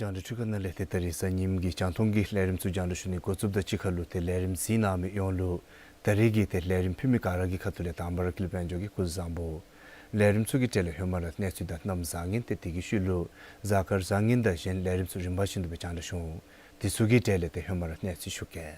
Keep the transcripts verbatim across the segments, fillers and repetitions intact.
རྒྱང་བསྒྲགས་འཕྲུལ་ཁང་ནང་ལས་ཏེ་ད་རིས་གཟའ་ཉིམ་གི་རྒྱང་མཐོང་གི་ལས་རིམ་ཚུ་རྒྱང་བསྒྲགས་ཞུ་ནི་འགོ་བཙུགསཔ་དང་གཅིག་ཁར་ལུ་ཏེ་ལས་རིམ་གཟིགས་གནང་མི་ཡོངས་ལུ་ད་རིས་ཀྱི་ཏེ་ལས་རིམ་ཕུལ་མི་ག་ར་གི་ཁ་ཐུག་ལས་དང་པ་ར་ཀུན་ལེགས་དཔལ་འབྱོར་གྱིས་སྐུ་གཟུགས་བཟང་པོ། ལས་རིམ་ཚུ་གི་གྲས་ལས་ཧེ་མ་ར་གནས་ཚུལ་དང་གནམ་བཟང་ངན་ཏེ་དེ་གི་ཤུལ་ལུ་གཟའ་སྐར་བཟང་ངན་དང་གཞན་ལས་རིམ་ཚུ་རིམ་པ་བཞིན་དུ་སྦེ་རྒྱང་བསྒྲགས་ཞུ་འོང་། དེ་ཚུ་གི་གྲས་ལས་ཏེ་ཧེ་མ་ར་གནས་ཚུལ་ཞུ་གེ།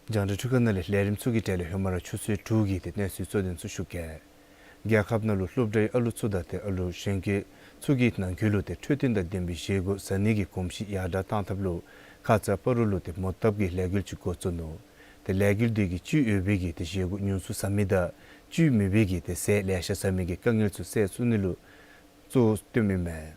རྒྱང་བསྒྲགས་འཕྲུལ་ཁང་ནང་ལས་ལས་རིམ་ཚུ་གི་གྲས་ལས་ཧེ་མ་ར་ཆུ་ཚོད་དྲུག་གི་ཏེ་གནས་ཚུལ་གཙོ་དོན་ཚུ་ཞུ་གེ། རྒྱལ་ཁབ་ནང་ལུ་སློབ་གྲྭའི་ཨ་ལུ་ཚུ་དང་ཏེ་ཨ་ལུ་གཞོན་སྐྱེས་ཚུ་གི་ནང་འཁོད་ལུ་ཏེ་འཕྲོད་བསྟེན་དང་ལྡན་པའི་བཞེས་སྒོ་ཟ་ནི་གི་གོམས་གཤིས་ཡར་དྲག་བཏང་ཐབས་ལུ་ཁ་ཙ་སྤ་རོ་ལུ་ཏེ་མོ་བཏབ་ཀྱི་ལས་འགུལ་ཅིག་འགོ་བཙུགས་ནུག། ཏེ་ལས་འགུལ་འདི་གིས་བཅུད་ཡོད་པའི་གི་ཏེ་བཞེས་སྒོ་ཉུང་སུ་ཟ་མི་དང་བཅུད་མེད་པའི་གི་ཏེ་ཟས་ལེ་ཤ་ཟ་མི་གི་དཀའ་ངལ་ཚུ་སེལ་ཚུགས་ནི་ལུ་གཙོ་བོ་བཏོནམ་ཨིན་མས།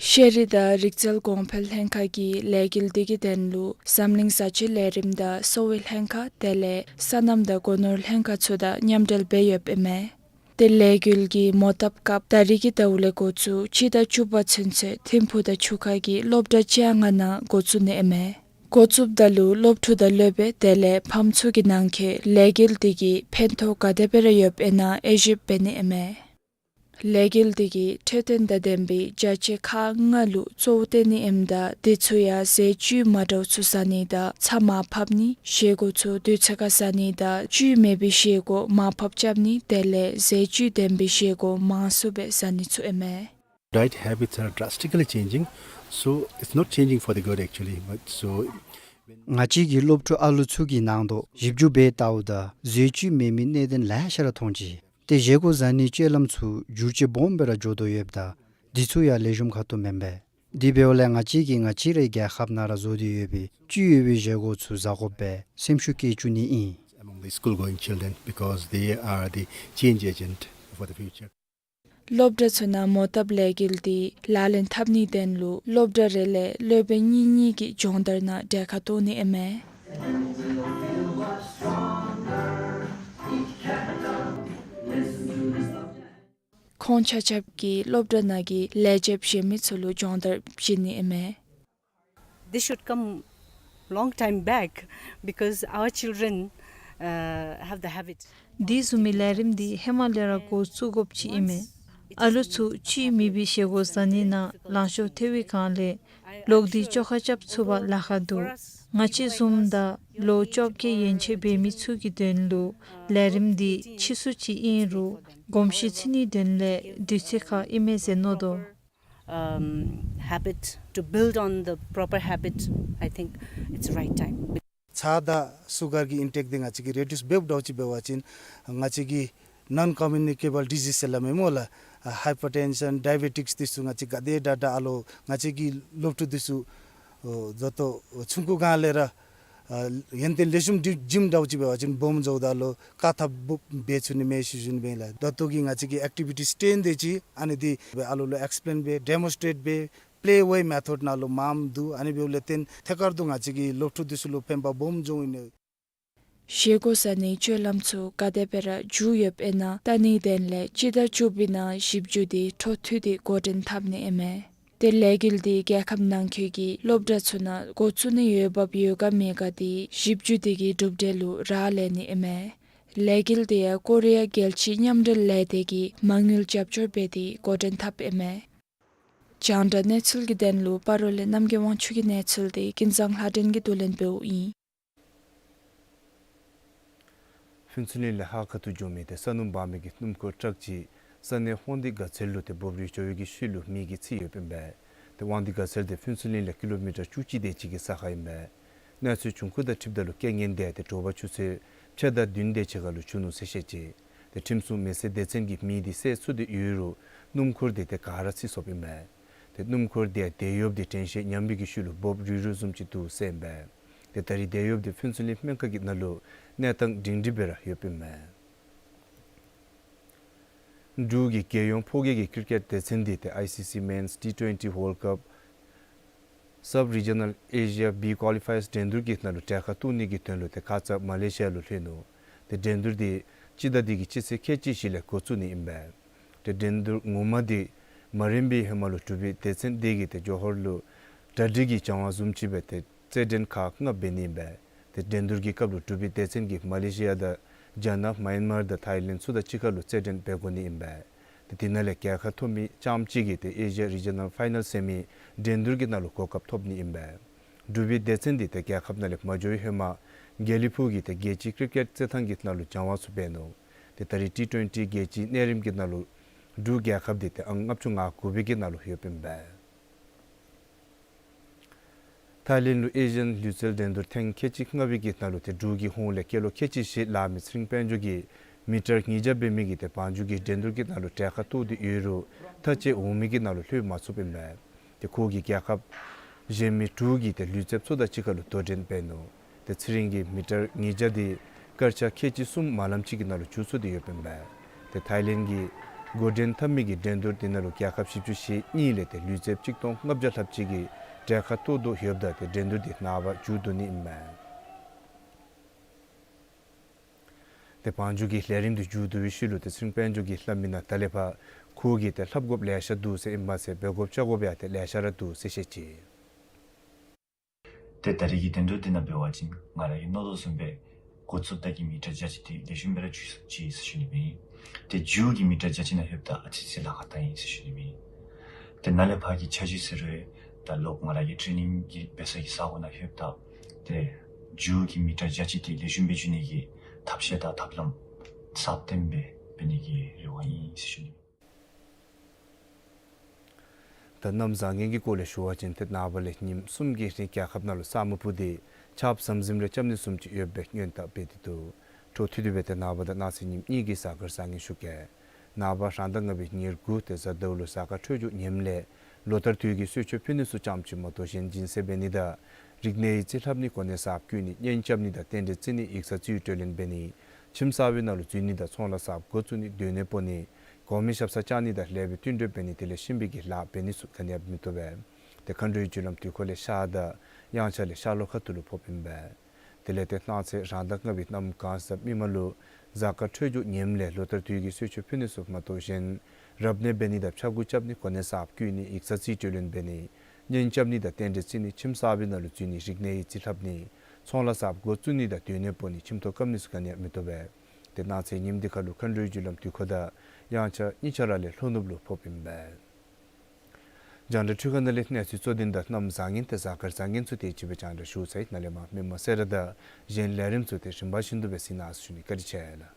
ཤེས་རིག་དང་རིག་རྩལ་གོང་འཕེལ་ལྷན་ཁག་གིས་ལས་འགུལ་འདི་གི་དོན་ལུ་འཛམ་གླིང་བཟའ་བཅའི་ལས་རིམ་དང་གསོ་བའི་ལྷན་ཁག་དེ་ལས་སོ་ནམ་དང་སྒོ་ནོར་ལྷན་ཁག་ཚུ་དང་མཉམ་འབྲེལ་འབད་ཡོདཔ་ཨིན་མས། ཏེ་ལས་འགུལ་གྱི་མོ་བཏབ་སྐབས་ད་རིས་ཀྱི་ཟླཝ་ལས་འགོ་བཙུགས་སྤྱི་ཟླ་བཅུ་པ་ཚུན་ཚོད་ཐིམ་ཕུག་དང་ཆུ་ཁ་གི་སློབ་གྲྭ་བཅོ་ལྔ་ནང་འགོ་བཙུགས་ནི་ཨིན་མས། འགོ་བཙུགསཔ་ད་ལུ་སློབ་ཕྲུག་དང་སློབ་དཔོན་དེ་ལས་ཕམ་ཚུ་གི་ནང་འཁོད་ལས་འགུལ་འདི་གིས་ཕན་ཐོགས་ག་དེ་སྦེ་ར་ཡོདཔ་ཨིན་ན་དབྱེ་ཞིབ་འབད་ནི་ཨིན་མས། ལས་འགུལ་འདི་གིས་འཕྲོད་བསྟེན་དང་ལྡན་པའི་བྱ་སྤྱོད་ཁག་ལྔ་ལུ་གཙོ་བོ་བཏོན་ནི་ཨིནམ་ད་དེ་ཚུ་ཡང་ཟས་བཅུད་མ་འདྲཝ་ཚུ་ཟ་ནི་དང་ཚྭ་མར་ཕབ་ནི། བཞེས་སྒོ་ཚུ་དུས་ཚོད་ཁར་ཟ་ནི་དང་བཅུད་མེད་པའི་བཞེས་སྒོ་མར་ཕབ་རྐྱབ་ནི་དེ་ལས་ཟས་བཅུད་ལྡན་པའི་བཞེས་སྒོ་མང་སུ་སྦེ་ཟ་ནི་ཚུ་ཨིན་མས། Diet habits are drastically changing, so it's not changing for the good actually. But so ང་བཅས་ཀྱི་སློབ་ཕྲུག་ཨ་ལུ་ཚུ་གི་ནང་དོག་ཞིབ་འཇུག་འབད་བལྟཝ་ད་ཟས་བཅུད་མེད་མི་གནད་དོན་ལེ་ཤ་ར་མཐོང་ཅི། ཏེ་བཞེས་སྒོ་ཟ་ནིའི་སྤྱོད་ལམ་ཚུ་འགྱུར་བཅོས་སྦོམ་སྦེ་ར་འགྱོ་དོ་ཡོདཔ་ད་འདི་ཚུ་ཡང་ལེགས་ཤོམ་ཁ་ཐུག་མེན་པས། དེ་འབདཝ་ལས་ང་བཅས་ཀྱིས་ང་བཅས་རའི་རྒྱལ་ཁབ་ནང་ར་བཟོ་སྟེ་ཡོད་པའི་བཅུད་ཡོད་པའི་བཞེས་སྒོ་ཚུ་ཟ་དགོ་པའི་སེམས་ཤུགས་བསྐྱེད་བཅུག་ནི་ཨིན། Among the school going children, because they are the change agent for the future. སློབ་གྲྭ་ཚུ་ནང་མོ་བཏབ་ལས་འགུལ་འདི་ལག་ལེན་འཐབ་ནིའི་དོན་ལུ་སློབ་གྲྭ་རེ་ལས་སློབ་དཔོན་གཉིས་གཉིས་ཀྱིས་སྦྱོང་བརྡར་ནང་གྲལ་ཁར་གཏོགས་ནི་ཨིན་མས། ཁོང་ཆ་ཁྱབ་ཀྱིས་སློབ་གྲྭ་ནང་གི་ལས་བྱེདཔ་གཞན་མི་ཚུ་ལུ་སྦྱོང་བརྡར་བྱིན་ནི་ཨིན་མས། This should come long time back because our children, uh, have the habit. དེ་བཟུམ་མའི་ལས་རིམ་འདི་ཧེ་མ་ལས་ར་འགོ་བཙུགས་དགོཔ་ཅིག་ཨིན་མས། ཨ་ལུ་ཚུ་བཅུད་མེད་པའི་བཞེས་སྒོ་ཟ་ནི་ནང་ལང་ཤོར་ཐལ་བའི་སྒང་ལས་ལོག་སྟེ་བཅོ་ཁ་རྐྱབ་ཚུགས་པར་ལཱ་ཁག་འདུག། ང་བཅས་བཟུམ་ད་ལོ་བཅོ་བརྒྱད་ཡན་ཆད་འབད་མི་ཚུ་གི་དོན་ལུ་ལས་རིམ་འདི་ཕྱིས་སུ་ཅིག་ཨིན་རུང་གོམས་གཤིས་ཚུད་ནིའི་དོན་ལས་དུས་ཚོད་ཁར་ཨིན་མས་ཟེར་མནོ་དོ། Um, habit, to build on the proper habit, I think it's right time. ཚྭ་དང་སུ་གར་གྱི་ཨིན་ཊེཀ་འདི་ང་བཅས་ཀྱིས་རི་ཌིའུསི་འབད་འབདཝ་ཅིན་ང་བཅས་ཀྱི་ནཱོན་ཀོ་མིའུ་ནི་ཀེ་བཱལ་ཌི་ཟིསི་ཟེར་སླབ་མས་སྨོ་ལགས། ཨ་ཧའི་པར་ཊེན་ཤཱན་ཌའི་བེ་ཊིཀསི་འདི་ཚུ་ང་བཅས་ག་དེ་དྲག་དྲག་ཨ་ལོ་ང་བཅས་ཀྱི་སློབ་ཕྲུག་འདི་ཚུ་ཨོ་ད་ལྟོ་ཆུང་ཀུ་སྒང་ལས་ར་ཨ་ཡོན་ཏན་ལེགས་ཤོམ་འགྲིམ་འགྲིམ་འདྲཝ་ཅིག་འབད་བ་ཅིན་སྦོམ་འགྱོཝ་ད་ལུ་བཀག་ཐབས་འབད་ཚུགས་ནི་མས་ཞུ་ཞུ་ནི་སྦེ་ལགས། ད་ལྟོ་གི་ང་བཅས་ཀྱི་ཨེཀ་ཊི་བི་ཊིསི་སྟོན་ཏེ་ཅིག་ཨ་ནི་འདི་ཨ་ལོ་ལུ་ཨེགསི་པི་ལེན་འབད་ཌེ་མོན་སི་ཊེཊ་འབད་པེ་ལེ་ཝེ་མེ་ཐོཌ་ནང་ལུ་མངམ་འདུག། ཨ་ནི་འབདཝ་ལས་བརྟེན་ཐད་ཀར་དུ་ང་བཅས་ཀྱི་སློབ་ཕྲུག་འདི་ཚུ་ལུ་ཕན་པ་སྦོམ་འབྱུང་ཨིན་ནོ། བཞེས་སྒོ་ཟ་ནིའི་སྤྱོད་ལམ་ཚུ་ག་དེ་སྦེ་ར་འགྱུར་ཡོདཔ་ཨིན་ན་བལྟ་ནིའི་དོན་ལས་སྤྱི་ཟླ་བཅུ་པའི་ནང་ཞིབ་འཇུག་འདི་འཕྲོ་མཐུད་དེ་འགོ་འདྲེན་འཐབ་ནི་ཨིན་མས། ཏེ་ལས་འགུལ་འདི་རྒྱལ་ཁབ་ནང་འཁོད་ཀྱི་སློབ་གྲྭ་ཚུ་ནང་འགོ་བཙུགས་ནི་ཡོད་འབབ་ཡོད་ག་མེད་ག་འདི་ཞིབ་འཇུག་འདི་གི་གྲུབ་འབྲས་ལུ་རག་ལས་ནི་ཨིན་མས། ལས་འགུལ་འདི་ཡང་ཀོ་རི་ཡ་རྒྱལ་སྤྱིའི་མཉམ་འབྲེལ་ལས་སྡེ་གིས་མ་དངུལ་རྒྱབ་སྐྱོར་འབད་དེ་འགོ་འདྲེན་འཐབ་ཨིན་མས། རྒྱང་བསྒྲགས་གནས་ཚུལ་གྱི་དོན་ལུ་སྤ་རོ་ལས་རྣམ་རྒྱལ་དབང་ཕྱུག་གི་གནས་ཚུལ་འདི་ཀུན་བཟང་ལྷ་སྒྲོན་གྱིས་བསྡུ་ལེན་འབདཝ་ཨིན། ཕུན་ཚོགས་གླིང་ལས་ཧཱ་ཁ་ཐུག་འགྱོ་མི་ཏེ་ས་སྣུམ་འབག་མི་གི་སྣུམ་འཁོར་ཊག་ཅིག་ས་གནས་དབང་འདུས་དགའ་ཚལ་ལུ་ཏེ་འབོ་རུ་འགྱོ་བའི་གི་ཤུལ་ལུ་མེ་གིས་འཚིག་ཡོདཔ་ཨིན་པས། ཏེ་དབང་འདུས་དགའ་ཚལ་འདི་ཕུན་ཚོགས་གླིང་ལས་ཀི་ལོ་མི་ཊར་བཅུ་གཅིག་དེ་ཅིག་གི་ས་ཁར་ཨིན་པས། གནས་ཚུལ་བྱུང་ཁུངས་དང་འཁྲིལཝ་ད་ལུ་རྐྱེན་ངན་དེ་ཏེ་དྲོ་པ་ཆུ་ཚོད་ཕྱེད་དང་བདུན་དེ་ཅིག་ཁར་ལུ་བྱུང་ནུག་ཟེར་བཤད་ཅི། ཏེ་ཁྲིམས་སྲུང་མེ་སེར་སྡེ་ཚན་གྱིས་མེ་དེ་བསད་ཚུགས་ཏེ་ཡོད་རུང་སྣུམ་འཁོར་དེ་ཏེ་ག་ར་ཚིག་སོཔ་ཨིན་མས། ཏེ་སྣུམ་འཁོར་དེ་དེད་གཡོགཔ་དེ་དྲན་ཤེས་ཉམས་པའི་གི་ཤུལ་ལུ་འབོབ་རུལ་རུལ་བཟུམ་ཅིག་འདུག་ཟེར་ཨིན་པས། ཏེ་ད་རིས་དེད་གཡོགཔ་དེ་ཕུན་ཚོགས་གླིང་སྨན་ཁང་གི་ནང་ལུ་གནས་སྟངས་སྒྲིང་སྒྲིང་སྦེ་ར་ཡོདཔ་ཨིན་མས། འབྲུག་གི་རྒྱལ་ཡོངས་ཕོ་སྐྱེས་ཀྱི་ཀིར་ཀེཊ་སྡེ་ཚན་དེ་ཏེ་ཨའི་སི་སི་Men's T twenty World Cup Sub-Regional Asia B Qualifiers འགྲན་བསྡུར་གྱི་ནང་ལུ་གྲལ་ཁར་གཏོགས་ནི་གི་དོན་ལུ་ཏེ་ཁ་ཙ་མ་ལེ་ཤི་ཡ་ལུ་ལྷོད་ནུག། ཏེ་འགྲན་བསྡུར་དེ་སྤྱི་ཟླ་འདི་གི་སྤྱི་ཚེས་ཁལ་གཅིག་བཞི་ལས་འགོ་བཙུགས་ནི་ཨིན་པས། ཏེ་འགྲན་བསྡུར་ངོ་མ་དེ་མ་རན་པའི་ཧེ་མ་ལུ་འབྲུག་པའི་སྡེ་ཚན་དེ་གིས་ཏེ་ཇོ་ཧར་ལུ་གྲ་སྒྲིག་གི་སྦྱང་བ་བཟུམ་ཅིག་འབད་དེ་རྩེད་འགྲན་ཁག་ལྔ་འབད་ནི་ཨིན་པས། ཏེ་འགྲན་བསྡུར་གྱི་སྐབས་ལུ་འབྲུག་པའི་སྡེ་ཚན་གྱིས་མ་ལེ་ཤི་ཡ་དང་རྒྱ་ནག་མཱ་ཡན་མར་དང་ཐའི་ལེནཌ་ཚུ་དང་གཅིག་ཁར་ལུ་རྩེད་འགྲན་འབད་དགོ་ནི་ཨིན་པས། ཏེ་དེ་ནང་ལས་རྒྱལ་ཁ་ཐོབ་མི་རྐྱངམ་གཅིག་གིས་ཏེ་ཨེ་ཤི་ཡ་རི་ཇི་ནཱལ་ཕའི་ནཱལ་ཟེར་མི་འགྲན་བསྡུར་གྱི་ནང་ལུ་གོ་སྐབས་ཐོབ་ནི་ཨིན་པས། འབྲུག་པའི་སྡེ་ཚན་དེ་ཏེ་རྒྱལ་ཁབ་ནང་ལས་མ་འགྱོ་བའི་ཧེ་མ་དགེ་ལེགས་ཕུག་གི་ཏེ་རྒྱལ་སྤྱིའི་ཀིར་ཀེཊ་རྩེད་ཐང་གི་ནང་ལུ་སྦྱང་བ་ཚུ་འབད་ནུག། ཏེ་ད་རིས་ཊི་ཊུ་ཨེན་ཊི་རྒྱལ་སྤྱིའི་གནས་རིམ་གྱི་ནང་ལུ་འབྲུག་རྒྱལ་ཁབ་དེ་ཏེ་ཨང་ལྔ་བཅུ་ང་དགུ་པའི་གི་ནང་ལུ་ཡོདཔ་ཨིན་པས། ཐའི་ལེནཌ་ལུ་ཨེ་ཤི་ཡན་ལུས་རྩལ་འགྲན་བསྡུར་ཐེངས་ཁལ་གཅིག་ལྔ་པའི་གི་ནང་ལུ་ཏེ་འབྲུག་གི་ཧོངས་ལས་སྐྱེས་ལོ་ཁལ་གཅིག་བཞི་ལང་མི་ཚེ་རིང་དཔལ་འབྱོར་གྱིས་མི་ཊར་ཉིས་བརྒྱ་འབད་མི་གི་ཏེ་བང་རྒྱུག་གི་འགྲན་བསྡུར་གྱི་ནང་ལུ་གྲལ་ཁར་གཏོགས་ཏེ་ཡོད་རུང་མཐའ་དཔྱད་འོང་མི་གི་ནང་ལུ་ལྷོད་མ་ཚུགསཔ་ཨིན་པས། ཏེ་ཁོ་གིས་རྒྱལ་ཁབ་གཞན་མི་དྲུག་གི་ཏེ་ལུས་རྩལཔ་ཚུ་དང་གཅིག་ཁར་ལུ་དོ་འགྲན་འབད་ནུག། ཏེ་ཚེ་རིང་གིས་མི་ཊར་ཉིས་བརྒྱ་དེ་སྐར་ཆ་ཁལ་གཅིག་གསུམ་མ་ལངམ་ཅིག་གི་ནང་ལུ་འགྱོ་ཚུགས་ཏེ་ཡོདཔ་ཨིན་པས། ཏེ་ཐའི་ལེནཌ་གིས་འགོ་འདྲེན་འཐབ་མི་གི་འགྲན་བསྡུར་དེ་ནང་ལུ་རྒྱལ་ཁབ་བཞི་བཅུ་ཞེ་གཉིས་ལས་ཏེ་ལུས་རྩལཔ་གཅིག་སྟོང་ལྔ་བརྒྱ་ལྷགཔ་ཅིག་གིས་གྲལ་ཁར་གཏོགས་དོ་ཡོདཔ་ད་ཏེ་འགྲན་བསྡུར་དེ་ནངས་པ་མཇུག་བསྡུ་ནི་ཨིན་མས། ཏེ་བང་རྒྱུག་གི་ལས་རིམ་དེ་མཇུག་བསྡུ་བའི་ཤུལ་ལུ་ཏེ་ཚེ་རིང་དཔལ་འབྱོར་གྱིས་སླབ་མི་ནང་ད་ལས་ཕར་ཁོ་གིས་ཏེ་ལྷབ་དགོཔ་ལེ་ཤ་འདུག་ཟེར་ཨིན་མས་ཟེར། འབད་དགོཔ་རྐྱབ་དགོཔ་ཡང་ཏེ་ལེ་ཤ་ར་འདུག་ཟེར་བཤད་ཅི། ཏེ་ད་རིས་ཀྱི་འགྲན་བསྡུར་འདི་ནང་འབད་བ་ཅིན་ང་ར་གིས་མནོ་དོ་བཟུམ་སྦེ་འགོ་བཙུགསཔ་ད་གི་མི་ཊར་བརྒྱ་ཅིག་དེ་ལེགས་ཤོམ་སྦེ་ར་འགྱོ་ཅི་ཟེར་ཞུ་ནི་ཨིན། ཏེ་མཇུག་གི་མི་ཊར་བརྒྱ་ཅིག་ནང་ལྷོདཔ་ད་ཨ་ཙི་ཙི་ལཱ་ཁག་བཏང་ཡི་ཟེར་ཞུ་ནི་ཨིན། ཏེ་ནཱ་ལས་ཕར་གྱི་འཆར་གཞི་ཟེར་རུང་ད་ལོག་ང་ར་གི་ཊེ་ནིང་གི་འབད་ས་གི་ས་གོ་ནང་ལྷོདཔ་ད་ཏེ་མཇུག་གི་མི་ཊར་བརྒྱ་ཅིག་དེ་ལེགས་ཤོམ་སྦེ་འགྱོ་ནི་གི་ཐབས་ཤེས་དང་ཐབས་ལམ་སྲ་བརྟན་སྦེ་འབད་ནི་གི་རེ་བ་ཨིན་ཟེར་ཞུ་ནི་ཨིན། ད་གནམ་བཟང་ངན་གྱི་སྐོར་ལས་ཞུ་བ་ཅིན་ཏེ་ནངས་པ་ལས་ཉིནམ་གསུམ་གྱི་རིང་རྒྱལ་ཁབ་ནང་ལུ་ས་སྨུག་སྤུབས་ཏེ་ཆརཔ་ཟམ་ཟིམ་རེ་རྐྱབ་ནི་བཟུམ་ཅིག་ཡོད་པའི་སྔོན་བརྡ་སྤེལ་ཏེ་འདུག། འཕྲོ་མཐུད་དེ་སྦེ་ཏེ་ནངས་པ་དང་གནངས་ཚེ་ཉིནམ་གཉིས་ཀྱི་གཟའ་སྐར་བཟང་ངན་ཞུ་གེ། ནངས་པ་རང་ཟླ་ལྔ་པའི་ཉེར་དགུ་ཏེ་གཟའ་ཟླཝ་ལུ་གཟའ་སྐར་འཕྲོད་སྦྱོར་ངནམ་ལས་ལོ་ལྟར་དུས་ཀྱི་གསོལ་མཆོད་ཕུལ་ནི་ཚུ་ཙམ་ཅིག་མ་གཏོགས་གཞན་སྦྱིན་སྲེག་འབད་ནི་དང་རིག་གནས་ཡིག་རྩིས་ལྷབ་ནི་གོ་གནས་གསརཔ་བསྐོ་ནི་གཉེན་རྐྱབ་ནི་དང་རྟེན་འབྲེལ་བརྩི་ནི་ཡིག་ཚང་རྩིས་གྲོས་ལེན་འབད་ནི་ཁྱིམ་གསར་པའི་ནང་ལུ་འཛུལ་ནི་དང་ཚོང་ལཱ་གསརཔ་འགོ་བཙུགས་ནི་སྡོད་གནས་སྤོ་ནི་གོང་མའི་ཞབས་སར་བཅར་ནི་དང་ལེགས་པའི་བསྟུན་གྲོས་འབད་ནི་དེ་ལས་གཤིན་པོའི་གི་ལཱ་འབད་ནི་ཚུ་ག་ནི་ཡང་མི་བཏུབ་པས། ཏེ་མཁའ་འགྲོའི་རྒྱུ་ལམ་དུས་འཁོར་ལས་ཤར་དང་དབྱངས་འཆར་ལས་ཤར་ལྷོ་ཁ་ཐུག་ལུ་ཕོགཔ་ཨིན་པས། དེ་ལས་ཏེ་གནངས་ཚེ་རང་ཟླ་ལྔ་པའི་གནམ་གང་གཟབ་མི་མ་ལུ་གཟའ་སྐར་འཕྲོད་སྦྱོར་ངནམ་ལས་ལོ་ལྟར་དུས་ཀྱི་གསོལ་མཆོད་ཕུལ་ནི་ཚུ་མ་གཏོགས་གཞན་རབ་གནས་འབད་ནི་དང་ཕྱྭ་འགུགས་རྐྱབ་ནི་གོ་གནས་གསརཔ་བསྐོ་ནི་ཡིག་ཚང་རྩིས་གྲོས་ལེན་འབད་ནི་གཉེན་རྐྱབ་ནི་དང་རྟེན་འབྲེལ་བརྩི་ནི་ཁྱིམ་གསར་པའི་ནང་ལུ་འཛུལ་ནི་རིག་གནས་ཡིག་རྩིས་ལྷབ་ནི་ཚོང་ལཱ་གསརཔ་འགོ་བཙུགས་ནི་དང་སྡོད་གནས་སྤོ་ནི་ཁྱིམ་ཐོག་སྐམ་ནི་ཚུ་ག་ནི་ཡང་མི་བཏུབ་པས། ཏེ་གནངས་ཚེ་ཉིནམ་འདི་ཁར་ལུ་མཁའ་འགྲོའི་རྒྱུ་ལམ་དུས་འཁོར་དང་དབྱངས་འཆར་གཉིས་ཆ་ར་ལས་ལྷོ་ནུབ་ལུ་ཕོགཔ་ཨིན་པས། རྒྱང་བསྒྲགས་འཕྲུལ་ཁང་ནང་ལས་གནས་ཚུལ་གཙོ་དོན་དང་གནམ་བཟང་ངན་ཏེ་གཟའ་སྐར་བཟང་ངན་ཚུ་དེ་ཅིག་སྦེ་རྒྱང་བསྒྲགས་ཞུ་ཚར་ཡི། ནཱ་ལས་མར་མི་མང་གསལ་བསྒྲགས་དང་གཞན་ལས་རིམ་ཚུ་ཏེ་རིམ་པ་བཞིན་དུ་སྦེ་གཟིགས་གནང་ཟེར་ཞུ་ནི། བཀའ་དྲིན་ཆེ་ལགས།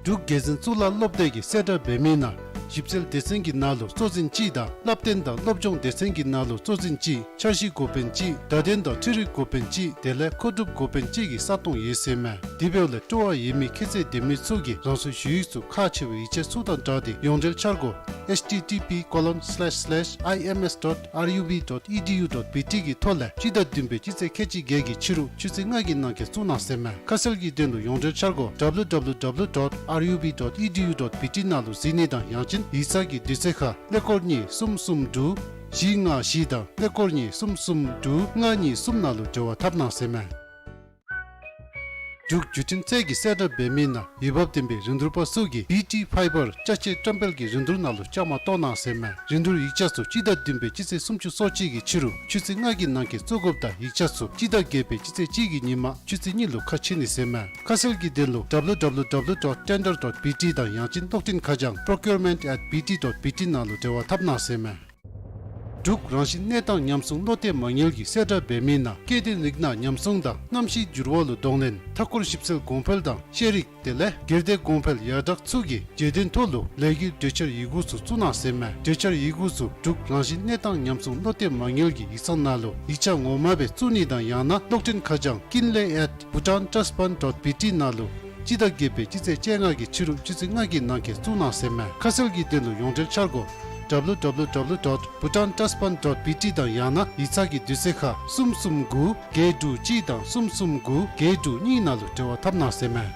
འབྲུག་རྒྱལ་འཛིན་གཙུག་ལག་སློབ་སྡེ་གི་གསལ་བསྒྲགས་འབད་མི་ནང་ཞིབ་འཚོལ་སྡེ་ཚན་གྱི་ནང་ལུ་གཙོ་འཛིན་གཅིག་དང་བསླབ་སྟོན་དང་སློབ་སྦྱོང་སྡེ་ཚན་གྱི་ནང་ལུ་གཙོ་འཛིན་གཅིག་འཆར་གཞི་འགོ་དཔོན་གཅིག་བརྡ་དོན་དང་འཕྲུལ་རིག་འགོ་དཔོན་གཅིག་དེ་ལས་མཁོ་སྒྲུབ་འགོ་དཔོན་གཅིག་གི་ས་སྟོང་ཡོད་ཟེར་མས། དེ་འབདཝ་ལས་སྤྲོ་བ་ཡོད་མི་ཁྱད་ཚད་ལྡན་མི་ཚུ་གིས་རང་སོའི་ཞུ་ཡིག་ཚུ་ཁག་ཆེ་བའི་ཡིག་ཆ་ཚུ་དང་སྦྲགས་ཏེ་ཡོངས་འབྲེལ་འཆར་སྒོ་H T T P colon slash slash I M S dot R U B dot E D U dot B T གི་ཐོག་ལས་སྤྱི་ཟླ་བདུན་པའི་སྤྱི་ཚེས་ཁལ་གཅིག་བརྒྱད་ཀྱི་ཕྱི་རུ་ཆུ་ཚོད་ལྔ་གི་ནང་འཁོད་བཙུགས་གནང་ཟེར་མས། ཁ་གསལ་གྱི་དོན་ལུ་ཡོངས་འབྲེལ་འཆར་སྒོ་W W W dot R U B dot E D U dot B T ནང་ལུ་གཟིགས་ནི་དང་ཡང་ཅིན་ཡིག་ཚང་གི་དུས་ཚོད་ཁར་ཀླད་ཀོར་གཉིས་གསུམ་གསུམ་དྲུག་བཞི་ལྔ་བཞི་དང་ཀླད་ཀོར་གཉིས་གསུམ་གསུམ་དྲུག་ལྔ་གཉིས་གསུམ་ནང་ལུ་འབྲེལ་བ་འཐབ་གནང་ཟེར་མས། འབྲུག་བརྒྱུད་འཕྲིན་ཚད་ཀྱི་གསལ་བསྒྲགས་འབད་མི་ནང་འོས་འབབ་ལྡན་པའི་རིན་བསྡུར་པ་ཚུ་གིས་B T Fiber ཅ་ཆས་བཀྲམ་སྤེལ་གྱི་རིན་བསྡུར་ནང་ལུ་བཅའ་མར་གཏོགས་གནང་ཟེར་མས། རིན་བསྡུར་ཡིག་ཆ་ཚུ་སྤྱི་ཟླ་བདུན་པའི་སྤྱི་ཚེས་སུམ་ཅུ་སོ་གཅིག་གི་ཕྱི་རུ་ཆུ་ཚོད་ལྔ་གི་ནང་འཁོད་བཙུགས་དགོཔ་དང་ཡིག་ཆ་ཚུ་སྤྱི་ཟླ་བརྒྱད་པའི་སྤྱི་ཚེས་གཅིག་གི་ཉིན་མ་ཆུ་ཚོད་གཉིས་ལུ་ཁ་ཕྱེ་ནི་ཟེར་མས། ཁ་གསལ་གྱི་དོན་ལུ W W W dot tender dot B T དང་ཡང་ཅིན་གློག་འཕྲིན་ཁ་བྱང་procurement at B T dot B T ནང་ལུ་འབྲེལ་བ་འཐབ་གནང་ཟེར་མས། འབྲུག་རང་བཞིན་གནས་སྟངས་ཉམས་སྲུང་བློ་གཏད་མ་དངུལ་གྱིས་གསལ་བསྒྲགས་འབད་མི་ནང་སྐྱེ་ལྡན་རིགས་སྣ་ཉམས་སྲུང་དང་གནམ་གཤིས་འགྱུར་བ་ལུ་གདོང་ལེན་མཐའ་འཁོར་ཞིབ་འཚོལ་གོང་འཕེལ་དང་ཤེས་རིག་དེ་ལས་སྒེར་སྡེ་གོང་འཕེལ་ཡར་དྲག་ཚུ་གི་བརྗོད་དོན་ཐོག་ལུ་ལས་འགུལ་གྲོས་འཆར་ཡི་གུ་ཚུ་བཙུགས་གནང་ཟེར་མས། གྲོས་འཆར་ཡི་གུ་ཚུ་འབྲུག་རང་བཞིན་གནས་སྟངས་ཉམས་སྲུང་བློ་གཏད་མ་དངུལ་གྱི་ཡིག་ཚང་ནང་ལུ་ཡིག་ཆ་ངོ་མ་སྦེ་བཙུགས་ནི་དང་ཡང་ན་གློག་འཕྲིན་ཁ་བྱང་ཀིན་ལེ་at bhutan trust fund dot B T ནང་ལུ་སྤྱི་ཟླ་བརྒྱད་པའི་སྤྱི་ཚེས་བཅོ་ལྔ་གི་ཕྱི་རུ་ཆུ་ཚོད་ལྔ་གི་ནང་འཁོད་བཙུགས་གནང་ཟེར་མས། ཁ་གསལ་གྱི་དོན་ལུ་ཡོངས་འབྲེལ་འཆར་སྒོ་W W W dot bhutan trust fund dot B T དང་ཡང་ན་ཡིག་ཚང་གི་དུས་ཚོད་ཁར་གསུམ་གསུམ་དགུ་བརྒྱད་དྲུག་གཅིག་དང་གསུམ་གསུམ་དགུ་བརྒྱད་དྲུག་གཉིས་ནང་ལུ་འབྲེལ་བ་འཐབ་གནང་ཟེར་མས།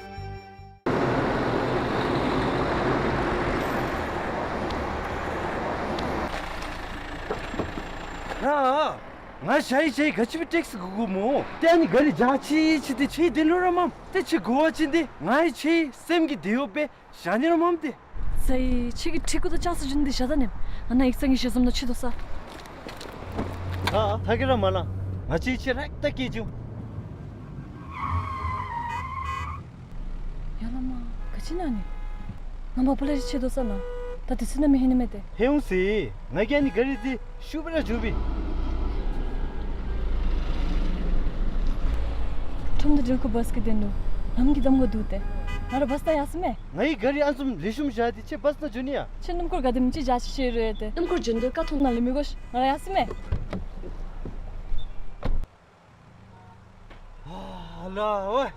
ར། ང་ཞ་ཡི་ཞ་ཡི་ག་ཅི་སྦེ་ཊེག་སི་གོ་གོ་སྨོ། ཏེ་ཨ་ནི་ག་རི་འཇག་ཅི་ཅི་ཏེ་ཁྱོད་དེ་ལུ་ར་མམ། ཏེ་ཁྱོད་གོ་བ་ཅིན་ཏེ་ང་ཡང་ཁྱོད་སེམས་ཀྱི་དེ་ཡོད་པས་བཞག་ནི་ར་མམ་ཏེ། ས་ཡི་ཁྱོད་ཀྱིས་ཁྲིད་གུ་དང་ཅང་ས་བྱིན་ཏེ་བཞག་ད་ནི། ང་ནཱ་ཡིག་ཚང་གི་ཞལ་འཛོམས་ནང་ཕྱད་དོ་ས། ཨ་ཨ་ཐ་གི་ར་མ་ལ། ང་ཅི་ཅི་རེག་ཏ་ཀི་ཅུ། ཡ་ལ་མ་ག་ཅི་ན་ནི། ང་མ་པ་ལ་རི་ཆེ་དོ་ས་ན། ད་དེ་ཚུ་ན་མི་ཧེ་ནི་མེད་དེ། ཧེ་ཡོང་སི། ང་གིས་ཨ་ནི་ག་རི་དེ་ཤུ་བི་ར་འཇུ་བི། ཁྲོམ་སྡེ་འགྲུལ་འཁོར་བཱས་ཀྱི་དོན་ལུ་ལམ་གྱི་གདམ་ཁ་འདུག་སྟེ། ང་ར་བཱས་ད་ཡར་སོང་མས། ང་ཡི་ག་རི་ཨ་ནི་བཟུམ་ལེགས་ཤོམ་བཞག་སྟེ་ཁྱོད་བཱས་ནང་འགྱོ་ནི་ཡ། ཁྱོད་སྣུམ་འཁོར་ག་དེམ་ཅིག་འཇག་ཅིག་ཤེས་རུང་ཡོད་དེ། སྣུམ་འཁོར་འགྱོ་དོ་ཀ་ཐོང་ནང་ལས་མི་དགོ་ཤིག། ང་ར་ཡར་སོང་མས། ཨ་ལ་ཝེ།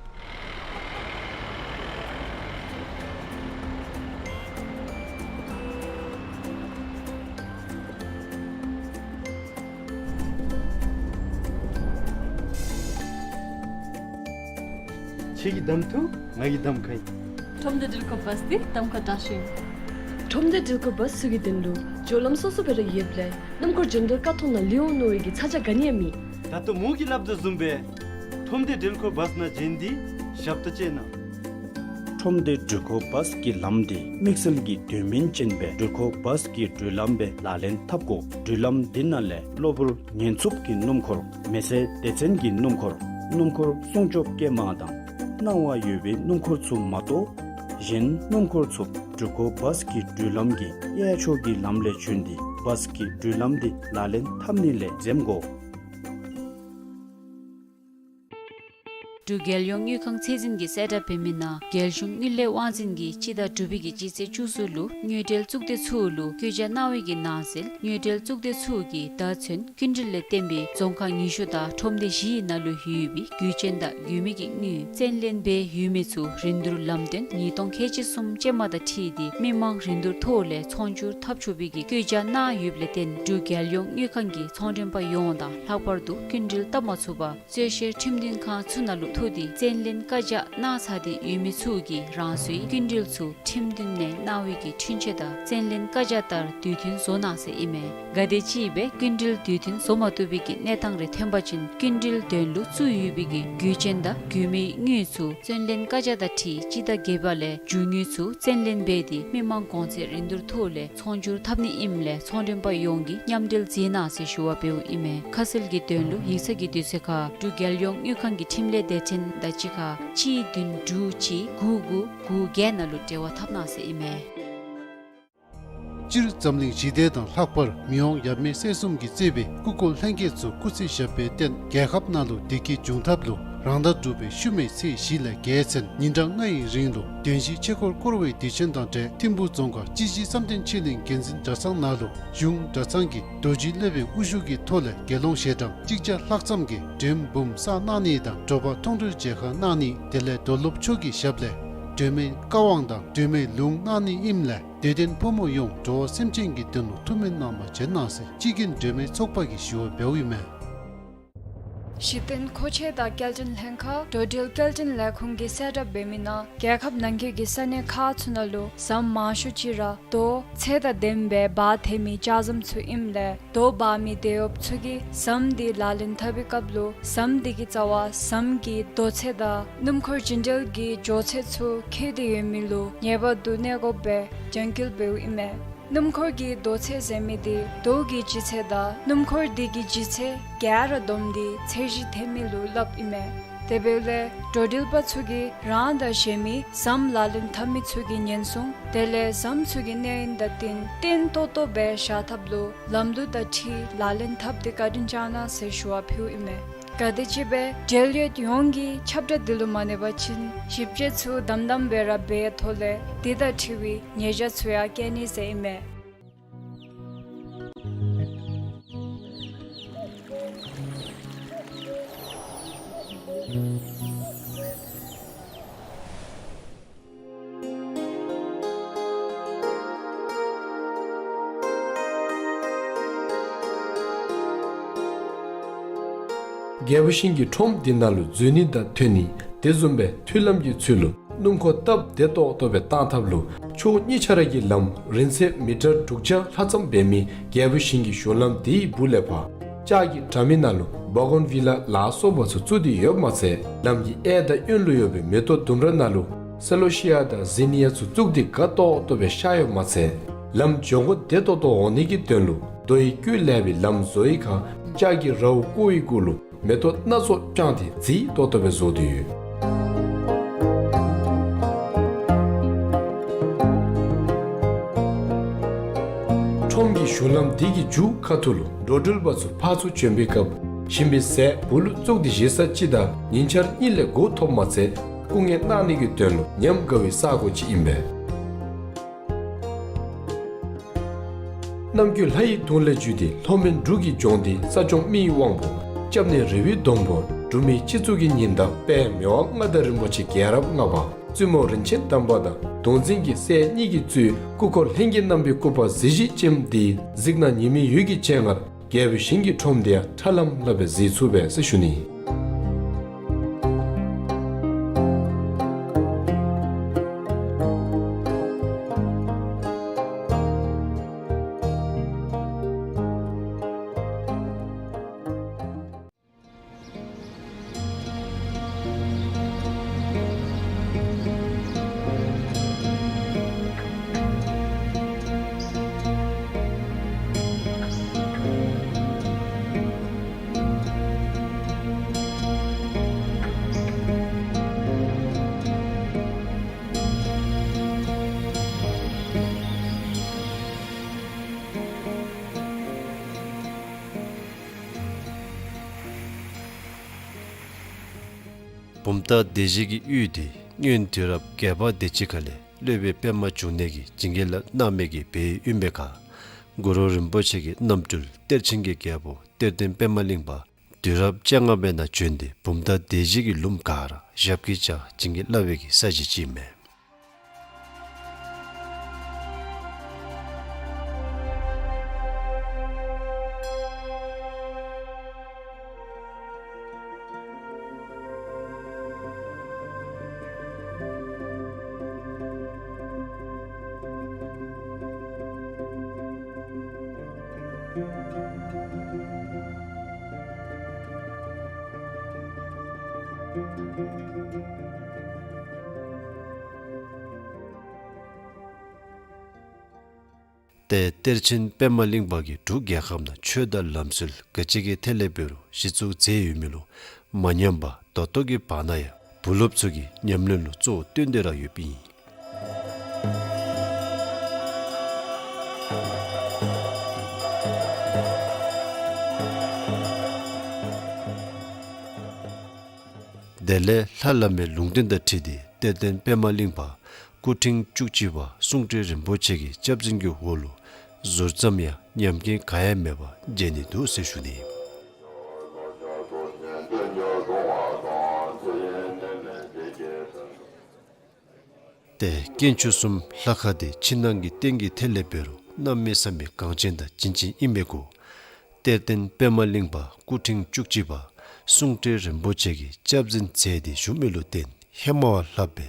ཁྱོད་ཀྱིས་གདམ་ཐུབ། ང་གིས་གདམ་ཁ་ཡི། ཁྲོམ་སྡེ་འགྲུལ་འཁོར་བཱས་འདི་གདམ་ཁ་དྲག་ཤོས་ཨིན། ཁྲོམ་སྡེ་འགྲུལ་འཁོར་བཱས་ཚུ་གི་དོན་ལུ་སྦྱོར་ལམ་སོ་སོ་སྦེ་ར་ཡོདཔ་ལས་སྣུམ་འཁོར་འགྱོ་དོ་ཀ་ཐོང་ནང་ལུས་འོང་མནོ་བའི་གི་ཚ་གྱང་ག་ནི་ཡང་མེད། ད་ལྟོ་མོ་གིས་སླབ་དོ་བཟུམ་སྦེ་ཁྲོམ་སྡེ་འགྲུལ་འཁོར་བཱས་ནང་འབྱོན་ཏེ་ཞབས་ཏོག་སྤྱོད་གནང་། ཁྲོམ་སྡེ་འགྲུལ་འཁོར་བཱས་ཀྱི་ལམ་འདི་དམིགས་བསལ་གྱི་དོན་སྨིན་ཅན་སྦེ་འགྲུལ་འཁོར་བཱས་ཀྱི་འགྲུལ་ལམ་སྦེ་ལག་ལེན་འཐབ་དགོ། འགྲུལ་ལམ་འདི་ནང་ལས་གློ་བུར་ཉེན་འཚུབ་ཀྱི་སྣུམ་འཁོར། མེ་སེར་སྡེ་ཚན་གྱི་སྣུམ་འཁོར། སྣུམ་འཁོར་སྲུང་སྐྱོབ་སྐྱེལ་མ་དང་གནང་བ་ཡོད་པའི་སྣུམ་འཁོར་ཚུ་མ་གཏོགས་གཞན་སྣུམ་འཁོར་ཚུ་འགྲུལ་འཁོར་བཱས་ཀྱི་འགྲུལ་ལམ་གྱི་གཡས་ཕྱོགས་ཀྱི་ལམ་ལས་བྱོན་ཏེ་བཱས་ཀྱི་འགྲུལ་ལམ་འདི་ལག་ལེན་འཐབ་ནི་ལས་འཛེམ་དགོ། འབྲུག་རྒྱལ་ཡོངས་དངུལ་ཁང་ཚད་འཛིན་གྱིས་གསལ་བསྒྲགས་འབད་མི་ནང་རྒྱལ་གཞུང་དངུལ་ལས་དབང་འཛིན་གྱིས་སྤྱི་ཟླ་དྲུག་པའི་གི་སྤྱི་ཚེས་བཅུ་གསུམ་ལུ་དངུལ་འབྲེལ་གཙུག་སྡེ་ཚུ་ལུ་བཀོད་རྒྱ་གནང་བའི་གི་ནང་གསལ་དངུལ་འབྲེལ་གཙུག་སྡེ་ཚུ་གིས་ད་ཚུན་སྐྱིན་འགྲུལ་ལས་བརྟེན་པའི་རྫོང་ཁག་ཉི་ཤུ་དང་ཁྲོམ་སྡེ་བཞིའི་ནང་ལུ་ཡོད་པའི་རྒྱུ་ཅན་དང་རྒྱུ་མེད་ཀྱི་དངུལ་བཙན་ལེན་འབད་ཡོད་མི་ཚུ་རིན་བསྡུར་ལམ་སྟོན་ཉིས་སྟོང་ཁལ་གཅིག་གསུམ་ཅན་མ་དང་འཁྲིལ་ཏེ་མི་མང་རིན་བསྡུར་ཐོག་ལས་ཚོང་སྒྱུར་འཐབ་ཆོག་པའི་གི་བཀོད་རྒྱ་གནང་ཡོདཔ་ལས་བརྟེན་འབྲུག་རྒྱལ་ཡོངས་དངུལ་ཁང་གི་ཚོང་མགྲོན་པ་ཡོངས་དང་ལྷག་པར་དུ་སྐྱིན་འགྲུལ་བཏབ་མ་ཚུགས་པར་རྩོད་བཤེར་ཁྲིམས་མཐུན་ཁང་ཚུ་ནང་ལུ་ཐུག་སྟེ་བཙན་ལེན་བཀའ་རྒྱ་གནང་ཚར་ཏེ་ཡོད་མི་ཚུ་གིས་རང་སོའི་སྐྱིན་འགྲུལ་ཚུ་ཁྲིམས་མཐུན་ནང་གནང་བའི་གི་འཁྲུན་ཆོད་དང་བཙན་ལེན་བཀའ་རྒྱ་ལྟར་དུས་མཐུན་བཟོ་གནང་ཟེར་ཨིན་མས། གལ་ཏེ་ཅིག་སྦེ་སྐྱིན་འགྲུལ་དུས་མཐུན་བཟོ་མ་བཏུབ་པའི་གི་གནས་སྟངས་རེ་ཐོན་པ་ཅིན་སྐྱིན་འགྲུལ་དོན་ལུ་བཙུགས་ཡོད་པའི་གི་རྒྱུ་ཅན་དང་རྒྱུ་མེད་དངུལ་ཚུ་བཙན་ལེན་བཀའ་རྒྱ་དང་འཁྲིལ་སྤྱི་ཟླ་བརྒྱད་པ་ལས་རྒྱུ་དངུལ་ཚུ་བཙན་ལེན་འབད་དེ་མི་མང་གོང་ཚད་རིན་བསྡུར་ཐོག་ལས་ཚོང་སྒྱུར་འཐབ་ནི་ཨིནམ་ལས་ཚོང་མགྲོན་པ་ཡོངས་ཀྱིས་མཉམ་འབྲེལ་མཛད་གནང་ཟེར་ཞུ་བ་འབདཝ་ཨིན་མས། ཁ་གསལ་གྱི་དོན་ལུ་ཡིག་ཚང་གི་དུས་ཚོད་ཁར་འབྲུག་རྒྱལ་ཡོངས་དངུལ་ཁང་གི་འཕྲིན་ལས་སྡེ་ཚན་དང་གཅིག་ཁར་གཅིག་བདུན་དྲུག་གཅིག་དགུ་དགུ་དགུ་བརྒྱད་ནང་ལུ་འབྲེལ་བ་འཐབ་གནང་ཟེར་ཨིན་མས། སྤྱིར་འཛམ་གླིང་ཞི་བདེ་དང་ལྷག་པར་མི་དབང་ཡབ་མེས་སྲས་གསུམ་གྱིས་གཙོས་པའི་སྐུ་འཁོར་ལྷན་རྒྱས་ཚུ་སྐུ་ཚེ་ཞབས་པད་བརྟན། རྒྱལ་ཁབ་ནང་ལུ་བདེ་སྐྱིད་འབྱུང་ཐབས་ལུ་རང་ཟླ་དྲུག་པའི་ཤུལ་མའི་ཚེས་བཞི་ལས་བརྒྱད་ཚུན་ཉིན་གྲངས་ལྔ་ཡི་རིང་ལུ་བདུན་བཞི་ཆོས་འཁོར་བསྐོར་བའི་དུས་ཆེན་དང་འབྲེལ་ཐིམ་ཕུག་རྫོང་ཁག་སྤྱི་བཞི་བསམ་གཏན་ཆོས་གླིང་དགེ་འཛིན་གྲྭ་ཚང་ནང་ལུ་གཞུང་གྲྭ་ཚང་གི་རྡོ་རྗེ་སློབ་དཔོན་དབུ་བཞུགས་ཀྱི་ཐོག་ལས་དགེ་སློང་ཞལ་གྲངས་གཅིག་བརྒྱ་ལྷག་ཙམ་གྱིས་མགྲོན་འབུམ་བསགས་གནང་ནི་དང་དྲོ་པ་མཐོང་གྲོལ་མཇལ་ཁ་གནང་ནི་དེ་ལས་རྡོར་སློབ་མཆོག་གི་ཞབས་ལས་སྒྲོལ་མའི་བཀའ་དབང་དང་སྒྲོལ་མའི་ལུང་གནང་ནི་ཨིནམ་ལས་དད་ལྡན་ཕོ་མོ་ཡོངས་འགྲོ་བ་སེམས་ཅན་གྱི་དོན་ལུ་ཐུགས་སྨོན་གནང་བར་བྱོན་གནང་ཟེར་སྤྱི་རྒྱུན་སྒྲོལ་མའི་ཚོགས་པ་གིས་ཞུ་བ་འབདཝ་ཨིན་མས། གཞི་རྟེན་མཁོ་ཆས་དང་སྐྱེལ་འདྲེན་ལྷན་ཁག་འགྲོ་འགྲུལ་སྐྱེལ་འདྲེན་ལས་ཁུངས་ཀྱིས་གསལ་བསྒྲགས་འབད་མི་ནང་རྒྱལ་ཁབ་ནང་འཁོད་ཀྱི་ས་གནས་ཁག་ཚུ་ནང་ལུ་ཟམ་མང་ཤོས་ཅིག་ར་རྡོ་ཚད་དང་ལྡནམ་སྦེ་འབག་ཐེབས་མི་ལྕགས་ཟམ་ཚུ་ཨིནམ་ལས་རྡོ་འབག་མི་དེད་གཡོགཔ་ཚུ་གིས་ཟམ་འདི་ལག་ལེན་འཐབ་པའི་སྐབས་ལུ་ཟམ་འདི་གི་རྩ་བར་ཟམ་གྱི་རྡོ་ཚད་དང་སྣུམ་འཁོར་རྒྱུན་འགྲུལ་གྱི་འགྱོ་ཚད་ཚུ་འཁེལ་ཏེ་ཡོད་མི་ལུ་ངེས་པར་དུ་གནས་དགོཔ་སྦེ་རྒྱང་བཀོད་འབདཝ་ཨིན་མས། སྣུམ་འཁོར་གྱི་རྡོ་ཚད་ཟེར་མི་འདི་རྡོ་གི་ལྗིད་ཚད་དང་སྣུམ་འཁོར་འདི་གི་ལྗིད་ཚད་ག་ར་བསྡོམས་ཏེ་ཚད་གཞི་འཐེན་མི་ལུ་སླབ་ཨིན་མས། དེ་འབདཝ་ལས་འགྲོ་འགྲུལ་པ་ཚུ་གིས་རང་དང་གཞན་མི་ཟམ་ལག་ལེན་འཐབ་མི་ཚུ་གི་ཉེན་སྲུང་དེ་ལས་ཟམ་ཚུ་གི་གནས་ཡུན་དང་བསྟུན་བརྟན་ཏོག་ཏོ་སྦེ་བཞག་ཐབས་ལུ་ལམ་ལུགས་དང་འཁྲིལ་ལག་ལེན་འཐབ་སྟེ་བཀའ་དྲིན་བསྐྱང་གནང་ཟེར་ཞུ་བ་ཕུལཝ་ཨིན་མས། ག་དེམ་ཅིག་སྦེ་འབྲེལ་ཡོད་ཡོངས་ཀྱིས་ཁྱབ་བསྒྲགས་འདི་ལུ་མ་གནོད་པ་ཅིན་ཞིབ་དཔྱད་ཚུ་དམ་དམ་སྦེ་ར་འབད་ཐོག་ལས་འདི་དང་འཁྲིལ་བའི་ཉེས་བྱ་ཚུ་ཡང་བཀལ་ནི་ཟེར་ཨིན་མས། རྒྱལ་པོ་ཞིང་གི་ཁྲོམ་འདི་ནང་ལུ་འཛུལ་ནི་དང་ཐོན་ནི་དེ་བཟུམ་སྦེ་མཐུན་ལམ་གྱི་ཚུལ་ལུ་སྣུམ་འཁོར་སྟབས་བདེ་ཏོག་ཏོ་སྦེ་བཏང་ཐབས་ལུ་ཕྱོགས་གཉིས་ཆ་ར་གི་ལམ་རིང་ཚད་མི་ཊར་དྲུག་བརྒྱ་ལྷག་ཙམ་འབད་མི་རྒྱལ་པོ་ཞིང་གི་གཞུང་ལམ་དེའི་སྦུག་ལས་ཕར་ལྕགས་ཀྱི་དྲ་མིག་ནང་ལུ་བ་གོན་བི་ལ་ལ་སོགས་པ་ཚུ་བཙུགས་ཏེ་ཡོདཔ་མ་ཚད་ལམ་གྱི་གཡས་དང་གཡོན་ལུ་ཡོད་པའི་མེ་ཏོག་ལྡུམ་ར་ནང་ལུ་སེ་ལོ་ཤི་ཡ་དང་ཟི་ནི་ཡ་ཚུ་བཙུགས་ཏེ་དགའ་ཏོག་ཏོ་སྦེ་ཤར་ཡོདཔ་མ་ཚད་ལམ་འགྱོ་སྒོ་བདེ་ཏོག་ཏོ་འོང་ནི་གི་དོན་ལུ་རྡོ་ཡི་བརྒྱུད་ལས་པའི་ལམ་བཟོ་བའི་ཁར་ལྕགས་ཀྱི་རཝ་བརྐོ་བའི་གུ་ལུ་མེ་ཏོག་སྣ་ཚོགས་བརྐྱངས་ཏེ་མཛེས་ཏོག་ཏོ་སྦེ་བཟོ་སྟེ་ཡོད། ཁྲོམ་གྱི་གཞུང་ལམ་འདི་གི་མཇུག་ཁ་ཐུག་ལུ་འགྲོ་འགྲུལ་པ་ཚུ་ཕར་ཚུར་བྱོན་པའི་སྐབས་ཞིང་པའི་ཟས་སྦུག་ལུ་བཙུགས་ཏེ་བཞེས་ས་ཅིག་དང་ཉིན་འཆར་གཉིས་ལས་བགོ་ཐོབ་མ་ཚད་སྐུ་ངལ་གནང་ནི་གི་དོན་ལུ་ཉམས་དགའ་བའི་ས་གོ་ཅིག་ཨིན་པས། ནམ་རྒྱུན་ལྷ་ཡི་དུང་ལས་བརྒྱུད་དེ་ལྷོ་མོན་འབྲུག་གི་ལྗོངས་འདི་ས་སྐྱོང་མི་ཡི་དབང་པོ་སྐྱབས་གནས་རི་བོའི་སྡོང་པོ་འབྲུག་མི་སྤྱི་གཙུག་གི་ཉི་ཟླ་དཔལ་མི་དབང་མངའ་བདག་རིན་པོ་ཆེ་རྒྱལ་རབས་ལྔ་པ་བཙུན་མོ་རིན་ཆེན་དམ་པ་དང་གདུང་འཛིན་གྱི་སྲས་གཉིས་ཀྱིས་གཙོས་སྐུ་འཁོར་ལྷན་རྒྱས་རྣམ་པའི་སྐུ་པར་གཟི་བརྗིད་ཅན་འདི་གཟིགས་ན་ཉི་མའི་འོད་ཀྱི་སྤྱན་སྔར་རྒྱལ་པོའི་ཞིང་གི་ཁྲོམ་འདི་ཡང་ཁྲ་ལམ་ལམ་སྦེ་གཟིགས་ཚུགས་པས་ཟེར་ཞུ་ནི། བུམ་ཐང་སྡེ་བཞི་གི་ཡུལ་འདི་སྔོན་དུས་རབས་བརྒྱད་པ་དེ་ཅིག་ཁ་ལས་སློབ་དཔོན་པདྨ་འབྱུང་གནས་ཀྱིས་བྱིན་གྱིས་བརླབས་གནང་མི་གི་སྦས་ཡུལ་ཨིན་པའི་ཁར་གུ་རུ་རིན་པོ་ཆེ་གི་རྣམ་སྤྲུལ་གཏེར་ཆེན་གྱི་རྒྱལ་པོ་གཏེར་སྟོན་པདྨ་གླིང་པ་དུས་རབས་བཅོ་ལྔ་པའི་ནང་བྱོན་ཏེ་བུམ་ཐང་སྡེ་བཞི་གི་ལུངམ་ག་ར་ཞབས་ཀྱིས་བཅགས་བྱིན་གྱིས་བརླབས་པའི་གི་ས་གཞི་ཅིག་ཨིན་མས། ཏེ་གཏེར་ཆེན་པདྨ་གླིང་པ་གིས་འབྲུག་རྒྱལ་ཁབ་ནང་ཆོས་དང་ལམ་སྲོལ་ག་ཅི་གི་ཐད་ལས་འབད་རུང་གཞི་བཙུགས་མཛད་ཡོད་མི་ལུ་མ་ཉམས་པར་ད་ལྟོ་གི་བར་ན་ཡང་བུ་སློབ་ཚུ་གི་ཉམས་ལེན་ལུ་གཙོ་བོ་བཏོན་ཏེ་ར་ཡོདཔ་ཨིན། དེ་ལས་ལྷ་བླ་མའི་ལུང་བསྟན་དང་འཁྲིལ་ཏེ་གཏེར་སྟོན་པདྨ་གླིང་པ་སྐུ་ཕྲེང་བཅུ་གཅིག་པ་གསུང་སྤྲུལ་རིན་པོ་ཆེ་གི་སྐྱབས་འཛིན་གྱི་འོག་ལུ་ཟུར་ཙམ་ཡང་ཉམས་རྐྱེན་ག་ཡང་མེད་པར་མཇལ་ནི་འདུག་ཟེར་ཞུ་ནི། ཏེ་དཀོན་མཆོག་གསུམ་ལྷ་ཁང་འདི་ཕྱི་ནང་གི་རྟེན་གྱི་ཐད་ལས་འབད་རུང་གནམ་མེད་ས་མེད་གང་ཅན་དང་བྱིན་ཅན་ཨིན་མི་གུ་གཏེར་སྟོན་པདྨ་གླིང་པ་སྐུ་ཕྲེང་བཅུ་གཅིག་པ་གསུང་སྤྲུལ་རིན་པོ་ཆེ་གིས་སྐྱབས་འཛིན་མཛད་དེ་བཞུགས་མི་ལུ་བརྟེན་ཧེ་མ་བ་ལྷག་པའི་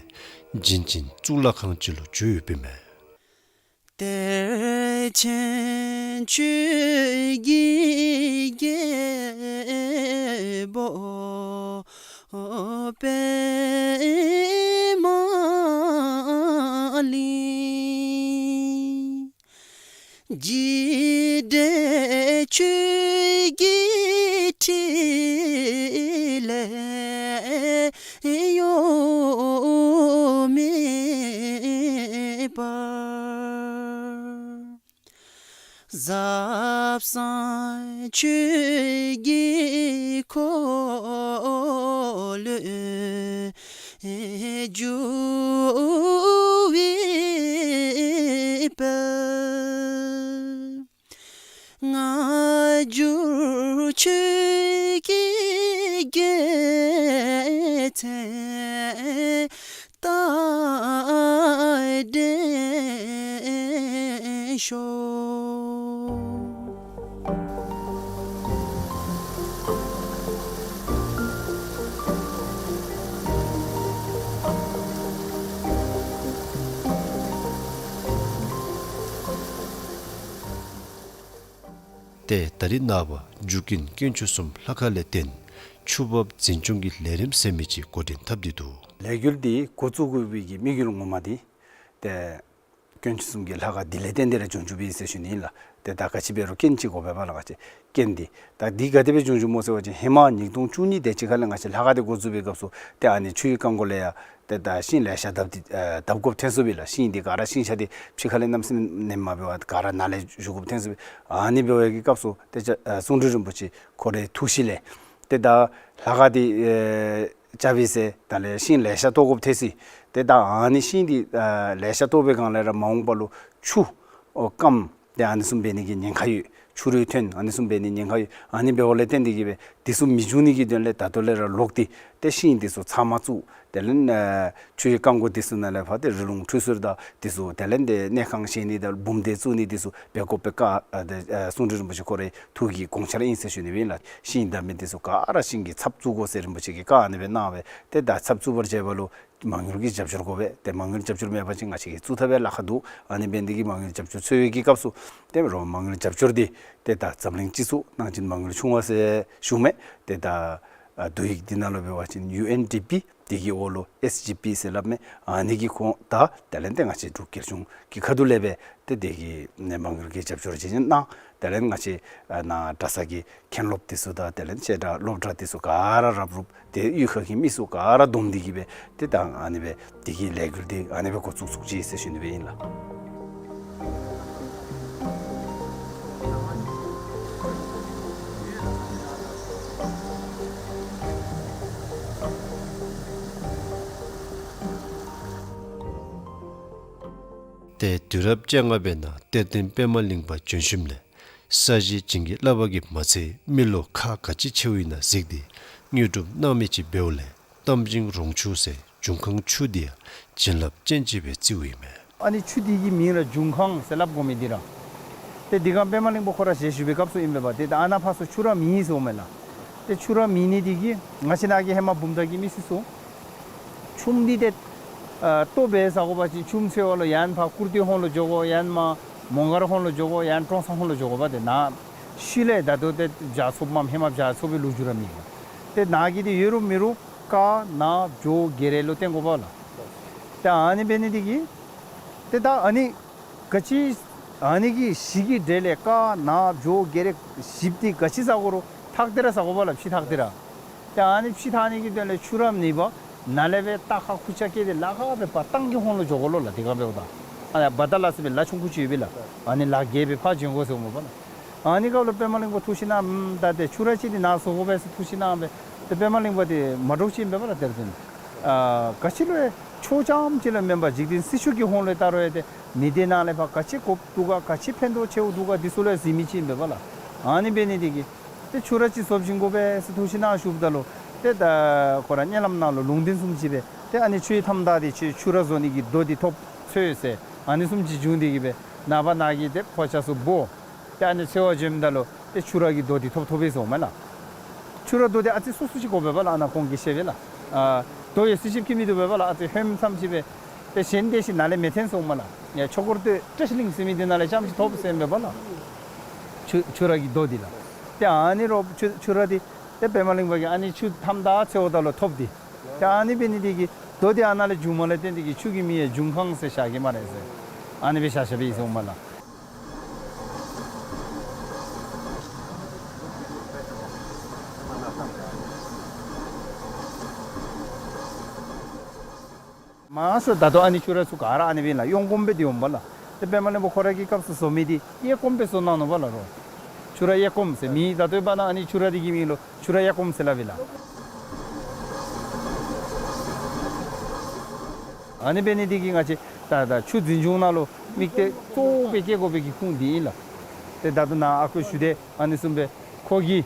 བྱིན་ཅན་གཙུག་ལག་ཁང་ཅིག་ལུ་གྱུར་ཡོདཔ་ཨིན་མས། གཏེར་ཆེན་ཆོས་ཀྱི་རྒྱལ་པོ་པདྨ་གླིང་། འཇིགས་བྲལ་ཆོས་ཀྱི་ཕྲིན་ལས་ ཟབ་གསང་ཆོས་ཀྱི་འཁོར་ལོས་སྒྱུར་བའི་དཔལ། སྔ་འགྱུར་ཆོས་ཀྱི་རྒྱལ་མཚན་རྟག་བརྟན་ཤོག། ཏེ་ད་རིས་ནངས་པ་འཇུག་ཀུན་དཀོན་མཆོག་གསུམ་ལྷ་ཁང་ལས་བརྟེན་ཆུ་འབབ་འཛིན་སྐྱོང་གི་ལས་རིམ་ཟེར་མི་ཅིག་འགོ་འདྲེན་འཐབ་སྟེ་འདུག། ལས་འགུལ་འདི་འགོ་བཙུགས་དགོ་པའི་གི་དམིགས་ཡུལ་ངོ་མ་འདི་ཏེ་དཀོན་མཆོག་གསུམ་གྱི་ལྷ་ཁང་འདི་ལས་བརྟེན་ཏེ་ར་བྱུང་བྱུངམ་ཨིན་ཟེར་ཞུ་ནི་ཨིན་ལགས། ཏེ་ད་ག་ཅི་འབད་རུང་རྐྱེན་ཅིག་དགོ་པས་པ་ལགས། ང་བཅས་རྐྱེན་འདི་ད་འདི་ག་དེ་སྦེ་བྱུང་བྱུངམ་སྨོ་ཟེར་བ་ཅིན་ཧེ་མ་ཉིས་སྟོང་བཅུ་གཉིས་དེ་ཅིག་ཁ་ལས་ང་བཅས་ལྷ་ཁང་འདི་འགོ་བཙུགས་པའི་སྐབས་སུ་ཏེ་ཨ་ནི་ཆུའི་རྐང་མགོ་ལས་ཡར་ཏེ་ད་ཤིང་ལེ་ཤ་བརྡབ་སྟེ་ཨ་བརྡབ་དགོཔ་ཐོན་སོང་པས་ལགས། ཤིང་འདི་ག་ར་ཤིང་ཆ་འདི་ཕྱི་ཁ་ལས་གནམ་མེད་ས་མེད་མ་འབད་བར་ག་ར་ནང་ལས་བཞུ་དགོཔ་ཐོན་སོང་པས། ཨ་ནི་འབད་བའི་གི་སྐབས་སུ་ཏེ་ཨ་གསུང་སྤྲུལ་རིན་པོ་ཆེ་ཁོ་རའི་ཐུགས་གཤིས་ལས་ཏེ་ད་ལྷ་ཁང་འདི་ཨེ་རྐྱབ་པའི་ཟེར་ད་ལས་ཤིང་ལེ་ཤ་བཏོག་དགོཔ་ཐོན་སོང་། ཏེ་ད་ཨ་ནི་ཤིང་འདི་ཨ་ལེ་ཤ་བཏོག་པའི་སྒང་ལས་ར་མ་འོངས་པ་ལུ་ཆུ་ཨོ་སྐམ་ཏེ་ཨ་ནི་བཟུམ་འབད་ནི་གི་ཉེན་ཁ་ཡོད། ཆུ་རུད་ཐོན་ཨ་ནི་བཟུམ་འབད་ནི་ཉེན་ཁ་ཡོད། ཨ་ནི་འབདཝ་ལས་བརྟེན་ཏེ་གིས་སྦེ་འདི་ཚུ་མི་འབྱུང་ནི་གི་དོན་ལས་ད་ལྟོ་ལས་ར་ལོག་སྟེ་ཏེ་ཤིང་འདི་ཚུ་ཚང་མ་བཙུགས། དེ་ལས་ཨ་ཆུའི་རྐང་མགོ་འདི་ཚུ་ནང་ལས་ཕར་ཏེ་རི་ལུང་ཁྲུས་གསོལ་དང་འདི་ཚུ་དེ་ལས་ཏེ་གནས་ཁང་བཞེངས་ནི་དང་འབུམ་སྡེ་བཙུགས་ནི་འདི་ཚུ་འབད་དགོཔ་སྦེ་བཀའ་ཨ་ཏེ་ཨ་གསུང་སྤྲུལ་རིན་པོ་ཆེ་ཁོ་རའི་ཐུགས་ཀྱི་དགོངས་འཆར་ཨིན་ཟེར་ཞུ་ནི་སྦེ་ཨིན་ལགས། ཤིང་བརྡབ་མི་འདི་ཚུ་ག་ར་ཤིང་གི་ཚབ་བཙུགས་དགོ་ཟེར་རིན་པོ་ཆེ་གིས་བཀའ་ཨ་ནི་སྦེ་གནང་སྦེ་ཏེ་ད་ཚབ་བཙུགས་པར་བྱེད་པ་ལུ་མ་དངུལ་གྱི་རྒྱབ་སྐྱོར་དགོ་པས། ཏེ་མ་དངུལ་རྒྱབ་སྐྱོར་མེད་པ་ཅིན་ང་བཅས་ཀྱིས་བཙུགས་ཐབས་ཡང་ལཱ་ཁག་འདུག། ཨ་ནི་འབད་ནི་འདི་གིས་མ་དངུལ་རྒྱབ་སྐྱོར་འཚོལ་བའི་གི་སྐབས་སུ་ཏེ་རོགས་མ་དངུལ་རྒྱབ་སྐྱོར་འདི་ཏེ་ད་འཛམ་གླིང་སྤྱི་ཚོགས་ནང་བཞིན་མ་དངུལ་ཆུང་བ་ཟེར་ཞུ་མི་ཏེ་ད་ཨ་བསྡུ་ཡིག་འདི་ནང་ལུ་འབད་བ་ཅིན་ཡུ་ཨེན་ཌི་པི་འདི་གི་འོག་ལུ་ཨེས་ཇི་པི་ཟེར་སླབ་མི་ཨ་ནི་གི་ཁོངས་ད་དེ་ལས་ཏེ་ང་བཅས་འབྲུག་རྒྱལ་གཞུང་གི་ཁ་ཐུག་ལས་སྦེ་ཏེ་དེ་གི་ནི་མ་དངུལ་གྱི་རྒྱབ་སྐྱོར་བྱིན་གནང་། དེ་ལས་ང་བཅས་ཨ་ནཱ་གྲྭ་ཚང་གི་མཁན་སློབ་འདི་ཚུ་དང་དེ་ལས་བཤད་གྲྭ་སློབ་གྲྭ་འདི་ཚུ་ག་ར་རབ་རུབ་ཏེ་གཡུས་ཁ་གི་མི་ཚུ་ག་ར་བསྡོམས་ཏེ་གིས་སྦེ་ཏེ་ད་ཨ་ནི་སྦེ་དེ་གི་ལས་འགུལ་འདི་ཨ་ནི་སྦེ་འགོ་བཙུགས་བཙུགས་ཅི་ཟེར་ཞུ་ནི་སྦེ་ཨིན་ལགས། ཏེ་དུས་རབས་བཅོ་ལྔ་པའི་ནང་གཏེར་སྟོན་པདྨ་གླིང་པ་བྱོན་ཞིནམ་ལས་ས་གཞི་བྱིན་གྱིས་བརླབས་པ་གིས་མ་ཚད་མི་ལོ་ཁག་ག་ཅི་ཆེཝ་ཨིན་ན་གཟིགས་ཏེ་དངོས་གྲུབ་གནང་མི་ཅིག་འབདཝ་ལས་གཏམ་ཆེན་རོང་ཆུ་ཟེར་འབྱུང་ཁང་ཆུ་འདི་ཡང་བྱིན་རླབས་ཅན་ཅིག་སྦེ་བརྩིཝ་ཨིན་མས། ཨ་ནི་ཆུ་འདི་གི་མིང་ར་འབྱུང་ཁང་ཟེར་སླབ་དགོ་མི་འདི་ར། ཏེ་འདི་སྒང་པདྨ་གླིང་པ་ཁོ་ར་ཞལ་བཞུགས་པའི་སྐབས་སུ་ཨིན་པས་པ། ཏེ་ད་ཨ་ནཱ་ཕར་ཚུར་ཆུ་ར་མེད་ཟེརཝ་མས་ལགས། ཏེ་ཆུ་ར་མེད་ནི་འདི་གིས་ང་བཅས་ནཱ་གི་ཧེ་མ་བུམ་ཐང་གི་མི་སེར་ཚུ་ཆུམ་འདི་ཏེ་ཨ་ལྟོ་འབད་ཟ་དགོ་པ་ཅིན་ཆུམ་འཚོལ་བ་ལུ་ཡང་ཕར་ཀུར་སྟོད་ཧོང་ལུ་འགྱོ་དགོ། ཡང་མར་མོང་སྒར་ཧོང་ལུ་འགྱོ་དགོ། ཡང་ཀྲོང་གསར་ཧོང་ལུ་འགྱོ་དགོ་པ། ཏེ་ནཱ་ཤུལ་ལས་ད་ལྟོ་ཏེ་བྱཱར་ཚུ་བམ་ཧེ་མ་བྱཱར་ཚུ་སྦེ་ལུ་འགྱོ་ར་མེད་པས། ཏེ་ནཱ་གི་འདི་ཡོད་རུང་མེད་རུང་ཀ་ན་བྱོ་རྒྱ་རེ་ལུ་བརྟེན་དགོ་པས་ལགས། ཏེ་ཨ་ནི་འབད་ནི་འདི་གིས་ཏེ་ད་ཨ་ནི་ག་ཅི་ཨ་ནི་གི་གཞི་གི་གྲས་ལས་ཀ་ན་བྱོ་རྒྱ་རེ་བཞིཔ་འདི་ག་ཅི་ཟ་དགོ་རུང་ཐག་སྟེ་ར་ཟ་དགོ་པས་ལགས། ཕྱེ་ཐག་སྟེ་ར། ཏེ་ཨ་ནི་ཕྱེ་ཐག་ནི་གི་དོན་ལས་ཆུ་ར་མེད་པར་ནཱ་ལས་སྦེ་རྟ་ཁག་ཁུར་ཆ་བཀལ་ཏེ་ལ་ཁ་སྦེ་ཕར་སྟང་གི་ཧོང་ལུ་འགྱོ་དགོ་ལོ་ལགས། དེ་སྒང་འབདཝ་ད་ཨ་ནཱ་བ་ད་ལ་ཟེར་བའི་ལ་ཆུང་ཀུ་ཅིག་ཡོད་པས་ལགས། ཨ་ནི་ལ་བརྒལ་སྦེ་ཕར་འགྱོ་དགོ་ཟེརཝ་མས་པ་ལགས། ཨ་ནི་སྐབས་ལུ་པདྨ་གླིང་པ་ཐུགས་བཞེད་གནང་། ཨམ་ད་ཏེ་ཆུ་ར་ཅིག་འདི་ནཱ་བཟོ་དགོ་པས་ཟེར་ཐུགས་བཞེད་གནང་སྦེ་ཏེ་པདྨ་གླིང་པ་འདི་མ་འདྲཝ་ཅིག་ཨིན་པས་པ་ལགས། དེར་ཐོན་ཨ་ག་ཅི་ལུ་ཡང་ཆོས་རྐྱངམ་ཅིག་ལུ་མེན་པར་འཇིག་རྟེན་སྲིད་ཕྱོགས་ཀྱི་ཧོང་ལུ་ད་རུང་ཡང་ཏེ་མི་སྡེ་ནང་ལས་ཕར་ག་ཅི་དགོཔ་འདུག་ག་ག་ཅི་ཕན་ཐོགས་ཆེཝ་འདུག་ག་འདི་ཚུ་ལུ་ཡང་གཟིགས་མི་ཅིག་ཨིན་པས་པ་ལགས། ཨ་ནི་འབད་ནི་འདི་གིས་ཏེ་ཆུ་ར་ཅིག་བཟོ་བྱིན་དགོ་པས་ཟེར་ཐུགས་བཞེད་གནང་བཞུགསཔ་ད་ལུ་ཏེ་ད་ཁོ་ར་མནལ་ལམ་ནང་ལུ་ལུང་བསྟན་བཟུམ་ཅིག་སྦེ་ཏེ་ཨ་ནི་ཆུའི་མཐའམ་བདའ་སྟེ་ཆུ་ཆུ་ར་བཟོ་ནི་གི་རྡོ་འདི་ཐོབ་འཚོལ་ཟེར་ཨ་ནི་བཟུམ་ཅིག་བྱུང་སྟེ་གིས་སྦེ་ནངས་པ་ནཱ་གི་ཏེ་ཕོ་ཆ་ཚུ་འབོ། ཏེ་ཨ་ནི་འཚོལ་བར་འགྱོཝ་ད་ལུ་ཏེ་ཆུ་ར་གི་རྡོ་འདི་ཐོབ་ཐོབ་པས་ཟེརཝ་མས་ལགས། ཆུ་ར་རྡོ་འདི་ཨ་ཙི་སོ་སོ་ཅིག་དགོ་པས་པ་ལགས། ཨ་ནཱ་ཁོང་གིས་བཤད་པས་ལགས། ཨ་རྡོ་ཡོད་ཚད་ཅིག་གིས་མི་བཏུབ་པས་པ་ལགས། ཨ་ཙི་ཧོནམ་ཙམ་ཅིག་སྦེ་ཏེ་གཞན་དེ་ཅིག་ནཱ་ལས་མི་འཐོན་ཟེརཝ་མས་ལགས། ཡ་ཆོས་འཁོར་སྟོད་བཀྲ་ཤིས་གླིང་ཟེར་མི་འདི་ནང་ལས་རྐྱངམ་ཅིག་ཐོབ་ཟེརཝ་མས་པ་ལགས། ཆུ་ཆུ་ར་གི་རྡོ་འདི་ལགས། ཏེ་ཨ་ནི་རོགས་ཆུ་ཆུ་ར་འདི་ཏེ་པདྨ་གླིང་པ་གིས་ཨ་ནི་ཆུ་མཐའམ་བདའ་འཚོལཝ་ད་ལུ་ཐོབ་སྟེ། ཏེ་ཨ་ནི་འབད་ནི་འདི་གིས་རྡོ་འདི་ཨ་ནཱ་ལས་བྱུངམ་ལས་བརྟེན་ཏེ་གིས་ཆུ་གི་མིང་ཡང་འབྱུང་ཁང་ཟེར་བཞག་གེ་སྨ་རེ་ཟེར། ཨ་ནི་སྦེ་བཞག་བཞགཔ་ཨིན་ཟེརཝ་མས་ལགས། མ་ཟད་ད་ལྟོ་ཨ་ནི་ཆུ་ར་ཚུ་ག་ར་ཨ་ནི་སྦེ་ལགས། གཡོག་སྒོམ་སྦེ་སྡོདཔ་མས་ལགས། ཏེ་པདྨ་གླིང་པ་ཁོ་ར་གི་སྐབས་སུ་བཟོ་མི་འདི་གཡས་སྐོམ་སྦེ་བཟོ་གནང་ནུག་པ་ལགས་རོ། ཆུ་ར་གཡས་སྐོམ་ཟེར་མི་ད་ལྟོ་འབད་ན་ཨ་ནི་ཆུ་ར་འདི་གི་མིང་ལུ་ཆུ་ར་གཡས་སྐོམ་ཟེར་སླབ་ཨིན་ལགས། ཨ་ནི་འབད་ནི་འདི་གིས་ང་བཅས་ད་ད་ཆུ་འཛིན་སྐྱོང་ནང་ལུ་དམིགས་གཏད་གཙོ་བོ་སྦེ་བསྐྱེད་དགོ་པའི་གི་ཁུངས་འདི་ཨིན་ལགས། ཏེ་ད་ལྟོ་ནཱ་ཨ་ཁུ་ཞུ་དེ་ཨ་ནི་བཟུམ་སྦེ་ཁོ་གིས་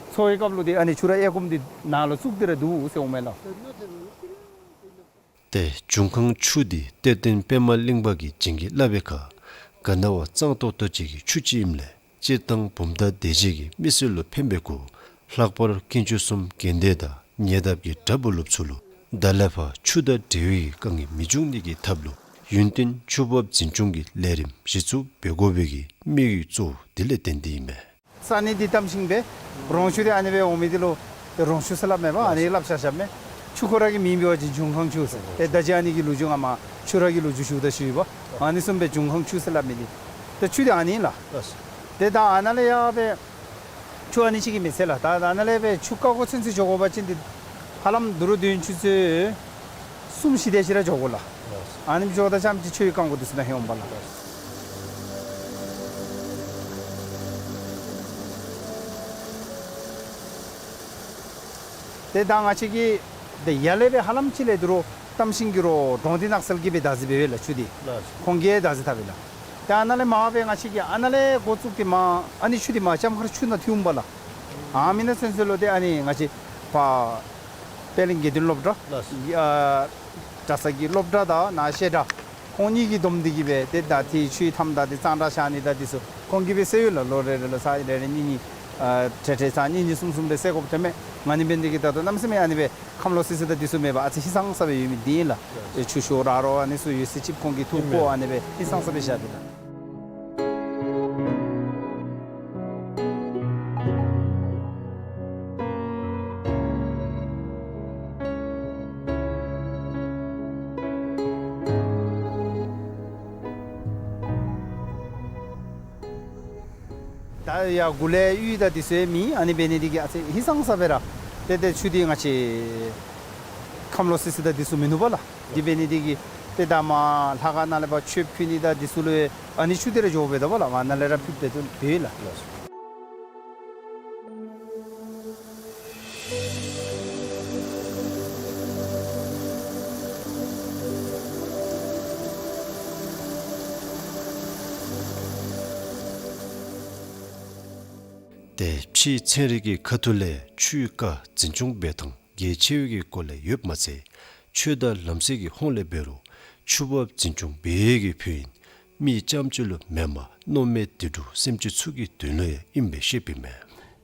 འཚོ་བའི་སྐབས་ལུ་ཏེ་ཨ་ནི་ཆུ་ར་གཡས་སྐོམ་འདི་ནཱ་ལུ་བཙུགས་ཏེ་ར་འདུག་ཟེར་འོང་མས་ལགས། ཏེ་འབྱུང་ཁུངས་ཆུ་འདི་གཏེར་སྟོན་པདྨ་གླིང་པ་གིས་བྱིན་གྱིས་བརླབས་པའི་ཁར་ག་ན་བ་གཙང་ཏོག་ཏོ་ཅིག་གི་ཆུ་ཅིག་ཨིནམ་ལས་སྤྱིར་བཏང་བུམ་ཐང་སྡེ་བཞི་གི་མི་སེར་ལུ་ཕན་པའི་གུ་ལྷག་པར་དཀོན་མཆོག་གསུམ་དགོན་སྡེ་དང་ཉེ་འདབས་ཀྱི་གྲྭ་བུ་སློབ་ཚུ་ལུ་ད་ལས་ཕར་ཆུ་དང་འབྲེལ་བའི་དཀའ་ངལ་མི་འབྱུང་ནི་གི་ཐབས་ལུ་ཡུན་བརྟན་ཆུ་འབབ་འཛིན་སྐྱོང་གི་ལས་རིམ་གཞི་བཙུགས་འབད་དགོ་པའི་གི་དམིགས་ཡུལ་གཙོ་བོ་འདི་ལས་བརྟེན་ཏེ་ཨིན་མས། ས་གནས་འདི་གཏམ་ཤིང་སྦེ་རོང་ཆུ་འདི་ཨ་ནི་སྦེ་འོང་མི་འདི་ལུ་ཏེ་རོང་ཆུ་ཟེར་སླབ་མས་པ། ཨ་ནི་སླབ་ཤ་ཤ་མས། ཆུ་ཁོ་ར་གི་མིང་འབད་བ་ཅིན་འབྱུང་ཁུངས་ཆུ་ཟེར། ཏེ་ད་ཅི་ཨ་ནི་གི་ལོ་རྒྱུས་ང་མ་ཆུ་ར་གི་ལོ་རྒྱུས་ཞུ་ད་ཞུ་ཡི་པ། ཨ་ནི་བཟུམ་སྦེ་འབྱུང་ཁུངས་ཆུ་ཟེར་སླབ་མི་འདི་ཏེ་ཆུ་འདི་ཨ་ནི་ལགས། ཏེ་ད་ཨ་ནཱ་ལས་ཡར་སྦེ་ཆུ་ཨ་ནི་ཅིག་གིས་མི་ཚད་ལགས། ད་ཨ་ནཱ་ལས་སྦེ་ཆུ་བཀག་དགོ་ཚུན་ཚོད་འགྱོ་དགོ་པ་ཅིན་འདི་ཧ་ལམ་དུ་རུ་དུས་ཡུན་ཆུ་ཚོད་གསུམ་བཞི་དེ་ཅིག་ར་འགྱོ་དགོ་ལགས། ཨ་ནི་འགྱོཝ་ད་ཙམ་ཅིག་ཆུ་ཡི་རྐང་མགོ་འདི་ཚུ་ནང་ལྷོད་འོང་པ་ལགས། ཏེ་ད་ང་བཅས་ཀྱིས་ཏེ་ཡར་ལས་སྦེ་ཧ་ལམ་ཅིག་ལས་དུ་རུ་གཏམ་ཤིང་གི་རོ་གྲོང་སྡེ་ནགས་ཚལ་གྱིས་སྦེ་བདག་འཛིན་འབདཝ་ལགས་ཆུ་འདི། ཁོང་གིས་བདག་འཛིན་འཐབ་ཨིན་ལགས། ཏེ་ཨ་ནཱ་ལས་མར་སྦེ་ང་བཅས་ཀྱིས་ཨ་ནཱ་ལས་འགོ་བཙུགས་ཏེ་མར་ཨ་ནི་ཆུ་འདི་མར་ལྕམ་མཁར་ཆུ་ནང་ཐིམ་པ་ལགས། ཨ་མི་ནང་ཚུན་ཚོད་ལུ་ཏེ་ཨ་ནི་ང་བཅས་པ་པད་གླིང་དགེ་འདུན་སློབ་གྲྭ་ཨ་གྲྭ་ཚང་གི་སློབ་གྲྭ་དང་ནཱ་བཤད་གྲྭ་ཁོང་གཉིས་ཀྱིས་བསྡོམས་ཏེ་གིས་སྦེ་ཏེ་ད་ཏེ་ཆུའི་མཐའམ་ད་ཏེ་གཙང་སྦྲ་བཞག་ནི་ད་འདི་ཚུ་ཁོང་གིས་སྦེ་སེལཝ་ལགས། ལོ་རེ་རེ་ལུ་ཚར་རེ་རེ་གཉིས་གཉིས་ཨ་ཏེ་ཏེ་ཚར་གཉིས་གཉིས་གསུམ་གསུམ་སྦེ་སེལ་དགོཔ་ཐོནམ་མས། ཨ་ནི་འབད་ནི་འདི་གིས་ད་ལྟོ་གནམ་མེད་ས་མེད་ཨ་ནི་སྦེ་ཁམས་ལོག་སི་སི་ད་འདི་ཚུ་མེད་པར་ཨ་ཙི་ཧིང་སངས་ས་སྦེ་ཡོད་མི་འདི་ཨིན་ལགས། ཨེ་ཆུ་ཤོག་ར་རོ་ཨ་ནི་ཚུ་ཡོད་ས་ཅིག་ཁོང་གིས་འཐུ་བཀོ་ཨ་ནི་སྦེ་ཧིང་སངས་ས་སྦེ་བཞག་སྟེ་ལགས། ད་ཡར་གུ་ལས་གཡུས་ད་འདི་ཚུ་ཡང་མེད། ཨ་ནི་འབད་ནི་འདི་གིས་ཨ་ཙི་ཧིང་སངས་ས་སྦེ་ར་ཏེ་ཏེ་ཆུ་འདི་ང་བཅས་ཁམས་ལོག་སི་སི་ད་འདི་ཚུ་མིན་ནུག་པ་ལགས། འདི་འབད་ནི་འདི་གིས་ཏེ་ད་མར་ལྷ་ཁང་ནང་ལས་ཕར་མཆོདཔ་ཕུལ་ནི་ད་འདི་ཚུ་ལུ་ཨ་ནི་ཆུ་འདི་ར་འགྱོ་འབད་དོ་པ་ལགས། མར་ནཱ་ལས་ར་ཕུལ་འབད་དོ་འབད་ལགས། ཏེ་ཕྱིའི་ཚན་རིག་གི་ཁ་ཐུག་ལས་ཆུའི་རྐ་འཛིན་སྐྱོང་འབད་ཐངས་གལ་ཆེ་བའི་གི་སྐོར་ལས་ཡོདཔ་མ་ཚད་ཆོས་དང་ལམ་སྲོལ་གྱི་ཧོངས་ལས་འབད་རུང་ཆུ་འབབ་འཛིན་སྐྱོང་འབད་བའི་གི་ཕུལ་ཨིན། མི་རྐྱངམ་ཅིག་ལུ་མེན་པར་མནོ་མེད་དུད་འགྲོ་སེམས་ཅན་ཚུ་གི་དོན་ལུ་ཡང་ཨིནམ་སྦེ་བཤདཔ་ཨིན་མས།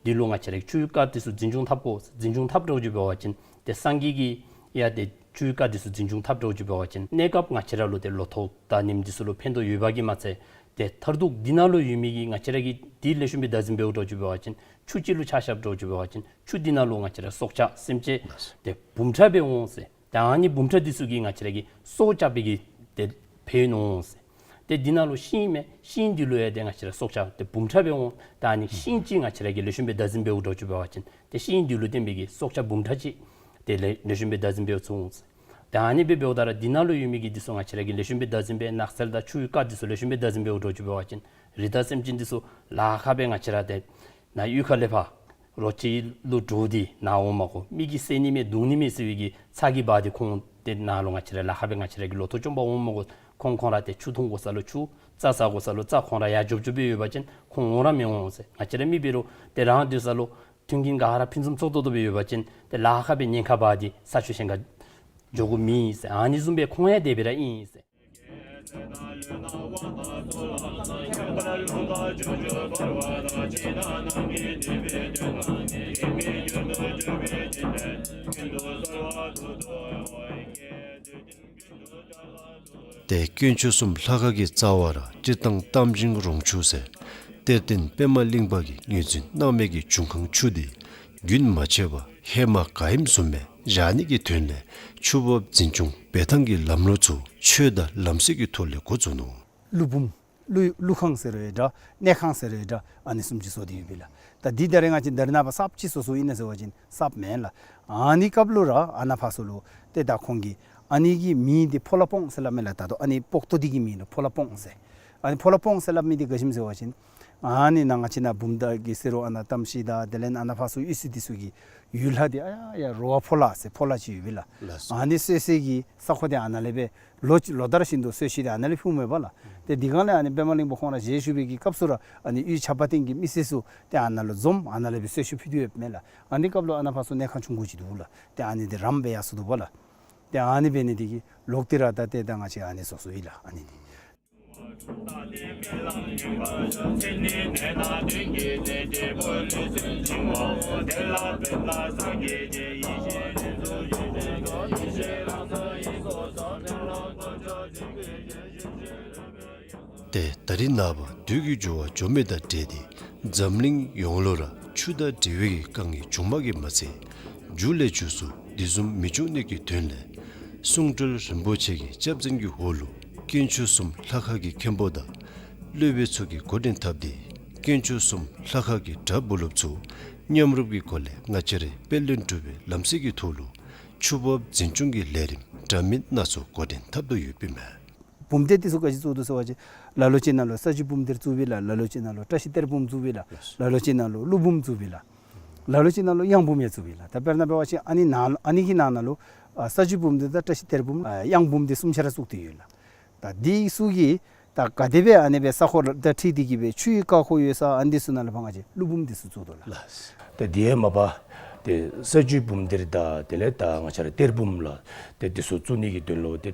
འདི་ལུ་ང་བཅས་ར་ཆུའི་རྐ་འདི་ཚུ་འཛིན་སྐྱོང་འཐབ་དགོ། འཛིན་སྐྱོང་འཐབ་འགྱོ་འགྱོ་འབད་བ་ཅིན་ཏེ་སངས་རྒྱས་ཀྱིས་ཡང་ཏེ་ཆུའི་རྐ་འདི་ཚུ་འཛིན་སྐྱོང་འཐབ་འགྱོ་འགྱོ་འབད་བ་ཅིན་གནས་སྐབས་ང་བཅས་ར་ལུ་ཏེ་ལོ་ཐོག་དང་ཉིནམ་འདི་ཚུ་ལུ་ཕན་ཐོགས་ཡོདཔ་གིས་མ་ཚད་ཏེ་མཐར་ཐུག་འདི་ནང་ལུ་ཡོད་མི་གི་ང་བཅས་ར་གིས་འདི་ལེགས་ཤོམ་སྦེ་བདག་འཛིན་འབདཝ་འགྱོ་འགྱོ་འབད་བ་ཅིན་ཆུ་གཅིག་ལུ་ཆ་བཞག་འགྱོ་འགྱོ་འབད་བ་ཅིན་ཆུ་འདི་ནང་ལུ་ང་བཅས་ར་སྲོག་ཆགས་སེམས་ཅན་ཏེ་འབུམ་ཕྲག་སྦེ་འོང་ཟེར། ད་ཨ་ནི་འབུམ་ཕྲག་འདི་ཚུ་གིས་ང་བཅས་ར་གི་སྲོག་སྐྱབས་པའི་གི་ཏེ་ཕན་ཡོན་འོང་ཟེར། ཏེ་འདི་ནང་ལུ་ཤིང་མས། ཤིང་འདི་ལུ་ཡང་ཏེ་ང་བཅས་ར་སྲོག་ཆགས་ཏེ་འབུམ་ཕྲག་སྦེ་འོང་། ད་ཨ་ནི་ཤིང་གཅིག་ང་བཅས་ར་གིས་ལེགས་ཤོམ་སྦེ་བདག་འཛིན་འབདཝ་འགྱོ་འགྱོ་འབད་བ་ཅིན་ཏེ་ཤིང་འདི་ལུ་བརྟེན་པའི་གི་སྲོག་ཆགས་འབུམ་ཕྲག་གཅིག་ཏེ་ལེགས་ལེགས་ཤོམ་སྦེ་བདག་འཛིན་འབད་ཚུགས་འོང་ཟེར། ད་ཨ་ནི་སྦེ་འབདཝ་ད་ར་འདི་ནང་ལུ་ཡོད་མི་གི་འདི་ཚུ་ང་བཅས་ར་གིས་ལེགས་ཤོམ་སྦེ་བདག་འཛིན་འབད་ནགས་ཚལ་དང་ཆུའི་རྐ་འདི་ཚུ་ལེགས་ཤོམ་སྦེ་བདག་འཛིན་འབདཝ་འགྱོ་འགྱོ་འབད་བ་ཅིན་རི་དྭགས་སེམས་ཅན་འདི་ཚུ་ལཱ་ཁག་སྦེ་ང་བཅས་ར་ཏེ་ནཱ་གཡུས་ཁ་ལས་ཕར་རོ་ཁྱི་ལུ་འདྲོག་སྟེ་ནཱ་འོང་མ་དགོ། མི་གིས་བསད་ནི་མས་བརྡུང་ནི་མས་ཟེར་བའི་གི་ཚ་གྱང་འབག་སྟེ་ཁོང་ཏེ་ནཱ་ལུ་ང་བཅས་ར་ལཱ་ཁག་སྦེ་ང་བཅས་ར་གི་ལོ་ཐོག་བཅོམ་པར་འོང་མ་དགོ། ཁོང་ཁོང་ར་ཏེ་ཆུ་འཐུང་དགོ་ས་ལུ་ཆུ་རྩྭ་ཟ་དགོ་ས་ལུ་རྩྭ་ཁོང་ར་ཡར་འཇོབ་འཇོབ་སྦེ་ཡོད་པ་ཅིན་ཁོང་འོང་ར་མི་འོང་ཟེར། ང་བཅས་ར་མི་འབད་རུང་ཏེ་རང་སྡོད་ས་ལུ་མཐུན་རྐྱེན་ག་ར་ཕུན་སུམ་ཚོགས་ཏོག་ཏོ་སྦེ་ཡོད་པ་ཅིན་ཏེ་ལཱ་ཁག་སྦེ་ཉེན་ཁ་འབག་སྟེ་ས་ཆུ་གཞན་ཁར་འགྱོ་དགོཔ་མེད་ཟེར། ཨ་ནི་བཟུམ་སྦེ་ཁོང་ཡང་དེ་སྦེ་ར་ཨིན་ཟེར། ཏེ་དཀོན་མཆོག་གསུམ་ལྷ་ཁང་གི་རྩ་བར་སྤྱིར་བཏང་གཏམ་ཤིང་རོང་ཆུ་ཟེར་གཏེར་སྟོན་པདྨ་གླིང་པ་གིས་ངོས་འཛིན་གནང་མི་གི་འབྱུང་ཁུངས་ཆུ་འདི་རྒྱུན་མ་ཆད་པར་ཧེ་མ་ག་ཨིནམ་བཟུམ་སྦེ་བཞག་ནི་གི་དོན་ལས་ཆུ་འབབ་འཛིན་སྐྱོང་འབད་ཐངས་ཀྱི་ལམ་ལུགས་ཚུ་ཆོས་དང་ལམ་སྲོལ་གྱི་ཐོག་ལས་འགོ་བཙུགས་ནུག། ཀླུ་འབུམ་ཀླུ་ཀླུ་ཁང་ཟེར་རུང་འདྲ་གནས་ཁང་ཟེར་རུང་འདྲ་ཨ་ནི་བཟུམ་ཅིག་བཟོ་སྟེ་ཡོད་པས་ལགས། ད་འདི་ད་རེས་ང་བཅས་ད་རེས་ནངས་པ་གསརཔ་ཅིག་བཟོ་བཟོཝ་ཨིན་ན་ཟེར་བ་ཅིན་གསརཔ་མེན་ལགས། ཨ་ནི་སྐབས་ལུ་ར་ཨ་ནཱ་ཕར་ཚུ་ལུ་ཏེ་ད་ཁོང་གིས་ཨ་ནི་གི་མིང་འདི་ཕོ་ལྷ་སྤོང་ཟེར་སླབ་མས་ལགས། ད་ལྟོ་ཨ་ནི་སྤོག་ཏོ་འདི་གི་མིང་ལུ་ཕོ་ལྷ་སྤོང་ཟེར། ཨ་ནི་ཕོ་ལ་སྤོང་ཟེར་སླབ་མི་འདི་ག་ཅི་སྨོ་ཟེར་བ་ཅིན་ཨ་ནི་ནཱ་ང་བཅས་ནཱ་བུམ་ཐང་གི་ཟེར་རུང་ཨ་ནཱ་གཏམ་གཞི་དང་དེ་ལས་ཨ་ནཱ་ཕར་ཚུར་གཡུས་ཚན་འདི་ཚུ་གི་ཡུལ་ལྷ་འདི་ཨ་ཡ་ཡ་རོ་བ་ཕོ་ལ་ཟེར་ཕོ་ལ་ཅིག་ཡོད་པས་ལགས། ལགས་སོ། ཨ་ནི་གསོལ་ས་གི་ས་ཁོངས་འདི་ཨ་ནཱ་ལས་སྦེ་ལོ་ལོ་ལྟར་བཞིན་དུ་གསོལ་ས་འདི་ཨ་ནཱ་ལས་ཕུལཝ་མས་པ་ལགས། ཏེ་དེ་སྒང་ལས་ཨ་ནི་པདྨ་གླིང་པ་ཁོང་ར་མཇལ་བཞུགས་པའི་གི་སྐབས་སུ་ར་ཨ་ནི་གཡུས་ཆབ་དཔལ་སྟེང་གི་མི་སེར་ཚུ་ཏེ་ཨ་ནཱ་ལུ་འཛོམས་ཨ་ནཱ་ལས་སྦེ་གསོལ་ཚུ་ཕུལ་ཏེ་ཡོདཔ་མས་ལགས། ཨ་ནི་སྐབས་ལུ་ཨ་ནཱ་ཕར་ཚུར་གནས་ཁང་ཆུང་ཀུ་ཅིག་འདུག་ལགས། ཏེ་ཨ་ནི་འདི་རམ་སྦེ་ཡར་སོང་འདུག་པ་ལགས། ཏེ་ཨ་ནི་འབད་ནི་འདི་གིས་ལོག་སྟེ་ར་ད་ཏེ་ད་ང་བཅས་ཨ་ནི་བཟོ་བཟོཝ་ཨིན་ལགས། ཨ་ནི་འདི། ཏེ་ད་རིས་ནངས་པ་བདུད་ཀྱི་འགྲོ་བ་འགྱོ་མི་དང་འབྲེལ་ཏེ་འཛམ་གླིང་ཡོངས་ལུ་ར་ཆུ་དང་འབྲེལ་བའི་དཀའ་ངལ་བྱུངམ་གིས་མ་ཚད་མཇུག་ལས་མཇུག་སུ་དེ་བཟུམ་མི་འབྱུང་ནི་གི་དོན་ལས་གསུང་སྤྲུལ་རིན་པོ་ཆེ་གི་སྐྱབས་འཛིན་གྱི་འོག་ལུ་དཀོན་མཆོག་གསུམ་ལྷ་ཁང་གི་མཁན་པོ་དང་སློབ་དཔོན་ཚུ་གིས་འགོ་འདྲེན་འཐབ་སྟེ་དཀོན་མཆོག་གསུམ་ལྷ་ཁང་གི་གྲྭ་བུ་སློབ་ཚུ་མཉམ་རུབ་ཀྱི་སྒོ་ལས་ང་བཅས་རའི་དཔལ་ལྡན་འབྲུག་པའི་ལམ་སྲོལ་གྱི་ཐོག་ལུ་ཆུ་འབབ་འཛིན་སྐྱོང་གི་ལས་རིམ་འདྲ་མིན་སྣ་ཚོགས་འགོ་འདྲེན་འཐབ་དོ་ཡོདཔ་ཨིན་མས། བུམ་སྡེ་འདི་ཚུ་ག་ཅི་བཙུགས་འདུག་ཟེར་བ་ཅིན་ལ་ལུ་ཅིག་ནང་ལུ་ས་བཅུད་བུམ་སྡེ་བཙུགས་པས་ལགས། ལ་ལུ་ཅིག་ནང་ལུ་བཀྲ་ཤིས་གཏེར་བུམ་བཙུགས་པས་ལགས། ལ་ལུ་ཅིག་ནང་ལུ་ཀླུ་བུམ་བཙུགས་པས་ལགས། ལ་ལུ་ཅིག་ནང་ལུ་གཡང་བུམ་ཡང་བཙུགས་པས་ལགས། ད་དཔེར་ན་འབད་བ་ཅིན་ཨ་ནི་ནང་ཨ་ནི་གི་ནང་ན་ལུ་ཨ་ས་བཅུད་བུམ་སྡེ་དང་བཀྲ་ཤིས་གཏེར་བུམ་ཨ་གཡང་བུམ་སྡེ་གསུམ་ཆ་ར་བཙུགས་ཏེ་ཡོད་ལགས། ད་འདི་ཚུ་གིས་ད་ག་དེ་སྦེ་ཨ་ནི་སྦེ་ས་ཁོངས་དང་འཁྲིལ་ཏེ་གི་སྦེ་ཆུའི་རྐ་ཁོག་ཡོད་ས་ཨ་ནི་འདི་ཚུ་ནང་ལུ་ཕར་ང་བཅས་ཀླུ་བུམ་འདི་ཚུ་བཙུགས་དོ་ལགས། ལགས། ད་དེ་ཡང་མ་པ་ཏེ་ས་བཅུད་བུམ་སྡེ་དང་དེ་ལས་ད་ང་བཅས་ར་གཏེར་བུམ་ལགས། ཏེ་འདི་ཚུ་བཙུགས་ནི་གི་དོན་ལུ་ཏེ་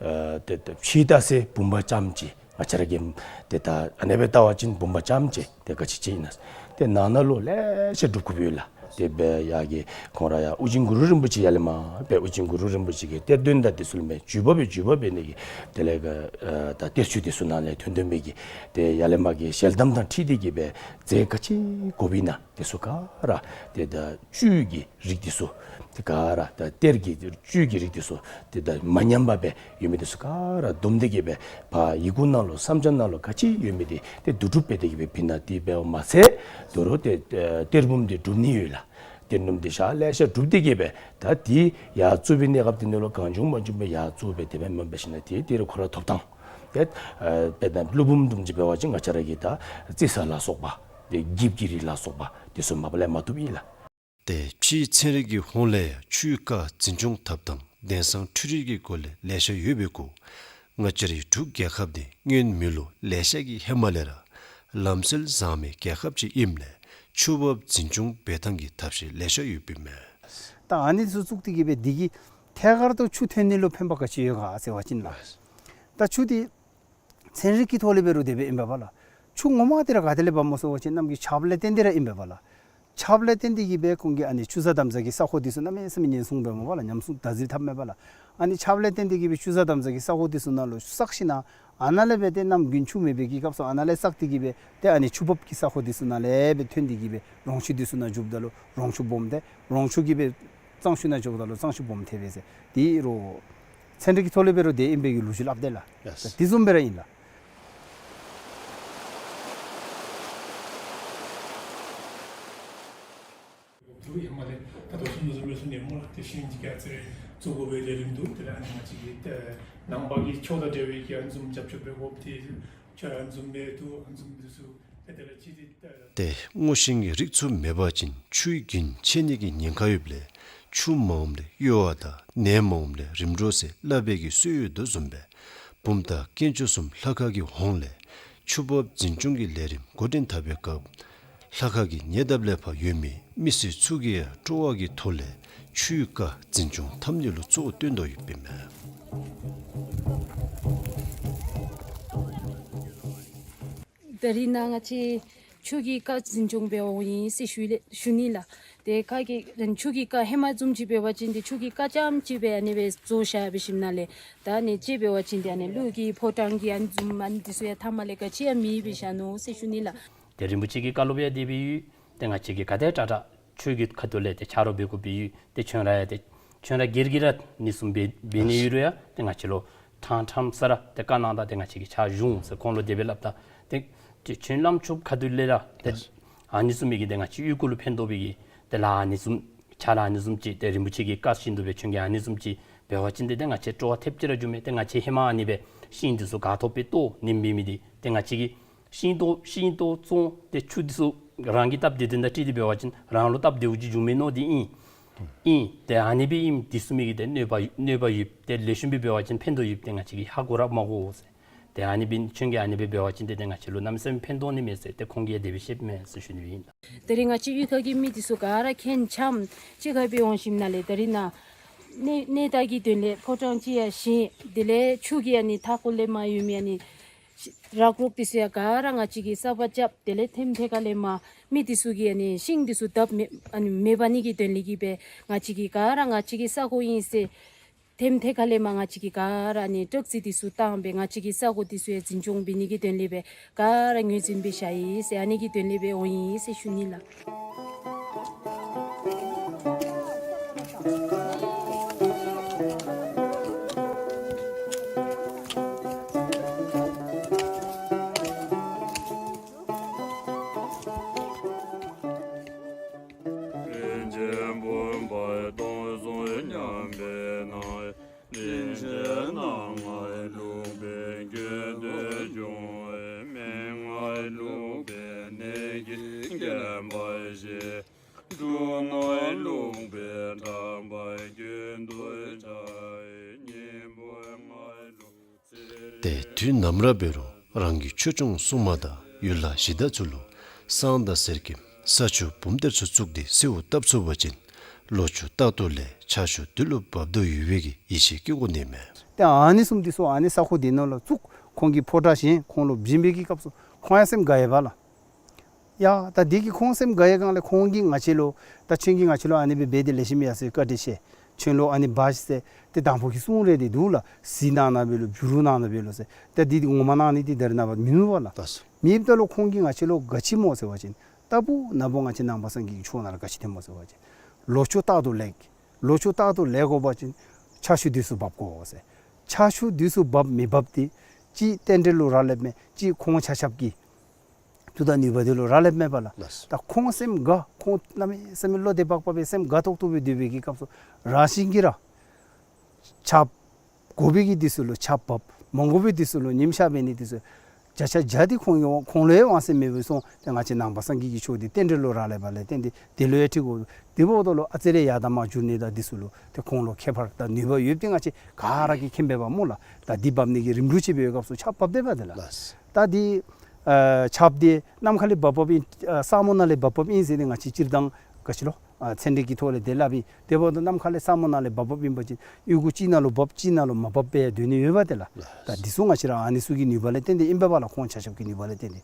ཨ་ཏེ་ཏེ་ཕྱི་ལྟ་ས་བུམ་པ་རྐྱངམ་ཅིག་ང་བཅས་ར་གིས་ཏེ་ད་ཨ་ནེ་སྦེ་བལྟ་བ་ཅིན་བུམ་པ་རྐྱངམ་ཅིག་ཏེ་ག་ཅི་ཅིག་ཨིན་ན། ཏེ་ནང་ན་ལུ་ལེ་ཤ་སྒྲུབ་དགོཔ་ཡོད་ལགས། དེ་སྦེ་ཡར་གྱི་ཁོང་ར་ཡར་ཨོ་རྒྱན་གུ་རུ་རིན་པོ་ཆེ་ཡར་ལས་མར་སྦེ་ཨོ་རྒྱན་གུ་རུ་རིན་པོ་ཆེ་གི་གཏེར་སྟོན་དང་དེ་ཚུ་ལུ་མས་བརྒྱུད་པ་སྦེ་བརྒྱུད་པ་འབད་ནི་གི་དེ་ལས་ག་ཨ་ད་གཏེར་ཆོས་དེ་ཚུ་ནང་ལས་ཐོན་ཐོན་པའི་གི་ཏེ་ཡར་ལས་མར་གྱི་ཞལ་གདམས་དང་འཁྲིལ་ཏེ་གི་སྦེ་རྫས་ག་ཅི་དགོཔ་ཨིན་ན་དེ་ཚུ་ག་ར་ཏེ་ད་བཅུད་ཀྱི་རིགས་དེ་ཚུ་ཏེ་ག་ར་ད་གཏེར་གྱི་བཅུད་ཀྱི་རིགས་དེ་ཚུ་ཏེ་ད་མ་ཉམས་པར་སྦེ་ཡོད་མི་དེ་ཚུ་ག་ར་བསྡོམས་ཏེ་གི་སྦེ་ཕར་ཡི་གུ་ནང་ལུ་བསམ་འཆར་ནང་ལུ་ག་ཅི་ཡོད་མི་དེ་ཏེ་བསྡུ་སྒྲུབ་འབད་དེ་གི་སྦེ་ཕུལ་ནི་དེ་འབདཝ་མ་ཚད་དོ་རུང་ཏེ་ཨ་གཏེར་བུམ་དེ་སྒྲུབ་ནི་ཡོད་ལགས། གཏེར་བུམ་དེ་ཤ་ལེ་ཤ་སྒྲུབ་སྟེ་གི་སྦེ་ད་དེ་ཡར་བཙུགས་པའི་གནས་སྐབས་དེ་ནང་ལུ་གང་བྱུང་མང་བྱུང་སྦེ་ཡར་བཙུགས་སྦེ་དེ་སྦེ་མ་འབད་ཞིན་ན་དེ་དེ་རུ་ཁོ་ར་ཐོབ་ཐངས་ཏེ་ཨ་དཔེར་ན་ཀླུ་བུམ་བཟུམ་ཅིག་འབད་བ་ཅིན་ང་བཅས་ར་གི་ད་རྩི་ས་ལ་སོགས་པ་ཏེ་འགྱིབ་ཀྱི་རིགས་ལ་སོགས་པ་དེ་ཚུ་མ་པ་ལས་མ་བཏུབ་ཨིན་ལགས། ཏེ་ཕྱིའི་ཚན་རིག་གི་ཧོངས་ལས་ཡང་ཆུའི་རྐ་འཛིན་སྐྱོང་འཐབ་ཐངས་དེང་སང་འཕྲུལ་རིག་གི་སྒོ་ལས་ལེ་ཤ་ཡོད་པའི་གུ་ང་བཅས་རའི་འབྲུག་རྒྱལ་ཁབ་འདི་སྔོན་མེ་ལོ་ལེ་ཤ་གི་ཧེ་མ་ལས་ར་ལམ་སྲོལ་བཟང་མའི་རྒྱལ་ཁབ་ཅིག་ཨིནམ་ལས་ཆུ་འབབ་འཛིན་སྐྱོང་འབད་ཐངས་ཀྱི་ཐབས་ཤེས་ལེ་ཤ་ཡོདཔ་ཨིན་མས། ད་ཨ་ནི་ཚུ་བཙུགས་ཏེ་གི་སྦེ་འདི་གིས་ཐད་ཀར་དུ་ཆུ་ཐོན་ནི་ལུ་ཕན་པ་ག་ཅི་ཡོད་ག་ཟེར་བ་ཅིན་ལགས། ད་ཆུ་འདི་ཚན་རིག་གི་ཐོག་ལས་འབད་རུང་དེ་སྦེ་ཨིན་པས་པ་ལགས། ཆུ་ངོ་མ་འདི་ར་ག་ཏེ་ལས་འབབ་སྨོ་ཟེར་བ་ཅིན་གནམ་གྱི་ཆརཔ་ལས་བརྟེན་ཏེ་ར་ཨིན་པས་པ་ལགས། ཆརཔ་ལས་བརྟེན་ཏེ་གི་སྦེ་ཁོང་གིས་ཨ་ནི་ཆུ་གཟར་འདམ་གཟར་གྱི་ས་ཁོངས་འདི་ཚུ་གནམ་མེད་ས་མེད་ཉེན་སྲུང་འབདཝ་མས་པ་ལགས། ཉམས་སྲུང་བདག་འཛིན་འཐབ་མས་པ་ལགས། ཨ་ནི་ཆརཔ་ལས་བརྟེན་ཏེ་གི་སྦེ་ཆུ་གཟར་འདམ་གཟར་གྱི་ས་ཁོངས་འདི་ཚུ་ནང་ལུ་བསགས་ཞིན་ན་ཨ་ནཱ་ལས་སྦེ་ཏེ་གནམ་དགུན་ཆུ་མེད་པའི་གི་སྐབས་སུ་ཨ་ནཱ་ལས་བསགས་ཏེ་གི་སྦེ་ཏེ་ཨ་ནི་ཆུ་འབབ་ཀྱི་ས་ཁོངས་འདི་ཚུ་ནང་ལས་སྦེ་ཐོན་ཏེ་གི་སྦེ་རོང་ཆུ་འདི་ཚུ་ནང་འཇུགཔ་ད་ལུ་རོང་ཆུ་སྦོམ་ཏེ་རོང་ཆུ་གིས་སྦེ་གཙང་ཆུ་ནང་འཇུགཔ་ད་ལུ་གཙང་ཆུ་སྦོམ་ཐལ་བས་ཟེར། དེ་རུང་ཚན་རིག་གི་ཐོག་ལས་འབད་རུང་དེ་ཨིན་པའི་གི་ལོ་རྒྱུས་སླབ་དེས་ལགས། ལགས། དེ་བཟུམ་སྦེ་ར་ཨིན་ལགས། འབྲུག་ཧེ་མ་ལས་ད་ལྟོ་ཚུན་ཚོད་བཟུམ་སྦེ་ནས་མོ་ལགས་ཏེ་ཤིང་འདི་ག་ཚེ་རེ་བཙུགས་དགོ་པའི་ལས་རིམ་འདུག། དེ་ལས་ཨ་ནི་ང་བཅས་ཀྱི་ཏེ་ནང་པ་གི་ཆོས་དང་འབྲེལ་བའི་གི་ཨ་ནི་བཟུམ་རྒྱབ་སྐྱོར་འབད་དགོཔ་དེ་ཆོས་ཨ་ནི་བཟུམ་མེད་དོ། ཨ་ནི་བཟུམ་འདི་ཚུ་ཏེ་དེ་ལས་ཅི་སྟེ་ཏེ་སྔོ་ཤིང་གི་རིགས་ཚུ་མེད་པ་ཅིན་ཆུའི་རྒྱུན་ཆད་ནི་གི་ཉེན་ཁ་ཡོདཔ་ལས་ཆུ་མ་འོངམ་ལས་གཡོ་བ་དང་ནད་མ་འོངམ་ལས་རིམ་གྲོ་ཟེར་སླབ་པའི་གི་སྲོལ་ཡོད་དོ་བཟུམ་སྦེ་བུམ་ཐང་དཀོན་མཆོག་གསུམ་ལྷ་ཁང་གི་ཧོངས་ལས་ཆུ་འབབ་འཛིན་སྐྱོང་གི་ལས་རིམ་འགོ་འདྲེན་འཐབ་པའི་སྐབས་ལྷ་ཁང་གི་ཉེ་འདབས་ལས་ཕར་ཡོད་མི་མི་སེར་ཚུ་གིས་ཡང་སྤྲོ་བ་གི་ཐོག་ལས་ཆུའི་རྐ་འཛིན་སྐྱོང་འཐབ་ནི་ལུ་གཙོ་བོ་བཏོན་དོ་ཡོདཔ་ཨིན་མས། ད་རིས་ནཱ་ང་བཅས་ཆུ་གི་རྐ་འཛིན་སྐྱོང་འབད་འོང་ཡི་ཟེར་ཞུ་ལེ་ཞུ་ནི་ལགས། ཏེ་རྐ་གི་ཆུ་གི་རྐ་ཧེ་མ་བཟུམ་ཅིག་འབད་བ་ཅིན་ཏེ་ཆུ་གི་རྐ་རྐྱངམ་ཅིག་སྦེ་ཨ་ནི་སྦེ་བཟོ་བཞག་འབད་ཞིནམ་ལས་ད་ཨ་ནི་ཅིག་འབད་བ་ཅིན་ཏེ་ཨ་ནི་ཀླུ་གི་ཕོ་བྲང་གི་ཨ་ནི་བཟུམ་ཨ་ནི་འདི་ཚུ་ཡང་ཐ་མ་ལས་ག་ཅི་ཡང་མེདཔ་སྦེ་བཞག་ནུག་ཟེར་ཞུ་ནི་ལགས། ཏེ་རིན་པོ་ཆེ་གི་བཀའ་སློབ་ཡང་དེ་སྦེ་ཡོད། ཏེ་ང་བཅས་ཀྱིས་ག་དེ་དྲག་དྲག་ཆོས་ཀྱི་ཁ་ཐུག་ལས་ཏེ་ཆ་རོགས་འབད་དགོཔ་སྦེ་ཡོད། ཏེ་ཁྱོད་ར་ཡང་ཏེ་ཁྱོད་ར་སྒེར་གྱི་ར་ཨ་ནི་བཟུམ་སྦེ་འབད་ནི་ཡོད་རུང་ཡང་ཏེ་ང་བཅས་ལུ་ཕྲང་ཕྲང་ས་ར་ཏེ་བཀའ་གནང་ད་ཏེ་ང་བཅས་ཀྱིས་ཕྱག་ཞུ་འོང་ཟེར་ཁོང་ལུ་དེ་སྦེ་སླབ་ད། ཏེ་ཏེ་ཁྱོད་བླམ་ཆོསཔ་ཁ་ཐུག་ལས་ར་ཏེ་ཨ་ནི་བཟུམ་མའི་གི་ཏེ་ང་བཅས་གཡུས་ཁུལ་ལུ་ཕན་ཐོགས་པའི་གི་ཏེ་ལཱ་ཨ་ནི་བཟུམ་ཕྱག་ལཱ་ཨ་ནི་བཟུམ་ཅིག་ཏེ་རིན་པོ་ཆེ་གི་བཀའ་བཞིན་དུ་སྦེ་ཁྱོད་ཀྱིས་ཨ་ནི་བཟུམ་ཅིག་ འབད་བ་ཅིན་ཏེ་ཏེ་ང་བཅས་སྤྲོ་བ་ཐེབས་ཅིག་ར་འགྱོ་མས། ཏེ་ང་བཅས་ཧེ་མ་ཨ་ནི་སྦེ་ཤིང་འདི་ཚུ་ག་ཐོབ་སྦེ་བཏོག་ནིམ་འབད་མི་འདི་ཏེ་ང་བཅས་ཀྱིས་ཤིང་བཏོག་ཤིང་བཏོག་བཙོང་ཏེ་ཆུ་འདི་ཚུ་རང་གི་སྟབས་བདེ་དོན་དང་འཁྲིལ་ཏེ་འབད་བ་ཅིན་རང་ལུ་སྟབས་བདེཝ་ཅིག་འབྱུང་མས་མནོ་སྟེ་ཨིན། ཨིན། ཏེ་ཨ་ནི་སྦེ་ཨིནམ་འདི་ཚུ་མི་གིས་ཏེ་གནོད་པ་གནོད་པ་ཡོདཔ་ཏེ་ལེགས་ཤོམ་སྦེ་འབད་བ་ཅིན་ཕན་ཐོགས་ཡོདཔ་ཏེ་ང་བཅས་ཀྱིས་ཧ་གོ་ར་མ་གོ་ཟེར། ཏེ་ཨ་ནི་སྦེ་ཁྱོད་ཀྱིས་ཨ་ནི་སྦེ་འབད་བ་ཅིན་ཏེ་ཏེ་ང་བཅས་ལུ་གནམ་མེད་ས་མེད་ཕན་ཐོགས་ནི་མས་ཟེར་ཏེ་ཁོང་གིས་ཡང་དེ་སྦེ་བཤདཔ་མས་ཟེར་ཞུ་ནི་ཨིན། ད་རིས་ང་བཅས་གཡུས་ཁ་གི་མི་འདི་ཚུ་ག་ར་ཁྱེད་ཆ་མཉམ་གཅིག་ཁར་སྦེ་འོང་ཞིནམ་ལས་ད་རིས་ནཱ་གནས་གནས་སྟངས་ཀྱི་དོན་ལས་ཕོ་བྲང་ཅིག་ཡང་བཞེངས། དེ་ལས་ཆུ་གི་ཨ་ནི་མཐའ་འཁོར་ལས་མར་ཡོད་མི་ཨ་ནི་ར་ཀྲོག་འདི་ཚུ་ཡང་ག་ར་ང་བཅས་ཀྱིས་གསརཔ་རྐྱབ། དེ་ལས་ཐེམ་ཐེ་ཁ་ལས་མར་མི་འདི་ཚུ་གིས་ཨ་ནི་ཤིང་འདི་ཚུ་བརྡབ་མེད་ཨ་ནི་མེད་པ་ནི་གི་དོན་ལས་ཀྱི་སྦེ་ང་བཅས་ཀྱིས་ག་ར་ང་བཅས་ཀྱི་ས་གོ་ཨིན་ཟེར་ཐེམ་ཐེ་ཁ་ལས་མར་ང་བཅས་ཀྱིས་ག་ར་ཨ་ནི་ཊག་རྩི་འདི་ཚུ་བཏང་སྦེ་ང་བཅས་ཀྱི་ས་གོ་འདི་ཚུ་ཡང་འཛིན་སྐྱོང་འབད་ནི་གི་དོན་ལས་སྦེ་ག་ར་ངོས་འཛིན་འབད་བཞག་ཡི་ཟེར་ཨ་ནི་གི་དོན་ལས་སྦེ་འོང་ཡི་ཟེར་ཞུ་ནི་ལགས། ཏེ་དུས་ནམ་ར་འབད་རུང་རང་གི་ཆོས་སྐྱོང་སྲུང་མ་དང་ཡུལ་ལྷ་གཞི་བདག་ཚུ་ལུ་བསང་དང་གསེར་སྐྱེམས་ས་ཆུ་བུམ་གཏེར་ཚུ་བཙུགས་ཏེ་གསོལཝ་བཏབ་ཚུགས་པ་ཅིན་ལོ་ཕྱུགས་རྟག་ཏུ་ལེགས། ཆར་ཆུ་དུས་ལུ་འབབ་དོ་ཡོད་པའི་གི་ཡིད་ཆེས་བསྐྱེད་དགོ་ནི་མས། ཏེ་ཨ་ནི་བཟུམ་འདི་ཚུ་ཨ་ནི་ས་གོ་འདི་ནང་ལུ་བཙུགས། ཁོང་གིས་ཕོ་བྲང་བཞེངས་ཁོང་ལུ་བྱིན་པའི་གི་སྐབས་སུ་ཁོང་ཡང་སེམས་དགའ་ཡོདཔ་ལགས། ཡ་ད་འདི་གིས་ཁོང་སེམས་དགའ་ཡོད་སྒང་ལས་ཁོང་གིས་ང་བཅས་ལུ་ད་ཁྱོད་ཀྱིས་ང་བཅས་ལུ་ཨ་ནི་སྦེ་འབད་དེ་ལེགས་ཤོམ་ཡ་ཟེར་བཀའ་དྲིན་ཆེ། ཁྱོད་ལུ་ཨ་ནི་འབག་ཤིག་ཟེར་ཏེ་དང་ཕུ་གིས་གསུང་རེ་འདི་འདུག་ལགས། གཟི་གནང་ན་འབད་ལོ་བྱུ་རུ་གནང་ན་འབད་ལོ་ཟེར། ད་འདི་འདི་ངོ་མ་གནང་ནི་འདི་ད་རེས་ནངས་པ་མིན་འདུག་པ་ལགས། ལགས་སོ། མེདཔ་ད་ལུ་ཁོང་གིས་ང་བཅས་ལུ་ག་ཅི་སྨོ་ཟེར་བ་ཅིན་ལྟ་བུ་ན་བུ་ང་བཅས་ནང་པ་སངས་རྒྱས་ཀྱི་ཆོས་ནང་ལུ་ག་ཅི་སྟོནམ་སྨོ་ཟེར་བ་ཅིན་ལོ་ཕྱུགས་རྟག་ཏུ་ལེགས། ལོ་ཕྱུགས་རྟག་ཏུ་ལེགས་དགོ་པ་ཅིན་ཆར་ཆུ་དུས་སུ་འབབ་དགོ་ཟེར། ཆར་ཆུ་དུས་སུ་འབབ་མི་འབབ་འདི་གཅིག་རྟེན་འབྲེལ་ལུ་རག་ལསཔ་མས། གཅིག་ཁོང་ཆ་ཁྱབ་ཀྱི་མཐུ་དང་ནུས་པ་འདི་ལུ་རག་ལསཔ་མས་པ་ལགས། ལགས་སོ། ད་ཁོང་སེམས་དགའ། ཁོང་གནམ་མེད་ས་མེད་བློ་བདེ་བག་ཕེབས་སྦེ་སེམས་དགའ་ཏོག་ཏོ་སྦེ་སྡོད་པའི་གི་སྐབས་སུ་རང་བཞིན་གྱིས་ར་ཆརཔ་དགོ་པའི་གི་དུས་སུ་ལུ་ཆརཔ་འབབ། མ་དགོ་པའི་དུས་སུ་ལུ་ཉིམ་ཤར་འབད་ནི་དུས་སུ་བརྒྱ་ཆ་བརྒྱ་འདི་ཁོང་གི་ཁོང་ལུ་ཡང་དབང་ཚད་མེདཔ་སྦེ་སོང་། ཏེ་ང་བཅས་ནང་པ་སངས་རྒྱས་ཀྱི་ཆོས་འདི་རྟེན་འབྲེལ་ལུ་རག་ལས་པ་ལས་བརྟེན་ཏེ་དེ་ལུ་ཡང་འགྲིག་གོ། དེ་འབདཝ་ད་ལུ་ཨ་ཙི་རེ་ཡར་དང་མར་འགྱུར་ནི་དང་འདི་ཚུ་ལུ་ཏེ་ཁོང་ལུ་ཁྱད་པར་དང་ནུས་པ་ཡོདཔ་འདི་ང་བཅས་ག་ར་གིས་མཁྱེན་པས་པ་སྨོ་ལགས། ད་འདི་འབབ་ནི་གི་རིམ་གྲོ་ཅིག་འབད་བའི་སྐབས་སུ་ཆརཔ་འབབ་སྡོདཔ་འདི་ལགས། ལགས། ད་འདི་ཨ་ཆརཔ་འདི་གནམ་ཁ་ལས་འབབ་འབབ་ཨིན་ཨ་ས་སྨུག་ནང་ལས་འབབ་འབབ་ཨིན་ཟེར་ཏེ་ང་བཅས་སྤྱིར་བཏང་ག་ཅི་ལོ་ཨ་ཚན་རིག་གི་ཐོག་ལས་དེ་སླབ་ཨིན། དེ་འབདཝ་ད་གནམ་ཁ་ལས་ས་སྨུག་ནང་ལས་འབབ་འབབ་ཨིན་པ་ཅིན་གཡུས་སྒོ་གཅིག་ནང་ལུ་འབབ་གཅིག་ནང་ལུ་མ་འབབ་པར་སྡོད་ནི་ཡོདཔ་འདི་ལགས། ལགས། ད་འདི་ཚུ་ང་བཅས་ར་ཨ་ནི་ཚུ་གི་ནུས་པ་ལས་བརྟེན་ཏེ་ཨིན་པས་པ་ལགས། ཁོང་ཆ་ཁྱབ་ཀྱི་ནུས་པ་ལས་བརྟེན་ཏེ།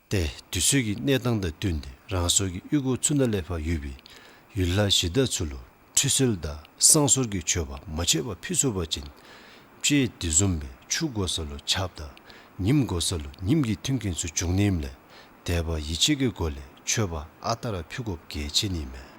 ཏེ་དུས་ཚོད་ཀྱི་གནས་སྟངས་དང་བསྟུན་ཏེ་རང་སོའི་གི་གཡུས་སྒོ་ཚུ་ནང་ལས་ཕར་ཡོད་པའི་ཡུལ་ལྷ་གཞི་བདག་ཚུ་ལུ་ཁྲུས་གསོལ་དང་བསང་གསོལ་གྱི་མཆོད་པ་མ་ཆད་པར་ཕུལ་ཚུགས་པ་ཅིན་དཔྱེ་དེ་བཟུམ་སྦེ་ཆུ་དགོ་ས་ལུ་ཆརཔ་དང་ཉིམ་དགོ་ས་ལུ་ཉིམ་གྱི་མཐུན་རྐྱེན་ཚུ་འབྱུང་ནི་ཨིནམ་ལས་དད་པ་ཡིད་ཆེས་ཀྱི་སྒོ་ལས་མཆོད་པ་ཨ་རྟག་ར་ཕུལ་དགོཔ་གལ་ཆེ་ནི་མས།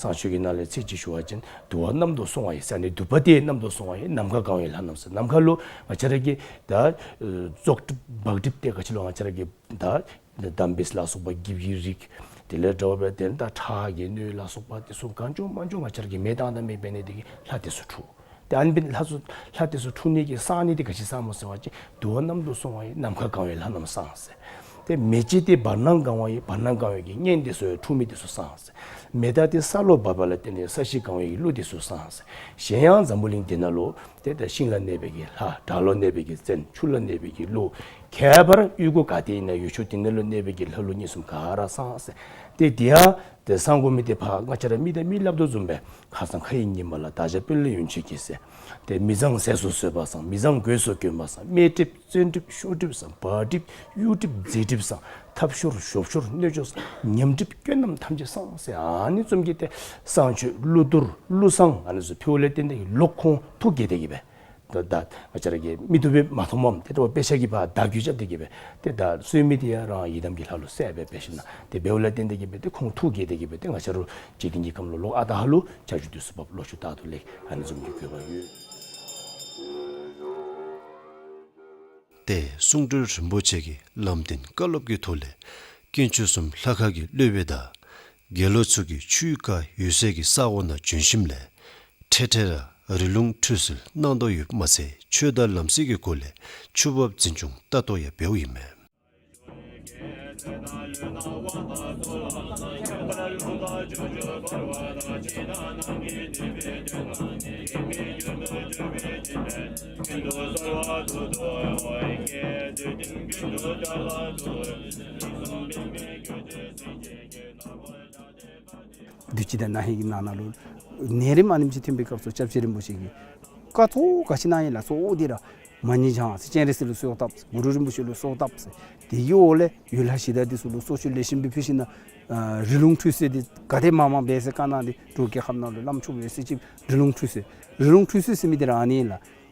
བསང་མཆོད་ཀྱི་ནང་ལས་ཚིག་གཅིག་ཞུ་བ་ཅིན་དུ་བ་གནམ་དུ་སོང་བ་ཡི་ཟེར་ནི་དུ་བ་དེ་གནམ་དུ་སོང་བ་ཡི་ནམ་མཁའ་གང་བའི་ལྷ་རྣམས་ཟེར། ནམ་མཁའ་ལུ་ང་བཅས་ར་གི་ད་ཨེ་བཙོག་གྲིབ་བག་གྲིབ་དེ་ག་ཅི་ལོ་ང་བཅས་ར་གི་ད་འདམ་སྦེས་ལ་སོགས་པ་འགྱིབ་ཀྱི་རིགས་དེ་ལས་འདྲ་བ་སྦེ་དེ་ད་ཁྲག་གི་སྣོད་ལ་སོགས་པ་དེ་ཚུ་གང་བྱུང་མང་བྱུང་ང་བཅས་ར་གིས་མེ་བཏང་ད་མེ་འབད་ནི་དེ་གིས་ལྷ་དེ་ཚུ་འཁྲུགས། ཏེ་ཨ་ནི་སྦེ་ལྷ་ཚུ་ལྷ་དེ་ཚུ་འཁྲུགས་ནི་གི་བསང་ནི་དེ་ག་ཅི་བསང་སྨོ་ཟེར་བ་ཅིན་དུ་བ་གནམ་དུ་སོང་བ་ཡི་ནམ་མཁའ་གང་བའི་ལྷ་རྣམས་བསང་ཟེར། ཏེ་མེ་ལྕེ་དེ་བར་སྣང་གང་བ་ཡི་བར་སྣང་གང་བའི་གི་གཉན་དེ་ཚུ་ཡང་འཁྲུགས་མི་དེ་ཚུ་བསང་ཟེར། མེ་སྟག་དེ་ས་ལུ་བབས་པ་ལས་བརྟེན་ཏེ་ས་གཞི་གང་བའི་གི་ཀླུ་དེ་ཚུ་བསང་ཟེར། གཞན་ཡང་འཛམ་བུ་གླིང་འདི་ནང་ལུ་ཏེ་ད་ཤིང་ལ་གནས་པའི་གི་ལྷ། བྲག་ལུ་གནས་པའི་གི་བཙན། ཆུ་ལ་གནས་པའི་གི་ཀླུ། ཁྱད་པར་གཡུས་སྒོ་ག་ཏེ་ཨིན་ན་ཡུལ་ཕྱོགས་དེ་ནང་ལུ་གནས་པའི་གི་ལྷ་ཀླུ་གཉན་གསུམ་ག་ར་བསང་ཟེར། ཏེ་དེ་ཡང་ཏེ་བསང་དགོ་མི་དེ་ཕར་ང་བཅས་ར་མི་དང་མི་སླབ་དོ་བཟུམ་སྦེ་ཁ་སང་ཁ་ཡི་ཉི་མ་ལ་བདག་ཅག་དཔོན་སློབ་ཡོན་མཆོད་ཀྱིས་ཟེར། ཏེ་མི་བཟང་ཟས་སུ་ཟོས་པ་བསང་། མི་བཟང་གོས་སུ་གྱོན་པ་བསང་། དམེ་གྲིབ་བཙན་གྲིབ་ཤོར་གྲིབ་བསང་། བག་གྲིབ་གཡུ་གྲིབ་རྫི་གྲིབ་བསང་། ཐབ་ཤོར་ཞོབ་ཤོར་གནོད་སྐྱོན་བསང་། ཉམས་གྲིབ་སྐྱོན་རྣམས་ཐམས་ཅད་བསང་ཟེར། ཨ་ནི་བཟུམ་གྱི་ཏེ་བསང་མཆོད་ཀླུ་གཏོར་ཀླུ་བསང་ཨ་ནི་ཚུ་ཕུལཝ་ལས་བརྟེན་ཏེ་ལོག་ཁོང་ཐུགས་དགྱེས་ཏེ་གི་སྦེ། ད་ད་ང་བཅས་ར་གིས་མིག་ཏོ་སྦེ་མ་མཐོངམ་ཏེ་ད་དཔེ་ཆ་གིས་ཕར་བརྡ་བརྒྱུད་རྐྱབ་སྟེ་གི་སྦེ་ཏེ་ད་གསོལ་མི་དེ་ཡང་རང་ཡི་དམ་གྱི་ལྷ་ལུ་གསལ་སྦེ་འབད་ཞིན་ན་ཏེ་འབདཝ་ལས་བརྟེན་ཏེ་གི་སྦེ་ཏེ་ཁོང་ཐུགས་དགྱེས་ཏེ་གི་སྦེ་ཏེ་ང་བཅས་ར་འཇིག་རྟེན་གྱི་ཁམས་ལུ་ལོག་ཨ་རྟག་ཧ་ལུགས་ཆར་ཆུ་དུས་སུ་འབབ། ལོ་ཕྱུགས་རྟག་ཏུ་ལེགས། ཨ་ནི་བཟུམ་གྱི་དགོས་པ་ཡོད། ཏེ་གསུང་སྤྲུལ་རིན་པོ་ཆེ་གིས་ལམ་སྟོན་བཀའ་སློབ་ཀྱི་ཐོག་ལས་དཀོན་མཆོག་གསུམ་ལྷ་ཁང་གི་སློབ་དཔོན་དང་དགེ་སློང་ཚུ་གིས་ཆུའི་ཁ་ཡོད་སའི་གི་ས་གོ་ནང་བྱོན་ཞིནམ་ལས་འཕྲལ་འཕྲལ་ར་རི་ལུང་ཁྲུས་གསོལ་གནང་དོ་ཡོདཔ་མ་ཚད་ཆོས་དང་ལམ་སྲོལ་གྱི་སྒོ་ལས་ཆུ་འབབ་འཛིན་སྐྱོང་ལྟ་རྟོག་ཡང་འབདཝ་ཨིན་མས། དུས་ཅི་དང་ན་ཧིང་གི་ནང་ན་ལུ་ནད་རིམས་ཨ་ནེམ་ཅིག་ཐོན་པའི་སྐབས་སུ་སྐྱབས་རྗེ་རིན་པོ་ཆེ་གིས་བཀའ་ཐོག་ག་ཅི་གནང་ཡི་ལགས་ཟེར་འོ་དེ་ར་མ་ཎི་བགྱང་ཟེར་སྤྱན་རས་གཟིགས་ལུ་གསོལཝ་བཏབ་ཟེར་གུ་རུ་རིན་པོ་ཆེ་ལུ་གསོལཝ་བཏབ་ཟེར། དེ་གི་འོག་ལས་ཡུལ་ལྷ་གཞི་བདག་འདི་ཚུ་ལུ་གསོལ་མཆོད་ལེགས་ཤོམ་སྦེ་ཕུལ་ཞིནམ་ལས་རི་ལུང་ཁྲུས་གསོལ་འདི་ག་དེ་མང་མང་འབད་ཟེར་བཀའ་གནང་སྟེ་འབྲུག་རྒྱལ་ཁབ་ནང་ལུ་བླམ་ཆོསཔ་ཡོད་ཚད་ཅིག་རི་ལུང་ཁྲུས་གསོལ། རི་ལུང་ཁྲུས་གསོལ་ཟེར་མི་འདི་ར་ཨ་ནི་ཨིན་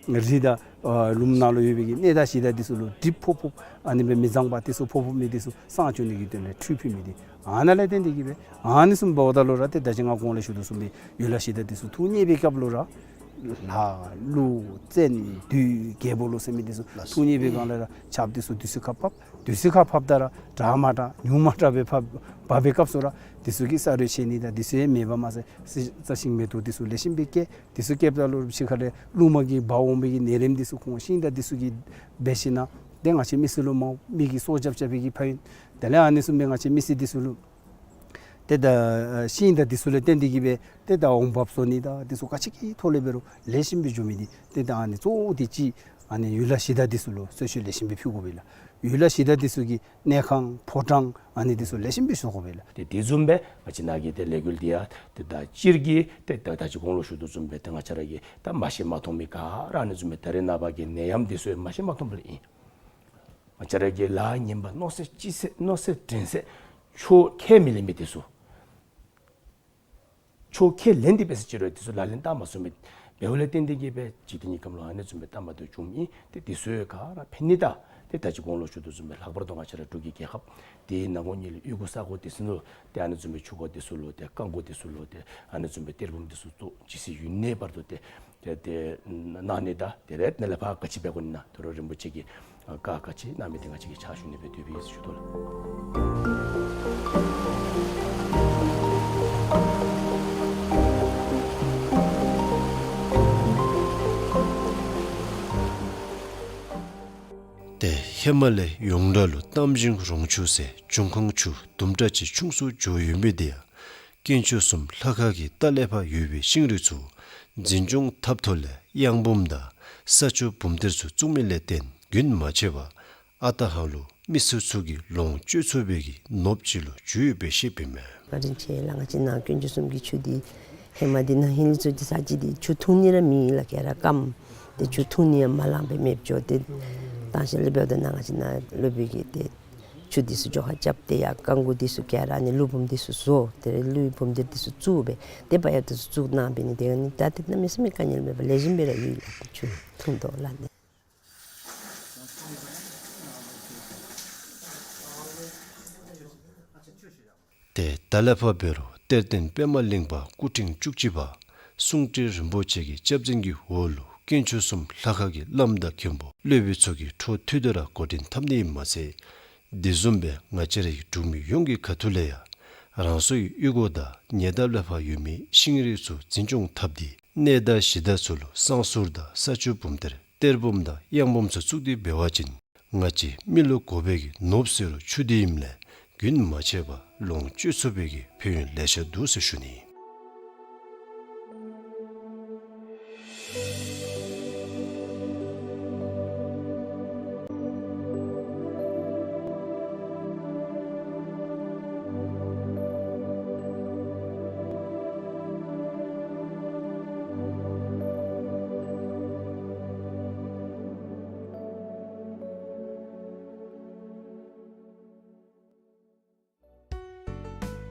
ལགས། རི་དང་ཨ་ལུངམ་ནང་ལུ་ཡོད་པའི་གི་གནས་བདག་གཞི་བདག་འདི་ཚུ་ལུ་གྲིབ་ཕོག་ཕོགཔ་ཨ་ནི་སྦེ་མི་གཙང་བ་འདི་ཚུ་ཕོག་ཕོག་མི་འདི་ཚུ་སངས་བཅུག་ནི་གི་དོན་ལས་ཁྲུས་ཕུལ་མི་འདི་ཨ་ནཱ་ལས་བརྟེན་ཏེ་གིས་སྦེ་ཨ་ནི་བཟུམ་འབདཝ་ད་ལུ་ར་ཏེ་ད་ཅི་ང་གོང་ལས་ཞུ་དོ་བཟུམ་སྦེ་ཡུལ་ལྷ་གཞི་བདག་འདི་ཚུ་ཐུགས་མཉེས་པའི་སྐབས་ལུ་ར་ལྷ་ཀླུ་བཙན་བདུད་རྒྱལ་པོ་ལུ་ཟེར་མི་འདི་ཚུ་ཐུགས་མཉེས་པའི་སྒང་ལས་ར་ཆརཔ་འདི་ཚུ་དུས་ཚོད་ཁར་ཕབ། དུས་ཚོད་ཁར་ཕབ་ད་ར་དྲག་མ་དྲག་ཉུང་མ་དྲག་སྦེ་ཕབ་ཕབ་པའི་སྐབས་སུ་ར་འདི་ཚུ་གིས་ས་རུད་ཆད་ནི་དང་འདི་ཚུ་ཡང་མེདཔ་མ་ཚད་རྩྭ་ཤིང་མེ་ཏོག་འདི་ཚུ་ལེགས་ཤོམ་སྦེ་སྐྱེ། འདི་ཚུ་སྐྱེཝ་ད་ལུ་ཕྱི་ཁ་ལས་རླུང་མ་གིས་འབག་འོང་བའི་གི་ནད་རིམས་འདི་ཚུ་ཁོང་ཤིང་དང་འདི་ཚུ་གིས་འབད་ཞིན་ན་ཏེ་ང་བཅས་མི་སེར་ལུ་མ་མི་གིས་སྲོག་སྐྱབས་རྐྱབ་པའི་གི་ཕན་ཡོན་དེ་ལས་ཨ་ནི་བཟུམ་སྦེ་ང་བཅས་མི་སེར་འདི་ཚུ་ལུ་ཏེ་ད་ཤིང་དང་འདི་ཚུ་ལས་བརྟེན་ཏེ་གིས་སྦེ་ཏེ་ད་འོང་འབབ་བཟོ་ནི་དང་འདི་ཚུ་ག་ཅི་གི་ཐོག་ལས་འབད་རུང་ལེགས་ཤོམ་སྦེ་འགྱོ་མི་འདི་ཏེ་ད་ཨ་ནི་གཙོ་བོ་འདི་ཅིག་ཨ་ནི་ཡུལ་ལྷ་གཞི་བདག་འདི་ཚུ་ལུ་གསོལ་མཆོད་ལེགས་ཤོམ་སྦེ་ཕུལ་དགོ་པས་ལགས། ཡུལ་ལྷ་གཞི་བདག་འདི་ཚུ་གི་གནས་ཁང་ཕོ་བྲང་ཨ་ནི་འདི་ཚུ་ལེགས་ཤོམ་སྦེ་བཟོ་དགོ་པས་ལགས། ཏེ་དེ་བཟུམ་སྦེ་ང་བཅས་ནཱ་གི་ཏེ་ལས་འགུལ་འདི་ཡང་ཏེ་ད་སྤྱིར་གྱི་ཏེ་ད་ད་ཅི་གོང་ལུ་ཞུ་དོ་བཟུམ་སྦེ་ཏེ་ང་བཅས་ར་གིས་ད་མ་ཤེས་མ་མཐོང་མི་ག་ར་ཨ་ནི་བཟུམ་སྦེ་ད་རེས་ནངས་པ་གི་ནད་ཡམས་འདི་ཚུ་ཡང་མ་ཤེས་མ་མཐོངམ་ལས་ཨིན། ང་བཅས་ར་གིས་ལཱ་ངན་པ་མནོ་ཚད་ཅི་ཚད་མནོ་ཚད་དྲན་ཚད་ཆོས་ཁས་མི་ལེན་མི་འདི་ཚུ། ཆོས་ཁས་ལེན་ཏེ་འབད་ཟེར་ཅི་རུང་འདི་ཚུ་ལག་ལེན་བསྟར་མ་ཚུགས་མི་འབདཝ་ལས་བརྟེན་ཏེ་གིས་སྦེ་འཇིག་རྟེན་གྱི་ཁམས་ལུ་ཨ་ནི་བཟུམ་སྦེ་བལྟ་མ་བཏུབ་བྱུངམ་ཨིན། ཏེ་འདི་ཚུ་ག་ར་ཕན་ནི་དང་ཏེ་ད་ཅི་གོང་ལུ་ཞུ་དོ་བཟུམ་སྦེ་ལྷག་པར་དུ་ང་བཅས་ར་འབྲུག་གི་རྒྱལ་ཁབ་འདི་ནང་ངོ་ཉིད་ལུ་ཡུལ་གུ་ས་གོ་འདི་ཚུ་ལུ་ཏེ་ཨ་ནི་བཟུམ་སྦེ་ཆུ་འགོ་འདི་ཚུ་ལུ་ཏེ་རྐང་འགོ་འདི་ཚུ་ལུ་ཏེ་ཨ་ནི་བཟུམ་སྦེ་གཏེར་བུམ་འདི་ཚུ་བཙུགས་ཇི་སྲིད་ཡུན་གནས་བར་དུ་ཏེ་ཏེ་ཏེ་གནང་ནི་དང་ཏེ་རེ་ནཱ་ལས་ཕར་ག་ཅི་འབད་དགོ་ནི་ན་དོ་རུང་རིན་པོ་ཆེ་གིས་བཀའ་ག་ཅི་གནང་མི་འདི་ང་བཅས་ཀྱིས་ཕྱག་ཞུ་ནི་སྦེ་འདོད་པའི་ཞུ་དོ་ལགས། ཏེ་ཧེ་མ་ལས་ཡོངས་གྲགས་ལུ་གཏམ་ཞིང་རོང་ཆུ་ཟེར་འབྱུང་ཁུངས་ཆུ་དུམ་གྲ་ཅིག་ཆུང་སུ་འགྱོ་ཡོད་མི་འདི་ཡང་དཀོན་མཆོག་གསུམ་ལྷ་ཁང་གི་ལྟག་ལས་ཕར་ཡོད་པའི་ཤིང་རིགས་ཚུ་འཛིན་སྐྱོང་འཐབ་ཐོག་ལས་གཡང་འབུམ་དང་ས་ཆུ་འབུམ་གཏེར་ཚུ་བཙུགས་མི་ལས་བརྟེན་རྒྱུན་མ་ཆད་པར་ཨ་རྟག་ཧ་ལུ་མི་སེར་ཚུ་གིས་ལོངས་སྤྱོད་ཚུགས་པའི་གི་ནོར་བུ་ཅིག་ལུ་གྱུར་ཡོདཔ་སྦེ་བཤདཔ་ཨིན་མས། བཀའ་དྲིན་ཆེ་ལགས། ང་བཅས་ནཱ་དཀོན་མཆོག་གསུམ་གྱི་ཆུ་འདི་ཧེ་མ་འདི་ན་ཧིང་ལས་ཚུར་འདི་ས་ཅིག་འདི་ཆུ་འཐུང་ནི་ར་མེད་ལགས། ག་ར་སྐམ། ཏེ་ཆུ་འཐུང་ནི་ཡང་མ་ལང་པར་མེདཔ་འགྱོ། ཏེ་དང་ཤེས་ལས་འབདཝ་ད་ནཱ་ང་བཅས་ནཱ་སློབ་དཔོན་གྱིས་ཏེ་ཆུ་འདི་ཚུ་འགྱོ་ཁ་རྐྱབ་སྟེ་ཡར་རྐང་འགོ་འདི་ཚུ་ག་ར་ཨ་ནི་ཀླུ་འབུམ་འདི་ཚུ་བཟོ། ཏེ་ར་ཀླུ་འབུམ་འདི་འདི་ཚུ་བཙུགས་སྦེ་ཏེ་བ་ཡ་འདི་ཚུ་བཙུགས་གནང་འབད་ནི་དེ་ནི་ད་ཏེ་གནམ་མེད་ས་མེད་དཀའ་ངལ་མེད་པར་ལེགས་ཤོམ་སྦེ་ར་ཡོད་ལགས། ཏེ་ཆུ་འཐུང་དོ་ལགས་ནི། ཏེ་ད་ལས་ཕར་འབད་རུང་གཏེར་སྟོན་པདྨ་གླིང་པ་སྐུ་ཕྲེང་བཅུ་གཅིག་པ་གསུང་སྤྲུལ་རིན་པོ་ཆེ་གི་སྐྱབས་འཛིན་གྱི་འོག་ལུ་དཀོན་མཆོག་གསུམ་ལྷ་ཁང་གི་བླམ་དང་མཁན་པོ་སློབ་དཔོན་ཚུ་གིས་འཕྲོ་མཐུད་དེ་ར་འགོ་འདྲེན་འཐབ་ནི་ཨིནམ་མ་ཚད་དེ་བཟུམ་སྦེ་ང་བཅས་རའི་འབྲུག་མི་ཡོངས་ཀྱི་ཁ་ཐུག་ལས་ཡང་རང་སོའི་གཡུས་སྒོ་དང་ཉེ་འདབས་ལས་ཕར་ཡོད་མི་ཤིང་རིགས་ཚུ་འཛིན་སྐྱོང་འཐབ་སྟེ་གནས་བདག་གཞི་བདག་ཚུ་ལུ་བསང་གསུར་དང་ས་ཆུ་འབུམ་གཏེར་གཏེར་བུམ་དང་གཡང་འབུམ་ཚུ་བཙུགས་ཏེ་འབད་བ་ཅིན་ང་བཅས་མི་ལུ་དགོ་པའི་གི་ནོར་བུ་ཟེར་རུང་ཆུ་འདི་ཨིནམ་ལས་རྒྱུན་མ་ཆད་པར་ལོངས་སྤྱོད་ཚུགས་པའི་གི་ཕན་ཡོན་ལེ་ཤ་འདུག་ཟེར་ཞུ་ནི།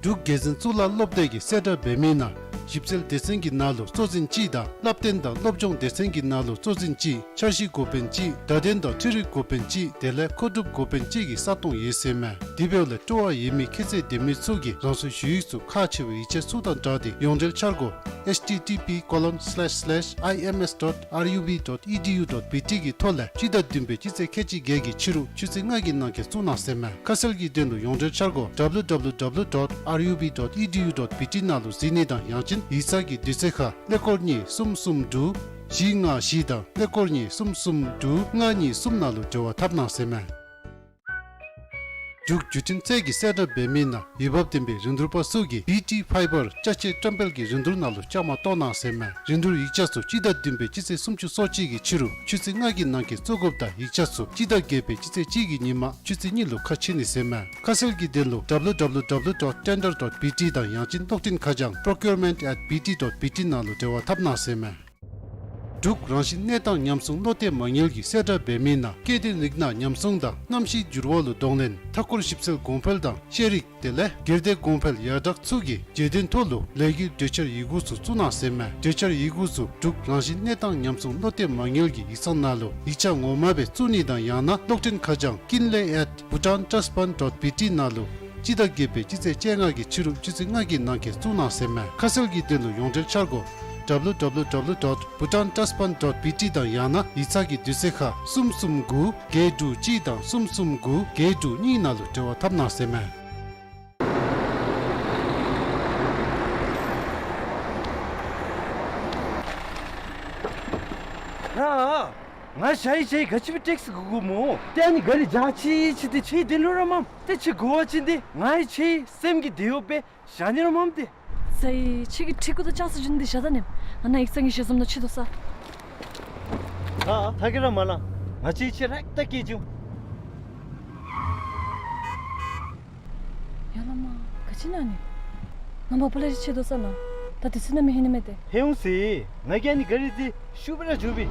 འབྲུག་རྒྱལ་འཛིན་གཙུག་ལག་སློབ་སྡེ་གིས་གསལ་བསྒྲགས་འབད་མི་ནང་ ཞིབ་འཚོལ་སྡེ་ཚན་གྱི་ནང་ལུ་གཙོ་འཛིན་གཅིག་དང་བསླབ་སྟོན་དང་སློབ་སྦྱོང་སྡེ་ཚན་གྱི་ནང་ལུ་གཙོ་འཛིན་གཅིག། འཆར་གཞི་འགོ་དཔོན་གཅིག། བརྡ་དོན་དང་འཕྲུལ་རིག་འགོ་དཔོན་གཅིག། དེ་ལས་མཁོ་སྒྲུབ་འགོ་དཔོན་གཅིག་གི་ས་སྟོང་ཡོད་ཟེར་མས། དེ་འབདཝ་ལས་སྤྲོ་བ་ཡོད་མི་ཁྱད་ཚད་ལྡན་མི་ཚུ་གིས་རང་སོའི་ཞུ་ཡིག་ཚུ་ཁག་ཆེ་བའི་ཡིག་ཆ་ཚུ་དང་སྦྲགས་ཏེ་ཡོངས་འབྲེལ་འཆར་སྒོ་H T T P colon slash slash I M S dot R U B dot E D U dot B T གི་ཐོག་ལས་སྤྱི་ཟླ་བདུན་པའི་སྤྱི་ཚེས་ཁལ་གཅིག་བརྒྱད་ཀྱི་ཕྱི་རུ་ཆུ་ཚོད་ལྔ་གི་ནང་འཁོད་བཙུགས་གནང་ཟེར་མས། ཁ་གསལ་གྱི་དོན་ལུ་ཡོངས་འབྲེལ་འཆར་སྒོ་W W W dot R U B dot E D U dot B T ནང་ལུ་གཟིགས་ནི་དང་ཡང་ཅིན་ཡིག་ཚང་གི་དུས་ཚོད་ཁར་ཀླད་ཀོར་གཉིས་གསུམ་གསུམ་དྲུག་བཞི་ལྔ་བཞི་དང་ཀླད་ཀོར་གཉིས་གསུམ་གསུམ་དྲུག་ལྔ་གཉིས་གསུམ་ནང་ལུ་འབྲེལ་བ་འཐབ་གནང་ཟེར་མས། འབྲུག་བརྒྱུད་འཕྲིན་ཚད་ཀྱི་གསལ་བསྒྲགས་འབད་མི་ནང་འོས་འབབ་ལྡན་པའི་རིན་བསྡུར་པ་ཚུ་གིས་B T Fiber ཅ་ཆས་བཀྲམ་སྤེལ་གྱི་རིན་བསྡུར་ནང་ལུ་བཅའ་མར་གཏོགས་གནང་ཟེར་མས། རིན་བསྡུར་ཡིག་ཆ་ཚུ་སྤྱི་ཟླ་བདུན་པའི་སྤྱི་ཚེས་སུམ་ཅུ་སོ་གཅིག་གི་ཕྱི་རུ་ཆུ་ཚོད་ལྔ་གི་ནང་འཁོད་བཙུགས་དགོཔ་དང་ཡིག་ཆ་ཚུ་སྤྱི་ཟླ་བརྒྱད་པའི་སྤྱི་ཚེས་གཅིག་གི་ཉིན་མ་ཆུ་ཚོད་གཉིས་ལུ་ཁ་ཕྱེ་ནི་ཟེར་མས། ཁ་གསལ་གྱི་དོན་ལུ W W W dot tender dot B T དང་ཡང་ཅིན་གློག་འཕྲིན་ཁ་བྱང་procurement at B T dot B T ནང་ལུ་འབྲེལ་བ་འཐབ་གནང་ཟེར་མས། འབྲུག་རང་བཞིན་གནས་སྟངས་ཉམས་སྲུང་བློ་གཏད་མ་དངུལ་གྱི་གསལ་བསྒྲགས་འབད་མི་ནང་སྐྱེ་ལྡན་རིགས་སྣ་ཉམས་སྲུང་དང་གནམ་གཤིས་འགྱུར་བ་ལུ་གདོང་ལེན་མཐའ་འཁོར་ཞིབ་འཚོལ་གོང་འཕེལ་དང་ཤེས་རིག་དེ་ལས་སྒེར་སྡེ་གོང་འཕེལ་ཡར་དྲག་ཚུ་གི་བརྗོད་དོན་ཐོག་ལུ་ལས་འགུལ་གྲོས་འཆར་ཡི་གུ་ཚུ་བཙུགས་གནང་ཟེར་མས། གྲོས་འཆར་ཡི་གུ་ཚུ་འབྲུག་རང་བཞིན་གནས་སྟངས་ཉམས་སྲུང་བློ་གཏད་མ་དངུལ་གྱི་ཡིག་ཚང་ནང་ལུ་ཡིག་ཆ་ངོ་མ་སྦེ་བཙུགས་ནི་དང་ཡང་ན་གློག་འཕྲིན་ཁ་བྱང་kinley at bhutan trust fund dot B T ནང་ལུ་སྤྱི་ཟླ་བརྒྱད་པའི་སྤྱི་ཚེས་བཅོ་ལྔ་གི་ཕྱི་རུ་ཆུ་ཚོད་ལྔ་གི་ནང་འཁོད་བཙུགས་གནང་ཟེར་མས། ཁ་གསལ་གྱི་དོན་ལུ་ཡོངས་འབྲེལ་འཆར་སྒོ་W W W dot bhutan trust fund dot B T དང་ཡང་ན་ཡིག་ཚང་གི་དུས་ཚོད་ཁར་གསུམ་གསུམ་དགུ་བརྒྱད་དྲུག་གཅིག་དང་གསུམ་གསུམ་དགུ་བརྒྱད་དྲུག་གཉིས་ནང་ལུ་འབྲེལ་བ་འཐབ་གནང་ཟེར་མས། ར། ང་ཞ་ཡི་ཞ་ཡི་ག་ཅི་སྦེ་ཊེག་སི་གོ་དགོ་སྨོ། ཏེ་ཨ་ནི་ག་རི་བཞག་ཅི་ཅི་ཏེ་ཁྱོད་དེ་ལུ་ར་མམ། ཏེ་ཁྱོད་གོ་བ་ཅིན་ཏེ་ང་ཡི་ཁྱོད་སེམས་ཀྱི་དེ་ཡོད་པས། ཞག་ནི་ར་མམ་ཏེ། ས་ཡི་ཁྱོད་ཀྱི་ཁྲི་གུ་དང་ཅང་ས་བྱིན་ཏེ་བཞག་ད་ནི། ང་ནཱ་ཡིག་ཚང་གི་ཞལ་འཛོམས་ནང་ཁྱོད་དོ་ས། ཨ་ཐ་གི་ར་མ་ལ། ང་ཁྱོད་ཁྱོད་ར་ད་སྐྱེ་བྱུང་། ཡ་ལ་མ། ག་ཅི་ན་ནི། ང་མ་པ་ལ་རི་ཁྱོད་དོ་ས་ན། ད་དེ་ཚུ་ན་མི་ཧེ་ནི་མེད་དེ། ཧེ་འོང་སི། ང་གིས་ཨ་ནི་ག་རི་དེ་ཤུབ་ར་འཇུ་བི།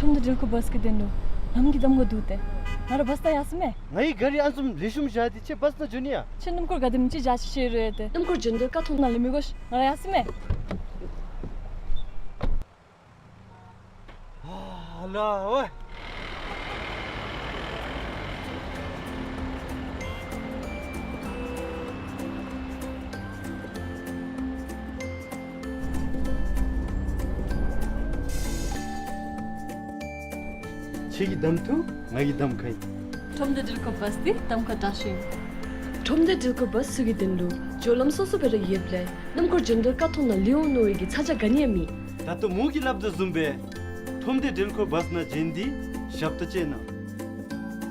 ཁྲོམ་སྡེ་འགྲུལ་འཁོར་བཱས་ཀྱི་དོན་ལུ་ལམ་གྱི་གདམ་ཁ་འདུག་སྟེ། ང་ར་བཱས་ད་ཡར་སོང་མས། ང་ཡི་ག་རི་ཨ་ནི་བཟུམ་ལེགས་ཤོམ་བཞག་སྟེ་ཁྱོད་བཱས་ནང་འགྱོ་ནི་ཡ། ཁྱོད་སྣུམ་འཁོར་ག་དེམ་ཅིག་བཞག་ཅི་ཤེས་རུང་ཡོད་དེ། སྣུམ་འཁོར་འགྲོ་འདོད་ཀ་ཐོང་ནང་ལས་མི་དགོ་ཤིག། ང་ར་ཡར་སོང་མས། ཨ་ལ་ཝེ། ཁྱོད་ཀྱིས་གདམ་འཐུ། ང་གིས་གདམ་ཁ་ཡིན། ཁྲོམ་སྡེ་འགྲུལ་འཁོར་བཱས་འདི་གདམ་ཁ་དྲག་ཤོས་ཨིན། ཁྲོམ་སྡེ་འགྲུལ་འཁོར་བཱས་ཚུ་གི་དོན་ལུ་སྦྱོར་ལམ་སོ་སོ་སྦེ་ར་ཡོདཔ་ལས་སྣུམ་འཁོར་འགྲོ་འདོད་ཀ་ཐོང་ནང་ལུས་འོང་མནོ་བའི་གི་ཚ་གྱང་ག་ནི་ཡང་མེད། ད་ལྟོ་མོ་གིས་སླབ་དོ་བཟུམ་སྦེ་ཁྲོམ་སྡེ་འགྲུལ་འཁོར་བཱས་ནང་འགྱོ་སྟེ་ཞབས་ཏོག་ཅིག་གནང་།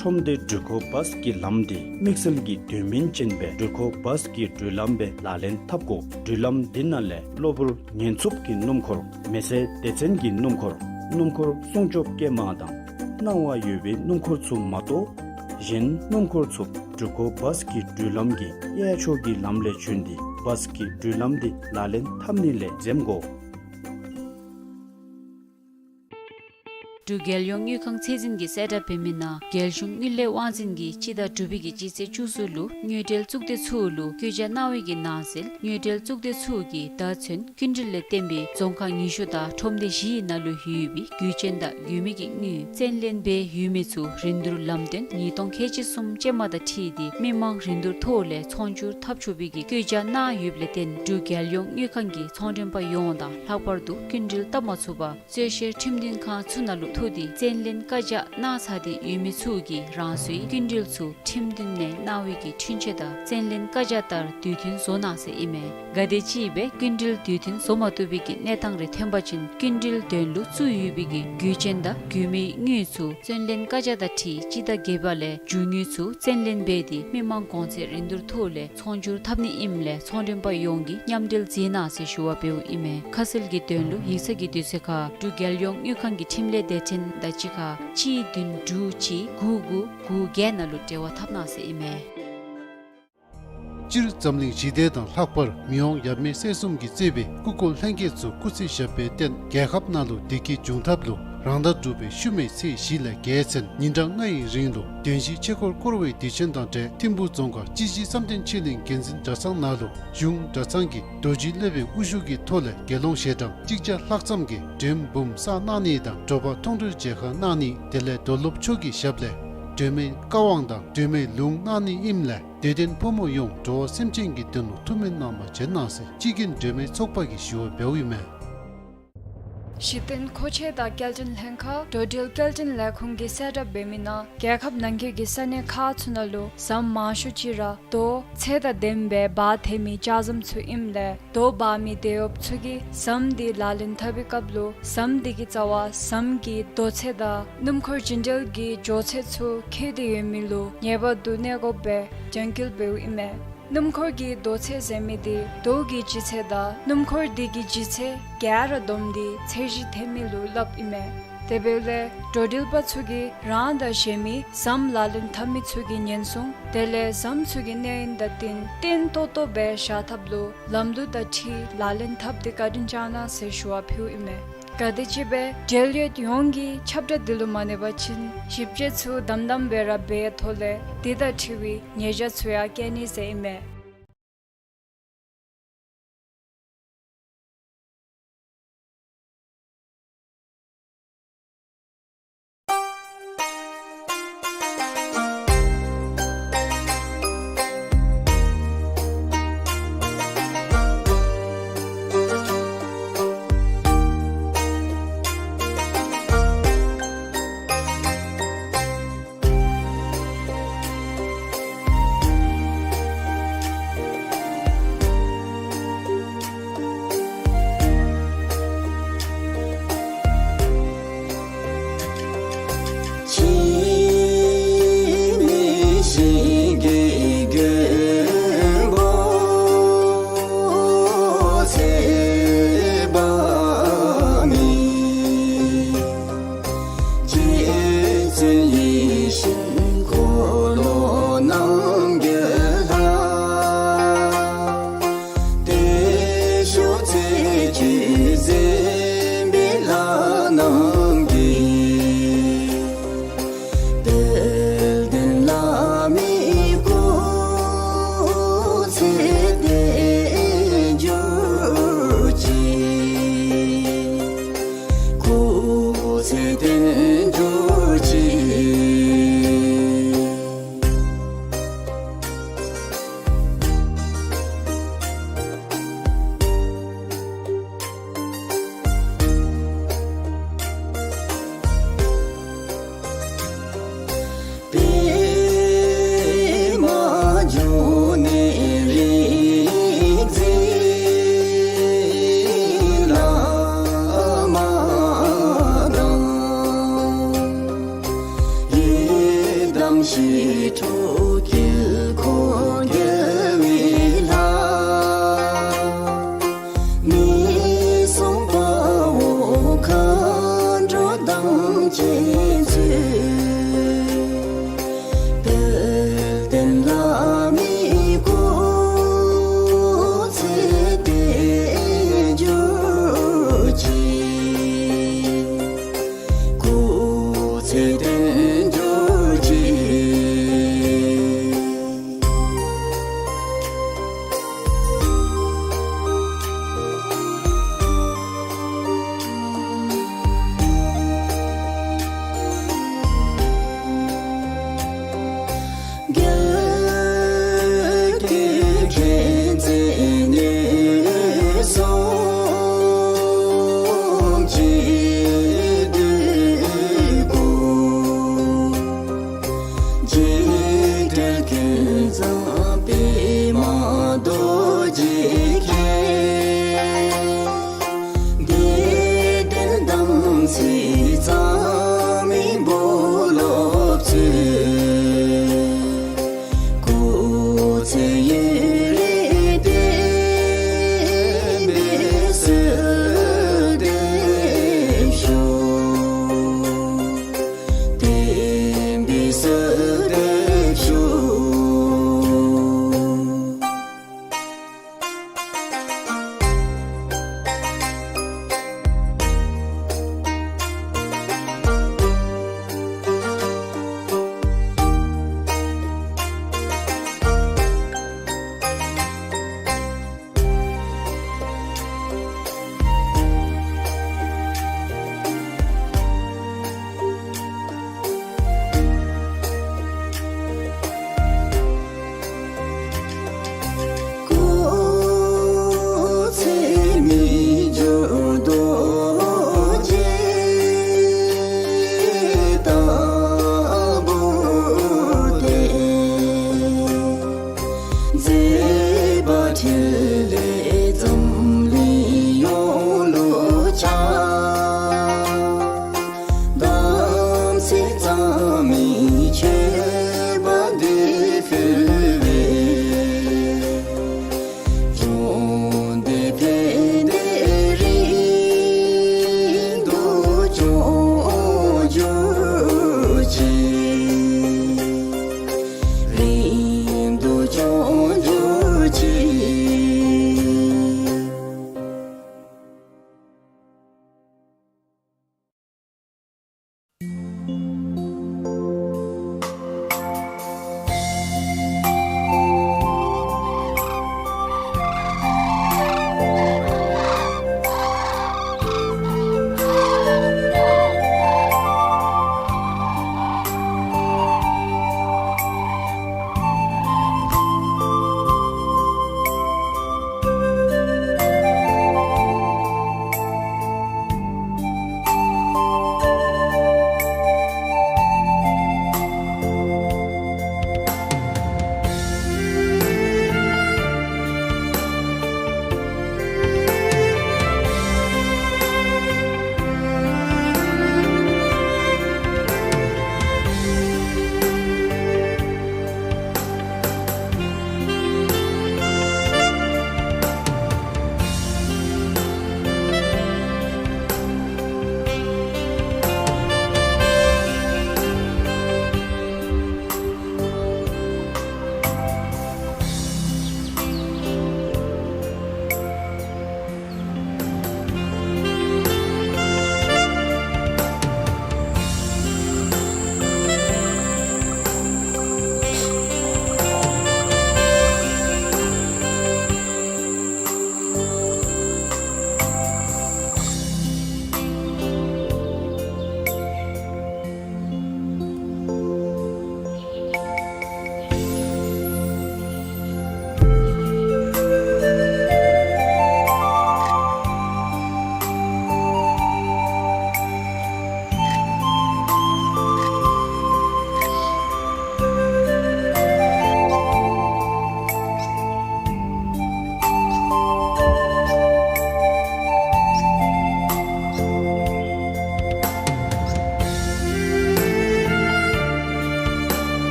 ཁྲོམ་སྡེ་འགྲུལ་འཁོར་བཱས་ཀྱི་ལམ་འདི་དམིགས་བསལ་གྱི་དོན་སྨིན་ཅན་སྦེ་འགྲུལ་འཁོར་བཱས་ཀྱི་འགྲུལ་ལམ་སྦེ་ལག་ལེན་འཐབ་དགོ། འགྲུལ་ལམ་འདི་ནང་ལས་གློ་བུར་ཉེན་འཚུབ་ཀྱི་སྣུམ་འཁོར། མེ་སེར་སྡེ་ཚན་གྱི་སྣུམ་འཁོར། སྣུམ་འཁོར་སྲུང་སྐྱོབ་སྐྱེལ་མ་དང་སྣང་བ་ཡོད་པའི་སྣུམ་འཁོར་ཚུ་མ་གཏོགས་གཞན་སྣུམ་འཁོར་ཚུ་འགྲུལ་འཁོར་བཱས་ཀྱི་འགྲུལ་ལམ་གྱི་གཡས་ཕྱོགས་ཀྱི་ལམ་ལས་བྱོན་ཏེ་བཱས་ཀྱི་འགྲུལ་ལམ་འདི་ལག་ལེན་འཐབ་ནི་ལས་འཛེམ་དགོ། འབྲུག་རྒྱལ་ཡོངས་དངུལ་ཁང་ཚད་འཛིན་གྱིས་གསལ་བསྒྲགས་འབད་མི་ནང་རྒྱལ་གཞུང་དངུལ་ལས་དབང་འཛིན་གྱིས་སྤྱི་ཟླ་དྲུག་པའི་གི་སྤྱི་ཚེས་བཅུ་གསུམ་ལུ་དངུལ་འབྲེལ་གཙུག་སྡེ་ཚུ་ལུ་བཀོད་རྒྱ་གནང་བའི་གི་ནང་གསེས་དངུལ་འབྲེལ་གཙུག་སྡེ་ཚུ་གིས་ད་ཚུན་སྐྱིན་འགྲུལ་ལས་བརྟེན་པའི་རྫོང་ཁག་ཉི་ཤུ་དང་ཁྲོམ་སྡེ་བཞིའི་ནང་ལུ་ཡོད་པའི་དགོས་ཆེན་དང་དགོས་མི་གི་དངུལ་བཙན་ལེན་འབད་ཡོད་མི་ཚུ་རིན་བསྡུར་ལམ་སྟོན་ཉིས་སྟོང་ཁལ་གཅིག་གསུམ་ཅན་མ་དང་འཁྲིལ་ཏེ་མི་མང་རིན་བསྡུར་ཐོག་ལས་ཚོང་སྒྱུར་འཐབ་ཆོག་པའི་གི་བཀོད་རྒྱ་གནང་ཡོདཔ་ལས་བརྟེན་འབྲུག་རྒྱལ་ཡོངས་དངུལ་ཁང་གིས་ཚོང་མགྲོན་པ་ཡོངས་དང་ལྷག་པར་དུ་སྐྱིན་འགྲུལ་བཏབ་མ་ཚུགས་པར་རྩོལ་བཤེར་ཁྲིམས་མཐུན་ཁང་ཚུ་ནང་ལུ་ཐུག་སྟེ་བཙན་ལེན་བཀའ་རྒྱ་གནང་ཚར་ཏེ་ཡོད་མི་ཚུ་གིས་རང་སོའི་སྐྱིན་འགྲུལ་ཚུ་ཁྲིམས་མཐུན་ནང་གནང་བའི་གི་འཁྲུན་ཆོད་དང་བཙན་ལེན་བཀའ་རྒྱ་ལྟར་དུས་མཐུན་བཟོ་གནང་ཟེར་ཨིན་མས། གལ་ཏེ་ཅིག་སྦེ་སྐྱིན་འགྲུལ་དུས་མཐུན་བཟོ་མ་བཏུབ་པའི་གི་གནས་སྟངས་རེ་ཐོན་པ་ཅིན་སྐྱིན་འགྲུལ་དོན་ལུ་བཙུགས་ཡོད་པའི་གི་དགོས་ཆེན་དང་དགོས་མིའི་དངུལ་ཚུ་བཙན་ལེན་བཀའ་རྒྱ་དང་འཁྲིལ་སྤྱི་ཟླ་བརྒྱད་པ་ལས་རྒྱུ་དངུལ་ཚུ་བཙན་ལེན་འབད་དེ་མི་མང་གོང་ཚད་རིན་བསྡུར་ཐོག་ལས་ཚོང་སྒྱུར་འཐབ་ནི་ཨིནམ་ལས་ཚོང་མགྲོན་པ་ཡོངས་ཀྱིས་མཉམ་འབྲེལ་མཛད་གནང་ཟེར་ཞུ་བ་འབདཝ་ཨིན་མས། ཁ་གསལ་གྱི་དོན་ལུ་ཡིག་ཚང་གི་དུས་ཚོད་ཁར་འབྲུག་རྒྱལ་ཡོངས་དངུལ་ཁང་གི་ཁྲིམས་ལས་སྡེ་ཚན་དང་གཅིག་ཁར་གཅིག་བདུན་དྲུག་གཅིག་དགུ་དགུ་དགུ་བརྒྱད་ནང་ལུ་འབྲེལ་བ་འཐབ་གནང་ཟེར་ཨིན་མས། སྤྱིར་འཛམ་གླིང་ཞི་བདེ་དང་ལྷག་པར་མི་དབང་ཡབ་མེས་སྲས་གསུམ་གྱིས་གཙོས་པའི་སྐུ་འཁོར་ལྷན་རྒྱས་ཚུ་སྐུ་ཚེ་ཞབས་པད་བརྟན། རྒྱལ་ཁབ་ནང་ལུ་བདེ་སྐྱིད་འབྱུང་ཐབས་ལུ་ རང་ཟླ་དྲུག་པའི་ཤུལ་མའི་ཚེས་བཞི་ལས་བརྒྱད་ཚུན་ཉིན་གྲངས་ལྔ་ཡི་རིང་ལུ་བདུན་བཞི་ཆོས་འཁོར་བསྐོར་བའི་དུས་ཆེན་དང་འབྲེལ་ཐིམ་ཕུག་རྫོང་ཁག་སྤྱི་བཞི་བསམ་གཏན་ཆོས་གླིང་དགེ་འཛིན་གྲྭ་ཚང་ནང་ལུ་གཞུང་གྲྭ་ཚང་གི་རྡོ་རྗེ་སློབ་དཔོན་དབུ་བཞུགས་ཀྱི་ཐོག་ལས་དགེ་སློང་ཞལ་གྲངས་གཅིག་བརྒྱ་ལྷག་ཙམ་གྱིས་མགྲོན་འབུམ་བསགས་གནང་ནི་དང་དྲོ་པ་མཐོང་གྲོལ་མཇལ་ཁ་གནང་ནི་དེ་ལས་རྡོར་སློབ་མཆོག་གི་ཞབས་ལས་སྒྲོལ་མའི་བཀའ་དབང་དང་སྒྲོལ་མའི་ལུང་གནང་ནི་ཨིནམ་ལས་དད་ལྡན་ཕོ་མོ་ཡོངས་འགྲོ་བ་སེམས་ཅན་གྱི་དོན་ལུ་ཐུགས་སྨོན་གནང་བར་བྱོན་གནང་ཟེར་སྤྱི་རྒྱུན་སྒྲོལ་མའི་ཚོགས་པ་གིས་ཞུ་བ་འབདཝ་ཨིན་མས། གཞི་རྟེན་མཁོ་ཆས་དང་སྐྱེལ་འདྲེན་ལྷན་ཁག་འགྲོ་འགྲུལ་སྐྱེལ་འདྲེན་ལས་ཁུངས་ཀྱིས་གསལ་བསྒྲགས་འབད་མི་ནང་རྒྱལ་ཁབ་ནང་འཁོད་ཀྱི་ས་གནས་ཁག་ཚུ་ནང་ལུ་ཟམ་མང་ཤོས་ཅིག་ར་རྡོ་ཚད་དང་ལྡནམ་སྦེ་འབག་འཐེན་མི་ལྕགས་ཟམ་ཚུ་ཨིནམ་ལས་རྡོ་འབག་མི་དེད་གཡོགཔ་ཚུ་གིས་ཟམ་འདི་ལག་ལེན་འཐབ་པའི་སྐབས་ལུ་ཟམ་འདི་གི་རྩ་བར་ཟམ་གྱི་རྡོ་ཚད་དང་སྣུམ་འཁོར་རྒྱུན་འགྲུལ་གྱི་འགྱོ་ཚད་ཚུ་འཁེལ་ཏེ་ཡོད་མི་ལུ་ངེས་པར་དུ་གནས་དགོཔ་སྦེ་རྒྱང་འཁྱོལ་འབདཝ་ཨིན་མས། སྣུམ་འཁོར་གྱི་རྡོ་ཚད་ཟེར་མི་འདི་རྡོ་གི་ལྗིད་ཚད་དང་སྣུམ་འཁོར་འདི་གི་ལྗིད་ཚད་ག་ར་བསྡོམས་ཏེ་ཚད་གཞི་འཐེན་མི་ལུ་སླབ་ཨིན་མས། དེ་འབདཝ་ལས་འགྲོ་འགྲུལ་པ་ཚུ་གིས་རང་དང་གཞན་མི་ཟམ་ལག་ལེན་འཐབ་མི་ཚུ་གི་ཉེན་སྲུང་དེ་ལས་ཟམ་ཚུ་གི་གནས་ཡུན་དང་བསྟུན་བརྟན་ཏོག་ཏོ་སྦེ་བཞག་ཐབས་ལུ་ལམ་ལུགས་དང་འཁྲིལ་ལག་ལེན་འཐབ་སྟེ་བཀའ་དྲིན་བསྐྱང་གནང་ཟེར་ཞུ་བ་ཕུལཝ་ཨིན་མས། ག་དེམ་ཅིག་སྦེ་འབྲེལ་ཡོད་ཡོངས་ཀྱིས་ཁྱབ་བསྒྲགས་འདི་ལུ་མ་གནས་པ་ཅིན་ཞིབ་དཔྱད་ཚུ་དམ་དམ་སྦེ་ར་འབད་ཐོག་ལས་འདི་དང་འཁྲིལ་བའི་ཉེས་བྱ་ཚུ་ཡང་བཀལ་ནི་ཟེར་ཨིན་མས།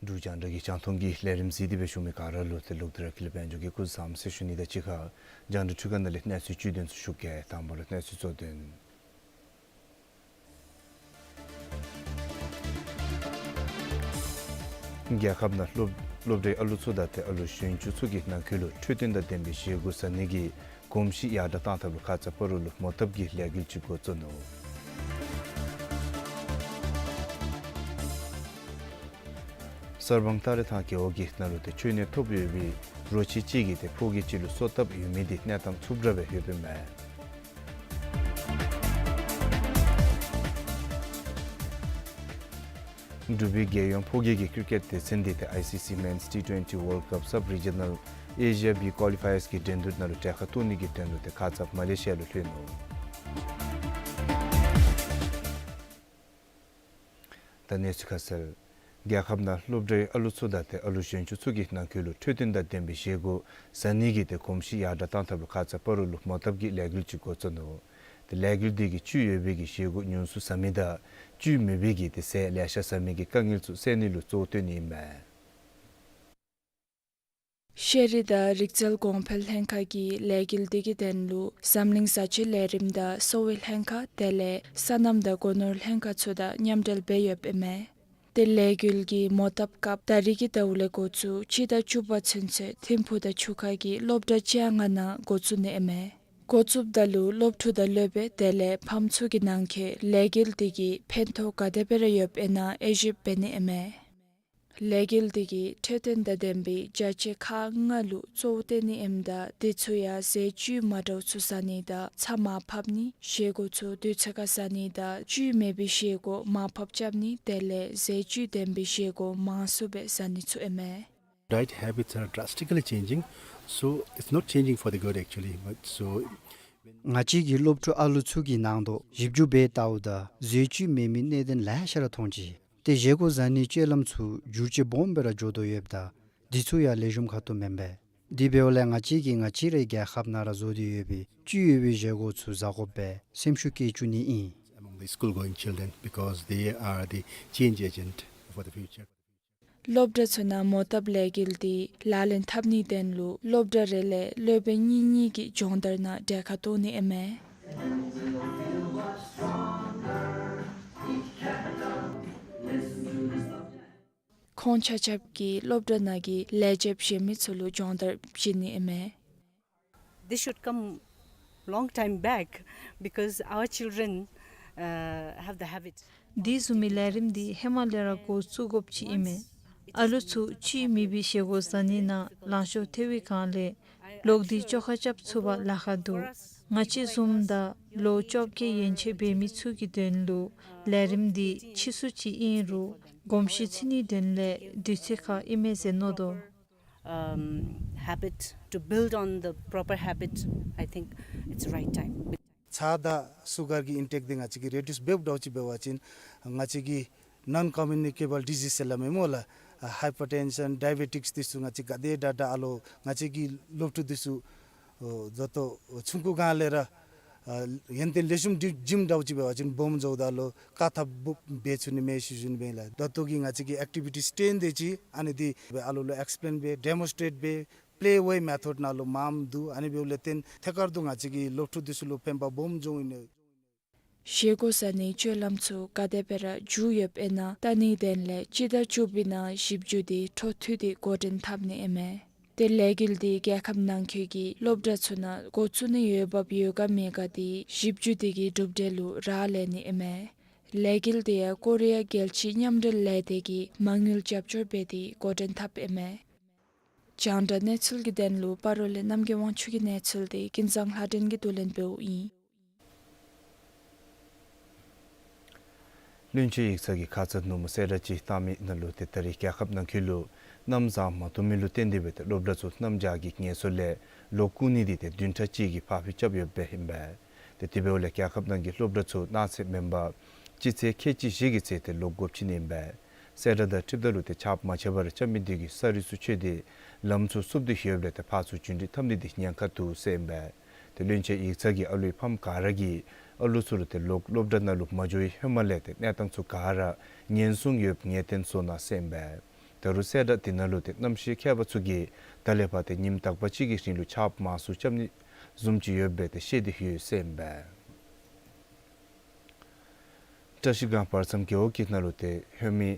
འབྲུག་རྒྱང་བསྒྲགས་ཀྱི་རྒྱང་མཐོང་གི་ལས་རིམ་གཟིགས་ཏེ་སྦེ་བཞུགས་མི་ག་ར་ལུ་ཏེ་ལོག་སྟེ་ར་ཀུན་ལེགས་དཔལ་འབྱོར་གྱིས་སྐུ་གཟུགས་བཟང་པོ་ཟེར་ཞུ་ནི་དང་གཅིག་ཁར་རྒྱང་བསྒྲགས་འཕྲུལ་ཁང་ནང་ལས་གནས་ཚུལ་བཅུད་དོན་ཚུ་ཞུ་གེ། དང་པ་ར་གནས་ཚུལ་གཙོ་དོན། རྒྱལ་ཁབ་ནང་སློབ་སློབ་གྲྭའི་ཨ་ལུ་ཚུ་དང་ཏེ་ཨ་ལུ་གཞོན་ཆུང་ཚུ་གི་ནང་འཁོད་ལུ་འཕྲོད་བསྟེན་དང་ལྡན་པའི་བཞེས་སྒོ་ཟ་ནི་གི་གོམས་གཤིས་ཡར་དྲག་གཏང་ཐབས་ལུ་ཁ་ཙ་སྤ་རོ་ལུ་མོ་བཏབ་ཀྱི་ལས་འགུལ་ཅིག་འགོ་བཙུགས་ནུག། གསར་སྤང་སྟ་རེ་ཐང་རྒེད་འོག་གི་ནང་ལུ་ཏེ་འཆོལ་ནད་ཐོབ་ཡོད་པའི་རོ་ཁྱི་ཅིག་གིས་ཏེ་ཕོ་སྐྱེས་ཅིག་ལུ་སོ་བཏབ་ཡོད་མི་འདི་གནས་སྟངས་འཚུབ་དྲགས་སྦེ་ཡོདཔ་ཨིན་མས། འབྲུག་པའི་རྒྱལ་ཡོངས་ཕོ་སྐྱེས་ཀྱི་ཀིར་ཀེཊ་སྡེ་ཚན་འདི་ཏེ་ཨའི་སི་སི་Men's T twenty World Cup Sub-Regional Asia B Qualifiers གི་འགྲན་བསྡུར་ནང་ལུ་གྲལ་ཁར་གཏོགས་ནི་གི་དོན་ལུ་ཏེ་ཁ་ཙ་མ་ལེ་ཤི་ཡ་ལུ་ལྷོད་ནུག། ད་གནས་ཚུལ་ཁ་གསལ། རྒྱལ་ཁབ་ནང་སློབ་གྲྭའི་ཨ་ལུ་ཚུ་དང་ཏེ་ཨ་ལུ་གཞོན་ཆུང་ཚུ་གི་ནང་འཁོད་ལུ་འཕྲོད་བསྟེན་དང་ལྡན་པའི་བཞེས་སྒོ་ཟ་ནི་གི་ཏེ་གོམས་གཤིས་ཡར་དྲག་གཏང་ཐབས་ལུ་ཁ་ཙ་སྤ་རོ་ལུ་མོ་བཏབ་ཀྱི་ལས་འགུལ་ཅིག་འགོ་བཙུགས་ནུག། ཏེ་ལས་འགུལ་འདི་གིས་བཅུད་ཡོད་པའི་གི་བཞེས་སྒོ་ཉུང་སུ་ཟ་མི་དང་བཅུད་མེད་པའི་གི་ཏེ་ཟས་ལེ་ཤ་ཟ་མི་གི་དཀའ་ངལ་ཚུ་སེལ་ནི་ལུ་གཙོ་བོ་བཏོན་ནི་ཨིན་མས། ཤེས་རིག་དང་རིག་རྩལ་གོང་འཕེལ་ལྷན་ཁག་གིས་ལས་འགུལ་འདི་གི་དོན་ལུ་འཛམ་གླིང་བཟའ་བཅའི་ལས་རིམ་དང་གསོ་བའི་ལྷན་ཁག་དེ་ལས་སོ་ནམ་དང་སྒོ་ནོར་ལྷན་ཁག་ཚུ་དང་མཉམ་འབྲེལ་འབད་ཡོདཔ་ཨིན་མས། ཏེ་ལས་འགུལ་གྱི་མོ་བཏབ་སྐབས་ད་རིས་ཀྱི་ཟླཝ་ལས་འགོ་བཙུགས་སྤྱི་ཟླ་བཅུ་པ་ཚུན་ཚོད་ཐིམ་ཕུག་དང་ཆུ་ཁ་གི་སློབ་གྲྭ་བཅོ་ལྔ་ནང་འགོ་བཙུགས་ནི་ཨིན་མས། འགོ་བཙུགསཔ་ད་ལུ་སློབ་ཕྲུག་དང་སློབ་དཔོན་དེ་ལས་ཕམ་ཚུ་གི་ནང་འཁོད་ལས་འགུལ་འདི་གིས་ཕན་ཐོགས་ག་དེ་སྦེ་ར་ཡོདཔ་ཨིན་ན་དབྱེ་ཞིབ་འབད་ནི་ཨིན་མས། ལས་འགུལ་འདི་གིས་འཕྲོད་བསྟེན་དང་ལྡན་པའི་བྱ་བྱེད་ཁག་ལྔ་ལུ་གཙོ་བོ་བཏོན་ནི་ཨིནམ་ད་འདི་ཚུ་ཡང་ཟས་བཅུད་མ་འདྲཝ་ཚུ་ཟ་ནི་དང་ཚྭ་མར་ཕབ་ནི་བཞེས་སྒོ་ཚུ་དུས་ཚོད་ཁར་ཟ་ནི་དང་བཅུད་མེད་པའི་བཞེས་སྒོ་མར་ཕབ་རྐྱབ་ནི་དེ་ལས་ཟས་བཅུད་ལྡན་པའི་བཞེས་སྒོ་མང་སུ་སྦེ་ཟ་ནི་ཚུ་ཨིན་མས། Diet habits are drastically changing, so it's not changing for the good actually, but so ང་བཅས་ཀྱི་སློབ་ཕྲུག་ཨ་ལུ་ཚུ་གི་ནང་དོག་ཞིབ་འཇུག་འབད་བལྟཝ་ད་ཟས་བཅུད་མེད་མི་གནད་དོན་ལེ་ཤ་ར་མཐོང་ཅི། ཏེ་བཞེས་སྒོ་ཟ་ནི་སྤྱོད་ལམ་ཚུ་འགྱུར་བཅོས་སྦོམ་སྦེ་ར་འགྱོ་དོ་ཡོདཔ་ད་འདི་ཚུ་ཡང་ལེགས་ཤོམ་ཁ་ཐུག་མེན་པས། དེ་འབདཝ་ལས་ང་བཅས་ཀྱིས་ང་བཅས་རའི་རྒྱལ་ཁབ་ནང་ར་བཟོ་སྟེ་ཡོད་པའི་བཅུད་ཡོད་པའི་བཞེས་སྒོ་ཚུ་ཟ་དགོ་པའི་སེམས་ཤུགས་བསྐྱེད་བཅུག་ནི་ཨིན། Among the school going children, because they are the change agent for the future. སློབ་གྲྭ་ཚུ་ནང་མོ་བཏབ་ལས་འགུལ་འདི་ལག་ལེན་འཐབ་ནིའི་དོན་ལུ་སློབ་གྲྭ་རེ་ལས་སློབ་དཔོན་གཉིས་གཉིས་ཀྱིས་སྦྱོང་བརྡར་ནང་གྲལ་ཁར་གཏོགས་ནི་ཨིན་མས། ཁོང་ཆ་ཁྱབ་ཀྱིས་སློབ་གྲྭ་ནང་གི་ལས་བྱེདཔ་གཞན་མི་ཚུ་ལུ་སྦྱོང་བརྡར་བྱིན་ནི་ཨིན་མས། This should come long time back because our children, uh, have the habit. འདི་བཟུམ་མའི་ལས་རིམ་འདི་ཧེ་མ་ལས་ར་འགོ་བཙུགས་དགོཔ་ཅིག་ཨིན་མས། ཨ་ལུ་ཚུ་བཅུད་མེད་པའི་བཞེས་སྒོ་ཟ་ནི་ནང་ལང་ཤོར་ཐལ་བའི་སྒང་ལས་ལོག་སྟེ་བཅོ་ཁ་རྐྱབ་ཚུགས་པར་ལཱ་ཁག་འདུག། ང་བཅས་བཟུམ་དང་ལོ་བཅོ་བརྒྱད་ཡན་ཆད་འབད་མི་ཚུ་གི་དོན་ལུ་ལས་རིམ་འདི་ཕྱིས་སུ་ཅིག་ཨིན་རུང་གོམས་གཤིས་ཚུད་ནིའི་དོན་ལས་དུས་ཚོད་ཁར་ཨིན་མས་ཟེར་མནོ་དོ། Um, habit, to build on the proper habit, I think it's right time. ཚྭ་དང་སུ་གར་གྱི་ཨིན་ཊེཀ་འདི་ང་བཅས་ཀྱིས་རི་ཌིའུསི་འབདཝ་འབད་བ་ཅིན་ང་བཅས་ཀྱི་ནཱོན་ཀོ་མིའུ་ནི་ཀེ་བཱལ་ཌི་ཛིསི་ཟེར་སླབ་མི་སྨོ་ལགས། ཨ་ཧའི་པར་ཊེན་ཤཱན་ཌའི་བེ་ཊིཀསི་འདི་ཚུ་ང་བཅས་ག་དེ་དྲག་དྲག་ཨ་ལོ་ང་བཅས་ཀྱི་སློབ་ཕྲུག་འདི་ཚུ་ཨོ་ད་ལྟོ་ཆུང་ཀུ་སྒང་ལས་ར་ཨ་ཡོན་ཏན་ལེགས་ཤོམ་འགྲིམ་འགྲིམ་འདྲཝ་ཅིག་འབད་བ་ཅིན་སྦོམ་འགྱོཝ་ད་ལུ་བཀག་ཐབས་འབད་ཚུགས་ནི་མས་ཟེར་ཞུ་ནི་ཨིན་ལགས། ད་ལྟོ་གི་ང་བཅས་ཀྱི་ཨེཀ་ཊི་བི་ཊིསི་སྟོན་ཏེ་ཅིག་ཨ་ནི་འདི་སྦེ་ཨ་ལོ་ལུ་ཨེགསི་པི་ལེན་འབད་ཌེ་མོན་སི་ཊྲེཊ་འབད་པེ་ལེ་ཝེ་མེ་ཐོཌ་ནང་ལུ་མངམ་འདུག། ཨ་ནི་འབདཝ་ལས་བརྟེན་ཐད་ཀར་དུ་ང་བཅས་ཀྱི་སློབ་ཕྲུག་འདི་ཚུ་ལུ་ཕན་པ་སྦོམ་འབྱུང་ནི། བཞེས་སྒོ་ཟ་ནིའི་སྤྱོད་ལམ་ཚུ་ག་དེ་སྦེ་ར་འགྱུར་ཡོདཔ་ཨིན་ན་བལྟ་ནིའི་དོན་ལས་སྤྱི་ཟླ་བཅུ་པའི་ནང་ཞིབ་འཇུག་འདི་འཕྲོ་མཐུད་དེ་འགོ་འདྲེན་འཐབ་ནི་ཨིན་མས། ཏེ་ལས་འགུལ་འདི་རྒྱལ་ཁབ་ནང་འཁོད་ཀྱི་སློབ་གྲྭ་ཚུ་ནང་འགོ་བཙུགས་ནི་འོས་འབབ་ཡོད་ག་མེད་ག་འདི་ཞིབ་འཇུག་འདི་གི་གྲུབ་འབྲས་ལུ་རག་ལས་ནི་ཨིན་མས། ལས་འགུལ་འདི་ཡང་ཀོ་རི་ཡ་རྒྱལ་སྤྱིའི་མཉམ་འབྲེལ་ལས་སྡེ་གིས་མ་དངུལ་རྒྱབ་སྐྱོར་འབད་དེ་འགོ་འདྲེན་འཐབ་ཨིན་མས། རྒྱང་བསྒྲགས་གནས་ཚུལ་གྱི་དོན་ལུ་སྤ་རོ་ལས་རྣམ་རྒྱལ་དབང་ཕྱུག་གི་གནས་ཚུལ་འདི་ཀུན་བཟང་ལྷ་སྒྲོན་གྱིས་བསྡུ་ལེན་འབདཝ་ཨིན། བློན་ཆེན་ཡིག་ཚང་གིས་ཁ་ཙ་ནུབ་མོ་གསལ་བསྒྲགས་ཅིག་བཏང་མི་ནང་ལུ་ཏེ་ད་རེས་རྒྱལ་ཁབ་ནང་འཁོད་ལུ་གནམ་བཟང་མ་བཏུབ་མི་ལུ་བརྟེན་ཏེ་སྦེ་ཏེ་སློབ་གྲྭ་ཚུ་གནམ་བྱཱར་གྱི་ངལ་གསོ་ལས་ལོག་བཀུག་ནི་འདི་ཏེ་བདུན་ཕྲག་གཅིག་གི་ཕར་འགྱངས་རྐྱབ་ཡོདཔ་ཨིན་པས། ཏེ་དེ་འབདཝ་ལས་རྒྱལ་ཁབ་ནང་གི་སློབ་གྲྭ་ཚུ་གནངས་ཚེ་མེན་པར་སྤྱི་ཚེས་ཁལ་གཅིག་བཞི་གི་ཚེ་ཏེ་ལོག་དགོཔ་ཅིག་ཨིན་པས། གསལ་བསྒྲགས་དང་འཁྲིལཝ་ད་ལུ་ཏེ་ཆརཔ་མ་ཆགས་པར་རྐྱབ་མི་འདི་གིས་ས་རུད་ཚུ་ཆད་དེ་ལམ་ཚུ་བསུབ་སྟེ་ཡོདཔ་ལས་ཏེ་ཕར་ཚུར་རྒྱུན་འགྲུལ་འཐབ་ནི་འདི་ཉེན་ཁ་འདུག་ཟེར་ཨིན་པས། ཏེ་བློན་ཆེན་ཡིག་ཚང་གིས་ཨ་ལུའི་ཕམ་ག་ར་གིས་ཨ་ལུ་ཚུ་ལུ་ཏེ་ལོག་སློབ་གྲྭ་ནང་ལུ་མ་འགྱོ་བའི་ཧེ་མ་ལས་ཏེ་གནས་སྟངས་ཚུ་ག་ར་ཉེན་སྲུང་ཡོདཔ་ངེས་གཏན་བཟོ་གནང་ཟེར་ཨིན་པས། ད་རུང་གསལ་བསྒྲགས་དེ་ནང་ལུ་ཏེ་གནམ་གཤིས་མཁས་པ་ཚུ་གིས་ད་ལས་ཕར་ཏེ་ཉིནམ་དག་པ་ཅིག་གི་རིང་ལུ་ཆརཔ་མང་སུ་རྐྱབ་ནི་བཟུམ་ཅིག་ཡོདཔ་སྦེ་ཏེ་བཤད་དེ་ཡོད་ཟེར་ཨིན་པས། བཀྲིས་སྒང་བར་མཚམས་རྒེད་འོག་གི་ནང་ལུ་ཏེ་ཧེ་མའི་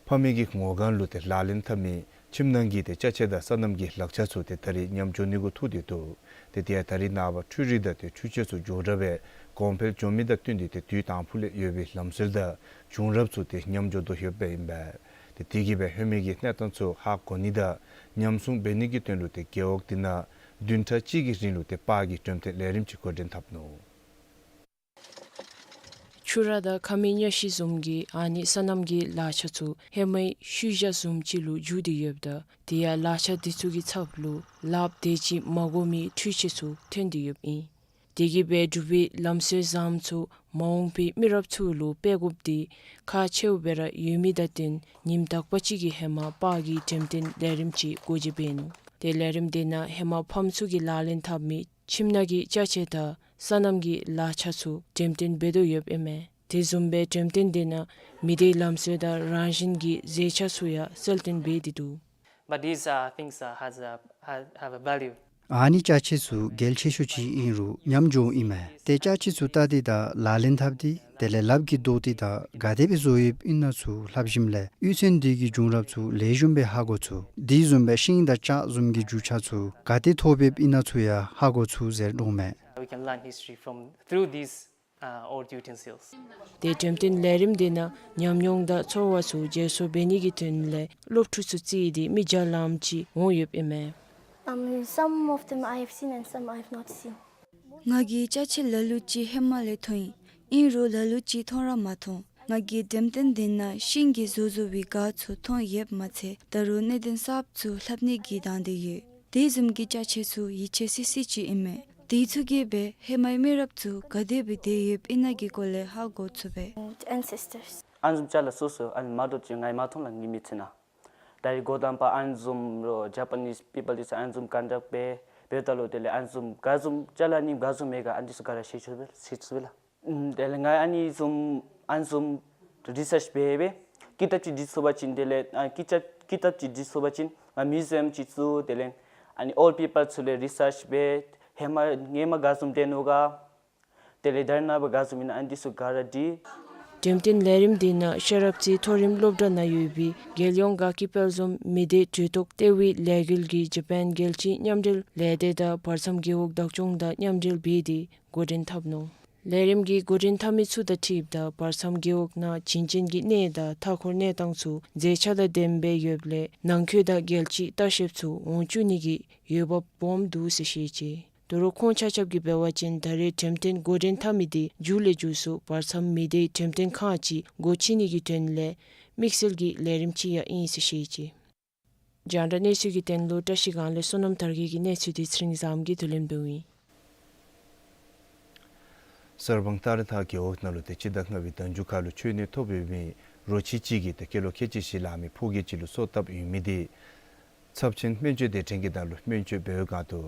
ཕ་མེས་ཀྱི་ངོ་སྒང་ལུ་ཏེ་ལག་ལེན་འཐབ་མི་ཁྱིམ་ནང་གི་ཏེ་ཅ་ཆས་དང་སོ་ནམ་གྱི་ལག་ཆ་ཚུ་ཏེ་ད་རེས་ཉམས་འགྱོ་ནི་གུ་ཐུག་སྟེ་འདུག། ཏེ་དེ་ཡང་ད་རེས་ནངས་པ་འཕྲུལ་རིག་དང་ཏེ་འཕྲུལ་ཆས་ཚུ་མགྱོགས་དྲགས་སྦེ་གོང་འཕེལ་འགྱོ་མི་དང་བསྟུན་ཏེ་ཏེ་དུས་དང་ཕུ་ལས་ཡོད་པའི་ལམ་སྲོལ་དང་བྱུང་རབས་ཚུ་ཏེ་ཉམས་འགྱོ་དོ་ཡོདཔ་ཨིན་པས། ཏེ་དེ་གིས་སྦེ་ཧེ་མའི་གི་གནས་སྟངས་ཚུ་ཧ་གོ་ནི་དང་ཉམས་སྲུང་འབད་ནི་གི་དོན་ལུ་ཏེ་རྒེད་འོག་དེ་ནང་བདུན་ཕྲག་གཅིག་གི་རིང་ལུ་ཏེ་པར་གྱི་འགྲེམས་སྟོན་ལས་རིམ་ཅིག་འགོ་འདྲེན་འཐབ་ནུག། ཆུ་ར་དང་ཁ་མིག་གཉའ་ཤིང་བཟུམ་གྱི་ཨ་ནི་སོ་ནམ་གྱི་ལག་ཆ་ཚུ་ཧེ་མའི་ཤུལ་བཞག་བཟུམ་ཅིག་ལུ་འགྱུར་ཏེ་ཡོདཔ་ད་དེ་ཡང་ལག་ཆ་དེ་ཚུ་གི་ཚབ་ལུ་ལགཔ་དེ་ཅིག་མ་དགོ་མི་འཕྲུལ་ཆས་ཚུ་ཐོན་ཏེ་ཡོདཔ་ཨིན། དེ་གིས་སྦེ་འབྲུག་པའི་ལམ་སྲོལ་བཟངམ་ཚུ་མ་འོངས་པའི་མི་རབས་ཚུ་ལུ་སྤེལ་དགོཔ་འདི་ཁག་ཆེཝ་སྦེ་ར་ཡོད་མི་དང་བསྟུན་ཉིནམ་དག་པ་ཅིག་གི་ཧེ་མ་པར་གྱི་འགྲེམས་སྟོན་ལས་རིམ་ཅིག་འགོ་འབྱེད་འབད་ནུག། ཏེ་ལས་རིམ་དེ་ནང་ཧེ་མ་ཕམ་ཚུ་གིས་ལག་ལེན་འཐབ་མི་ཁྱིམ་ནང་གི་ཅ་ཆས་དང་སོ་ནམ་གྱི་ལག་ཆ་ཚུ་འགྲེམས་སྟོན་འབད་དོ་ཡོདཔ་ཨིན་མས། དེ་བཟུམ་སྦེ་འགྲེམས་སྟོན་དེ་ནང་མི་སྡེའི་ལམ་སྲོལ་དང་རང་བཞིན་གྱི་རྫས་ཆ་ཚུ་ཡང་གསལ་སྟོན་འབད་དེ་འདུག། But these, uh, things, uh, has a, ha- have a value. ཨ་ནི་ཅ་ཆས་ཚུ་གལ་ཆེ་ཤོས་ཅིག་ཨིན་རུང་ཉམས་འགྱོཝ་ཨིན་མས། ཏེ་ཅ་ཆས་ཚུ་བལྟ་སྟེ་དང་ལག་ལེན་འཐབ་སྟེ་དེ་ལས་ལགཔ་གིས་བཟོ་སྟེ་དང་ག་དེ་སྦེ་བཟོ་ཡོདཔ་ཨིན་ན་ཚུ་ལྷབ་ཞིནམ་ལས་གཡུས་ཚན་འདི་གི་བྱུང་རབས་ཚུ་ལེགས་ཤོམ་སྦེ་ཧ་གོ་ཚུགས། དེ་བཟུམ་སྦེ་ཤིང་དང་ལྕགས་བཟུམ་གྱི་རྒྱུ་ཆ་ཚུ་ག་ཏེ་ཐོབ་ཡོདཔ་ཨིན་ན་ཚུ་ཡང་ཧ་གོ་ཚུགས་ཟེར་འདྲོངམ་མས། We can learn history from, through these, uh, old utensils. ཏེ་འགྲེམས་སྟོན་ལས་རིམ་དེ་ནང་ཉམས་མྱོང་དང་ཚོར་བ་ཚུ་བརྗེ་སོར་འབད་ནི་གི་དོན་ལས་སློབ་ཕྲུག་ཚུ་བརྩིས་ཏེ་མི་བརྒྱ་ལངམ་ཅིག་འོང་ཡོདཔ་ཨིན་མས། Um, some of them I have seen and some I have not seen. ང་གིས་ཅ་ཆས་ལ་ལུ་ཅིག་ཧེ་མ་ལས་མཐོང་ཡི། ཨིན་རུང་ལ་ལུ་ཅིག་མཐོང་ར་མ་མཐོང་། ང་གིས་འགྲེམས་སྟོན་དེ་ནང་ཤིང་གིས་བཟོ་བཟོ་བའི་སྒར་ཚུ་མཐོང་ཡོདཔ་མ་ཚད་ད་རུང་གནད་དོན་གསརཔ་ཚུ་ལྷབ་ནི་གི་དང་འདོད་ཡོད། དེ་བཟུམ་གྱི་ཅ་ཆས་ཚུ་ཡིད་ཆེས་སི་སི་ཅིག་ཨིན་མས། དེ་ཚུ་གིས་སྦེ་ཧེ་མའི་མི་རབས་ཚུ་ག་དེ་སྦེ་སྡོད་ཡོདཔ་ཨིན་ན་གི་སྐོར་ལས་ཧ་གོ་ཚུགས་པས། Ancestors. ཨ་ནི་བཟུམ་ཅ་ལ་སོ་སོ་ཨ་ནི་མ་འདྲཝ་ཅིག་ང་ཡང་མ་མཐོང་ལགས་ངེའི་མི་ཚེ་ནང་། ད་རེས་འགོ་དང་པ་ཨ་ནི་བཟུམ་རོགས་Japanese people འདི་ཚུ་ཨ་ནི་བཟུམ་ག་དེ་དྲག་སྦེ་འབདཝ་ད་ལུ་དེ་ལས་ཨ་ནི་བཟུམ་ག་བཟུམ་ཅ་ལ་ནི་ག་བཟུམ་མས་ག་ཨ་ནི་འདི་ཚུ་ག་ར་ཤེས་ཚུགས་པས་ཤེས་ཚུགས་པས་ལགས། ཨམ་དེ་ལས་ང་ཨ་ནི་བཟུམ་ཨ་ནི་བཟུམ་རི་སརཆ་འབད་སྦེ་ཀི་ཏབ་ཅིག་བྲིས་ཚུགས་པ་ཅིན་དེ་ལས་ཨ་ཀི་ཏབ་ཀི་ཏབ་ཅིག་བྲིས་ཚུགས་པ་ཅིན་ང་མིའུ་ཛི་ཡམ་ཅིག་བཙུགས། དེ་ལས་ཨ་ནི་old people ཚུ་ལས་རི་སརཆ་འབད། ཧེ་མ་སྔོན་མ་ག་བཟུམ་སྡོད་ནུག་ག། དེ་ལས་ད་རེས་ནངས་པ་ག་བཟུམ་ཨིན་ན་ཨ་ནི་འདི་ཚུ་ག་ར་བྲིས། འགྲེམས་སྟོན་ལས་རིམ་དེ་ནང་ཤེས་རབ་རྩེ་མཐོ་རིམ་སློབ་གྲྭ་ནང་ཡོད་པའི་རྒྱལ་ཡོངས་དགའ་སྐྱིད་དཔལ་འཛོམས་མི་སྡེ་གྲོས་ཚོགས་ལྟེ་བའི་ལས་འགུལ་གྱི་ཇ་པཱན་རྒྱལ་སྤྱིའི་མཉམ་འབྲེལ་ལས་སྡེ་དང་བར་མཚམས་རྒེད་འོག་བདག་སྐྱོང་དང་མཉམ་འབྲེལ་འབད་དེ་འགོ་འདྲེན་འཐབ་ནུག། ལས་རིམ་གྱི་འགོ་འདྲེན་འཐབ་མི་ཚུ་དང་འཁྲིལཝ་ད་བར་མཚམས་རྒེད་འོག་ནང་བྱིན་ཅན་གྱི་གནས་དང་མཐའ་འཁོར་གནས་སྟངས་ཚུ་མཛེས་ཆ་དང་ལྡནམ་སྦེ་ཡོདཔ་ལས་ནང་འཁོད་དང་རྒྱལ་སྤྱིའི་ལྟ་བཤལཔ་ཚུ་འོང་བཅུག་ནི་གི་འོས་འབབ་སྦོམ་འདུག་ཟེར་བཤད་ཅི། ད་རུང་ཁོང་ཆ་ཁྱབ་ཀྱིས་འབད་བ་ཅིན་ད་རེས་འགྲེམས་སྟོན་འགོ་འདྲེན་འཐབ་མི་འདི་མཇུག་ལས་མཇུག་སུ་བར་མཚམས་མི་སྡེའི་འགྲེམས་སྟོན་ཁང་ཅིག་སྒོ་ཕྱེ་ནི་གི་དོན་ལས་དམིགས་བསལ་གྱི་ལས་རིམ་ཅིག་ཡང་ཨིན་ཟེར་བཤད་ཅི། རྒྱང་བསྒྲགས་གནས་ཚུལ་གྱི་དོན་ལུ་བཀྲིས་སྒང་ལས་བསོད་ནམས་དར་རྒྱས་ཀྱི་གནས་ཚུལ་འདི་ཚེ་རིང་བཟངམོ་གིས་བསྡུ་ལེན་འབདཝ་ཨིན། གསར་སྤང་སྟག་རི་ཐང་རྒེད་འོག་ནང་ལུ་ཏེ་སྤྱི་ཟླ་ལྔ་པའི་ཟླ་མཇུག་ཁ་ལུ་མཆོད་གནས་ཐོབ་ཡོད་མི་རོ་ཁྱི་ཅིག་གིས་ཏེ་སྐྱེས་ལོ་ཁལ་གཅིག་བཞེས་ལང་མི་ཕོ་སྐྱེས་ཅིག་ལུ་སོ་བཏབ་ཡོད་མི་འདི་ཚབས་ཆེན་སྨན་བཅོས་སྡེ་ཕྲན་གྱི་ནང་ལུ་སྨན་བཅོས་འབད་བའི་སྒང་དུ་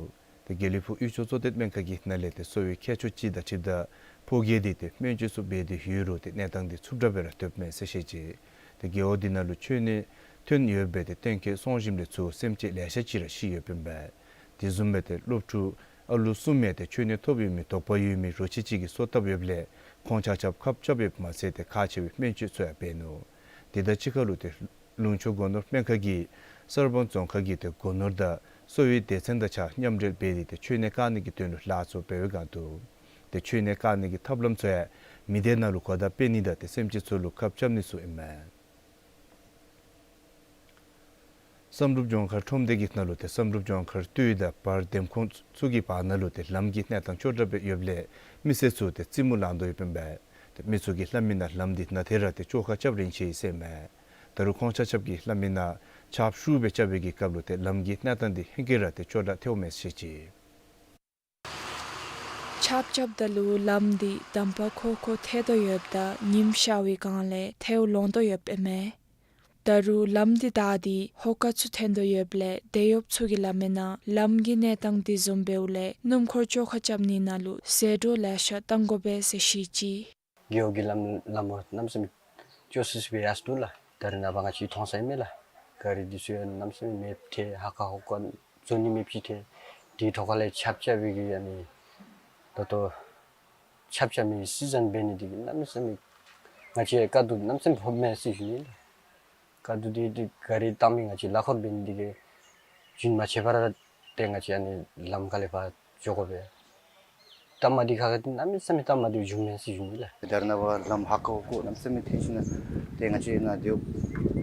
ཏེ་དགེ་ལེགས་ཕུག་གཡུས་སྐྱོང་གཙོ་བསྟེན་སྨན་ཁང་གི་ནང་ལས་ཏེ་གསོ་བའི་མཁས་མཆོག་ཅིག་དང་འཁྲིལཝ་ད་ཕོ་སྐྱེས་འདི་ཏེ་སྨན་བཅོས་ཚུ་འབད་དེ་ཡོད་རུང་ཏེ་གནས་སྟངས་འདི་ཚུབ་དྲགས་སྦེ་ར་སྡོདཔ་མས་ཟེར་བཤད་ཅི། ཏེ་རྒེད་འོག་འདི་ནང་ལུ་མཆོད་གནས་ཐོན་ཡོདཔ་སྦེ་ཏེ་གཏན་འཁེལ་སོང་ཞིནམ་ལས་ཚུར་སེམས་ཅན་ལེ་ཤ་ཅིག་ར་ཤི་ཡོདཔ་ཨིན་པས། དེ་བཟུམ་སྦེ་ཏེ་སློབ་ཕྲུག་ཨ་ལུ་གསུམ་མས་ཏེ་མཆོད་གནས་ཐོབ་ཡོད་མི་དོགས་པ་ཡོད་མི་རོ་ཁྱི་ཅིག་གིས་སོ་བཏབ་ཡོདཔ་ལས་ཁོང་ཆ་ཁྱབ་ཁབ་རྐྱབ་ཡོདཔ་མ་ཚད་ཏེ་ཁག་ཆེ་བའི་སྨན་བཅོས་ཚུ་ཡང་འབད་ནུག། དེ་དང་གཅིག་ཁར་ལུ་ཏེ་ལུང་ཕྱོགས་སྒོ་ནོར་སྨན་ཁང་གིས་གསར་སྤང་རྫོང་ཁག་གི་ཏེ་སྒོ་ནོར་དང་གསོ་བའི་སྡེ་ཚན་དང་གཅིག་ཁར་མཉམ་འབྲེལ་འབད་དེ་ཏེ་མཆོད་གནས་བཀག་ནི་གི་དོན་ལུ་ལཱ་ཚུ་འབད་བའི་སྒང་དུ་ཏེ་མཆོད་གནས་བཀག་ནི་གི་ཐབས་ལམ་ཚུ་ཡང་མི་སྡེ་ནང་ལུ་གོ་བརྡ་སྤེལ་ནི་དང་ཏེ་སེམས་ཅན་ཚུ་ལུ་ཁབ་རྐྱབ་ནི་ཚུ་ཨིན་མས། བསམ་གྲུབ་ལྗོངས་མཁར་ཁྲོམ་སྡེ་གི་ནང་ལུ་ཏེ་བསམ་གྲུབ་ལྗོངས་མཁར་སྟོད་དང་བར་འདེམས་ཁོངས་ཚུ་གི་བར་ན་ལུ་ཏེ་ལམ་གྱི་གནས་སྟངས་སྐྱོ་དྲགས་སྦེ་ཡོདཔ་ལས་མི་སེར་ཚུ་ཏེ་རྩེད་མོ་ལང་དོ་ཡོདཔ་ཨིན་པས། ཏེ་མི་ཚུ་གིས་སླབ་མི་ནང་ལམ་འདི་ནང་ཏེ་ར་ཏེ་བཅོ་ཁ་རྐྱབ་རན་ཆི་ཟེར་མས། ད་རུང་ཁོང་ཆ་ཁྱབ་ཀྱིས་སླབ་མི་ནང་ཆརཔ་ཤུགས་སྦེ་རྐྱབ་པའི་གི་སྐབས་ལུ་ཏེ་ལམ་གྱི་གནས་སྟངས་འདི་ཧེང་སྐལ་ར་ཏེ་སྐྱོ་དྲགས་ཐལཝ་མས་ཟེར་བཤད་ཅི། ཆརཔ་རྐྱབ་ད་ལུ་ལམ་འདི་དམ་པ་ཁོ་ཁོ་ཐལ་དོ་ཡོདཔ་ད་ཉིམ་ཤར་བའི་སྒང་ལས་ཐལཝ་ལོང་དོ་ཡོདཔ་ཨིན་མས། ད་རུང་ལམ་འདི་བདའ་སྟེ་ཧོ་ཀ་ཚུ་ཐོན་དོ་ཡོདཔ་ལས་དེད་གཡོགཔ་ཚུ་གིས་སླབ་མི་ནང་ལམ་གྱི་གནས་སྟངས་འདི་བཟུམ་འབདཝ་ལས་སྣུམ་འཁོར་བཅོ་ཁ་རྐྱབ་ནི་ནང་ལུ་ཟད་འགྲོ་ལེ་ཤ་བཏང་དགོ་པས་ཟེར་བཤད་ཅི། རྒེད་འོག་གི་ལམ་ལམ་འོ་གནམ་མེད་ས་མེད་སྐྱོ་སི་སི་སྦེ་ཡར་སོ་འདུག་ལགས། ད་རེས་ནངས་པ་ང་བཅས་མཐོང་ས་ཨིན་མས་ལགས། ག་རི་འདི་ཚུ་ཡང་གནམ་མེད་ས་མེད་མེདཔ་ཐལ། ཧ་ཀ་ཧོ་ཀ་འཛུལ་ནི་མེདཔ་ཅིག་ཐལ། དེའི་ཐོག་ཁ་ལས་ཆརཔ་རྐྱབ་པའི་གི་ཨ་ནི་ད་ལྟོ་ཆརཔ་རྐྱབ་མི་སི་ཛན་འབད་ནི་འདི་གིས་གནམ་མེད་ས་མེད་ང་བཅས་དཀའ་སྡུག་གནམ་མེད་ས་མེད་ཕོགཔ་མས་ཟེར་ཞུ་ནི་ལགས། དཀའ་སྡུག་འདི་འདི་ག་རི་བཏང་མི་ང་བཅས་གླ་འཁོར་འབད་ནི་འདི་གིས་རྒྱུན་མ་ཆད་པར་ཏེ་ང་བཅས་ཨ་ནི་ལམ་ཁ་ལས་ཕར་འགྱོ་དགོ་པས། སྟབས་མ་བདེཝ་ཁག་ཁ་འདི་གནམ་མེད་ས་མེད་སྟབས་མ་བདེཝ་བྱུངམ་མས་ཟེར་ཞུ་ནི་ལགས། ད་རེས་ནངས་པ་ལམ་ཧ་ཀ་ཧོ་ཀ་གནམ་མེད་ས་མེད་ཐལ་ཞིནམ་ལས་ཏེ་ང་བཅས་ནཱ་དེ་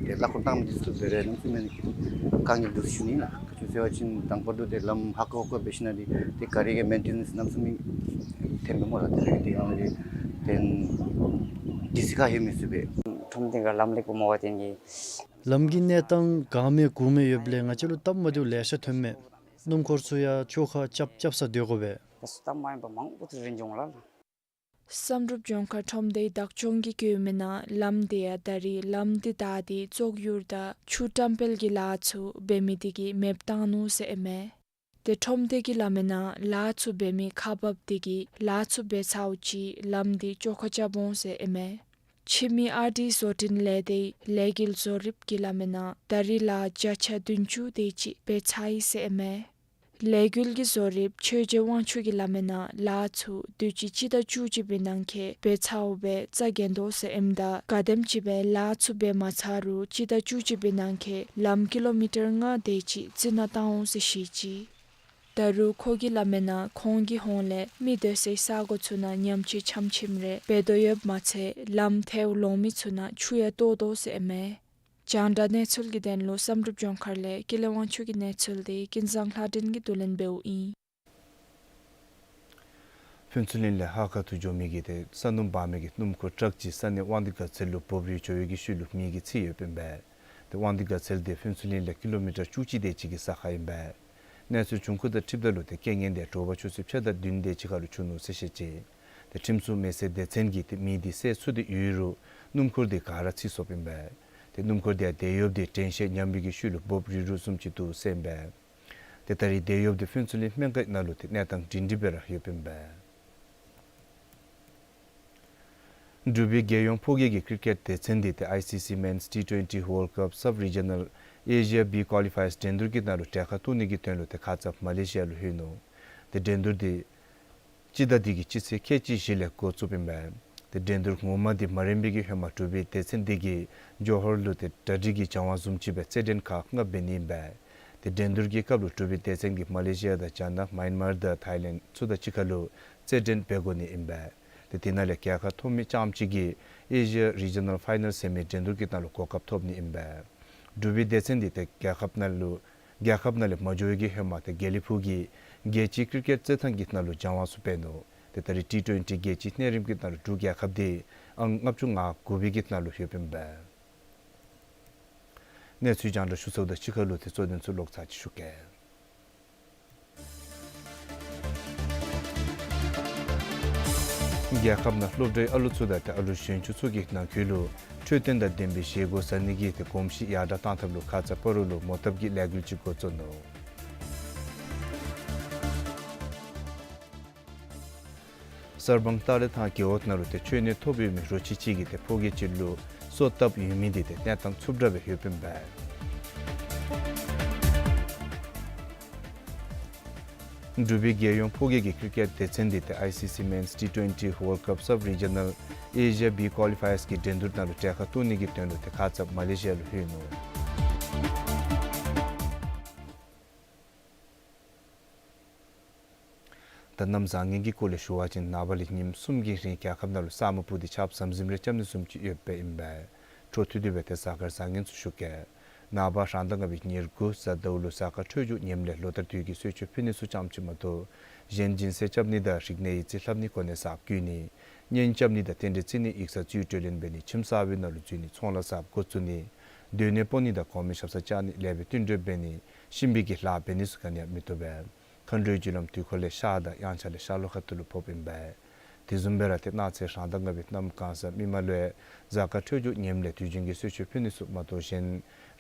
ཏེ་གླ་འཁོར་བཏང་མི་འདི་ཚུ་ལུ་འབད་རུང་གནམ་མེད་ས་མེད་དཀའ་ངལ་འདུག་ཞུ་ནི་ལགས། ག་ཅི་ཟེར་བ་ཅིན་དང་པ་ར་ཏེ་ལམ་ཧ་ཀ་ཧོ་ཀ་འབད་ཞིནམ་ལས་ཏེ་ག་རི་གི་མེན་ཊེ་ནེནསི་གནམ་མེད་ས་མེད་ཐོནམ་མས་སྨོ་ལགས། ཏེ་དེ་ཡང་ཏེ་ཌི་སི་ཁར་ལྷོད་མི་ཚུགས་པས། ཁྲོམ་སྡེ་གི་ལམ་ལེགས་པོ་མེད་པ་ཅིན་གྱིས། ལམ་གྱི་གནས་སྟངས་གང་མེད་གུང་མེད་ཡོདཔ་ལས་ང་བཅས་ལུ་སྟབས་མ་བདེཝ་ལེ་ཤ་ཐོནམ་མས། སྣུམ་འཁོར་ཚུ་ཡང་བཅོ་ཁ་རྐྱབ་རྐྱབ་ས་སྡོད་དགོ་པས། ད་སུ་སྟབས་མ་བདེཝ་མང་པོ་ཚུ་རིན་འབྱུང་ལགས། བསམ་གྲུབ་ལྗོངས་མཁར་ཁྲོམ་སྡེའི་བདག་སྐྱོང་གིས་བཀོད་མི་ནང་ལམ་དེ་ཡང་ད་རེས་ལམ་འདི་བདའ་སྟེ་བཙོག་ཡུར་དང་ཆུ་བཀྲམ་སྤེལ་གྱི་ལཱ་ཚུ་འབད་མི་དེ་གིས་མེདཔ་བཏང་ནུག་ཟེར་ཨིན་མས། ཏེ་ཁྲོམ་སྡེ་གི་སླབ་མི་ནང་ལཱ་ཚུ་འབད་མི་ཁག་འབགཔ་དེ་གིས་ལཱ་ཚུ་འབད་ཚརཝ་ཅིག་ལམ་དེ་བཅོ་ཁ་རྐྱབ་འོང་ཟེར་ཨིན་མས། ཕྱི་མི་ཨར་ཌི་བཟོ་སྐྲུན་ལས་སྡེའི་ལས་འགུལ་བཟོ་རིགཔ་གི་སླབ་མི་ནང་ད་རེས་ལཱ་བརྒྱ་ཆ་བདུན་ཅུ་དེ་ཅིག་འབད་ཚར་ཡི་ཟེར་ཨིན་མས། ལས་འགུལ་གྱི་བཟོ་རིགཔ་ཆོས་རྗེ་དབང་ཕྱུག་གིས་སླབ་མི་ནང་ལཱ་ཚུ་དུས་ཅི་སྤྱི་ཟླ་བཅུ་གཅིག་པའི་ནང་འཁོད་འབད་ཚརཝ་སྦེ་རྩ་འགེངས་དོ་ཟེར་ཨིནམ་ད་ག་དེམ་ཅིག་སྦེ་ལཱ་ཚུ་འབད་མ་ཚར་རུང་སྤྱི་ཟླ་བཅུ་གཅིག་པའི་ནང་འཁོད་ལམ་ཀི་ལོ་མི་ཊར་ལྔ་དེ་ཅིག་རྩི་ནག་བཏང་འོང་ཟེར་བཤད་ཅི། ད་རུང་ཁོ་གིས་སླབ་མི་ནང་ཁོང་གི་ཧོངས་ལས་མི་སྡོད་སའི་ས་གོ་ཚུ་ནང་ཉམས་ཆག་ཆམ་ཆིམ་རེ་འབད་དོ་ཡོདཔ་མ་ཚད་ལམ་ཐལཝ་ལོང་མི་ཚུ་ནང་ཆུ་ཡང་གཏོར་དོ་ཟེར་ཨིན་མས། རྒྱང་བསྒྲགས་གནས་ཚུལ་གྱི་དོན་ལུ་བསམ་གྲུབ་ལྗོངས་མཁར་ལས་ཀུན་ལེགས་དབང་ཕྱུག་གི་གནས་ཚུལ་དེ་ཀུན་བཟང་ལྷ་སྒྲོན་གྱིས་བསྡུ་ལེན་འབདཝ་ཨིན། ཕུན་ཚོགས་གླིང་ལས་ཧ་ཀ་ཏུ་འགྱོ་མི་གི་ཏེ་ས་སྣུམ་འབག་མི་གི་སྣུམ་འཁོར་ཊཱག་ཅིག་ས་གནས་དབང་འདུས་དགའ་ཚལ་ལུ་འབོ་བར་འགྱོ་བའི་གི་ཤུལ་ལུ་མེ་གིས་འཚིག་ཡོདཔ་ཨིན་པས། ཏེ་དབང་འདུས་དགའ་ཚལ་དེ་ཕུན་ཚོགས་གླིང་ལས་ཀི་ལོ་མི་ཊར་བཅུ་གཅིག་དེ་ཅིག་གི་ས་ཁར་ཨིན་པས། གནས་ཚུལ་བྱུང་ཁུངས་དང་འཁྲིལཝ་ད་ལུ་ཏེ་རྐྱེན་ངན་དེ་དྲོ་པ་ཆུ་ཚོད་ཕྱེད་དང་བདུན་དེ་ཅིག་ཁར་ལུ་བྱུང་ནུག་ཟེར་བཤད་ཅི། ཏེ་ཁྲིམས་སྲུང་མེ་སེར་སྡེ་ཚན་གྱིས་ཏེ་མེ་དེ་བསད་ཚུགས་ཏེ་ཡོད་རུང་སྣུམ་འཁོར་དེ་ག་ར་འཚིག་སོཔ་ཨིན་པས། ཏེ་སྣུམ་འཁོར་དེ་ཡང་དེད་གཡོགཔ་དེ་དྲན་ཤེས་ཉམས་པའི་གི་ཤུལ་ལུ་འབོ་བར་རིལ་རུལ་བཟུམ་ཅིག་འདུག་ཟེར་ཨིན་པས། ཏེ་ད་རེས་དེད་གཡོགཔ་དེ་ཕུན་ཚོགས་གླིང་སྨན་ཁང་ནང་ལུ་ཏེ་གནས་སྟངས་སྒྲིང་སྒྲི་སྦེ་ར་ཡོདཔ་ཨིན་པས། འབྲུག་པའི་རྒྱལ་ཡོངས་ཕོ་སྐྱེས་ཀྱི་ཀིར་ཀེཊ་སྡེ་ཚན་དེ་ཏེ་ཨའི་སི་སི་Men's T twenty World Cup Sub-Regional Asia B Qualifiers འགྲན་བསྡུར་གྱི་ནང་ལུ་གྲལ་ཁར་གཏོགས་ནི་གི་དོན་ལུ་ཏེ་ཁ་ཙ་མ་ལེ་ཤི་ཡ་ལུ་ལྷོད་ནུག། ཏེ་འགྲན་བསྡུར་དེ་སྤྱི་ཟླ་འདི་གི་སྤྱི་ཚེས་ཁལ་གཅིག་བཞི་ལས་འགོ་བཙུགསཔ་ཨིན་པས། ཏེ་འགྲན་བསྡུར་ངོ་མ་དེ་མ་རན་པའི་གི་ཧེ་མ་འབྲུག་པའི་སྡེ་ཚན་དེ་གིས་ཇོ་ཧར་ལུ་ཏེ་གྲ་སྒྲིག་གི་སྦྱང་བ་བཟུམ་ཅིག་སྦེ་རྩེད་འགྲན་ཁག་ལྔ་འབད་ནི་ཨིན་པས། ཏེ་འགྲན་བསྡུར་གྱི་སྐབས་ལུ་འབྲུག་པའི་སྡེ་ཚན་གྱིས་མ་ལེ་ཤི་ཡ་དང་རྒྱ་ནག་མཱན་མར་དང་ཐའི་ལེནཌ་ཚུ་དང་གཅིག་ཁར་ལུ་རྩེད་འགྲན་འབད་དགོ་ནི་ཨིན་པས། ཏེ་དེ་ནང་ལས་རྒྱལ་ཁ་ཐོབ་མི་རྐྱངམ་གཅིག་གིས་ཨེ་ཤི་ཡ་རི་ཇི་ནཱལ་ཕའི་ནཱལ་ཟེར་མི་འགྲན་བསྡུར་གྱི་ནང་ལུ་གོ་སྐབས་ཐོབ་ནི་ཨིན་པས། འབྲུག་པའི་སྡེ་ཚན་དེ་ཏེ་རྒྱལ་ཁབ་ནང་ལུ་རྒྱལ་ཁབ་ནང་ལས་མ་འགྱོ་བའི་གི་ཧེ་མ་ཏེ་དགེ་ལེགས་ཕུག་གི་རྒྱལ་སྤྱིའི་ཀིར་ཀེཊ་རྩེད་ཐང་གི་ནང་ལུ་སྦྱང་བ་ཚུ་འབད་ནུག། ཏེ་ད་རེས་ཊི་ཊུ་ཝེན་ཊི་རྒྱལ་སྤྱིའི་གནས་རིམ་གྱི་ནང་ལུ་འབྲུག་རྒྱལ་ཁབ་དེ་ཨང་ལྔ་བཅུ་ང་དགུ་པའི་གི་ནང་ལུ་ཡོདཔ་ཨིན་པས། གནས་ཚུལ་རྒྱང་བསྒྲགས་ཞུ་ཚརཝ་དང་གཅིག་ཁར་ལུ་ཏེ་གཙོ་དོན་ཚུ་ལོག་ཚར་ཅིག་ཞུ་གེ། རྒྱལ་ཁབ་ནང་སློབ་གྲྭའི་ཨ་ལུ་ཚུ་དང་ཏེ་ཨ་ལུ་གཞོན་ཆུང་ཚུ་གི་ནང་ཁུལ་ལུ་འཕྲོད་བསྟེན་དང་ལྡན་པའི་བཞེས་སྒོ་ཟ་ནི་གི་ཏེ་གོམས་གཤིས་ཡར་དྲག་གཏང་ཐབས་ལུ་ཁ་ཙ་སྤ་རོ་ལུ་མོ་བཏབ་ཀྱི་ལས་འགུལ་ཅིག་འགོ་བཙུགས་ནུག། གསར་སྤང་ཏཱ་ལའི་ཐང་རྒེད་འོག་ནང་ལུ་ཏེ་མཆོད་གནས་ཐོབ་ཡོད་མི་རོ་ཁྱི་ཅིག་གིས་ཏེ་ཕོ་སྐྱེས་ཅིག་ལུ་སོ་བཏབ་ཡོད་མི་དེ་ཏེ་གནས་སྟངས་འཚུབ་དྲགས་སྦེ་ཡོདཔ་ཨིན་པས། འབྲུག་པའི་རྒྱལ་ཡོངས་ཕོ་སྐྱེས་ཀྱི་ཀིར་ཀེཊ་སྡེ་ཚན་དེ་ཏེ་ཨའི་སི་སི་Men's T twenty World Cup Sub-Regional Asia B Qualifiers གི་འགྲན་བསྡུར་ནང་ལུ་གྲལ་ཁར་གཏོགས་ནི་གི་དོན་ལུ་ཏེ་ཁ་ཙ་མ་ལེ་ཤི་ཡ་ལུ་ལྷོད་ནུག། ད་གནམ་བཟང་ངན་གྱི་སྐོར་ལས་ཞུ་བ་ཅིན་ནངས་པ་ལས་ཉིནམ་གསུམ་གྱི་རིང་རྒྱལ་ཁབ་ནང་ལུ་ས་སྨུག་སྤུབས་ཏེ་ཆརཔ་ཟམ་ཟིམ་རེ་རྐྱབ་ནི་བཟུམ་ཅིག་ཡོདཔ་ཨིན་པས། འཕྲོ་མཐུད་དེ་སྦེ་ཏེ་གཟའ་སྐར་བཟང་ངན་ཚུ་ཞུ་གེ། ནངས་པ་རང་ཟླ་ལྔ་པའི་ཉེར་དགུ་གཟའ་ཟླཝ་ལུ་གཟའ་སྐར་འཕྲོད་སྦྱོར་ངནམ་ལས་ལོ་ལྟར་དུས་ཀྱི་གསོལ་མཆོད་ཕུལ་ནི་ཚུ་ཙམ་ཅིག་མ་གཏོགས་གཞན་སྦྱིན་སྲེག་རྐྱབ་ནི་དང་རིག་གནས་ཡིག་རྩིས་ལྷབ་ནི་གོ་གནས་གསརཔ་བསྐོ་ནི་གཉེན་རྐྱབ་ནི་དང་རྟེན་འབྲེལ་བརྩི་ནི་ཡིག་ཚང་རྩིས་སྤྲོད་ལེན་འབད་ནི་ཁྱིམ་གསར་པའི་ནང་ལུ་འཛུལ་ནི་ཚོང་ལཱ་གསརཔ་འགོ་བཙུགས་ནི་སྡོད་གནས་སྤོ་ནི་དང་གོང་མའི་ཞབས་སར་བཅར་ནི་ལེགས་པའི་བསྟུན་གྲོས་འབད་ནི་གཤིན་པོའི་གི་ལཱ་འབད་ནི་ཚུ་ག་ནི་ཡང་མི་བཏུབ་པས། མཁའ་འགྲོའི་རྒྱུ་ལམ་དུས་འཁོར་ལས་ཤར་དང་དབྱངས་འཆར་ལས་ཤར་ལྷོ་ཁ་ཐུག་ལུ་ཕོགཔ་ཨིན་པས། དེ་བཟུམ་སྦེ་ར་ཏེ་གནངས་ཚེ་རང་ཟླ་ལྔ་པའི་གནམ་གང་གཟའ་མིག་དམར་ལུ་གཟའ་སྐར་འཕྲོད་སྦྱོར་ངནམ་ལས་དུས་རྒྱུན་གྱི་གསོལ་མཆོད་ཕུལ་ནི་ཚུ་མ་གཏོགས་གཞན་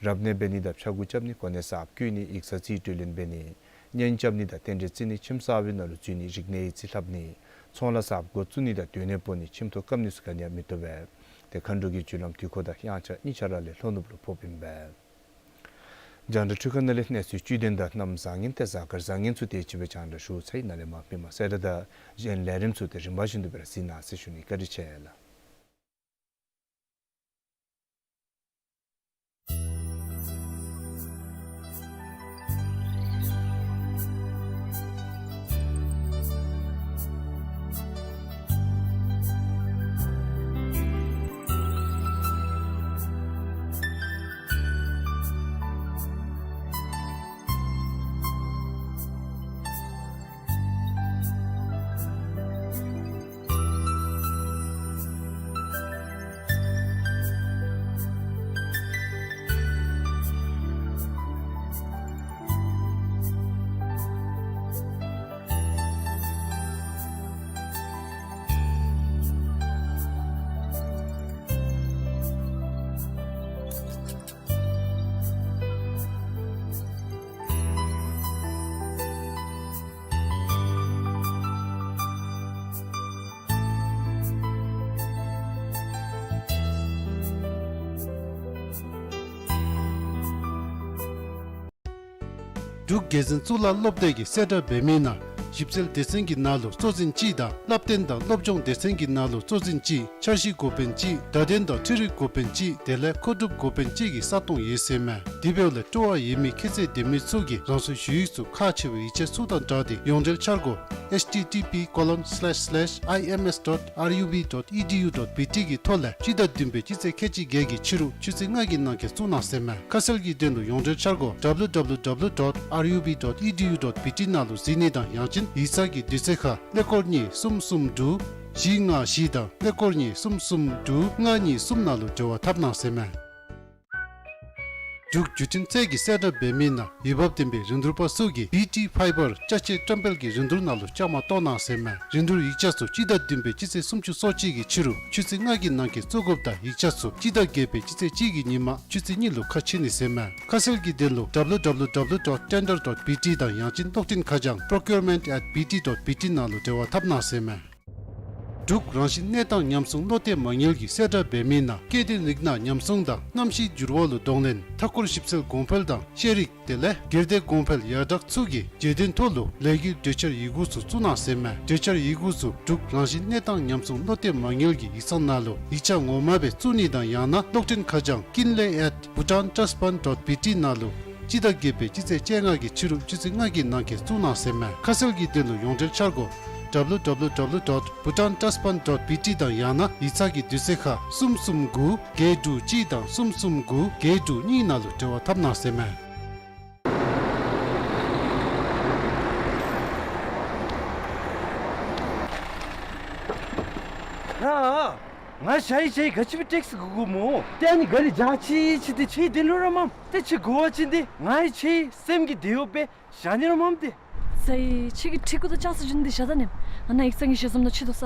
རབ་གནས་འབད་ནི་དང་ཕྱྭ་འགུགས་རྐྱབ་ནི་གོ་གནས་གསརཔ་བསྐོ་ནི་ཡིག་ཚང་རྩིས་སྤྲོད་ལེན་འབད་ནི་གཉེན་རྐྱབ་ནི་དང་རྟེན་འབྲེལ་བརྩི་ནི་ཁྱིམ་གསར་པའི་ནང་ལུ་འཛུལ་ནི་རིག་གནས་ཡིག་རྩིས་ལྷབ་ནི་ཚོང་ལཱ་གསརཔ་འགོ་བཙུགས་ནི་དང་སྡོད་གནས་སྤོ་ནི་ཁྱིམ་ཐོག་བཀབ་ནི་ཚུ་ག་ནི་ཡང་མི་བཏུབ་པས། ཏེ་མཁའ་འགྲོ་གི་རྒྱུ་ལམ་དུས་འཁོར་དང་དབྱངས་འཆར་གཉིས་ཆ་ར་ལས་ལྷོ་ནུབ་ལུ་ཕོགཔ་ཨིན་པས། རྒྱང་བསྒྲགས་འཕྲུལ་ཁང་ནང་ལས་གནས་ཚུལ་བཅུད་དོན་དང་གནམ་བཟང་ངན་ཏེ་གཟའ་སྐར་བཟང་ངན་ཚུ་དེ་ཅིག་སྦེ་རྒྱང་བསྒྲགས་ཞུ་ཚར་ཡི། ནཱ་ལས་མར་མི་མང་གསལ་བསྒྲགས་དང་གཞན་ལས་རིམ་ཚུ་དེ་རིམ་པ་བཞིན་དུ་སྦེ་ར་གཟིགས་གནང་ཟེར་ཞུ་ནི། བཀའ་དྲིན་ཆེ་ལགས། འབྲུག་རྒྱལ་འཛིན་གཙུག་ལག་སློབ་སྡེ་གིས་གསལ་བསྒྲགས་འབད་མི་ནང་ཞིབ་འཚོལ་སྡེ་ཚན་གྱི་ནང་ལུ་གཙོ་འཛིན་གཅིག་དང་བསླབ་སྟོན་དང་སློབ་སྦྱོང་སྡེ་ཚན་གྱི་ནང་ལུ་གཙོ་འཛིན་གཅིག་འཆར་གཞི་འགོ་དཔོན་གཅིག་བརྡ་དོན་དང་འཕྲུལ་རིག་འགོ་དཔོན་གཅིག་དེ་ལས་མཁོ་སྒྲུབ་འགོ་དཔོན་གཅིག་གི་ས་སྟོང་ཡོད་ཟེར་མས། དེ་འབདཝ་ལས་སྤྲོ་བ་ཡོད་མི་ཁྱད་ཚད་ལྡན་མི་ཚུ་གིས་རང་སོའི་ཞུ་ཡིག་ཚུ་ཁག་ཆེ་བའི་ཡིག་ཆ་ཚུ་དང་སྦྲགས་ཏེ་ཡོངས་འབྲེལ་འཆར་སྒོ་H T T P colon slash slash I M S dot R U B dot E D U dot B T གི་ཐོག་ལས་སྤྱི་ཟླ་བདུན་པའི་སྤྱི་ཚེས་ཁལ་གཅིག་བརྒྱད་ཀྱི་ཕྱི་རུ་ཆུ་ཚོད་ལྔ་གི་ནང་འཁོད་བཙུགས་གནང་ཟེར་མས། ཁ་གསལ་གྱི་དོན་ལུ་ཡོངས་འབྲེལ་འཆར་སྒོ་W W W dot R U B dot E D U dot B T ནང་ལུ་གཟིགས་ནི་དང་ཡང་ཅིན་ཡིག་ཚང་གི་དུས་ཚོད་ཁར་ཀླད་ཀོར་གཉིས་གསུམ་གསུམ་དྲུག་བཞི་ལྔ་བཞི་དང་ཀླད་ཀོར་གཉིས་གསུམ་གསུམ་དྲུག་ལྔ་གཉིས་གསུམ་ནང་ལུ་འབྲེལ་བ་འཐབ་གནང་ཟེར་མས། འབྲུག་བརྒྱུད་འཕྲིན་ཚད་ཀྱིས་གསལ་བསྒྲགས་འབད་མི་ནང་འོས་འབབ་ལྡན་པའི་རིན་བསྡུར་པ་ཚུ་གིས་B T Fiber ཅ་ཆས་བཀྲམ་སྤེལ་གྱི་རིན་བསྡུར་ནང་ལུ་བཅའ་མར་གཏོགས་གནང་ཟེར་མས། རིན་བསྡུར་ཡིག་ཆ་ཚུ་སྤྱི་ཟླ་བདུན་པའི་སྤྱི་ཚེས་སུམ་ཅུ་སོ་གཅིག་གི་ཕྱི་རུ་ཆུ་ཚོད་ལྔ་གི་ནང་འཁོད་བཙུགས་དགོཔ་དང་ཡིག་ཆ་ཚུ་སྤྱི་ཟླ་བརྒྱད་པའི་སྤྱི་ཚེས་གཅིག་གི་ཉིན་མ་ཆུ་ཚོད་གཉིས་ལུ་ཁ་ཕྱེ་ནི་ཟེར་མས། ཁ་གསལ་གྱི་དོན་ལུ་W W W dot tender dot B T དང་ཡང་ཅིན་གློག་འཕྲིན་ཁ་བྱང་procurement at B T dot B T ནང་ལུ་འབྲེལ་བ་འཐབ་གནང་ཟེར་མས། འབྲུག་རང་བཞིན་གནས་སྟངས་ཉམས་སྲུང་བློ་གཏད་མ་དངུལ་གྱིས་གསལ་བསྒྲགས་འབད་མི་ནང་སྐྱེ་ལྡན་རིགས་སྣ་ཉམས་སྲུང་དང་གནམ་གཤིས་འགྱུར་བ་ལུ་གདོང་ལེན་མཐའ་འཁོར་ཞིབ་འཚོལ་གོང་འཕེལ་དང་ཤེས་རིག་དེ་ལས་སྒེར་སྡེ་གོང་འཕེལ་ཡར་དྲག་ཚུ་གི་བརྗོད་དོན་ཐོག་ལུ་ལས་འགུལ་གྲོས་འཆར་ཡི་གུ་ཚུ་བཙུགས་གནང་ཟེར་མས། གྲོས་འཆར་ཡི་གུ་ཚུ་འབྲུག་རང་བཞིན་གནས་སྟངས་ཉམས་སྲུང་བློ་གཏད་མ་དངུལ་གྱི་ཡིག་ཚང་ནང་ལུ་ཡིག་ཆ་ངོ་མ་སྦེ་བཙུགས་ནི་དང་ཡང་ན་གློག་འཕྲིན་ཁ་བྱང་kinley at bhutan trust fund dot B T ནང་ལུ་སྤྱི་ཟླ་བརྒྱད་པའི་སྤྱི་ཚེས་བཅོ་ལྔ་གི་ཕྱི་རུ་ཆུ་ཚོད་ལྔ་གི་ནང་འཁོད་བཙུགས་གནང་ཟེར་མས། ཁ་གསལ་གྱི་དོན་ལུ་ཡོངས་འབྲེལ་འཆར་སྒོ་W W W dot bhutan trust fund dot B T དང་ཡང་ན་ཡིག་ཚང་གི་དུས་ཚོད་ཁར་གསུམ་གསུམ་དགུ་བརྒྱད་དྲུག་གཅིག་དང་གསུམ་གསུམ་དགུ་བརྒྱད་དྲུག་གཉིས་ནང་ལུ་འབྲེལ་བ་འཐབ་གནང་ཟེར་མས། ར། ང་ཞ་ཡི་ཞ་ཡི་ག་ཅི་སྦེ་ཊེག་སི་གོ་དགོཔ་སྨོ། ཏེ་ཨ་ནི་ག་རི་འཇག་ཅི་ཅི་ཏེ་ཁྱོད་དེ་ལུ་ར་མམ། ཏེ་ཁྱོད་གོ་བ་ཅིན་ཏེ་ང་ཡང་ཁྱོད་སེམས་ཀྱི་བདེ་བ་སྦེ་བཞག་ནི་ར་མམ་ཏེ། ས་ཡི་ཁྱོད་ཀྱི་ཁྲི་གུ་དང་ལྕགས་ས་བྱིན་ཏེ་བཞག་ད་ནི། ང་ནཱ་ཡིག་ཚང་གི་ཞལ་འཛོམས་ནང་ཁྱོད་དོ་ས།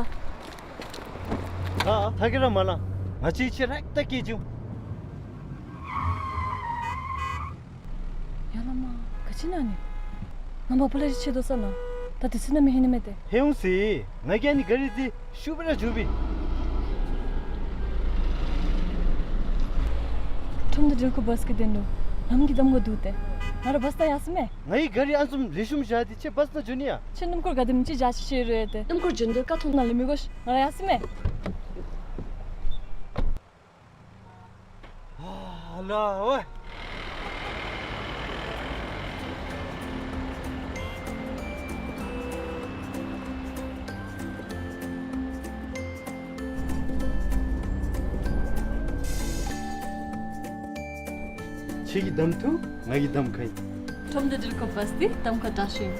ཨ་ཨ་ཐ་གི་ར་མ་ལང་། ང་ཁྱོད་ཁྱོད་ར་ད་སྐྱེལ་བྱིན། ཡ་ལ་མ། ག་ཅི་ཨ་ནི། ང་མ་པ་ལས་ཁྱོད་དོ་ས་ན། ད་དེ་ཚུ་ནང་མི་ཧེ་ནི་མེད་དེ། ཧེ་འོང་ཟེར། ང་གིས་ཨ་ནི་ག་རི་འདི་ཤུགས་སྦེ་ར་འཇུ་བི། ཁྲོམ་སྡེ་སྒྲིལ་འཁོར་བཱས་ཀྱི་དོན་ལུ་ལམ་གྱི་གདམ་ཁ་འདུག་སྟེ། ང་ར་བཱས་ད་ཡར་སོང་མས། ང་གིས་ག་རི་ཨ་ནི་བཟུམ་ལེགས་ཤོམ་བཞག་སྟེ་ཁྱོད་བཱས་ནང་འགྱོ་ནི་ཡ། ཁྱོད་སྣུམ་འཁོར་ག་དེམ་ཅིག་འཇག་ཅི་ཤེས་རུང་ཡོད་དེ། སྣུམ་འཁོར་འགྱོ་དོ་ཀ་ཐོག་ནང་ལས་མི་དགོ་ཤིག། ང་ར་ཡར་སོང་མས། ཨ་ལ་ཝེ། ཁྱོད་ཀྱིས་གདམ་འཐུ། ང་གིས་གདམ་ཁ་ཨིན། ཁྲོམ་སྡེ་སྒྲིལ་འཁོར་བཱས་འདི་གདམ་ཁ་དྲག་ཤོས་ཨིན།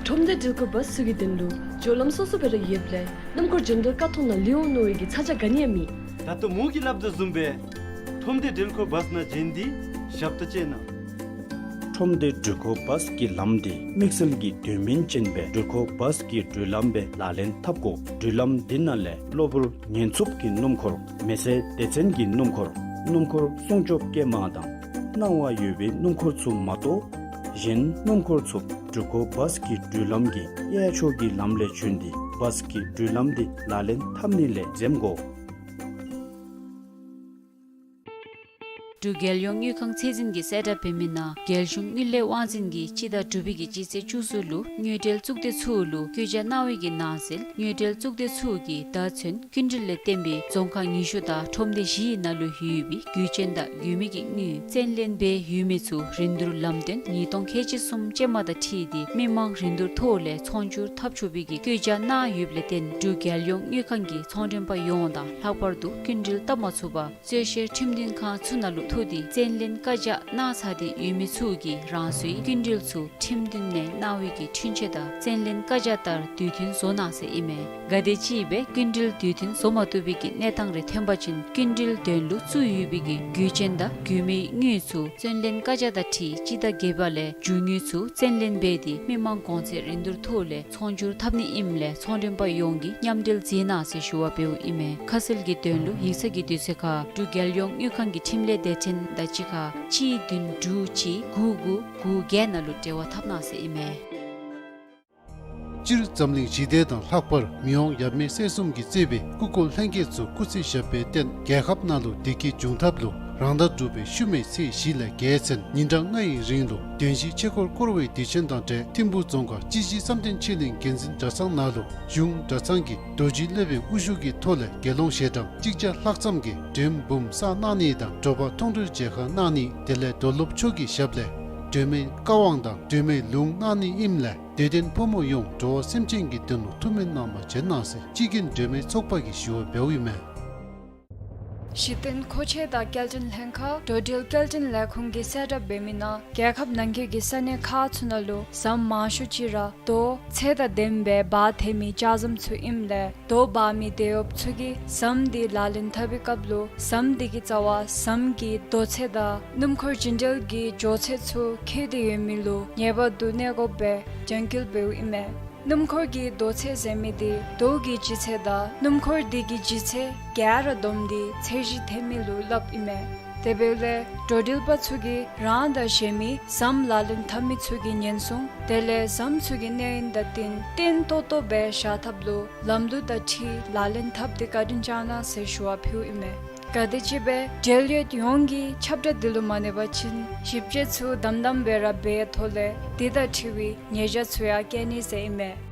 ཁྲོམ་སྡེ་སྒྲིལ་འཁོར་བཱས་ཚུ་གི་དོན་ལུ་སྦྱོར་ལམ་སོ་སོ་སྦེ་ར་ཡོདཔ་ལས་སྣུམ་འཁོར་འགྱོ་དོ་ཀ་ཐོག་ནང་ལུས་འོང་མནོ་བའི་གི་ཚ་གྱང་ག་ནི་ཡང་མེད། ད་ལྟོ་མོ་གིས་སླབ་དོ་བཟུམ་སྦེ་ཁྲོམ་སྡེ་སྒྲིལ་འཁོར་བཱས་ནང་བྱོན་ཏེ་ཞབས་ཏོག་སྤྱོད་གནང་། ཁྲོམ་སྡེ་འགྲུལ་འཁོར་བཱས་ཀྱི་ལམ་འདི་དམིགས་བསལ་གྱི་དོན་སྨིན་ཅན་སྦེ་འགྲུལ་འཁོར་བཱས་ཀྱི་འགྲུལ་ལམ་སྦེ་ལག་ལེན་འཐབ་དགོ། འགྲུལ་ལམ་འདི་ནང་ལས་གློ་བུར་ཉེན་འཚུབ་ཀྱི་སྣུམ་འཁོར་མེ་སྲེག་སྡེ་ཚན་གྱི་སྣུམ་འཁོར་སྣུམ་འཁོར་སྲུང་སྐྱོབ་སྐྱེལ་མ་དང་སྣང་བ་ཡོད་པའི་སྣུམ་འཁོར་ཚུ་མ་གཏོགས་གཞན་སྣུམ་འཁོར་ཚུ་འགྲུལ་འཁོར་བཱས་ཀྱི་འགྲུལ་ལམ་གྱི་གཡས་ཕྱོགས་ཀྱི་ལམ་ལས་བྱོན་ཏེ་བཱས་ཀྱི་འགྲུལ་ལམ་འདི་ལག་ལེན་འཐབ་ནི་ལས་འཛེམ་དགོ། འབྲུག་རྒྱལ་ཡོངས་དངུལ་ཁང་ཚད་འཛིན་གྱིས་གསལ་བསྒྲགས་འབད་མི་ནང་རྒྱལ་གཞུང་དངུལ་ལས་དབང་འཛིན་གྱིས་སྤྱི་ཟླ་དྲུག་པའི་གི་སྤྱི་ཚེས་བཅུ་གསུམ་ལུ་དངུལ་འབྲེལ་གཙུག་སྡེ་ཚུ་ལུ་བཀོད་རྒྱ་གནང་བའི་གི་ནང་གསལ་དངུལ་འབྲེལ་གཙུག་སྡེ་ཚུ་གིས་ད་ཚུན་སྐྱིན་འགྲུལ་ལས་བརྟེན་པའི་རྫོང་ཁག་ཉི་ཤུ་དང་ཁྲོམ་སྡེ་བཞིའི་ནང་ལུ་ཡོད་པའི་རྒུད་ཆེན་དང་རྒུད་མའི་གི་དངུལ་བཙན་ལེན་འབད་ཡོད་མི་ཚུ་རིན་བསྡུར་ལམ་སྟོན་ཉིས་སྟོང་ཁལ་གཅིག་གསུམ་ཅན་མ་དང་འཁྲིལ་ཏེ་མི་མང་རིན་བསྡུར་ཐོག་ལས་ཚོང་སྒྱུར་འཐབ་ཆོག་པའི་གི་བཀོད་རྒྱ་གནང་ཡོདཔ་ལས་བརྟེན་འབྲུག་རྒྱལ་ཡོངས་དངུལ་ཁང་གིས་ཚོང་མགྲོན་པ་ཡོངས་དང་ལྷག་པར་དུ་སྐྱིན་འགྲུལ་བཏབ་མ་ཚུགས་པར་རྩོད་བཤེར་ཁྲིམས་མཐུན་ཁང་ཚུ་ནང་ལུ་ཐུག་སྟེ་བཙན་ལེན་བཀའ་རྒྱ་གནང་ཚར་ཏེ་ཡོད་མི་ཚུ་གིས་རང་སོའི་སྐྱིན་འགྲུལ་ཚུ་ཁྲིམས་མཐུན་ནང་གནང་བའི་གི་འཁྲུན་ཆོད་དང་བཙན་ལེན་བཀའ་རྒྱ་ལྟར་དུས་མཐུན་བཟོ་གནང་ཟེར་ཨིན་མས། ག་དེམ་ཅིག་སྦེ་སྐྱིན་འགྲུལ་དུས་མཐུན་བཟོ་མ་བཏུབ་པའི་གི་གནས་སྟངས་རེ་ཐོན་པ་ཅིན་སྐྱིན་འགྲུལ་དོན་ལུ་བཙུགས་ཡོད་པའི་གི་རྒུད་ཆེན་དང་རྒུད་མའི་དངུལ་ཚུ་བཙན་ལེན་བཀའ་རྒྱ་དང་འཁྲིལ་སྤྱི་ཟླ་བརྒྱད་པ་ལས་རྒྱུ་དངུལ་ཚུ་བཙན་ལེན་འབད་དེ་མི་མང་གོང་ཚད་རིན་བསྡུར་ཐོག་ལས་ཚོང་སྒྱུར་འཐབ་ནི་ཨིནམ་ལས་ཚོང་མགྲོན་པ་ཡོངས་ཀྱིས་མཉམ་འབྲེལ་མཛད་གནང་ཟེར་ཞུ་བ་འབདཝ་ཨིན་མས། ཁ་གསལ་གྱི་དོན་ལུ་ཡིག་ཚང་གི་དུས་ཚོད་ཁར་འབྲུག་རྒྱལ་ཡོངས་དངུལ་ཁང་གི་ཁྲིམས་ལས་སྡེ་ཚན་དང་གཅིག་ཁར་གཅིག་བདུན་དྲུག་གཅིག་དགུ་དགུ་དགུ་བརྒྱད་ནང་ལུ་འབྲེལ་བ་འཐབ་གནང་ཟེར་ཨིན་མས། སྤྱིར་འཛམ་གླིང་ཞི་བདེ་དང་ལྷག་པར་མི་དབང་ཡབ་མེས་སྲས་གསུམ་གྱིས་གཙོས་པའི་སྐུ་འཁོར་ལྷན་རྒྱས་ཚུ་སྐུ་ཚེ་ཞབས་པད་བརྟན། རྒྱལ་ཁབ་ནང་ལུ་བདེ་སྐྱིད་འབྱུང་ཐབས་ལུ་རང་ཟླ་དྲུག་པའི་ཤུལ་མའི་ཚེས་བཞི་ལས་བརྒྱད་ཚུན་ཉིན་གྲངས་ལྔ་ཡི་རིང་ལུ་བདུན་བཞི་ཆོས་འཁོར་བསྐོར་བའི་དུས་ཆེན་དང་འབྲེལ་ཐིམ་ཕུག་རྫོང་ཁག་སྤྱི་བཞི་བསམ་གཏན་ཆོས་གླིང་དགེ་འཛིན་གྲྭ་ཚང་ནང་ལུ་གཞུང་གྲྭ་ཚང་གི་རྡོ་རྗེ་སློབ་དཔོན་དབུ་བཞུགས་ཀྱི་ཐོག་ལས་དགེ་སློང་ཞལ་གྲངས་གཅིག་བརྒྱ་ལྷག་ཙམ་གྱིས་མགྲོན་འབུམ་བསགས་གནང་ནི་དང་དྲོ་པ་མཐོང་གྲོལ་མཇལ་ཁ་གནང་ནི་དེ་ལས་རྡོར་སློབ་མཆོག་གི་ཞབས་ལས་སྒྲོལ་མའི་བཀའ་དབང་དང་སྒྲོལ་མའི་ལུང་གནང་ནི་ཨིནམ་ལས་དད་ལྡན་ཕོ་མོ་ཡོངས་འགྲོ་བ་སེམས་ཅན་གྱི་དོན་ལུ་ཐུགས་སྨོན་གནང་བར་བྱོན་གནང་ཟེར་སྤྱི་རྒྱུན་སྒྲོལ་མའི་ཚོགས་པ་གིས་ཞུ་བ་འབདཝ་ཨིན་མས། གཞི་རྟེན་མཁོ་ཆས་དང་སྐྱེལ་འདྲེན་ལྷན་ཁག་འགྲོ་འགྲུལ་སྐྱེལ་འདྲེན་ལས་ཁུངས་ཀྱིས་གསལ་བསྒྲགས་འབད་མི་ནང་རྒྱལ་ཁབ་ནང་འཁོད་ཀྱི་ས་གནས་ཁག་ཚུ་ནང་ལུ་ཟམ་མང་ཤོས་ཅིག་ར་རྡོ་ཚད་དང་ལྡན་པའི་འབག་ཐེབས་མི་ལྕགས་ཟམ་ཚུ་ཨིནམ་ལས་རྡོ་འབག་མི་དེད་གཡོགཔ་ཚུ་གིས་ཟམ་དེ་ལག་ལེན་འཐབ་པའི་སྐབས་ལུ་ཟམ་དེ་གི་རྩ་བ་ཟམ་གྱི་རྡོ་ཚད་དང་སྣུམ་འཁོར་རྒྱུན་འགྲུལ་གྱི་འགྱོ་ཚད་ཚུ་འཁེལ་ཏེ་ཡོད་མི་ལུ་ངེས་པར་དུ་གནས་དགོཔ་སྦེ་རྒྱང་བཀོད་འབདཝ་ཨིན་མས། སྣུམ་འཁོར་གྱི་རྡོ་ཚད་ཟེར་མི་དེ་རྡོ་གི་ལྗིད་ཚད་དང་སྣུམ་འཁོར་དེ་གི་ལྗིད་ཚད་ག་ར་བསྡོམས་ཏེ་ཚད་གཞི་འཐེན་མི་ལུ་སླབ་ཨིན་མས། དེ་འབདཝ་ལས་འགྲོ་འགྲུལ་པ་ཚུ་གིས་རང་དང་གཞན་མི་ཟམ་ལག་ལེན་འཐབ་མི་ཚུ་གི་ཉེན་སྲུང་དེ་ལས་ཟམ་ཚུ་གི་གནས་ཡུན་དང་བསྟུན་བརྟན་ཏོག་ཏོ་སྦེ་བཞག་ཐབས་ལུ་ལམ་ལུགས་དང་འཁྲིལ་ལག་ལེན་འཐབ་སྟེ་བཀའ་དྲིན་བསྐྱང་གནང་ཟེར་ཞུ་བ་ཕུལཝ་ཨིན་མས། ག་དེམ་ཅིག་སྦེ་འབྲེལ་ཡོད་ཡོངས་ཀྱིས་ཁྱབ་བསྒྲགས་འདི་ལུ་མ་གནས་པ་ཅིན་ཞིབ་དཔྱད་ཚུ་དམ་དམ་སྦེ་ར་འབད་ཐོག་ལས་དེ་དང་འཁྲིལ་བའི་ཉེས་བྱ་ཚུ་ཡང་བཀལ་ནི་ཟེར་ཨིན་མས།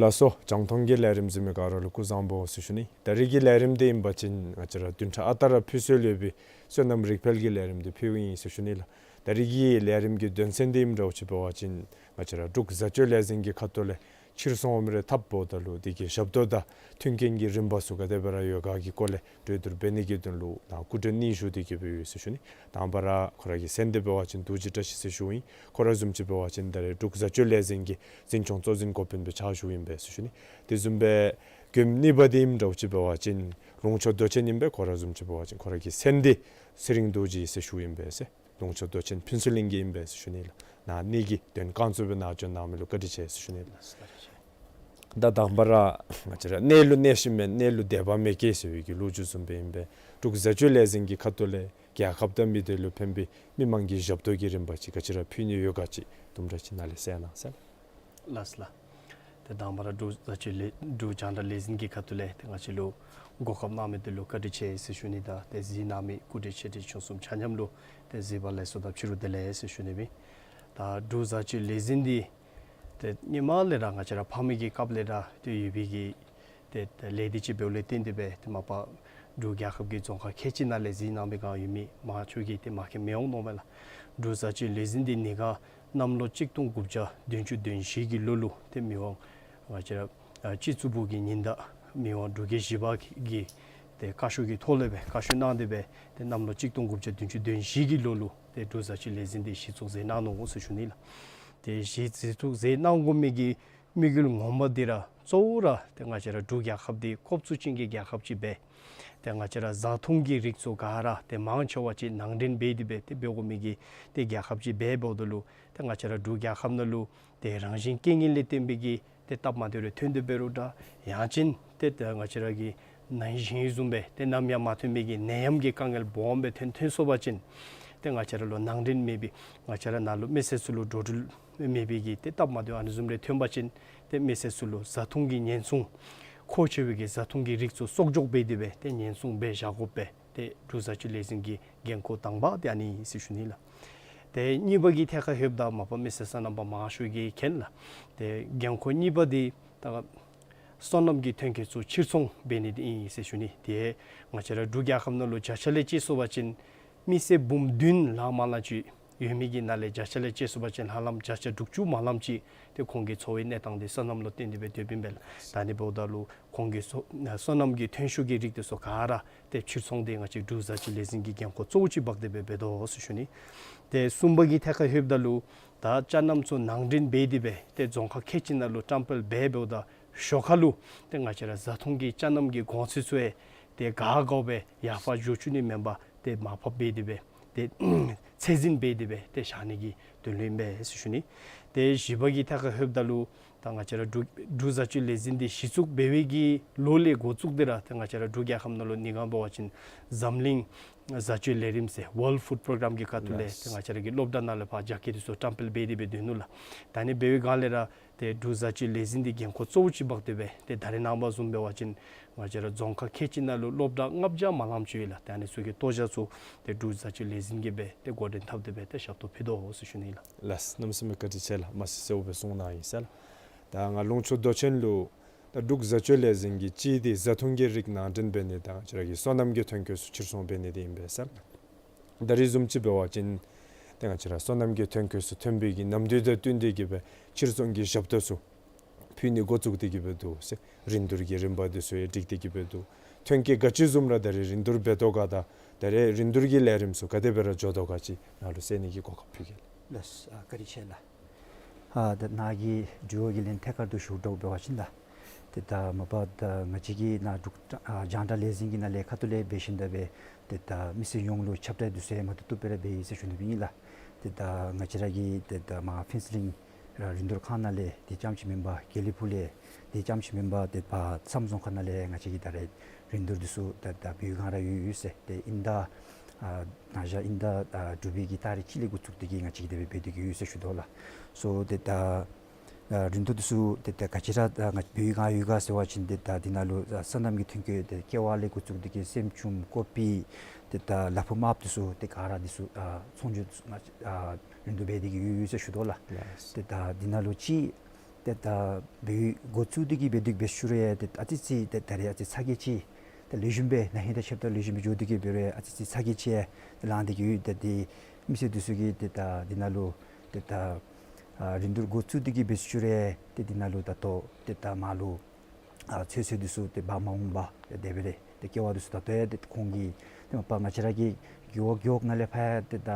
ལགས་སོ། རྒྱང་མཐོང་གི་ལས་རིམ་གཟིགས་མི་ག་ར་ལུ་སྐུ་གཟུགས་བཟང་པོ་ཟེར་ཞུ་ནི། ད་རིས་ཀྱི་ལས་རིམ་འདི་ཨིན་པ་ཅིན་ང་བཅས་ར་བདུན་ཕྲག་ཨ་རྟག་ར་ཕུལ་སྲོལ་ཡོད་པའི་སོ་ནམ་རིག་འཕེལ་གྱི་ལས་རིམ་འདི་ཕུལཝ་ཨིན་ཟེར་ཞུ་ནི་ལགས། ད་རིས་ཀྱི་ལས་རིམ་གྱི་དོན་ཚན་འདི་ཨིནམ་འདྲཝ་ཅིག་འབད་བ་ཅིན་ང་བཅས་ར་འབྲུག་བཟའ་སྤྱོད་ལས་འཛིན་གྱི་ཁ་ཐུག་ལས་ཕྱིར་ཚོང་འོང་མི་རེ་འཐབ་འབདཝ་ད་ལུ་དེ་གི་ཞབས་ཏོག་དང་མཐུན་རྐྱེན་གྱི་རིམ་པ་ཚུ་ག་དེ་སྦེ་ར་ཡོད་ག་གི་སྐོར་ལས་གྲོས་བསྡུར་འབད་ནི་གི་དོན་ལུ་ནཱ་སྐུ་མགྲོན་གཉིས་ཞུ་སྟེ་གི་སྦེ་ཡོད་ཟེར་ཞུ་ནི། དང་པ་ར་ཁོ་ར་གི་མཚན་འདི་འབད་བ་ཅིན་རྡོ་རྗེ་བཀྲ་ཤིས་ཟེར་ཞུཝ་ཨིན། ཁོ་ར་བཟུམ་ཅིག་འབད་བ་ཅིན་ད་རེས་འབྲུག་བཟའ་སྤྱོད་ལས་འཛིན་གྱི་འཛིན་སྐྱོང་གཙོ་འཛིན་འགོ་དཔོན་སྦེ་ཕྱག་ཞུཝ་ཨིན་པས་ཟེར་ཞུ་ནི། དེ་བཟུམ་སྦེ་མགྱོནམ་གཉིས་པ་འདི་ཨིནམ་འདྲཝ་ཅིག་འབད་བ་ཅིན་ལུང་ཕྱོགས་མདོ་ཆེན་ཨིན་པས། ཁོ་ར་བཟུམ་ཅིག་འབད་བ་ཅིན་ཁོ་ར་གི་མཚན་འདི་ཚེ་རིང་རྡོ་རྗེ་ཟེར་ཞུཝ་ཨིན་པས་ཟེར། ལུང་ཕྱོགས་མདོ་ཆེན་ཕུན་ཚོགས་གླིང་གི་ཨིན་པས་ཟེར་ཞུ་ནི་ལགས། ནཱ་གཉིས་ཀྱི་དོན་རྐང་བཙུགས་སྦེ་ནཱ་བྱོན་གནང་མི་ལུ་བཀའ་དྲིན་ཆེ་ཟེར་ཞུ་ནི་ལགས། ད་དང་པ་ར་ང་བཅས་ར་གནས་ལུ་གནས་ཤིང་མེད་གནས་ལུ་དད་པ་མེད་ཀྱི་ཟེར་བའི་གི་ལོ་རྒྱུས་བཟུམ་སྦེ་ཨིན་པས། འབྲུག་བཟའ་སྤྱོད་ལས་འཛིན་གྱི་ཁ་ཐུག་ལས་རྒྱལ་ཁབ་དང་མི་སྡེ་ལུ་ཕན་པའི་མི་མང་གི་ཞབས་ཏོག་གི་རིམ་པ་ཅིག་ག་ཅི་ར་ཕུལ་ནི་ཡོད་ག་ཅིག་དུམ་གྲ་ཅིག་ནཱ་ལས་གསལ་གནང་ཟེར། ལགས་ལགས། ཏེ་དང་པ་ར་འབྲུག་བཟའ་སྤྱོད་ལས་འབྲུག་རྒྱང་བསྒྲགས་ལས་འཛིན་གྱི་ཁ་ཐུག་ལས་ཏེ་ང་བཅས་ལུ་གོ་སྐབས་གནང་མི་འདི་ལུ་བཀའ་དྲིན་ཆེ་ཟེར་ཞུ་ནི་དང་ཏེ་གཟིགས་གནང་མི་སྐུ་མགྲོན་ཆེ་འབྲིང་ཆུང་གསུམ་ཆ་མཉམ་ལུ་ཏེ་གཟིགས་པ་ལེགས་སོ་དང་ཕྱི་རུ་བདེ་ལེགས་ཟེར་ཞུ་ནི་སྦེ། ད་འབྲུག་བཟའ་སྤྱོད་ལས་འཛིན་འདི་ཏེ་སྔོན་མ་ལས་ར་ང་བཅས་ར་ཕ་མེས་ཀྱི་སྐབས་ལས་ར་ཏེ་ཡོད་པའི་གི་ཏེ་ཏེ་ལས་སྡེ་ཅིག་འབདཝ་ལས་བརྟེན་ཏེ་སྦེ་ཏེ་མ་པ་འབྲུག་རྒྱལ་ཁབ་ཀྱི་རྫོང་ཁག་ཁལ་གཅིག་ནང་ལས་གཟིགས་གནང་བའི་སྒང་ཡོད་མི་མང་ཆེ་བ་གིས་ཏེ་མ་མཁྱེན་མི་འོང་མནོཝ་མས་ལགས། འབྲུག་བཟའ་སྤྱོད་ལས་འཛིན་འདི་ཉེ་ག་གནམ་ལོ་གཅིག་སྟོང་དགུ་བརྒྱ་བདུན་ཅུ་དོན་བཞི་གི་ལོ་ལུ་ཏེ་མི་དབང་ང་བཅས་ར་ཨ་སྤྱི་གཙུག་པུ་གི་ཉི་ཟླ་མི་དབང་འབྲུག་རྒྱལ་བཞི་པ་གི་ཏེ་བཀའ་ཤོག་གི་ཐོག་ལས་སྦེ་བཀའ་ཤོག་གནང་སྟེ་སྦེ་ཏེ་གནམ་ལོ་གཅིག་སྟོང་དགུ་བརྒྱ་བདུན་ཅུ་དོན་བཞི་གི་ལོ་ལུ་ཏེ་འབྲུག་བཟའ་སྤྱོད་ལས་འཛིན་འདི་གཞི་བཙུགས་མཛད་གནང་ནུག་ཟེར་ཞུ་ནི་ལགས། ཏེ་གཞི་བཙུགས་མཛད་གནང་དགོ་མི་གི་དམིགས་ཡུལ་ངོ་མ་འདི་ར་གཙོ་བོ་ར་ཏེ་ང་བཅས་ར་འབྲུག་རྒྱལ་ཁབ་འདི་ཁོབ་ཚུགས་ཅན་གྱི་རྒྱལ་ཁབ་ཅིག་སྦེ་ཏེ་ང་བཅས་ར་བཟའ་འཐུང་གི་རིགས་ཚུ་ག་ར་ཏེ་མང་ཆེ་བ་ཅིག་ནང་འདྲེན་འབད་དེ་སྦེ་ཏེ་འབད་དགོ་མི་གི་ཏེ་རྒྱལ་ཁབ་ཅིག་སྦེ་འབདཝ་ད་ལུ་ཏེ་ང་བཅས་ར་འབྲུག་རྒྱལ་ཁབ་ནང་ལུ་ཏེ་རང་བཞིན་རྐྱེན་ངན་ལས་བརྟེན་པའི་གི་ཏེ་སྟབས་མ་བདེཝ་རེ་ཐོན་ཏེ་འབད་རུང་འདྲ་ཡང་ཅིན་ཏེ་ཏེ་ང་བཅས་ར་གི་ནང་བཞིན་བཟུམ་སྦེ་ཏེ་ནམ་ཡང་མ་ཐོན་པའི་གི་ནད་ཡམས་ཀྱི་དཀའ་ངལ་སྦོམ་སྦེ་ཐོན་ཐོན་སོང་པ་ཅིན་ཏེ་ང་བཅས་ར་ལུ་ནང་འདྲེན་མེད་པའི་ང་བཅས་ར་ནང་ལུ་མི་སེར་ཚུ་ལུ་འགྲོ་འགྲུལ་མེད་པའི་གི་ཏེ་སྟབས་མ་བདེཝ་ཨ་ནི་བཟུམ་རེ་ཐོན་པ་ཅིན་ཏེ་མི་སེར་ཚུ་ལུ་བཟའ་འཐུང་གི་ཉེན་སྲུང་མཁོ་ཆེ་བའི་གི་བཟའ་འཐུང་གི་རིགས་ཚུ་གསོག་འཇོག་འབད་དེ་སྦེ་ཏེ་ཉེན་སྲུང་འབད་བཞག་དགོ་པས། ཏེ་འབྲུག་བཟའ་སྤྱོད་ལས་འཛིན་གྱི་འགན་ཁུར་དང་པ་འདི་ཨ་ནི་ཨིན་ཟེར་ཞུ་ནི་ལགས། ཏེ་གཉིས་པ་གི་ཐད་ཁར་ལྷོདཔ་ད་མ་པ་མི་སེར་སོ་ནམ་པ་མང་ཤོས་ཀྱིས་མཁྱེན་ལགས། ཏེ་འགན་ཁུར་གཉིས་པ་འདི་ད་སོ་ནམ་གྱི་ཐོན་སྐྱེད་ཚུ་ཕྱིར་ཚོང་འབད་ནི་འདི་ཨིན་ཟེར་ཞུ་ནི། ཏེ་ང་བཅས་ར་འབྲུག་རྒྱལ་ཁབ་ནང་ལུ་བརྒྱ་ཆ་ལས་དཔྱད་སོང་པ་ཅིན་མི་སེར་འབུམ་བདུན་ལང་མ་ལང་ཅིག་ཡོད་མི་གི་ནང་ལས་བརྒྱ་ཆ་ལས་དཔྱད་སོང་པ་ཅིན་ཧ་ལམ་བརྒྱ་ཆ་དྲུག་ཅུ་མ་ལངམ་ཅིག་ཏེ་ཁོང་གི་འཚོ་བའི་གནས་སྟངས་འདི་སོ་ནམ་ལུ་བརྟེན་ཏེ་སྦེ་སྡོདཔ་ཨིན་པས་ལགས། ད་ཨ་ནི་འབདཝ་ད་ལུ་ཁོང་གི་སོ་སོ་ནམ་གྱི་ཐོན་ཤུགས་ཀྱི་རིགས་འདི་ཚུ་ག་ར་ཏེ་ཕྱིར་ཚོང་འདི་ང་བཅས་འབྲུག་བཟའ་སྤྱོད་ལས་འཛིན་གྱི་འགན་ཁུར་གཙོ་བོ་ཅིག་འབག་སྟེ་སྦེ་འབད་དོ་ཟེར་ཞུ་ནི། ཏེ་གསུམ་པ་གི་ཐད་ཁར་ལྷོདཔ་ད་ལུ་ད་ཅ་རྣམ་ཚུ་ནང་འདྲེན་འབད་དེ་སྦེ་ཏེ་རྫོང་ཁག་ཁལ་གཅིག་ནང་ལུ་བཀྲམ་སྤེལ་འབད་འབདཝ་ད་ཞོར་ཁ་ལུ་ཏེ་ང་བཅས་ར་བཟའ་འཐུང་གི་ཅ་རྣམ་གྱི་གོང་ཚད་ཚུ་ཡང་ཏེ་ག་དགའཝ་སྦེ་ཡར་འཕར་འགྱོ་བཅུག་ནི་མེན་པར་ཏེ་མར་འཕར་འབད་དེ་སྦེ་ཏེ་ཚད་འཛིན་འབད་དེ་སྦེ་ཏེ་བཞག་ནི་གི་དོན་ལུ་ཨིན་པས་ཟེར་ཞུ་ནི། ཏེ་བཞི་པ་གི་ཐད་ཁར་ལྷོདཔ་ད་ལུ་ད་ང་བཅས་ར་འབྲུག་འབྲུག་བཟའ་སྤྱོད་ལས་འཛིན་འདི་གཞི་བཙུགས་འབད་བའི་གི་ལོ་ལས་འགོ་བཙུགས་ཏེ་ར་ཏེ་ང་བཅས་ར་འབྲུག་རྒྱལ་ཁབ་ནང་ལུ་ཉེ་ག་འབད་བ་ཅིན་འཛམ་གླིང་བཟའ་སྤྱོད་ལས་རིམ་ཟེར་World Food Programme གི་ཁ་ཐུག་ལས་ཏེ་ང་བཅས་ར་གི་སློབ་གྲྭ་ནང་ལས་ཕར་རྒྱ་སྐྱེད་འདི་ཚུ་བཀྲམ་སྤེལ་འབད་དེ་སྦེ་སྡོད་ནུག་ལགས། ད་ཨ་ནི་འབད་བའི་སྒང་ལས་ར་ཏེ་འབྲུག་བཟའ་སྤྱོད་ལས་འཛིན་འདི་འགན་ཁུར་གཙོ་བོ་ཅིག་འབག་སྟེ་སྦེ་ཏེ་ད་རེས་ནངས་པ་བཟུམ་འབད་བ་ཅིན་ང་བཅས་ར་རྫོང་ཁག་ཁལ་གཅིག་ནང་ལུ་སློབ་གྲྭ་ལྔ་བརྒྱ་མ་ལངམ་ཅིག་ཡོད་ལགས། ཏེ་ཨ་ནི་ཚུ་གི་ལྟོ་བཟའ་ཚུ་ཏེ་འབྲུག་བཟའ་སྤྱོད་ལས་འཛིན་གྱིས་སྦེ་ཏེ་འགོ་འདྲེན་འཐབ་སྟེ་སྦེ་ཏེ་ཞབས་ཏོག་ཕུལ་དོ་ཟེར་ཞུ་ནི་ལགས། ལགས་གནམ་མེད་ས་མེད་བཀའ་དྲིན་ཆེ་ལགས། མ་ཤེས་གསལ་བོ་སྦེ་གསུངས་གནང་ཡི་ཟེར་ལགས། ད་ང་ལུང་ཕྱོགས་མདོ་ཆེན་ལུ་ད་འབྲུག་བཟའ་སྤྱོད་ལས་འཛིན་གྱི་གཅིག་འདི་བཟའ་འཐུང་གི་རིགས་ནང་འདྲེན་འབད་ནི་དང་ང་བཅས་ར་གི་སོ་ནམ་གྱི་ཐོན་སྐྱེད་ཚུ་ཕྱིར་ཚོང་འབད་ནི་འདི་ཨིན་པས་ཟེར་ལགས། ད་རེས་བཟུམ་ཅིག་འབད་བ་ཅིན་ཏེ་ང་བཅས་ར་སོ་ནམ་གྱི་ཐོན་སྐྱེད་ཚུ་ཐོན་པའི་གི་ནམ་དུས་དང་བསྟུན་ཏེ་གི་སྦེ་ཕྱིར་ཚོང་གི་ཞབས་ཏོག་ཚུ་ཕུལ་ནི་འགོ་བཙུགས་ཏེ་གི་སྦེ་འདུག་ཟེར། རིན་བསྡུར་གྱི་རིམ་པ་འདི་ཚུ་ཡང་སྒྲིག་སྟེ་གི་སྦེ་འདུག། ཐོན་སྐྱེད་ག་ཅི་བཟུམ་ར་ད་རེས་རིན་བསྡུར་འབད་དོ་ག་དང་ད་རེས་རིན་བསྡུར་གྱི་ལས་རིམ་ཚུ་ག་དེ་སྦེ་ར་འགྱོ་དོ་ག་ཅིག་ནཱ་ལུ་གསན་ནི་གི་གོ་སྐབས་ཕུལ་གེ་ལགས། ལགས་སོ། ཨ་བཀའ་དྲིན་ཆེ་ལགས། ཨ་ད་ནཱ་གི་དྲི་བ་གི་ལན་ཐད་ཀར་དུ་ཞུ་དོ་འབད་བ་ཅིན་ད་ཏེ་ད་མ་པ་ད་ང་བཅས་ཀྱི་ནཱ་འབྲུག་ཨ་རྒྱང་བསྒྲགས་ལས་འཛིན་གྱི་ནང་ལས་ཁ་ཐུག་ལས་འབད་ཞིནམ་ད་སྦེ་ཏེ་ད་མི་སེར་ཡོངས་ལུ་ཁྱབ་བསྒྲགས་འདི་ཚུ་ཡང་མ་བཏུབ་བཏུབ་སྦེ་ར་འབད་ཡི་ཟེར་ཞུ་ནི་སྦེ་ཨིན་ལགས། ཏེ་ད་ང་བཅས་ར་གི་ཏེ་ད་མར་ཕུན་ཚོགས་གླིང་ར་རིན་བསྡུར་ཁང་ནང་ལས་དེ་རྐྱངམ་ཅིག་མེན་པར་དགེ་ལེགས་ཕུག་ལས་དེ་རྐྱངམ་ཅིག་མེན་པར་ཏེ་ཕར་མཚམས་རྫོང་ཁག་ནང་ལས་ང་བཅས་ཀྱི་ད་རེས་རིན་བསྡུར་འདི་ཚུ་ད་ད་འབད་བའི་སྒང་ར་ཡོད་ཡོད་ཟེར། ཏེ་དབྱིན་ཟླ་ཨ་ན་ཞག་དབྱིན་ཟླ་ཨ་དྲུག་པའི་གི་ཏ་རིག་གཅིག་ལས་འགོ་བཙུགས་ཏེ་གི་ང་བཅས་ཀྱིས་དེ་སྦེ་འབད་དེ་གི་ཡོད་ཟེར་ཞུ་དོ་ལགས། སོ་ཏེ་ད་ཨ་རིན་བསྡུར་འདི་ཚུ་ཏེ་ད་ག་ཅི་ར་ཨ་ང་བཅས་འབད་བའི་སྒང་ཡོད་ག་ཟེར་བ་ཅིན་ཏེ་ད་འདི་ནང་ལུ་ཨ་སོ་ནམ་གྱི་ཐོན་སྐྱེད་ཏེ་ཀེ་བ་ལས་འགོ་བཙུགས་ཏེ་གི་སྲནམ་ཅུམ་ཀོ་པི་ཏེ་ད་ལ་ཕུག་དམརཔོ་འདི་ཚུ་ཏེ་ག་ར་འདི་ཚུ་ཨ་ཚོང་འགྱོ་ཨ་རིན་བསྡུར་འབད་དེ་གི་ཡོད་ཡོད་ཟེར་ཞུ་དོ་ལགས། ལགས། ཏེ་ད་འདི་ནང་ལུ་ཅིག་ ཏེ་ད་འབད་འགོ་བཙུགས་ཏེ་གི་འབད་དེ་འབད་ཞུ་རུང་ཡང་ཏེ་ཨ་ཙི་ཅིག་ཏེ་ད་རེས་ཨ་ཙི་ཚ་གྱང་ཅིག་ཏེ་ལེགས་ཤོམ་སྦེ་ན་ཧིང་དང་ཆབས་ད་ལེགས་ཤོམ་སྦེ་འགྱོ་སྟེ་གི་འབད་རུང་ཡང་ཨ་ཙི་ཅིག་ཚ་གྱང་ཅིག་ཡང་ཏེ་ལང་སྟེ་གི་ཡོད། ཏེ་འདི་མི་སེར་འདི་ཚུ་གིས་ཏེ་ད་འདི་ནང་ལུ་ཏེ་ད་ཨ་རིན་བསྡུར་འགོ་བཙུགས་ཏེ་གི་འབད་ཞུ་རུང་ཡང་ཏེ་འདི་ནང་ལུ་ད་ལྟོ་ཏེ་ད་མར་ལུ་ཨ་ཚོད་བསྲེ་འདི་ཚུ་ཏེ་འབག་མ་འོང་པར་ཏེ་དེ་སྦེ་ར་ཏེ་ཀེ་ཝ་འདི་ཚུ་ད་ལྟོ་ཡང་ཏེ་ཁོང་གིས་ཏེ་མ་པ་ང་བཅས་ར་གི་རྒེད་འོག་རྒེད་འོག་ནང་ལས་ཕར་ཡང་ཏེ་ད་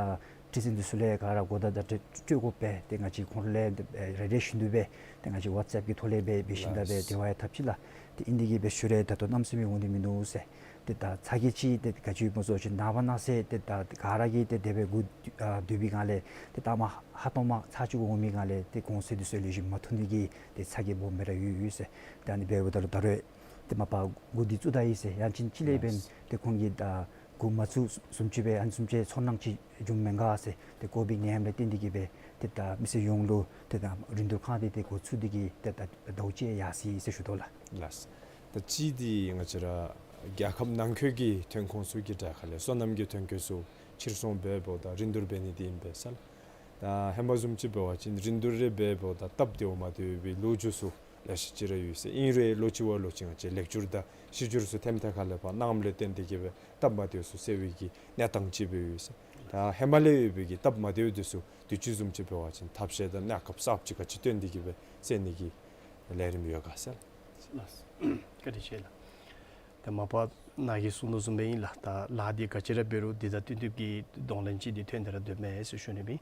ཁྲི་འཛིན་འདི་ཚུ་ལས་ག་ར་གོ་བརྡ་ད་སྤྲོད་སྤྲོད་དགོ་པས། ཏེ་ང་བཅས་ཁོང་ལས་ཏེ་རེ་རེ་བཞིན་དུ་སྦེ་ཏེ་ང་བཅས་ཝཊས་ཨེཔ་གི་ཐོག་ལས་སྦེ་འབད་ཞིནམ་ད་སྦེ་ལགས། འབྲེལ་བ་ཡང་འཐབ་ཅི་ལགས། ཏེ་ཨིན་དེ་གིས་འབད་ཞུ་རུང་ད་ལྟོ་གནམ་མེད་ས་མེད་འོང་ནི་མིན་འདུག་ཟེར། ཏེ་ད་ཚ་གྱང་ཅིག་ཏེ་ག་ཅི་སྨོ་ཟེར་བ་ཅིན་ནངས་པ་གནངས་ཚེ་ཏེ་ད་ག་ར་གིས་ཏེ་དེ་སྦེ་སྒུག་ཨ་སྡོད་པའི་སྒང་ལས་ཏེ་ད་མ་ཧ་ཏོག་མ་ཚར་གཅིག་འོང་མི་སྒང་ལས་ཏེ་གོང་ཚད་འདི་ཚུ་ལེགས་ཤོམ་མ་ཐོབ་ནི་གི་ཏེ་ཚ་གྱང་སྦོམ་སྦེ་ར་ཡོད་ཡོད་ཟེར། ཏེ་ཨ་ནི་འབདཝ་ད་ལུ་ད་རུང་ཏེ་མ་པ་འགོ་འདི་བཙུགས་ད་ཡི་ཟེར། ཡང་ཅིན་ཅིག་ལས་འབདན་ཏེ་ཁོང་གིས་ད་འགོ་མ་བཙུགས་བཟུམ་ཅིག་སྦེ་ཨ་ནི་བཟུམ་ཅིག་ཚོར་སྣང་ཅིག་བྱུངམ་མེན་ག་ཟེར། ཏེ་ཀོ་བིཌ་ནད་ཡམས་ལས་བརྟེན་ཏེ་གིས་སྦེ་ཏེ་ད་མི་སེར་ཡོངས་ལུ་ཏེ་ད་རིན་བསྡུར་ཁང་འདི་ཏེ་འགོ་བཙུགས་ཏེ་གི་ཏེ་ད་ཟླཝ་གཅིག་ཡར་སོ་ཡི་ཟེར་ཞུ་དོ་ལགས། ལགས། ད་ཅི་འདི་ང་བཅས་ར་རྒྱལ་ཁབ་ནང་འཁོད་ཀྱི་ཐོན་ཁུངས་ཚུ་གི་གྲས་ཁ་ལས་སོ་ནམ་གྱི་ཐོན་སྐྱེད་ཚུ་ཕྱིར་ཚོང་འབད་འབདཝ་ད་རིན་བསྡུར་འབད་ནི་འདི་ཨིན་པས་ཟེར་ལགས། ད་ཧེ་མ་བཟུམ་ཅིག་འབད་བ་ཅིན་རིན་བསྡུར་རེ་འབད་འབདཝ་ད་སྟབས་བདེཝ་མ་བདེ་བའི་ལོ་རྒྱུས་ཚུ་ལེ་ཤ་ཅིག་ར་ཡོད་ཟེར། ཨིན་རུང་ལོ་གཅིག་བ་ལོ་གཅིག་ང་བཅས་ལེགས་བསྒྱུར་དང་ཞི་བསྒྱུར་ཚུ་ཐེམ་ཐེ་ཁ་ལས་ཕར་གནངམ་ལས་བརྟེན་ཏེ་གིས་སྦེ་སྟབས་མ་བདེཝ་ཚུ་སེལ་བའི་གི་གནས་སྟངས་ཅིག་སྦེ་ཡོད་ཟེར། ད་ཧེ་མ་ལས་ཡོད་པའི་གི་སྟབས་མ་བདེཝ་འདི་ཚུ་དུས་ཅི་བཟུམ་ཅིག་འབད་བ་ཅིན་ཐབས་ཤེས་དང་གནས་སྐབས་གསརཔ་ཅིག་ག་ཅི་བཏོན་ཏེ་གིས་སྦེ་སེལ་ནི་གི་ལས་རིམ་ཡོད་ག་ཟེར་ལགས། ལགས། བཀའ་དྲིན་ཆེ་ལགས། ཏེ་མ་པ་ནཱ་གིས་གསུངས་དོ་བཟུམ་སྦེ་ཨིན་ལགས། ད་ལཱ་འདི་ག་ཅི་ར་འབད་རུང་འདི་དང་བསྟུན་ཏེ་གི་གདོང་ལེན་ཅིག་འདི་ཐོན་ཏེ་ར་སྡོད་མས་ཟེར་ཞུ་ནི་ཨིན།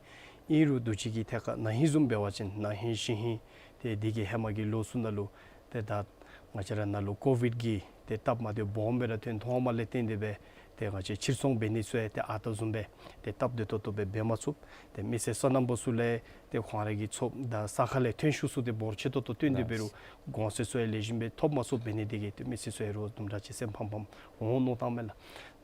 ཨིན་རུང་དུས་ཅི་གི་ཐད་ཁར་ན་ཧིང་བཟུམ་འབད་བ་ཅིན་ན་ཧིང་གཞེས་ཧིང་ཏེ་འདི་གི་ཧེ་མ་གི་ལོ་ཚུ་ནང་ལུ་ཏེ་ད་ང་བཅས་ར་ནཱ་ལུ་ཀོ་བིཌ་ཀྱི་ཏེ་སྟབས་མ་བདེཝ་སྦོམ་སྦེ་ར་ཐོན་ཐོནམ་ལས་བརྟེན་ཏེ་སྦེ་ཏེ་ང་བཅས་ཕྱིར་ཚོང་འབད་ནི་ཚུ་ཡང་ཏེ་ཨ་རྟག་བཟུམ་སྦེ་ཏེ་སྟབས་བདེ་ཏོག་ཏོ་སྦེ་འབད་མ་ཚུགས། ཏེ་མི་སེར་སོ་ནམ་པ་ཚུ་ལས་ཏེ་ཁོང་ར་གི་ཚོང་ད་ས་ཁ་ལས་ཐོན་ཤུགས་ཚུ་ཏེ་འབོར་ཆེ་ཏོག་ཏོ་བཏོན་ཏེ་འབད་རུང་གོང་ཚད་ཚུ་ཡང་ལེགས་ཤོམ་སྦེ་ཐོབ་མ་ཚུགསཔ་འབད་ནི་དེ་གིས་ཏེ་མི་སེར་ཚུ་ཡང་རོགས་དུམ་གྲ་ཅིག་སེམས་ཕམ་ཕམ་འོང་མནོ་བཏངམ་མས་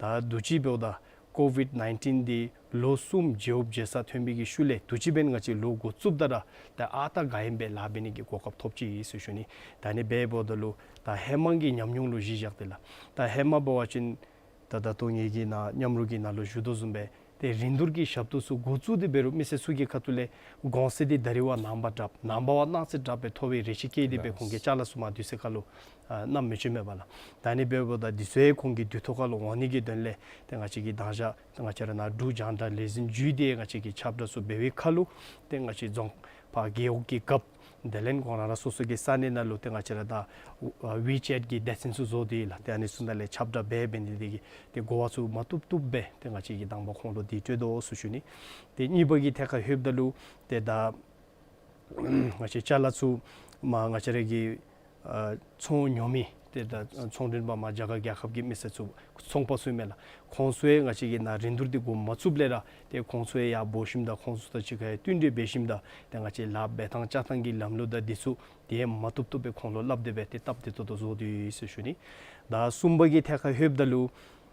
ལགས། ད་དུས་ཅི་འབདཝ་ད་ཀོ་བིཌ་ནའིན་ཊིན་འདི་ལོ་གསུམ་བརྗེ་པོ་བརྗེ་ས་ཐོན་པའི་གི་ཤུལ་ལས་དུས་ཅི་འབདན་ང་བཅས་ལོ་འགོ་བཙུགསཔ་ད་ར་ད་ཨ་རྟག་ག་ཨིནམ་སྦེ་ལཱ་འབད་ནི་གི་གོ་སྐབས་ཐོབ་ཅི་ཟེར་ཞུ་ནི། ད་ཨ་ནི་འབདཝ་ད་ལུ་ད་ཧེ་མ་གི་ཉམས་མྱོང་ལུ་གཞི་བཞག་སྟེ་ལགས། ད་ཧེ་མ་འབད་བ་ཅིན་ད་ད་ལྟོ་ངེ་གི་ནཱ་མཉམ་རོགས་ཀྱི་ནང་ལུ་ཞུ་དོ་བཟུམ་སྦེ་ཏེ་རིན་བསྡུར་གྱི་ཞབས་ཏོག་ཚུ་འགོ་བཙུགས་ཏེ་འབད་རུང་མི་སེར་ཚུ་གི་ཁ་ཐུག་ལས་གོང་ཚད་འདི་ད་རིས་བ་ནངས་པ་དྲགཔ་ནངས་པ་བ་གནངས་ཚེ་དྲགཔ་སྦེ་མཐོ་བའི་རེ་ཆེ་བསྐྱེད་དེ་སྦེ་ཁོང་གི་ཅ་ལ་ཚུ་མར་དུས་ཚོད་ཁར་ལུ་ཨ་བསྣམ་མི་ཚུགས་མས་པ་ལགས། ད་ཨ་ནི་འབདཝ་ད་དུས་ཚོད་ཁོང་གི་དུས་ཐོག་ཁར་ལུ་འོང་ནི་གི་དོན་ལས་ཏེ་ང་བཅས་ཀྱིས་དང་ཞག་ཏེ་ང་བཅས་ར་ནཱ་འབྲུག་རྒྱང་བསྒྲགས་ལས་འཛིན་བརྒྱུད་དེ་ང་བཅས་ཀྱིས་ཁྱབ་བསྒྲགས་ཚུ་འབད་བའི་ཁར་ལུ་ཏེ་ང་བཅས་རྫོང་ཕར་རྒེད་འོག་གི་རྒཔོ་དེ་ལས་ཁོང་ར་ར་སོ་སོ་གི་ས་གནས་ནང་ལུ་ཏེ་ང་བཅས་ར་ད་ཨ་ཝི་ཅེཊ་གི་སྡེ་ཚན་ཚུ་བཟོ་སྟེ་ལགས། ཏེ་ཨ་ནི་ཚུ་ནང་ལས་ཁྱབ་བསྒྲགས་འབད་འབད་ནི་དེ་གིས་ཏེ་གོ་བ་ཚུ་མ་བཏུབ་བཏུབ་སྦེ་ཏེ་ང་བཅས་ཀྱིས་དང་པ་ཁོང་ལུ་འདི་སྤྲོད་དོ་ཟེར་ཞུ་ནི། ཏེ་གཉིས་པ་གི་ཐད་ཁར་ལྷོདཔ་ད་ལུ་ཏེ་ད་ང་བཅས་ཅ་ལ་ཚུ་མར་ང་བཅས་ར་གི་ཨ་ཚོང་ཉོ་མི་ཏེ་ད་ཚོང་མགྲོན་པ་མར་རྒྱ་གར་རྒྱལ་ཁབ་ཀྱི་མི་སེར་ཚུ་ཚོང་པ་ཚུ་ཨིན་མས་ལགས། ཁོང་ཚུ་ཡང་ང་བཅས་ཀྱིས་ནཱ་རིན་བསྡུར་འདི་འགོ་མ་བཙུགསཔ་ལས་ར་ཏེ་ཁོང་ཚུ་ཡང་ཡར་འབོ་ཞིནམ་ད་ཁོང་ཚུ་དང་གཅིག་ཁར་ཡང་བསྟུན་གྲོས་འབད་ཞིནམ་ད་ཏེ་ང་བཅས་ལཱ་འབད་ཐངས་རྐྱབ་ཐངས་ཀྱི་ལམ་ལུགས་དང་འདི་ཚུ་ཏེ་མ་བཏུབ་བཏུབ་སྦེ་ཁོང་ལུ་སླབ་སྟེ་སྦེ་ཏེ་སྟབས་བདེ་ཏོག་ཏོ་བཟོ་སྟེ་ཡོད་ཟེར་ཞུ་ནི། ད་གསུམ་པ་གི་ཐད་ཁར་ལྷོདཔ་ད་ལུ་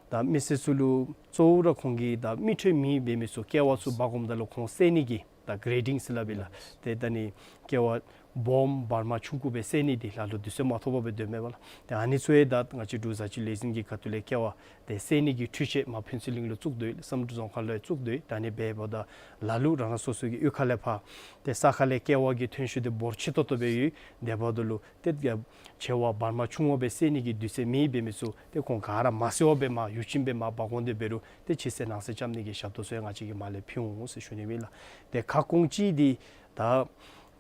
ད་མི་སེར་ཚུ་ལུ་གཙོ་བོ་ར་ཁོང་གིས་ད་མི་ཁྲོད་མེ་འབད་མི་ཚུ་ཀེ་ཝ་ཚུ་འབག་འོངམ་ད་ལུ་ཁོང་བསད་ནི་གི་ད་གེ་རེ་ཌིང་ཟེར་སླབ་ཨིན་ལགས། ཏེ་ད་ནི་ཀེ་ཝ་སྦོམ་བར་མ་ཆུང་ཀུ་སྦེ་བསད་ནི་འདི་ལ་ལུ་དུས་ཚོད་མ་ཐོབ་པར་སྦེ་སྡོདཔ་མས་པ་ལགས། ཏེ་ཨ་ནི་ཚུ་ཡང་ད་ང་བཅས་འབྲུག་བཟའ་སྤྱོད་ལས་འཛིན་གྱི་ཁ་ཐུག་ལས་ཀེ་ཝ་ཏེ་བསད་ནི་གི་འཕྲུལ་ཆས་མར་ཕུན་ཚོགས་གླིང་ལུ་བཙུགས་དོ་ཡོད། བསམ་གྲུབ་རྫོང་ཁག་ལུ་ཡང་བཙུགས་དོ་ཡོད། ད་ཨ་ནི་འབདཝ་ད་ལ་ལུ་རང་རང་སོ་སོ་གི་གཡུས་ཁ་ལས་ཕར་ཏེ་ས་ཁ་ལས་ཀེ་ཝ་གི་ཐོན་ཤུགས་འདི་འབོར་ཆེ་ཏོག་ཏོ་སྦེ་ཡོད། དེ་འབདཝ་ད་ལུ་ཏེ་ཆེ་བ་བར་མ་ཆུང་བ་སྦེ་བསད་ནི་གི་དུས་ཚོད་མེད་པའི་མི་ཚུ་ཏེ་ཁོང་ག་ར་མ་བསད་པར་སྦེ་མར་ཡུདཔ་ཅིག་སྦེ་མར་འབག་འོང་སྟེ་འབད་རུང་ཏེ་ཕྱི་བསད་ནང་བསད་རྐྱབ་ནི་གི་ཞབས་ཏོག་ཚུ་ཡང་ང་བཅས་ཀྱིས་མར་ལས་ཕུལ་འོང་ཟེར་ཞུ་ནི་ཨིན་ལགས། ཏེ་ཁ་སྐོང་ཅིག་འདི་ད་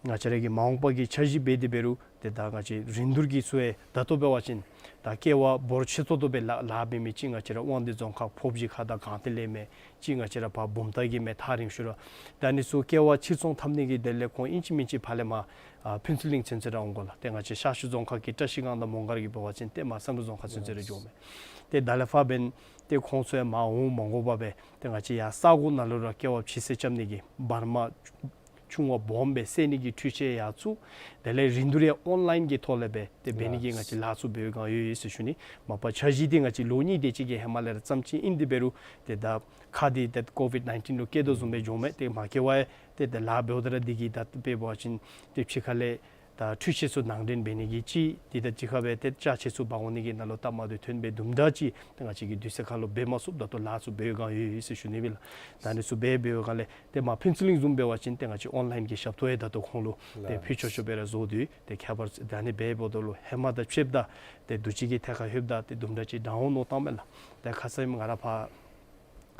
ང་བཅས་ར་གི་མ་འོངས་པ་གི་འཆར་གཞི་འབད་དེ་འབད་རུང་ཏེ་ད་ང་བཅས་རིན་བསྡུར་གྱི་ཚུ་ཡང་ད་ལྟོ་འབད་བ་ཅིན་ད་ཀེ་ཝ་འབོར་ཆེ་ཏོག་ཏོ་སྦེ་ལཱ་ལཱ་འབད་མི་ཅིག་ང་བཅས་ར་དབང་འདུས་རྫོང་ཁག་ཕོབ་ཅིག་ཁ་དང་སྒང་སྟེང་ལས་མས། ཅིག་ང་བཅས་ར་ཕར་བུམ་ཐང་གི་མས། ཐག་རིང་ཤོས་ར། ད་ཨ་ནི་ཚུ་ཀེ་ཝ་ཕྱིར་ཚོང་འཐབ་ནི་གི་དོན་ལས་ཁོང་ཨིན་ཅི་མིན་ཅི་ཕར་ལས་མར་ཨ་ཕུན་ཚོགས་གླིང་ཚུན་ཚོད་ར་འོང་དགོ་ལགས། ཏེ་ང་བཅས་ཤར་ཕྱོགས་རྫོང་ཁག་གི་བཀྲ་ཤིས་སྒང་དང་མོང་སྒར་གྱི་འབད་བ་ཅིན་ཏེ་མར་བསམ་གྲུབ་རྫོང་ཁག་ཚུན་ཚོད་ར་འགྱོཝ་མས། ཏེ་ད་ལས་ཕར་འབདན་ཏེ་ཁོང་ཚུ་ཡང་མར་འོང་མ་དགོ་པར་སྦེ་ཏེ་ང་བཅས་ཡར་ས་གོ་ནང་ལུ་ར་ཀེ་ཝ་ཕྱི་བསད་རྐྱབ་ནི་གི་བར་མ་ཆུང་བ་སྦོམ་སྦེ་བསད་ནི་གི་འཕྲུལ་ཆས་ཡར་བཙུགས། དེ་ལས་རིན་བསྡུར་ཡང་ཨོན་ལཱའིན་གྱི་ཐོག་ལས་སྦེ་ཏེ་འབད་ནི་གི་ང་བཅས་ལཱ་ཚུ་འབད་བའི་སྒང་ཡོད་ཡོད་ཟེར་ཞུ་ནི། མ་པ་འཆར་གཞི་འདི་ང་བཅས་ལོ་གཉིས་དེ་ཅིག་གི་ཧེ་མ་ལས་ར་བརྩམས་ཅི། ཨིན་དེ་འབད་རུང་ཏེ་ད་ཁ་འདི་ཏེ་ཀོ་བིཌ་ནའིན་ཊིན་ལུ་བཀལ་དོ་བཟུམ་སྦེ་འགྱོཝ་མས། ཏེ་མ་བཀལ་བར་ཏེ་ད་ལཱ་འབདཝ་ད་ར་འདི་གིས་ད་དཔེ་འབད་བ་ཅིན་ཏེ་ཕྱི་ཁ་ལས་ ད་འཕྲུལ་ཆས་ཚུ་ནང་འདྲེན་འབད་ནི་གི་ཅིག་དེ་དང་གཅིག་ཁར་སྦེ་ཏེ་ཅ་ཆས་ཚུ་འབག་འོང་ནི་གི་ནང་ལུ་སྟབས་མ་བདེཝ་ཐོན་སྦེ་དུམ་གྲ་ཅིག་ཏེ་ང་བཅས་ཀྱིས་དུས་ཚོད་ཁར་ལུ་འབད་མ་ཚུགསཔ་ད་ལྟོ་ལཱ་ཚུ་འབད་བའི་སྒང་ཡོད་ཡོད་ཟེར་ཞུ་ནི་ཨིན་ལགས། ད་ཨ་ནི་ཚུ་འབད་འབད་བའི་སྒང་ལས་ཏེ་མར་ཕུན་ཚོགས་གླིང་བཟུམ་འབད་བ་ཅིན་ཏེ་ང་བཅས་ཨོན་ལའིན་གྱི་ཞབས་ཏོག་ཡང་ད་ལྟོ་ཁོང་ལུ་ཏེ་ལགས། ཕུལ་ཆོག་ཆོག་སྦེ་ར་བཟོ་སྟེ་ཏེ་ཁྱད་པར་ད་ཨ་ནི་འབད་འབདཝ་ད་ལུ་ཧེ་མ་དང་ཕྱདཔ་ད་ཏེ་དུས་ཅི་གི་ཐད་ཁར་ལྷོདཔ་ད་ཏེ་དུམ་གྲ་ཅིག་དྲག་འོང་མནོ་བཏངམ་མས་ལགས། ཏེ་ཁ་ཙ་ང་ར་ཕར་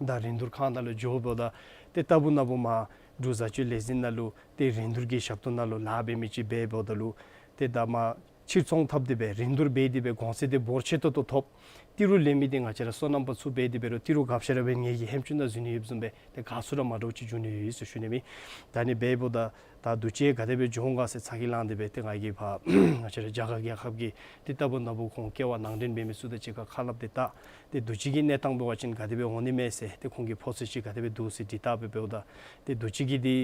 ད་རིན་བསྡུར་ཁང་ནང་ལུ་འགྱོཝ་ད་ཏེ་ལྟ་བུ་ན་བུ་མར་འབྲུག་བཟའ་སྤྱོད་ལས་འཛིན་ནང་ལུ་ཏེ་རིན་བསྡུར་གྱི་ཞབས་ཏོག་ནང་ལུ་ལཱ་འབད་མི་ཅིག་འབད་འབདཝ་ད་ལུ་ཏེ་ད་མར་ཕྱིར་ཚོང་འཐབ་སྟེ་སྦེ་རིན་བསྡུར་འབད་དེ་སྦེ་གོང་ཚད་དེ་འབོར་ཆེ་ཏོག་ཏོ་ཐོབ། ཏི་རུ་ལེན་མི་འདི་ང་བཅས་ར་སོ་ནམ་པ་ཚུ་འབད་དེ་འབད་རུང་ཏི་རུ་གབ་ཤ་ར་འབད་ངེ་གི་ཧེམ་ཅུང་ནང་འཛུལ་ནི་ཡོདཔ་བཟུམ་སྦེ་ཏེ་ག་སུ་ར་མ་འདྲཝ་ཅིག་འགྱོ་ནི་ཡོད་ཟེར་ཞུ་ནི་མས། ད་ཨ་ནི་འབདཝ་ད་ད་དུས་ཅི་ག་དེ་སྦེ་འགྱོ་འོང་ག་ཟེར་ཚ་གྱང་ལང་སྟེ་སྦེ་ཏེ་ང་གིས་ཕར་ང་བཅས་ར་རྒྱ་གར་རྒྱལ་ཁབ་ཀྱི་ཏེ་ལྟ་བུ་ན་བུ་ཁོང་ཀེ་བ་ནང་འདྲེན་འབད་མི་ཚུ་དང་གཅིག་ཁར་ཁ་སླབ་སྟེ་ད་ཏེ་དུས་ཅི་གི་གནས་སྟངས་འབད་བ་ཅིན་ག་དེ་སྦེ་འོང་ནི་མས་ཟེར་ཏེ་ཁོང་གི་ཕོག་ཚོད་ཅིག་ག་དེ་སྦེ་འདུག་ཟེར་དྲི་བལྟ་སྦེ་འབདཝ་ད་ཏེ་དུས་ཅི་གི་འདི་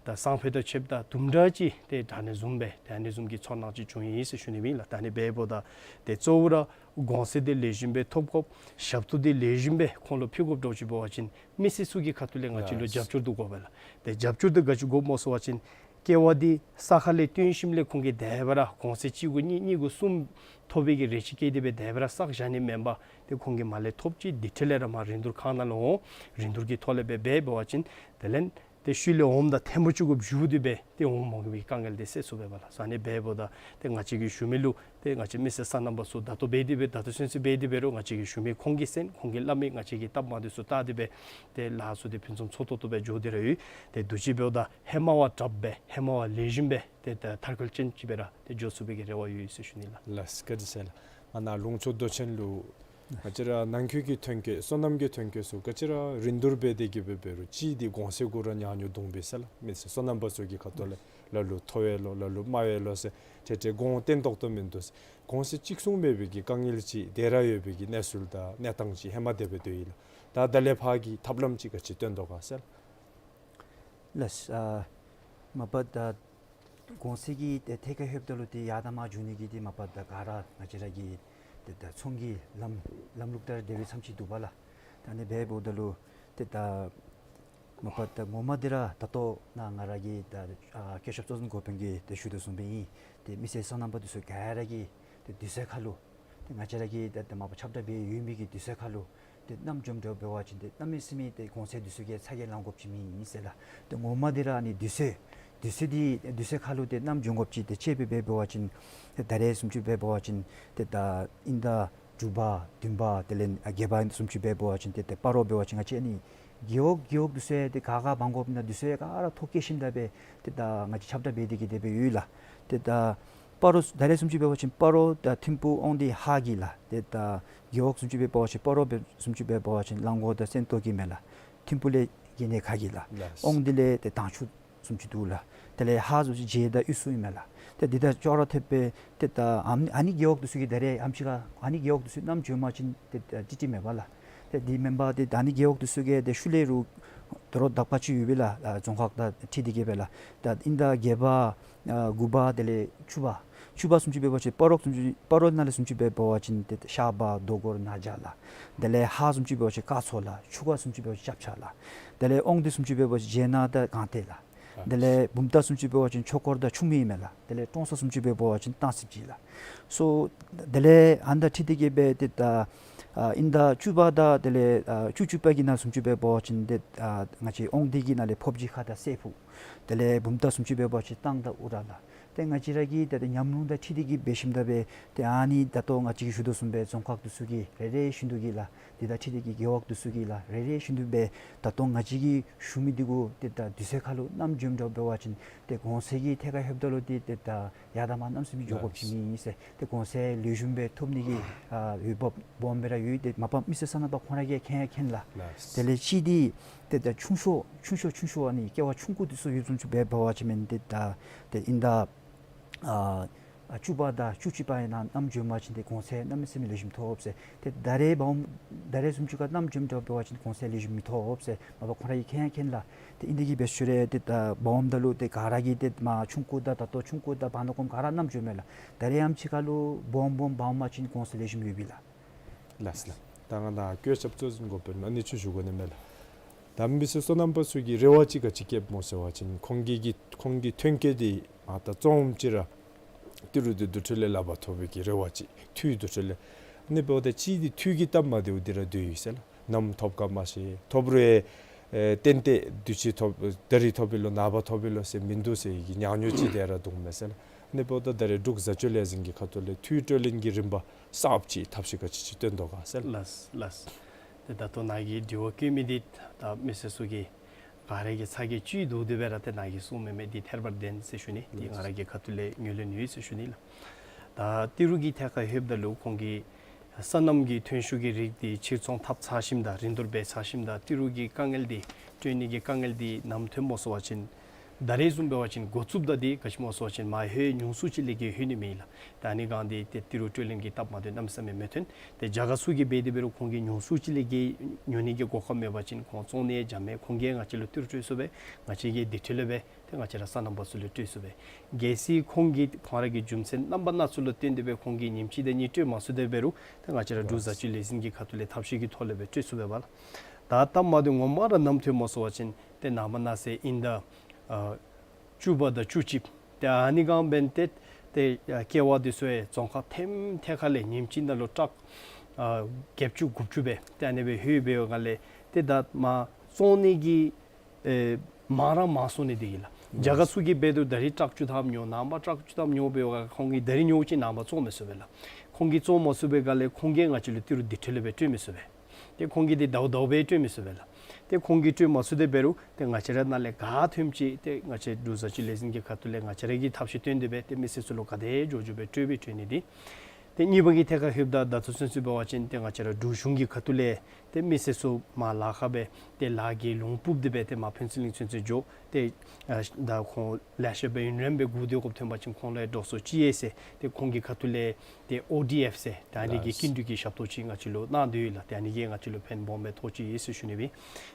ད་སང་ཕོད་དང་ཕྱདཔ་ད་དུམ་གྲ་ཅིག་ཏེ་དྲག་ནི་བཟུམ་སྦེ་ཏེ་ཨ་ནི་བཟུམ་གྱི་ཚོར་སྣང་ཅིག་བྱུང་ཡི་ཟེར་ཞུ་ནི་མས་ལགས། ད་ཨ་ནི་འབདཝ་ད་ཏེ་གཙོ་བོ་ར་གོང་ཚད་འདི་ལེགས་ཤོམ་སྦེ་ཐོབ་དགོཔ། ཞབས་ཏོག་འདི་ལེགས་ཤོམ་སྦེ་ཁོང་ལུ་ཕུལ་དགོཔ་འདྲཝ་ཅིག་འབད་བ་ཅིན་མི་སེར་ཚུ་གི་ཁ་ཐུག་ལས་ང་བཅས་ལུ་ལགས། རྒྱབ་སྐྱོར་འདི་དགོ་པས་ལགས། ཏེ་རྒྱབ་སྐྱོར་འདི་ག་ཅི་དགོཔ་སྨོ་ཟེར་བ་ཅིན་ཀེ་བ་འདི་ས་ཁ་ལས་བཏོན་ཞིནམ་ལས་ཁོང་གིས་དེ་སྦེ་ར་གོང་ཚད་གཅིག་གུ་གཉིས་གཉིས་གུ་གསུམ་ཐོབ་པའི་གི་རེ་ཆེ་བསྐྱེད་དེ་སྦེ་དེ་སྦེ་ར་བསགས་བཞག་ནི་མེན་པར་ཏེ་ཁོང་གིས་མར་ལས་ཐོབ་ཅི་དེ་འཕྲལ་ལས་ར་མར་རིན་བསྡུར་ཁང་ནང་ལུ་འོང་རིན་བསྡུར་གྱི་ཐོག་ལས་སྦེ་འབད་འབད་བ་ཅིན་དེ་ལས་ཏེ་ཤུལ་ལས་འོངམ་ད་ཐེངས་མ་གཅིག་གུ་བསྡུ་སྟེ་སྦེ་ཏེ་འོང་མ་དགོ་པའི་དཀའ་ངལ་འདི་སེལ་ཚུགས་པས་ལགས། ཨ་ནི་འབདཝ་ད་ཏེ་ང་བཅས་ཀྱི་ཞུ་མི་ལུ་ཏེ་ང་བཅས་མི་སེར་སོ་ནམ་པ་ཚུ་ད་ལྟོ་འབད་དེ་སྦེ་ད་ལྟོ་ཚུན་ཚོད་འབད་དེ་འབད་རུང་ང་བཅས་ཀྱི་ཞུ་མི་ཁོང་གིས་གསན་ཁོང་གིས་སླབ་མི་ང་བཅས་ཀྱིས་སྟབས་མ་བདེ་ཚུ་བལྟ་སྟེ་སྦེ་ཏེ་ལཱ་ཚུ་ཏེ་ཕུན་སུམ་ཚོགས་ཏོག་ཏོ་སྦེ་འགྱོ་སྟེ་ར་ཡོད། ཏེ་དུས་ཅི་འབདཝ་ད་ཧེ་མ་བ་དྲགཔ་སྦེ་ཧེ་མ་བ་ལེགས་ཤོམ་སྦེ་ཏེ་ད་མཐར་འཁྱོལ་ཅན་ཅིག་སྦེ་ར་ཏེ་འགྱོ་ཚུགས་པའི་གི་རེ་བ་ཡོད་ཟེར་ཞུ་ནི་ལགས། ལགས་བཀའ་དྲིན་ཆེ་ལགས། ང་ནཱ་ལུང་ཕྱོགས་མདོ་ཆེན་ལུ་ང་བཅས་ར་ནང་འཁོད་ཀྱི་ཐོན་སྐྱེད་སོ་ནམ་གྱི་ཐོན་སྐྱེད་ཚུ་ག་ཅི་ར་རིན་བསྡུར་འབད་དེ་གི་སྦེ་འབད་རུང་གཅིག་འདི་གོང་ཚད་གུ་ར་ཉག་ཉོག་བརྡུང་སྦེ་ཟེར་ལགས། མི་སེར་སོ་ནམ་པ་ཚུ་གི་ཁ་ཐུག་ལས་ལ་ལུ་མཐོ་བས་ལོ་ལ་ལུ་དམའ་བས་ལོ་ཟེར་ཏེ་ཏེ་གོང་བརྟན་ཏོག་ཏོ་མིན་འདུག་ཟེར་གོང་ཚད་གཅིག་མཚུངས་མེད་པའི་གི་དཀའ་ངལ་ཅིག་དེ་ར་ཡོད་པའི་གི་གནས་ཚུལ་དང་གནས་སྟངས་ཅིག་ཧེ་མ་དེ་སྦེ་སྡོད་ཡི་ལགས། ད་ད་ལས་ཕར་གྱི་ཐབས་ལམ་ཅིག་ག་ཅི་སྟོན་དོ་ག་ཟེར། ལགས། ཨ་མ་པ་ད་གོང་ཚད་ཀྱི་ཏེ་ཐད་ཁར་ལྷོདཔ་ད་ལུ་ཏེ་ཡར་དང་མར་འགྱོ་ནི་གི་ཏེ་མ་པ་ད་ག་ར་ང་བཅས་ར་གི་ཏེ་ད་ཚོང་གི་ལམ་ལམ་ལུགས་ལྟར་དེ་སྦེ་ཙམ་ཅིག་འདུག་པ་ལགས། ད་ཨ་ནི་འབདཝ་ད་ལུ་ཏེ་ད་མ་པ་ད་ངོ་མ་འདི་ར་ད་ལྟོ་ནཱ་ང་ར་གི་ད་ཨ་སྐུ་ཞབས་གཙོ་འཛིན་འགོ་དཔོན་གྱིས་ཏེ་ཞུ་དོ་བཟུམ་སྦེ་ཨིན། ཏེ་མི་སེར་སོ་ནམ་པ་འདི་ཚུ་ག་ར་གིས་ཏེ་དུས་ཚོད་ཁར་ལུ་ཏེ་ང་བཅས་ར་གིས་ཏེ་ཏེ་མ་པ་ཁྱབ་བསྒྲགས་འབད་ཡོད་མི་གི་དུས་ཚོད་ཁར་ལུ་ཏེ་ནམ་འགྱོཝ་འདྲཝ་འབད་བ་ཅིན་ཏེ་གནམ་མེད་ས་མེད་ཏེ་གོང་ཚད་འདི་ཚུ་གིས་ཚ་གྱང་ལང་དགོཔ་ཅིག་མེད་ཨིན་ཟེར་ལགས། ཏེ་ངོ་མ་འདི་ར་ཨ་ནི་དུས་ཚོད་དུས་ཚོད་འདི་དུས་ཚོད་ཁར་ལུ་ཏེ་ནམ་འགྱོ་དགོཔ་ཅིག་ཏེ་དཔྱེ་སྦེ་འབད་བ་ཅིན་ཏེ་ད་རེས་བཟུམ་ཅིག་འབད་བ་ཅིན་ཏེ་ད་དབྱིན་ཟླ་དྲུག་པ་བདུན་པ་དེ་ལས་ཨ་བརྒྱད་པ་བཟུམ་ཅིག་འབད་བ་ཅིན་ཏེ་ཏེ་སྤ་རོ་འབད་བ་ཅིན་ང་བཅས་ཨ་ནི་རྒེད་འོག་རྒེད་འོག་འདི་ཚུ་ཏེ་ག་ག་འབག་དགོཔ་ཨིན་ན་འདི་ཚུ་ག་ར་ཐོ་བཀོད་ཞིནམ་ད་སྦེ་ཏེ་ད་ང་བཅས་ཁྱབ་བསྒྲགས་འབད་དེ་གི་དེ་སྦེ་ཡོད་ལགས། ཏེ་ད་སྤ་རོ་ད་རེས་བཟུམ་ཅིག་འབད་བ་ཅིན་སྤ་རོ་དང་ཐིམ་ཕུག་དབང་འདུས་ཧཱ་གི་ལགས། ཏེ་ད་རྒེད་འོག་བཟུམ་ཅིག་འབད་བ་ཅིན་སྤ་རོ་འབད་བཟུམ་ཅིག་འབད་བ་ཅིན་གླང་གོ་དང་སེང་ཏོག་གི་མས་ལགས། ཐིམ་ཕུག་ལས་གྱེས་ནི་ཁ་གི་ལགས། ལགས། དབང་འདུས་ལས་ཏེ་དྭངས་ཆུ་བཟུམ་ཅིག་འདུག་ལགས། དེ་ལས་ཧཱ་བཟུམ་ཅིག་བྱེ་ཐང་དབུས་སུ་ཨིན་མས་ལགས། ཏེ་འདི་དང་ཅོག་ར་འཐདཔ་སྦེ་ཏེ་ད་ཨ་ནི་ཨ་ནི་རྒེད་འོག་འདི་ཚུ་གིས་ད་རེས་ཨེམ་ཅིག་ཁར་ཨ་ནི་རྒེད་འོག་འདི་ཚུ་ནམ་འགྱོཝ་མ་ཅིན་ཏེ་ད་ཏིག་ཏིག་མེད་པ་ལགས། ཏེ་འདི་མེན་པར་ཏེ་ད་ཨ་ནི་རྒེད་འོག་འདི་ཚུ་གིས་ཏེ་ཤུལ་ལས་རུང་དོ་རུང་དག་པ་ཅིག་ཡོད་པས་ལགས། ཨ་རྫོང་ཁག་དང་འཁྲིལ་ཏེ་གི་སྦེ་ལགས། ད་དབྱིན་ཟླ་བརྒྱད་པ་ཨ་དགུ་པ་དེ་ལས་བཅུ་པ་བཅུ་པ་བཟུམ་ཅིག་འབད་བ་ཅིན་སྤ་རོ་བཟུམ་ཅིག་སྤ་རོ་ནང་ལས་བཟུམ་ཅིག་འབད་བ་ཅིན་ཏེ་ཤར་པ་རྡོ་སྒོར་ན་བྱ་ལགས། དེ་ལས་ཧཱ་བཟུམ་ཅིག་འབད་བ་ཅིན་སྐ་ཚོ་ལགས། ཆུ་ཁ་བཟུམ་ཅིག་འབད་བ་ཅིན་ལྕགས་ཕྱེ་ལགས། དེ་ལས་དབང་འདུས་བཟུམ་ཅིག་འབད་བ་ཅིན་བྱེ་ཐང་དང་སྒང་སྟེང་ལགས། དེ་ལས་བུམ་ཐང་བཟུམ་ཅིག་འབད་བ་ཅིན་ཆོས་འཁོར་དང་ཆུ་སྨད་ཨིན་མས་ལགས། དེ་ལས་ཀྲོང་གསར་བཟུམ་ཅིག་འབད་བ་ཅིན་སྟང་རྩིབ་ཅིག་ལགས། སོ་དེ་ལས་ཨ་ནི་དང་འཁྲིལ་ཏེ་གི་སྦེ་ཏེ་ད་ཨ་དབྱིན་ཟླ་བཅུ་པ་དང་དེ་ལས་ཨ་བཅུ་གཅིག་པ་གི་ནང་བཟུམ་ཅིག་འབད་བ་ཅིན་ཏེ་ཨ་ང་བཅས་དབང་འདུས་ཀྱི་ནང་ལས་ཕོབ་སྦྱིས་ཁ་དང་སྲད་ཕུག། དེ་ལས་བུམ་ཐང་བཟུམ་ཅིག་འབད་བ་ཅིན་སྟང་དང་ཨུ་ར་ལགས། ཏེ་ང་བཅས་ར་གིས་ཏེ་ད་ཉམས་མྱོང་དང་འཁྲིལ་ཏེ་གི་འབད་ཞིནམ་ད་སྦེ་ཏེ་ཨ་ནི་ད་ལྟོ་ང་བཅས་ཀྱིས་ཞུ་དོ་བཟུམ་སྦེ་རྫོང་ཁག་འདི་ཚུ་གིས་རེ་རེ་བཞིན་དུ་གིས་ལགས། འདི་དང་འཁྲིལ་ཏེ་གི་རྒེད་འོག་འདི་ཚུ་གིས་ལགས། རེ་རེ་བཞིན་དུ་སྦེ་ད་ལྟོ་ང་བཅས་ཀྱིས་ཞུ་མི་འདི་གུ་ཏེ་ད་དུས་ཚོད་ཁར་ལུ་ནམ་འགྱོཝ་འདྲཝ་འབད་བ་ཅིན་ཏེ་གོང་ཚད་ཀྱི་ཐད་ཁར་ལྷོདཔ་ད་ལུ་ཏེ་ཏེ་ད་ཡར་དང་མར་གནམ་མེད་ས་མེད་འགྱོ་དགོཔ་ཅིག་མེད་ཨིན་ཟེར། ཏེ་གོང་ཚད་ལེགས་ཤོམ་སྦེ་ཐོབ་ནི་གི་ཨ་འོས་འབབ་སྦོམ་སྦེ་ར་ཡོད། ཏེ་མ་པ་མི་སེར་སོ་ནམ་པ་ཁོང་ར་གིས་མཁྱེན་ཡང་མཁྱེན་ལགས། ལགས། དེ་ལས་གཅིག་འདི་ཏེ་ད་ཆུང་ཤོས་ཆུང་ཤོས་ཆུང་ཤོས་ཨ་ནི་ཀེ་བ་ཆུང་ཀུ་འདི་ཚུ་ཡོདཔ་བཟུམ་ཅིག་འབད་བ་ཅིན་མེན་ཏེ་ད་ཏེ་དབྱིན་ཟླ་ཨ་ཨ་བཅུ་པ་དང་བཅུ་གཅིག་པ་ཨིན་ན་གནམ་འགྱོཝ་མ་ཅིན་ཏེ་གོང་ཚད་གནམ་མེད་ས་མེད་ལེགས་ཤོམ་ཐོབ་ཟེར། ཏེ་ད་རེས་འབག་འོང་ད་རེས་བཟུམ་ཅིག་ཁར་གནམ་འགྱོཝ་འདྲཝ་འབད་བ་ཅིན་གོང་ཚད་ལེགས་ཤོམ་མི་ཐོབ་ཟེར་མ་པ་ཁོང་ར་གིས་མཁྱེན་ཡང་མཁྱེན་ལགས། ཏེ་ཨིན་དེ་གིས་འབད་ཞུ་རུང་ཏེ་ད་འབག་འོངམ་ད་ལུ་ཏེ་ག་ར་གིས་ཏེ་མ་ཆུང་ཀུ་དང་ད་ལྟོ་ཆུང་ཀུ་དང་བར་ན་ཀོམ་ག་ར་གནམ་འགྱོཝ་མས་ལགས། ད་རེས་ཨེམ་ཅིག་ཁར་ལུ་སྦོམ་སྦོམ་འབག་འོང་མ་ཅིན་གོང་ཚད་ལེགས་ཤོམ་ཡོད་པས་ལགས། ལགས་ལགས། ད་ང་ནཱ་སྐུ་ཞབས་གཙོ་འཛིན་འགོ་དཔོན་ཨ་ནི་ཚུ་ཞུ་དགོ་ནི་མས་ལགས། ད་མི་སེར་སོ་ནམ་པ་ཚུ་གིས་རེ་བ་ཅིག་ག་ཅི་བསྐྱེདཔ་སྨོ་ཟེར་བ་ཅིན་ཁོང་གི་གི་ཁོང་གི་ཐོན་སྐྱེད་འདི་མ་ད་བཙོང་ཅི་ར་ ཏི་རུ་འདི་དུར་ཁྲོད་ལས་ལག་པར་ཐོབ་པའི་གི་རེ་བ་ཅིག་འཐུས་དུར་ཁྲོད་ལས། ཨ་ནི་འབདཝ་ད་གཅིག་འདི་འཐུས་ཀྱི་སྟབས་མ་བདེཝ་འདི་ར་སྡོད་ཡི་ཟེར་ལགས། ནམ་ཐོབ་ག་མ་ཤེས། ཐོབ་རུང་ཨེ་ཏན་ཏན་དུས་ཅི་ཐོབ་ད་རིས་ཐོབ་པས་ལོ་ནངས་པ་ཐོབ་པས་ལོ་ཟེར་མིན་འདུག་ཟེར་བའི་གི་ཉག་ཉོག་ཅིག་དེ་ར་འདུག་མས་ཟེར་ལགས། ཨ་ནི་འབདཝ་ད་ད་རེས་འབྲུག་བཟའ་སྤྱོད་ལས་འཛིན་གྱི་ཁ་ཐུག་ལས་འཐུས་སྤྲོད་ལེན་གྱི་རིམ་པ་གསརཔ་ཅིག་ཐབས་ཤེས་ག་ཅི་ཅིག་སྟོན་དོ་ག་ཟེར་ལགས། ལགས་ལགས། ཏེ་ད་ལྟོ་ནཱ་གིས་དྲི་བ་བཀོད་མི་འདི་ད་མི་སེར་ཚུ་གིས་ག་ར་གིས་ཚ་གྱང་ཅིག་འདུག་དེ་སྦེ་ར་ཏེ་ནཱ་གིས་གསུངས་མི་མི་འདི་ཐད་པར་བདེན་ཟེར་ཞུ་ནི། འདི་ང་ར་གི་ཁ་ཐུག་ལས་ངོས་ལེན་ཡོད་ཟེར་ཞུ་ནི་ལགས། ད་ཏི་རུ་གི་ཐད་ཁར་ལྷོདཔ་ད་ལུ་ཁོང་གིས་སོ་ནམ་གྱི་ཐོན་ཤུགས་ཀྱི་རིགས་འདི་ཕྱིར་ཚོང་འཐབ་ཚར་ཞིནམ་ད་རིན་བསྡུར་འབད་ཚར་ཞིནམ་ད་ཏི་རུ་གི་དཀའ་ངལ་འདི་སྤྲོད་ནི་གི་དཀའ་ངལ་འདི་ནམ་ཐོན་སྨོ་ཟེར་བ་ཅིན་ད་རེས་བཟུམ་འབད་བ་ཅིན་འགོ་བཙུགསཔ་ད་འདི་ག་ཅི་སྨོ་ཟེར་བ་ཅིན་མ་ལྷོད་ཉུང་སུ་ཅིག་ལས་བརྒལ་ལྷོད་ནི་མེད་ལགས། ད་ཨ་ནི་སྒང་འདི་ཏེ་ཏི་རུ་སྤྲོད་ལེན་གྱི་སྟབས་མ་བདེཝ་གནམ་མེད་ས་མེད་མི་ཐོན། ཏེ་རྒྱ་གར་ཚུ་གིས་འབད་དེ་འབད་རུང་ཁོང་གིས་ཉུང་སུ་ཅིག་ལས་བརྒལ་ཉོ་ནི་གི་གོ་སྐབས་མེད་པ་ཅིན་ཁོང་བཙོང་ནི་འཇམ་མས། ཁོང་གིས་ང་བཅས་ལུ་ཏི་རུ་སྤྲོད་ཚུགས་པས། ང་བཅས་ཀྱིས་དེ་འཕྲོ་ལས་སྦེ་ཏེ་ང་བཅས་ར་སོ་ནམ་པ་ཚུ་ལུ་སྤྲོད་ཚུགས་པས། གལ་སྲིད་ཁོང་གིས་ཁོང་ར་གི་རྒྱུ་མཚན་རྣམ་པ་སྣ་ཚོགས་ལུ་བརྟེན་ཏེ་སྦེ་ཁོང་གིས་ཉིནམ་གཅིག་དང་གཉིས་སྤྲོད་མ་ཚུགས་དེ་འབད་རུང་ཏེ་ང་བཅས་ར་འབྲུག་བཟའ་སྤྱོད་ལས་འཛིན་གྱི་ཁ་ཐུག་ལས་ཐབས་ཤེས་ཀྱི་ཐོག་ལས་སྦེ་སྤྲོད་ཚུགས་པས་ལགས། ད་སྟབས་མ་བདེཝ་ངོ་མ་ར་ནམ་ཐོན་སྨོ་ཟེར་བ་ཅིན་ཏེ་ནངས་པ་གནངས་ཚེ་དབྱིན་ཟླ་ཨ་བཅུ་པ་དང་བཅུ་གཅིག། ཏེ་ཨ་ནི་སྒང་འབདན་ཏེ་ཏེ་ཀེ་བ་འདི་ཚུ་ཡང་རྫོང་ཁག་ཐེམ་ཐད་ཁ་ལས་ཉིནམ་གཅིག་ནང་ལུ་ཊཱག་ཨ་བརྒྱད་ཅུ་དགུ་བཅུ་སྦེ་ཏེ་ཨ་ནི་སྦེ་ལྷོད་འབདཝ་ལས་ཏེ་ད་མ་བཙོང་ནི་གི་ཨེ་མང་ར་མང་སོང་ནི་འདི་གིས་ལགས། རྒྱ་གར་ཚུ་གིས་འབད་དོ་ད་རིས་ཊཱག་བཅུ་ཐམ་ཉོ་ནངས་པ་ཊཱག་བཅུ་ཐམ་ཉོ་འབདཝ་ཁོང་གིས་ད་རིས་ཉོ་ཅི་ནངས་པ་བཙོང་མི་ཚུགས་པས་ལགས། ཁོང་གིས་བཙོང་མ་ཚུགས་པའི་སྒང་ལས་ཁོང་གིས་ང་བཅས་ལུ་ཏི་རུ་དེ་འཕྲོ་ལས་སྦེ་སྤྲོད་མི་ཚུགས་པས། ཏེ་ཁོང་གིས་འདི་ཟླཝ་ཟླཝ་སྦེ་སྤྲོད་མི་ཚུགས་པས་ལགས། ཏེ་ཁོང་གིས་སྤྲོད་མ་ཚུགས་དེ་འབད་རུང་ཏེ་ང་བཅས་ར་ནང་ལས་ག་ཐོནམ་ཅིག་ཏེ་ང་བཅས་འབྲུག་བཟའ་སྤྱོད་ལས་འཛིན་གྱི་ཁ་ཐུག་ལས་ང་བཅས་ར་གིས་ཐབས་ཤེས་བཏོན་ཏེ་སྦེ་ཏེ་མི་སེར་ཚུ་ལུ་ག་དེ་མགྱོགས་མགྱོགས་སྦེ་སྤྲོད་སྦེ་སྤྲོད་ནི་འདི། ཏེ་གཉིས་པ་གི་ཐད་ཁར་ལྷོདཔ་ད་ད་ལྟོ་ཚུན་ཚོད་འབད་བ་ཅིན་ཏེ་ང་བཅས་ར་འབྲུག་གཞུང་གི་ཁ་ཐུག་ལས་ཏེ་མི་སེར་ཚུ་མར་ལཱ་ཁག་སྦེ་ཏེ་ལཱ་གི་ལུང་ཕུབ་སྟེ་སྦེ་ཏེ་མར་ཕུན་ཚོགས་གླིང་ཚུན་ཚོད་འགྱོ། ཏེ་ཨ་ད་ཁོང་ལེ་ཤ་སྦེ་ཡུན་རིངམོ་སྦེ་སྒུག་སྡོད་དགོཔ་ཐོན་པ་ཅིན་ཁོང་ལུ་འགྲོ་སོང་ཅིག་ཡོད་ཟེར་ཏེ་ཁོང་གི་ཁ་ཐུག་ལས་ཏེ་ཨོ་ཌི་ཨེཕ་ཟེར་ད་ཨ་ནི་གི་ལགས། སྐྱིན་འགྲུལ་གྱི་ཞབས་ཏོག་ཅིག་ང་བཅས་ལུ་གནང་དོ་ཡོད་ལགས། ཏེ་ཨ་ནི་གིས་ང་བཅས་ལུ་ཕན་སྦོམ་སྦེ་ཐོགས་ཅི་ཡོད་ཟེར་ཞུ་ནི་སྦེ།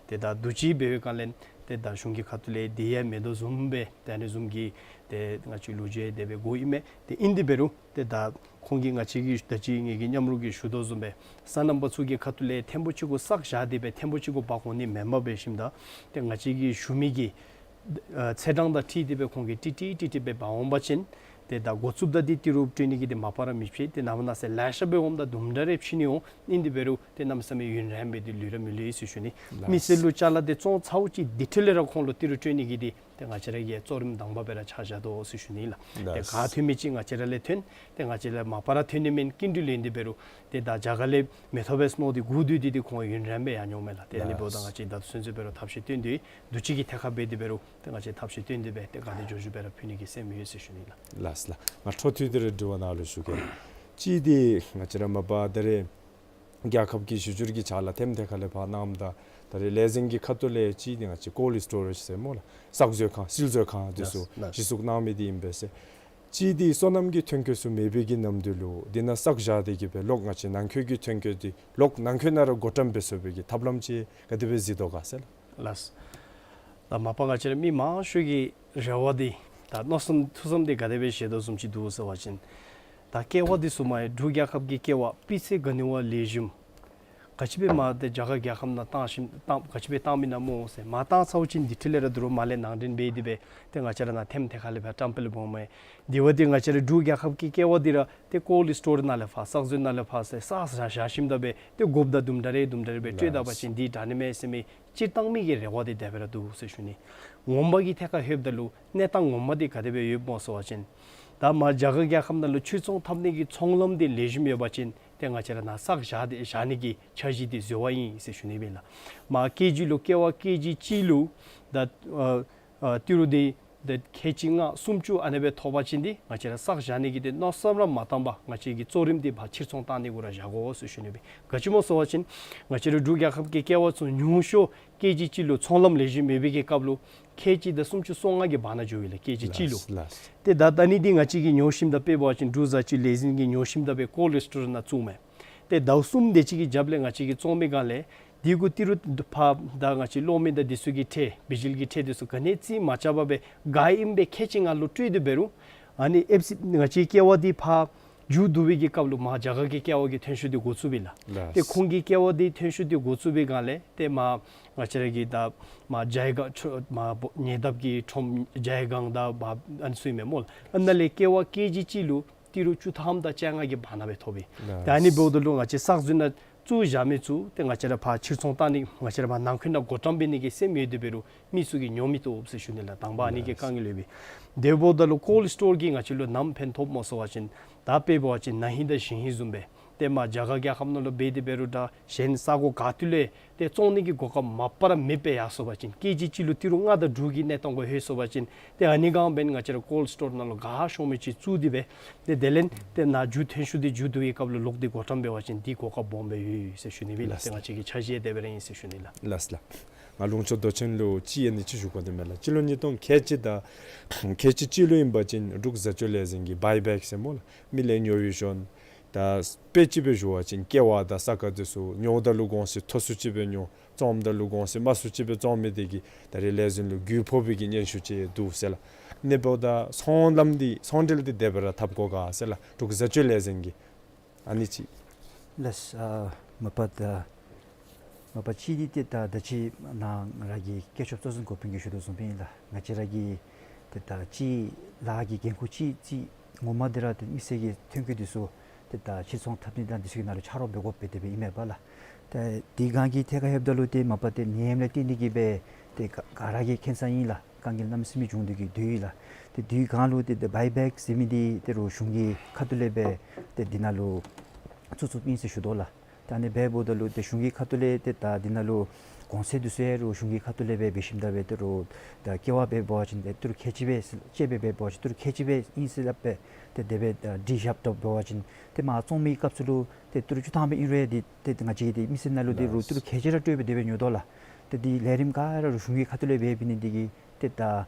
ཏེ་ད་དུས་ཅི་འབད་བའི་སྒང་ལས་ཏེ་ད་གཞུང་གི་ཁ་ཐུག་ལས་དེ་ཡང་མེད་དོ་བཟུམ་སྦེ་ཏེ་ཨ་ནི་བཟུམ་གྱི་ཏེ་ང་བཅས་ལུ་བརྗོད་དེ་སྦེ་གོཝ་ཨིན་མས། ཏེ་ཨིན་དེ་འབད་རུང་ཏེ་ད་ཁོང་གིས་ང་བཅས་ཀྱིས་ད་ཅི་ངེ་གི་མཉམ་རོགས་ཀྱིས་ཞུ་དོ་བཟུམ་སྦེ་སོ་ནམ་པ་ཚུ་གི་ཁ་ཐུག་ལས་ཐེངས་པོ་གཅིག་གུ་བསགས་བཞག་སྟེ་སྦེ་ཐེངས་པོ་གཅིག་གུ་འབག་འོང་ནི་མེན་པར་འབད་ཞིནམ་ད་ཏེ་ང་བཅས་ཀྱིས་ཞུ་མི་གི་ཨ་ཚེས་གྲངས་དང་འཁྲིལ་ཏེ་སྦེ་ཁོང་གིས་ཏིག་ཏིག་ཏིག་ཏིག་སྦེ་འབག་འོང་པ་ཅིན་ཏེ་ད་འགོ་བཙུགསཔ་ད་འདི་ཏི་རུ་སྤྲོད་ནི་གི་འདི་མ་པ་ར་མི་ཕྱེད། ཏེ་ནངས་པ་གནངས་ཚེ་ལེ་ཤ་སྦེ་འོངམ་ད་དུམ་གྲ་རེ་ཕྱིན་ནི་འོང་། ཨིན་དེ་འབད་རུང་ཏེ་གནམ་མེད་ས་མེད་ཡུན་རིངམོ་སྦེ་འདི་ལུས་ར་མི་ལུས་ཟེར་ཞུ་ནི། ལགས། མི་སེར་ལུ་ཅ་ལ་འདི་བཙོང་ཚརཝ་ཅིག་དེ་འཕྲོ་ལས་ར་ཁོང་ལུ་ཏི་རུ་སྤྲོད་ནི་གི་འདི་ཏེ་ང་བཅས་ར་གིས་གཙོ་རིམ་དང་པ་སྦེ་ར་ཆ་བཞག་དོ་ཟེར་ཞུ་ནི་ལགས། ཏེ་ལགས། ག་ཐོན་མི་ཅིག་ང་བཅས་ར་ལས་ཐོན། ཏེ་ང་བཅས་ལས་མ་པ་ར་ཐོན་ནི་མེན། སྐྱིན་འགྲུལ་ལེན་ཏེ་འབད་རུང་ཏེ་ད་རྒྱ་གར་ལས་མི་ཐོབ་པས་མནོ་སྟེ་སྒུག་སྡོད་དེ་ཏེ་ཁོང་ཡུན་རིངམོ་སྦེ་ཡར་འོངམ་མས་ལགས། ཏེ་ཨ་ནི་འབདཝ་ད་ལགས། ང་བཅས་ད་ཚུན་ཚོད་འབད་རུང་ཐབས་ཤེས་བཏོན་ཏེ་དུས་ཅི་གི་ཐད་ཁར་འབད་དེ་འབད་རུང་ཏེ་ང་བཅས་ཐབས་ཤེས་བཏོན་ཏེ་སྦེ་ཏེ་ག་དེ་མགྱོགས་མགྱོགས་སྦེ་ར་ཕུལ་ནི་གི་སེམས་ཡོད་ཟེར་ཞུ་ནི་ལགས། ལགས་ལགས། ང་འཕྲོ་མཐུད་དེ་ར་དྲི་བ་ནཱ་ལུ་ཞུ་གེ། གཅིག་འདི་ང་བཅས་ར་མ་པ་ད་རེས་རྒྱལ་ཁབ་ཀྱི་གཞི་བསྒྱུར་གྱི་ཕྱག་ལཱ་ཐེམ་ཐད་ཁ་ལས་ཕར་གནངམ་ད་ད་རེས་ལས་འཛིན་གྱི་ཁ་ཐུག་ལས་གཅིག་འདི་ང་བཅས་ཀོལཌ་སི་ཊོ་རེཇ་ཟེར་སྨོ་ལགས། བསགས་མཛོད་ཁང་སིལ་མཛོད་ཁང་འདི་ཚུ་ལགས་ལགས། གཞི་བཙུགས་གནང་མི་འདི་ཨིན་པས་ཟེར། གཅིག་འདི་སོ་ནམ་གྱི་ཐོན་སྐྱེད་ཚུ་མེད་པའི་གི་ནམ་དུས་ལུ་འདི་ནང་བསགས་བཞག་སྟེ་གི་སྦེ་ལོག་ང་བཅས་ནང་འཁོད་ཀྱི་ཐོན་སྐྱེད་འདི་ལོག་ནང་འཁོད་ནང་ར་བགོ་བཀྲམ་འབད་ཚུགས་པའི་གི་ཐབས་ལམ་ཅིག་ག་དེ་སྦེ་གཟིགས་དོ་ག་ཟེར་ལགས། ལགས། ད་མ་པ་ང་བཅས་ར་མི་མང་ཤོས་ཀྱི་རེ་བ་འདི་ད་མནོ་བསམ་ཐུགས་བསམ་འདི་ག་དེ་སྦེ་བཞེས་དོ་བཟུམ་ཅིག་འདུག་ཟེར་བ་ཅིན་ད་ཀེ་བ་འདི་ཚུ་མ་འབྲུག་རྒྱལ་ཁབ་ཀྱི་ཀེ་བ་སྤུས་ཚད་ག་ནི་བ་ལེགས་ཤོམ་ག་ཅི་སྦེ་མ་ཏེ་རྒྱ་གར་རྒྱལ་ཁབ་ནང་བཏང་ཞིནམ་བཏང་ག་ཅི་སྦེ་བཏང་མི་ཨིན་ན་སྨོ་ཟེར་མ་བཏང་ཚརཝ་ཅིག་འདི་འཕྲོ་ལས་ར་དོ་རུང་མར་ལས་ནང་འདྲེན་འབད་དེ་སྦེ་ཏེ་ང་བཅས་ར་ནཱ་ཐེམ་ཐད་ཁ་ལས་ཕར་བཀྲམ་སྤེལ་འབདཝ་མས། དེ་བ་འདི་ང་བཅས་ར་འབྲུག་རྒྱལ་ཁབ་ཀྱི་ཀེ་བ་འདི་ར་ཏེ་ཀོལཌ་སི་ཊོར་ནང་ལས་ཕར་བསགས་མཛོད་ནང་ལས་ཕར་ཟེར་བསགས་བཞག་བཞག་ཞིནམ་ད་སྦེ་ཏེ་དགོཔ་ད་དུམ་གྲ་རེ་དུམ་གྲ་རེ་སྦེ་སྤྲོད་ད་པ་ཅིན་འདི་དྲག་ནི་མས་ཟེར་མི་སྤྱིར་བཏང་མི་གི་རེ་བ་འདི་དེ་སྦེ་ར་འདུག་ཟེར་ཞུ་ནི། ངོ་མ་གི་ཐད་ཁར་ལྷོདཔ་ད་ལུ་གནས་སྟངས་ངོ་མ་འདི་ག་དེ་སྦེ་ཡོདཔ་སྨོ་ཟེར་བ་ཅིན་ད་མ་རྒྱ་གར་རྒྱལ་ཁབ་ནང་ལུ་ཕྱིར་ཚོང་འཐབ་ནི་གི་ཚོང་ལམ་འདི་ལེགས་ཤོམ་ཡོད་པ་ཅིན་ཏེ་ང་བཅས་ར་ནཱ་བསགས་བཞག་སྟེ་བཞག་ནི་གི་འཆར་གཞི་འདི་འཛོལ་བ་ཨིན་ཟེར་ཞུ་ནི་སྦེ་ལགས། མ་ཀེ་ཇི་ལུ་ཀེ་བ་ཀེ་ཇི་གཅིག་ལུ་ད་ཨ་ཨ་ཏི་རུ་འདི་ད་ཁལ་གཅིག་ལྔ་སུམ་ཅུ་ཨ་ནེ་སྦེ་ཐོབ་པ་ཅིན་འདི་ང་བཅས་ར་བསགས་བཞག་ནི་གི་འདི་མནོ་བསམ་ར་མ་བཏང་པར་ང་བཅས་ཀྱི་གཙོ་རིམ་འདི་ཕར་ཕྱིར་ཚོང་བཏང་ནི་གུ་ར་བཞག་དགོ་ཟེར་ཞུ་ནི་སྦེ། ག་ཅི་སྨོ་ཟེར་བ་ཅིན་ང་བཅས་ར་འབྲུག་རྒྱལ་ཁབ་ཀྱི་ཀེ་བ་ཚུ་ཉུང་ཤོས་ཀེ་ཇི་གཅིག་ལུ་ཚོང་ལམ་ལེགས་ཤོམ་མེད་པའི་གི་སྐབས་ལུ་ཁལ་གཅིག་དང་སུམ་ཅུ་སོ་ལྔ་གི་བར་ན་འགྱོ་ཡི་ལགས། ཀེ་ཇི་གཅིག་ལུ། ལགས་ལགས། ཏེ་ད་ད་ནི་འདི་ང་བཅས་ཀྱིས་ཉོ་ཞིནམ་ད་དཔེ་འབད་བ་ཅིན་འབྲུག་བཟའ་སྤྱོད་ལས་འཛིན་གྱིས་ཉོ་ཞིནམ་ད་སྦེ་ཀོལཌ་སི་ཊོར་ནང་བཙུགས་མས། ཏེ་ཟླཝ་གསུམ་དེ་ཅིག་གི་རྒྱབ་ལས་ང་བཅས་ཀྱིས་བཙོང་མི་སྒང་ལས་འདི་གུ་ཏི་རུ་ཕར་ད་ང་བཅས་གློག་མེ་དང་འདི་ཚུ་གི་ཁྲལ་བི་ཇི་ལི་གི་ཁྲལ་འདི་ཚུ་ག་ནི་རྩིས་མ་རྐྱབ་པར་སྦེ་ག་ཨིནམ་སྦེ་ཁལ་གཅིག་ལྔ་ལུ་སྤྲོད་དེ་འབད་རུང་ཨ་ནི་ཨེཕ་སི་ང་བཅས་ཀེ་བ་འདི་ཕར་ མཇུག་བསྡུ་བའི་གི་སྐབས་ལུ་མར་རྒྱ་གར་གྱི་ཀེ་བ་གི་ཐོན་ཤུགས་འདི་འགོ་བཙུགས་པས་ལགས། ལགས། ཏེ་ཁོང་གི་ཀེ་བ་འདི་ཐོན་ཤུགས་འདི་འགོ་བཙུགས་པའི་སྒང་ལས་ཏེ་མར་ང་བཅས་ར་གི་ད་མར་ཇའི་གངས་ཁྲོམ་མར་ཉེ་འདབས་ཀྱི་ཁྲོམ་ཇའི་གངས་དང་མར་ཨ་ནི་ཚུ་ཨིན་མས་སྨོ་ལགས། ཨ་ནཱ་ལས་ཀེ་བ་ཀེ་ཇི་གཅིག་ལུ་ཏི་རུ་བཅུ་ཐམ་དང་བཅོ་ལྔ་གི་བར་ན་སྦེ་ཐོབ་པས། ལགས། ཏེ་ཨ་ནི་འབདཝ་ད་ལུ་ང་བཅས་བསགས་ཟོན་ནང་བཙུགས་བཞག་མི་ཚུ་ཏེ་ང་བཅས་ར་ཕར་ཕྱིར་ཚོང་བཏང་ནི་ང་བཅས་ར་ཕར་ནང་འཁོད་ནང་བགོ་བཀྲམ་འབད་ནི་གི་སེམས་ཡོད་དེ་འབད་རུང་མི་ཚུ་གིས་ཉོ་མི་བཏུབ་ཟེར་ཞུ་ནི་ལགས། དང་པ་ཨ་ནི་གི་དཀའ་ངལ་ཡོད་པས། དེ་འབདཝ་ད་ལུ་ཀོལཌ་སི་ཊོར་གྱིས་ང་བཅས་ལུ་ནམ་ཕན་ཐོགས་སྨོ་ཟེར་བ་ཅིན་ད་དཔེ་འབད་བ་ཅིན་ན་ཧིང་དང་གཞེས་ཧིང་བཟུམ་སྦེ་ཏེ་མར་རྒྱ་གར་རྒྱལ་ཁབ་ནང་ལུ་འབད་དེ་འབད་རུང་འདྲ་གཞན་ས་གོ་ག་ཏེ་ལུ་ཏེ་བཙོང་ནི་གི་གོ་སྐབས་མ་པ་ར་མེདཔ་སྦེ་ཡར་སོང་པ་ཅིན་ཀེ་ཇི་གཅིག་ལུ་ཏི་རུ་ལྔ་དང་དྲུག་གི་གནས་སྟངས་གུ་ལྷོད་སོང་པ་ཅིན་ཏེ་ཨ་ནི་སྒང་འབདན་ང་བཅས་ར་ཀོལཌ་སི་ཊོར་ནང་ལུ་ག་ཤོང་མི་ཅིག་བཙུགས་ཏེ་སྦེ་ཏེ་དེ་ལས་ཏེ་ནཱ་མཇུག་ཐོན་ཤུགས་འདི་མཇུག་བསྡུ་བའི་སྐབས་ལུ་ལོག་སྟེ་བགོ་བཀྲམ་འབད་བ་ཅིན་འདི་གོ་སྐབས་སྦོམ་སྦེ་ཡོད་ཟེར་ཞུ་ནི་སྦེ་ལགས། ལགས། ཏེ་ང་བཅས་ཀྱི་འཆར་གཞི་དེ་སྦེ་ར་ཨིན་ཟེར་ཞུ་ནི་ལགས། ལགས་ལགས། ང་ལུང་ཕྱོགས་མདོ་ཆེན་ལུ་གཅིག་ཨ་ནི་ཅིག་ཞུ་དགོ་དེ་མས་ལགས། སྤྱི་ལོ་ཉིས་སྟོང་ཁལ་གཅིག་དང་ཁལ་གཅིག་གཅིག་ལུ་ཨིན་པ་ཅིན་འབྲུག་བཟའ་སྤྱོད་ལས་འཛིན་གྱིས་བའི་བེཀ་ཟེར་སྨོ་ལགས། མི་ལས་ཉོ་བའི་ཞོན་ད་དཔེ་ཅིག་སྦེ་ཞུ་བ་ཅིན་ཀེ་བ་དང་ས་ག་དེ་ཚུ་ཉོཝ་ད་ལུ་གོང་ས་མཐོ་སུ་ཅིག་སྦེ་ཉོ། བཙོངམ་ད་ལུ་གོང་ས་དམའ་སུ་ཅིག་སྦེ་བཙོང་མི་དེ་གིས་ད་རེས་ལས་འཛིན་ལུ་རྒུད་ཕོག་པའི་གི་སྙན་ཞུ་ཅིག་འདུག་ཟེར་ལགས། ཨ་ནི་འབདཝ་ད་ཚོང་ལམ་འདི་ཚོང་འབྲེལ་འདི་དེ་སྦེ་ར་འཐབ་དགོ་ག་ཟེར་ལགས། འབྲུག་བཟའ་སྤྱོད་ལས་འཛིན་གྱིས་ཨ་ནི་ཅིག། ལགས། ཨ་མ་པ་ད་མ་པ་གཅིག་འདི་ཏེ་ད་ད་ཅི་ནཱ་ང་ར་གི་བཀོད་ཁྱབ་གཙོ་འཛིན་འགོ་དཔོན་གྱིས་ཞུ་དོ་བཟུམ་སྦེ་ཨིན་ལགས། ང་བཅས་ར་གི་ཏེ་ད་ཅིག་ལཱ་གི་འགན་ཁུར་ཅིག་ཅིག་ངོ་མ་འདི་ར་ཏེ་མི་སེར་གྱི་ཐོན་སྐྱེད་འདི་ཚུ་ཏེ་ད་ཕྱིར་ཚོང་འཐབ་ནི་དང་འདི་ཚུ་གི་ནང་ལུ་ཆ་རོགས་འབད་དགོཔ་སྦེ་དེ་སྦེ་ཨིན་མས་པ་ལགས། ཏེ་དེ་སྒང་གི་ཐད་ཁར་ལྷོདཔ་ད་ལུ་ཏེ་མ་པ་ཏེ་ནད་ཡམས་ལས་བརྟེན་ཏེ་གིས་སྦེ་ཏེ་ག་ག་ར་གིས་མཁྱེན་ས་ཨིན་ལགས། དཀའ་ངལ་གནམ་མེད་ས་མེད་བྱུང་སྟེ་གིས་སྡོད་ཡི་ལགས། ཏེ་དེ་སྒང་ལུ་ཏེ་ཏེ་བའི་བེཀ་ཟེར་མི་འདི་ཏེ་རུང་གཞུང་གི་ཁ་ཐུག་ལས་སྦེ་ཏེ་འདི་ནང་ལུ་བཙུགས་བཙུགསཔ་ཨིན་ཟེར་ཞུ་དོ་ལགས། ད་ཨ་ནི་འབདཝ་ད་ལུ་ཏེ་གཞུང་གི་ཁ་ཐུག་ལས་ཏེ་ད་འདི་ནང་ལུ་གོང་ཚད་འདི་ཚུ་ཡང་རུང་གཞུང་གི་ཁ་ཐུག་ལས་སྦེ་འབད་ཞིནམ་ད་སྦེ་ཏེ་རུང་ད་ཀེ་བ་འབད་བ་ཅིན་ཏེ་ཏི་རུ་ཁལ་གཅིག་སྦེ་ཟེར་ཅིག་སྦེ་འབད་བ་ཅིན་ཏི་རུ་ཁལ་གཅིག་སྦེ་ཨིན་ཟེར་སླབ་སྦེ་ཏེ་དེ་སྦེ་ད་སྒྲིག་བཞགཔ་ད་འབད་བ་ཅིན་ཏེ་མར་བཙོང་མི་སྐབས་སུ་ལུ་ཏེ་ཏི་རུ་བཅུ་ཐམ་སྦེ་ཨིན་རུང་ཡང་འདི་ཏེ་ང་བཅས་ཀྱི་ཏེ་མི་སེར་ནང་ལུ་ཏེ་རུང་ཏི་རུ་ཁལ་གཅིག་ར་སྤྲོད་སྦེ་དེ་སྦེ་ཉོ་དོ་ལགས། ཏེ་འདི་ལས་རིམ་ག་ར་རུང་གཞུང་གི་ཁ་ཐུག་ལས་འབད་འབད་ནི་འདི་གིས་ཏེ་ད་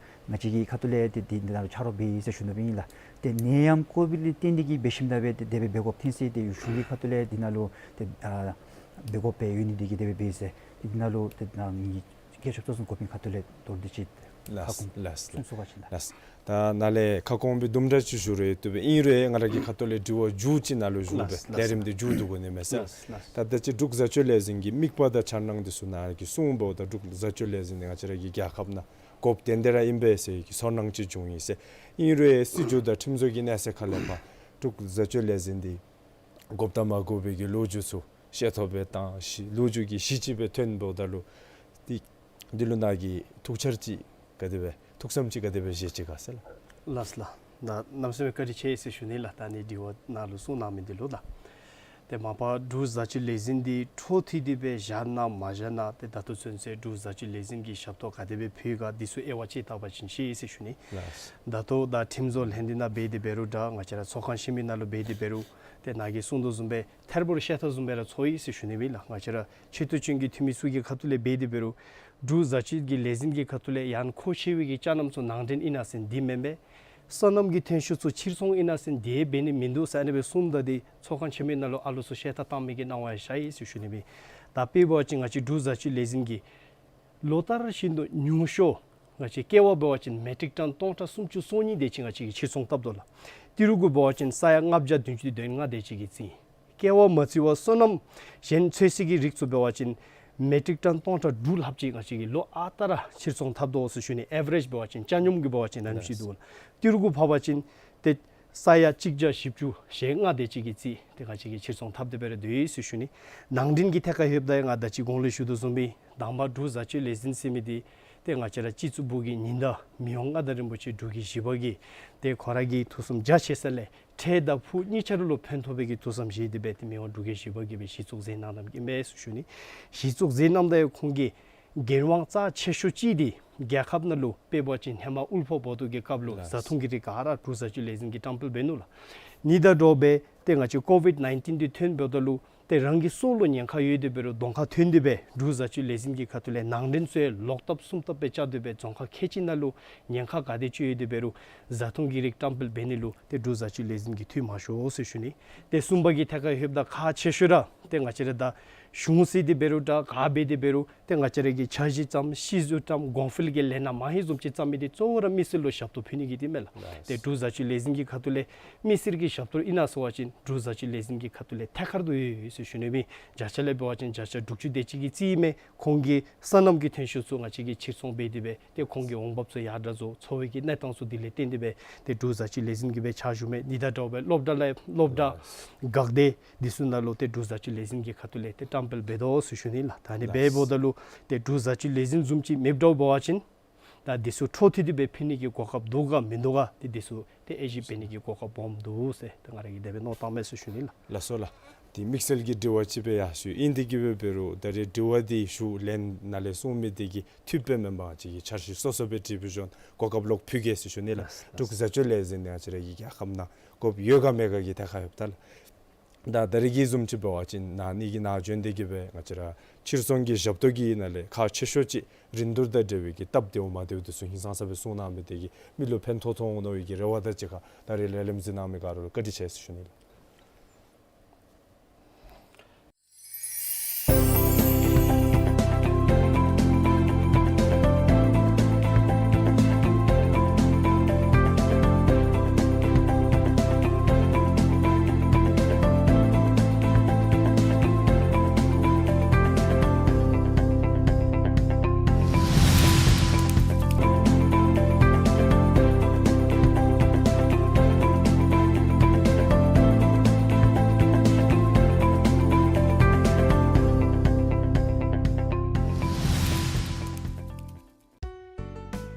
ང་བཅས་ཀྱི་ཁ་ཐུག་ལས་ཏེ་འདི་ནང་ལུ་ཆ་རོགས་འབད་ཡི་ཟེར་ཞུ་ནི་སྦེ་ཨིན་ལགས། ཏེ་ནད་ཡམས་ཀོ་བིཌ་ལས་བརྟེན་ཏེ་གིས་འབད་ཞིནམ་ད་སྦེ་ཏེ་དེ་སྦེ་འབད་དགོཔ་ཐོན་ཅི། ཏེ་གཞུང་གི་ཁ་ཐུག་ལས་འདི་ནང་ལུ་ཏེ་ཨ་འབད་དགོཔ་སྦེ་ཡོད་ནི་འདི་གིས་དེ་སྦེ་འབད་ཡི་ཟེར། ཏེ་འདི་ནང་ལུ་ཏེ་ནཱ་ངེའི་བཀོད་ཁྱབ་གཙོ་འཛིན་འགོ་དཔོན་ཁ་ཐུག་ལས་མདོར་བསྡུས་ཅིག་ལགས་ཁ་སྐོང་ལགས་གསུང་ཚུགས་པ་ཅིན་ལགས། ལགས། ད་ནཱ་ལས་ཁ་སྐོང་སྦེ་དུམ་གྲ་ཅིག་ཞུ་རུང་བཏུབ་པས། ཨིན་རུང་ང་ར་གི་ཁ་ཐུག་ལས་དྲི་བ་མཇུག་ཅིག་ནཱ་ལུ་ཞུ་སྦེ་ལགས་ལགས། ལས་རིམ་འདི་མཇུག་བསྡུ་དགོ་ནི་མས་ཟེར། ལགས་ལགས། ད་ད་ཅི་འབྲུག་བཟའ་སྤྱོད་ལས་འཛིན་གྱི་དམིགས་པ་དང་འཆར་སྣང་འདི་ཚུ་ནཱ་གིས་གསུངས་འབདཝ་ད་འབྲུག་བཟའ་སྤྱོད་ལས་འཛིན་འདི་ང་བཅས་ར་གི་རྒྱལ་ཁབ་ནང་དགོཔ་དོན་དེ་ར་ཨིན་པས་ཟེར་གྱི་ཚོར་སྣང་ཅིག་བྱུང་ཡི་ཟེར། ཨིན་རུང་སྲིད་བྱུས་དང་ཁྲིམས་བཟོ་གི་གནས་ཚད་ཁ་ལས་ཕར་འབྲུག་བཟའ་སྤྱོད་ལས་འཛིན་འདི་དགོཔ་དང་མ་དགོ་པའི་གི་ལོ་རྒྱུས་ཚུ་ཤེས་ཐོབ་པའི་དང་གཞི་ལོ་རྒྱུས་ཀྱི་གཞི་ཅིག་སྦེ་ཐོན་འབདཝ་ད་ལུ་འདི་འདི་ལུ་ནཱ་གིས་ཐུགས་འཆར་ཅིག་ག་དེ་སྦེ་ཐུགས་བསམ་ཅིག་ག་དེ་སྦེ་བཞེས་ཅི་ག་ཟེར་ལགས། ལགས་ལགས། ད་གནམ་མེད་ས་མེད་བཀའ་དྲིན་ཆེ་ཟེར་ཞུ་ནི་ལགས། ད་ཨ་ནི་དྲི་བ་ནཱ་ལུ་གསུངས་གནང་མི་འདི་ལུ་ལགས། ཏེ་མ་པ་འབྲུག་བཟའ་སྤྱོད་ལས་འཛིན་འདི་འཕྲོ་མཐུད་དེ་སྦེ་བཞག་ན་མ་བཞག་ན་ཏེ་ད་ལྟོ་ཚུན་ཚོད་འབྲུག་བཟའ་སྤྱོད་ལས་འཛིན་གྱི་ཞབས་ཏོག་ག་དེ་སྦེ་ཕུལ་ག་འདི་ཚུ་དབྱེ་བ་དཔྱད་བལྟ་བ་ཅིན་ཤེས་ཟེར་ཞུ་ནི། ལགས། ད་ལྟོ་ད་ཁྲིམས་བཟོ་ལྷན་སྡེ་ནང་འབད་དེ་འབད་རུང་འདྲ་ང་བཅས་ར་ཚོགས་ཁང་ཆེན་མོའི་ནང་ལུ་འབད་དེ་འབད་རུང་ཏེ་ནཱ་གིས་གསུངས་དོ་བཟུམ་སྦེ་ཐེར་པོར་ཤེས་ཐབས་བཟུམ་སྦེ་ར་ཚོར་ཡི་ཟེར་ཞུ་ནི་སྦེ་ལགས། ང་བཅས་ར་ཆེ་བསྟོད་ཅན་གྱི་འཐུས་མི་ཚུ་གི་ཁ་ཐུག་ལས་འབད་དེ་འབད་རུང་འབྲུག་བཟའ་སྤྱོད་ཀྱི་ལས་འཛིན་གྱི་ཁ་ཐུག་ལས་ཡང་མཁོ་ཆེ་བའི་གི་ཅ་རྣམ་ཚུ་ནང་འདྲེན་ཨིན་ན་ཟེར་འདི་མེན་པས། སོ་ནམ་གྱི་ཐོན་ཤུགས་ཚུ་ཕྱིར་ཚོང་ཨིན་ན་ཟེར་འདི་འབད་ནི་མིན་འདུག་ཟེར་ཨ་ནི་སྦེ་གསུངམ་ད་འདི་ཚོགས་ཁང་ཆེན་མོའི་ནང་ལུ་ཨ་ལོ་ཚུ་ཤེས་ཐབས་བཏང་མི་གི་གནང་བ་ཡང་བཞག་ཡི་ཟེར་ཞུ་ནི་སྦེ། ད་དཔེ་འབད་བ་ཅིན་ང་བཅས་འབྲུག་བཟའ་སྤྱོད་ལས་འཛིན་གྱི་ལོ་ལྟར་བཞིན་དུ་ཉུང་ཤོས་ང་བཅས་ཀེ་བ་འབད་བ་ཅིན་མེ་ཊིག་ཊོན་སྟོང་ཕྲག་སུམ་ཅུ་སོ་གཉིས་དེ་ཅིག་ང་བཅས་ཀྱིས་ཕྱིར་ཚོང་བཏབ་དོ་ལགས། ཏི་རུ་གུ་འབད་བ་ཅིན་ས་ཡ་ལྔ་བརྒྱ་བདུན་ཅུ་དོན་ལྔ་དེ་ཅིག་གི་རྩིས། ཀེ་བ་མ་བརྩི་བར་སོ་ནམ་གཞན་ཚོད་བསྲེ་གི་རིགས་ཚུ་འབད་བ་ཅིན་མེ་ཊིག་ཊོན་སྟོང་ཕྲག་དྲུག་ལྷགཔ་ཅིག་ང་བཅས་ཀྱིས་ལོ་ཨ་རྟག་ར་ཕྱིར་ཚོང་འཐབ་དོ་ཟེར་ཞུ་ནི། ཨེ་ཝ་རེཇ་འབད་བ་ཅིན་ཆ་སྙོམས་ཀྱིས་འབད་བ་ཅིན་ཨ་ནེམ་ཅིག་འདུག་ལགས། ཏི་རུ་གུ་འབད་བ་ཅིན་ཏེ་ས་ཡ་གཅིག་བརྒྱ་བཞི་བཅུ་ཞེ་ལྔ་དེ་ཅིག་གི་རྩིས་ཏེ་ང་བཅས་ཀྱིས་ཕྱིར་ཚོང་འཐབ་སྟེ་འབད་ར་སྡོད་ཡི་ཟེར་ཞུ་ནི། ནང་འདྲེན་གྱི་ཐད་ཁར་ལྷོདཔ་ད་ཡང་ང་ད་ཅི་གོང་ལུ་ཞུ་དོ་བཟུམ་སྦེ་དང་པ་འབྲུག་བཟའ་སྤྱོད་ལས་འཛིན་ཟེར་མི་འདི་ཏེ་ང་བཅས་ར་སྤྱི་གཙུག་པུ་གི་ཉི་ཟླ་མི་དབང་མངའ་བདག་རིན་པོ་ཆེ་འབྲུག་རྒྱལ་བཞི་པ་གིས་ཏེ་ཁོ་ར་གི་ཐུགས་བསམ་རྒྱ་ཆེ་ས་ལས་འཕྲལ་དང་ཕུགས་གཉིས་ཆ་ར་ལུ་ཕན་ཐོགས་པའི་གི་ཐུགས་བསམ་བཞེས་ཏེ་འབད་ཏེ་མི་དབང་འབྲུག་རྒྱལ་བཞི་པ་གིས་སྦེ་གཞི་བཙུགས་མཛད་གནང་གནངམ་ཨིན་པས་ཟེར་ཞུ་ནི། གཞི་བཙུགས་མཛད་གནངམ་ད་ཡང་ཁོང་གི་འགན་དབང་རྩ་ཆེ་ཤོས་ཅིག་འདི་རྒྱལ་ཁབ་ནང་ལུ་དཔེ་འབད་བ་ཅིན་ཧེ་མ་དབུལ་ཕོངས་བར་དོ་གི་སྐབས་ལུ་ལགས། བཟའ་འཐུང་གི་རིགས་ག་ར་འབྲུག་བཟའ་སྤྱོད་ལས་འཛིན་གྱིས་བཀྲམ་སྤེལ་འབད་ནུག་ལགས། ཨ་ནི་དང་འདྲཝ་སྦེ་ཏེ་ང་བཅས་ཀོ་བིཌ་ནའིན་ཊིན་འདི་ཐོན་འབདཝ་ད་ལུ་ཏེ་རང་གི་སྲོག་ལུ་ཉེན་ཁ་ཡོད་དེ་འབད་རུང་གདོང་ཁར་ཐོན་ཏེ་འབད་འབྲུག་བཟའ་སྤྱོད་ལས་འཛིན་གྱི་ཁ་ཐུག་ལས་ནང་འདྲེན་ཚུ་ཡང་ལོག་བཏབ་གསུམ་བཏབ་སྦེ་བཅར་ཏེ་འབད་རྫོང་ཁག་ཁལ་གཅིག་ནང་ལུ་ཉེན་ཁ་ག་དེ་ཅིག་ཡོད་དེ་འབད་རུང་བཟའ་འཐུང་གི་རིགས་བཀྲམ་སྤེལ་འབད་ནི་ལུ་ཏེ་འབྲུག་བཟའ་སྤྱོད་ལས་འཛིན་གྱིས་འཐུས་མ་ཤོར་ཟེར་ཞུ་ནི། ཏེ་གསུམ་པ་གི་ཐད་ཁར་ལྷོདཔ་ད་ཁག་ཆེ་ཤོས་ར་ཏེ་ང་བཅས་ར་ད་ གཞུང་ཟེར་དེ་འབད་རུང་འདྲ་ག་འབད་དེ་འབད་རུང་ཏེ་ང་བཅས་ར་གིས་འཆར་གཞི་བརྩམ་ཤེས་ཚུལ་བརྩམ་གོང་འཕེལ་གྱི་ལས་སྣ་མང་ཧེང་བཟུམ་ཅིག་བརྩམ་མི་དེ་གཙོ་བོ་ར་མི་སེར་ལུ་ཞབས་ཏོག་ཕུལ་ནི་གི་དེ་མས་ལགས། ཏེ་འབྲུག་བཟའ་སྤྱོད་ལས་འཛིན་གྱི་ཁ་ཐུག་ལས་མི་སེར་གྱི་ཞབས་ཏོག་ཨིན་ན་ཟེར་བ་ཅིན་འབྲུག་བཟའ་སྤྱོད་ལས་འཛིན་གྱི་ཁ་ཐུག་ལས་ཐད་ཀར་དུ་ཡོད་ཡོད་ཟེར་ཞུ་ནི་མས། བརྒྱ་ཆ་ལས་འབད་བ་ཅིན་བརྒྱ་ཆ་དྲུག་ཅུ་དེ་ཅིག་གིས་རྩིས་མས། ཁོང་གི་སོ་ནམ་གྱི་ཐོན་ཤུགས་ཚུ་ང་བཅས་ཀྱིས་ཕྱིར་ཚོང་འབད་དེ་སྦེ་ཏེ་ཁོང་གི་འོང་འབབ་ཚུ་ཡར་དྲག་བཟོ། འཚོ་བའི་གི་གནས་སྟངས་ཚུ་དེ་ལས་བརྟེན་ཏེ་སྦེ་ཏེ་འབྲུག་བཟའ་སྤྱོད་ལས་འཛིན་གྱི་སྦེ་ཕྱག་ཞུ་མི་ནི་དང་འདྲཝ་སྦེ་སློབ་གྲྭ་ལས་སློབ་གྲྭ་འགག་སྡེ་འདི་ཚུ་ནང་ལུ་ཏེ་འབྲུག་བཟའ་སྤྱོད་ལས་འཛིན་གྱི་ཁ་ཐུག་ལས་ཏེ་བཀྲམ་སྤེལ་འབད་དོ་ཟེར་ཞུ་ནི་ལགས། ད་ནི་འབདཝ་ད་ལུ་ཏེ་འབྲུག་བཟའ་སྤྱོད་ལས་འཛིན་བཟུམ་ཅིག་མེདཔ་འདྲཝ་འབད་བ་ཅིན་ད་འདི་ཚུ་འཕྲོ་མཐུད་དེ་སྦེ་ཕུལ་ནི་གི་གོ་སྐབས་འདུག་ག་མིན་འདུག་ག་ཏེ་འདི་ཚུ་ཏེ་དབྱེ་ཞིབ་འབད་ནི་གི་གོ་སྐབས་སྦོམ་འདུག་ཟེར་ཏེ་ང་ར་གིས་དེ་སྦེ་མནོ་བསམ་བཏངམ་མས་ཟེར་ཞུ་ནི་ལགས། ལགས་སོ་ལགས། ཏེ་དམིགས་བསལ་གྱི་དྲི་བ་ཅིག་སྦེ་ཡང་ཞུ་ཡི། དེ་གིས་འབད་རུང་ད་རེས་དྲི་བ་འདི་ཞུ་ལན་ནང་ལས་གསུངས་མི་དེ་གིས་འཐུས་སྦེ་མེན་པར་ཅིག་གི་འཆར་གཞི་སོ་སོ་སྦེ་དྲིས་ཕུལ་བྱོན་གོ་སྐབས་ལོག་ཕུལ་གེ་ཟེར་ཞུ་ནི་ལགས། ལགས། འབྲུག་བཟའ་སྤྱོད་ལས་འཛིན་ནང་ང་བཅས་ར་གི་རྒྱལ་ཁབ་ནང་དགོཔ་ཡོད་ག་མེད་ག་གི་ཐད་ཁར་ཡོདཔ་ད་ལགས། ད་ད་རེས་ཀྱི་བཟུམ་ཅིག་འབད་བ་ཅིན་ནཱ་ནི་གི་ནང་བྱོན་ཏེ་གིས་སྦེ་ང་བཅས་ར་ཕྱིར་ཚོང་གི་ཞབས་ཏོག་གི་ནང་ལས་ཁག་ཆེ་ཤོས་ཅིག་རིན་བསྡུར་དང་འབྲེལ་བའི་གི་སྟབས་བདེཝ་མ་བདེཝ་དེ་ཚུ་ཧིང་སངས་ས་སྦེ་གསུངས་གནང་མི་དེ་གིས་མི་ལུ་ཕན་ཐོགས་ཐོགས་འོང་མནོ་བའི་གི་རེ་བ་དང་གཅིག་ཁར་ད་རེས་ལས་ལམ་འཛིན་གནང་མི་ག་ར་ལུ་བཀའ་དྲིན་ཆེ་ཟེར་ཞུ་ནི་ལགས།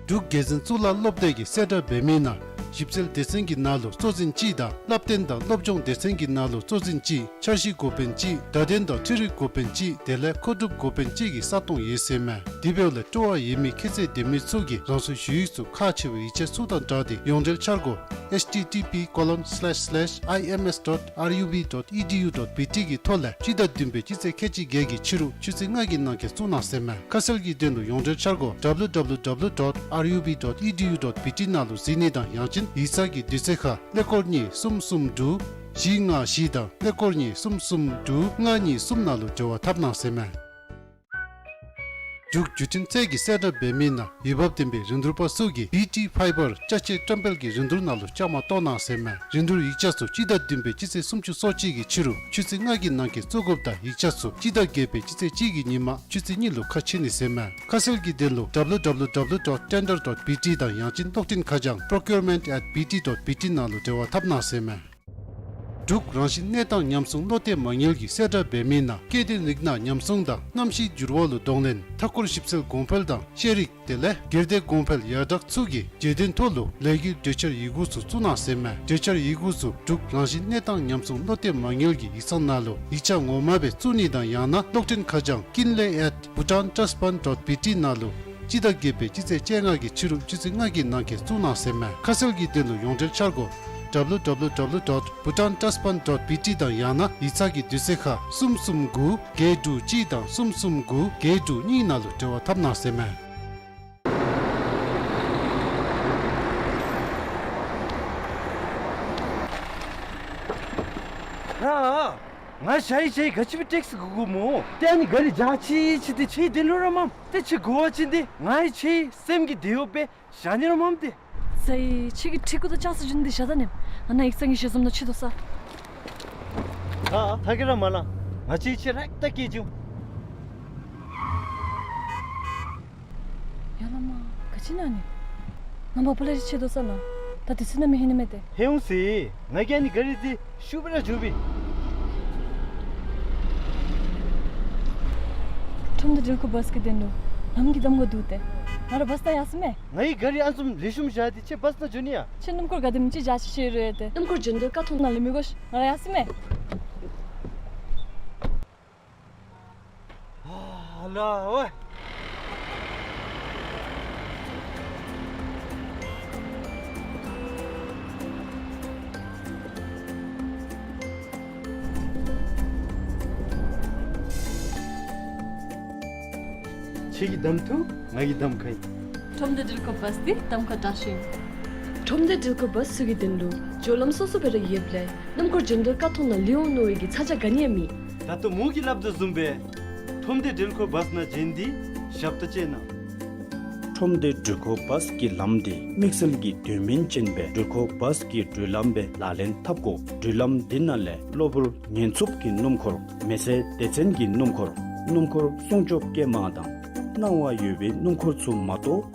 འབྲུག་རྒྱལ་འཛིན་གཙུག་ལག་སློབ་སྡེ་གི་གསལ་བསྒྲགས་འབད་མི་ནང་ཞིབ་འཚོལ་སྡེ་ཚན་གྱི་ནང་ལུ་གཙོ་འཛིན་གཅིག་དང་བསླབ་སྟོན་དང་སློབ་སྦྱོང་སྡེ་ཚན་གྱི་ནང་ལུ་གཙོ་འཛིན་གཅིག། འཆར་གཞི་འགོ་དཔོན་གཅིག། བརྡ་དོན་དང་འཕྲུལ་རིག་འགོ་དཔོན་གཅིག། དེ་ལས་མཁོ་སྒྲུབ་འགོ་དཔོན་གཅིག་གི་ས་སྟོང་ཡོད་ཟེར་མས། དེ་འབདཝ་ལས་སྤྲོ་བ་ཡོད་མི་ཁྱད་ཚད་ལྡན་མི་ཚུ་གིས་རང་སོའི་ཞུ་ཡིག་ཚུ་ཁག་ཆེ་བའི་ཡིག་ཆ་ཚུ་དང་སྦྲགས་ཏེ་ཡོངས་འབྲེལ་འཆར་སྒོ་H T T P colon slash slash I M S dot R U B dot E D U dot B T གི་ཐོག་ལས་སྤྱི་ཟླ་བདུན་པའི་སྤྱི་ཚེས་ཁལ་གཅིག་བརྒྱད་ཀྱི་ཕྱི་རུ་ཆུ་ཚོད་ལྔ་གི་ནང་འཁོད་བཙུགས་གནང་ཟེར་མས། ཁ་གསལ་གྱི་དོན་ལུ་ཡོངས་འབྲེལ་འཆར་སྒོ W W W dot R U B dot E D U dot B T ནང་ལུ་གཟིགས་ནི་དང་ཡང་ཅིན་ཡིག་ཚང་གི་དུས་ཚོད་ཁར་ཀླད་ཀོར་གཉིས་གསུམ་གསུམ་དྲུག་བཞི་ལྔ་བཞི་དང་ཀླད་ཀོར་གཉིས་གསུམ་གསུམ་དྲུག་ལྔ་གཉིས་གསུམ་ནང་ལུ་འབྲེལ་བ་འཐབ་གནང་ཟེར་མས། འབྲུག་བརྒྱུད་འཕྲིན་ཚད་ཀྱི་གསལ་བསྒྲགས་འབད་མི་ནང་འོས་འབབ་ལྡན་པའི་རིན་བསྡུར་པ་ཚུ་གིས་B T Fiber ཅ་ཆས་བཀྲམ་སྤེལ་གྱི་རིན་བསྡུར་ནང་ལུ་བཅའ་མར་གཏོགས་གནང་ཟེར་མས། རིན་བསྡུར་ཡིག་ཆ་ཚུ་སྤྱི་ཟླ་བདུན་པའི་སྤྱི་ཚེས་སུམ་ཅུ་སོ་གཅིག་གི་ཕྱི་རུ་ཆུ་ཚོད་ལྔ་གི་ནང་འཁོད་བཙུགས་དགོཔ་དང་ཡིག་ཆ་ཚུ་སྤྱི་ཟླ་བརྒྱད་པའི་སྤྱི་ཚེས་གཅིག་གི་ཉིན་མ་ཆུ་ཚོད་གཉིས་ལུ་ཁ་ཕྱེ་ནི་ཟེར་མས། ཁ་གསལ་གྱི་དོན་ལུ W W W dot tender dot B T དང་ཡང་ཅིན་གློག་འཕྲིན་ཁ་བྱང་procurement at B T dot B T ནང་ལུ་འབྲེལ་བ་འཐབ་གནང་ཟེར་མས། འབྲུག་རང་བཞིན་གནས་སྟངས་ཉམས་སྲུང་བློ་གཏད་མ་དངུལ་གྱི་གསལ་བསྒྲགས་འབད་མི་ནང་སྐྱེ་ལྡན་རིགས་སྣ་ཉམས་སྲུང་དང་གནམ་གཤིས་འགྱུར་བ་ལུ་གདོང་ལེན། མཐའ་འཁོར་ཞིབ་འཚོལ་གོང་འཕེལ་དང་ཤེས་རིག་དེ་ལས་སྒེར་སྡེ་གོང་འཕེལ་ཡར་དྲག་ཚུ་གི་བརྗོད་དོན་ཐོག་ལུ་ལས་འགུལ་གྲོས་འཆར་ཡི་གུ་ཚུ་བཙུགས་གནང་ཟེར་མས། གྲོས་འཆར་ཡི་གུ་ཚུ་འབྲུག་རང་བཞིན་གནས་སྟངས་ཉམས་སྲུང་བློ་གཏད་མ་དངུལ་གྱི་ཡིག་ཚང་ནང་ལུ་ཡིག་ཆ་ངོ་མ་སྦེ་བཙུགས་ནི་དང་ཡང་ན་གློག་འཕྲིན་ཁ་བྱང་kinley at bhutan trust fund dot B T ནང་ལུ་སྤྱི་ཟླ་བརྒྱད་པའི་སྤྱི་ཚེས་བཅོ་ལྔ་གི་ཕྱི་རུ་ཆུ་ཚོད་ལྔ་གི་ནང་འཁོད་བཙུགས་གནང་ཟེར་མས། ཁ་གསལ་གྱི་དོན་ལུ་ཡོངས་འབྲེལ་འཆར་སྒོ་W W W dot bhutan trust fund dot B T དང་ཡང་ན་ཡིག་ཚང་གི་དུས་ཚོད་ཁར་གསུམ་གསུམ་དགུ་བརྒྱད་དྲུག་གཅིག་དང་གསུམ་གསུམ་དགུ་བརྒྱད་དྲུག་གཉིས་ནང་ལུ་འབྲེལ་བ་འཐབ་གནང་ཟེར་མས། ར། ང་ཞ་ཡི་ཞ་ཡི་ག་ཅི་སྦེ་ཊེག་སི་དགོ་དགོ་སྨོ། ཏེ་ཨ་ནི་ག་རི་འཇག་ཅི་ཅི་ཏེ་ཁྱོད་བདེ་ལོ་ར་མམ། ཏེ་ཁྱོད་དགོ་པ་ཅིན་ཏེ་ང་ཡི་ཁྱོད་སེམས་ཀྱི་བདེ་འོབ་སྦེ་བཞག་ནི་ར་མམ་ཏེ། ས་ཡི་ཁྱོད་ཀྱི་ཁྲི་ཀུ་དང་ཅང་སུ་ཇུན་ཏེ་བཞག་ད་ནི། ང་ནཱ་ཡིག་ཚང་གི་ཞལ་འཛོམས་ནང་ཕྱད་དོ་ས། ཨ་ཨ་ཐ་གི་ར་མ་ལང་། ང་ཁྱོད་ཁྱོད་རེག་ད་སྐྱེལ་བྱུང་། ཡ་ལ་མ་ག་ཅི་ན་ནི། ང་མ་པ་ལ་རི་ཕྱད་དོ་ས་ན། ད་དེ་ཚུ་ན་མི་ཧེ་ནི་མེད་དེ། ཧེ་འོང་སི། ང་གིས་ཨ་ནི་ག་རི་འདི་ཤུགས་སྦེ་ར་འཇུ་བི། ཁྲོམ་སྡེ་སྒྲིལ་འཁོར་བཱས་ཀྱི་དོན་ལུ་ལམ་གྱི་གདམ་ཁ་འདུག་སྟེ། ང་ར་བཱས་ད་ཡར་སོང་མས། ང་གིས་ག་རི་ཨ་ནི་བཟུམ་ལེགས་ཤོམ་བཞག་སྟེ་ཁྱོད་བཱས་ནང་འགྱོ་ནི་ཡ། ཁྱོད་སྣུམ་འཁོར་ག་དེམ་ཅིག་བཞག་ཤེས་ཤེས་རུང་ཡོད་དེ། སྣུམ་འཁོར་འགྱོ་འདོད་ཀ་ཐོག་ནང་ལུ་མི་དགོ་ཤིག། ང་ར་ཡར་སོང་མས། ཨ་ལ་ཝེ། ཁྱོད་ཀྱིས་གདམ་འཐུ། ང་གིས་གདམ་ཁ་ཡི། ཁྲོམ་སྡེ་སྒྲིལ་འཁོར་བཱས་འདི་གདམ་ཁ་དྲག་ཤོས་ཨིན། ཁྲོམ་སྡེ་སྒྲིལ་འཁོར་བཱས་ཚུ་གི་དོན་ལུ་སྦྱོར་ལམ་སོ་སོ་སྦེ་ར་ཡོདཔ་ལས་སྣུམ་འཁོར་འགྱོ་འདོད་ཀ་ཐོག་ནང་ལུས་འོང་མནོ་བའི་གི་ཚ་གྱང་ག་ནི་ཡང་མེད། ད་ལྟོ་མོ་གིས་སླབ་དོ་བཟུམ་སྦེ་ ཁྲོམ་སྡེ་འགྲུལ་འཁོར་བཱསི་ནང་བྱོན་ཏེ་ཞབས་ཏོག་སྤྱད་གནང་། ཁྲོམ་སྡེ་འགྲུལ་འཁོར་བཱསི་གི་ལམ་འདི་དམིགས་བསལ་གྱི་དོན་སྨིན་ཅན་སྦེ་འགྲུལ་འཁོར་བཱསི་གི་འགྲུལ་ལམ་སྦེ་ལག་ལེན་འཐབ་དགོ། འགྲུལ་ལམ་འདི་ནང་ལས་གློ་བུར་ཉེན་འཚུབ་ཀྱི་སྣུམ་འཁོར། མེ་སེར་སྡེ་ཚན་གྱི་སྣུམ་འཁོར། སྣུམ་འཁོར་སྲུང་སྐྱོབ་སྐྱེལ་མ་དང་སྣང་བ་ཡོད་པའི་སྣུམ་འཁོར་ཚུ་མ་གཏོགས་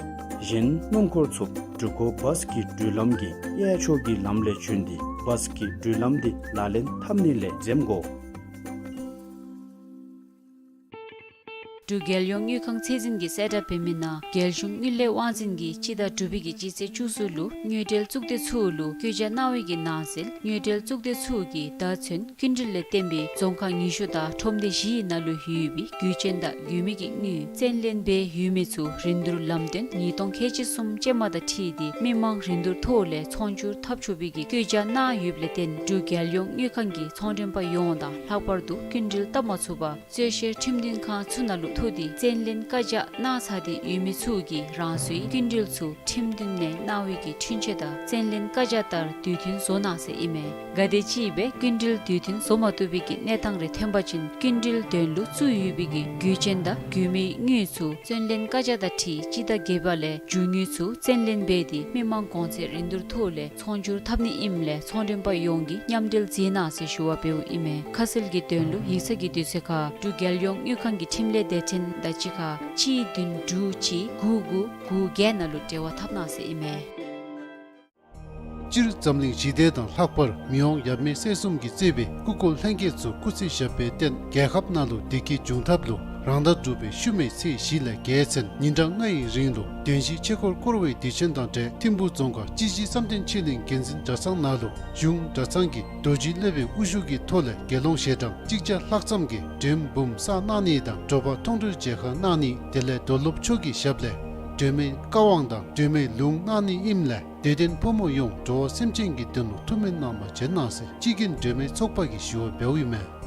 གཞན་སྣུམ་འཁོར་ཚུ་འགྲུལ་འཁོར་བཱསི་གི་འགྲུལ་ལམ་གྱི་གཡས་ཕྱོགས་ཀྱི་ལམ་ལས་བྱོན་ཏེ་བཱསི་གི་འགྲུལ་ལམ་འདི་ལག་ལེན་འཐབ་ནི་ལས་འཛེམ་དགོ། འབྲུག་རྒྱལ་ཡོངས་དངུལ་ཁང་ཚད་འཛིན་གྱིས་གསལ་བསྒྲགས་འབད་མི་ནང་རྒྱལ་གཞུང་དངུལ་ལས་དབང་འཛིན་གྱིས་སྤྱི་ཟླ་དྲུག་པའི་གི་སྤྱི་ཚེས་བཅུ་གསུམ་ལུ་དངུལ་འབྲེལ་གཙུག་སྡེ་ཚུ་ལུ་བཀོད་རྒྱ་གནང་བའི་གི་ནང་གསེས་དངུལ་འབྲེལ་གཙུག་སྡེ་ཚུ་གིས་ད་ཚུན་སྐྱིན་འགྲུལ་ལས་བརྟེན་པའི་རྫོང་ཁག་ཉི་ཤུ་དང་ཁྲོམ་སྡེ་བཞིའི་ནང་ལུ་ཡོད་པའི་དགོས་ཆེན་དང་དགོས་མི་གི་དངུལ་བཙན་ལེན་འབད་ཡོད་མི་ཚུ་རིན་བསྡུར་ལམ་སྟོན་ཉིས་སྟོང་ཁལ་གཅིག་གསུམ་ཅན་མ་དང་འཁྲིལ་ཏེ་མི་མང་རིན་བསྡུར་ཐོག་ལས་ཚོང་སྒྱུར་འཐབ་ཆོག་པའི་གི་བཀོད་རྒྱ་གནང་ཡོདཔ་ལས་བརྟེན་འབྲུག་རྒྱལ་ཡོངས་དངུལ་ཁང་གིས་ཚོང་མགྲོན་པ་ཡོངས་དང་ལྷག་པར་དུ་སྐྱིན་འགྲུལ་བཏབ་མ་ཚུགས་པར་རྩོད་བཤེར་ཁྲིམས་མཐུན་ཁང་ཚུ་ནང་ལུ་ཐུག་སྟེ་བཙན་ལེན་བཀའ་རྒྱ་གནང་ཚར་ཏེ་ཡོད་མི་ཚུ་གིས་རང་སོའི་སྐྱིན་འགྲུལ་ཚུ་ཁྲིམས་མཐུན་ནང་གནང་བའི་གི་འཁྲུན་ཆོད་དང་བཙན་ལེན་བཀའ་རྒྱ་ལྟར་དུས་མཐུན་བཟོ་གནང་ཟེར་ཨིན་མས། གལ་ཏེ་ཅིག་སྦེ་སྐྱིན་འགྲུལ་དུས་མཐུན་བཟོ་མ་བཏུབ་པའི་གི་གནས་སྟངས་རེ་ཐོན་པ་ཅིན་སྐྱིན་འགྲུལ་དོན་ལུ་བཙུགས་ཡོད་པའི་གི་དགོས་ཆེན་དང་དགོས་མིའི་དངུལ་ཚུ་བཙན་ལེན་བཀའ་རྒྱ་དང་འཁྲིལ་སྤྱི་ཟླ་བརྒྱད་པ་ལས་རྒྱུ་དངུལ་ཚུ་བཙན་ལེན་འབད་དེ་མི་མང་གོང་ཚད་རིན་བསྡུར་ཐོག་ལས་ཚོང་སྒྱུར་འཐབ་ནི་ཨིནམ་ལས་ཚོང་མགྲོན་པ་ཡོངས་ཀྱིས་མཉམ་འབྲེལ་མཛད་གནང་ཟེར་ཞུ་བ་འབདཝ་ཨིན་མས། ཁ་གསལ་གྱི་དོན་ལུ་ཡིག་ཚང་གི་དུས་ཚོད་ཁར་འབྲུག་རྒྱལ་ཡོངས་དངུལ་ཁང་གི་འཕྲིན་ལས་སྡེ་ཚན་དང་གཅིག་ཁར་གཅིག་བདུན་དྲུག་གཅིག་དགུ་དགུ་དགུ་བརྒྱད་ནང་ལུ་འབྲེལ་བ་འཐབ་གནང་ཟེར་ཨིན་མས། སྤྱིར་འཛམ་གླིང་ཞི་བདེ་དང་ལྷག་པར་མི་དབང་ཡབ་མེས་སྲས་གསུམ་གྱིས་གཙོས་པའི་སྐུ་འཁོར་ལྷན་རྒྱས་ཚུ་སྐུ་ཚེ་ཞབས་པད་བརྟན། རྒྱལ་ཁབ་ནང་ལུ་བདེ་སྐྱིད་འབྱུང་ཐབས་ལུ་རང་ཟླ་དྲུག་པའི་ཤུལ་མའི་ཚེས་བཞི་ལས་བརྒྱད་ཚུན་ཉིན་གྲངས་ལྔ་ཡི་རིང་ལུ་བདུན་བཞི་ཆོས་འཁོར་བསྐོར་བའི་དུས་ཆེན་དང་འབྲེལ་ཐིམ་ཕུ་རྫོང་ཁག་སྤྱི་གཞི་བསམ་གཏན་ཆོས་གླིང་དགེ་འཛིན་གྲྭ་ཚང་ནང་ལུ་གཞུང་གྲྭ་ཚང་གི་རྡོ་རྗེ་སློབ་དཔོན་དབུ་བཞུགས་ཀྱི་ཐོག་ལས་དགེ་སློང་ཞལ་གྲངས་གཅིག་བརྒྱ་ལྷག་ཙམ་གྱིས་མགྲོན་འབུམ་བསགས་གནང་ནི་དང་དྲོ་པ་མཐོང་གྲོལ་མཇལ་ཁ་གནང་ནི་དེ་ལས་རྡོར་སློབ་མཆོག་གི་ཞབས་ལས་སྒྲོལ་མའི་བཀའ་དབང་དང་སྒྲོལ་མའི་ལུང་གནང་ནི་ཨིནམ་ལས་དད་ལྡན་ཕོ་མོ་ཡོངས་འགྲོ་བ་སེམས་ཅན་གྱི་དོན་ལུ་ཐུགས་སྨོན་གནང་བར་བྱོན་གནང་ཟེར་སྤྱི་རྒྱུན་སྒྲོལ་མའི་ཚོགས་པ་གིས་ཞུ་བ་འབདཝ་ཨིན་མས།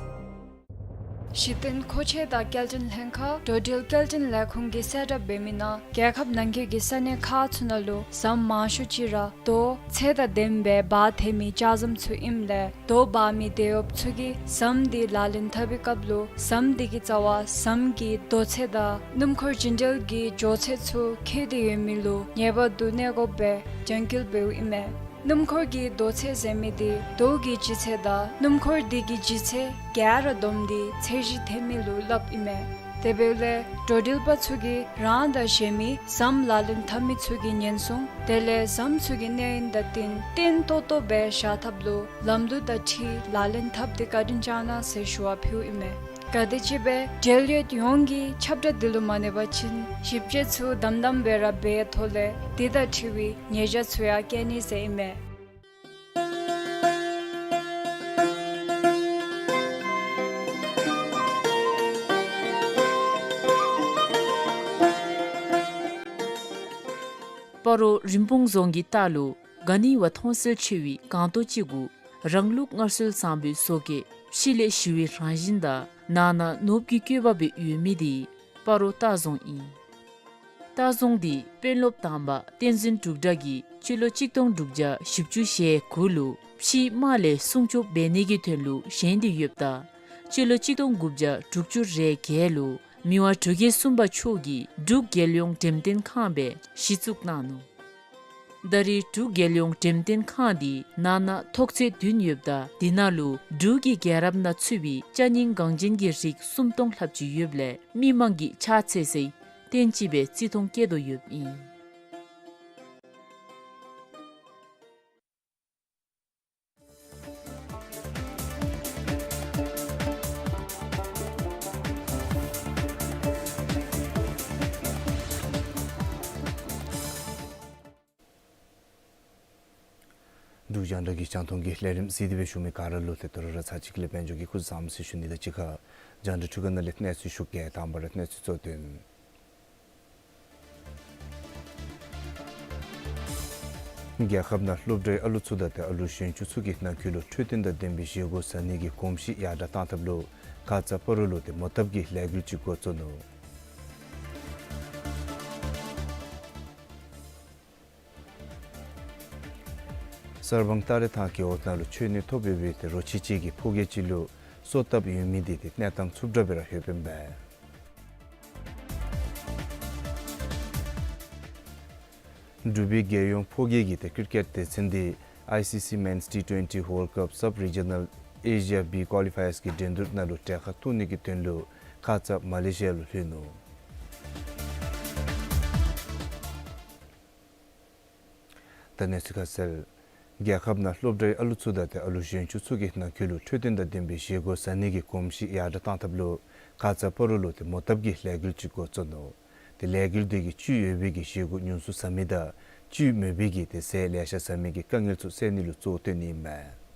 གཞི་རྟེན་མཁོ་ཆས་དང་སྐྱེལ་འདྲེན་ལྷན་ཁག་འགྲོ་འགྲུལ་སྐྱེལ་འདྲེན་ལས་ཁུངས་ཀྱིས་གསལ་བསྒྲགས་འབད་མི་ནང་རྒྱལ་ཁབ་ནང་འཁོད་ཀྱི་ས་གནས་ཁག་ཚུ་ནང་ལུ་ཟམ་མང་ཤོས་ཅིག་ར་རྡོ་ཚད་དང་ལྡནམ་སྦེ་འབག་ཐེབས་མི་ལྕགས་ཟམ་ཚུ་ཨིནམ་ལས་རྡོ་འབག་མི་དེད་གཡོགཔ་ཚུ་གིས་ཟམ་འདི་ལག་ལེན་འཐབ་པའི་སྐབས་ལུ་ཟམ་འདི་གི་རྩ་བར་ཟམ་གྱི་རྡོ་ཚད་དང་སྣུམ་འཁོར་རྒྱུན་འགྲུལ་གྱི་འགྱོ་ཚད་ཚུ་འཁེལ་ཏེ་ཡོད་མི་ལུ་ངེས་པར་དུ་གནས་དགོཔ་སྦེ་དྲན་སྐུལ་འབདཝ་ཨིན་མས། སྣུམ་འཁོར་གྱི་རྡོ་ཚད་ཟེར་མི་འདི་རྡོ་གི་ལྗིད་ཚད་དང་སྣུམ་འཁོར་འདི་གི་ལྗིད་ཚད་ག་ར་བསྡོམས་ཏེ་ཚད་གཞི་ཐེབས་མི་ལུ་སླབ་ཨིན་མས། དེ་འབདཝ་ལས་འགྲོ་འགྲུལ་པ་ཚུ་གིས་རང་དང་གཞན་མི་ཟམ་ལག་ལེན་འཐབ་མི་ཚུ་གི་ཉེན་སྲུང་དེ་ལས་ཟམ་ཚུ་གི་གནས་ཡུན་དང་བསྟུན་བརྟན་ཏོག་ཏོ་སྦེ་བཞག་ཐབས་ལུ་ལམ་ལུགས་དང་འཁྲིལ་ལག་ལེན་འཐབ་སྟེ་བཀའ་དྲིན་བསྐྱང་གནང་ཟེར་ཞུ་བ་ཕུལཝ་ཨིན་མས། གལ་ཏེ་ཅིག་སྦེ་འབྲེལ་ཡོད་ཡོངས་ཀྱིས་ཁྱབ་བསྒྲགས་འདི་ལུ་མ་གནས་པ་ཅིན་ཞིབ་དཔྱད་ཚུ་དམ་དམ་སྦེ་ར་འབད་ཐོག་ལས་འདི་དང་འཁྲིལ་བའི་ཉེས་བྱ་ཚུ་ཡང་བཀལ་ནི་ཟེར་ཨིན་མས། སྤ་རོ་རིན་སྤུངས་རྫོང་གི་ལྟག་ལུ་ག་ནི་བ་མཐོང་གསལ་ཆེ་བའི་སྒང་ཏོག་ཅིག་གུ་རང་ལུགས་སྔར་སྲོལ་བཟང་པོའི་བཟོ་བཀོད་ཕྱི་ལས་ཞི་བའི་རང་བཞིན་དང་ནང་ན་ནོར་བུ་གི་བཀོད་པ་སྦེ་ཡོད་མི་འདི་སྤ་རོ་ལྟ་རྫོང་ཨིན། ལྟ་རྫོང་འདི་དཔོན་སློབ་དང་པ་བསྟན་འཛིན་འབྲུག་སྒྲ་གིས་སྤྱི་ལོ་གཅིག་སྟོང་དྲུག་བརྒྱ་བཞི་བཅུ་ཞེ་དགུ་ལུ་ཕྱིའི་དམག་ལས་སྲུང་སྐྱོབ་འབད་ནི་གི་དོན་ལུ་བཞེངས་ཏེ་ཡོདཔ་ད་སྤྱི་ལོ་གཅིག་སྟོང་དགུ་བརྒྱ་དྲུག་ཅུ་རེ་བརྒྱད་ལུ་མི་དབང་འབྲུག་རྒྱལ་གསུམ་པ་མཆོག་གིས་འབྲུག་རྒྱལ་ཡོངས་འགྲེམས་སྟོན་ཁང་སྦེ་གཞི་བཙུགས་གནང་ནུག། ད་རེས་འབྲུག་རྒྱལ་ཡོངས་འགྲེམས་སྟོན་ཁང་འདི་ནང་ན་ཐོག་ཚད་བདུན་ཡོདཔ་ད་འདི་ནང་ལུ་འབྲུག་གི་རྒྱལ་རབས་ནང་ཚུད་པའི་ཅ་རྙིང་འགངས་ཅན་གྱི་རིགས་སུམ་སྟོང་ལྷགཔ་ཅིག་ཡོདཔ་ལས་མི་མང་གིས་ཕྱག་འཚལ་སའི་རྟེན་ཅིག་སྦེ་བརྩི་མཐོང་བསྐྱེད་དོ་ཡོདཔ་ཨིན། འབྲུག་རྒྱང་བསྒྲགས་ཀྱི་རྒྱང་མཐོང་གི་ལས་རིམ་གཟིགས་ཏེ་སྦེ་བཞུགས་མི་ག་ར་ལུ་ཏེ་ད་རུང་ར་ཚར་གཅིག་ལས་དཔལ་འབྱོར་གྱི་སྐུ་གཟུགས་བཟང་པོ་ཟེར་ཞུ་ནི་དང་གཅིག་ཁར་རྒྱང་བསྒྲགས་འཕྲུལ་ཁང་ནང་ལས་གནས་ཚུལ་ཞུ་གེ། དང་པ་ར་གནས་ཚུལ་གཙོ་དོན། རྒྱལ་ཁབ་ནང་སློབ་གྲྭའི་ཨ་ལུ་ཚུ་དང་ཏེ་ཨ་ལུ་གཞོན་སྐྱེས་ཚུ་གི་ནང་འཁོད་ལུ་འཕྲོད་བསྟེན་དང་ལྡན་པའི་བཞེས་སྒོ་བཟའ་ནི་གི་གོམས་གཤིས་ཡར་དྲག་གཏང་ཐབས་ལུ་ཁ་ཙ་སྤ་རོ་ལུ་ཏེ་མོ་བཏབ་ཀྱི་ལས་འགུལ་ཅིག་འགོ་བཙུགས་ནུག། གསར་སྤང་སྟ་རེ་ཐང་རྒེད་འོག་ནང་ལུ་མཆོད་གནས་ཐོབ་ཡོད་པའི་ཏེ་རོ་ཁྱི་ཅིག་གིས་ཕོ་སྐྱེས་ཅིག་ལུ་སོ་བཏབ་ཡོད་མི་འདི་ཏེ་གནས་སྟངས་འཚུབ་དྲགས་སྦེ་ར་ཡོདཔ་ཨིན་པས། འབྲུག་པའི་རྒྱལ་ཡོངས་ཕོ་སྐྱེས་ཀྱི་ཏེ་ཀིར་ཀེཊ་སྡེ་ཚན་འདི་ཨའི་སི་སི་མེནསི་ཊི་ཊོན་ཊི་ཝཱལཌ་ཀཔ་སབ་རི་ཇི་ནཱལ་ཨེ་ཤི་ཡ་བི་ཀོ་ལི་ཕའི་ཡརསི་གི་འགྲན་བསྡུར་ནང་ལུ་གྲལ་ཁར་གཏོགས་ནི་གི་དོན་ལུ་ཁ་ཙ་མ་ལེ་ཤི་ཡ་ལུ་ལྷོད་ནུག། ད་གནས་ཚུལ་ཁ་གསལ། རྒྱལ་ཁབ་ནང་སློབ་གྲྭའི་ཨ་ལུ་ཚུ་དང་ཏེ་ཨ་ལུ་གཞོན་ཆུང་ཚུ་གི་ནང་འཁོད་ལུ་འཕྲོད་བསྟེན་དང་ལྡན་པའི་བཞེས་སྒོ་བཟའ་ནི་གི་གོམས་གཤིས་ཡར་དྲག་གཏང་ཐབས་ལུ་ཁ་ཙ་སྤ་རོ་ལུ་ཏེ་མོ་བཏབ་ཀྱི་ལས་འགུལ་ཅིག་འགོ་བཙུགས་ནུག། ཏེ་ལས་འགུལ་འདི་གིས་བཅུད་ཡོད་པའི་གི་བཞེས་སྒོ་ཉུང་སུ་བཟའ་མི་དང་བཅུད་མེད་པའི་གི་ཏེ་ཟས་ལེ་ཤ་བཟའ་མི་གི་དཀའ་ངལ་ཚུ་སེལ་ནི་ལུ་གཙོ་བོ་བཏོན་ནི་ཨིན་མས།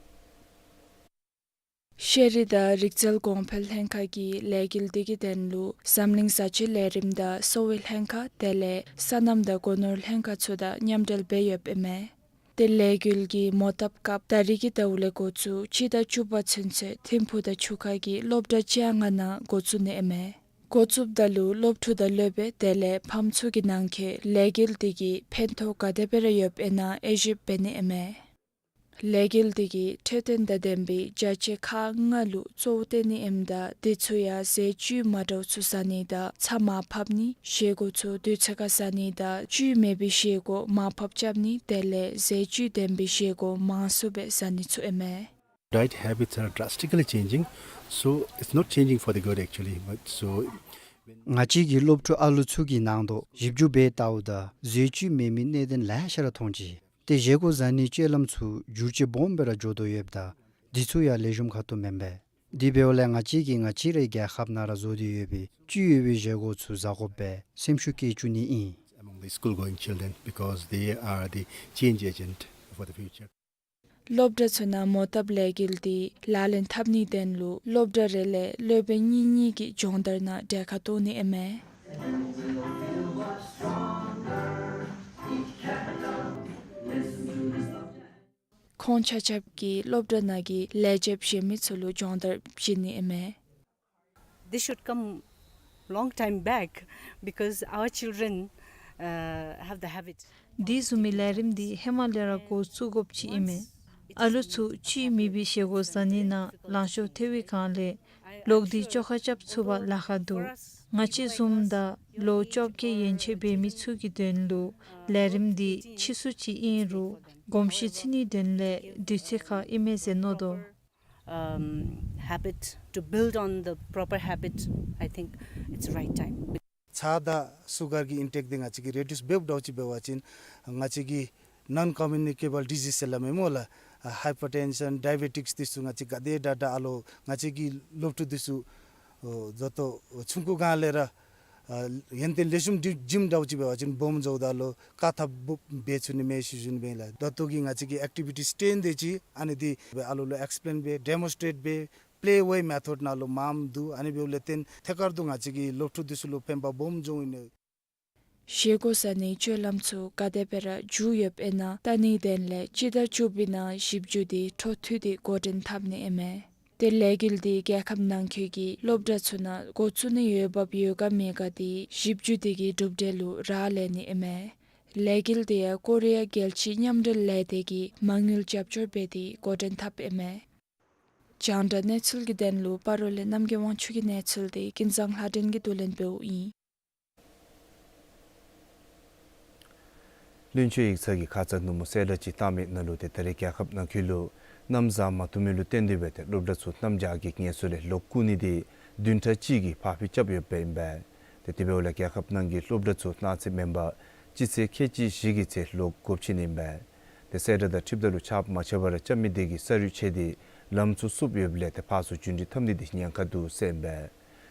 ཤེས་རིག་དང་རིག་རྩལ་གོང་འཕེལ་ལྷན་ཁག་གིས་ལས་འགུལ་འདི་གི་དོན་ལུ་འཛམ་གླིང་བཟའ་བཅའི་ལས་རིམ་དང་གསོ་བའི་ལྷན་ཁག་དེ་ལས་སོ་ནམ་དང་སྒོ་ནོར་ལྷན་ཁག་ཚུ་དང་མཉམ་འབྲེལ་འབད་ཡོདཔ་ཨིན་མས། ཏེ་ལས་འགུལ་གྱི་མོ་བཏབ་སྐབས་ད་རིས་ཀྱི་ཟླཝ་ལས་འགོ་བཙུགས་སྤྱི་ཟླ་བཅུ་པ་ཚུན་ཚོད་ཐིམ་ཕུག་དང་ཆུ་ཁ་གི་སློབ་གྲྭ་བཅོ་ལྔ་ནང་འགོ་བཙུགས་ནི་ཨིན་མས། འགོ་བཙུགསཔ་ད་ལུ་སློབ་ཕྲུག་དང་སློབ་དཔོན་དེ་ལས་ཕམ་ཚུ་གི་ནང་འཁོད་ལས་འགུལ་འདི་གིས་ཕན་ཐོགས་ག་དེ་སྦེ་ར་ཡོདཔ་ཨིན་ན་དཔྱད་ཞིབ་འབད་ནི་ཨིན་མས། ལས་འགུལ་འདི་གིས་འཕྲོད་བསྟེན་དང་ལྡན་པའི་བྱ་སྤྱོད་ཁག་ལྔ་ལུ་གཙོ་བོ་བཏོན་ནི་ཨིནམ་ད་དེ་ཚུ་ཡང་ཟས་བཅུད་མ་འདྲཝ་ཚུ་བཟའ་ནི་དང་ཚྭ་མར་ཕབ་ནི་བཞེས་སྒོ་ཚུ་དུས་ཚོད་ཁར་བཟའ་ནི་དང་བཅུད་མེད་པའི་བཞེས་སྒོ་མར་ཕབ་རྐྱབ་ནི་དེ་ལས་ཟས་བཅུད་ལྡན་པའི་བཞེས་སྒོ་མང་སུ་སྦེ་བཟའ་ནི་ཚུ་ཨིན་མས། Diet habits are drastically changing, so it's not changing for the good actually, but so ང་བཅས་ཀྱི་སློབ་ཕྲུག་ཨ་ལུ་ཚུ་གི་ནང་དོག་ཞིབ་འཇུག་འབད་བལྟཝ་ད་ཟས་བཅུད་མེད་མི་གནད་དོན་ལེ་ཤ་ར་མཐོང་ཅི། ཏེ་བཞེས་སྒོ་བཟའ་ནིའི་སྤྱོད་ལམ་ཚུ་འགྱུར་བཅོས་སྦོམ་སྦེ་ར་འགྱོ་དོ་ཡོདཔ་ད་འདི་ཚུ་ཡང་ལེགས་ཤོམ་ཁ་ཐུག་མེན་པས། དེ་འབདཝ་ལས་ང་བཅས་ཀྱིས་ང་བཅས་རའི་རྒྱལ་ཁབ་ནང་ར་བཟོ་སྟེ་ཡོད་པའི་བཅུད་ཡོད་པའི་བཞེས་སྒོ་ཚུ་བཟའ་དགོ་པའི་སེམས་ཤུགས་བསྐྱེད་བཅུག་ནི་ཨིན། Among the school going children, because they are the change agent for the future. སློབ་གྲྭ་ཚུ་ནང་མོ་བཏབ་ལས་འགུལ་འདི་ལག་ལེན་འཐབ་ནིའི་དོན་ལུ་སློབ་གྲྭ་རེ་ལས་སློབ་དཔོན་གཉིས་གཉིས་ཀྱིས་སྦྱོང་བརྡར་ནང་གྲལ་ཁར་གཏོགས་ནི་ཨིན་མས། ཁོང་ཆ་ཁྱབ་ཀྱིས་སློབ་གྲྭ་ནང་གི་ལས་བྱེདཔ་གཞན་མི་ཚུ་ལུ་སྦྱོང་བརྡར་བྱིན་ནི་ཨིན་མས། This should come long time back because our children, uh, have the habit. འདི་བཟུམ་མའི་ལས་རིམ་འདི་ཧེ་མ་ལས་ར་འགོ་བཙུགས་དགོཔ་ཅིག་ཨིན་མས། ཨ་ལུ་ཚུ་བཅུད་མེད་པའི་བཞེས་སྒོ་བཟའ་ནི་ནང་ལང་ཤོར་ཐལ་བའི་སྒང་ལས་ལོག་སྟེ་བཅོ་ཁ་རྐྱབ་ཚུགས་པར་ལཱ་ཁག་འདུག། ང་བཅས་བཟུམ་དང་ལོ་བཅོ་བརྒྱད་ཡན་ཆད་འབད་མི་ཚུ་གི་དོན་ལུ་ལས་རིམ་འདི་ཕྱིས་སུ་ཅིག་ཨིན་རུང་གོམས་གཤིས་ཚུད་ནིའི་དོན་ལས་དུས་ཚོད་ཁར་ཨིན་མས་ཟེར་མནོ་དོ། Um, habit, to build on the proper habit, I think it's right time. ཚྭ་དང་སུ་གར་གྱི་ཨིན་ཊེཀ་འདི་ང་བཅས་ཀྱིས་རི་ཌིའུསི་འབདཝ་འདྲཝ་ཅིག་འབད་བ་ཅིན་ང་བཅས་ཀྱི་ནཱོན་ཀོ་མིའུ་ནི་ཀེ་བཱལ་ཌི་ཟིསི་ཟེར་སླབ་མི་སྨོ་ལགས། ཨ་ཧའི་པར་ཊེན་ཤཱན་ཌའི་བེ་ཊིཀསི་འདི་ཚུ་ང་བཅས་ག་དེ་དྲག་དྲག་ཨ་ལོ་ང་བཅས་ཀྱི་སློབ་ཕྲུག་འདི་ཚུ་ཨོ་ད་ལྟོ་ཆུང་ཀུ་སྒང་ལས་ར་ཨ་ཡོན་ཏན་ལེགས་ཤོམ་འགྲིམ་འགྲིམ་འདྲཝ་ཅིག་འབད་བ་ཅིན་སྦོམ་འགྱོཝ་ད་ལུ་བཀག་ཐབས་འབད་ཚུགས་ནི་མས་ཟེར་ཞུ་ནི་ཨིན་ལགས། ད་ལྟོ་གི་ང་བཅས་ཀྱི་ཨེཀ་ཊི་བི་ཊིསི་ཊེན་འདི་ཅིག་ཨ་ནི་འདི་ཨ་ལོ་ལུ་ཨེགསི་པི་ལེན་འབད་ཌེ་མོན་སི་ཊེཊ་འབད་པི་ལེ་ཝེ་མེ་ཐོཌ་ནང་ལུ་མངམ་འདུག། ཨ་ནི་འབདཝ་ལས་བརྟེན་ཐད་ཀར་དུ་ང་བཅས་ཀྱི་སློབ་ཕྲུག་འདི་ཚུ་ལུ་ཕན་པ་སྦོམ་འབྱུང་ནི། བཞེས་སྒོ་བཟའ་ནིའི་སྤྱོད་ལམ་ཚུ་ག་དེ་སྦེ་ར་འགྱུར་ཡོདཔ་ཨིན་ན་བལྟ་ནིའི་དོན་ལས་སྤྱི་ཟླ་བཅུ་པའི་ནང་ཞིབ་འཇུག་འདི་འཕྲོ་མཐུད་དེ་འགོ་འདྲེན་འཐབ་ནི་ཨིན་མས། ཏེ་ལས་འགུལ་འདི་རྒྱལ་ཁབ་ནང་འཁོད་ཀྱི་སློབ་གྲྭ་ཚུ་ནང་འགོ་བཙུགས་ནི་ཡོད་བབ་ཡོད་ག་མེད་ག་འདི་ཞིབ་འཇུག་འདི་གི་གྲུབ་འབྲས་ལུ་རག་ལས་ནི་ཨིན་མས། ལས་འགུལ་འདི་ཡང་ཀོ་རི་ཡ་རྒྱལ་སྤྱིའི་མཉམ་འབྲེལ་ལས་སྡེ་གིས་མ་དངུལ་རྒྱབ་སྐྱོར་འབད་དེ་འགོ་འདྲེན་འཐབ་ཨིན་མས། རྒྱང་བསྒྲགས་གནས་ཚུལ་གྱི་དོན་ལུ་སྤ་རོ་ལས་རྣམ་རྒྱལ་དབང་ཕྱུག་གི་གནས་ཚུལ་འདི་ཀུན་བཟང་ལྷ་སྒྲོན་གྱིས་བསྡུ་ལེན་འབདཝ་ཨིན། བློན་ཆེན་ཡིག་ཚང་གིས་ཁ་ཙ་ནུབ་མོ་གསལ་བསྒྲགས་ཅིག་བཏང་མི་ནང་ལུ་ཏེ་ད་རེས་རྒྱལ་ཁབ་ནང་འཁོད་ལུ་གནམ་བཟང་མ་བཏུབ་མི་ལུ་བརྟེན་ཏེ་སྦེ་ཏེ་སློབ་གྲྭ་ཚུ་གནམ་བྱཱར་གྱི་ངལ་གསོ་ལས་ལོག་བཀུག་ནི་འདི་བདུན་ཕྲག་གཅིག་གི་ཕར་འགྱངས་རྐྱབ་ཡོདཔ་ཨིན་པས། ཏེ་དེ་འབདཝ་ལས་རྒྱལ་ཁབ་ནང་གི་སློབ་གྲྭ་ཚུ་གནངས་ཚེ་མེན་པར་སྤྱི་ཚེས་ཁལ་གཅིག་བཞི་གི་ཚེ་ལོག་དགོཔ་ཅིག་ཨིན་པས། ཏེ་གསལ་བསྒྲགས་དང་འཁྲིལཝ་ད་ལུ་ཆརཔ་མ་ཆགས་པར་རྐྱབ་མི་དེ་གིས་ས་རུད་ཆད་དེ་ལམ་ཚུ་བསུབ་ཡོདཔ་ལས་ཏེ་ཕར་ཚུར་རྒྱུན་འགྲུལ་འཐབ་ནི་འདི་ཉེན་ཁ་འདུག་ཟེར་ཨིན་པས།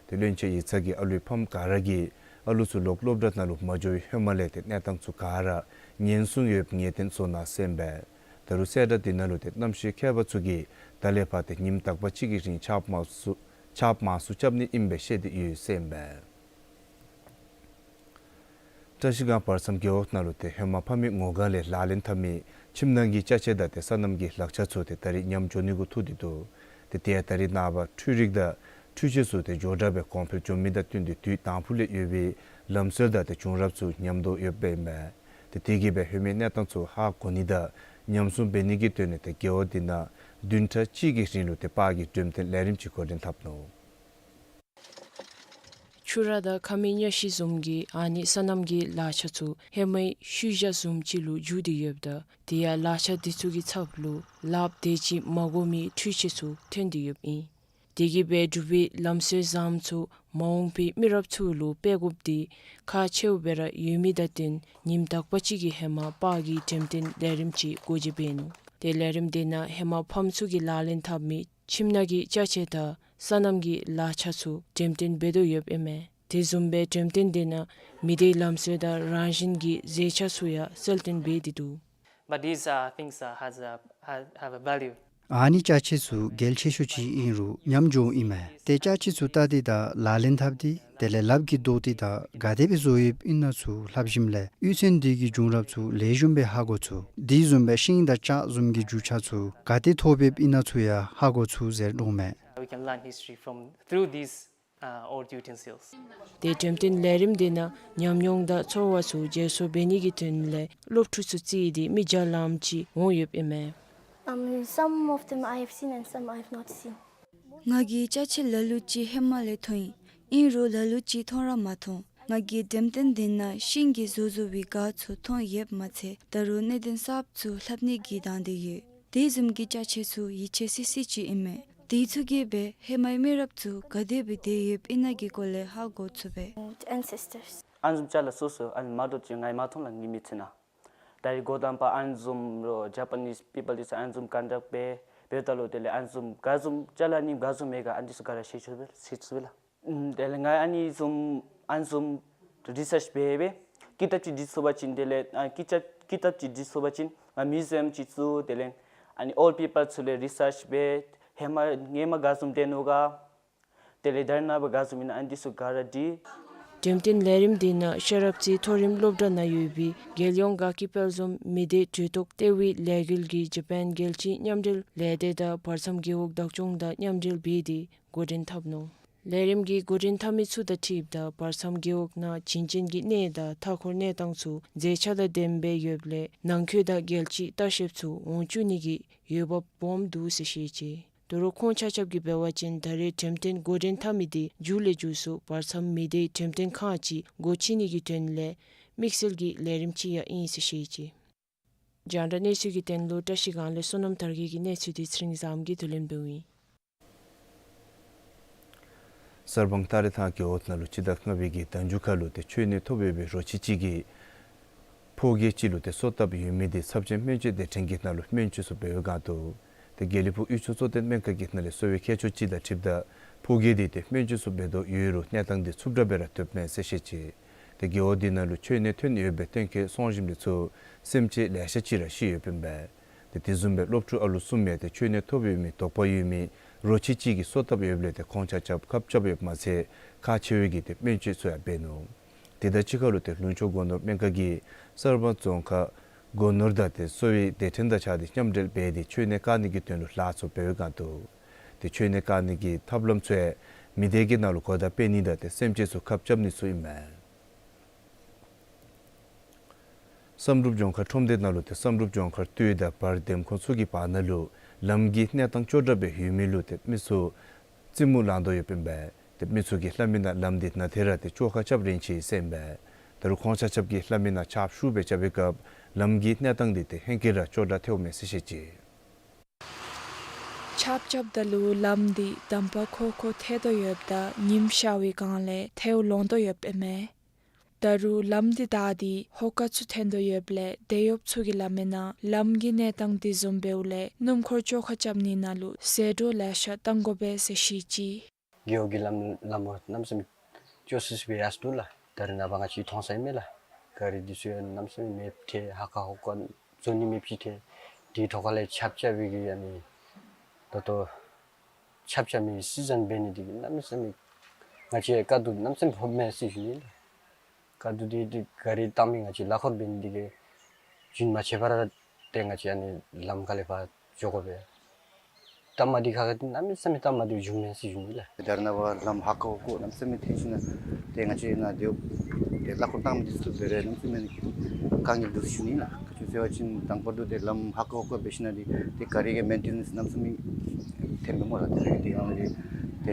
ཏེ་བློན་ཆེན་ཡིག་ཚང་གིས་ཨ་ལུའི་ཕམ་ག་ར་གིས་ཨ་ལུ་ཚུ་ལོག་སློབ་གྲྭ་ནང་ལུ་མ་འགྱོ་བའི་ཧེ་མ་ལས་ཏེ་གནས་སྟངས་ཚུ་ག་ར་ཉེན་སྲུང་ཡོདཔ་ངེས་གཏན་བཟོ་གནང་ཟེར་ཨིན་པས། ད་རུང་གསལ་བསྒྲགས་དེ་ནང་ལུ་ཏེ་གནམ་གཤིས་མཁས་པ་ཚུ་གིས་ད་ལས་ཕར་ཏེ་ཉིནམ་དག་པ་གཅིག་གི་རིང་ཆརཔ་མང་སུ་ཆརཔ་མང་སུ་རྐྱབ་ནི་ཨིན་པས་བཤད་དེ་ཡོད་ཟེར་ཨིན་པས། བཀྲ་ཤིས་སྒང་བར་མཚམས་རྒེད་འོག་ནང་ལུ་ཏེ་ཧེ་མ་ཕ་མའི་ངོ་རྒོལ་ལས་ལག་ལེན་འཐབ་མི་ཁྱིམ་ནང་གི་ཅ་ཆས་དང་ཏེ་སོ་ནམ་གྱི་ལག་ཆ་ཚུ་ཏེ་ད་རེས་ཉམས་འགྱོ་ནི་གུ་ཐུག་སྟེ་འདུག། ཏེ་དེ་ཡང་ད་རེས་ནངས་པ་འཕྲུལ་རིག་དང་འཕྲུལ་ཆས་ཚུ་ཏེ་མགྱོགས་དྲགས་སྦེ་གོང་འཕེལ་འགྱོ་མི་དང་བསྟུན་ཏེ་དུས་དང་ཕུ་ལས་ཡོད་པའི་ལམ་སྲོལ་དང་ཏེ་བྱུང་རབས་ཚུ་ཉམས་དོ་ཡོདཔ་ཨིན་མས། ཏེ་དེ་གིས་སྦེ་ཧེ་མའི་གནས་སྟངས་ཚུ་ཧ་གོ་ནི་དང་ཉམས་སྲུང་འབད་ནི་གི་དོན་ལས་ཏེ་རྒེད་འོག་དེ་ནང་བདུན་ཕྲག་གཅིག་གི་རིང་ལུ་ཏེ་པར་གྱི་འགྲེམས་སྟོན་ལས་རིམ་ཅིག་འགོ་འདྲེན་འཐབ་ནུག། ཤུ་ར་དང་ཁ་མིག་གཉའ་ཤིང་བཟུམ་གྱི་ཨ་ནི་སོ་ནམ་གྱི་ལག་ཆ་ཚུ་ཧེ་མའི་ཤུལ་བཞག་བཟུམ་ཅིག་ལུ་འགྱུར་ཏེ་ཡོདཔ་ད་དེ་ཡང་ལག་ཆ་འདི་ཚུ་གི་ཚབ་ལུ་ལགཔ་དེ་ཅིག་མ་དགོ་མི་འཕྲུལ་ཆས་ཚུ་ཐོན་ཏེ་ཡོདཔ་ཨིན། དེ་གིས་འབད་འབྲུག་པའི་ལམ་སྲོལ་བཟངམ་ཚུ་མ་འོངས་པའི་མི་རབས་ཚུ་ལུ་སྤེལ་དགོཔ་འདི་ཁག་ཆེཝ་སྦེ་ར་ཡོད་མི་དང་བསྟུན་ཉིནམ་དག་པ་ཅིག་གི་ཧེ་མ་པར་གྱི་འགྲེམས་སྟོན་ལས་རིམ་ཅིག་སྒོ་འབྱེད་འབད་ནུག། ཏེ་ལས་རིམ་དེ་ནང་ཧེ་མ་ཕམ་ཚུ་གིས་ལག་ལེན་འཐབ་མི་ཁྱིམ་ནང་གི་ཅ་ཆས་དང་སོ་ནམ་གྱི་ལག་ཆ་ཚུ་འགྲེམས་སྟོན་འབད་དོ་ཡོདཔ་ཨིན་མས། དེ་བཟུམ་སྦེ་འགྲེམས་སྟོན་དེ་ནང་མི་སྡེའི་ལམ་སྲོལ་དང་རང་བཞིན་གྱི་རྫས་ཆ་ཚུ་ཡང་གསལ་སྟོན་འབད་དེ་འདུག། But these, uh, things, uh, has a, have, have a value. ཨ་ནི་ཅ་ཆས་ཚུ་གལ་ཆེ་ཤོས་ཅིག་ཨིན་རུང་ཉམས་འགྱོཝ་ཨིན་མས། ཏེ་ཅ་ཆས་ཚུ་བལྟ་སྟེ་དང་ལག་ལེན་འཐབ་སྟེ་དེ་ལས་ལགཔ་གིས་བཟློག་སྟེ་དང་ག་དེ་སྦེ་བཟོ་ཡོདཔ་ཨིན་ན་ཚུ་ལྷབ་ཞིནམ་ལས་གཡུས་ཚན་འདི་གི་བྱུང་རབས་ཚུ་ལེགས་ཤོམ་སྦེ་ཧ་གོ་ཚུགས། དེ་བཟུམ་སྦེ་ཤིང་དང་ལྕགས་བཟུམ་གྱི་རྒྱུ་ཆ་ཚུ་ག་དེ་ཐོབ་ཡོདཔ་ཨིན་ན་ཚུ་ཡང་ཧ་གོ་ཚུགས་ཟེར་འདྲོངམ་མས། We can learn history from, through these, uh, old utensils. ཏེ་འགྲེམས་སྟོན་ལས་རིམ་དེ་ནང་ཉམས་མྱོང་དང་ཚོར་བ་ཚུ་བརྗེ་སོར་འབད་ནི་གི་དོན་ལས་སློབ་ཕྲུག་ཚུ་བརྩིས་ཏེ་མི་བརྒྱ་ལངམ་ཅིག་འོང་ཡོདཔ་ཨིན་མས། Um, some of them I have seen and some I have not seen. ང་གིས་ཅ་ཆས་ལ་ལུ་ཅིག་ཧེ་མ་ལས་མཐོང་ཡི། ཨིན་རུང་ལ་ལུ་ཅིག་མཐོང་ར་མ་མཐོང་། ང་གིས་འགྲེམས་སྟོན་དེ་ནང་ཤིང་གིས་བཟོ་བཟོ་བའི་སྒར་ཚུ་མཐོང་ཡོདཔ་མ་ཚད་ད་རུང་གནད་དོན་གསརཔ་ཚུ་ལྷབ་ནི་གི་དང་འདོད་ཡོད། དེ་བཟུམ་གྱི་ཅ་ཆས་ཚུ་ཡིད་ཆེས་སི་སི་ཅིག་ཨིན་མས། དེ་ཚུ་གིས་འབད་ཧེ་མའི་མི་རབས་ཚུ་ག་དེ་སྦེ་སྡོད་ཡོདཔ་ཨིན་ན་གི་སྐོར་ལས་ཧ་གོ་ཚུགས་པས། Ancestors. ཨ་ནི་བཟུམ་ཅ་ལ་སོ་སོ་ཨ་ནི་མ་འདྲཝ་ཅིག་ང་གིས་མ་མཐོང་ལགས་ངེའི་མི་ཚེ་ནང་། ད་རེས་འགོ་དང་པ་ཨ་ནི་བཟུམ་རོགས་Japanese people འདི་ཚུ་ཨ་ནི་བཟུམ་ཀོན་ཊེཀཊ་འབད་འབདཝ་ད་ལུ་དེ་ལས་ཨ་ནི་བཟུམ་ག་བཟུམ་ཅ་ལ་ནི་ག་བཟུམ་མས་ག་ཨ་ནི་འདི་ཚུ་ག་ར་ཤེས་ཚུགས་པས་ཤེས་ཚུགས་པས་ལགས། ཨམ་དེ་ལས་ང་ཨ་ནི་བཟུམ་ཨ་ནི་བཟུམ་རི་སརཆ་འབད་འབད་ཀི་ཏབ་ཅིག་བྲིས་སོང་པ་ཅིན་དེ་ལས་ཨ་ཀི་ཏབ་ཀི་ཏབ་ཅིག་བྲིས་སོང་པ་ཅིན་ང་མིའུ་ཛི་ཡམ་ཅིག་བཙུགས། དེ་ལས་ཨ་ནི་ཨོལཌ་པི་པཱལ་ཚུ་ལས་རི་སརཆ་འབད་ཧེ་མ་སྔོན་མ་ག་བཟུམ་སྡོད་ནུག་ག། དེ་ལས་ད་རེས་ནངས་པ་ག་བཟུམ་ཨིན་ན་ཨ་ནི་འདི་ཚུ་ག་ར་བྲིས། འགྲེམས་སྟོན་ལས་རིམ་དེ་ནང་ཤེས་རབ་རྩེ་མཐོ་རིམ་སློབ་གྲྭ་ནང་ཡོད་པའི་རྒྱལ་ཡོངས་དགའ་སྐྱིད་དཔལ་འཛོམས་མི་སྡེ་གྲོས་ཚོགས་ལྟེ་བའི་ལས་འགུལ་གྱི་ཇ་པཱན་རྒྱལ་སྤྱིའི་མཉམ་འབྲེལ་ལས་སྡེ་དང་བར་མཚམས་རྒེད་འོག་བདག་སྐྱོང་དང་མཉམ་འབྲེལ་འབད་དེ་འགོ་འདྲེན་འཐབ་ནུག། ལས་རིམ་གྱི་འགོ་འདྲེན་འཐབ་མི་ཚུ་དང་འཁྲིལཝ་ད་བར་མཚམས་རྒེད་འོག་ནང་བྱིན་ཅན་གྱི་གནས་དང་མཐའ་འཁོར་གནས་སྟངས་ཚུ་མཛེས་ཆ་དང་ལྡནམ་སྦེ་ཡོདཔ་ལས་ནང་འཁོད་དང་རྒྱལ་སྤྱིའི་ལྟ་བཤལཔ་ཚུ་འོང་བཅུག་ནི་གི་འོས་འབབ་སྦོམ་འདུག་ཟེར་བཤད་ཅི། དོ་རུང་ཁོང་ཆ་ཁྱབ་ཀྱིས་འབད་བ་ཅིན་ད་རེས་འགྲེམས་སྟོན་འགོ་འདྲེན་འཐབ་མི་དེ་མཇུག་ལས་མཇུག་སུ་བར་མཚམས་མི་སྡེའི་འགྲེམས་སྟོན་ཁང་ཅིག་སྒོ་ཕྱེ་ནི་གི་དོན་ལས་དམིགས་བསལ་གྱི་ལས་རིམ་ཅིག་ཡང་ཨིན་ཟེར་བཤད་ཅི། རྒྱང་བསྒྲགས་གནས་ཚུལ་གྱི་དོན་ལུ་བཀྲ་ཤིས་སྒང་ལས་བསོད་ནམས་དར་རྒྱས་ཀྱི་གནས་ཚུལ་དེ་ཚེ་རིང་བཟངམོ་གིས་བསྡུ་ལེན་འབདཝ་ཨིན། གསར་སྤང་སྟ་རེ་ཐང་རྒེད་འོག་ནང་ལུ་སྤྱི་ཟླ་ལྔ་པའི་གི་ཟླ་མཇུག་ཁར་ལུ་ཏེ་མཆོད་གནས་ཐོབ་ཡོད་པའི་རོ་ཁྱི་ཅིག་གིས་ཕོ་རྒྱས་ཅིག་ལུ་ཏེ་སོ་བཏབ་ཡོད་མི་དེ་ཚབས་ཆེན་སྨན་བཅོས་སྡེ་ཕྲན་གྱི་ནང་ལུ་སྨན་བཅོས་ཚུ་འབད་བའི་སྒང་དུ་ཏེ་དགེ་ལེགས་ཕུག་གཡུས་ཚོགས་གཙོ་བསྟེན་སྨན་ཁང་གི་ནང་ལས་གསོ་བའི་མཁས་མཆོག་ཅིག་དང་འཁྲིལཝ་ད་ཕོ་རྒྱས་དེ་ཏེ་སྨན་བཅོས་ཚུ་འབད་དོ་ཡོད་རུང་གནས་སྟངས་དེ་ཚུབ་དྲགས་སྦེ་ར་སྡོདཔ་མས་ཟེར་བཤད་ཅི། ཏེ་རྒེད་འོག་དེ་ནང་ལུ་མཆོད་གནས་ཐོན་ཡོད་པའི་སྟོན་ཁ་སོང་ཞིནམ་ལས་ཚུར་སེམས་ཅན་ལེ་ཤ་ཅིག་ར་ཤི་ཡོདཔ་ཨིན་པས། ཏེ་དེ་བཟུམ་སྦེ་སློབ་ཕྲུག་ཨ་ལུ་གསུམ་ཡང་ཏེ་མཆོད་གནས་ཐོབ་ཡོད་མི་དོགས་པ་ཡོད་མི་རོ་ཁྱི་ཅིག་གིས་སོ་བཏབ་ཡོདཔ་ལས་ཏེ་ཁོང་ཆ་ཁྱབ་ཁབ་རྐྱབ་ཡོདཔ་མ་ཚད་ཁག་ཆེ་བའི་གི་ཏེ་སྨན་བཅོས་ཚུ་ཡང་འབད་ནུག། དེ་དང་གཅིག་ཁར་ལུ་ཏེ་ལུང་ཕྱོགས་སྒོ་ནོར་སྨན་ཁང་གིས་གསར་སྤང་རྫོང་ཁག་སྒོ་ནོར་དང་ཏེ་གསོ་བའི་སྡེ་ཕྲན་དང་གཅིག་ཁར་ཏེ་མཉམ་འབྲེལ་འབད་དེ་མཆོད་གནས་བཀག་ནི་གི་དོན་ལུ་ལཱ་ཚུ་འབད་བའི་སྒང་དུ་ཏེ་མཆོད་གནས་བཀག་ནི་གི་ཐབས་ལམ་ཚུ་ཡང་མི་སྡེ་གི་ནང་ལུ་གོ་བརྡ་སྤེལ་ནི་དང་ཏེ་སེམས་ཅན་ཚུ་ཁབ་རྐྱབ་ནི་ཚུ་ཨིན་མས། བསམ་གྲུབ་ལྗོངས་མཁར་ཁྲོམ་སྡེ་ནང་ལུ་ཏེ་བསམ་གྲུབ་ལྗོངས་མཁར་སྟོད་དང་བར་འདེམས་ཁོངས་ཚུ་གི་བར་ན་ལུ་ལམ་གྱི་གནས་སྟངས་སྐྱོ་དྲགས་སྦེ་ཡོད་མི་ལུ་ཏེ་མི་ཚུ་རྩེད་མོ་ལང་དོ་ཡོདཔ་ཨིན་པས། ཏེ་མི་ཚུ་གིས་སླབ་མི་ནང་ལམ་འདི་ནང་ཐད་ར་ཏེ་བཅོ་ཁ་རྐྱབ་རན་ཅི་ཟེར་ཨིན་པས། ད་རུང་ཁོང་ཆ་ཁྱབ་ཀྱིས་སླབ་མི་ནང་ཆརཔ་ཤུགས་སྦེ་རྐྱབ་པའི་སྐབས་ལམ་གྱི་གནས་སྟངས་འདི་ཏེ་ཧེང་སྐལ་ར་སྐྱོ་དྲགས་ཐལཝ་མས་ཟེར་བཤད་ཅི། ཆརཔ་རྐྱབ་ད་ལུ་ལམ་འདི་དམ་པ་ཁོ་ཁོ་ཐལ་དོ་ཡོདཔ་ད་ཉིམ་ཤར་བའི་སྒང་ལས་ཐལཝ་ལོང་དོ་ཡོདཔ་ཨིན་མས། ད་རུང་ལམ་འདི་བདའ་སྟེ་ཧོ་ཀ་ཚུ་འཐེན་དོ་ཡོདཔ་ལས་དེད་གཡོགཔ་ཚུ་གིས་སླབ་མི་ནང་ལམ་གྱི་གནས་སྟངས་འདི་བཟུམ་འབདཝ་ལས་སྣུམ་འཁོར་བཅོ་ཁ་རྐྱབ་ནི་ནང་ལུ་ཟད་འགྲོ་ལེ་ཤ་བཏང་དགོ་པས་ཟེར་བཤད་ཅི། རྒེད་འོག་གི་ལམ་ལམ་གནམ་མེད་ས་མེད་སྐྱོ་སི་སི་སྦེ་ཡར་སོ་འདུག་ལགས། ད་རེས་ནངས་པ་ང་བཅས་མཐོང་ས་ཨིན་མས་ལགས། ག་རི་འདི་ཚུ་ཡང་གནམ་མེད་ས་མེད་མེ་ཐལ། ཧ་ཀ་ཧོ་ཀ་འཛུལ་ནི་མེདཔ་ཅིག་ཐལ། དེའི་ཐོག་ཁ་ལས་ཆརཔ་རྐྱབ་པའི་གི་ཨ་ནི་ད་ལྟོ་ཆརཔ་རྐྱབ་མི་སི་ཛན་འབད་ནི་འདི་གིས་གནམ་མེད་ས་མེད་ང་བཅས་དཀའ་སྡུག་གནམ་མེད་ས་མེད་ཕོགཔ་མས་ཟེར་ཞུ་ནི་ལགས། དཀའ་སྡུག་འདི་འདི་ག་རི་བཏང་མི་ང་བཅས་གླ་འཁོར་འབད་ནི་འདི་གིས་རྒྱུན་མ་ཆད་པར་ཏེ་ང་བཅས་ཨ་ནི་ལམ་ཁ་ལས་ཕར་འགྱོ་དགོ་པས། སྟབས་མ་བདེ་ཁག་ཁ་འདི་གནམ་མེད་ས་མེད་སྟབས་མ་བདེཝ་བྱུངམ་མས་ཟེར་ཞུ་ནི་ལགས། ད་རེས་ནངས་པ་ལམ་ཧ་ཀ་ཧོ་ཀ་གནམ་མེད་ས་མེད་ཐལ་ཞིནམ་ལས་ཏེ་ང་བཅས་ནཱ་ཏེ་ཏེ་གླ་འཁོར་བཏང་མི་འདི་ཚུ་འབད་རུང་གནམ་མེད་ས་མེད་དཀའ་ངལ་འདུག་ཟེར་ཞུ་ནི་ལགས། ག་ཅི་ཟེར་བ་ཅིན་དང་པ་ར་ཏེ་ལམ་ཧ་ཀ་ཧོ་ཀ་འབད་ཞིནམ་ལས་ཏེ་ག་རི་གི་མེན་ཊེ་ནེནསི་གནམ་མེད་ས་མེད་ཐལ་མས་སྨོ་ལགས། ཏེ་རེ་ཏེ་ཡང་ཏེ་ཏེ་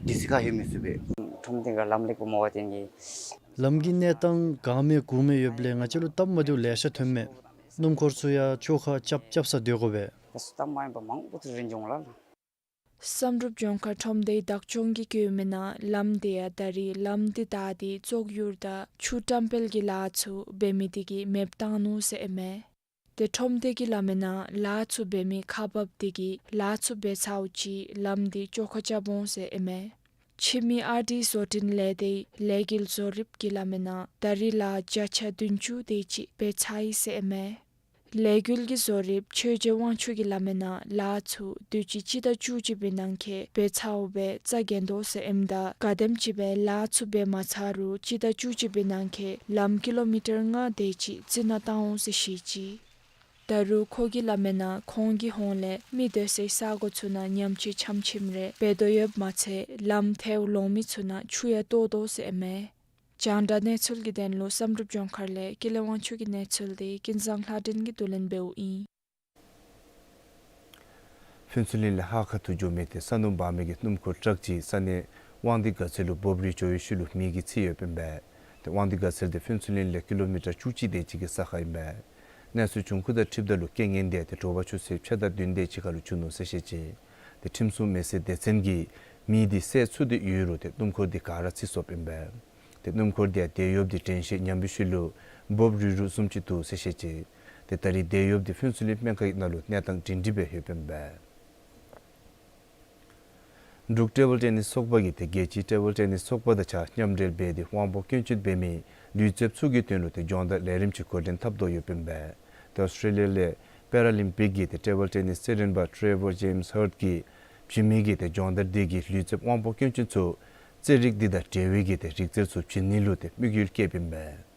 ཌི་སི་ཁ་ལྷོད་མི་ཚུ་སྦེ་ ཁྲོམ་སྡེ་གི་ལམ་ལེགས་པོ་མེད་པ་ཅིན་གྱིས། ལམ་གྱི་གནས་སྟངས་གང་མེད་གུང་མེད་ཡོདཔ་ལས་ང་བཅས་ལུ་སྟབས་མ་བདེཝ་ལེ་ཤ་ཐོནམ་མས། སྣུམ་འཁོར་ཚུ་ཡང་བཅོ་ཁ་རྐྱབ་རྐྱབ་ས་སྡོད་དགོ་པས། ད་སུ་སྟབས་མ་ཡིན་པ་མང་པོ་ཚུ་རིན་འབྱུང་ལ་ལ། བསམ་གྲུབ་ལྗོངས་མཁར་ཁྲོམ་སྡེའི་བདག་སྐྱོང་གིས་བཀོད་མི་ནང་ལམ་དེ་ཡང་ད་རེས་ལམ་འདི་བདའ་སྟེ་བཙོག་ཡུར་དང་ཆུ་བཀྲམ་སྤེལ་གྱི་ལཱ་ཚུ་འབད་མི་དེ་གིས་མེདཔ་བཏང་ནུག་ཟེར་ཨིན་མས། ཏེ་ཁྲོམ་སྡེ་གི་སླབ་མི་ནང་ལཱ་ཚུ་འབད་མི་ཁག་འབགཔ་དེ་གིས་ལཱ་ཚུ་འབད་ཚརཝ་ཅིག་ལམ་དེ་བཅོ་ཁ་རྐྱབ་འོང་ཟེར་ཨིན་མས། ཕྱི་མི་ཨར་ཌི་བཟོ་སྐྲུན་ལས་སྡེའི་ལས་འགུལ་བཟོ་རིགཔ་གིས་སླབ་མི་ནང་ད་རེས་ལཱ་བརྒྱ་ཆ་བདུན་ཅུ་དེ་ཅིག་འབད་ཚར་ཡི་ཟེར་ཨིན་མས། ལས་འགུལ་གྱི་བཟོ་རིགཔ་ཆོས་རྗེ་དབང་ཕྱུག་གིས་སླབ་མི་ནང་ལཱ་ཚུ་དུས་ཅི་སྤྱི་ཟླ་བཅུ་གཅིག་པའི་ནང་འཁོད་འབད་ཚརཝ་སྦེ་རྩ་འགེངས་དོ་ཟེར་ཨིནམ་ད་ག་དེམ་ཅིག་སྦེ་ལཱ་ཚུ་འབད་མ་ཚར་རུང་སྤྱི་ཟླ་བཅུ་གཅིག་པའི་ནང་འཁོད་ལམ་ཀི་ལོ་མི་ཊར་ལྔ་དེ་ཅིག་རྩི་ནག་བཏང་འོང་ཟེར་བཤད་ཅི། ད་རུང་ཁོ་གིས་སླབ་མི་ནང་ཁོང་གི་ཧོངས་ལས་མི་སྡོད་སའི་ས་གོ་ཚུ་ནང་ཉམས་ཆེ་ཆམ་ཆིམ་རེ་འབད་དོ་ཡོདཔ་མ་ཚད་ལམ་ཐལཝ་ལོང་མི་ཚུ་ནང་ཆུ་ཡང་གཏོར་དོ་ཟེར་ཨིན་མས། རྒྱང་བསྒྲགས་གནས་ཚུལ་གྱི་དོན་ལུ་བསམ་གྲུབ་ལྗོངས་མཁར་ལས་ཀུན་ལེགས་དབང་ཕྱུག་གི་གནས་ཚུལ་དེ་ཀུན་བཟང་ལྷ་སྒྲོན་གྱིས་བསྡུ་ལེན་འབདཝ་ཨིན། ཕུན་ཚོགས་གླིང་ལས་ཧཱ་ཁ་ཐུག་འགྱོ་མི་ཏེ་ས་སྣུམ་འབག་མི་གི་སྣུམ་འཁོར་ཊཱག་ཅིག་ས་གནས་དབང་འདུས་དགའ་ཚལ་ལུ་འབོ་རུལ་འགྱོ་བའི་ཤུལ་ལུ་མེ་གིས་འཚིག་ཡོདཔ་ཨིན་པས། ཏེ་དབང་འདུས་དགའ་ཚལ་དེ་ཕུན་ཚོགས་གླིང་ལས་ཀི་ལོ་མི་ཊར་བཅུ་གཅིག་དེ་ཅིག་གི་ས་ཁར་ཨིན་པས། གནས་ཚུལ་བྱུང་ཁུངས་དང་འཁྲིལཝ་ད་ལུ་རྐྱེན་ངན་དེ་ཏེ་དྲོ་པ་ཆུ་ཚོད་ཕྱེད་དང་བདུན་དེ་ཅིག་ཁར་ལུ་བྱུང་ནུག་ཟེར་བཤད་ཅི། ཏེ་ཁྲིམས་སྲུང་མེ་སེལ་སྡེ་ཚན་གྱིས་མེ་དེ་བསད་ཚུགས་ཏེ་ཡོད་རུང་ཏེ་སྣུམ་འཁོར་དེ་ག་ར་འཚིག་སོཔ་ཨིན་པས། ཏེ་སྣུམ་འཁོར་དེ་ཡང་དེད་གཡོགཔ་དེ་དྲན་ཤེས་ཉམས་པའི་ཤུལ་ལུ་འབོ་རུལ་རུལཝ་བཟུམ་ཅིག་འདུག་ཟེར་བཤད་ཅི། ཏེ་ད་རེས་དེད་གཡོགཔ་དེ་ཕུན་ཚོགས་གླིང་སྨན་ཁང་གི་ནང་ལུ་གནས་སྟངས་སྒྲིང་སྒྲིང་སྦེ་ཡོདཔ་ཨིན་པས། འབྲུག་ཊེ་བཱལ་ཊེ་ནིས་ཚོགས་པ་གིས་ཏེ་རྒྱལ་སྤྱིའི་ཊེ་བཱལ་ཊེ་ནིས་ཚོགས་པ་དང་གཅིག་ཁར་མཉམ་འབྲེལ་འབད་དེ་དབང་པོ་སྐྱོན་ཅན་འབད་མི་ལུས་རྩལཔ་ཚུ་གི་དོན་ལུ་ཏེ་སྦྱོང་བརྡར་ལས་རིམ་ཅིག་འགོ་འདྲེན་འཐབ་དོ་ཡོདཔ་ཨིན་པས། ཏེ་ཨོསི་ཊྲེ་ལི་ཡ་ལས་པེ་ར་ལིམ་པིག་གི་ཏེ་ཊེ་བཱལ་ཊེ་ནིས་རྩེད་འགྲན་པ་ཊེ་རེ་བར་ཇེམས་ཧརཌ་ཀྱིས་བྱིན་མི་གི་ཏེ་སྦྱོང་བརྡར་དེ་གིས་ལུས་རྩལཔ་དབང་པོ་སྐྱོན་ཅན་ཚུ་རྩེད་རིགས་དེ་དང་འབྲེལ་བའི་གི་ཏེ་རིག་རྩལ་ཚུ་བྱིན་ནི་ལུ་ཏེ་དམིགས་ཡུལ་བསྐྱེདཔ་ཨིན་པས།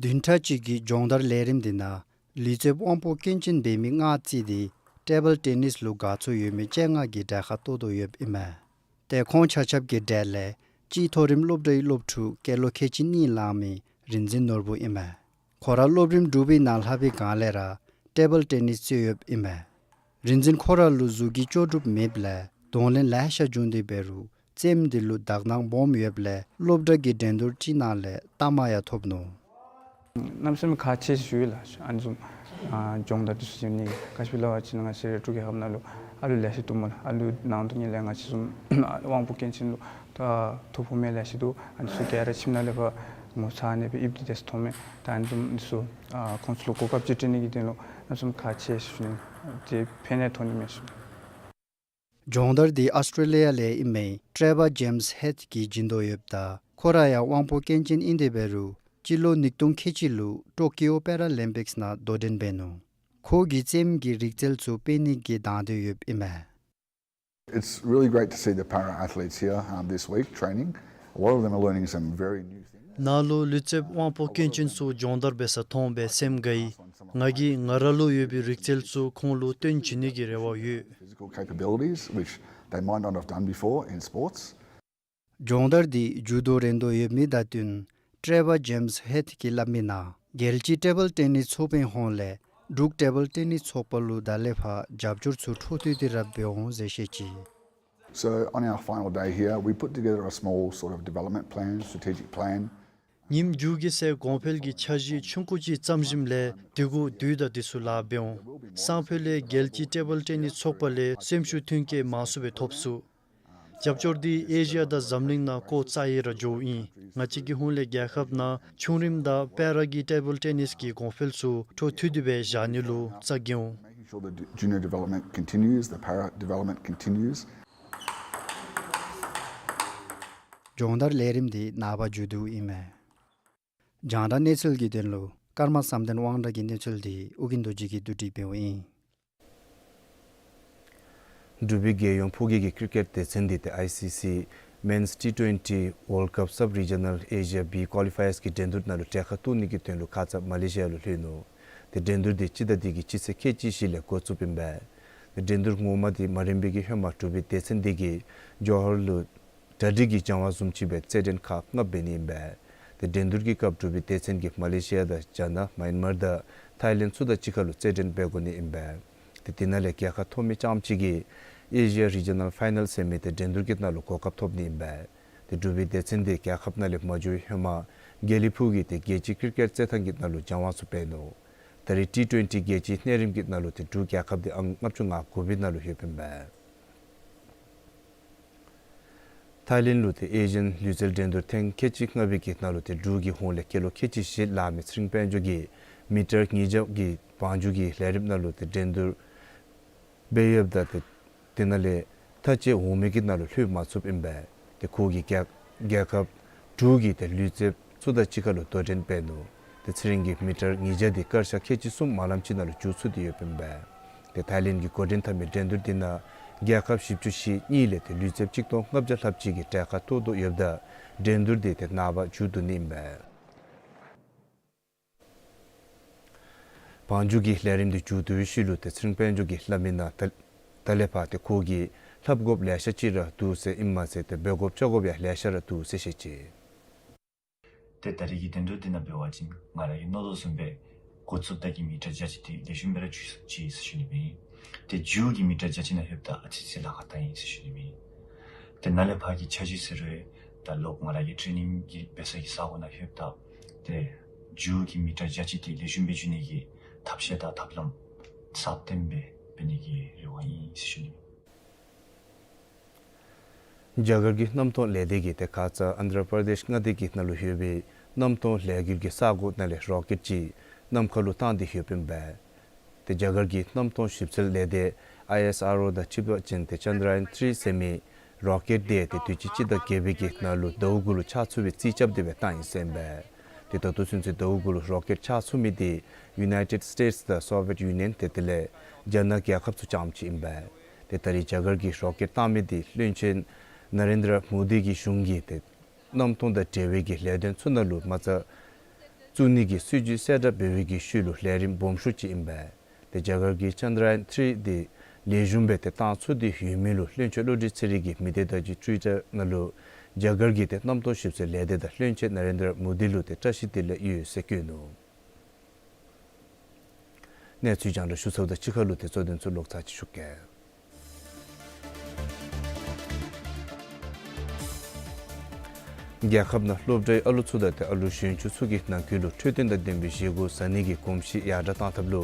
བདུན་ཕྲག་གཅིག་གི་སྦྱོང་བརྡར་ལས་རིམ་དེ་ནང་ལུས་རྩལཔ་དབང་པོ་སྐྱོན་ཅན་འབད་མི་ལྔ་བརྩིས་ཏེ་ཊེ་བཱལ་ཊེ་ནིས་ལུ་དགའ་ཚོར་ཡོད་མི་བཅོ་ལྔ་གིས་གྲལ་ཁར་གཏོགས་དོ་ཡོདཔ་ཨིན་མས། ཏེ་ཁོང་ཆ་ཁྱབ་ཀྱི་གྲས་ལས་གཅིག་མཐོ་རིམ་སློབ་གྲྭའི་སློབ་ཕྲུག་སྐྱེས་ལོ་ཁལ་གཅིག་གཉིས་ལང་མི་རིག་འཛིན་ནོར་བུ་ཨིན་མས། ཁོ་ར་སློབ་རིམ་དྲུག་པའི་ནང་ལྷབ་པའི་སྒང་ལས་ར་ཊེ་བཱལ་ཊེ་ནིས་རྩེད་ཡོདཔ་ཨིན་མས། རིག་འཛིན་ཁོ་ར་ལུ་གཟུགས་ཀྱི་ལྕོགས་གྲུབ་མེདཔ་ལས་གདོང་ལེན་ལེ་ཤ་བྱུང་སྟེ་འབད་རུང་རྩེདམོ་དེ་ལུ་དག་སྣང་སྦོམ་ཡོདཔ་ལས་སློབ་གྲྭ་གི་འགྲན་བསྡུར་ཅིག་ནང་ལས་རྟགས་མ་ཡང་ཐོབ་ནུག། གནམ་མེད་ས་མེད་ཁག་ཆེ་ཞུ་ཡི་ལགས། ཨ་ནི་བཟུམ་ཨ་སྦྱོང་བརྡར་འདི་ཚུ་བྱིན་ནི་ག་ཅི་སྦེ་སླབ་པ་ཅིན་ང་བཅས་ར་འབྲུག་རྒྱལ་ཁབ་ནང་ལུ་ཨ་ལུ་ལེ་ཤ་འདུག་སྨོ་ལགས། ཨ་ལུ་ནང་དོག་ལས་ང་བཅས་བཟུམ་དབང་པོ་སྐྱོན་ཅན་ལུ་ད་ཐོ་ཕོག་མི་ལེ་ཤ་འདུག། ཨ་ནི་ཚུ་ག་ར་ཁྱིམ་ནང་ལས་ཕར་ངོ་ཚ་ནི་སྦེ་ཡིབ་སྟེ་ཏེ་ཐོན་མི། ད་ཨ་ནི་བཟུམ་འདི་ཚུ་ཨ་ཁོང་ཚུ་ལུ་གོ་སྐབས་ཅིག་སྤྲོད་ནི་གི་དོན་ལུ་གནམ་མེད་ས་མེད་ཁག་ཆེ་ཞུ་ནི། ཏེ་ཕན་ནི་ཐོགས་ནི་མས་ཞུ། སྦྱོང་བརྡར་འདི་ཨོསི་ཊྲེ་ལི་ཡ་ལས་ཨིན་མི་ཊེ་རེ་བར་ཇེམས་ཧརཌ་ཀྱིས་བྱིན་དོ་ཡོདཔ་ད་ཁོ་ར་ཡང་དབང་པོ་སྐྱོན་ཅན་ཨིན་ཏེ་འབད་རུང་སྤྱི་ལོ་ཉིས་སྟོང་ཁལ་གཅིག་ལུ་ཊོ་ཀིའོ་པེ་ར་ལིམ་པིགསི་ནང་དོ་འགྲན་འབད་ནུག། ཁོ་གིས་རྩེདམོ་གི་རིག་རྩལ་ཚུ་སྤེལ་ནི་གི་དང་འདོད་ཡོདཔ་ཨིན་མས། It's really great to see the para athletes here, um, this week training. A lot of them are learning some very new things. ནཱ་ལུ་ལུས་རྩལཔ་དབང་པོ་སྐྱོན་ཅན་ཚུ་སྦྱོང་བརྡར་འབད་ས་མཐོང་སྦེ་སེམས་དགའ་ཡི། ང་གིས་ང་ར་ལུ་ཡོད་པའི་རིག་རྩལ་ཚུ་ཁོང་ལུ་སྟོན་བྱིན་ནི་གི་རེ་བ་ཡོད། Physical capabilities which they might not have done before in sports. སྦྱོང་བརྡར་འདི་ཇུ་དོ་རན་དོ་ཡོད་མི་དང་བསྟུན་ཊེ་རེ་བར་ཇེམས་ཧརཌ་ཀྱིས་སླབ་མི་ནང་རྒྱལ་སྤྱིའི་ཊེ་བཱལ་ཊེ་ནིས་ཚོགས་པའི་ཧོངས་ལས་འབྲུག་ཊེ་བཱལ་ཊེ་ནིས་ཚོགས་པ་ལུ་ད་ལས་ཕར་རྒྱབ་སྐྱོར་ཚུ་འཕྲོ་མཐུད་དེ་ར་འབད་འོང་ཟེར་བཤད་ཅི། So on our final day here, we put together a small sort of development plan, strategic plan. ཉིནམ་མཇུག་གི་ཚེ་གོང་འཕེལ་གྱི་འཆར་གཞི་ཆུང་ཀུ་ཅིག་བརྩམ་ཞིནམ་ལས་དེ་གུ་དུས་དང་དེ་ཚུ་ལཱ་འབད་འོང་། སང་ཕོད་ལས་རྒྱལ་སྤྱིའི་ཊེ་བཱལ་ཊེ་ནིས་ཚོགས་པ་ལས་སེམས་ཤུགས་མཐུན་རྐྱེན་མང་སུ་སྦེ་ཐོབ་ཚུགས། རྒྱབ་སྐྱོར་འདི་ཨེ་ཤི་ཡ་དང་འཛམ་གླིང་ནང་ཀོ་ཙ་ཡི་ར་འགྱོཝ་ཨིན། ང་བཅས་ཀྱི་ཧུང་ལས་རྒྱལ་ཁབ་ནང་ཆུང་རིམ་དང་པེ་ར་གི་ཊེ་བཱལ་ཊེ་ནིས་ཀྱི་གོང་འཕེལ་ཚུ་འཕྲོ་མཐུད་དེ་སྦེ་བཞག་ནི་ལུ་རྩ་འགེངས་འོང་། Making sure the junior development continues, the para development continues. སྦྱོང་བརྡར་ལས་རིམ་འདི་ནངས་པ་མཇུག་བསྡུཝ་ཨིན་མས། རྒྱང་བསྒྲགས་གནས་ཚུལ་གྱི་དོན་ལུ་ཀརྨ་བསམ་གཏན་དབང་གྲགས་ཀྱི་གནས་ཚུལ་འདི་ཨོ་རྒྱན་རྡོ་རྗེ་གིས་བསྡུ་སྒྲིག་འབདཝ་ཨིན། འབྲུག་པའི་རྒྱལ་ཡོངས་ཕོ་སྐྱེས་ཀྱི་ཀིརི་ཀེཊ་སྡེ་ཚན་འདི་ཏེ་ཨའི་སི་སི་Men's T twenty World Cup Sub-Regional Asia B Qualifiers གི་འགྲན་བསྡུར་ནང་ལུ་གྲལ་ཁར་གཏོགས་ནི་གི་དོན་ལུ་ཁ་ཙ་མ་ལེ་ཤི་ཡ་ལུ་ལྷོད་ནུག། ཏེ་འགྲན་བསྡུར་འདི་སྤྱི་ཟླ་འདི་གི་སྤྱི་ཚེས་ཁལ་གཅིག་བཞི་ལས་འགོ་བཙུགསཔ་ཨིན་པས། ཏེ་འགྲན་བསྡུར་ངོ་མ་འདི་མ་རན་པའི་གི་ཧེ་མ་འབྲུག་པའི་སྡེ་ཚན་འདི་གིས་ཇོ་ཧར་ལུ་གྲ་སྒྲིག་གི་སྦྱང་བ་བཟུམ་ཅིག་སྦེ་རྩེད་འགྲན་ཁག་ལྔ་འབད་ནི་ཨིན་པས། ཏེ་འགྲན་བསྡུར་གྱི་སྐབས་འབྲུག་པའི་སྡེ་ཚན་གྱིས་མ་ལེ་ཤི་ཡ་དང་རྒྱ་ནག་མཱན་མར་དང་ ཐའི་ལེནཌ་ཚུ་དང་གཅིག་ཁར་ལུ་རྩེད་འགྲན་འབད་དགོ་ནི་ཨིན་པས། ཏེ་དེ་ནང་ལས་རྒྱལ་ཁ་ཐོབ་མི་རྐྱངམ་ཅིག་གིས་ཨེ་ཤི་ཡ་རི་ཇི་ནཱལ་ཕའི་ནཱལ་ཟེར་མི་ཏེ་འགྲན་བསྡུར་གྱི་ནང་ལུ་གོ་སྐབས་ཐོབ་ནི་ཨིན་པས། ཏེ་གྲུབ་པའི་སྡེ་ཚན་འདི་རྒྱལ་ཁབ་ནང་ལས་མ་འགྱོ་བའི་ཧེ་མ་དགེ་ལེགས་ཕུག་གི་ཏེ་རྒྱལ་སྤྱིའི་ཀིར་ཀེཊ་རྩེད་ཐང་གི་ནང་ལུ་སྦྱང་བ་ཚུ་འབད་ནུག། ད་རེས་ཊི་ཊུ་ཝེན་ཊི་རྒྱལ་སྤྱིའི་གནས་རིམ་གྱི་ནང་ལུ་ཏེ་འབྲུག་རྒྱལ་ཁབ་འདི་ཨང་ལྔ་བཅུ་ང་དགུ་པའི་ནང་ལུ་ཡོདཔ་ཨིན་པས། ཐའི་ལེནཌ་ལུ་ཏེ་ཨེ་ཤི་ཡན་ལུས་རྩལ་འགྲན་བསྡུར་ཐེངས་ཁལ་གཅིག་ལྔ་པའི་གི་ནང་ལུ་ཏེ་འབྲུག་གི་ཧོངས་ལས་སྐྱེས་ལོ་ཁལ་གཅིག་བཞི་ལང་མི་ཚེ་རིང་དཔལ་འབྱོར་གྱིས་མི་ཊར་ཉིས་བརྒྱ་གི་བང་རྒྱུག་གི་ལས་རིམ་ནང་ལུ་ཏེ་འགྲན་བསྡུར་འབད་ཡོདཔ་ད་ཏེ་དེ་ནང་ལས་མཐའ་དཔྱད་འོང་མི་གི་ནང་ལུ་ལྷོད་མ་ཚུགསཔ་ཨིན་པས། ཏེ་ཁོ་གིས་རྒྱལ་རྒྱལ་ཁབ་འབྲུག་གི་ཏེ་ལུས་རྩལཔ་ཚུ་དང་གཅིག་ཁར་ལུ་དོ་འགྲན་འབད་ནུག། ཏེ་ཚེ་རིང་གིས་མི་ཊར་ཉིས་བརྒྱ་འདི་སྐར་ཆ་ཁལ་གཅིག་གསུམ་མ་ལངམ་ཅིག་ནང་ལུ་རྒྱུག་ཚུགས་ཏེ་ཡོདཔ་ཨིན་པས། ཏེ་ཐའི་ལེནཌ་གི་འགོ་འདྲེན་འཐབ་མི་འགྲན་བསྡུར་འདི་ནང་རྒྱལ་ཁབ་བཞི་བཅུ་ཞེ་གཉིས་ལས་ཏེ་ལུས་རྩལཔ་གཅིག་སྟོང་ལྔ་བརྒྱ་ལྷགཔ་ཅིག་གིས་གྲལ་ཁར་གཏོགས་དོ་ཡོདཔ་ད་འགྲན་བསྡུར་འདི་ཏེ་ནངས་པ་མཇུག་བསྡུ་ནི་ཨིན་པས། བང་རྒྱུག་གི་ལས་རིམ་འདི་མཇུག་བསྡུ་བའི་ཤུལ་ལུ་ཏེ་ཚེ་རིང་དཔལ་འབྱོར་གྱིས་སླབ་མི་ནང་ད་ད་ལས་ཕར་ཏེ་ཁོ་གིས་ལྷབ་དགོཔ་ལེ་ཤ་ཅིག་ར་འདུག་ཟེར་ཨིནམ་མ་ཚད་ཏེ་འབད་དགོཔ་རྐྱབ་དགོཔ་ཡང་ལེ་ཤ་ར་འདུག་ཟེར་བཤད་ཅི། ཏེ་ད་རེས་ཀྱི་འགྲན་བསྡུར་འདི་ནང་འབད་བ་ཅིན་ང་ར་གིས་མནོ་དོ་བཟུམ་སྦེ་འགོ་བཙུགསཔ་ད་གི་མི་ཊར་བརྒྱ་ཅིག་འདི་ལེགས་ཤོམ་སྦེ་ར་རྒྱུག་ཅི་ཟེར་ཞུ་ནི་ཨིན། ཏེ་རྒྱུག་གི་མི་ཊར་བརྒྱ་ཅིག་ནང་ལྷོདཔ་ད་ཨ་ཙི་ཙི་ལཱ་ཁག་བཏང་ཡི་ཟེར་ཞུ་ནི་ཨིན། ཏེ་ནཱ་ལས་ཕར་གྱི་འཆར་གཞི་ཟེར་རུང་ད་ལོག་ང་ར་གི་ཊེ་ནིང་གི་འབད་ས་གི་ས་གོ་ནང་ལྷོདཔ་ད་ཏེ་རྒྱུག་གི་མི་ཊར་བརྒྱ་ཅིག་འདི་ལེགས་ཤོམ་སྦེ་རྒྱུག་ནི་གི་ཐབས་ཤེས་དང་ཐབས་ལམ་སྲ་བརྟན་སྦེ་འབད་ནི་གི་རེ་བ་ཨིན་ཟེར་ཞུ་ནི་ཨིན། རྒྱ་གར་གྱི་གནམ་སྟོང་ལས་སྡེ་གིས་ཏེ་ཁ་ཙ་ཨན་དྷྲ་པར་དེཤ་མངའ་སྡེ་གི་ནང་ལུ་ཡོད་པའི་གནམ་སྟོང་ལས་འགུལ་གྱི་ས་གོ་ནང་ལས་རོ་ཀེཊ་ཅིག་གནམ་ཁ་ལུ་བཏང་སྟེ་ཡོདཔ་ཨིན་པས། ཏེ་རྒྱ་གར་གྱི་གནམ་སྟོང་ཞིབ་འཚོལ་ལས་སྡེ་ཨའི་ཨེསི་ཨར་ཨོ་དང་འཁྲིལ་བ་ཅིན་ཏེ་ཅན་དྲ་ཡཱན་ཐིརི་ཟེར་མི་རོ་ཀེཊ་འདི་ཏེ་དུས་ཅི་སྤྱི་ཟླ་བརྒྱད་པའི་གི་ནང་ལུ་ཟླཝ་དགུ་ལུ་ཆགས་ཚུགས་པའི་རྩིས་རྐྱབ་སྟེ་སྦེ་བཏང་ཡི་ཟེར་ཨིན་པས། ཏེ་ད་ལྟོ་ཚུན་ཚོད་ཟླཝ་དགུ་ལུ་རོ་ཀེཊ་ཆགས་ཚུགས་མི་འདི་ཡུ་ནའི་ཊེཌ་སི་ཊེཊ་སི་དང་སོ་ཝི་ཡེཊ་ཡུ་ནི་ཡཱན་ཏེ་དེ་ལས་རྒྱ་ནག་རྒྱལ་ཁབ་ཚུ་རྐྱངམ་ཅིག་ཨིན་པས། ཏེ་ད་རེས་རྒྱ་གར་གྱིས་རོ་ཀེཊ་བཏང་མི་འདི་བློན་ཆེན་ན་རེན་དྲ་མོ་དི་གི་གཞུང་གིས་ཏེ་གནམ་སྟོང་དང་འབྲེལ་བའི་གི་ལས་དོན་ཚུ་ནང་ལུ་མ་རྩ་བཙུགས་ནི་གི་སྲིད་བྱུས་གསལ་བསྒྲགས་འབད་བའི་གི་ཤུལ་ལུ་ལས་རིམ་སྦོམ་ཤོས་ཅིག་ཨིན་པས། ཏེ་རྒྱ་གར་གྱིས་ཅན་དྲ་ཡཱན་ཐིརི་འདི་ལེགས་ཤོམ་སྦེ་ཏེ་བཏང་ཚུགས་ཏེ་ཡོད་མི་ལུ་བློན་ཆེན་བློ་གྲོས་ཚེ་རིང་གིས་མི་སྡེ་བརྡ་བརྒྱུད་ཊུ་ཝི་ཊར་ནང་ལུ་རྒྱ་གར་གྱི་ཏེ་གནམ་སྟོང་ཞིབ་འཚོལ་ལས་སྡེ་དང་བློན་ཆེན་ན་རེན་དྲ་མོ་དི་ལུ་ཏེ་བཀྲ་ཤིས་བདེ་ལེགས་ཡོད་ཟེར་བཀོད་ནུག། གནས་ཚུལ་རྒྱང་བསྒྲགས་ཞུ་ཚརཝ་དང་གཅིག་ཁར་ལུ་ཏེ་གཙོ་དོན་ཚུ་ལོག་ཚར་ཅིག་ཞུ་གེ། རྒྱལ་ཁབ་ནང་སློབ་གྲྭའི་ཨ་ལོ་ཚུ་དང་ཏེ་ཨ་ལོ་གཞོན་ཆུང་ཚུ་གི་ནང་ཁུལ་ལུ་འཕྲོད་བསྟེན་དང་ལྡན་པའི་བཞེས་སྒོ་ཟ་ནི་གི་གོམས་གཤིས་ཡར་དྲག་གཏང་ཐབས་ལུ་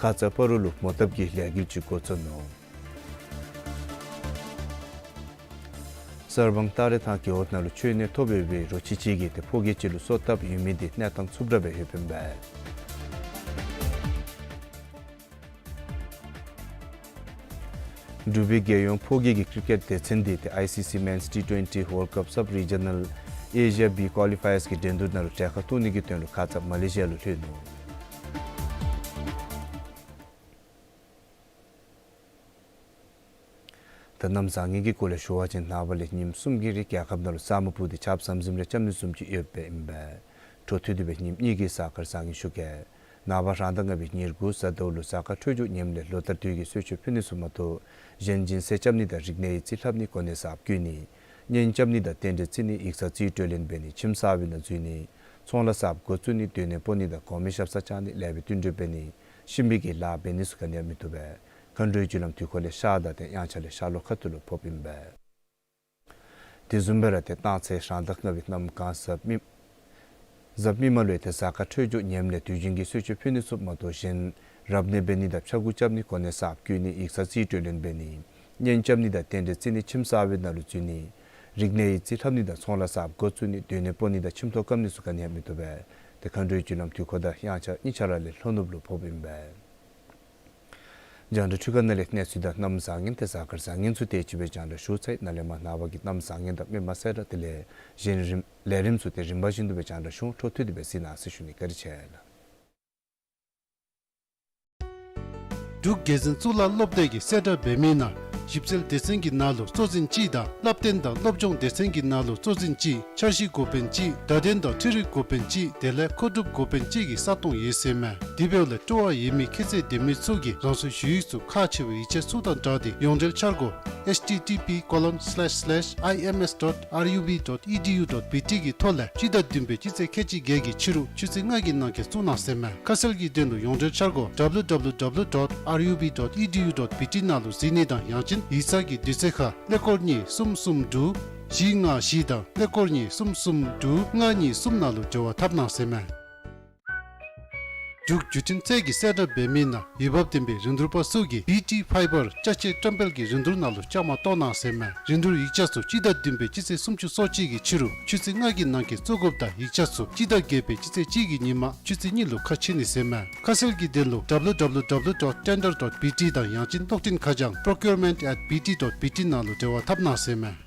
ཁ་ཙ་སྤ་རོ་ལུ་མོ་བཏབ་ཀྱི་ལས་འགུལ་ཅིག་འགོ་བཙུགས་ནུག། གསར་སྤང་སྟ་རེ་ཐང་རྒེད་འོག་ནང་ལུ་མཆོད་གནས་ཐོབ་ཡོད་པའི་རོ་ཁྱི་ཅིག་གིས་ཏེ་ཕོ་སྐྱེས་ཅིག་ལུ་སོ་བཏབ་ཡོད་མི་འདི་གནས་སྟངས་འཚུབ་དྲགས་སྦེ་ཡོདཔ་ཨིན་པས། འབྲུག་པའི་རྒྱལ་ཡོངས་ཕོ་སྐྱེས་ཀྱི་ཀིར་ཀེཊ་སྡེ་ཚན་འདི་ཏེ་ཨའི་སི་སི་མེནསི་ཊི་ཊུ་ཝེན་ཊི་ཝཱལཌ་ཀཔ་སབ་རི་ཇི་ནཱལ་ཨེ་ཤི་ཡ་བི་ཀོ་ལི་ཕའི་ཡརསི་གི་འགྲན་བསྡུར་ནང་ལུ་གྲལ་ཁར་གཏོགས་ནི་གི་དོན་ལུ་ཁ་ཙ་མ་ལེ་ཤི་ཡ་ལུ་ལྷོད་ནུག། ད་གནམ་བཟང་ངན་གྱི་སྐོར་ལས་ཞུ་བ་ཅིན་ནངས་པ་ལས་ཉིནམ་གསུམ་གྱི་རིང་རྒྱལ་ཁབ་ནང་ལུ་ས་སྨུག་སྤུབས་ཏེ་ཆརཔ་ཟམ་ཟིམ་རེ་རྐྱབ་ནི་བཟུམ་ཅིག་ཡོདཔ་ཨིན་པས། འཕྲོ་མཐུད་དེ་སྦེ་ཉིནམ་གཉིས་ཀྱི་གཟའ་སྐར་བཟང་ངན་ཞུ་གེ། ནངས་པ་རང་ཟླ་ལྔ་པའི་ཉེར་དགུ་གཟའ་ཟླཝ་ལུ་གཟའ་སྐར་འཕྲོད་སྦྱོར་ངནམ་ལས་ལོ་ལྟར་དུས་ཀྱི་གསོལ་མཆོད་ཕུལ་ནི་ཚུ་མ་གཏོགས་གཞན་སྦྱིན་སྲེག་རྐྱབ་ནི་དང་རིག་གནས་ཡིག་རྩིས་ལྷབ་ནི་གོ་གནས་གསརཔ་བསྐོ་ནི་གཉེན་རྐྱབ་ནི་དང་རྟེན་འབྲེལ་བརྩི་ནི་ཡིག་ཚང་རྩིས་སྤྲོད་ལེན་འབད་ནི་ཁྱིམ་གསར་པའི་ནང་འཛུལ་ནི་ཚོང་ལཱ་གསརཔ་འགོ་བཙུགས་ནི་སྡོད་གནས་སྤོ་ནི་དང་གོང་མའི་ཞབས་སར་བཅར་ནི་ལེགས་པའི་བསྟུན་གྲོས་འབད་ནི་གཤིན་པོའི་གི་ལཱ་འབད་ནི་ཚུ་ག་ནི་ཡང་མི་བཏུབ་པས། མཁའ་འགྲོའི་རྒྱུ་ལམ་དུས་འཁོར་ལས་ཤར་དང་ཏེ་དབྱངས་འཆར་ལས་ཤར་ལྷོ་ཁ་ཐུག་ལུ་ཕོགཔ་ཨིན་པས། དེ་བཟུམ་སྦེ་ར་ཏེ་གནངས་ཚེ་རང་ཟླ་ལྔ་པའི་གནམ་གང་གཟའ་མིག་གཟའ་མིག་དམར་ལུ་ཏེ་གཟའ་སྐར་འཕྲོད་སྦྱོར་ངནམ་ལས་དུས་རྒྱུན་གྱི་གསོལ་མཆོད་ཕུལ་ནི་ཚུ་མ་གཏོགས་གཞན་རབ་གནས་འབད་ནི་དང་ཕྱྭ་འགུགས་རྐྱབ་ནི་གོ་གནས་གསརཔ་བསྐོ་ནི་ཡིག་ཚང་རྩིས་སྤྲོད་ལེན་འབད་ནི་གཉེན་རྐྱབ་ནི་དང་རྟེན་འབྲེལ་བརྩི་ནི་ཁྱིམ་གསར་པའི་ནང་ལུ་འཛུལ་ནི་རིག་གནས་ཡིག་རྩིས་ལྷབ་ནི་དང་ཚོང་ལཱ་གསརཔ་འགོ་བཙུགས་ནི་སྡོད་གནས་སྤོ་ནི་དང་ཁྱིམ་ཐོག་བཀབ་ནི་ཚུ་ག་ནི་ཡང་མི་བཏུབ་པས། ཏེ་མཁའ་འགྲོའི་རྒྱུ་ལམ་དུས་འཁོར་དང་དབྱངས་འཆར་གཉིས་ཆ་ར་ལས་ལྷོ་ནུབ་ལུ་ཕོགཔ་ཨིན་པས། རྒྱང་བསྒྲགས་འཕྲུལ་ཁང་ནང་ལས་གནས་ཚུལ་དང་གནམ་བཟང་ངན་ཏེ་གཟའ་སྐར་བཟང་ངན་ཚུ་དེ་ཅིག་སྦེ་རྒྱང་བསྒྲགས་ཞུ་ཚར་ཡི། ནཱ་ལས་མར་ནངས་པ་གི་གནམ་བཟང་ངན་དང་མི་མང་གསལ་བསྒྲགས་དེ་ལས་གཞན་རིམ་ལས་རིམ་ཚུ་ཏེ་རིམ་པ་བཞིན་དུ་སྦེ་རྒྱང་བསྒྲགས་ཞུ་འོང་། འཕྲོ་མཐུད་དེ་སྦེ་གཟིགས་གནང་ཟེར་ཞུ་ནི། བཀའ་དྲིན་ཆེ་ལགས། འབྲུག་རྒྱལ་འཛིན་གཙུག་ལག་སློབ་སྡེ་གིས་གསལ་བསྒྲགས་འབད་མི་ནང་ ཞིབ་འཚོལ་སྡེ་ཚན་གྱི་ནང་ལུ་གཙོ་འཛིན་གཅིག་དང་བསླབ་སྟོན་དང་སློབ་སྦྱོང་སྡེ་ཚན་གྱི་ནང་ལུ་གཙོ་འཛིན་གཅིག་འཆར་གཞི་འགོ་དཔོན་གཅིག་བརྡ་དོན་དང་འཕྲུལ་རིག་འགོ་དཔོན་གཅིག་དེ་ལས་མཁོ་སྒྲུབ་འགོ་དཔོན་གཅིག་གི་ས་སྟོང་ཡོད་ཟེར་མས། དེ་འབདཝ་ལས་སྤྲོ་བ་ཡོད་མི་ཁྱད་ཚད་ལྡན་མི་ཚུ་གིས་རང་སོའི་ཞུ་ཡིག་ཚུ་ཁག་ཆེ་བའི་ཡིག་ཆ་ཚུ་དང་སྦྲགས་ཏེ་ཡོངས་འབྲེལ་འཆར་སྒོ་H T T P colon slash slash I M S dot R U B dot E D U dot B T གི་ཐོག་ལས་སྤྱི་ཟླ་བདུན་པའི་སྤྱི་ཚེས་ཁལ་གཅིག་བརྒྱད་ཀྱི་ཕྱི་རུ་ཆུ་ཚོད་ལྔ་གི་ནང་འཁོད་བཙུགས་གནང་ཟེར་མས། ཁ་གསལ་གྱི་དོན་ལུ་ཡོངས་འབྲེལ་འཆར་སྒོ་W W W dot R U B dot E D U dot B T ནང་ལུ་གཟིགས་ནི་དང་ཡང་ཅིན་ཡིག་ཚང་གི་དུས་ཚོད་ཁར་ཀླད་ཀོར་གཉིས་གསུམ་གསུམ་དྲུག་བཞི་ལྔ་བཞི་དང་ཀླད་ཀོར་གཉིས་གསུམ་གསུམ་དྲུག་ལྔ་གཉིས་གསུམ་ནང་ལུ་འབྲེལ་བ་འཐབ་གནང་ཟེར་མས། འབྲུག་བརྒྱུད་འཕྲིན་ཚད་ཀྱི་གསལ་བསྒྲགས་འབད་མི་ནང་འོས་འབབ་ལྡན་པའི་རིན་བསྡུར་པ་ཚུ་གིས་བི་ཊི་ཕའི་བར་ཅ་ཆས་བཀྲམ་སྤེལ་གྱི་རིན་བསྡུར་ནང་ལུ་བཅའ་མར་གཏོགས་གནང་ཟེར་མས། རིན་བསྡུར་ཡིག་ཆ་ཚུ་སྤྱི་ཟླ་བདུན་པའི་སྤྱི་ཚེས་སུམ་ཅུ་སོ་གཅིག་གི་ཕྱི་རུ་ཆུ་ཚོད་ལྔ་གི་ནང་འཁོད་བཙུགས་དགོཔ་དང་ཡིག་ཆ་ཚུ་སྤྱི་ཟླ་བརྒྱད་པའི་སྤྱི་ཚེས་གཅིག་གི་ཉིན་མ་ཆུ་ཚོད་གཉིས་ལུ་ཁ་ཕྱེ་ནི་ཟེར་མས། ཁ་གསལ་གྱི་དོན་ལུ་W W W dot tender dot B T དང་ཡང་ཅིན་གློག་འཕྲིན་ཁ་བྱང་procurement at B T dot B T ནང་ལུ་འབྲེལ་བ་འཐབ་གནང་ཟེར་མས།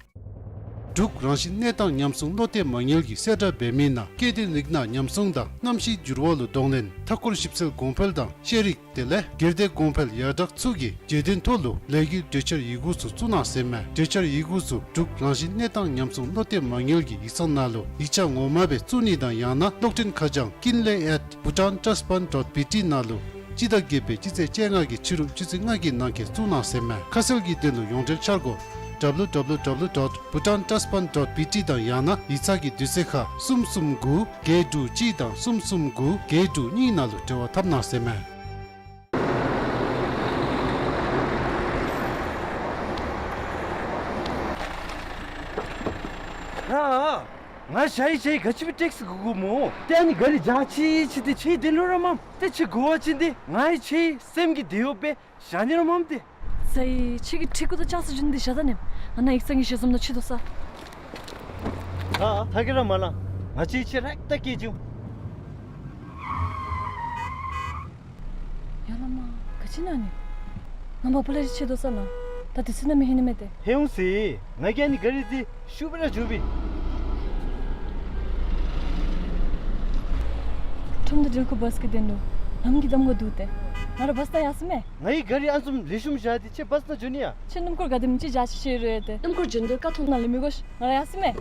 འབྲུག་རང་བཞིན་གནས་སྟངས་ཉམས་སྲུང་བློ་གཏད་མ་དངུལ་གྱི་གསལ་བསྒྲགས་འབད་མི་ནང་སྐྱེ་ལྡན་རིགས་སྣ་ཉམས་སྲུང་དང་གནམ་གཤིས་འགྱུར་བ་ལུ་གདོང་ལེན་མཐའ་འཁོར་ཞིབ་འཚོལ་གོང་འཕེལ་དང་ཤེས་རིག་དེ་ལས་སྒེར་སྡེ་གོང་འཕེལ་ཡར་དྲག་ཚུ་གི་བརྗོད་དོན་ཐོག་ལུ་ལས་འགུལ་གྲོས་འཆར་ཡི་གུ་ཚུ་བཙུགས་གནང་ཟེར་མས། གྲོས་འཆར་ཡི་གུ་ཚུ་འབྲུག་རང་བཞིན་གནས་སྟངས་ཉམས་སྲུང་བློ་གཏད་མ་དངུལ་གྱི་ཡིག་ཚང་ནང་ལུ་ཡིག་ཆ་ངོ་མ་སྦེ་བཙུགས་ནི་དང་ཡང་ན་གློག་འཕྲིན་ཁ་བྱང་kinley at bhutan trust fund dot B T ནང་ལུ་སྤྱི་ཟླ་བརྒྱད་པའི་སྤྱི་ཚེས་བཅོ་ལྔ་གི་ཕྱི་རུ་ཆུ་ཚོད་ལྔ་གི་ནང་འཁོད་བཙུགས་གནང་ཟེར་མས། ཁ་གསལ་གྱི་དོན་ལུ་ཡོངས་འབྲེལ་འཆར་སྒོ་W W W dot bhutan trust fund dot B T དང་ཡང་ན་ཡིག་ཚང་གི་དུས་ཚོད་ཁར་གསུམ་གསུམ་དགུ་བརྒྱད་དྲུག་གཅིག་དང་གསུམ་གསུམ་དགུ་བརྒྱད་དྲུག་གཉིས་ནང་ལུ་འབྲེལ་བ་འཐབ་གནང་ཟེར་མས། ཨ་ཨ། ང་ཞ་ཡི་ཞ་ཡི་ག་ཅི་སྦེ་ཊེག་སི་གོ་དགོཔ་སྨོ། ཏེ་ཨ་ནི་ག་རི་འཇག་ཅི་ཅི་ཏེ་ཁྱོད་དེ་ལུ་ར་མམ། ཏེ་ཁྱོད་གོ་བ་ཅིན་ཏེ་ང་ཡི་ཁྱོད་སེམས་ཀྱི་བདེ་བ་སྦེ་བཞག་ནི་ར་མམ་ཏེ། ས་ཡི་ཁྱོད་ཀྱི་ཁྲི་གུ་དང་ལྕགས་སི་རྒྱུན་འདི་བཞག་ད་ནི། ང་ནཱ་ཡིག་ཚང་གི་ཞལ་འཛོམས་ནང་ཕྱད་དོ་ས། ཨ་ཨ་ཐ་གི་ར་མ་ལང་། ང་ཁྱོད་ཁྱོད་ར་ད་སྐྱེལ་བྱིན། ཡ་ལ་མ། ག་ཅི་ཨིན་ན་ཨ་ནི། ང་མ་པ་ལས་ར་ཕྱད་དོ་ས་ལགས། ད་དུས་ཚོད་ནང་མི་ལྷོད་ནི་མས་ཏེ། ལྷོད་འོང་ཟེར། ང་གིས་ཨ་ནི་ག་རི་འདི་ཤུགས་སྦེ་ར་རྒྱུག་པས། ཁྲོམ་སྡེ་སྒྲིལ་འཁོར་བཱས་ཀྱི་དོན་ལུ་ལམ་གྱི་གདམ་ཁ་འདུག་སྟེ། ང་ར་བཱས་ནང་ཡར་སོང་མས། ང་གིས་ག་རི་ཨ་ནི་བཟུམ་ལེགས་ཤོམ་བཞག་སྟེ་ཁྱོད་བཱས་ནང་འགྱོ་ནི་ཡ། ཁྱོད་སྣུམ་འཁོར་ག་དེམ་ཅིག་བཞག་ཅི་ཤེས་རུང་ཡོད་དེ། སྣུམ་འཁོར་འགྲོ་འདུག་ཀ་ཐོག་ནང་ལུ་མི་དགོ་ཤིག། ང་ར་ཡར་སོང་མས།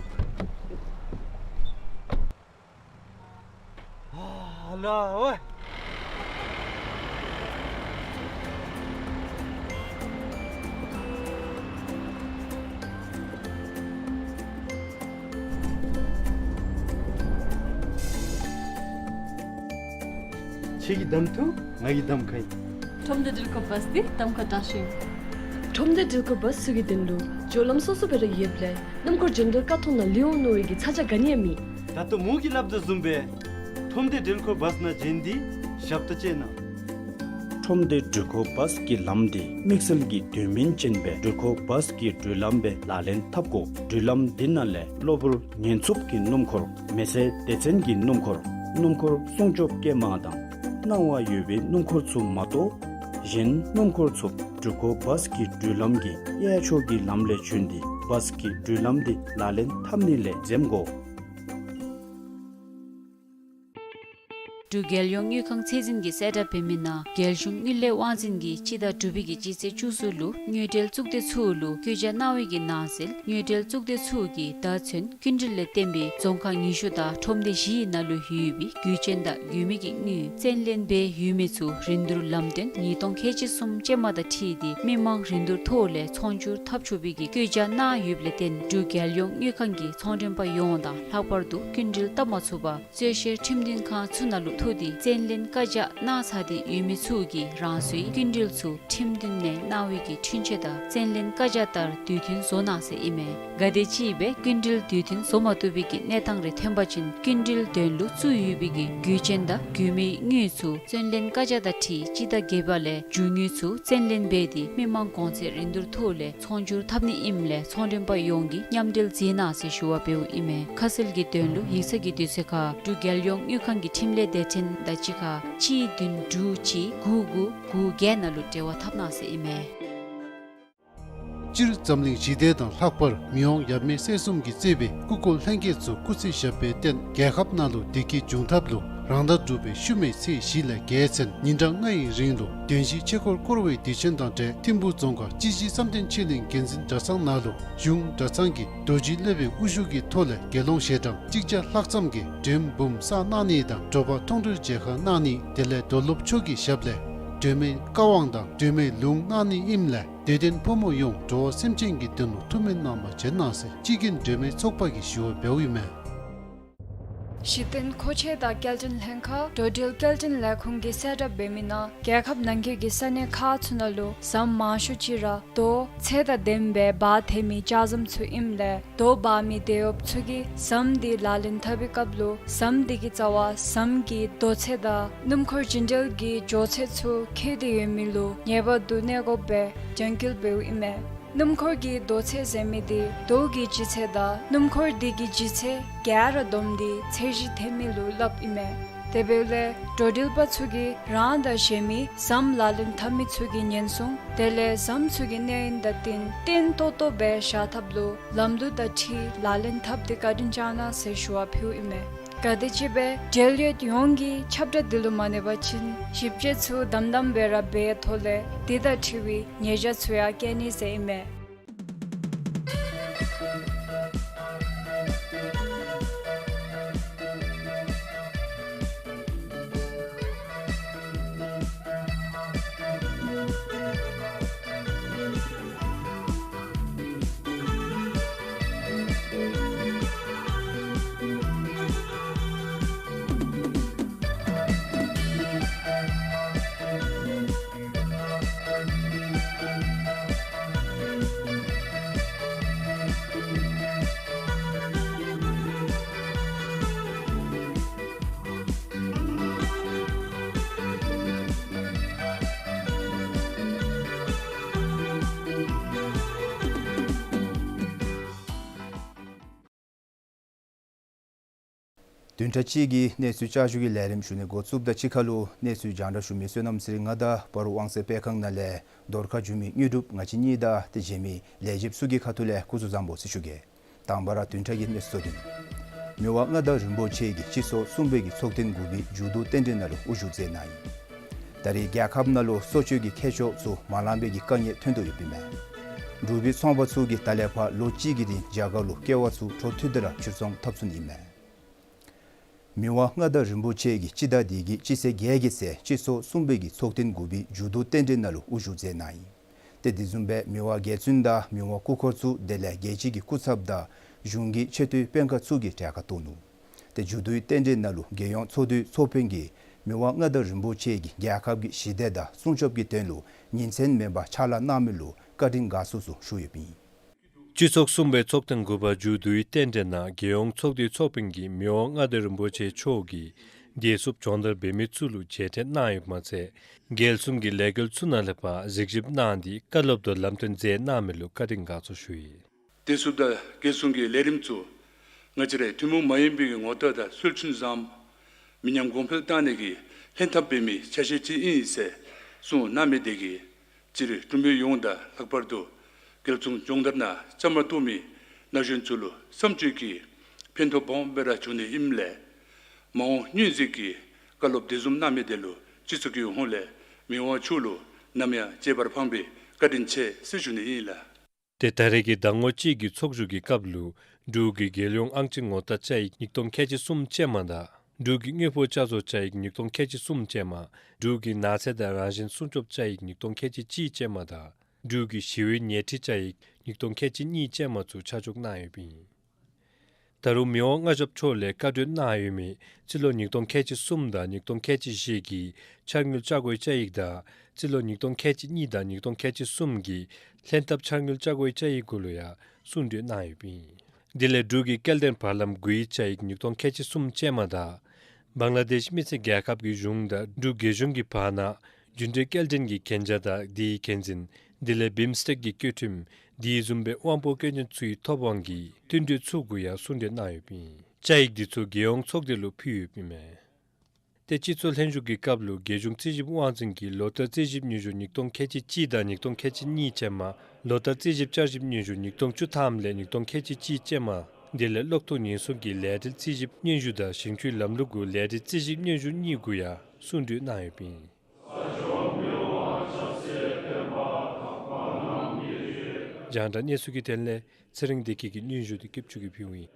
ཨ་ལ་ཝེ། ཁྱོད་ཀྱིས་གདམ་འཐུ། ང་གིས་གདམ་ཁ་ཨིན། ཁྲོམ་སྡེ་སྒྲིལ་འཁོར་བཱས་འདི་གདམ་ཁ་དྲག་ཤོས་ཨིན། ཁྲོམ་སྡེ་སྒྲིལ་འཁོར་བཱས་ཚུ་གི་དོན་ལུ་སྦྱོར་ལམ་སོ་སོ་སྦེ་ར་ཡོདཔ་ལས་སྣུམ་འཁོར་འགྲོ་འདུག་ཀ་ཐོག་ནང་ལུ་འོང་མནོ་བའི་གི་ཚ་གྱང་ག་ནི་ཡང་མེད། ད་ལྟོ་མོ་གིས་སླབ་དོ་བཟུམ་སྦེ་ཁྲོམ་སྡེ་སྒྲིལ་འཁོར་བཱས་ནང་འགྱོ་སྟེ་ཞབས་ཏོག་སྤྱོད་གནང་། ཁྲོམ་སྡེ་སྒྲིལ་འཁོར་བཱས་ཀྱི་ལམ་འདི་དམིགས་བསལ་གྱི་དོན་སྨིན་ཅན་སྦེ་སྒྲིལ་འཁོར་བཱས་ཀྱི་འགྲུལ་ལམ་སྦེ་ལག་ལེན་འཐབ་དགོ། འགྲུལ་ལམ་འདི་ནང་ལས་གློ་བུར་ཉེན་འཚུབ་ཀྱི་སྣུམ་འཁོར། མེ་སེར་སྡེ་ཚན་གྱི་སྣུམ་འཁོར། སྣུམ་འཁོར་སྲུང་སྐྱོབ་སྐྱེལ་མ་དང་སྣང་བ་ཡོད་པའི་སྣུམ་འཁོར་ཚུ་མ་གཏོགས་གཞན་སྣུམ་འཁོར་ཚུ་སྒྲིལ་འཁོར་བཱས་ཀྱི་འགྲུལ་ལམ་གྱི་གཡས་ཕྱོགས་ཀྱི་ལམ་ལས་བྱོན་ཏེ་བཱས་ཀྱི་འགྲུལ་ལམ་འདི་ལག་ལེན་འཐབ་ནི་ལས་འཛེམ་དགོ། འབྲུག་རྒྱལ་ཡོངས་དངུལ་ཁང་ཚད་འཛིན་གྱིས་གསལ་བསྒྲགས་འབད་མི་ནང་རྒྱལ་གཞུང་དངུལ་ལས་དབང་འཛིན་གྱིས་སྤྱི་ཟླ་དྲུག་པའི་གི་སྤྱི་ཚེས་བཅུ་གསུམ་ལུ་དངུལ་འབྲེལ་གཙུག་སྡེ་ཚུ་ལུ་བཀོད་རྒྱ་གནང་བའི་གི་ནང་གསལ་དངུལ་འབྲེལ་གཙུག་སྡེ་ཚུ་གིས་ད་ཚུན་སྐྱིན་འགྲུལ་ལས་བརྟེན་པའི་རྫོང་ཁག་ཉི་ཤུ་དང་ཁྲོམ་སྡེ་བཞིའི་ནང་ལུ་ཡོད་པའི་དགོས་ཆེན་དང་དགོས་མི་གི་དངུལ་བཙན་ལེན་འབད་ཡོད་མི་ཚུ་རིན་བསྡུར་ལམ་སྟོན་ཉིས་སྟོང་ཁལ་གཅིག་གསུམ་ཅན་མ་དང་འཁྲིལ་ཏེ་མི་མང་རིན་བསྡུར་ཐོག་ལས་ཚོང་སྒྱུར་འཐབ་ཆོག་པའི་གི་བཀོད་རྒྱ་གནང་ཡོདཔ་ལས་བརྟེན་འབྲུག་རྒྱལ་ཡོངས་དངུལ་ཁང་གིས་ཚོང་མགྲོན་པ་ཡོངས་དང་ལྷག་པར་དུ་སྐྱིན་འགྲུལ་བཏབ་མ་ཚུགས་པར་རྩོལ་བཤེར་ཁྲིམས་མཐུན་ཁང་ཚུ་ནང་ལུ་ཐུག་སྟེ་བཙན་ལེན་བཀའ་རྒྱ་གནང་ཚར་ཏེ་ཡོད་མི་ཚུ་གིས་རང་སོའི་སྐྱིན་འགྲུལ་ཚུ་ཁྲིམས་མཐུན་ནང་གནང་བའི་གི་འཁྲུན་ཆོད་དང་བཙན་ལེན་བཀའ་རྒྱ་ལྟར་དུས་མཐུན་བཟོ་གནང་ཟེར་ཨིན་མས། གལ་ཏེ་ཅིག་སྦེ་སྐྱིན་འགྲུལ་དུས་མཐུན་བཟོ་མ་བཏུབ་པའི་གི་གནས་སྟངས་རེ་ཐོན་པ་ཅིན་སྐྱིན་འགྲུལ་དོན་ལུ་བཙུགས་ཡོད་པའི་གི་དགོས་ཆེན་དང་དགོས་མིའི་དངུལ་ཚུ་བཙན་ལེན་བཀའ་རྒྱ་དང་འཁྲིལ་སྤྱི་ཟླ་བརྒྱད་པ་ལས་རྒྱུ་དངུལ་ཚུ་བཙན་ལེན་འབད་དེ་མི་མང་གོང་ཚད་རིན་བསྡུར་ཐོག་ལས་ཚོང་སྒྱུར་འཐབ་ནི་ཨིནམ་ལས་ཚོང་མགྲོན་པ་ཡོངས་ཀྱིས་མཉམ་འབྲེལ་མཛད་གནང་ཟེར་ཞུ་བ་འབདཝ་ཨིན་མས། ཁ་གསལ་གྱི་དོན་ལུ་ཡིག་ཚང་གི་དུས་ཚོད་ཁར་འབྲུག་རྒྱལ་ཡོངས་དངུལ་ཁང་གི་ཁྲིམས་ལས་སྡེ་ཚན་དང་གཅིག་ཁར་གཅིག་བདུན་དྲུག་གཅིག་དགུ་དགུ་དགུ་བརྒྱད་ནང་ལུ་འབྲེལ་བ་འཐབ་གནང་ཟེར་ཨིན་མས། སྤྱིར་འཛམ་གླིང་ཞི་བདེ་དང་ལྷག་པར་མི་དབང་ཡབ་མེས་སྲས་གསུམ་གྱིས་གཙོས་པའི་སྐུ་འཁོར་ལྷན་རྒྱས་ཚུ་སྐུ་ཚེ་ཞབས་པད་བརྟན་རྒྱལ་ཁབ་ནང་ལུ་བདེ་སྐྱིད་འབྱུང་ཐབས་ལུ་ རང་ཟླ་དྲུག་པའི་ཤུལ་མའི་ཚེས་བཞི་ལས་བརྒྱད་ཚུན་ཉིན་གྲངས་ལྔའི་རིང་ལུ་བདུན་བཞི་ཆོས་འཁོར་བསྐོར་བའི་དུས་ཆེན་དང་འབྲེལ་ཐིམ་ཕུག་རྫོང་ཁག་སྤྱི་བཞི་བསམ་གཏན་ཆོས་གླིང་དགེ་འཛིན་གྲྭ་ཚང་ནང་ལུ་གཞུང་གྲྭ་ཚང་གི་རྡོ་རྗེ་སློབ་དཔོན་དབུ་བཞུགས་ཀྱི་ཐོག་ལས་དགེ་སློང་ཞལ་གྲངས་གཅིག་བརྒྱ་ལྷག་ཙམ་གྱིས་མགྲོན་འབུམ་བསགས་གནང་ནི་དང་དྲོ་པ་མཐོང་གྲོལ་མཇལ་ཁ་གནང་ནི། དེ་ལས་རྡོར་སློབ་མཆོག་གི་ཞབས་ལས་སྒྲོལ་མའི་བཀའ་དབང་དང་སྒྲོལ་མའི་ལུང་གནང་ནི་ཨིནམ་ལས་དད་ལྡན་ཕོ་མོ་ཡོངས་འགྲོ་བ་སེམས་ཅན་གྱི་དོན་ལུ་ཐུགས་སྨོན་གནང་བར་བྱོན་གནང་ཟེར་སྤྱི་རྒྱུན་སྒྲོལ་མའི་ཚོགས་པ་གིས་ཞུ་བ་འབདཝ་ཨིན་མས། གཞི་རྟེན་མཁོ་ཆས་དང་སྐྱེལ་འདྲེན་ལྷན་ཁག་འགྲོ་འགྲུལ་སྐྱེལ་འདྲེན་ལས་ཁུངས་ཀྱིས་གསལ་བསྒྲགས་འབད་མི་ནང་རྒྱལ་ཁབ་ནང་འཁོད་ཀྱི་ས་གནས་ཁག་ཚུ་ནང་ལུ་ཟམ་མང་ཤོས་ཅིག་ར་རྡོ་ཚད་དང་ལྡནམ་སྦེ་འབག་འཐོན་མི་ལྕགས་ཟམ་ཚུ་ཨིནམ་ལས་རྡོ་འབག་མི་དེད་གཡོགཔ་ཚུ་གིས་ཟམ་དེ་ལག་ལེན་འཐབ་པའི་སྐབས་ལུ་ཟམ་དེ་གི་རྩ་བར་ཟམ་གྱི་རྡོ་ཚད་དང་སྣུམ་འཁོར་རྒྱུན་འགྲུལ་གྱི་འགྱོ་ཚད་ཚུ་འཁེལ་ཏེ་ཡོད་མི་ལུ་ངེས་པར་དུ་གནས་དགོཔ་སྦེ་རྒྱང་བཀོད་འབདཝ་ཨིན་མས། སྣུམ་འཁོར་གྱི་རྡོ་ཚད་ཟེར་མི་དེ་རྡོ་གི་ལྗིད་ཚད་དང་སྣུམ་འཁོར་དེ་གི་ལྗིད་ཚད་ག་ར་བསྡོམས་ཏེ་ཚད་གཞི་འཐོན་མི་ལུ་སླབ་ཨིན་མས། དེ་འབདཝ་ལས་འགྲོ་འགྲུལ་པ་ཚུ་གིས་རང་དང་གཞན་མི་ཟམ་ལག་ལེན་འཐབ་མི་ཚུ་གི་ཉེན་སྲུང་དེ་ལས་ཟམ་ཚུ་གི་གནས་ཡུན་དང་བསྟུན་བརྟན་ཏོག་ཏོ་སྦེ་བཞག་ཐབས་ལུ་ལམ་ལུགས་དང་འཁྲིལ་ལག་ལེན་འཐབ་སྟེ་བཀའ་དྲིན་བསྐྱང་གནང་ཟེར་ཞུ་བ་ཕུལཝ་ཨིན་མས། ག་དེམ་ཅིག་སྦེ་འབྲེལ་ཡོད་ཡོངས་ཀྱིས་ཁྱབ་བསྒྲགས་འདི་ལུ་མ་གནས་པ་ཅིན་ཞིབ་དཔྱད་ཚུ་དམ་དམ་སྦེ་ར་འབད་ཐོག་ལས་དེ་དང་འཁྲིལ་བའི་ཉེས་བྱ་ཚུ་ཡང་བཀལ་ནི་ཟེར་ཨིན་མས། བདུན་ཕྲག་གཅིག་གི་གནས་ཚུལ་བསྐྱར་ཞུ་གི་ལས་རིམ་ཞུ་ནི་འགོ་བཙུགསཔ་ད་གཅིག་ཁར་ལུ་གནས་ཚུལ་རྒྱང་བསྒྲགས་ཞུ་མི་བསོད་ནམས་ཚེ་རིང་ང་དང་སྤ་རོ་དབང་གསལ་སྤེལ་ཁང་ནང་ལས་རྫོང་ཁ་བྱོན་མི་དངོས་གྲུབ་ང་བཅས་གཉིས་དང་དེ་བྱོན་མི་ལས་བྱེདཔ་ཚུ་གི་ཁ་ཐུག་ལས་སྐུ་གཟུགས་བཟང་པོ་ཟེར་ཞུ་གེ། དང་པ་ར་བདུན་ཕྲག་གི་གནས་ཚུལ་གཙོ་དོན། མི་དབང་མངའ་བདག་རིན་པོ་ཆེ་གིས་སྤྱི་ཚོགས་གསུམ་པའི་གི་ཚོགས་ཐེངས་དགུ་པའི་མཇུག་བསྡུ་རྟེན་འབྲེལ་ནང་ལུ་དབུ་བཞུགས་མཛད་གནང་ཡི། ད་རེས་རྒྱལ་ཁབ་ནང་ལུ་གསོ་བཅོས་ཀྱི་མཁས་མཆོག་ཚུ་མ་ལང་པའི་གི་དཀའ་ངལ་ཐོན་དོ་ཡོདཔ་ཨིན་མས། འབྲུག་པའི་ཚོང་པ་ཚུ་གིས་ད་ལས་ཕར་ལོ་གཅིག་གི་རིང་རྒྱ་གར་ལུ་ཀེ་བ་ཚུ་འཕྲོ་མཐུད་དེ་ར་ཕྱིར་ཚོང་འཐབ་ཚུགས་ནི་ཨིན་མས། མི་དབང་མངའ་བདག་རིན་པོ་ཆེ་གིས་སྤྱི་ཟླ་འདི་གི་སྤྱི་ཚེས་བརྒྱད་ཀྱི་ཚེ་སྤྱི་ཚོགས་གསུམ་པའི་གི་ཚོགས་ཐེངས་དགུ་པའི་མཇུག་བསྡུ་རྟེན་འབྲེལ་ནང་ལུ་དབུ་བཞུགས་མཛད་གནང་ཡི། ཏེ་དེ་བཟུམ་སྦེ་མི་དབང་རྒྱལ་བཙུན་དང་མི་དབང་སྐུ་འཁོར་ཚུ་དེ་ལས་རྒྱལ་སྤྱི་གི་སྐུ་ཚབ་དང་གཞུང་གི་ཆེ་མཐོའི་དཔོན་ཁག་ཚུ་གིས་གྲལ་ཁར་གཏོགས་ནུག། ཏེ་མཇུག་བསྡུའི་རྟེན་འབྲེལ་ནང་ལུ་རྒྱལ་ཡོངས་ཚོགས་འདུའི་ཚོགས་དཔོན་གྱིས་མི་དབང་མངའ་བདག་རིན་པོ་ཆེ་གིས་རྒྱལ་ཁབ་ཀྱི་ཞི་བདེ་དང་སྲུང་སྐྱོབ་ཀྱི་དོན་ལུ་ཉིན་མཚན་མེད་པར་ཕྱག་ལཱ་གནང་མི་ལུ་བཀའ་དྲིན་དགའ་ཚོར་ཚུ་ཞུ་ཡོདཔ་ཨིན། སྤྱི་ཚོགས་གསུམ་པའི་ཚོགས་ཐེངས་དགུ་པ་མཇུག་བསྡུའི་རྟེན་འབྲེལ་ནང་རྒྱལ་ཡོངས་ཚོགས་འདུའི་ཚོགས་དཔོན་གྱིས་མི་དབང་མངའ་བདག་རིན་པོ་ཆེ་མཆོག་གིས་བདེ་སྲུངཔ་སྦྱོང་བརྡར་འབད་མི་ཚུ་ལུ་རྗེས་དྲན་གནང་ཡོདཔ་མ་ཚད་རྒྱལ་གསུང་གི་ལས་འགུལ་ཚུ་ནང་ལས་ཕར་གཟིགས་ཞིབ་གནང་སྟེ་བཀའ་སློབ་དང་ལམ་སྟོན་མཛད་གནང་མི་ལུ་བཀའ་དྲིན་དགའ་ཚོར་ཞུ་ཡི། བདེ་སྲུངཔ་དང་རྒྱལ་གསུང་གི་ལས་རིམ་ཚུ་ང་བཅས་རའི་ཐུན་མོང་མ་ཡིན་པའི་ངོ་རྟགས་དང་སྲོལ་རྒྱུན་བཟང་མི་ཉམས་གོང་འཕེལ་བཏང་ནི་གི་ལྷན་ཐབས་འབད་མི་ཆ་ཤས་ཅིག་ཨིན་ཟེར་གསུངས་གནང་མི་དེ་གིས་སྤྱིར་འབྲུག་མི་ཡོངས་དང་ལྷག་པར་དུ་རྒྱལ་གསུང་སྦྱོང་བརྡར་ནང་བཅའ་མར་གཏོགས་མི་ན་གཞོན་ཚུ་ལུ་བསམ་སྤྱོད་ཀྱི་ཕན་ཐོགས་སྦོམ་སྦེ་ར་བྱུང་ནི་ཨིནམ་ལས་མ་འོངས་སྙུན་གཞི་གི་བཀའ་སློབ་དེ་བཟུམ་གནང་མི་དེ་ལུ་སྤྱི་ཚོགས་ཀྱི་ཧོངས་ལས་མི་དབང་མཆོག་ལུ་ནམ་ཡང་བརྗེད་པར་ཕངས་པའི་བཀའ་དྲིན་ཆེ་ཟེར་ཞུ་ནི་ཨིན་ལགས། ཏེ་ད་རེས་ཀྱི་ཟླ་ངོ་གཅིག་གི་ཚོགས་བཞུགས་ཀྱི་སྐབས་ལུ་འབྲུག་གི་རྒྱལ་ཡོངས་ཨང་རྩིས་ངོ་རྟགས་བཅའ་ཡིག་ཉིས་སྟོང་ཁལ་གཅིག་གསུམ་ཅན་མ་དང་འབྲུག་གི་དངོས་པོ་བསྐྱར་བཟོ་བཅའ་ཡིག་ཉིས་སྟོང་ཁལ་གཅིག་གསུམ་ཅན་མ། འབྲུག་གི་ནགས་ཚལ་དང་རང་བཞིན་སྲུང་སྐྱོབ་བཅའ་ཡིག་ཉིས་སྟོང་ཁལ་གཅིག་གཅིག་ཅན་མ་དང་འབྲུག་གི་ཞི་བའི་ཉལ་ཁྲི་བཅའ་ཡིག་ཉིས་སྟོང་ཁལ་གཅིག་གཉིས་ཅན་མ་ཚུ་ཆ་འཇོག་གནང་ཡོདཔ་ཨིན། ད་རུང་མི་དབང་མངའ་ཞབས་མཆོག་ལས་བཀའ་གྲོས་གནང་ཡོད་མི་སྤྱི་ལོ་ཉིས་སྟོང་ཁལ་གཅིག་གསུམ་དང་ཉིས་སྟོང་ཁལ་གཅིག་བཞི་གི་འཆར་དངུལ་ཆ་བགོས་བཅའ་ཡིག་དང་སྤྱི་ལོ་ཉིས་སྟོང་ཁལ་གཅིག་གཉིས་དང་ཉིས་སྟོང་ཁལ་གཅིག་གསུམ་གྱི་ལྷན་ཐབས་འཆར་དངུལ་ཆ་བགོས་བཅའ་ཡིག་གུ་ལུ་ཡང་གསུང་གྲོས་གནང་ཡོདཔ་ཨིན། དེ་ལས་འབྲུག་གི་སྐྱེལ་འདྲེན་བར་ལམ་དགུའི་བཅའ་ཡིག་ཉིས་སྟོང་ཁལ་གཅིག་གསུམ་ཅན་མ་དང་བང་ལ་དེཤ་མི་སེར་རྒྱལ་ཁབ་ཀྱི་གཞུང་དང་འབྲུག་རྒྱལ་གཞུང་གི་བར་ན་རྒྱུན་འབྲེལ་སྐྱེལ་འདྲེན་གྱི་གན་རྒྱ་དང་དེའི་འགན་འཛིན་དེ་ལས་བིམ་སི་ཊེཀ་གི་བཀོད་ཁྲིམས་དེ་བཟུམ་སྦེ་དབང་པོ་སྐྱོན་ཅན་ཚུའི་ཐོབ་དབང་གི་བསྟུན་གྲོས་ཚུ་གུ་ཡང་གསུང་གྲོས་གནང་ཡོདཔ་ཨིན། བཅའ་ཡིག་འདི་ཚུ་རྒྱལ་ཡོངས་ཚོགས་སྡེ་ལུ་ཕུལ་ཡོདཔ་ཨིན་མས། ཏེ་སྤྱི་ཚོགས་ལྷན་བཞུགས་ཀྱི་སྐབས་ལུ་རྒྱལ་གཞུང་རྩིས་ཞིབ་དབང་འཛིན་གྱིས་ལོ་བསྟར་རྩིས་ཞིབ་སྙན་ཞུ་ཉིས་སྟོང་ཁལ་གཅིག་གཅིག་དང་ཉིས་སྟོང་ཁལ་གཅིག་གཉིས་ཅན་མ། ལོ་བསྟར་རྩིས་ཞིབ་བསྐྱར་ཞིབ་སྙན་ཞུ་ཉིས་སྟོང་བཅུ་ཐམ་ལས་ཉིས་སྟོང་ཁལ་གཅིག་གཅིག་ཅན་མ། དེ་ལས་གློག་ཐོག་ཉེན་སྲུང་གི་ལས་སྡེ་རྩིས་ཞིབ་སྙན་ཞུ་དང་ཞིང་ཆུའི་ལམ་ལུགས་གུ་ལས་སྡེ་རྩིས་ཞིབ་སྙན་ཞུ་གཉིས་གུ་ཡང་གསུང་གྲོས་གནང་ཡོདཔ་ཨིན། རྒྱང་བསྒྲགས་གནས་ཚུལ་གྱི་དོན་ལས་ཚེ་རིང་བདེ་སྐྱིད་ཀྱིས་སྙན་ཞུ་དེ་སྐྱབས་ཆུ་གིས་ཕུལཝ་ཨིན།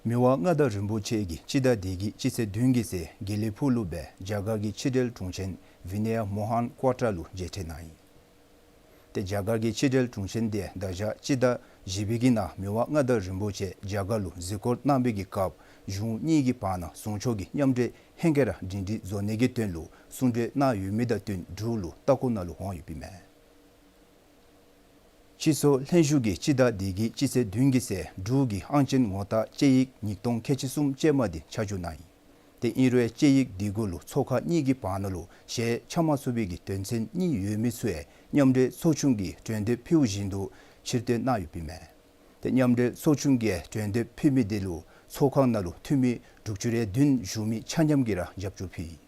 མི་དབང་མངའ་བདག་རིན་པོ་ཆེ་གིས་སྤྱི་ཟླ་འདི་གི་སྤྱི་ཚེས་བདུན་གྱི་ཚེ་དགེ་ལེགས་ཕུག་ལུ་སྦེ་རྒྱ་གར་གྱི་ཕྱི་འབྲེལ་དྲུང་ཆེན་ཝི་ནེ་ཡ་མོ་ཧན་ཀོ་ཊ་ལུ་མཇལ་འཕྲད་གནང་ཡི། ཏེ་རྒྱ་གར་གྱི་ཕྱི་འབྲེལ་དྲུང་ཆེན་དེ་ད་ཞག་སྤྱི་ཟླ་བཞི་པའི་གི་ནང་མི་དབང་མངའ་བདག་རིན་པོ་ཆེ་རྒྱ་གར་ལུ་གཟིགས་སྐོར་གནང་བའི་གི་སྐབས་གཞུང་གཉིས་ཀྱི་བར་ན་ཟུང་ཕྱོགས་ཀྱི་མཉམ་འབྲེལ་ཧེང་སྐལ་ར་སྒྲིང་སྒྲིང་བཟོ་ནི་གི་དོན་ལུ་གསུང་གྲོས་གནང་ཡོད་མི་དང་བསྟུན་འབྲུག་ལུ་ལྟ་སྐོར་ནང་ལུ་འོང་ཡོདཔ་ཨིན་མས། སྤྱི་ཚོགས་ལྷན་བཞུགས་ཀྱིས་སྤྱི་ཟླ་འདི་གི་སྤྱི་ཚེས་བདུན་གྱི་ཚེ་འབྲུག་གི་ཨང་ཅན་ངོ་རྟགས་དཔྱད་ཡིག་ཉིས་སྟོང་ཁལ་གཅིག་གསུམ་ཅན་མ་དེ་ཆ་འཇོག་གནང་ཡི། ཏེ་ཨིན་རུང་དཔྱད་ཡིག་འདི་གུ་ལུ་ཚོགས་ཁང་གཉིས་ཀྱི་བར་ན་ལུ་ཞལ་ཆ་མ་ཚུད་པའི་གི་དོན་ཚན་གཉིས་ཡོད་མི་ཚུ་ཡང་མཉམ་འབྲེལ་ཚོགས་ཆུང་གིས་གྲོས་འདེབས་ཕུལཝ་བཞིན་དུ་ཕྱིར་བཏོན་གནང་ཡོདཔ་ཨིན་མས། ཏེ་མཉམ་འབྲེལ་ཚོགས་ཆུང་གིས་གྲོས་འདེབས་ཕུལ་མི་དེ་ལུ་ཚོགས་ཁང་ནང་ལུ་འཐུས་མི་དྲུག་ཅུ་རེ་བདུན་བཞུགས་མི་ཆ་མཉམ་གྱིས་ར་རྒྱབ་སྐྱོར་ཕུལ་ཡི།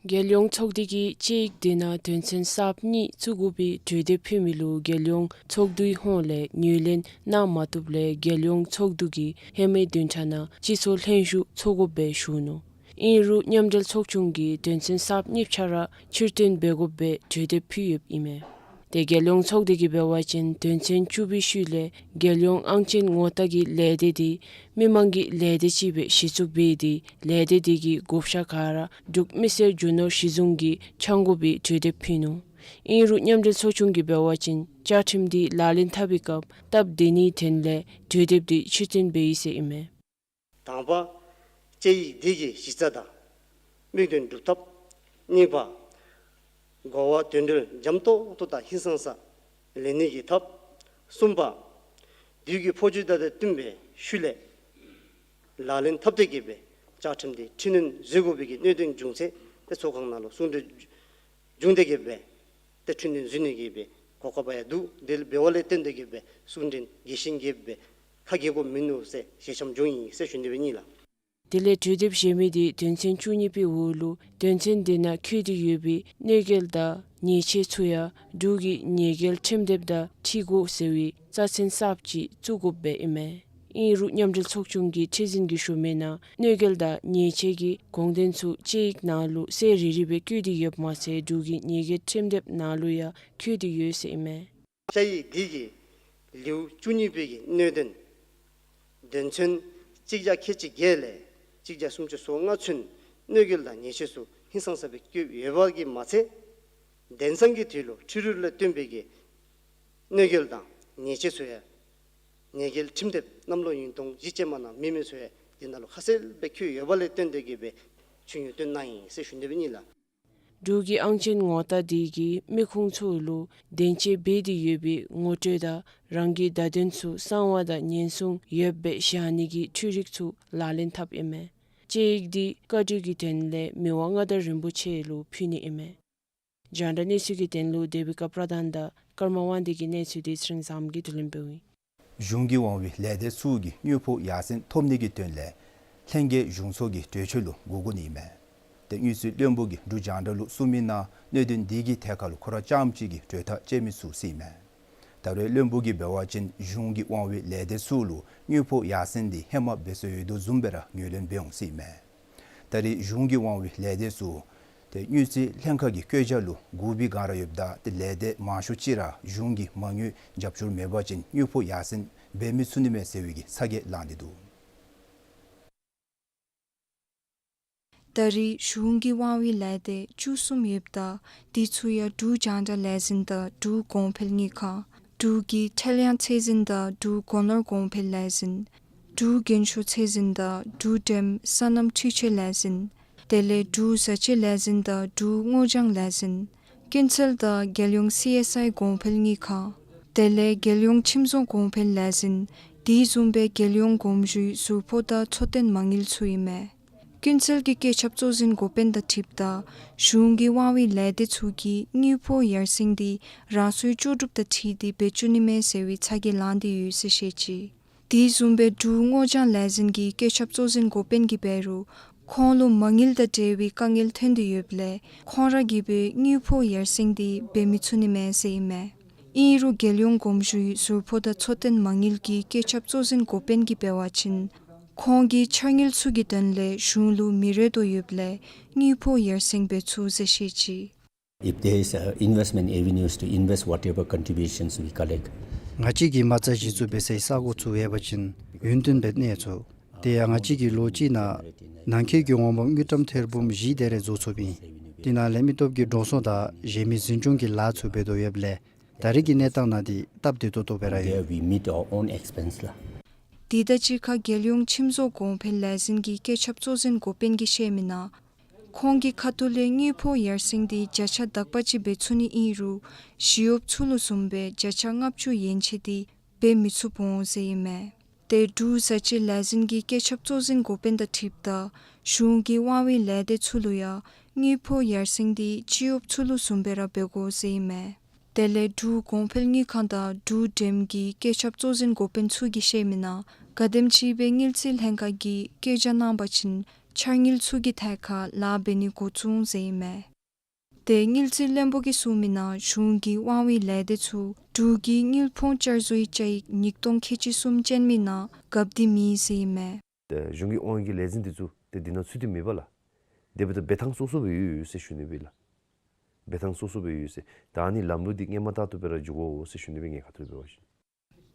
རྒྱལ་ཡོངས་ཚོགས་སྡེ་གིས་དཔྱད་ཡིག་དེ་ནང་དོན་ཚན་གསརཔ་གཉིས་བཙུགས་དགོ་པའི་གྲོས་འདེབས་ཕུལ་མི་ལུ་རྒྱལ་ཡོངས་ཚོགས་འདུའི་ཧོངས་ལས་ངོས་ལེན་གནང་མ་བཏུབ་ལས་རྒྱལ་ཡོངས་ཚོགས་འདུ་གིས་ཧེ་མའི་བདུན་ཕྲག་ནང་སྤྱི་ཚོགས་ལྷན་བཞུགས་ཚོགས་དགོཔ་སྦེ་ཞུ་ནུག། ཨིན་རུང་མཉམ་འབྲེལ་ཚོགས་ཆུང་གིས་དོན་ཚན་གསརཔ་གཉིས་ཆ་ར་ཕྱིར་བཏོན་འབད་དགོཔ་སྦེ་གྲོས་འདེབས་ཕུལ་ཡོདཔ་ཨིན་མས། ཏེ་རྒྱལ་ཡོངས་ཚོགས་སྡེ་གིས་འབད་བ་ཅིན་དོན་ཚན་བཅུ་པའི་ཤུལ་ལས་རྒྱལ་ཡོངས་ཨང་ཅན་ངོ་རྟགས་ཀྱི་ལས་སྡེ་དེ་མི་མང་གི་ལས་སྡེ་ཅིག་སྦེ་གཞི་བཙུགས་འབད་དེ་ལས་སྡེ་དེ་གི་བགོ་བཤའ་ག་ར་འབྲུག་མི་སེར་རྒྱུ་ནོར་གཞི་བཟུང་གིས་འཆང་དགོ་པའི་གྲོས་འདེབས་ཕུལ་ནུག། ཨིན་རུང་མཉམ་འབྲེལ་ཚོགས་ཆུང་གིས་འབད་བ་ཅིན་བཅའ་ཁྲིམས་དེ་ལག་ལེན་འཐབ་པའི་སྐབས་སྟབས་བདེ་ནིའི་དོན་ལས་གྲོས་འདེབས་དེ་ཕྱིར་བཏོན་འབད་ཡི་ཟེར་ཨིན་མས། དང་པ་དཔྱད་ཡིག་འདི་གི་གཞི་རྩ་དང་དམིགས་དོན་སྒྲུབ་ཐབས། གཉིས་པ་གོ་བ་དོན་འགྲེལ་འཇམ་ཏོག་ཏོ་དང་ཧིང་སངས་ས་ལེན་ནི་གི་ཐབས། གསུམ་པ་དུས་ཀྱི་འཕོ་འགྱུར་དང་བསྟུན་པའི་ཤུལ་ལས་ལག་ལེན་འཐབ་སྟེ་གི་སྦེ་བཅའ་ཁྲིམས་དེ་འཕྲི་སྣོན་བཟོ་དགོ་པའི་གི་གནད་དོན་བྱུང་ཚེ་ཏེ་ཚོགས་ཁང་ནང་ལུ་གསུང་གྲོས་བྱུང་སྟེ་གི་སྦེ་ཏེ་འཕྲི་སྣོན་བཟོ་ནི་གི་སྦེ་གོ་སྐབས་ཡང་འདུག། དེ་འབདཝ་ལས་བརྟེན་ཏེ་གི་སྦེ་གསུང་འཕྲིན་རྒྱས་ཤིང་རྒྱསཔ་སྦེ་ཁ་གྱེས་དགོཔ་མིན་ནུག་ཟེར་ཞལ་ཆེམས་བྱུང་ཡི་ཟེར་ཞུ་ནི་སྦེ་ཨིན་ལགས། དེ་ལས་གྲོས་འདེབས་གཞན་མི་དེ་དོན་ཚན་བཅུ་གཉིས་པའི་འོག་ལུ་དོན་ཚན་དེ་ནང་འཁོད་དེ་ཡོད་པའི་གནོད་འགེལ་དང་ཉེས་ཆད་ཚུ་ཡང་འབྲུག་གི་ཉེས་འགེལ་ཁྲིམས་དེབ་དང་འཁྲིལ་དགོ་ཟེར་བའི་རྩ་ཚན་གསརཔ་ཅིག་བཙུགས་དགོཔ་སྦེ་ཨིན་མས། ཨིན་རུང་མཉམ་འབྲེལ་ཚོགས་ཆུང་གི་ཁྲི་འཛིན་གྱིས་ཞུ་མི་ནང་གནོད་འགེལ་དང་ཉེས་ཆད་ཀྱི་དགོངས་དོན་ཚུ་དཔྱད་ཡིག་ནང་ལུ་གསལ་རི་རི་སྦེ་བཀོད་དེ་ཡོདཔ་མ་ཚད་འབྲུག་གི་ཉེས་འགེལ་ཁྲིམས་དེབ་ནང་ལུ་ཡང་འཁོད་དེ་ཡོད་ཟེར་ཨིན་མས། དཔྱད་ཡིག་འདི་གི་ལེའུ་བཅུ་གཉིས་པའི་གི་གནད་དོན་དོན་ཚན་གཅིག་བརྒྱ་ཁལ་གཅིག་བརྒྱད་ལས་གཅིག་བརྒྱ་སུམ་ཅུ་སོ་ལྔ་ཚུན་གནོད་འགེལ་དང་ཉེས་ཆད་ཚུ་ཧིང་སངས་ས་སྦེ་བཀོད་ཡོད་པ་གིས་མ་ཚད་དེང་སང་གི་དུས་ལུ་འཕྲུལ་རིག་ལས་བཏོན་པའི་གི་གནོད་འགེལ་དང་ཉེས་ཆད་ཚུ་ཡང་ཉེས་འགེལ་ཁྲིམས་དེབ་གནམ་ལོ་ཉིས་སྟོང་བཞི་ཅན་མ་ནང་མེད་མི་ཚུ་ཡང་འདི་ནང་ལུ་ཁ་གསལ་སྦེ་འཁོད་ཡོད་པ་ལས་བརྟེན་ཏེ་གི་སྦེ་ཆུ་ཉུ་བཏོན་གནང་ཡི་ཟེར་ཞུ་ནི་སྦེ་ཨིན་ལགས། འབྲུག་གི་ཨང་ཅན་ངོ་རྟགས་དེ་གིས་མི་ཁུངས་ཚུ་ལུ་དོན་གཅོད་འབད་དེ་ཡོད་པའི་ངོ་སྤྲོད་དང་རང་གི་བརྡ་དོན་ཚུ་གསང་བ་དང་ཉེན་སྲུང་ཡོདཔ་སྦེ་བཞག་ནི་གི་འཕྲུལ་རིག་ཚུ་ལག་ལེན་འཐབ་ཨིན་མས། དཔྱད་ཡིག་འདི་བཀའ་འཁྲོལ་གྱི་དོན་ལས་མི་དབང་མངའ་བདག་རིན་པོ་ཆེ་ལུ་ཕུལ་ནི་ཨིན་མས། རྒྱང་བསྒྲགས་གནས་ཚུལ་གྱི་དོན་ལུ་དེ་བི་ཀ་པྲ་དཱན་དང་ཀརྨ་དབང་འདུས་ཀྱི་གནས་ཚུལ་དེ་ཚེ་རིང་བཟངམོ་གིས་བསྡུ་ལེན་འབདཝ་ཨིན། གཞུང་གི་དབང་བའི་ལས་སྡེ་ཚུ་གིས་དངུལ་ཕོགས་ཡར་སེང་ཐོབ་ནི་གི་དོན་ལས་ལྷན་རྒྱས་གཞུང་ཚོགས་ཀྱི་གྲོས་ཆོད་ལུ་གོ་དགོ་ནི་ཨིན་མས། ཏེ་དངུལ་རྩིས་བློན་པོ་གིས་འབྲུག་རྒྱང་བསྒྲགས་ལུ་གསུངས་མི་ནང་གནད་དོན་འདི་གི་ཐད་ཁར་ལུ་ཁོ་ར་རྐྱངམ་གཅིག་གིས་གྲོས་ཐག་བཅད་མི་ཚུ་ཟེར་ཨིན་མས། ད་རེས་བློན་པོ་གིས་འབད་བ་ཅིན་གཞུང་གི་དབང་བའི་ལས་སྡེ་ཚུ་ལུ་དངུལ་ཕོགས་ཡར་སེང་འདི་ཧེ་མ་འབད་སོང་ཡོད་དོ་བཟུམ་སྦེ་ར་ངོས་ལེན་འབད་འོང་ཟེར་ཨིན་མས། ད་རེས་གཞུང་གི་དབང་བའི་ལས་སྡེ་ཚུ་ཏེ་དངུལ་རྩིས་ལྷན་ཁག་གི་བཀོད་རྒྱ་ལུ་གུ་བའི་སྒང་ར་ཡོདཔ་ད་ཏེ་ལས་སྡེ་མང་ཤོས་ཅིག་ར་གཞུང་གི་མ་དངུལ་རྒྱབ་སྐྱོར་མེད་པ་ཅིན་དངུལ་ཕོགས་ཡར་སེང་འབད་མི་ཚུགས་ནི་མས་ཟེར་བའི་གི་ཚ་གྱང་ལངས་ཏེ་འདུག། ད་རེས་གཞུང་གི་དབང་བའི་ལས་སྡེ་བཅུ་གསུམ་ཡོདཔ་ད་དེ་ཚུ་ཡང་འབྲུག་རྒྱང་བསྒྲགས་ལས་འཛིན་དང་འབྲུག་གོང་འཕེལ་གཉིས་ཁང་། འབྲུག་གི་ཁྲེལ་ཡང་ཚད་འཛིན་དང་འབྲུག་སྒོ་ནོར་གོང་འཕེལ་ལས་འཛིན། འབྲུག་རྒན་ཤོས་ཚད་འཛིན་དང་འབྲུག་འགྲེམས་སོ་ནམ་འཕྲུལ་ཆས་ལས་འཛིན། དེ་ལས་འབྲུག་བཟའ་ཆས་ལས་འཛིན་དང་འབྲུག་སྔོ་ལྗང་ལས་འཛིན། ཀུན་གསལ་དང་རྒྱལ་ཡོངས་སི་ཨེསི་ཨའི་གོང་འཕེལ་གཉིས་ཁང་། དེ་ལས་རྒྱལ་ཡོངས་ཁྱིམ་བཟོ་གོང་འཕེལ་ལས་འཛིན། དེ་བཟུམ་སྦེ་རྒྱལ་ཡོངས་གོམས་ཞུའི་ཟུར་ཕོགས་དང་འཚོ་རྟེན་མ་དངུལ་ཚུ་ཨིན་མས། ཀུན་གསལ་གྱི་བཀོད་ཁྱབ་གཙོ་འཛིན་འགོ་དཔོན་དང་འཁྲིལཝ་ད་གཞུང་གི་དབང་བའི་ལས་སྡེ་ཚུ་གིས་དངུལ་ཕོགས་ཡར་སེང་འདི་རང་སོའི་ལྕོགས་གྲུབ་དང་འཁྲིལ་ཏེ་འབད་བཅུག་ནི་མས་ཟེར་བའི་ཚ་གྱང་ལངས་ཏེ་ཡོད་ཟེར་བཤད་ཅི། དེ་བཟུམ་སྦེ་འབྲུག་སྔོ་ལྗང་ལས་འཛིན་གྱི་བཀོད་ཁྱབ་གཙོ་འཛིན་འགོ་དཔོན་གྱིས་འབད་རུང་ཁོང་ལུ་མ་དངུལ་དང་འབྲེལ་བའི་དཀའ་ངལ་ཐོན་ཏེ་ཡོདཔ་ལས་ཁོང་ར་གིས་འབད་དངུལ་ཕོགས་ཡར་སེང་འདི་འབད་མི་ཚུགས་ནི་མས་ཟེར་ཨིན་མས། ཨིན་རུང་རྒྱལ་ཡོངས་གོམས་ཞུའི་ཟུར་ཕོགས་དང་འཚོ་རྟེན་མ་དངུལ་གྱི་བཀོད་ཁྱབ་གཙོ་འཛིན་འགོ་དཔོན་གྱིས་འབད་བ་ཅིན་ཁོང་གིས་འཆར་དངུལ་ཚུ་གི་དོན་ལས་གཞུང་ལུ་མི་རེ་དོ་ཡོདཔ་ལས་དངུལ་ཕོགས་ཡར་སེང་འབད་ཚུགས་ཟེར་བཤད་ཅི། If there is, uh, investment avenues to invest whatever contributions we collect. ང་བཅས་ཀྱིས་མ་རྩ་གཞི་བཙུགས་འབད་སའི་ས་གོ་ཚུ་ཡོད་པ་ཅིན་ཡུན་བརྟན་སྦེ་གནས་ཚུགས། དེ་ཡང་ང་བཅས་ཀྱིས་ལོ་གཅིག་ནང་ནང་འཁོད་ཀྱི་འོང་འབབ་དངུལ་ཀྲམ་ཐེར་འབུམ་བཞི་དེ་རེ་བཟོ་ཚུགསཔ་ཨིན། དེ་ནང་ལས་མི་སྟོབས་ཀྱི་འགྲོ་སོང་དང་གཞན་མི་འཛིན་སྐྱོང་གི་ལཱ་ཚུ་འབད་དོ་ཡོདཔ་ལས་ད་རེས་ཀྱི་གནས་སྟངས་ནང་འདི་སྟབས་བདེ་ཏོག་ཏོ་སྦེ་ར་ཡོད། There we meet our own expense ལགས། དེ་དང་གཅིག་ཁར་རྒྱལ་ཡོངས་ཁྱིམ་བཟོ་གོང་འཕེལ་ལས་འཛིན་གྱི་བཀོད་ཁྱབ་གཙོ་འཛིན་འགོ་དཔོན་གྱིས་བཤད་མི་ནང་ཁོང་གི་ཁ་ཐུག་ལས་དངུལ་ཕོགས་ཡར་སེང་འདི་བརྒྱ་ཆ་དག་པ་ཅིག་འབད་ཚུགས་ནི་ཨིན་རུང་ཞི་གཡོགཔ་ཚུ་ལུ་བཟུམ་སྦེ་བརྒྱ་ཆ་ལྔ་བཅུ་ཡན་ཆད་འདི་འབད་མི་ཚུགས་འོང་ཟེར་ཨིན་མས། ཏེ་འབྲུག་བཟའ་སྤྱོད་ལས་འཛིན་གྱི་བཀོད་ཁྱབ་གཙོ་འཛིན་འགོ་དཔོན་དང་འཁྲིལཝ་ད་གཞུང་གི་དབང་བའི་ལས་སྡེ་ཚུ་ལུ་ཡང་དངུལ་ཕོགས་ཡར་སེང་འདི་སྤྱི་གཡོགཔ་ཚུ་ལུ་བཟུམ་སྦེ་ར་འབད་དགོ་ཟེར་ཨིན་མས། དེ་ལས་འབྲུག་གོང་འཕེལ་དངུལ་ཁང་དང་འབྲུག་འགྲེམས་ཀྱི་བཀོད་ཁྱབ་གཙོ་འཛིན་འགོ་དཔོན་ཚུ་གིས་བཤད་མི་ནང་ག་དེམ་ཅིག་སྦེ་དངུལ་རྩིས་ལྷན་ཁག་གིས་བཀོད་རྒྱ་གནང་པ་ཅིན་འཆར་དངུལ་ཚུ་གི་ཐད་ཁར་ལཱ་འབད་ནི་འགོ་བཙུགས་འོང་ཟེར་ཨིན་མས། ཏེ་དངུལ་རྩིས་བློན་པོ་གིས་གསུངས་མི་ནང་གཞུང་གི་དབང་བའི་ལས་སྡེ་ཚུ་འབྲུག་གི་དངུལ་ཕོགས་བསྐྱར་བཟོའི་བཅའ་ཡིག་ཉིས་སྟོང་ཁལ་གཅིག་གསུམ་ཅན་མི་ནང་བཀབ་སྟེ་མེད་ཟེར་ཨིན་མས། ཏེ་གཞུང་གི་དབང་གི་ལས་འཛིན་འདི་ཚུ་ཏེ་འདི་ནང་ཚུད་དེ་མེད་པས་ལགས། དེ་འབདཝ་ད་འབད་ཐངས་སོ་སོ་སྦེ་ཡོད་ཡོད་ཟེར་ཞུ་ནི་སྦེ་ལགས། འབད་ཐངས་སོ་སོ་སྦེ་ཡོད་ཟེར། ད་ཨ་ནི་ལམ་ལུགས་འདི་སྔོན་མ་ལྟར་དུ་སྦེ་ར་འགྱོ་དགོ་ཟེར་ཞུ་ནི་སྦེ་ངེའི་ཁ་ཐུག་ལས་འབད་བ་ཅིན།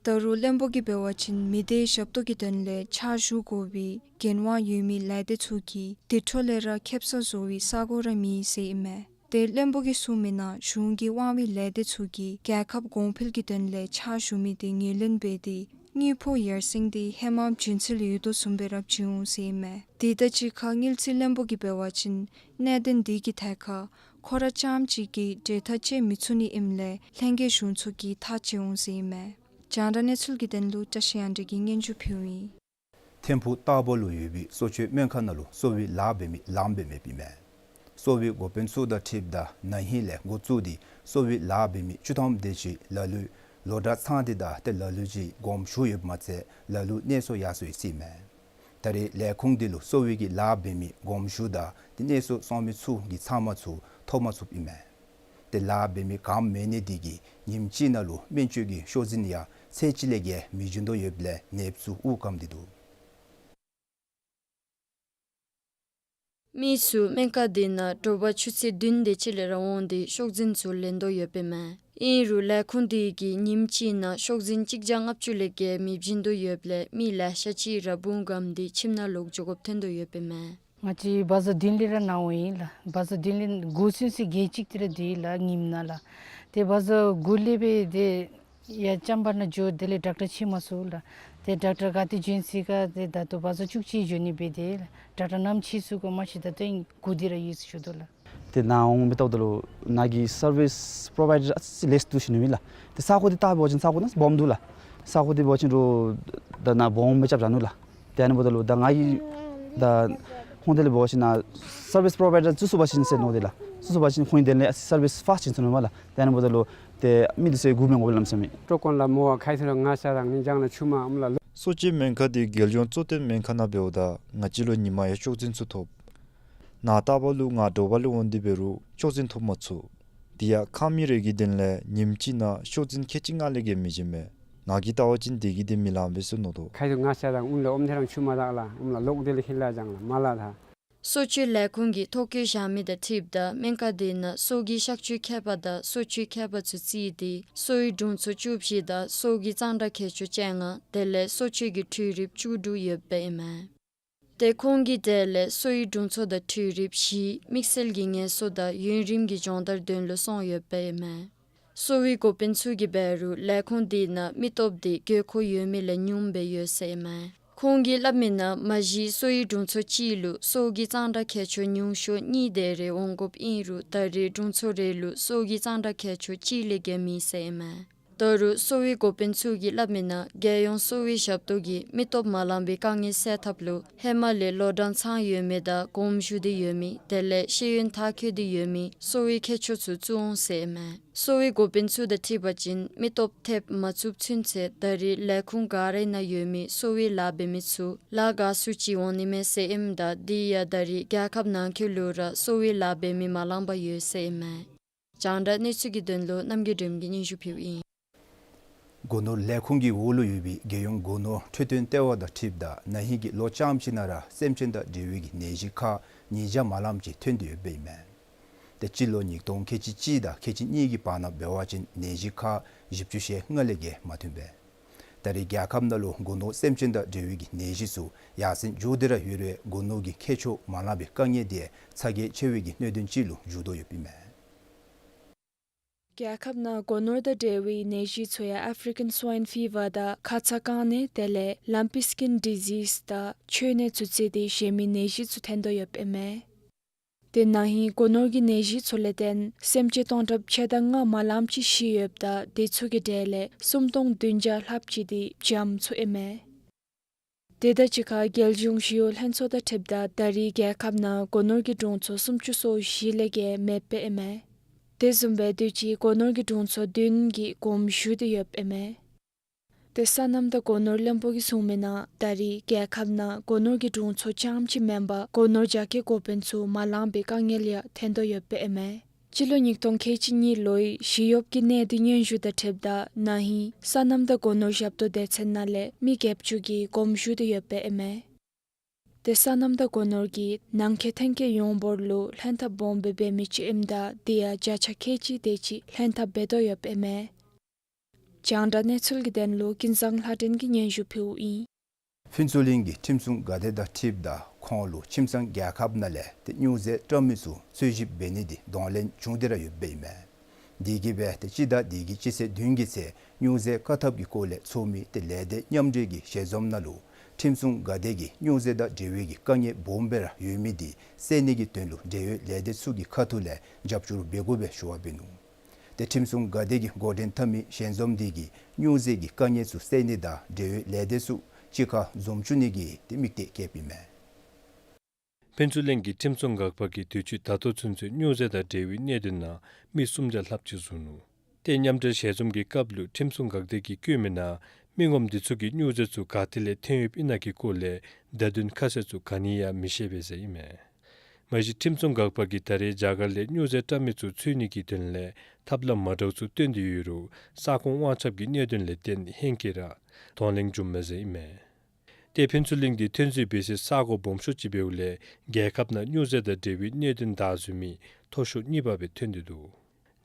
ད་རུང་བློན་པོ་གིས་འབད་བ་ཅིན་མི་སྡེའི་ཞབས་ཏོག་གི་དོན་ལས་ཕྱག་ཞུ་དགོ་པའི་འགན་དབང་ཡོད་མི་ལས་སྡེ་ཚུ་གིས་དེ་འཕྲོ་ལས་ར་ཁེབ་སང་བཟོ་བའི་ས་གོ་ར་མེད་ཟེར་ཨིན་མས། ཏེ་བློན་པོ་གིས་གསུངས་མི་ནང་གཞུང་གི་དབང་བའི་ལས་སྡེ་ཚུ་གིས་རྒྱལ་ཁབ་གོང་འཕེལ་གྱི་དོན་ལས་ཕྱག་ཞུ་མི་དེ་ངོས་ལེན་འབད་དེ་དངུལ་ཕོགས་ཡར་སེང་དེ་ཧེ་མ་བྱིན་ཚུལ་ཡོད་དོ་བཟུམ་སྦེ་ར་བྱིན་འོང་ཟེར་ཨིན་མས། དེ་དང་གཅིག་ཁར་དངུལ་རྩིས་བློན་པོ་གིས་འབད་བ་ཅིན་གནད་དོན་འདི་གི་ཐད་ཁར་ཁོ་ར་རྐྱངམ་གཅིག་གིས་གྲོས་ཐག་བཅད་མི་ཚུགས་ནི་ཨིནམ་ལས་ལྷན་རྒྱས་གཞུང་ཚོགས་ཀྱིས་ཐག་བཅད་འོང་ཟེར་ཨིན་མས། རྒྱང་བསྒྲགས་གནས་ཚུལ་གྱི་དོན་ལུ་བཀྲ་ཤིས་དབྱངས་སྒྲོན་གྱིས་སྙན་ཞུ་ཕུལཝ་ཨིན། ཐིམ་ཕུག་སྟག་ཕུ་ལུ་ཡོད་པའི་གསོ་བཅོས་སྨན་ཁང་ནང་ལུ་གསོ་བའི་ལཱ་འབད་མི་ལངམ་སྦེ་མེདཔ་ཨིན་མས། གསོ་བའི་འགོ་དཔོན་ཚུ་དང་འཁྲིལཝ་ད་ན་ཧིང་ལས་འགོ་བཙུགས་ཏེ་གསོ་བའི་ལཱ་འབད་མི་བཅུ་ཐམ་དེ་ཅིག་ལ་ལུ་ལོ་གྲངས་ཚང་སྟེ་དང་ཏེ་ལ་ལུ་ཅིག་དགོངསམ་ཞུ་ཡོདཔ་མ་ཚད་ལ་ལུ་གནས་སོ་ཡར་སོ་ཡི་ཟེར་ཨིན་མས། ད་རེས་ལས་ཁུངས་འདི་ལུ་གསོ་བའི་གི་ལཱ་འབད་མི་དགོངསམ་ཞུ་དང་ཏེ་གནས་སོ་སོང་མི་ཚུ་གི་ཚབ་མ་ཚུ་ཐོབ་མ་ཚུགསཔ་ཨིན་མས། ཏེ་ལཱ་འབད་མི་ག་ནི་མེད་ནི་འདི་གིས་ཉིནམ་གཅིག་ནང་ལུ་སྨན་བཅོས་ཀྱི་ཤོག་འཛིན་ཡང་ཚད་གཅིག་ལས་བརྒལ་མི་བྱིན་དོ་ཡོདཔ་ལས་ནདཔ་ཚུ་དབུགས་སྐམ་སྟེ་འདུག། མི་ཚུ་སྨན་ཁང་འདི་ནང་དྲོ་པ་ཆུ་ཚོད་བདུན་དེ་ཅིག་ལས་ར་འོང་སྟེ་ཤོག་འཛིན་ཚུ་ལེན་དོ་ཡོདཔ་ཨིན་མས། ཨིན་རུང་ལས་ཁུངས་འདི་གིས་ཉིནམ་གཅིག་ནང་ཤོག་འཛིན་གཅིག་བརྒྱ་ལྔ་བཅུ་ལས་བརྒལ་མི་བྱིན་དོ་ཡོདཔ་ལས་མི་ལེ་ཤ་ཅིག་ར་དབུགས་སྐམ་སྟེ་ཁྱིམ་ནང་ལོག་འགྱོ་དགོཔ་ཐོན་དོ་ཡོདཔ་ཨིན་མས། ང་བཅས་བ་ཛ་བདུན་ལས་ར་ནཱ་འོང་ཡི་ལགས། བ་ཛ་བདུན་ལས་དགུ་ཚུན་ཚོད་བརྒྱད་ཅིག་དེ་ར་སྡོད་ཡི་ལགས་ཉིནམ་ནང་ལགས། ཏེ་བ་ཛ་དགུ་ལས་སྦེ་ཏེ་ཡར་ལྕམ་པ་ནང་འགྱོ་དེ་ལས་ཌོག་ཊར་ཕྱད་མ་ཚུགས་ལགས། ཏེ་ཌོག་ཊར་ག་ཏེ་འབྱོན་ཅི་ག་ཏེ་ད་ལྟོ་བ་ཛ་བཅུ་གཅིག་འགྱོ་ནི་སྦེ་ཏེ་ཌོག་ཊར་ནམ་ཕྱད་ཚུགས་ག་མ་ཤེས། ད་ལྟོ་ཨིན་སྒུག་སྟེ་ར་ཡོད་ཟེར་ཞུ་དོ་ལགས། ཏེ་ནཱ་འོང་མི་ལྟཝ་ད་ལུ་ནཱ་གི་སར་བིསི་པོརོ་བའི་ཌར་ཨ་ཙི་ལེསི་འདུག་ཞུ་ནི་ཨིན་ལགས། ཏེ་ས་གོ་འདི་བལྟ་བ་ཅིན་ས་གོ་ནང་སྦོམ་འདུག་ལགས། ས་གོ་འདི་འབད་བ་ཅིན་རུང་ད་ནཱ་སྦོམ་སྦེ་རྐྱབ་བཞག་ནུག་ལགས། ཏེ་ཨ་ནི་འབདཝ་ད་ལུ་ད་ང་གིས་ད་ཁོང་དེ་ལས་འབད་བ་ཅིན་ནཱ་སར་བིསི་པོརོ་བའི་ཌར་བཙུགས་ཚུགས་པ་ཅིན་ཟེར་མནོ་སྟེ་ལགས། བཙུགས་ཚུགས་པ་ཅིན་ཁོང་གིས་དེ་ལས་ཨ་ཙི་སར་བིསི་ཕཱསཊ་བྱིན་ཚུགས་ནུག་མས་ལགས། ཏེ་ཨ་ནི་འབདཝ་ད་ལུ་ཏེ་མི་འདི་ཚུ་སྒུག་མི་དགོ་པས་སླབ་ཟེར་མས། ཀྲོ་ཀོན་ལ་མོ་བ་ཁའི་ཚུ་ར་ང་ཤ་དང་ནི་ལྗང་ལ་ཆུ་མ་ཨམ་ལ་ལོ། གསོ་བཅོས་སྨན་ཁང་འདི་རྒྱལ་ཡོངས་གཙོ་བསྟེན་སྨན་ཁང་ནང་འབདཝ་ད་ང་བཅས་ལུ་ཉིན་མ་ཡང་ཤོག་འཛིན་ཚུ་ཐོབ། ནཱ་སྟག་ཕུ་ལུ་ང་དྲོ་པ་ལས་འོང་སྟེ་འབད་རུང་ཤོག་འཛིན་ཐོབ་མ་ཚུགས། དེ་ཡང་ཁང་མིག་རེ་གི་དོན་ལས་ཉིནམ་གཅིག་ནང་ཤོག་འཛིན་ཁལ་གཅིག་ལྔ་ལས་བརྒལ་མི་བྱིན་མས། ང་གིས་བལྟ་བ་ཅིན་དེ་གིས་དེ་མི་ལང་པས་ཟེར་མནོ་དོ། ཁའི་ཚུ་ང་ཤ་དང་ཨུན་ལས་ཨོམ་ཐེ་རང་ཆུ་མ་དག་ལ་ཨུམ་ལ་ལོག་དེ་ལས་ཁེ་ལ་ལྗང་ལ་མ་ལ་ད། གསོ་བཅོས་ལས་ཁུངས་ཀྱིས་ཐོ་བཀོད་བཞག་མི་དང་འཁྲིལཝ་ད་སྨན་ཁང་འདི་ནང་གསོ་གི་གཤག་བཅོས་མཁས་པ་དང་གསོ་བཅོས་མཁས་པ་ཚུ་བརྩིས་ཏེ་གསོ་བའི་དྲུང་འཚོ་བཅུ་བཞི་དང་གསོ་གི་གཙང་སྦྲ་མཁས་མཆོག་བཅོ་ལྔ་དེ་ལས་གསོ་བཅོས་ཀྱི་འཕྲུལ་རིགཔ་བཅུ་དྲུག་ཡོདཔ་ཨིན་མས། ཏེ་ཁོང་གི་གྲས་ལས་གསོ་བའི་དྲུང་འཚོ་དང་འཕྲུལ་རིགཔ་བཞི་དམིགས་བསལ་གྱི་ངལ་གསོ་དང་ཡུན་རིང་གི་སྦྱོང་བརྡར་དོན་ལུ་སོང་ཡོདཔ་ཨིན་མས། གསོ་བའི་འགོ་དཔོན་ཚུ་གིས་འབད་རུང་ལས་ཁུངས་འདི་ནང་མི་སྟོབས་དེ་དགོས་མཁོ་ཡོད་མི་ལས་ཉུངམ་སྦེ་ཡོད་ཟེར་ཨིན་མས། ཁོང་གིས་སླབ་མི་ནང་མ་གཞི་གསོ་བའི་དྲུང་འཚོ་གཅིག་ལུ་གསོ་གི་གཙང་སྦྲ་མཁས་མཆོག་ཉུང་ཤོས་གཉིས་དེ་རེ་འོང་དགོཔ་ཨིན་རུང་ད་རེས་དྲུང་འཚོ་རེ་ལུ་གསོ་གི་གཙང་སྦྲ་མཁས་མཆོག་གཅིག་ལས་བརྒལ་མེད་ཟེར་ཨིན་མས། ད་རུང་གསོ་བའི་འགོ་དཔོན་ཚུ་གིས་སླབ་མི་ནང་རྒྱལ་ཡོངས་གསོ་བའི་ཞབས་ཏོག་གིས་མི་སྟོབས་མ་ལང་པའི་དཀའ་ངལ་སེལ་ཐབས་ལུ་ཧེ་མ་ལས་ལོ་གྲངས་ཚང་ཡོད་མི་དང་དགོངསམ་ཞུ་སྟེ་ཡོད་མི་དེ་ལས་ཤེས་ཡོན་མཐར་འཁྱོལ་ཏེ་ཡོད་མི་གསོ་བའི་མཁས་མཆོག་ཚུ་བཙུགས་འོང་ཟེར་ཨིན་མས། གསོ་བའི་འགོ་དཔོན་ཚུ་དང་འཁྲིལ་བ་ཅིན་མི་སྟོབས་ཐེབས་མ་ཚུགསཔ་ཚུན་ཚོད་ད་རེས་ལས་ཁུངས་ག་ར་ནང་ཡོད་མི་གསོ་བའི་ལཱ་འབད་མི་ཚུ་ལཱ་དགའ་སུ་ཅིག་འོང་ནི་མས་ཟེར་ཨིནམ་ད་དེ་ཡང་ད་རེས་རྒྱལ་ཁབ་ནང་འཁོད་ལུ་ར་གསོ་བའི་ལཱ་འབད་མི་མ་ལང་པར་ཡོད་ཟེར་ཨིན་མས། རྒྱང་བསྒྲགས་གནས་ཚུལ་གྱི་དོན་ལུ་རྣམ་རྒྱལ་སྒྲོལམ་གྱིས་སྙན་ཞུ་ཕུལཝ་ཨིན། སྒོ་ནོར་ལས་ཁུངས་ཀྱི་འོག་ལུ་ཡོད་པའི་རྒྱལ་ཡོངས་སྒོ་ནོར་འཕྲོད་བསྟེན་ལྟེ་བ་དང་འཁྲིལཝ་ད་ན་ཧིང་གི་ལོ་རྐྱངམ་ཅིག་ནང་ར་སེམས་ཅན་དང་འབྲེལ་བའི་གི་ནད་གཞི་ཁག་ཉིས་བརྒྱ་མ་ལངམ་ཅིག་ཐོན་ཏེ་ཡོདཔ་ཨིན་མས། ཏེ་སྤྱི་ལོ་ཉིས་སྟོང་ཁལ་གཅིག་གཅིག་དང་ཁལ་གཅིག་གཉིས་ཀྱི་བར་ན་འབད་བ་ཅིན་ནད་གཞི་ཁག་བཞི་བཅུ་ཞེ་ལྔ་ལས་བརྒལ་མ་ཐོན་པས། ད་རེས་རྒྱལ་ཁབ་ནང་ལུ་སྒོ་ནོར་སེམས་ཅན་དང་འབྲེལ་བའི་གི་ནད་གཞི་ཚུ་ཡར་སེང་འགྱོ་སྟེ་ར་ཡོད་རུང་སྒོ་ནོར་གྱི་ཁྱད་ཆོས་མ་ལང་པའི་དཀའ་ངལ་དེ་ཚ་གྱང་ཆེ་བའི་གི་གནད་དོན་ཅིག་ལུ་འགྱུར་དོ་ཡོདཔ་ཨིན་མས། རྒྱལ་ཁབ་ནང་སྒོ་ནོར་དང་འབྲེལ་བའི་ནད་གཞི་ཚུ་ཡང་ཨེཕ་རི་ཀཱན་སུའིན་ཕི་བར་དང་ཁ་ཚ་རྐང་ནད་དེ་ལས་ལམ་པི་སི་ཀིན་ཌི་ཟིས་དང་ཆོས་ནད་ཚུ་བརྩིས་ཏེ་གཞན་མི་ནད་གཞི་ཚུ་ཐོན་དོ་ཡོདཔ་ཨིན་མས། ཏེ་ན་ཧིང་སྒོ་ནོར་གྱི་ནད་གཞི་ཚུ་ལས་བརྟེན་སེམས་ཅན་སྟོང་ཕྲག་ཕྱེད་དང་ལྔ་མ་ལངམ་ཅིག་ཤི་ཡོདཔ་ད་དེ་ཚུ་གི་གྲས་ལས་སུམ་སྟོང་བདུན་བརྒྱ་ལྷགཔ་ཅིག་དེ་བྱམོ་ཚུ་ཨིན་མས། དེ་དང་གཅིག་ཁར་རྒྱལ་གཞུང་ཞི་གཡོག་ལྷན་ཚོགས་དང་འཁྲིལཝ་ད་ད་རེས་རྒྱལ་ཁབ་ནང་སྒོ་ནོར་གྱི་དྲུང་འཚོ་སུམ་ཅུ་སོ་བཞི་ལས་བརྒལ་མེདཔ་ཨིན་མས། དེ་བཟུམ་སྦེ་དུས་ཅི་སྒོ་ནོར་གྱི་དྲུང་འཚོ་བདུན་གྱིས་དགོངསམ་ཞུ་སྟེ་ཡོདཔ་ཨིན་མས། ཏེ་སོ་ནམ་དང་སྒོ་ནོར་བློན་པོ་གིས་གསུངས་མི་ནང་ད་རེས་རྒྱལ་ཁབ་ནང་སྒོ་ནོར་གྱི་དྲུང་འཚོ་རྐྱངམ་ཅིག་མེན་པར་སྒོ་ནོར་རྒྱ་སྐྱེད་འགོ་དཔོན་ཚུ་མ་ལང་པའི་དཀའ་ངལ་ཡང་ཐོན་དོ་ཡོདཔ་ཨིན་མས། སྤྱི་ལོ་ཉིས་སྟོང་ཁལ་གཅིག་གཉིས་ལོའི་ཞི་གཡོག་གི་གནད་དོན་སྙན་ཞུ་དང་འཁྲིལཝ་ད་ན་ཧིང་སོ་ནམ་དང་སྒོ་ནོར་ཞབས་ཏོག་སྡེ་ཚན་ནང་ལས་མི་བརྒྱད་ཅུ་གིས་དགོངསམ་ཞུ་སྟེ་ཡོདཔ་ཨིན་མས། ཏེ་སོ་ནམ་དང་སྒོ་ནོར་གྱིས་ནང་འཁོད་ཐོན་སྐྱེད་ཡོངས་འབོར་ལུ་ལྷན་ཐབས་སྦོམ་སྦེ་འབད་མི་ཅིག་ཨིནམ་ད་དེ་ཡང་བརྒྱ་ཆ་ཁལ་གཅིག་དེ་ཅིག་ལྷན་ཐབས་འབད་དོ་ཡོདཔ་ཨིན་མས། རྒྱང་བསྒྲགས་གནས་ཚུལ་གྱི་དོན་ལུ་ཀུན་བཟང་ལྷ་སྒྲོན་གྱིས་སྙན་ཞུ་ཕུལཝ་ཨིན། ཕུན་ཚོགས་གླིང་གི་ཁྲིམས་སྲུང་འགག་སྡེ་དང་འཁྲིལཝ་ད་ཁོང་ལུ་ཁྱིམ་ཚང་རྒྱལ་ཁབ་ནང་ལས་ཏེ་སྨྱོ་རྫས་བཀྲམ་མི་ཚུ་འཚོལ་ཞིབ་འབད་ནི་དེ་གདོང་ལེན་བྱུང་སྟེ་ར་ཡོདཔ་ཨིན་མས། དེ་གིས་སྦེ་ཏེ་སྤྱི་ཟླ་འདི་གི་སྤྱི་ཚེས་བདུན་གྱི་ཚེ་སྨྱོ་རྫས་བཀག་ཐབས་ཀྱི་སྐོར་ལས་ཚོགས་མི་ཏེ་ལས་སྡེ་མཉམ་འབྲེལ་གྱི་ཞལ་འཛོམས་ནང་ལུ་ཁྲིམས་སྲུང་འགག་སྡེ་གིས་སྨྱོ་རྫས་དང་འབྲེལ་བའི་གི་དཀའ་ངལ་སྦོམ་སྦེ་ར་ཡོད་མི་དེ་བསལ་ནི་གི་དོན་ལུ་འབྲེལ་ཡོད་ལས་སྡེ་ཚུ་གི་ཁ་ཐུག་ལས་རྒྱབ་སྐྱོར་འབད་དགོ་པའི་ཞུ་བ་འབད་ནུག། ཏེ་ཁྲིམས་སྲུང་འགག་སྡེ་གིས་འགོ་འདྲེན་འཐབ་མི་ཞལ་འཛོམས་དེ་གིས་སྨྱོ་རྫས་ཀྱི་དཀའ་ངལ་ཚུ་བསལ་ནི་དང་འབྲེལ་ཡོད་ལས་སྡེ་ཚུ་གཅིག་ཁར་འཛོམས་བཅུག་ནི་གི་ཏེ་དམིགས་གཏད་བསྐྱེདཔ་ཨིན་མས། ཕུན་ཚོགས་གླིང་གི་ཁྲིམས་སྲུང་འགག་པ་གིས་དུས་ཅི་ད་ལྟོ་ཚུན་ཚོད་སྨྱོ་རྫས་དང་འབྲེལ་བའི་གནད་དོན་ནང་མི་སུམ་བརྒྱ་ལྷགཔ་ཅིག་བཟུང་ནུག། ཏེ་མཉམ་འབྲེལ་ཞལ་འཛོམས་ཀྱི་སྐབས་ལུ་ཁྲིམས་སྲུང་འགག་སྡེ་གིས་བཀོད་མི་ནང་མི་ངོམ་དེ་ཚུ་གིས་སྨྱོ་རྫས་ཚུ་ག་ཏེ་ལས་ཐོན་ཡོདཔ་ཨིན་ན་གི་སྐོར་ལས་བརྡ་དོན་ཁ་གསལ་ཚུ་ག་ནི་ཡང་མི་ཤེས་པས་ཟེར་ཨིན་མས། མ་གཞི་ཁྲིམས་སྲུང་འགག་པ་གིས་ད་རེས་རྒྱ་གར་ལས་སྨྱོ་རྫས་བཀྲམ་མི་ཚུ་འཚོལ་ནི་གི་དོན་ལས་ཐབས་ལམ་མ་འདྲཝ་ཚུ་བཏོན་ཏེ་ཡོད་རུང་ས་ཁོངས་དབང་ཁྱབ་ཀྱི་གནད་དོན་ལས་བརྟེན་ཧེང་སྐལ་ར་གདོང་ལེན་བྱུངམ་མས་ཟེར་ཨིན་མས། ཏེ་ཕུན་ཚོགས་གླིང་འདི་ཐོན་རྫས་སྦེ་ཟེར་ས་གོ་སྦོམ་ཤོས་ཅིག་འབདཝ་ལས་རྒྱལ་ཁབ་ནང་སྨྱོ་རྫས་དང་འབྲེལ་བའི་གནད་དོན་བདའ་ཟུན་མི་མཐོ་ཤོས་གཉིས་པ་སྦེ་ཐོན་ཏེ་འདུག།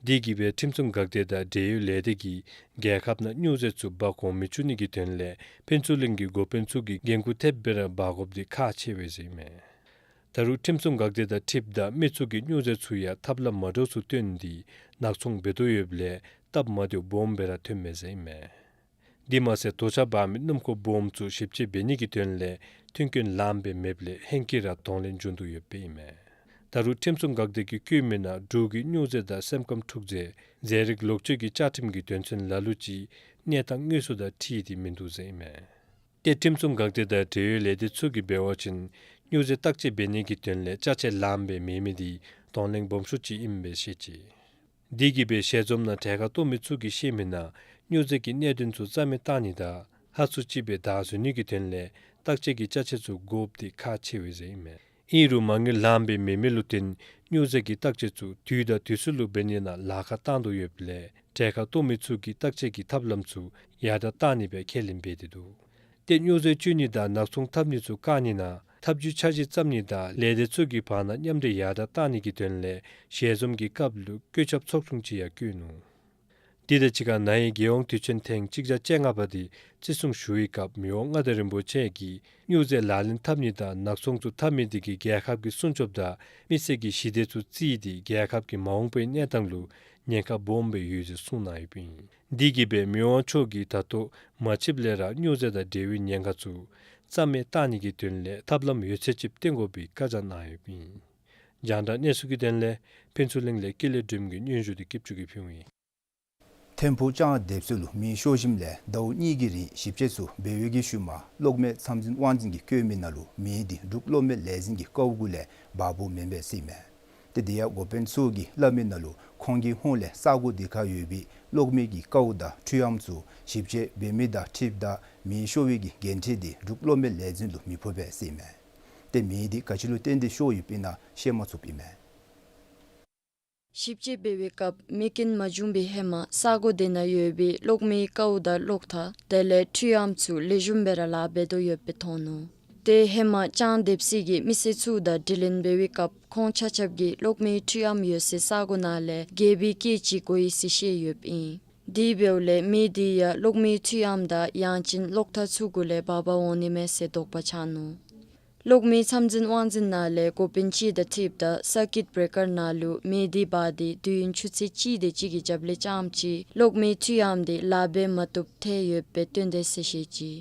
དེ་གིས་སྦེ་ཁྲིམས་སྲུང་འགག་སྡེ་དང་འབྲེལ་ཡོད་ལས་སྡེ་གིས་རྒྱལ་ཁབ་ནང་སྨྱོ་རྫས་ཚུ་འབག་འོང་མི་བཅུག་ནི་གི་དོན་ལས་ཕུན་ཚོགས་གླིང་གི་འགོ་དཔོན་ཚུ་གིས་འགན་ཁུར་ཐེབས་སྦེ་ར་འབག་དགོཔ་འདི་ཁག་ཆེ་བས་ཟེར་ཨིན་མས། ད་རུང་ཁྲིམས་སྲུང་འགག་སྡེ་དང་འཁྲིལཝ་ད་མི་ཚུ་གིས་སྨྱོ་རྫས་ཚུ་ཡང་ཐབས་ལམ་མ་འདྲཝ་ཚུ་བཏོན་ཏེ་ནག་ཚོང་འབད་དོ་ཡོདཔ་ལས་སྟབས་མ་བདེཝ་སྦོམ་སྦེ་ར་ཐོནམ་མས་ཟེར་ཨིན་མས། དེ་མ་ཚད་དོ་ཆ་འབག་མི་སྣུམ་འཁོར་སྦོམ་ཚུ་ཞིབ་དཔྱད་འབད་ནི་གི་དོན་ལས་མཐུན་རྐྱེན་ལངམ་སྦེ་མེདཔ་ལས་ཧེང་སྐལ་ར་གདོང་ལེན་བྱུང་དོ་ཡོདཔ་ཨིན་མས། ད་རུང་ཁྲིམས་སྲུང་འགག་སྡེ་གིས་བཀོད་མི་ནང་འབྲུག་གི་སྨྱོ་རྫས་དང་སེམས་ཁམས་འཁྲུག་རྫས་རྫས་རིགས་ལོག་སྤྱོད་ཀྱི་བཅའ་ཁྲིམས་ཀྱི་དོན་ཚན་ལ་ལུ་ཅིག་གནས་སྟངས་དངོས་སུ་དང་འཁྲིལ་ཏེ་མིན་འདུག་ཟེར་ཨིན་མས། ཏེ་ཁྲིམས་སྲུང་འགག་སྡེ་དང་འབྲེལ་ཡོད་ལས་སྡེ་ཚུ་གིས་འབད་བ་ཅིན་སྨྱོ་རྫས་བརྟག་དཔྱད་འབད་ནི་གི་དོན་ལས་ཅ་ཆས་ལངམ་སྦེ་མེད་མི་འདི་གདོང་ལེན་སྦོམ་ཤོས་ཅིག་ཨིནམ་སྦེ་བཤད་ཅི། དེ་གིས་སྦེ་ཞལ་འཛོམས་ནང་གྲལ་ཁར་གཏོགས་མི་ཚུ་གིས་བཤད་མི་ནང་སྨྱོ་རྫས་ཀྱི་གནད་དོན་ཚུ་རྩ་མེད་གཏང་ནི་དང་ཧ་སུ་ཅིག་སྦེ་བདའ་ཟུན་ནི་གི་དོན་ལས་བརྟག་དཔྱད་ཀྱི་ཅ་ཆས་ཚུ་དགོཔ་འདི་ཁག་ཆེ་བས་ཟེར་ཨིན་མས། ཨིན་རུང་མ་དངུལ་ལངམ་སྦེ་མེད་མི་ལུ་བརྟེན་སྨྱོ་རྫས་ཀྱི་བརྟག་དཔྱད་ཚུ་དུས་དང་དུས་སུ་ལུ་འབད་ནི་ནང་ལཱ་ཁག་བཏང་དོ་ཡོདཔ་ལས་གྲལ་ཁར་གཏོགས་མི་ཚུ་གིས་བརྟག་དཔྱད་ཀྱི་ཐབས་ལམ་ཚུ་ཡར་དྲག་གཏང་ནི་སྦེ་ཁས་ལེན་འབད་དེ་འདུག། ཏེ་སྨྱོ་རྫས་སྤྱོད་ནི་དང་ནག་ཚོང་འཐབ་ནི་ཚུ་བཀག་ནི་ནང་ཐབས་བྱུས་འཆར་གཞི་བརྩམ་ནི་དང་ལས་སྡེ་ཚུ་གི་བར་ན་མཉམ་འབྲེལ་ཡར་དྲག་གཏང་ནི་གི་དོན་ལས་ཞལ་འཛོམས་ཀྱི་སྐབས་ལུ་བཀོད་ཁྱབ་ཚོགས་ཆུང་ཅིག་ཡང་བསྐོས་ནུག། དེ་དང་གཅིག་ཁར་ན་ཧིང་རྒྱལ་ཡོངས་དུས་ཆེན་ཐེངས་གཅིག་བརྒྱ་བཅོ་ལྔ་པ་འདི་བརྩི་སྲུང་ཞུ་བའི་སྐབས་མི་དབང་མངའ་བདག་རིན་པོ་ཆེ་གིས་སྨྱོ་རྫས་ལག་ལེན་འཐབ་ནི་དང་ནག་ཚོང་ཚུ་འཐབ་མི་དེ་གིས་རྒྱལ་ཁབ་ཀྱི་སྲུང་སྐྱོབ་དང་མི་སེར་གྱི་ཞི་བདེ་ཚུ་བརྩིས་ཏེ་རྒྱལ་ཁབ་ཀྱི་མ་འོངས་པའི་གནས་སྟངས་ལུ་ཉེན་ཁ་སྦོམ་སྦེ་ཡོད་ཟེར་གསུངས་གནང་ཡོདཔ་ཨིན། དེ་གིས་སྦེ་མི་དབང་མཆོག་གིས་ད་ལྟོ་མ་ཕྱིསཔ་ལས་ར་སྨྱོ་རྫས་དང་འབྲེལ་བའི་ཉེན་ཁ་ཚུ་རྩ་མེད་གཏང་ནི་གི་དོན་ལས་ཐབས་ལམ་ཡོད་ཚད་ཅིག་བཏོན་དགོ་པའི་བཀའ་རྒྱ་གནང་ཡོདཔ་ཨིན། རྒྱང་བསྒྲགས་གནས་ཚུལ་གྱི་དོན་ལས་ཕུན་ཚོགས་གླིང་ལས་ཀུན་ལེགས་སྒྲོལ་མ་གིས་སྙན་ཞུ་འདི་སྐྱིད་ཆུ་གིས་ཕུལཝ་ཨིན། ཐིམ་ཕུག་ལྕང་འདེབས་ས་ལུ་མེ་ཤོར་ཞིནམ་ལས་ཟླཝ་གཉིས་ཀྱི་རིང་ཞིབ་དཔྱད་ཚུ་འབད་བའི་གི་ཤུལ་མ་གློག་མེ་ཚང་འཛིན་དབང་འཛིན་གྱིས་བཀོད་མི་ནང་ལུ་མེ་འདི་འབྲུག་གློག་མེ་ལས་འཛིན་གྱི་ཀཝ་གུ་ལས་འབར་བོ་མེན་པས་ཟེར་ཨིན་མས། ཏེ་དེ་ཡང་འགོ་དཔོན་ཚུ་གིས་སླབ་མི་ནང་ལུ་ཁོང་གི་ཧོངས་ལས་ས་གོ་དེ་ཁར་ཡོད་པའི་གློག་མེ་གི་ཀཝ་དང་འཕྲུལ་ཨམ་ཚུ་ཞིབ་དཔྱད་འབད་མི་དང་འཁྲིལཝ་ད་མེ་ཤོར་བའི་གི་འགན་འཁྲི་འདི་འབྲུག་གློག་མེ་ལས་འཛིན་ལུ་མི་ཕོག་པས་ཟེར་ཨིན་མས། ཏེ་མེ་འདི་ག་ཅི་ལུ་བརྟེན་ཏེ་ཤོར་ཡོདཔ་ཨིན་ན་ཤེས་མ་ཚུགསཔ་ཨིན་མས། ཞིབ་དཔྱད་འབད་བའི་སྐབས་མེ་རྐྱེན་མ་བྱུང་བའི་ཧེ་མ་ས་གོ་དེ་ནང་ཡོད་པའི་གློག་མེའི་ཀཝ་དང་གློག་ཐག་དེ་ལས་འཕྲུལ་ཨམ་ཚུ་ལེགས་ཤོམ་སྦེ་ར་ལཱ་འབད་དོ་ཡོདཔ་སྦེ་མཐོང་ནུག། ཏེ་ཧེ་མ་ལྕང་སྡེབ་སྲིད་ཀྱིས་མི་སེར་ཚུ་དང་དྲི་ལན་འབད་བའི་སྐབས་ཁོང་ཆ་ཁྱབ་ཀྱིས་གློག་མེའི་འཕྲུལ་ཨམ་ཡོད་སའི་ས་གོ་ནང་ལས་རྒྱལ་པོའི་སྐད་ཅིག་གོ་ཡི་ཟེར་བཤད་ཡོདཔ་ཨིན། དེ་འབདཝ་ལས་མེ་དེ་ཡང་གློག་མེའི་འཕྲུལ་ཨམ་དང་ཡང་ཅིན་གློག་ཐག་ཚུ་གུ་ལས་འབག་འབག་འོང་ནི་མས་ཟེར་དོགས་པ་ཆགས་ནུག། གློག་མེའི་མཚམས་འཛིན་དབང་འཛིན་ནང་ལས་འགོ་དཔོན་ཅིག་དང་འཁྲིལཝ་ད་སར་ཀིཊ་བྲེ་ཀར་ནང་ལུ་མེ་དེ་འབར་ཏེ་དུས་ཡུན་ཆུ་ཚོད་གཅིག་དེ་ཅིག་གི་རྒྱབ་ལས་རྐྱངམ་ཅིག་གློག་མེའི་འཕྲུལ་ཨམ་དེ་ལཱ་འབད་མ་བཏུབ་ཐལ་ཡོདཔ་སྦེ་སྟོན་དེས་ཟེར་བཤད་ཅི།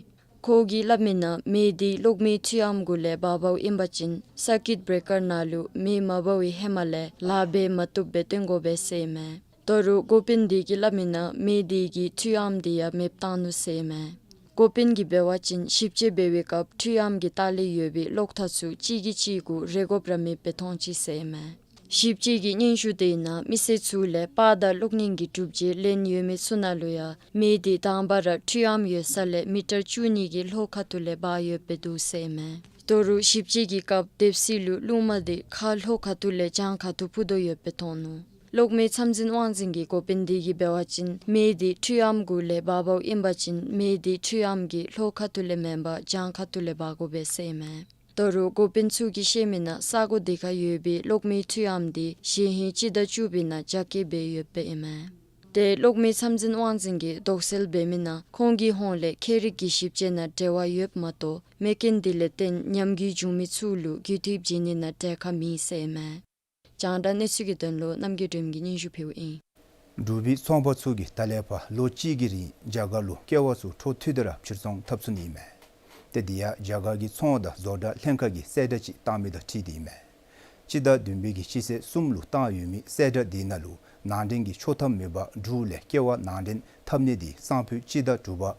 ཁོ་གིས་སླབ་མི་ནང་མེ་དེ་གློག་མེའི་འཕྲུལ་ཨམ་གུ་ལས་འབག་འབགཝ་ཨིན་པ་ཅིན་སར་ཀིཊ་བྲེ་ཀར་ནང་ལུ་མེ་མ་འབར་བའི་ཧེ་མ་ལས་ལཱ་འབད་མ་བཏུབ་སྦེ་སྟོན་དགོ་པས་ཟེར་ཨིན་མས། ད་རུང་འགོ་དཔོན་དེ་གིས་སླབ་མི་ནང་མེ་དེ་གིས་འཕྲུལ་ཨམ་དེ་ཡང་མེདཔ་བཏང་ནུག་ཟེར་ཨིན་མས། འགོ་དཔོན་གྱིས་འབད་བ་ཅིན་ཞིབ་དཔྱད་འབད་བའི་སྐབས་འཕྲུལ་ཨམ་གྱི་ལྟག་ལས་ཡོད་པའི་གློག་ཐག་ཚུ་གཅིག་གིས་གཅིག་གུ་རེག་དགོཔ་ར་མེདཔ་སྦེ་མཐོང་ཅི་ཟེར་ཨིན་མས། ཞིབ་དཔྱད་ཀྱི་སྙན་ཞུ་དེ་ནང་མི་སེར་ཚུ་ལས་པར་དང་གློག་བརྙན་གྱི་སྒྲུབ་བྱེད་ལེན་ཡོད་མི་ཚུ་ནང་ལུ་ཡང་མེ་དེ་དང་པ་ར་འཕྲུལ་ཨམ་ཡོད་ས་ལས་མི་ཊར་བཅུ་གཉིས་ཀྱི་ལྷོ་ཁ་ཐུག་ལས་འབར་ཡོདཔ་སྦེ་འདུག་ཟེར་ཨིན་མས། ད་རུང་ཞིབ་དཔྱད་ཀྱི་སྐབས་སྡེབ་སྲིད་ལུ་རླུང་མ་དེ་ཁ་ལྷོ་ཁ་ཐུག་ལས་བྱང་ཁ་ཐུག་འཕུ་དོ་ཡོདཔ་སྦེ་མཐོང་ནུག། གློག་མེའི་མཚམས་འཛིན་དབང་འཛིན་གྱི་འགོ་དཔོན་དེ་གིས་འབད་བ་ཅིན་མེ་དེ་འཕྲུལ་ཨམ་གུ་ལས་འབག་འབགཝ་ཨིན་པ་ཅིན་མེ་དེ་འཕྲུལ་ཨམ་གྱི་ལྷོ་ཁ་ཐུག་ལས་མེན་པར་བྱང་ཁ་ཐུག་ལས་འབག་དགོ་པས་ཟེར་ཨིན་མས། ད་རུང་འགོ་དཔོན་ཚུ་གིས་བཤད་མི་ནང་ས་གོ་དེ་ཁར་ཡོད་པའི་གློག་མེའི་འཕྲུལ་ཨམ་དེ་གཞེས་ཧིང་སྤྱི་ཟླ་བཅུ་པའི་ནང་རྒྱ་སྐྱེད་འབད་ཡོདཔ་ཨིན་མས། ཏེ་གློག་མེའི་མཚམས་འཛིན་དབང་འཛིན་གྱིས་དོགས་སེལ་འབད་མི་ནང་ཁོང་གི་ཧོངས་ལས་མཁས་རིག་གི་ཞིབ་དཔྱད་ནང་འབྲེལ་བ་ཡོདཔ་མ་གཏོགས་མེ་རྐྱེན་དེ་ལས་བརྟེན་ཉམས་རྒུད་བྱུང་མི་ཚུ་ལུ་རྒུད་འཐུས་བྱིན་ནི་ནང་གྲལ་ཁར་མེད་ཟེར་ཨིན་མས། རྒྱང་བསྒྲགས་གནས་ཚུལ་གྱི་དོན་ལུ་རྣམ་རྒྱལ་སྒྲོལམ་གྱིས་སྙན་ཞུ་ཕུལཝ་ཨིན། འབྲུག་པའི་ཚོང་པ་ཚུ་གིས་ད་ལས་ཕར་ལོ་གཅིག་གི་རིང་རྒྱ་གར་ལུ་ཀེ་བ་ཚུ་འཕྲོ་མཐུད་དེ་ར་ཕྱིར་ཚོང་འཐབ་ཚུགས་ནི་ཨིན་མས། ཏེ་དེ་ཡང་རྒྱ་གར་གྱི་ཚོང་དང་བཟོ་གྲྭ་ལྷན་ཁག་གིས་གསལ་བསྒྲགས་ཅིག་བཏང་མི་དང་འཁྲིལ་ཏེ་ཨིན་མས། སྤྱི་ཟླ་བདུན་པའི་གི་སྤྱི་ཚེས་གསུམ་ལུ་བཏང་ཡོད་མི་གསལ་བསྒྲགས་དེ་ནང་ལུ་ནང་འདྲེན་གྱི་ཆོག་ཐམ་མེད་པར་འབྲུག་ལས་ཀེ་བ་ནང་འདྲེན་འཐབ་ནི་དེ་སང་ཕོད་སྤྱི་ཟླ་དྲུག་པ་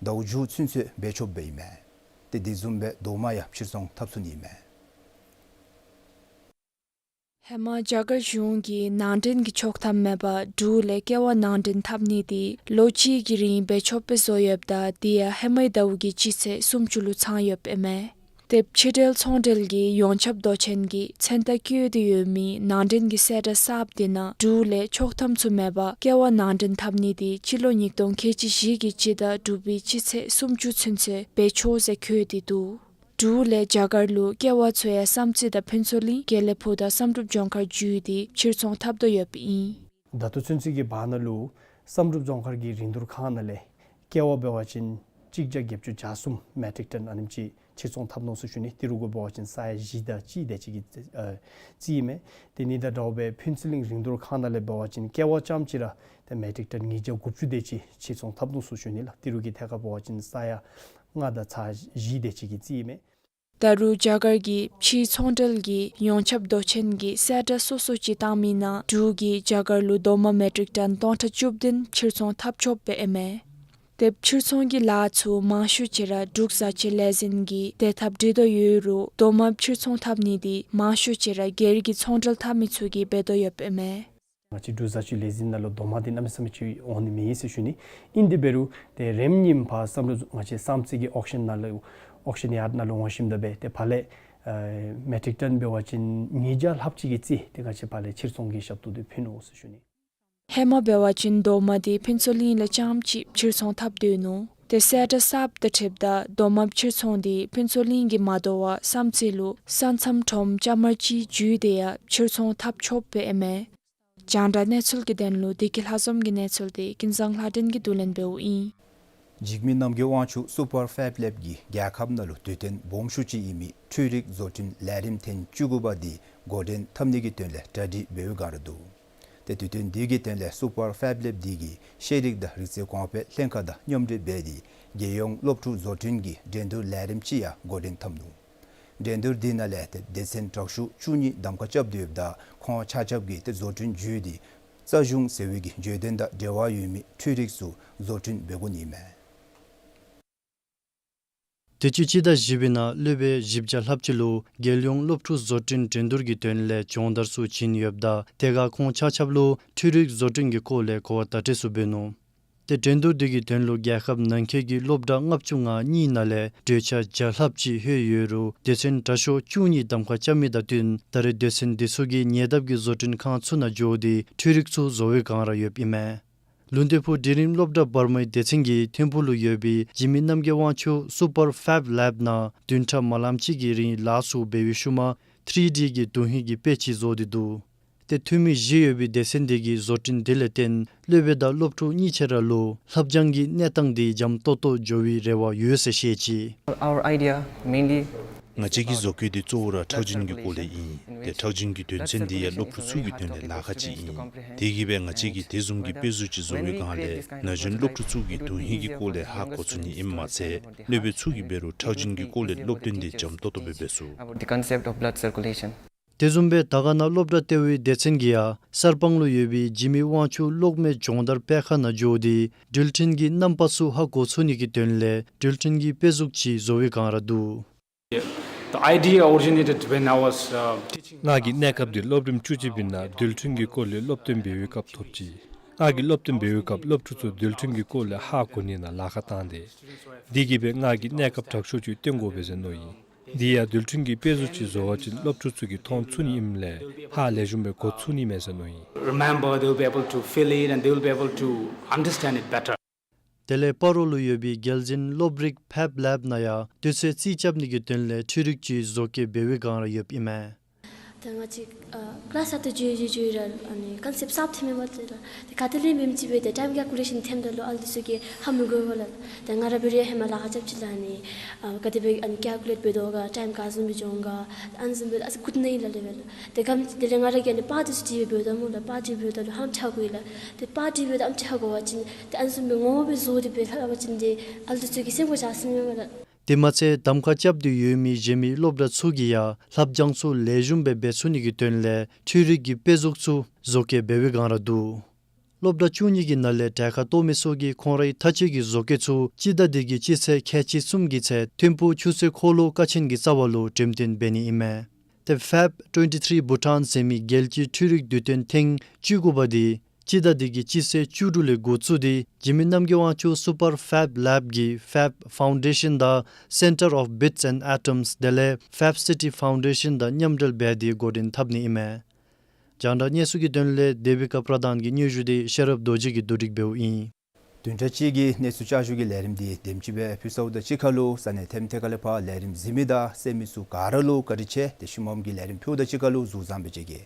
ཟླཝ་མཇུག་ཚུན་ཚོད་འབད་ཆོགཔ་སྦེ་ཨིན་མས། ཏེ་དེ་བཟུམ་སྦེ་རྡོག་མ་ཡང་ཕྱིར་ཚོང་འཐབ་ཚུགས་ནི་ཨིན་མས། ཧེ་མ་རྒྱ་གར་གཞུང་གིས་ནང་འདྲེན་གྱི་ཆོག་ཐམ་མེད་པར་འབྲུག་ལས་ཀེ་བ་ནང་འདྲེན་འཐབ་ནི་དེ་ལོ་གཅིག་གི་རིང་འབད་ཆོགཔ་སྦེ་བཟོ་ཡོདཔ་ད་དེ་ཡང་ཧེ་མའི་ཟླཝ་གི་སྤྱི་ཚེས་སུམ་ཅུ་ལུ་ཚང་ཡོདཔ་ཨིན་མས། ཏེ་ཕྱི་འབྲེལ་ཚོང་འབྲེལ་གྱི་ཡོངས་ཁྱབ་མདོ་ཆེན་གྱིས་མཚན་རྟགས་བཀོད་དེ་ཡོད་མི་ནང་འདྲེན་གྱི་གསལ་བསྒྲགས་གསརཔ་དེ་ནང་འབྲུག་ལས་ཆོག་ཐམ་ཚུ་མེད་པར་ཀེ་བ་ནང་འདྲེན་འཐབ་ནི་དེ་སྤྱི་ལོ་ཉིས་སྟོང་ཁལ་གཅིག་བཞི་གི་སྤྱི་ཟླ་དྲུག་པའི་སྤྱི་ཚེས་སུམ་ཅུ་ཚུན་ཚོད་འབད་ཆོག་ཟེར་བཀོད་དེ་འདུག། འབྲུག་ལས་རྒྱ་གར་ལུ་ཀེ་བ་ཚུ་ཡང་བསམ་རྩེ་དང་ཕུན་ཚོགས་གླིང་དགེ་ལེགས་ཕུག་དང་བསམ་གྲུབ་ལྗོངས་མཁར་བརྒྱུད་དེ་ཕྱིར་ཚོང་འཐབ་དོ་ཡོདཔ་ཨིན། ད་ལྟོ་ཚུན་ཚོད་ཀྱི་བར་ན་ལུ་བསམ་གྲུབ་ལྗོངས་མཁར་གྱི་རིན་བསྡུར་ཁང་ནང་ལས་ཀེ་བ་འབད་བ་ཅིན་གཅིག་བརྒྱ་བརྒྱད་ཅུ་གྱ་གསུམ་མེ་ཊིག་ཊོན་ཨ་ནེམ་ཅིག་ཕྱིར་ཚོང་འཐབ་ནུག་ཟེར་ཞུ་ནི། ཏི་རུ་གུ་འབད་བ་ཅིན་ས་ཡ་བཞི་དང་གཅིག་དེ་ཅིག་གི་ཨ་རྩིས་ཨིན་མས། དེ་ནི་དང་འདྲཝ་སྦེ་ཕུན་ཚོགས་གླིང་རིན་བསྡུར་ཁང་ནང་ལས་འབད་བ་ཅིན་ཀེ་བ་རྐྱངམ་ཅིག་ར་ཏེ་མེ་ཊིག་ཊོན་ཉིས་བརྒྱ་དགུ་བཅུ་དེ་ཅིག་ཕྱིར་ཚོང་འཐབ་ནུག་ཟེར་ཞུ་ནི་ལགས། ཏི་རུ་གི་ཐད་ཁར་འབད་བ་ཅིན་ས་ཡ་ལྔ་དང་ཚག་བཞི་དེ་ཅིག་གི་རྩིས་ཨིན་མས། ད་རུང་རྒྱ་གར་གྱི་ཕྱིའི་ཚོང་འབྲེལ་གྱི་ཡོངས་ཁྱབ་མདོ་ཆེན་གྱིས་གསལ་བསྒྲགས་སོ་སོ་ཅིག་བཏང་མི་ནང་འབྲུག་གིས་རྒྱ་གར་ལུ་རྡོག་མ་མེ་ཊིག་ཊོན་སྟོང་ཕྲག་བཅུ་བདུན་ཕྱིར་ཚོང་འཐབ་ཆོགཔ་སྦེ་ཨིན་མས། ཏེ་ཕྱིར་ཚོང་གི་ལཱ་ཚུ་མང་ཤོས་ཅིག་ར་འབྲུག་བཟའ་སྤྱོད་ལས་འཛིན་གྱིས་བདེ་ཐབས་སྒྲིག་དོ་ཡོད་རུང་རྡོག་མ་ཕྱིར་ཚོང་འཐབ་ནི་དེ་མང་ཤོས་ཅིག་ར་སྒེར་གྱི་ཚོང་འབྲེལ་འཐབ་མི་ཚུ་གིས་འབད་དོ་ཡོདཔ་ཨིན་མས། ང་བཅས་འབྲུག་བཟའ་སྤྱོད་ལས་འཛིན་ནང་ལུ་རྡོག་མ་དེ་གནམ་མེད་ས་མེད་ཅིག་འོང་ནི་མེད་ཟེར་ཞུ་ནི། ཨིན་དེ་འབད་རུང་ཏེ་རེམ་ཉིནམ་ཕར་བསམ་གྲུབ་ང་བཅས་བསམ་རྩེ་གི་ཨོག་ཤཱན་ནང་ལུ་ཨོག་ཤཱན་ཡཱརཌ་ནང་ལུ་འོང་ཞིནམ་ད་སྦེ་ཏེ་ཕར་ལས་ཨེ་མེ་ཊིག་ཊོན་འབད་བ་ཅིན་ཉིས་བརྒྱ་ལྷགཔ་ཅིག་གི་རྩིས་ཏེ་ང་བཅས་ཕར་ལས་ཕྱིར་ཚོང་གི་ཞབས་ཏོག་དེ་ཕུལ་ནུག་ཟེར་ཞུ་ནི། ཧེ་མ་འབད་བ་ཅིན་རྡོག་མ་དེ་ཕུན་ཚོགས་གླིང་ལས་རྐྱངམ་ཅིག་ཕྱིར་ཚོང་འཐབ་དོ་ནུག། ཏེ་གསལ་བསྒྲགས་གསརཔ་དང་འཁྲིལཝ་ད་རྡོག་མ་ཕྱིར་ཚོང་དེ་ཕུན་ཚོགས་གླིང་གི་མ་དོ་བར་བསམ་རྩེ་ལུ་ས་མཚམས་ཁྲོམ་ལྕང་དམར་སྤྱི་བརྒྱུད་དེ་ཡང་ཕྱིར་ཚོང་འཐབ་ཆོགཔ་སྦེ་ཨིན་མས། རྒྱང་བསྒྲགས་གནས་ཚུལ་གྱི་དོན་ལུ་བདེ་སྐྱིད་ལྷ་འཛོམས་ཀྱི་གནས་ཚུལ་དེ་ཀུན་བཟང་ལྷ་སྒྲོན་གྱིས་བསྡུ་ལེན་འབདཝ་ཨིན། འཇིགས་མེད་རྣམ་རྒྱལ་དབང་ཕྱུག་སུ་པར་ཕེབ་ལེབ་ཀྱིས་རྒྱལ་ཁབ་ནང་ལུ་དུས་སྟོན་སྦོམ་ཤོས་ཅིག་ཨིན་མི་འཕྲུལ་རིག་བཟོ་སྐྲུན་ལས་རིམ་ཐེངས་བཅུ་དགུ་པ་དེ་འགོ་འདྲེན་འཐབ་ནི་གི་དོན་ལས་གྲ་སྒྲིག་འབད་བའི་བསྒང་ར་འདུག། ཏེ་དུས་སྟོན་དེ་གི་དོན་ལས་སུ་པར་ཕེབ་ལེབ་དེ་གིས་ཤེས་རིག་དང་རིག་རྩལ་གོང་འཕེལ་ལྷན་ཁག་དང་མཉམ་འབྲེལ་འབད་དེ་རྒྱལ་ཡོངས་སློབ་ཕྲུག་བཟོ་སྐྲུན་གྱི་འགྲན་བསྡུར་ལས་རིམ་ཅིག་ཡང་འགོ་འདྲེན་འཐབ་ནུག། འགྲན་བསྡུར་དེ་ནང་ལས་ཏེ་སྡེ་ཚན་དྲག་ཤོས་བཅུ་གཉིས་གདམ་ཁ་རྐྱབ་སྟེ་ཡོདཔ་ད་ཁོང་ཆ་ཁྱབ་ཀྱིས་ཏེ་བཟོ་སྐྲུན་བརྒྱུད་དེ་རྩ་གཞུང་ཟེར་བའི་གི་བརྗོད་དོན་དང་འབྲེལ་བ་ཡོད་མི་འཕྲུལ་རིག་ཚུ་བཟོ་སྐྲུན་འབད་དགོ་ནི་མས། དུས་ཅི་སྤྱི་ཟླ་བཞི་པའི་ནང་སློབ་དཔོན་བཞི་བརྒྱ་ལྷགཔ་ཅིག་ལུ་རྒྱལ་ཡོངས་སློབ་ཕྲུག་བཟོ་སྐྲུན་འགྲན་བསྡུར་གྱི་དོན་ལས་སྦྱོང་བརྡར་ཚུ་བྱིན་ཡོདཔ་ད་དེ་ཁར་ཁོང་ཆ་ཁྱབ་ལུ་འཕྲུལ་རིག་བཟོ་སྐྲུན་གྱི་སྐོར་ལས་གོ་བ་བརྡ་སྤྲོད་ཚུ་འབད་ནུག། ཏེ་འགྲན་བསྡུར་འདི་གི་དོན་ལུ་རྒྱལ་ཁབ་ནང་འཁོད་ཀྱི་སློབ་གྲྭ་ལྔ་བཅུ་ང་གཉིས་ནང་ལས་གྲོས་ཆོད་བརྒྱ་ལྷགཔ་ཅིག་ལྷོད་ཡོད་རུང་སྡེ་ཚན་དྲག་ཤོས་བཅུ་གཉིས་གདམ་ཁ་རྐྱབ་མི་དང་བསྟུན་ད་རེས་སྡེ་ཚན་འདི་ཚུ་གིས་ཉེ་འདབས་ཀྱི་བཟོ་སྐྲུན་ཁང་ཚུ་ནང་འགྱོ་སྟེ་འཕྲུལ་རིག་ཚུ་བཟོ་བའི་བསྒང་ར་ཡོདཔ་ཨིན་མས། ལུང་སྟོད་ཕུག་འབྲིང་རིམ་སློབ་གྲྭ་བར་མའི་སྡེ་ཚན་གྱིས་ཐིམ་ཕུག་ལུ་ཡོད་པའི་འཇིགས་མེད་རྣམ་རྒྱལ་དབང་ཕྱུག་Super Fab Lab ནང་བདུན་ཕྲག་མ་ལངམ་ཅིག་གི་རིང་ལཱ་ཚུ་འབད་བའི་ཤུལ་མ་ཐི་རི་ཌི་གི་དོན་ཧིང་གི་དཔེ་ཅིག་བཟོ་སྟེ་འདུག། ཏེ་འཐུས་མི་བཞི་ཡོད་པའི་སྡེ་ཚན་འདི་གིས་བཟོ་སྐྲུན་འདི་ལས་བརྟེན་སློབ་དཔོན་དང་སློབ་ཕྲུག་གཉིས་ཆ་ར་ལུ་ལྷབ་སྦྱང་གི་གནས་སྟངས་འདི་འཇམ་ཏོག་ཏོ་འགྱོ་བའི་རེ་བ་ཡོད་ཟེར་བཤད་ཅི། Our idea mainly ང་བཅས་ཀྱི་བཟོ་བཀོད་འདི་གཙོ་བོ་ར་ཁྲག་རྒྱུན་གྱི་སྐོར་ལས་ཨིན། ཏེ་ཁྲག་རྒྱུན་གྱི་དོན་ཚན་འདི་ཡང་སློབ་ཕྲུག་ཚུ་གི་དོན་ལས་ལཱ་ཁག་ཅིག་ཨིན། དེ་གིས་སྦེ་ང་བཅས་ཀྱིས་དེ་བཟུམ་གྱི་དཔེ་གཟུགས་ཅིག་བཟོ་བའི་བསྒང་ལས་ན་གཞོན་སློབ་ཕྲུག་ཚུ་གིས་དོན་ཧིང་གི་སྐོར་ལས་ཧ་གོ་ཚུགས་ནི་ཨིནམ་མ་ཚད་སློབ་དཔོན་ཚུ་གིས་འབད་རུང་ཁྲག་རྒྱུན་གྱི་སྐོར་ལས་སློབ་སྟོན་འདི་འཇམ་ཏོག་ཏོ་སྦེ་འབད་ཚུགས། About the concept of blood circulation. དེ་བཟུམ་སྦེ་དར་དཀར་ན་སློབ་གྲྭ་ལྟེ་བའི་སྡེ་ཚན་གྱིས་ཡང་གསར་སྤང་ལུ་ཡོད་པའི་འཇིགས་མེད་དབང་ཕྱུག་གློག་མེ་སྦྱོང་བརྡར་སྤེལ་ཁང་ནང་འགྱོ་སྟེ་འགྲུལ་འཕྲིན་གྱི་རྣམ་པ་ཚུ་ཧ་གོ་ཚུགས་ནི་གི་དོན་ལས་འགྲུལ་འཕྲིན་གྱི་དཔེ་གཟུགས་ཅིག་བཟོ་བའི་བསྒང་ར་འདུག། The idea originated when I was, uh, teaching. ང་གིས་གནས་སྐབས་འདི་སློབ་རིམ་བཅུ་གཅིག་པའི་ནང་རྡུལ་ཕྲན་གྱི་སྐོར་ལས་སློབ་སྟོན་འབད་བའི་སྐབས་ཐོབ་ཅི། ང་གིས་སློབ་སྟོན་འབད་བའི་སྐབས་སློབ་ཕྲུག་ཚུ་རྡུལ་ཕྲན་གྱི་སྐོར་ལས་ཧ་གོ་ནི་ནང་ལཱ་ཁག་བཏང་སྟེ། དེ་གིས་སྦེ་ང་གིས་གནས་སྐབས་དྲག་ཤོས་ཅིག་སྟོན་དགོ་པས་ཟེར་མནོ་ཡི། དེ་ཡང་རྡུལ་ཕྲན་གྱི་དཔེ་གཟུགས་ཅིག་བཟོ་བ་ཅིན་སློབ་ཕྲུག་ཚུ་གིས་མཐོང་ཚུགས་ནི་ཨིནམ་ལས་ཧ་ལེགས་ཤོམ་སྦེ་གོ་ཚུགས་ནི་མས་ཟེར་མནོ་ཡི། Remember, they'll be able to feel it and they will be able to understand it better. དེ་ལས་སྤ་རོ་ལུ་ཡོད་པའི་རྒྱལ་འཛིན་སློབ་རིག་Fab Lab ནང་ཡང་དུས་ཚོད་རྩིས་རྐྱབ་ནི་གི་དོན་ལས་འཕྲུལ་རིག་ཅིག་བཟོ་བཀོད་འབད་བའི་བསྒང་ར་ཡོདཔ་ཨིན་མས། ད་ང་བཅས་ཨ་ཀི་ལཱསི་ཨ་ཏོ་འགྱོ་འགྱོ་འགྱོ་ར་ཨ་ནི་ཀོན་སེཔཊ་གསརཔ་ཐོནམ་མས་པ། ཏེ་ད་ཏེ་ག་ཏེ་ལས་མེནམ་ཅིག་སྦེ་ཏེ་ཊའིམ་ཀེལ་ཀུ་ལེ་ཤཱན་འཐེནམ་ད་ལུ་ཨ་ལུ་ཚུ་གིས་ཧ་མི་གོ་བས་ལགས། ད་ང་ར་འབད་རུང་ཡང་ཧེ་མ་ལཱ་ཁག་རྐྱབ་ཅི་ལགས། ཨ་ནི་ཨ་ག་དེ་སྦེ་ཨ་ནི་ཀེལ་ཀུ་ལེཊ་འབད་དོ་ག་ཊའིམ་ག་བཟུམ་སྦེ་འགྱོ་འོང་ག་ཨ་ནི་བཟུམ་སྦེ་ཨ་ཙི་འགོར་ནི་ཨིན་ལགས་ལེ་སྦེ་ལགས། ཏེ་ག་དེ་ལས་ང་ར་གིས་ཨ་ནི་པར་འདི་ཚུ་བྲིས་སྦེ་འབདཝ་ད་སྨོ་ལགས། པར་བྲིས་འབདཝ་ད་ལུ་ཧ་ལམ་ཧ་གོ་བ་ཅིན་ཏེ་པར་བྲིས་འབདཝ་ད་ཨ་ནི་ཧ་གོ་བ་ཅིན་ཏེ་ཨ་ནི་བཟུམ་སྦེ་ངོ་བོ་སྦེ་བཟོ་སྟེ་སྦེ་ལྷབ་པ་ཅིན་ཏེ་ཨ་ལུ་ཚུ་གི་སེམས་ཁར་འཇགས་ཟེར་མས་པ་ལགས། དེ་མ་ཚད་གདམ་ཁ་རྐྱབ་སྟེ་ཡོད་མི་གཞན་མི་སློབ་གྲྭ་ཚུ་གིས་ཡང་ལྷབ་སྦྱང་ཚུ་ལེགས་ཤོམ་སྦེ་འབད་ཚུགས་ནི་གི་དོན་ལས་འཕྲུལ་རིག་གི་དཔེ་གཟུགས་ཚུ་བཟོ་བཀོད་འབད་བའི་བསྒང་ར་འདུག། སློབ་གྲྭ་བཅུ་གཉིས་ཀྱི་ནང་ལས་གྲལ་ཁར་གཏོགས་མི་ཚུ་གིས་ཁོང་རའི་ཐག་གཅོད་ཀྱི་བཟོ་བཀོད་ཚུ་སྤྱི་ཟླ་འདི་གི་སྤྱི་ཚེས་ཁལ་གཅིག་གསུམ་གྱི་ཚེ་ཐིམ་ཕུག་ཆུ་ཚོད་འཁོར་ལོ་ཀ་ཆེན་གྱི་རྩ་བ་ལུ་འགྲེམས་སྟོན་འབད་ནི་ཨིན་མས། ཏེ་Fab twenty three Bhutan ཟེར་མི་རྒྱལ་སྤྱིའི་འཕྲུལ་རིག་དུས་སྟོན་ཐེངས་བཅུ་དགུ་པ་འདི་སྤྱི་ཟླ་འདི་གི་སྤྱི་ཚེས་བཅུ་དྲུག་ལས་འགོ་བཙུགས་ཏེ་འཇིགས་མེད་རྣམ་རྒྱལ་དབང་ཕྱུག་Super Fab Lab གིས་Fab Foundation དང་Centre of Bits and Atoms དེ་ལས་Fab City Foundation དང་མཉམ་འབྲེལ་འབད་དེ་འགོ་འདྲེན་འཐབ་ནི་ཨིན་མས། རྒྱང་བསྒྲགས་གནས་ཚུལ་གྱི་དོན་ལས་དེ་བི་ཀ་པྲ་དཱན་གྱི་སྙན་ཞུ་འདི་ཤེས་རབ་རྡོ་རྗེ་གིས་བསྡུ་སྒྲིག་འབདཝ་ཨིན། བདུན་ཕྲག་གཅིག་གི་གནས་ཚུལ་བསྐྱར་ཞུ་གི་ལས་རིམ་འདི་དེམ་ཅིག་སྦེ་ཕུལ་ཚརཝ་དང་གཅིག་ཁར་ལུ་ས་གནས་ཐེམ་ཐེ་ཁ་ལས་ཕར་ལས་རིམ་གཟིགས་མི་དང་གསན་མི་ཚུ་ག་ར་ལུ་བཀའ་དྲིན་ཆེ། ཏེ་ཤུལ་མམ་གྱི་ལས་རིམ་ཕུལཝ་དང་གཅིག་ཁར་ལུ་གཟུགས་བཟང་སྦེ་མཇལ་གེ།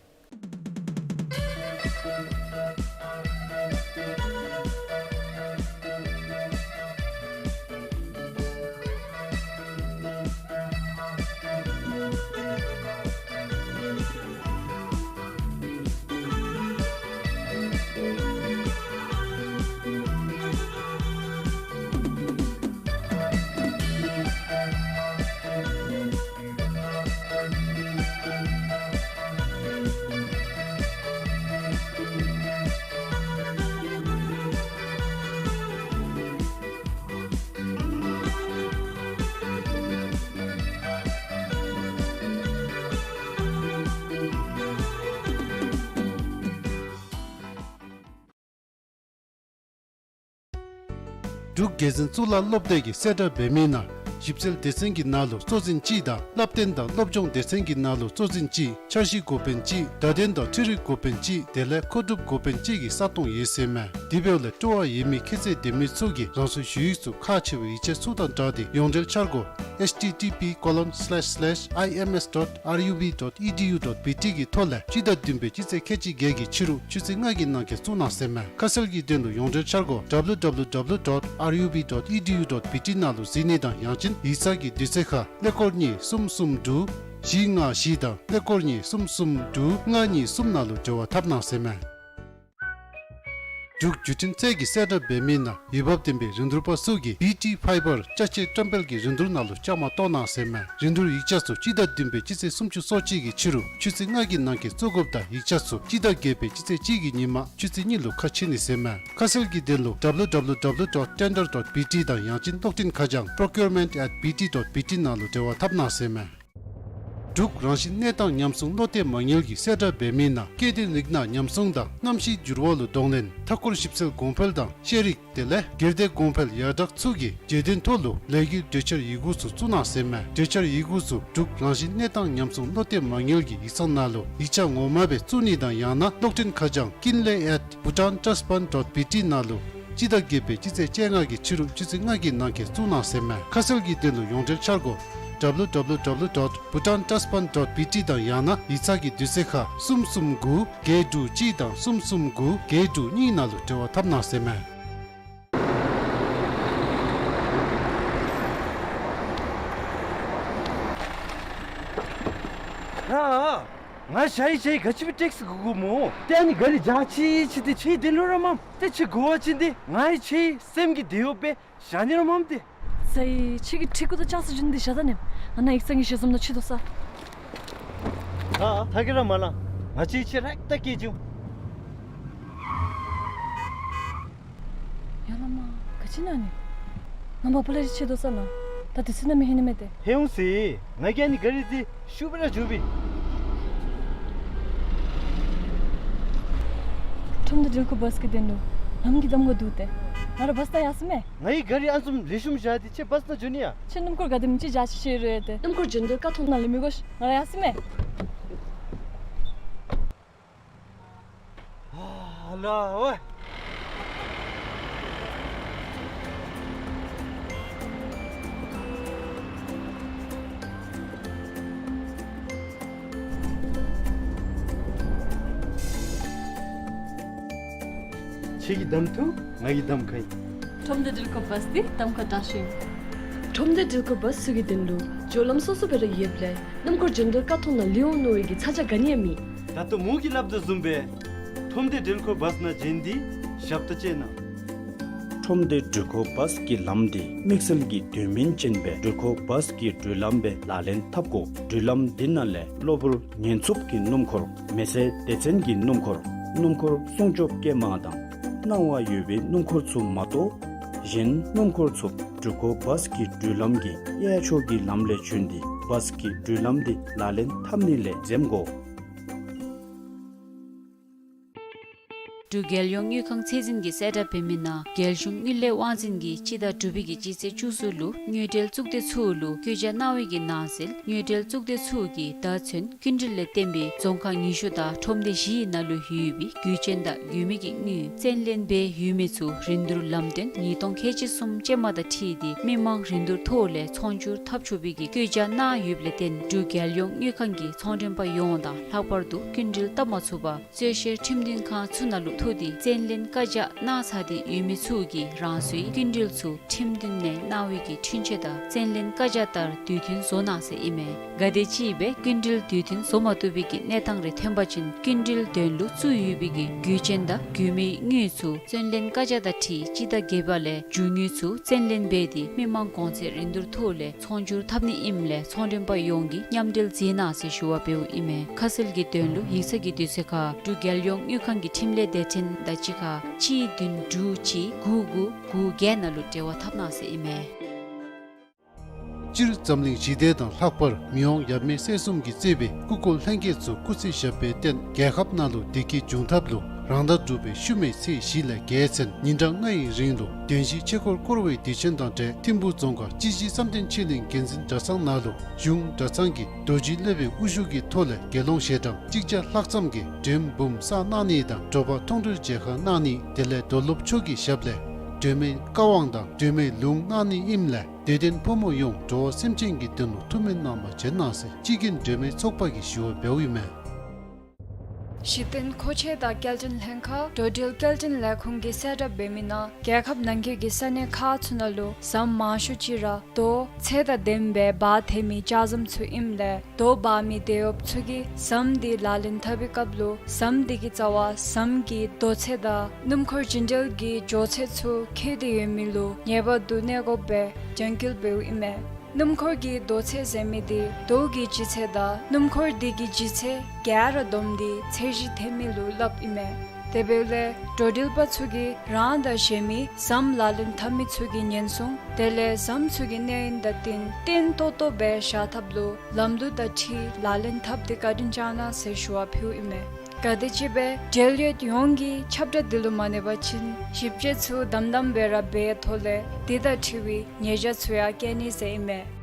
འབྲུག་རྒྱལ་འཛིན་གཙུག་ལག་སློབ་སྡེ་གིས་གསལ་བསྒྲགས་འབད་མི་ནང་ཞིབ་འཚོལ་སྡེ་ཚན་གྱི་ནང་ལུ་གཙོ་འཛིན་གཅིག་དང་བསླབ་སྟོན་དང་སློབ་སྦྱོང་སྡེ་ཚན་གྱི་ནང་ལུ་གཙོ་འཛིན་གཅིག་འཆར་གཞི་འགོ་དཔོན་གཅིག་བརྡ་དོན་དང་འཕྲུལ་རིག་འགོ་དཔོན་གཅིག་དེ་ལས་མཁོ་སྒྲུབ་འགོ་དཔོན་གཅིག་གི་ས་སྟོང་ཡོད་ཟེར་མས། དེ་འབདཝ་ལས་སྤྲོ་བ་ཡོད་མི་ཁྱད་ཚད་ལྡན་མི་ཚུ་གིས་རང་སོའི་ཞུ་ཡིག་ཚུ་ཁག་ཆེ་བའི་ཡིག་ཆ་ཚུ་དང་སྦྲགས་ཏེ་ཡོངས་འབྲེལ་འཆར་སྒོ་H T T P colon slash slash I M S dot R U B dot E D U dot B T གི་ཐོག་ལས་སྤྱི་ཟླ་བདུན་པའི་སྤྱི་ཚེས་ཁལ་གཅིག་བརྒྱད་ཀྱི་ཕྱི་རུ་ཆུ་ཚོད་ལྔ་གི་ནང་འཁོད་བཙུགས་གནང་ཟེར་མས། ཁ་གསལ་གྱི་དོན་ལུ་ཡོངས་འབྲེལ་འཆར་སྒོ་W W W dot R U B dot E D U dot B T ནང་ལུ་གཟིགས་ནི་དང་ཡང་ཅིན་ཡིག་ཚང་གི་དུས་ཚོད་ཁར་ཀླད་ཀོར་གཉིས་གསུམ་གསུམ་དྲུག་བཞི་ལྔ་བཞི་དང་ཀླད་ཀོར་གཉིས་གསུམ་གསུམ་དྲུག་ལྔ་གཉིས་གསུམ་ནང་ལུ་འབྲེལ་བ་འཐབ་གནང་ཟེར་མས། འབྲུག་བརྒྱུད་འཕྲིན་ཚད་ཀྱིས་གསལ་བསྒྲགས་འབད་མི་ནང་འོས་འབབ་ལྡན་པའི་རིན་བསྡུར་པ་ཚུ་གིས་B T Fiber ཅ་ཆས་བཀྲམ་སྤེལ་གྱི་རིན་བསྡུར་ནང་ལུ་བཅའ་མར་གཏོགས་གནང་ཟེར་མས། རིན་བསྡུར་ཡིག་ཆ་ཚུ་སྤྱི་ཟླ་བདུན་པའི་སྤྱི་ཚེས་སུམ་ཅུ་སོ་གཅིག་གི་ཕྱི་རུ་ཆུ་ཚོད་ལྔ་གི་ནང་འཁོད་བཙུགས་དགོཔ་དང་ཡིག་ཆ་ཚུ་སྤྱི་ཟླ་བརྒྱད་པའི་སྤྱི་ཚེས་གཅིག་གི་ཉིན་མ་ཆུ་ཚོད་གཉིས་ལུ་ཁ་ཕྱེ་ནི་ཟེར་མས། ཁ་གསལ་གྱི་དོན་ལུ་W W W dot tender dot B T དང་ཡང་ཅིན་གློག་འཕྲིན་ཁ་བྱང་procurement at B T dot B T ནང་ལུ་འབྲེལ་བ་འཐབ་གནང་ཟེར་མས། འབྲུག་རང་བཞིན་གནས་སྟངས་ཉམས་སྲུང་བློ་གཏད་མ་དངུལ་གྱིས་གསལ་བསྒྲགས་འབད་མི་ནང་སྐྱེ་ལྡན་རིགས་སྣ་ཉམས་སྲུང་དང་གནམ་གཤིས་འགྱུར་བ་ལུ་གདོང་ལེན་མཐའ་འཁོར་ཞིབ་འཚོལ་གོང་འཕེལ་དང་ཤེས་རིག་དེ་ལས་སྒེར་སྡེ་གོང་འཕེལ་ཡར་དྲག་ཚུ་གི་བརྗོད་དོན་ཐོག་ལུ་ལས་འགུལ་གྲོས་འཆར་ཡི་གུ་ཚུ་བཙུགས་གནང་ཟེར་མས། གྲོས་འཆར་ཡི་གུ་ཚུ་འབྲུག་རང་བཞིན་གནས་སྟངས་ཉམས་སྲུང་བློ་གཏད་མ་དངུལ་གྱི་ཡིག་ཚང་ནང་ལུ་ཡིག་ཆ་ངོ་མ་སྦེ་བཙུགས་ནི་དང་ཡང་ན་གློག་འཕྲིན་ཁ་བྱང་ཀིན་ལེ་at bhutan trust fund dot B T ནང་ལུ་སྤྱི་ཟླ་བརྒྱད་པའི་སྤྱི་ཚེས་བཅོ་ལྔ་གི་ཕྱི་རུ་ཆུ་ཚོད་ལྔ་གི་ནང་འཁོད་བཙུགས་གནང་ཟེར་མས། ཁ་གསལ་གྱི་དོན་ལུ་ཡོངས་འབྲེལ་འཆར་སྒོ་W W W dot bhutan trust fund dot B T དང་ཡང་ན་ཡིག་ཚང་གི་དུས་ཚོད་ཁར་གསུམ་གསུམ་དགུ་བརྒྱད་དྲུག་གཅིག་དང་གསུམ་གསུམ་དགུ་བརྒྱད་དྲུག་གཉིས་ནང་ལུ་འབྲེལ་བ་འཐབ་གནང་ཟེར་མས། ཨ་ཨ། ང་ཞ་ཡི་ཞ་ཡི་ག་ཅི་སྦེ་ཊེག་སི་གོ་གོ་སྨོ། ཏེ་ཨ་ནི་ག་རི་འཇག་ཅི་ཅི་ཏེ་ཁྱོད་དེ་ལུ་ར་མམ། ཏེ་ཁྱོད་གོ་བ་ཅིན་ཏེ་ང་ཡང་ཁྱོད་སེམས་ཀྱི་དེ་ཡོད་པས། ཞག་ནི་ར་མམ་ཏེ། ས་ཡི་ཁྱོད་ཀྱིས་ཁྲིད་གུ་དང་ཅག་ས་བྱོན་ཏེ་ཞག་ད་ནེམ། ང་ནཱ་ཡིག་ཚང་གི་ཞལ་འཛོམས་ནང་ཕྱད་དོ་ས། ཨ་ཨ་ཐག་གི་ར་མ་ལང་། ང་བཅས་ཁྱོད་རེག་ཏ་སྐྱེལ་བྱུང་། ཡ་ལ་མ་ག་ཅི་ཨིན་ན་ནི། ང་མ་པ་ལ་རི་ཕྱད་དོ་ས་ལགས། ད་དུས་ཚོད་ནང་མི་ཧིང་ནི་མས་ཏེ། ཧེ་འོང་ཟེར། ང་གིས་ཨ་ནི་ག་རི་འདི་ཤུགས་སྦེ་ར་འཇུ་བི། ཁྲོམ་སྡེ་སྒྲིལ་འཁོར་བཱས་ཀྱི་དོན་ལུ་ལམ་གྱི་གདམ་ཁ་འདུག་སྟེ། ང་ར་བཱས་ནང་ཡར་སོང་མས། ང་གིས་ག་རི་ཨ་ནི་བཟུམ་ལེགས་ཤོམ་བཞག་སྟེ་ཁྱོད་བཱས་ནང་འགྱོ་ནི་ཡ། ཁྱོད་སྣུམ་འཁོར་ག་དེམ་ཅིག་འཇག་ཅིག་ཤེས་རུང་ཡ་ཏེ། སྣུམ་འཁོར་འགྱོ་འདོད་ཀ་ཐོག་ནང་ལས་མི་དགོ་ཤིག། ང་ར་ཡར་སོང་མས། ཨ་ལ་ཝེ། ཁྱོད་ཀྱིས་གདམ་ཐུབ། ང་གིས་གདམ་ཁ་ཨིན། ཁྲོམ་སྡེ་སྒྲིལ་འཁོར་བཱས་འདི་གདམ་ཁ་དྲག་ཤོས་ཨིན། ཁྲོམ་སྡེ་སྒྲིལ་འཁོར་བཱས་ཚུ་གི་དོན་ལུ་སྦྱོར་ལམ་སོ་སོ་སྦེ་ར་ཡོདཔ་ལས་སྣུམ་འཁོར་འགྱོ་འདོད་ཀ་ཐོག་ནང་ལུས་འོང་མནོ་བའི་གི་ཚ་གྱང་ག་ནི་ཡང་མེད། ད་ལྟོ་མོ་གིས་སླབ་དོ་བཟུམ་སྦེ་ཁྲོམ་སྡེ་སྒྲིལ་འཁོར་བཱས་ནང་བྱོན་ཏེ་ཞབས་ཏོག་སྤྱོད་གནང་། ཁྲོམ་སྡེ་སྒྲིལ་འཁོར་བཱས་ཀྱི་ལམ་འདི་དམིགས་བསལ་གྱི་དོན་སྨིན་ཅན་སྦེ་སྒྲིལ་འཁོར་བཱས་ཀྱི་འགྲུལ་ལམ་སྦེ་ལག་ལེན་འཐབ་དགོ། འགྲུལ་ལམ་འདི་ནང་ལས་གློ་བུར་ཉེན་འཚུབ་ཀྱི་སྣུམ་འཁོར། མེ་སེར་སྡེ་ཚན་གྱི་སྣུམ་འཁོར། སྣུམ་འཁོར་སྲུང་སྐྱོབ་སྐྱེལ་མ་དང་གནང་བ་ཡོད་པའི་སྣུམ་འཁོར་ཚུ་མ་གཏོགས་གཞན་སྣུམ་འཁོར་ཚུ་སྒྲིལ་འཁོར་བཱས་ཀྱི་འགྲུལ་ལམ་གྱི་གཡས་ཕྱོགས་ཀྱི་ལམ་ལས་བྱོན་ཏེ་བཱས་ཀྱི་འགྲུལ་ལམ་འདི་ལག་ལེན་འཐབ་ནི་ལས་འཛེམ་དགོ། འབྲུག་རྒྱལ་ཡོངས་དངུལ་ཁང་ཚད་འཛིན་གྱིས་གསལ་བསྒྲགས་འབད་མི་ནང་རྒྱལ་གཞུང་དངུལ་ལས་དབང་འཛིན་གྱིས་སྤྱི་ཟླ་དྲུག་པའི་གི་སྤྱི་ཚེས་བཅུ་གསུམ་ལུ་དངུལ་འབྲེལ་གཙུག་སྡེ་ཚུ་ལུ་བཀོད་རྒྱ་གནང་བའི་གི་ནང་གསལ་དངུལ་འབྲེལ་གཙུག་སྡེ་ཚུ་གིས་ད་ཚུན་སྐྱིན་འགྲུལ་ལས་བརྟེན་པའི་རྫོང་ཁག་ཉི་ཤུ་དང་ཁྲོམ་སྡེ་བཞིའི་ནང་ལུ་ཡོད་པའི་རྒྱུ་ཅན་དང་རྒྱུ་མེད་ཀྱི་དངུལ་བཙན་ལེན་འབད་ཡོད་མི་ཚུ་རིན་བསྡུར་ལམ་སྟོན་ཉིས་སྟོང་ཁལ་གཅིག་གསུམ་ཅན་མ་དང་འཁྲིལ་ཏེ་མི་མང་རིན་བསྡུར་ཐོག་ལས་ཚོང་སྒྱུར་འཐབ་ཆོག་པའི་གི་བཀོད་རྒྱ་གནང་ཡོདཔ་ལས་བརྟེན་འབྲུག་རྒྱལ་ཡོངས་དངུལ་ཁང་གི་ཚོང་མགྲོན་པ་ཡོངས་དང་ལྷག་པར་དུ་སྐྱིན་འགྲུལ་བཏབ་མ་ཚུགས་པར་རྩོད་བཤེར་ཁྲིམས་མཐུན་ཁང་ཚུ་ནང་ལུ་ཐུག་སྟེ་བཙན་ལེན་བཀའ་རྒྱ་གནང་ཚར་ཏེ་ཡོད་མི་ཚུ་གིས་རང་སོའི་སྐྱིན་འགྲུལ་ཚུ་ཁྲིམས་མཐུན་ནང་གནང་བའི་གི་འཁྲུན་ཆོད་དང་བཙན་ལེན་བཀའ་རྒྱ་ལྟར་དུས་མཐུན་བཟོ་གནང་ཟེར་ཨིན་མས། གལ་ཏེ་ཅིག་སྦེ་སྐྱིན་འགྲུལ་དུས་མཐུན་བཟོ་མ་བཏུབ་པའི་གི་གནས་སྟངས་རེ་ཐོན་པ་ཅིན་སྐྱིན་འགྲུལ་དོན་ལུ་བཙུགས་ཡོད་པའི་གི་རྒྱུ་ཅན་དང་རྒྱུ་མེད་དངུལ་ཚུ་བཙན་ལེན་བཀའ་རྒྱ་དང་འཁྲིལ་སྤྱི་ཟླ་བརྒྱད་པ་ལས་རྒྱུ་དངུལ་ཚུ་བཙན་ལེན་འབད་དེ་མི་མང་གོང་ཚད་རིན་བསྡུར་ཐོག་ལས་ཚོང་སྒྱུར་འཐབ་ནི་ཨིནམ་ལས་ཚོང་མགྲོན་པ་ཡོངས་ཀྱིས་མཉམ་འབྲེལ་མཛད་གནང་ཟེར་ཞུ་བ་འབདཝ་ཨིན་མས། ཁ་གསལ་གྱི་དོན་ལུ་ཡིག་ཚང་གི་དུས་ཚོད་ཁར་འབྲུག་རྒྱལ་ཡོངས་དངུལ་ཁང་གི་འཕྲིན་ལས་སྡེ་ཚན་དང་གཅིག་ཁར་གཅིག་བདུན་དྲུག་གཅིག་དགུ་དགུ་དགུ་བརྒྱད་ནང་ལུ་འབྲེལ་བ་འཐབ་གནང་ཟེར་ཨིན་མས། སྤྱིར་འཛམ་གླིང་ཞི་བདེ་དང་ལྷག་པར་མི་དབང་ཡབ་མེས་སྲས་གསུམ་གྱིས་གཙོས་པའི་སྐུ་འཁོར་ལྷན་རྒྱས་ཚུ་སྐུ་ཚེ་ཞབས་པད་བརྟན་རྒྱལ་ཁབ་ནང་ལུ་བདེ་སྐྱིད་འབྱུང་ཐབས་ལུ་རང་ཟླ་དྲུག་པའི་ཤུལ་མའི་ཚེས་བཞི་ལས་བརྒྱད་ཚུན་ཉིན་གྲངས་ལྔའི་རིང་ལུ་བདེན་བཞིའི་ཆོས་འཁོར་བསྐོར་བའི་དུས་ཆེན་དང་འབྲེལ་ཐིམ་ཕུག་རྫོང་ཁག་སྤྱི་བཞི་བསམ་གཏན་ཆོས་གླིང་དགེ་འཛིན་གྲྭ་ཚང་ནང་ལུ་གཞུང་གྲྭ་ཚང་གི་རྡོ་རྗེ་སློབ་དཔོན་དབུ་བཞུགས་ཀྱི་ཐོག་ལས་དགེ་སློང་ཞལ་གྲངས་གཅིག་བརྒྱ་ལྷག་ཙམ་གྱིས་མགྲོན་འབུམ་བསགས་གནང་ནི་དང་དྲོ་པ་མཐོང་གྲོལ་མཇལ་ཁ་གནང་ནི་དེ་ལས་རྡོར་སློབ་མཆོག་གི་ཞབས་ལས་སྒྲོལ་མའི་བཀའ་དབང་དང་སྒྲོལ་མའི་ལུང་གནང་ནི་ཨིནམ་ལས་དད་ལྡན་ཕོ་མོ་ཡོངས་འགྲོ་བ་སེམས་ཅན་གྱི་དོན་ལུ་ཐུགས་སྨོན་གནང་བར་བྱོན་གནང་ཟེར་སྤྱི་རྒྱུན་སྒྲོལ་མའི་ཚོགས་པ་གིས་ཞུ་བ་འབདཝ་ཨིན་མས། གཞི་རྟེན་མཁོ་ཆས་དང་སྐྱེལ་འདྲེན་ལྷན་ཁག་འགྲོ་འགྲུལ་སྐྱེལ་འདྲེན་ལས་ཁུངས་ཀྱིས་གསལ་བསྒྲགས་འབད་མི་ནང་རྒྱལ་ཁབ་ནང་འཁོད་ཀྱི་ས་གནས་ཁག་ཚུ་ནང་ལུ་ཟམ་མང་ཤོས་ཅིག་ར་རྡོ་ཚད་དང་ལྡནམ་སྦེ་འབག་འཐེན་མི་ལྕགས་ཟམ་ཚུ་ཨིནམ་ལས་རྡོ་འབག་མི་དེད་གཡོགཔ་ཚུ་གིས་ཟམ་འདི་ལག་ལེན་འཐབ་པའི་སྐབས་ལུ་ཟམ་འདི་གི་རྩ་བར་ཟམ་གྱི་རྡོ་ཚད་དང་སྣུམ་འཁོར་རྒྱུན་འགྲུལ་གྱི་འགྱོ་ཚད་ཚུ་འཁེལ་ཏེ་ཡོད་མི་ལུ་ངེས་པར་དུ་གནས་དགོཔ་སྦེ་རྒྱང་བཀོད་འབདཝ་ཨིན་མས། སྣུམ་འཁོར་གྱི་རྡོ་ཚད་ཟེར་མི་འདི་རྡོ་གི་ལྗིད་ཚད་དང་སྣུམ་འཁོར་འདི་གི་ལྗིད་ཚད་ག་ར་བསྡོམས་ཏེ་ཚད་གཞི་འཐེན་མི་ལུ་སླབ་ཨིན་མས། དེ་འབདཝ་ལས་འགྲོ་འགྲུལ་པ་ཚུ་གིས་རང་དང་གཞན་མི་ཟམ་ལག་ལེན་འཐབ་མི་ཚུ་གི་ཉེན་སྲུང་དེ་ལས་ཟམ་ཚུ་གི་གནས་ཡུན་དང་བསྟུན་བརྟན་ཏོག་ཏོ་སྦེ་བཞག་ཐབས་ལུ་ལམ་ལུགས་དང་འཁྲིལ་ལག་ལེན་འཐབ་སྟེ་བཀའ་དྲིན་བསྐྱང་གནང་ཟེར་ཞུ་བ་ཕུལཝ་ཨིན་མས། ག་དེམ་ཅིག་སྦེ་འབྲེལ་ཡོད་ཡོངས་ཀྱིས་ཁྱབ་བསྒྲགས་འདི་ལུ་མ་གནོད་པ་ཅིན་ཞིབ་དཔྱད་ཚུ་དམ་དམ་སྦེ་ར་འབད་ཐོག་ལས་འདི་དང་འཁྲིལ་བའི་ཉེས་བྱ་ཚུ་ཡང་བཀལ་ནི་ཟེར་ཨིན་མས།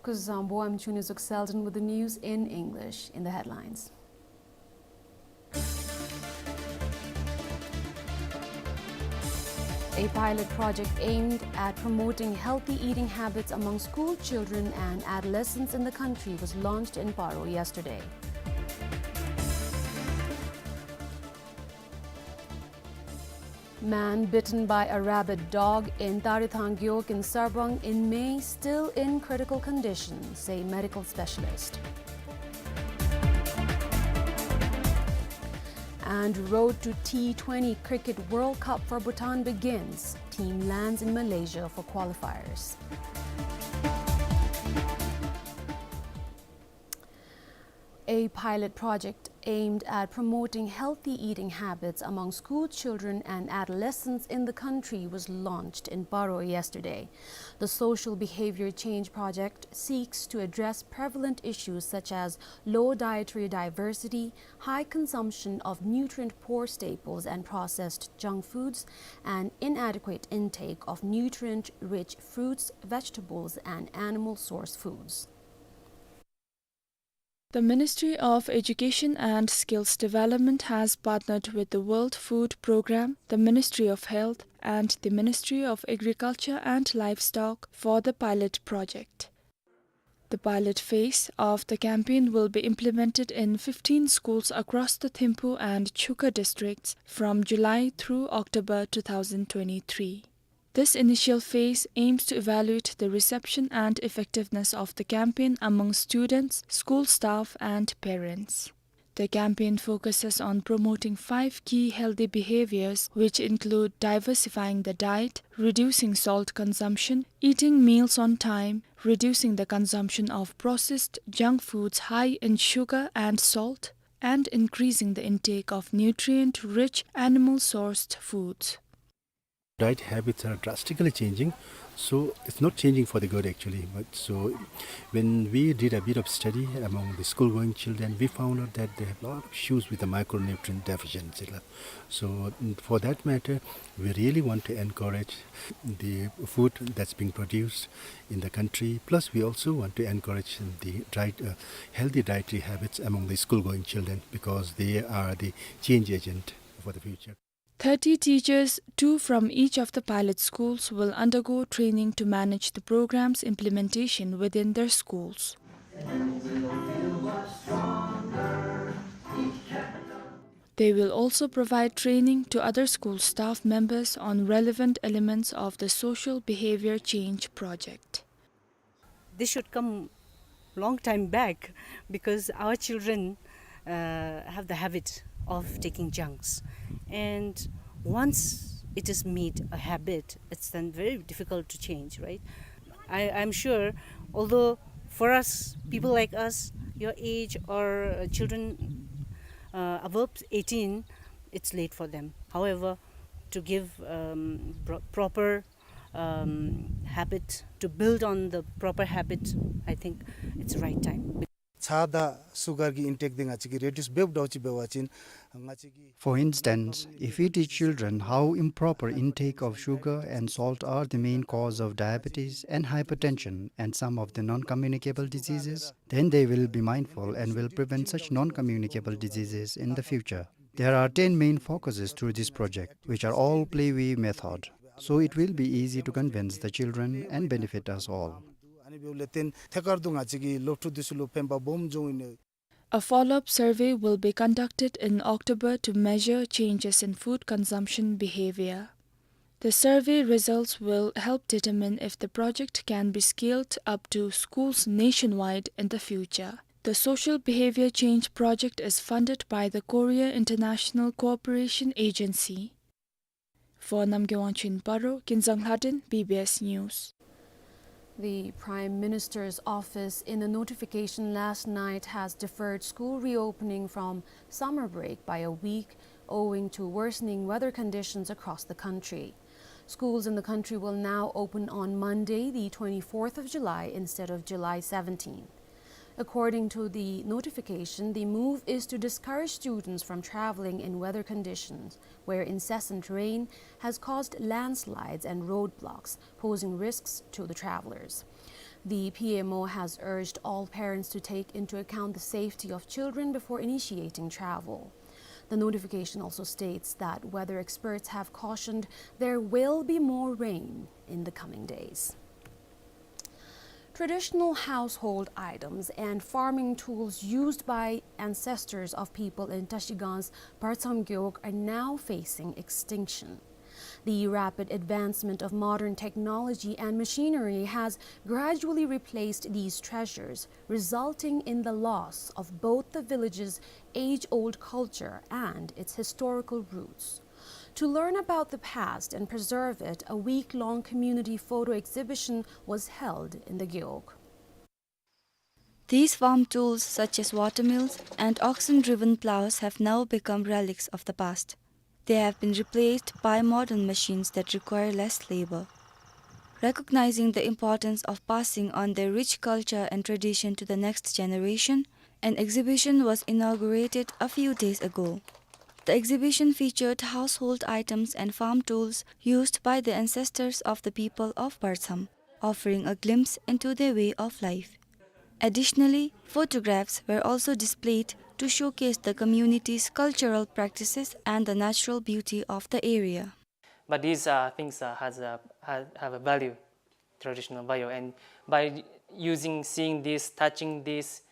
Kuzuzangpo, I'm Chunizuk Selden with the news in English. In the headlines. A pilot project aimed at promoting healthy eating habits among school children and adolescents in the country was launched in Paro yesterday. Man bitten by a rabid dog in Tarithang Gewog in Sarpang in May, still in critical condition, say medical specialist. And road to T twenty Cricket World Cup for Bhutan begins. Team lands in Malaysia for qualifiers. A pilot project aimed at promoting healthy eating habits among school children and adolescents in the country was launched in Paro yesterday. The Social Behavior Change Project seeks to address prevalent issues such as low dietary diversity, high consumption of nutrient-poor staples and processed junk foods, and inadequate intake of nutrient-rich fruits, vegetables, and animal source foods. The Ministry of Education and Skills Development has partnered with the World Food Programme, the Ministry of Health, and the Ministry of Agriculture and Livestock for the pilot project. The pilot phase of the campaign will be implemented in fifteen schools across the Thimphu and Chukha districts from July through October two thousand twenty-three. This initial phase aims to evaluate the reception and effectiveness of the campaign among students, school staff, and parents. The campaign focuses on promoting five key healthy behaviors, which include diversifying the diet, reducing salt consumption, eating meals on time, reducing the consumption of processed junk foods high in sugar and salt, and increasing the intake of nutrient-rich animal-sourced foods. Diet habits are drastically changing, so it's not changing for the good actually. But so when we did a bit of study among the school-going children, we found out that they have a lot of issues with the micronutrient deficiency. So for that matter, we really want to encourage the food that's being produced in the country. Plus, we also want to encourage the diet, uh, healthy dietary habits among the school-going children because they are the change agent for the future. Thirty teachers, two from each of the pilot schools, will undergo training to manage the program's implementation within their schools. They will also provide training to other school staff members on relevant elements of the Social Behavior Change Project. This should come long time back because our children, uh, have the habit of taking junks. And once it is made a habit, it's then very difficult to change, right? I, I'm sure, although for us, people like us, your age or, uh, children, uh, above eighteen, it's late for them. However, to give, um, pro-, proper um, habit, to build on the proper habit, I think it's right time. ཚྭ་དང་སུ་གར་གྱི་ཨིན་ཊེཀ་འདི་ང་བཅས་ཀྱིས་རེ་ཌིའུསི་འབདཝ་འདྲཝ་ཅིག་འབད་བ་ཅིན་ང་བཅས་ཀྱིས For instance, if we teach children how improper intake of sugar and salt are the main cause of diabetes and hypertension and some of the non-communicable diseases, then they will be mindful and will prevent such non-communicable diseases in the future. There are ten main focuses through this project, which are all play-way method. So it will be easy to convince the children and benefit us all. ཨ་ནི་འབདཝ་ལས་བརྟེན་ཐད་ཀར་དུ་ང་བཅས་ཀྱི་སློབ་ཕྲུག་འདི་ཚུ་ལུ་ཕན་པ་སྦོམ་འབྱུང་ནི། A follow-up survey will be conducted in October to measure changes in food consumption behavior. The survey results will help determine if the project can be scaled up to schools nationwide in the future. The Social Behavior Change Project is funded by the Korea International Cooperation Agency. For Namgay Wangchuk in Paro, Kinzang Lhadin, B B S News. The Prime Minister's office, in a notification last night, has deferred school reopening from summer break by a week, owing to worsening weather conditions across the country. Schools in the country will now open on Monday, the twenty-fourth of July, instead of July seventeenth. According to the notification, the move is to discourage students from traveling in weather conditions where incessant rain has caused landslides and roadblocks, posing risks to the travelers. The P M O has urged all parents to take into account the safety of children before initiating travel. The notification also states that weather experts have cautioned there will be more rain in the coming days. Traditional household items and farming tools used by ancestors of people in Trashigang's Bartsam Gewog are now facing extinction. The rapid advancement of modern technology and machinery has gradually replaced these treasures, resulting in the loss of both the village's age-old culture and its historical roots. To learn about the past and preserve it, a week-long community photo exhibition was held in the Gewog. These farm tools, such as water mills and oxen-driven plows, have now become relics of the past. They have been replaced by modern machines that require less labor. Recognizing the importance of passing on their rich culture and tradition to the next generation, an exhibition was inaugurated a few days ago. The exhibition featured household items and farm tools used by the ancestors of the people of Bartsam, offering a glimpse into their way of life. Additionally, photographs were also displayed to showcase the community's cultural practices and the natural beauty of the area. But these, uh, things, uh, has a, ha-, have a value, traditional value, and by using, seeing this, touching this,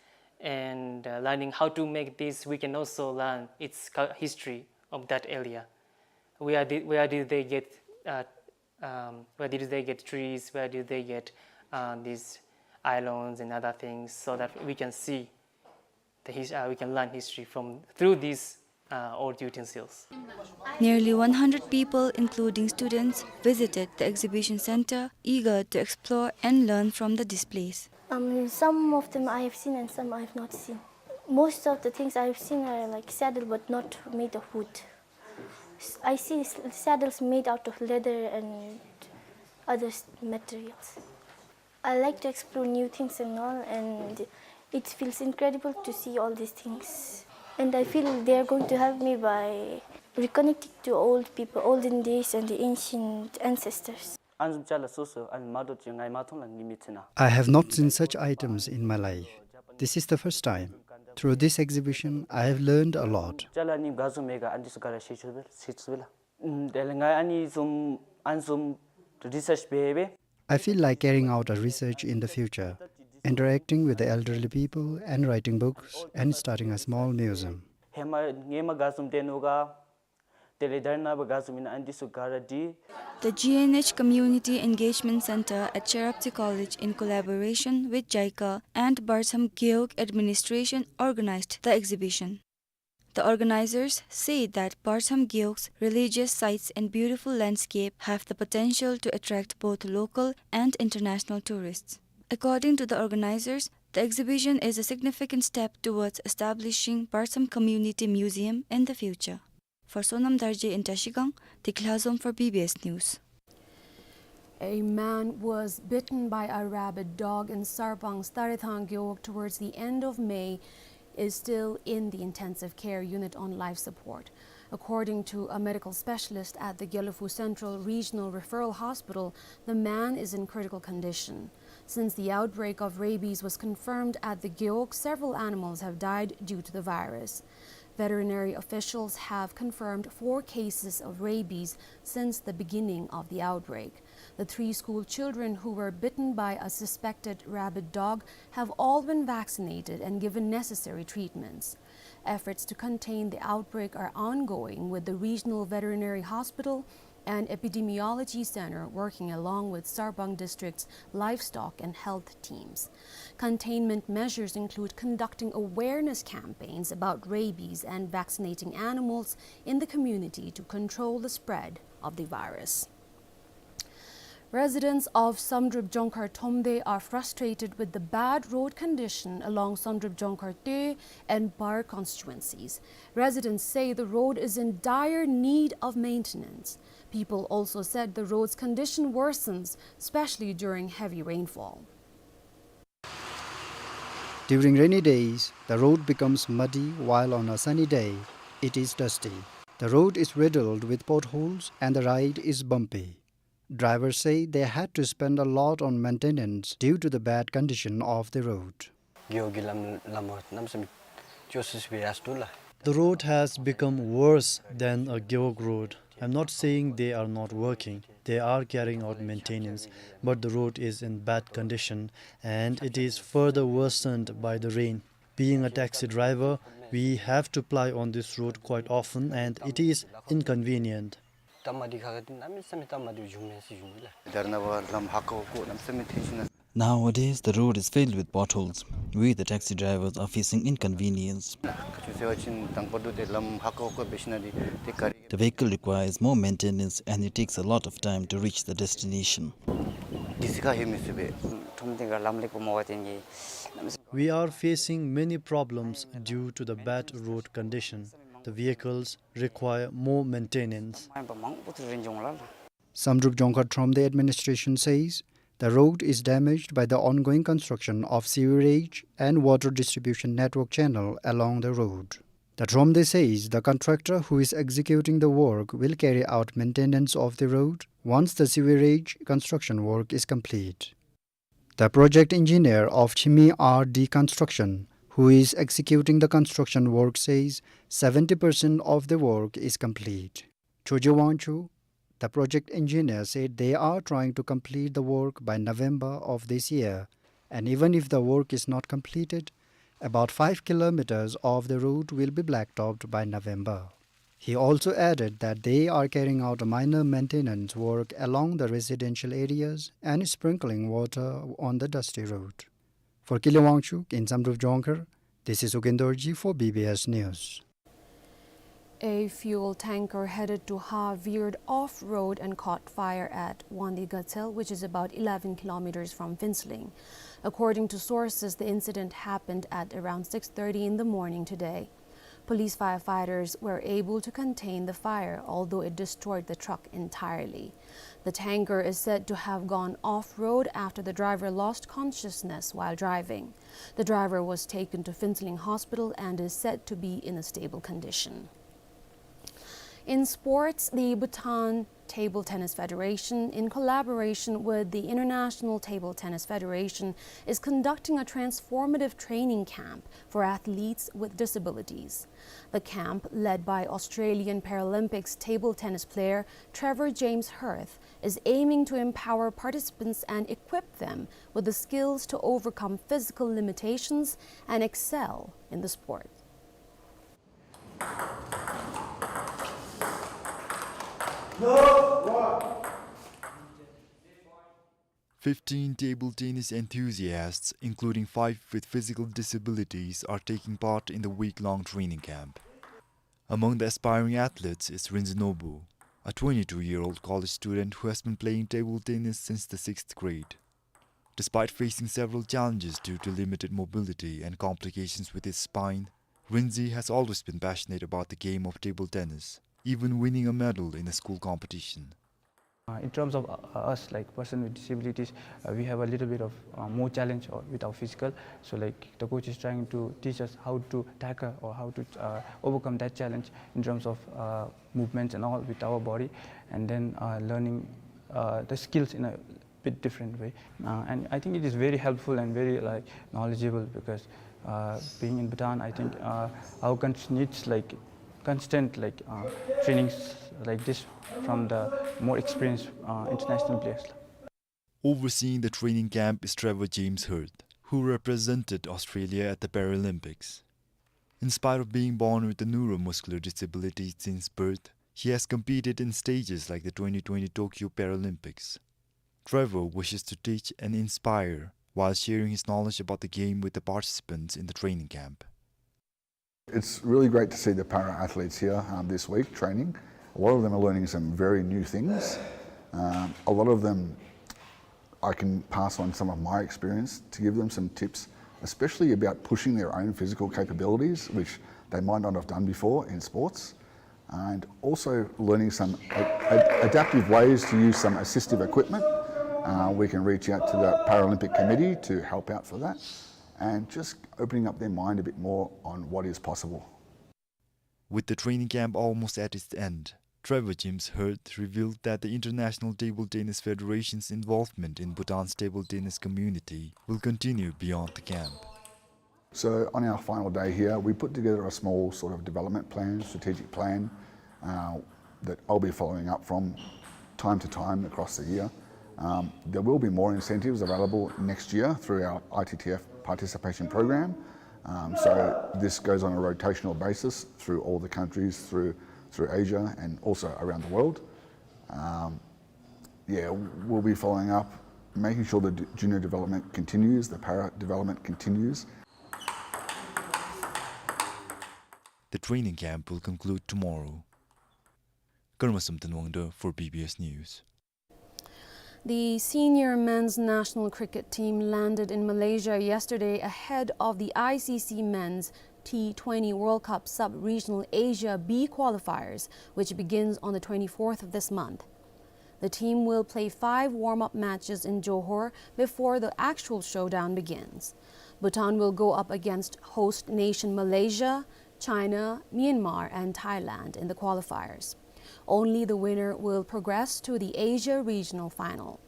and, uh, learning how to make this, we can also learn its cul-, history of that area. Where did, where did they get, uh, um, where did they get trees? Where did they get, uh, these islands and other things, so that we can see the his-, uh, we can learn history from, through these, uh, old utensils. Nearly one hundred people, including students, visited the exhibition center, eager to explore and learn from the displays. Um, some of them I have seen and some I have not seen. Most of the things I have seen are, like, saddle, but not made of wood. S-, I see s-, saddles made out of leather and other s-, materials. I like to explore new things and all, and it feels incredible to see all these things. And I feel they are going to help me by reconnecting to old people, olden days and the ancient ancestors. ཨ་ནི་བཟུམ་ཅ་ལ་སོ་སོ་ཨ་ནི་མ་འདྲཝ་ཅིག་ང་ཡང་མ་མཐོང་ལགས། ངེས་མེད་ཚེ་ན། I have not seen such items in my life. This is the first time. Through this exhibition, I have learned a lot. ཅ་ལ་ནི་ག་བཟུམ་མས་ག་ཨ་ནི་འདི་ཚུ་ག་ར་ཤེས་ཚུགས་པས་ལགས། ཤེས་ཚུགས་པས་ལགས། ཨམ་དེ་ལས་ང་ཨ་ནི་བཟུམ་ཨ་ནི་བཟུམ་རི་སརཆ་འབད་འབད། I feel like carrying out a research in the future, interacting with the elderly people and writing books and starting a small museum. ཧེ་མ་ཧེ་མ་ག་བཟུམ་སྡོད་ནུག་ག། དེ་ལས་ད་རེས་ནངས་པ་ག་བཟུམ་ཨིན་ན་ཨ་ནི་འདི་ཚུ་ག་ར་འདི། The G N H Community Engagement Center at Sharapthe College, in collaboration with JICA and Bartsam Gewog Administration, organized the exhibition. The organizers say that Bartsam Gewog's religious sites and beautiful landscape have the potential to attract both local and international tourists. According to the organizers, the exhibition is a significant step towards establishing Bartsam Community Museum in the future. For Sonam Darji in Trashigang, Dikla Zom for B B S News. A man was bitten by a rabid dog in Sarbang's Tarethang Gewog towards the end of May is still in the intensive care unit on life support. According to a medical specialist at the Gelephu Central Regional Referral Hospital, the man is in critical condition. Since the outbreak of rabies was confirmed at the Gewog, several animals have died due to the virus. Veterinary officials have confirmed four cases of rabies since the beginning of the outbreak. The three school children who were bitten by a suspected rabid dog have all been vaccinated and given necessary treatments. Efforts to contain the outbreak are ongoing, with the Regional Veterinary Hospital and Epidemiology Center working along with Sarbang District's livestock and health teams. Containment measures include conducting awareness campaigns about rabies and vaccinating animals in the community to control the spread of the virus. Residents of Samdrup Jongkhar Thromde are frustrated with the bad road condition along Samdrup Jongkhar Toey and Bar constituencies. Residents say the road is in dire need of maintenance. People also said the road's condition worsens, especially during heavy rainfall. During rainy days, the road becomes muddy, while on a sunny day, it is dusty. The road is riddled with potholes and the ride is bumpy. Drivers say they had to spend a lot on maintenance due to the bad condition of the road. རྒེད་འོག་གི་ལམ་ལམ་གནམ་མེད་ས་མེད་སྐྱོ་སི་སི་སྦེ་ཡར་སོང་ལགས། The road has become worse than a Gewog road. I'm not saying they are not working. They are carrying out maintenance, but the road is in bad condition and it is further worsened by the rain. Being a taxi driver, we have to ply on this road quite often and it is inconvenient. སྟབས་མ་བདེ་ཁག་ཁ་འདི་གནམ་མེད་ས་མེད་སྟབས་མ་བདེཝ་བྱུང་མས་ཟེར་ཞུ་ནི་ལགས། དར་ན་བ་ལམ་ཧ་ཀ་ཀོ་གནམ་མེད་ས་མེད་ཐལ་ཤི་ན། Nowadays, the road is filled with potholes. We, the taxi drivers, are facing inconvenience. ཁ་ཆུ་ཟེར་བ་ཅིན་དང་པ་འདུག་སྟེ་ལམ་ཧ་ཀ་ཀོ་འབད་ཞིན་ན་འདི་ཏེ་ག་རི། The vehicle requires more maintenance and it takes a lot of time to reach the destination. དེ་སི་ཁ་ཧེ་མི་སི་སྦེ། ཁྲོམ་སྟེང་གི་ལམ་ལེགས་པོ་མེད་པ་ཅིན་གྱིས། We are facing many problems due to the bad road condition. The vehicles require more maintenance. Samdrup Jongkhar Thromde administration says the road is damaged by the ongoing construction of sewerage and water distribution network channel along the road. The Thromde says the contractor who is executing the work will carry out maintenance of the road once the sewerage construction work is complete. The project engineer of Chimi R D Construction, who is executing the construction work, says seventy percent of the work is complete. Choje Wangchuk, the project engineer, said they are trying to complete the work by November of this year, and even if the work is not completed, about five kilometers of the road will be blacktopped by November. He also added that they are carrying out minor maintenance work along the residential areas and sprinkling water on the dusty road. For Kile Wangchuk in Samdrup Jongkhar, this is Ugen Dorji for B B S News. A fuel tanker headed to Ha veered off-road and caught fire at Wangdi Gatsel, which is about eleven kilometers from Phuentsholing. According to sources, the incident happened at around six thirty in the morning today. Police firefighters were able to contain the fire, although it destroyed the truck entirely. The tanker is said to have gone off-road after the driver lost consciousness while driving. The driver was taken to Phuentsholing Hospital and is said to be in a stable condition. In sports, the Bhutan Table Tennis Federation, in collaboration with the International Table Tennis Federation, is conducting a transformative training camp for athletes with disabilities. The camp, led by Australian Paralympics table tennis player Trevor James Hirth, is aiming to empower participants and equip them with the skills to overcome physical limitations and excel in the sport. Fifteen table tennis enthusiasts, including five with physical disabilities, are taking part in the week-long training camp. Among the aspiring athletes is Rinzi Nobu, a twenty-two-year-old college student who has been playing table tennis since the sixth grade. Despite facing several challenges due to limited mobility and complications with his spine, Rinzi has always been passionate about the game of table tennis, even winning a medal in a school competition. Uh, in terms of, uh, us, like, person with disabilities, uh, we have a little bit of, uh, more challenge, uh, with our physical. So, like, the coach is trying to teach us how to tackle or how to, uh, overcome that challenge in terms of, uh, movements and all with our body, and then, uh, learning, uh, the skills in a bit different way. Uh, and I think it is very helpful and very, like, knowledgeable because, uh, being in Bhutan, I think, uh, our country needs, like, constant, like, uh, trainings like this from the more experienced, uh, international players. Overseeing the training camp is Trevor James Hirth, who represented Australia at the Paralympics. In spite of being born with a neuromuscular disability since birth, he has competed in stages like the twenty twenty Tokyo Paralympics. Trevor wishes to teach and inspire while sharing his knowledge about the game with the participants in the training camp. It's really great to see the para athletes here, um, this week training. A lot of them are learning some very new things. Um, a lot of them, I can pass on some of my experience to give them some tips, especially about pushing their own physical capabilities, which they might not have done before in sports, and also learning some a-, a-, adaptive ways to use some assistive equipment. Uh, we can reach out to the Paralympic Committee to help out for that, and just opening up their mind a bit more on what is possible. With the training camp almost at its end, Trevor James Hurd revealed that the International Table Tennis Federation's involvement in Bhutan's table tennis community will continue beyond the camp. So on our final day here, we put together a small sort of development plan, strategic plan, uh, that I'll be following up from time to time across the year. Um, there will be more incentives available next year through our I T T F participation program. Um, so this goes on a rotational basis through all the countries, through, through Asia and also around the world. Um, yeah, we'll be following up, making sure the d-, junior development continues, the para development continues. The training camp will conclude tomorrow. Karma Samten Wangda for B B S News. The senior men's national cricket team landed in Malaysia yesterday ahead of the I C C Men's T twenty World Cup Sub-Regional Asia B qualifiers, which begins on the twenty-fourth of this month. The team will play five warm-up matches in Johor before the actual showdown begins. Bhutan will go up against host nation Malaysia, China, Myanmar, and Thailand in the qualifiers. Only the winner will progress to the Asia Regional Final.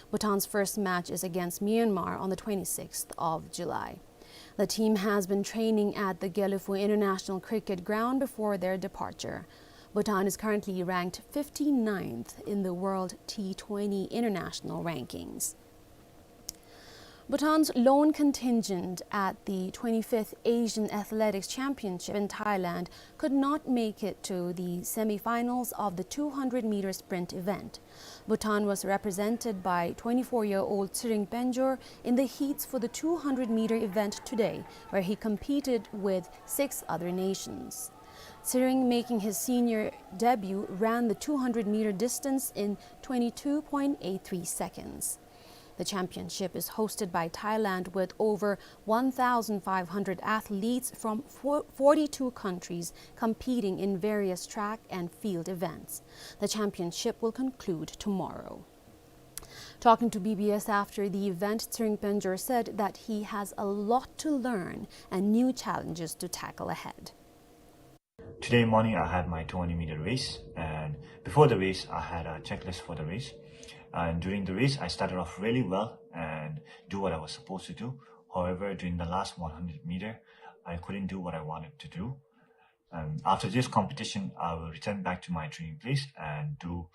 Bhutan's first match is against Myanmar on the twenty-sixth of July. The team has been training at the Gelephu International Cricket Ground before their departure. Bhutan is currently ranked fifty-ninth in the World T twenty International Rankings. Bhutan's lone contingent at the twenty-fifth Asian Athletics Championship in Thailand could not make it to the semi-finals of the two hundred meter sprint event. Bhutan was represented by twenty-four-year-old Tshering Pandjor in the heats for the two hundred meter event today, where he competed with six other nations. Tshering, making his senior debut, ran the two hundred meter distance in twenty-two point eight three seconds. The championship is hosted by Thailand, with over one thousand five hundred athletes from four, forty-two countries competing in various track and field events. The championship will conclude tomorrow. Talking to B B S after the event, Tshering Pandjor said that he has a lot to learn and new challenges to tackle ahead. Today morning, I had my two hundred meter race, and before the race, I had a checklist for the race. And during the race, I started off really well and do what I was supposed to do. However, during the last one hundred meter, I couldn't do what I wanted to do. And after this competition, I will return back to my training place and do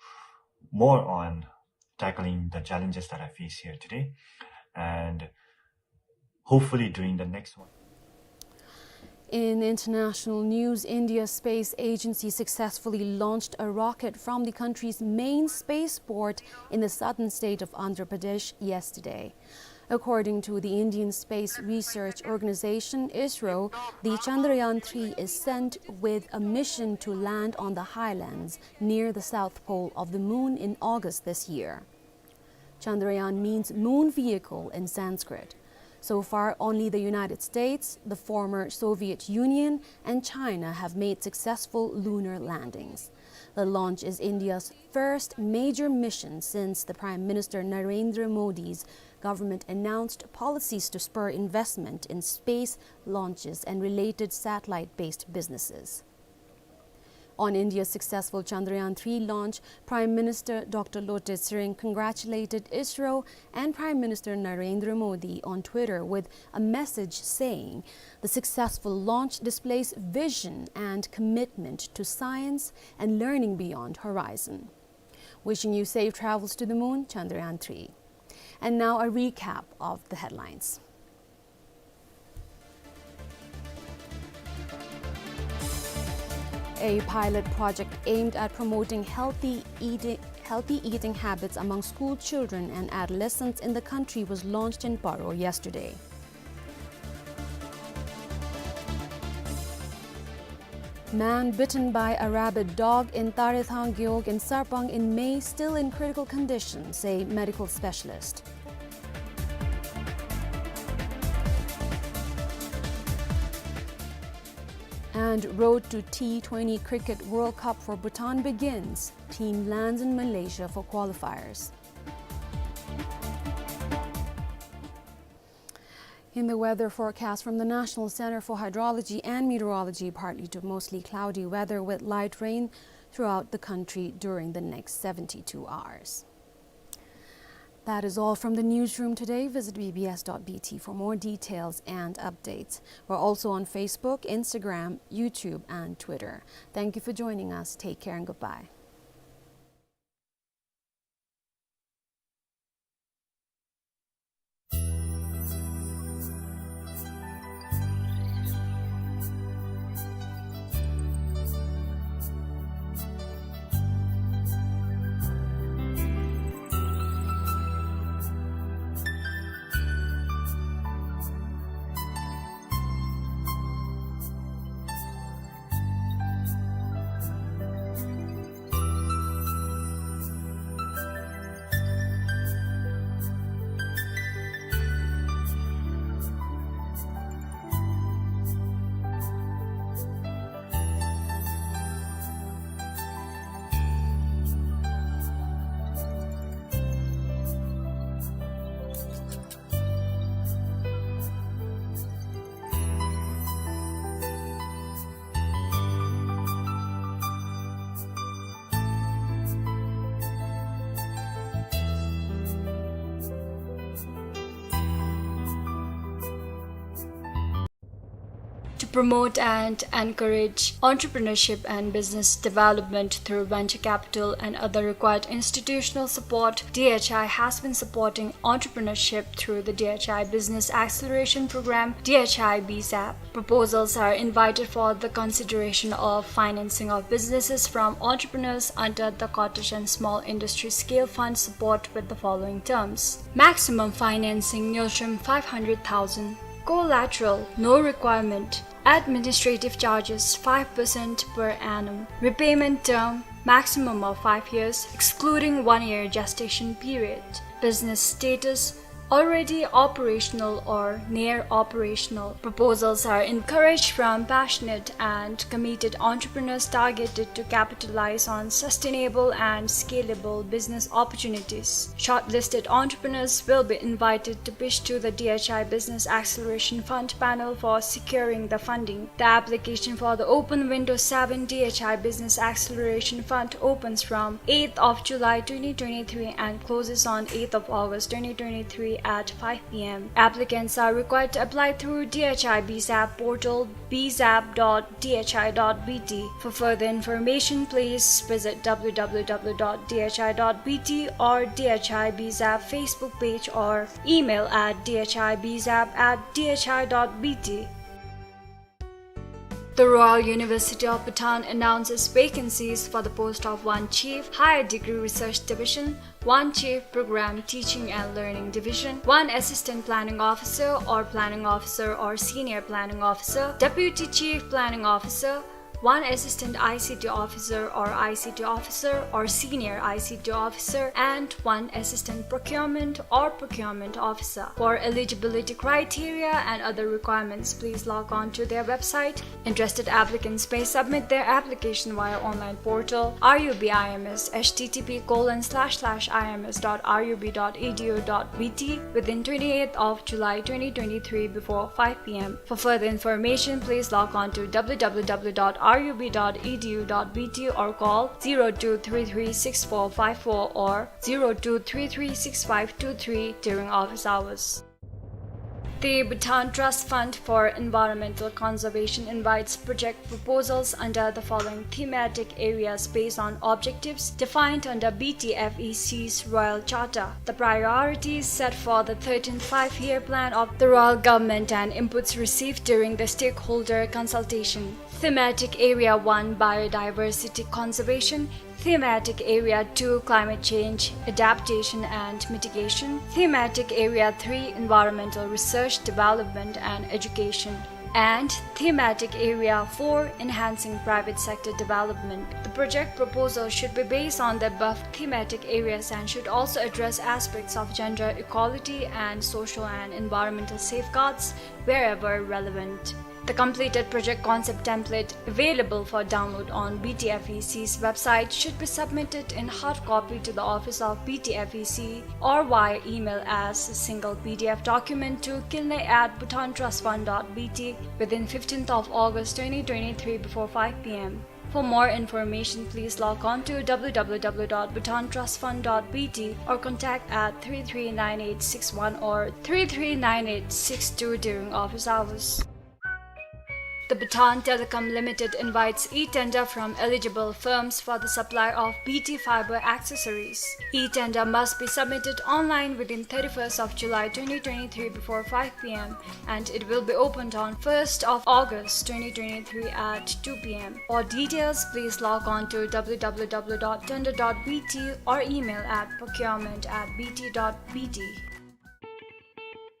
more on tackling the challenges that I face here today. And hopefully during the next one. In international news, India's space agency successfully launched a rocket from the country's main spaceport in the southern state of Andhra Pradesh yesterday. According to the Indian Space Research Organization, ISRO, the Chandrayaan three is sent with a mission to land on the highlands near the south pole of the moon in August this year. Chandrayaan means moon vehicle in Sanskrit. So far, only the United States, the former Soviet Union, and China have made successful lunar landings. The launch is India's first major mission since the Prime Minister Narendra Modi's government announced policies to spur investment in space launches and related satellite-based businesses. On India's successful Chandrayaan three launch, Prime Minister Doctor Lotay Tshering congratulated ISRO and Prime Minister Narendra Modi on Twitter with a message saying, "The successful launch displays vision and commitment to science and learning beyond horizon." Wishing you safe travels to the moon, Chandrayaan three. And now a recap of the headlines. A pilot project aimed at promoting healthy eating, healthy eating habits among school children and adolescents in the country was launched in Paro yesterday. Man bitten by a rabid dog in Tarethang Gewog in Sarpang in May still in critical condition, say medical specialist. And road to T twenty Cricket World Cup for Bhutan begins. Team lands in Malaysia for qualifiers. In the weather forecast from the National Center for Hydrology and Meteorology, partly to mostly cloudy weather with light rain throughout the country during the next seventy-two hours. That is all from the newsroom today. Visit B B S dot B T for more details and updates. We're also on Facebook, Instagram, YouTube, and Twitter. Thank you for joining us. Take care and goodbye. To promote and encourage entrepreneurship and business development through venture capital and other required institutional support, D H I has been supporting entrepreneurship through the D H I Business Acceleration Program, D H I B zap. Proposals are invited for the consideration of financing of businesses from entrepreneurs under the Cottage and Small Industry Scale Fund support with the following terms. Maximum financing, ngultrum five hundred thousand. Collateral, no requirement. Administrative charges, five percent per annum. Repayment term, maximum of five years, excluding one year gestation period. Business status, already operational or near operational. Proposals are encouraged from passionate and committed entrepreneurs targeted to capitalize on sustainable and scalable business opportunities. Shortlisted entrepreneurs will be invited to pitch to the D H I Business Acceleration Fund panel for securing the funding. The application for the Open Window seven D H I Business Acceleration Fund opens from eighth of July twenty twenty-three and closes on eighth of August twenty twenty-three at five P M. Applicants are required to apply through D H I B zap portal, B zap dot D H I dot B T. For further information, please visit W W W dot D H I dot B T or D H I B zap Facebook page or email at D H I B zap at D H I dot B T. The Royal University of Bhutan announces vacancies for the post of one Chief Higher Degree Research Division, one Chief Program Teaching and Learning Division, one Assistant Planning Officer or Planning Officer or Senior Planning Officer, Deputy Chief Planning Officer, one Assistant I C T Officer or I C T Officer or Senior I C T Officer, and one Assistant Procurement or Procurement Officer. For eligibility criteria and other requirements, please log on to their website. Interested applicants may submit their application via online portal R U B I M S, H T T P colon slash slash I M S dot R U B dot E D U dot B T, within twenty-eighth of July twenty twenty-three before five P M. For further information, please log on to W W W dot R U B dot E D U dot B T or call zero two three three six four five four or zero two three three six five two three during office hours. The Bhutan Trust Fund for Environmental Conservation invites project proposals under the following thematic areas based on objectives defined under B T F E C's Royal Charter. The priorities set for the thirteenth Five-Year Plan of the Royal Government and inputs received during the stakeholder consultation. Thematic Area one, Biodiversity Conservation. Thematic Area two, Climate Change, Adaptation and Mitigation. Thematic Area three, Environmental Research, Development and Education. And thematic area four, enhancing private sector development. The project proposal should be based on the above thematic areas and should also address aspects of gender equality and social and environmental safeguards wherever relevant. The completed project concept template available for download on B T F E C's website should be submitted in hard copy to the office of B T F E C or via email as a single P D F document to kilne at bhutantrustfund dot B T within fifteenth of August twenty twenty-three before five P M. For more information, please log on to W W W dot bhutantrustfund dot B T or contact at three three nine eight six one or three three nine eight six two during office hours. The Bhutan Telecom Limited invites e-tender from eligible firms for the supply of B T fiber accessories. E-tender must be submitted online within thirty-first of July twenty twenty-three before five P M, and it will be opened on first of August twenty twenty-three at two P M. For details, please log on to W W W dot tender dot B T or email at procurement at B T dot B T.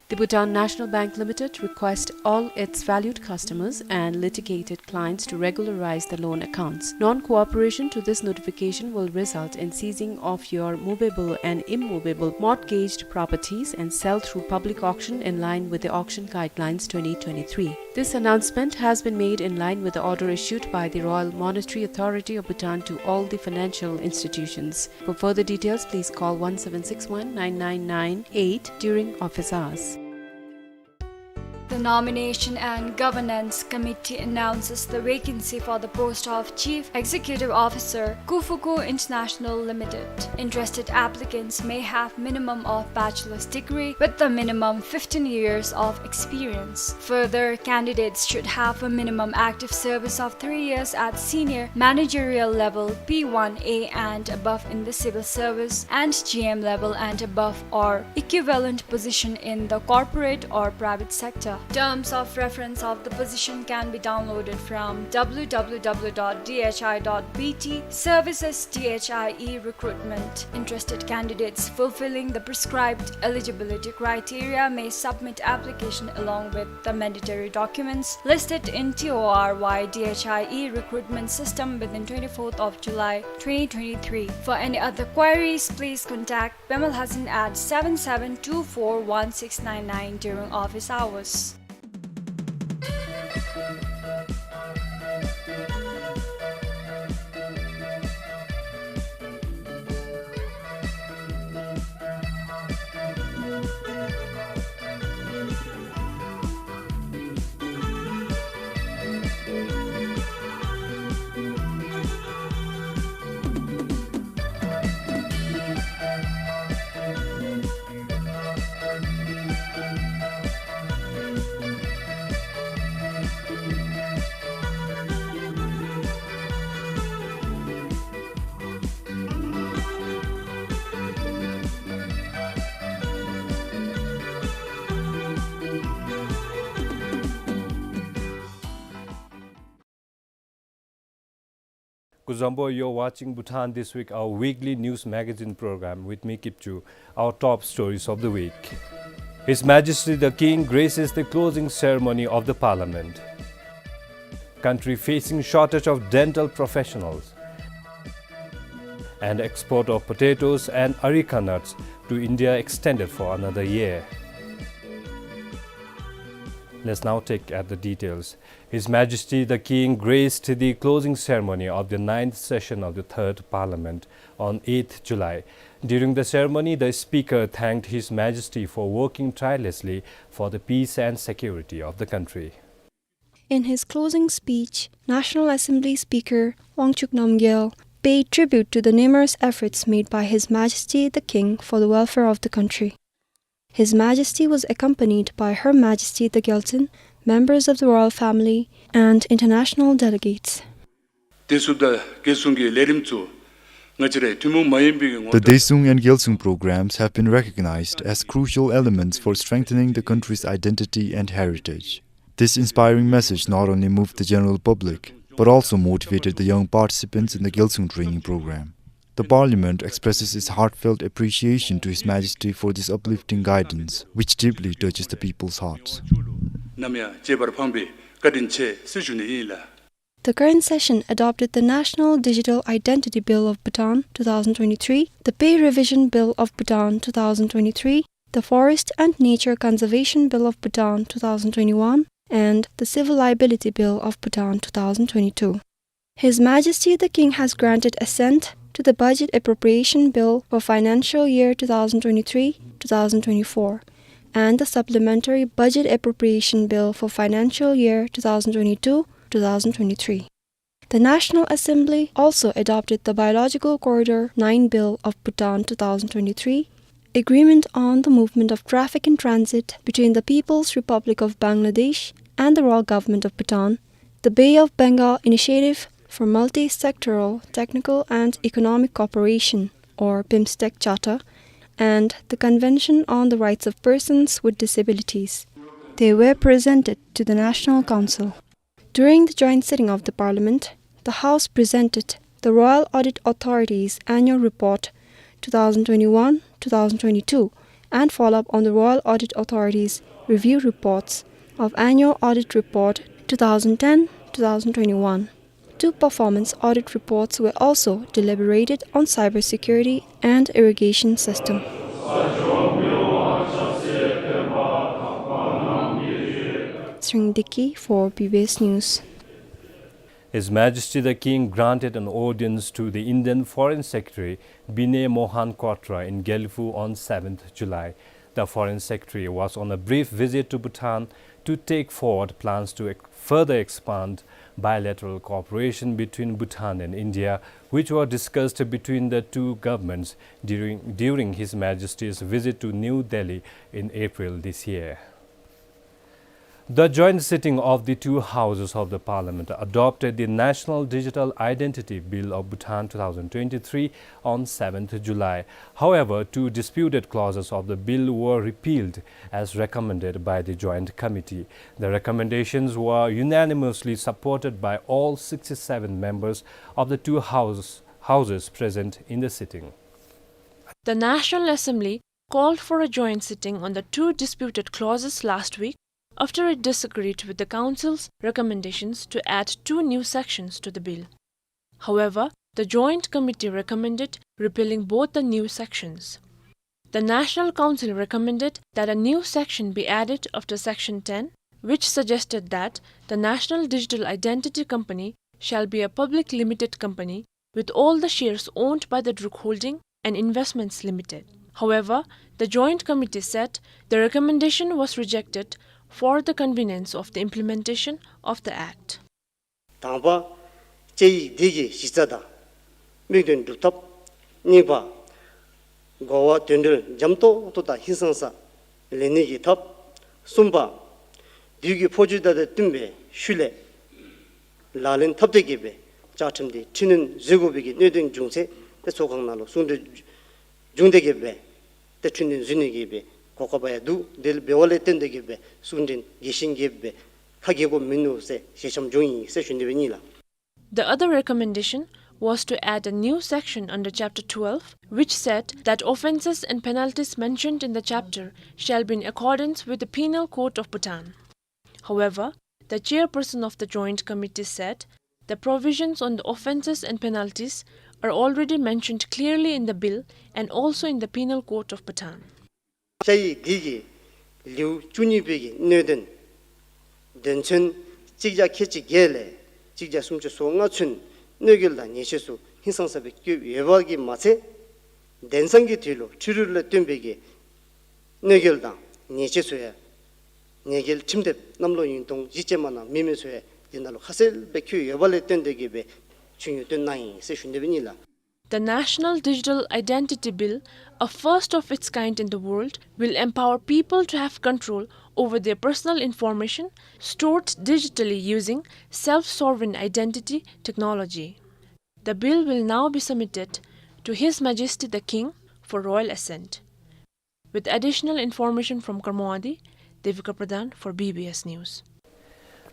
The Bhutan National Bank Limited requests all its valued customers and litigated clients to regularize the loan accounts. Non-cooperation to this notification will result in seizing of your movable and immovable mortgaged properties and sale through public auction in line with the Auction Guidelines twenty twenty-three. This announcement has been made in line with the order issued by the Royal Monetary Authority of Bhutan to all the financial institutions. For further details, please call one seven six one nine nine nine eight during office hours. The Nomination and Governance Committee announces the vacancy for the post of Chief Executive Officer, Kufuku International Limited. Interested applicants may have minimum of bachelor's degree with the minimum fifteen years of experience. Further, candidates should have a minimum active service of three years at senior managerial level P one A and above in the civil service and G M level and above or equivalent position in the corporate or private sector. Terms of reference of the position can be downloaded from W W W dot D H I dot B T, services D H I E recruitment. Interested candidates fulfilling the prescribed eligibility criteria may submit application along with the mandatory documents listed in T O R Y D H I E recruitment system within twenty-fourth of July twenty twenty-three. For any other queries, please contact Pemal Hasin at seven seven two four one six nine nine during office hours. Kuzuzangpo, you're watching Bhutan This Week, our weekly news magazine program. With me, Kipchu. Our top stories of the week. His Majesty the King graces the closing ceremony of the Parliament. Country facing shortage of dental professionals. And export of potatoes and areca nuts to India extended for another year. Let's now take at the details. His Majesty the King graced the closing ceremony of the ninth session of the Third Parliament on eighth July. During the ceremony, the Speaker thanked His Majesty for working tirelessly for the peace and security of the country. In his closing speech, National Assembly Speaker Wangchuk Namgyel paid tribute to the numerous efforts made by His Majesty the King for the welfare of the country. His Majesty was accompanied by Her Majesty the Gyaltsuen, members of the royal family, and international delegates. བདེ་སྲུང་དང་རྒྱལ་སྲུང་གི་ལས་རིམ་ཚུ་ང་བཅས་རའི་ཐུན་མོང་མ་ཡིན་པའི་ངོ་སྤྲོད། The Daesung and Gyaltsung programs have been recognized as crucial elements for strengthening the country's identity and heritage. This inspiring message not only moved the general public, but also motivated the young participants in the Gyaltsung training program. The Parliament expresses its heartfelt appreciation to His Majesty for this uplifting guidance, which deeply touches the people's hearts. ནམ་ཡང་བཅས་པར་ཕངས་པའི་བཀའ་དྲིན་ཆེ་ཟེར་ཞུ་ནི་ཨིན་ལགས། The current session adopted the National Digital Identity Bill of Bhutan two thousand twenty-three, the Pay Revision Bill of Bhutan two thousand twenty-three, the Forest and Nature Conservation Bill of Bhutan two thousand twenty-one, and the Civil Liability Bill of Bhutan two thousand twenty-two. His Majesty the King has granted assent to the Budget Appropriation Bill for financial year two thousand twenty-three two thousand twenty-four and the Supplementary Budget Appropriation Bill for financial year two thousand twenty-two two thousand twenty-three. The National Assembly also adopted the Biological Corridor nine Bill of Bhutan two thousand twenty-three, Agreement on the Movement of Traffic in Transit between the People's Republic of Bangladesh and the Royal Government of Bhutan, the Bay of Bengal Initiative for Multi-Sectoral Technical and Economic Cooperation, or BIMSTEC Charter, and the Convention on the Rights of Persons with Disabilities. They were presented to the National Council. During the joint sitting of the Parliament, the House presented the Royal Audit Authority's Annual Report two thousand twenty-one two thousand twenty-two and follow up on the Royal Audit Authority's review reports of Annual Audit Report two thousand ten two thousand twenty-one. Two performance audit reports were also deliberated on cybersecurity and irrigation system. Sring Dickey for B B S News. His Majesty the King granted an audience to the Indian Foreign Secretary Vinay Mohan Kwatra in Gelephu on seventh July. The Foreign Secretary was on a brief visit to Bhutan to take forward plans to ex-, further expand bilateral cooperation between Bhutan and India, which were discussed between the two governments during, during His Majesty's visit to New Delhi in April this year. The joint sitting of the two houses of the parliament adopted the National Digital Identity Bill of Bhutan two thousand twenty-three on seventh July. However, two disputed clauses of the bill were repealed as recommended by the joint committee. The recommendations were unanimously supported by all sixty-seven members of the two house-, houses present in the sitting. The National Assembly called for a joint sitting on the two disputed clauses last week after it disagreed with the Council's recommendations to add two new sections to the bill. However, the Joint Committee recommended repealing both the new sections. The National Council recommended that a new section be added after Section ten, which suggested that the National Digital Identity Company shall be a public limited company with all the shares owned by the Druk Holding and Investments Limited. However, the Joint Committee said the recommendation was rejected for the convenience of the implementation of the Act. དང་པ། དཔྱད་ཡིག་འདི་གི་གཞི་རྩ་དང་དམིགས་དོན་སྒྲུབ་ཐབས། གཉིས་པ། གོ་བ་དོན་འགྲེལ་འཇམ་ཏོག་ཏོ་དང་ཧིང་སངས་ས་ལེན་ནི་གི་ཐབས། གསུམ་པ། དུས་ཀྱི་འཕོ་འགྱུར་དང་བསྟུན་པའི་ཤུལ་ལས་ལག་ལེན་འཐབ་སྟེ་གི་སྦེ་བཅའ་ཁྲིམས་འདི་འཕྲི་སྣོན་འཛུལ་དགོ་པའི་གི་གནད་དོན་བྱུང་ཚེ་ཏེ་ཚོགས་ཁང་ནང་ལུ་གསུང་གྲོས་བྱུང་སྟེ་གི་སྦེ་ཏེ་འཕྲི་སྣོན་འཛུལ་ནི་གི་སྦེ་གོ་སྐབས་ཡང་འདུག། དེ་འབདཝ་ལས་བརྟེན་ཏེ་གི་སྦེ་གསུང་འཕྲིན་རྒྱས་ཤིང་རྒྱས་སྦེ་ཁ་གྱེས་དགོཔ་མིན་ནུག་ཟེར་ཞལ་འཆམ་བྱུང་ཡི་ཟེར་ཞུ་ནི་སྦེ་ཨིན་ལགས། The other recommendation was to add a new section under Chapter twelve, which said that offences and penalties mentioned in the chapter shall be in accordance with the Penal Code of Bhutan. However, the chairperson of the Joint Committee said the provisions on the offences and penalties are already mentioned clearly in the bill and also in the Penal Code of Bhutan. དཔྱད་ཡིག་འདི་གི་ལེའུ་བཅུ་གཉིས་པའི་གི་གནད་དོན་དོན་ཚན་གཅིག་བརྒྱ་ཁལ་གཅིག་བརྒྱད་ལས་གཅིག་བརྒྱ་སུམ་ཅུ་སོ་ལྔ་ཚུན་གནོད་སྐྱེལ་དང་ཉེས་ཆད་ཚུ་ཧིང་སངས་ས་སྦེ་བཀོད་ཡོད་པ་གིས་མ་ཚད་དེང་སང་གི་དུས་ལུ་འཕྲུལ་རིག་ལས་བཏོན་པའི་གི་གནོད་སྐྱེལ་དང་ཉེས་ཆད་ཚུ་ཡང་ཉེས་འགེལ་ཁྲིམས་དེབ་གནམ་ལོ་ཉིས་སྟོང་བཞི་ཅན་མ་ནང་མི་མེད་ཚུ་ཡང་འདི་ནང་ལུ་ཁ་གསལ་སྦེ་བཀོད་ཡོད་པ་ལས་བརྟེན་ཏེ་གི་སྦེ་ཆིངས་ཡིག་བཏོན་གནང་ཡི་ཟེར་ཞུ་ནི་སྦེ་ཨིན་ལགས། The National Digital Identity Bill, a first of its kind in the world, will empower people to have control over their personal information stored digitally using self-sovereign identity technology. The bill will now be submitted to His Majesty the King for royal assent. With additional information from Karmo Wadi, Devika Pradhan for B B S News.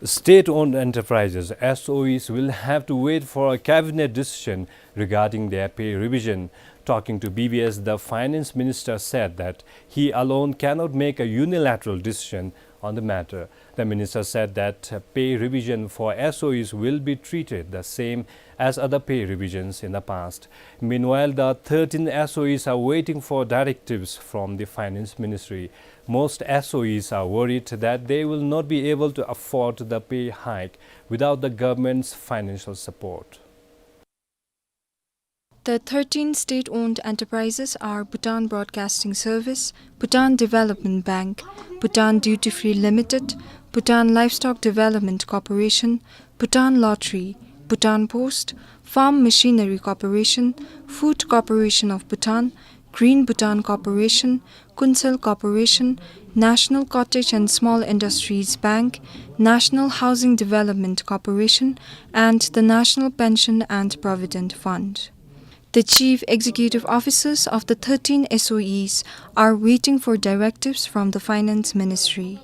State-owned enterprises, S O Es, will have to wait for a cabinet decision regarding their pay revision Talking to B B S, the finance minister said that he alone cannot make a unilateral decision on the matter. The minister said that pay revision for S O Es will be treated the same as other pay revisions in the past. Meanwhile, the thirteen S O Es are waiting for directives from the finance ministry. Most S O Es are worried that they will not be able to afford the pay hike without the government's financial support. The thirteen state-owned enterprises are Bhutan Broadcasting Service, Bhutan Development Bank, Bhutan Duty Free Limited, Bhutan Livestock Development Corporation, Bhutan Lottery, Bhutan Post, Farm Machinery Corporation, Food Corporation of Bhutan, Green Bhutan Corporation, Kunsel Corporation, National Cottage and Small Industries Bank, National Housing Development Corporation, and the National Pension and Provident Fund. The chief executive officers of the thirteen S O Es are waiting for directives from the Finance Ministry.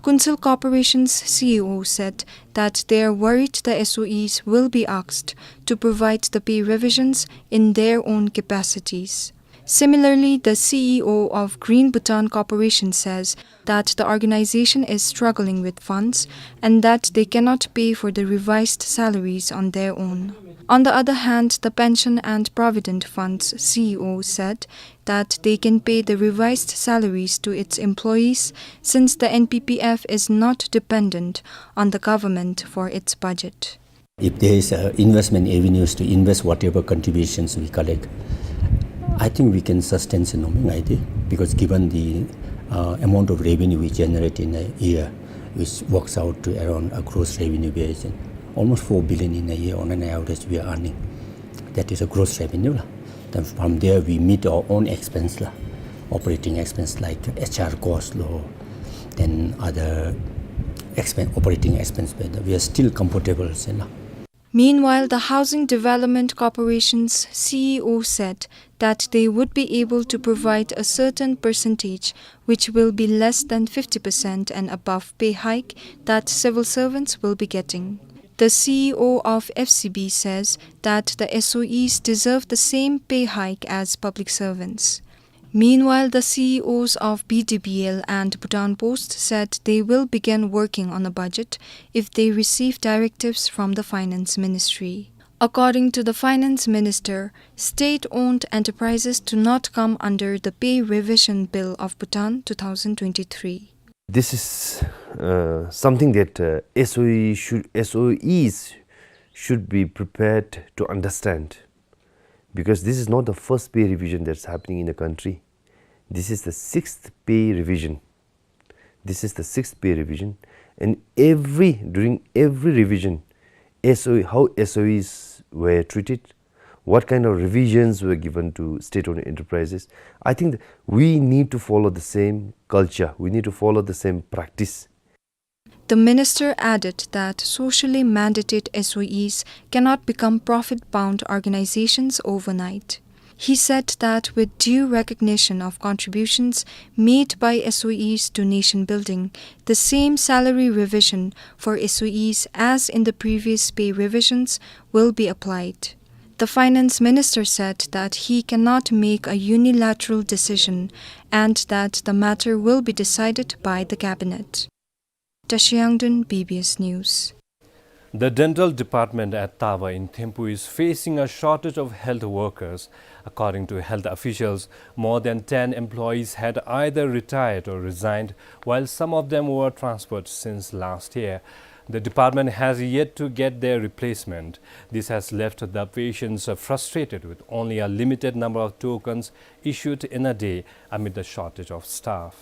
Kunsel Corporation's C E O said that they are worried the S O Es will be asked to provide the pay revisions in their own capacities. Similarly, the C E O of Green Bhutan Corporation says that the organization is struggling with funds and that they cannot pay for the revised salaries on their own. On the other hand, the Pension and Provident Fund's C E O said that they can pay the revised salaries to its employees since the N P P F is not dependent on the government for its budget. If there is, uh, investment avenues to invest whatever contributions we collect, I think we can sustain, sir, no, I think, because given the, uh, amount of revenue we generate in a year, which works out to around a gross revenue base, almost four billion in a year on an average we are earning. That is a gross revenue, lah. Then from there we meet our own expense, lah. Operating expense like H R cost, lah, then other expen-, operating expense, but we are still comfortable, sir, lah. Meanwhile, the Housing Development Corporation's C E O said that they would be able to provide a certain percentage, which will be less than fifty percent and above pay hike that civil servants will be getting. The C E O of F C B says that the S O Es deserve the same pay hike as public servants. Meanwhile, the C E Os of B D B L and Bhutan Post said they will begin working on a budget if they receive directives from the Finance Ministry. According to the Finance Minister, state-owned enterprises do not come under the Pay Revision Bill of Bhutan two thousand twenty-three. This is, uh, something that, uh, S O E should, S O Es should be prepared to understand, because this is not the first pay revision that's happening in the country. This is the sixth pay revision. This is the sixth pay revision, and every, during every revision, S O E, how S O Es were treated, what kind of revisions were given to state-owned enterprises. I think th-, we need to follow the same culture. We need to follow the same practice. The minister added that socially mandated S O Es cannot become profit-bound organizations overnight. He said that with due recognition of contributions made by S O Es to nation building, the same salary revision for S O Es as in the previous pay revisions will be applied. The finance minister said that he cannot make a unilateral decision and that the matter will be decided by the cabinet. Tashi Yangden, B B S News. The dental department at Tava in Thimphu is facing a shortage of health workers. According to health officials, more than ten employees had either retired or resigned, while some of them were transferred since last year. The department has yet to get their replacement. This has left the patients frustrated with only a limited number of tokens issued in a day amid the shortage of staff.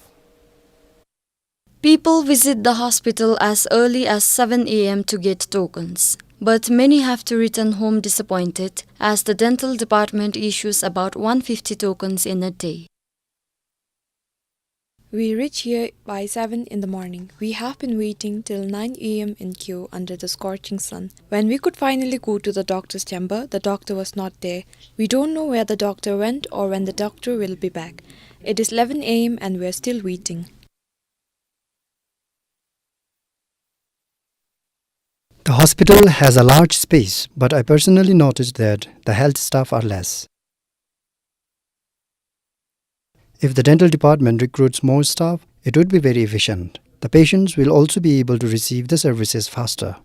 People visit the hospital as early as seven A M to get tokens, but many have to return home disappointed, as the dental department issues about one fifty tokens in a day. We reach here by seven in the morning. We have been waiting till nine A M in queue under the scorching sun. When we could finally go to the doctor's chamber, the doctor was not there. We don't know where the doctor went or when the doctor will be back. It is eleven A M and we are still waiting. The hospital has a large space, but I personally noticed that the health staff are less. If the dental department recruits more staff, it would be very efficient. The patients will also be able to receive the services faster.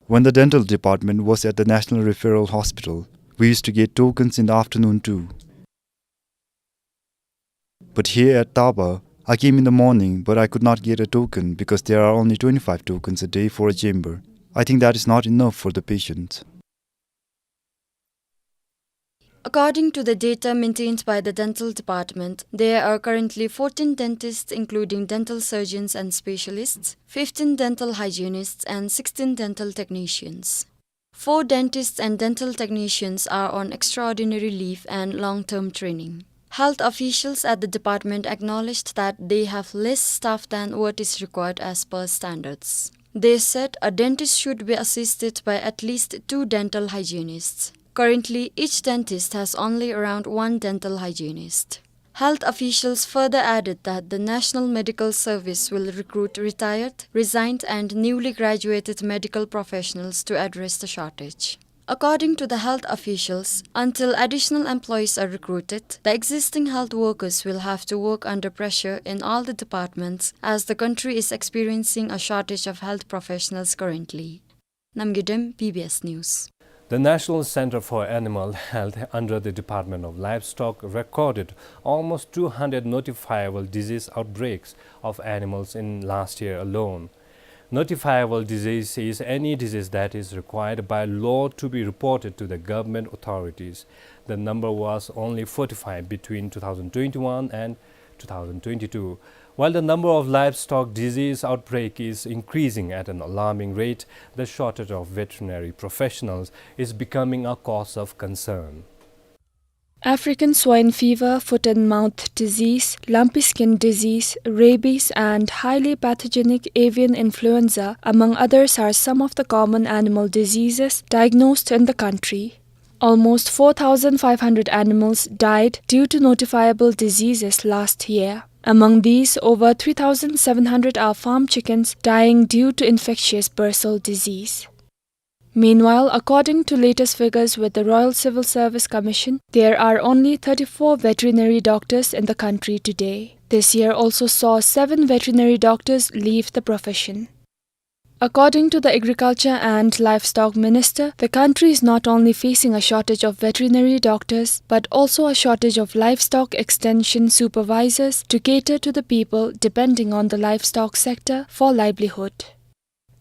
When the dental department was at the National Referral Hospital, we used to get tokens in the afternoon too. But here at Taba, I came in the morning, but I could not get a token because there are only twenty-five tokens a day for a chamber. I think that is not enough for the patients. According to the data maintained by the dental department, there are currently fourteen dentists, including dental surgeons and specialists, fifteen dental hygienists, and sixteen dental technicians. Four dentists and dental technicians are on extraordinary leave and long-term training. Health officials at the department acknowledged that they have less staff than what is required as per standards. They said a dentist should be assisted by at least two dental hygienists. Currently, each dentist has only around one dental hygienist. Health officials further added that the National Medical Service will recruit retired, resigned, and newly graduated medical professionals to address the shortage. According to the health officials, until additional employees are recruited, the existing health workers will have to work under pressure in all the departments, as the country is experiencing a shortage of health professionals currently. Namgay Dem, B B S News. The National Center for Animal Health under the Department of Livestock recorded almost two hundred notifiable disease outbreaks of animals in last year alone. Notifiable disease is any disease that is required by law to be reported to the government authorities. The number was only forty-five between two thousand twenty-one and two thousand twenty-two. While the number of livestock disease outbreak is increasing at an alarming rate, the shortage of veterinary professionals is becoming a cause of concern. African swine fever, foot and mouth disease, lumpy skin disease, rabies, and highly pathogenic avian influenza, among others, are some of the common animal diseases diagnosed in the country. Almost four thousand five hundred animals died due to notifiable diseases last year. Among these, over three thousand seven hundred are farm chickens dying due to infectious bursal disease. Meanwhile, according to latest figures with the Royal Civil Service Commission, there are only thirty-four veterinary doctors in the country today. This year also saw seven veterinary doctors leave the profession. According to the Agriculture and Livestock Minister, the country is not only facing a shortage of veterinary doctors, but also a shortage of livestock extension supervisors to cater to the people depending on the livestock sector for livelihood.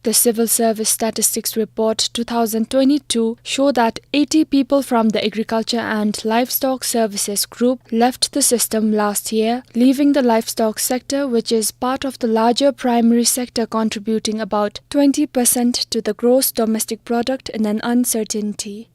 The Civil Service Statistics Report two thousand twenty-two show that eighty people from the Agriculture and Livestock Services Group left the system last year, leaving the livestock sector, which is part of the larger primary sector, contributing about twenty percent to the gross domestic product, in an uncertainty.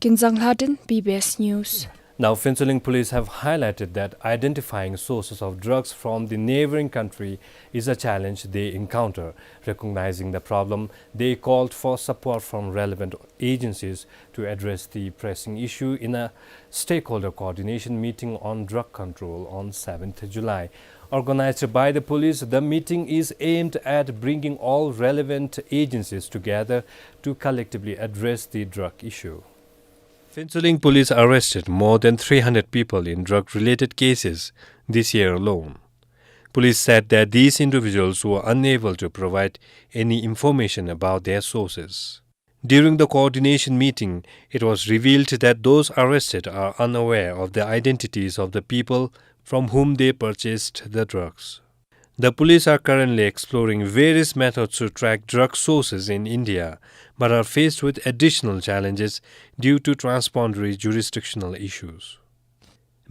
Kinzang Lhaden, B B S News. Now, Phuentsholing police have highlighted that identifying sources of drugs from the neighboring country is a challenge they encounter. Recognizing the problem, they called for support from relevant agencies to address the pressing issue in a stakeholder coordination meeting on drug control on seventh July. Organized by the police, the meeting is aimed at bringing all relevant agencies together to collectively address the drug issue. Phuentsholing police arrested more than three hundred people in drug-related cases this year alone. Police said that these individuals were unable to provide any information about their sources. During the coordination meeting, it was revealed that those arrested are unaware of the identities of the people from whom they purchased the drugs. The police are currently exploring various methods to track drug sources in India, but are faced with additional challenges due to transboundary jurisdictional issues.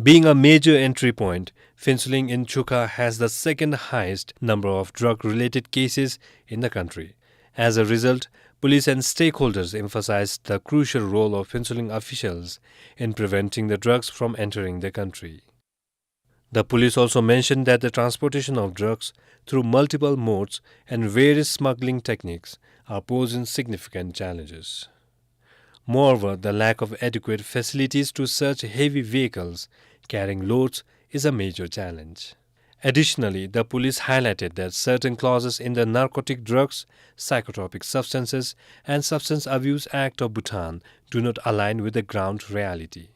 Being a major entry point, Phuentsholing in Chukha has the second highest number of drug-related cases in the country. As a result, police and stakeholders emphasized the crucial role of Phuentsholing officials in preventing the drugs from entering the country. The police also mentioned that the transportation of drugs through multiple modes and various smuggling techniques are posing significant challenges. Moreover, the lack of adequate facilities to search heavy vehicles carrying loads is a major challenge. Additionally, the police highlighted that certain clauses in the Narcotic Drugs, Psychotropic Substances, and Substance Abuse Act of Bhutan do not align with the ground reality.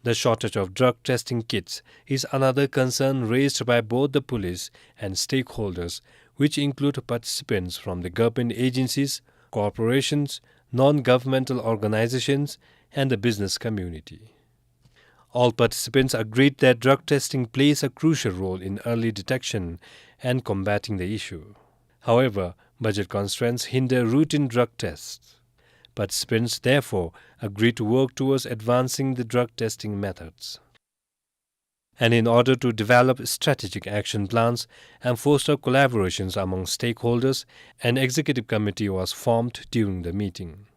The shortage of drug testing kits is another concern raised by both the police and stakeholders, which include participants from the government agencies, corporations, non-governmental organizations, and the business community. All participants agreed that drug testing plays a crucial role in early detection and combating the issue. However, budget constraints hinder routine drug tests. Participants therefore agreed to work towards advancing the drug testing methods. And in order to develop strategic action plans and foster collaborations among stakeholders, an executive committee was formed during the meeting.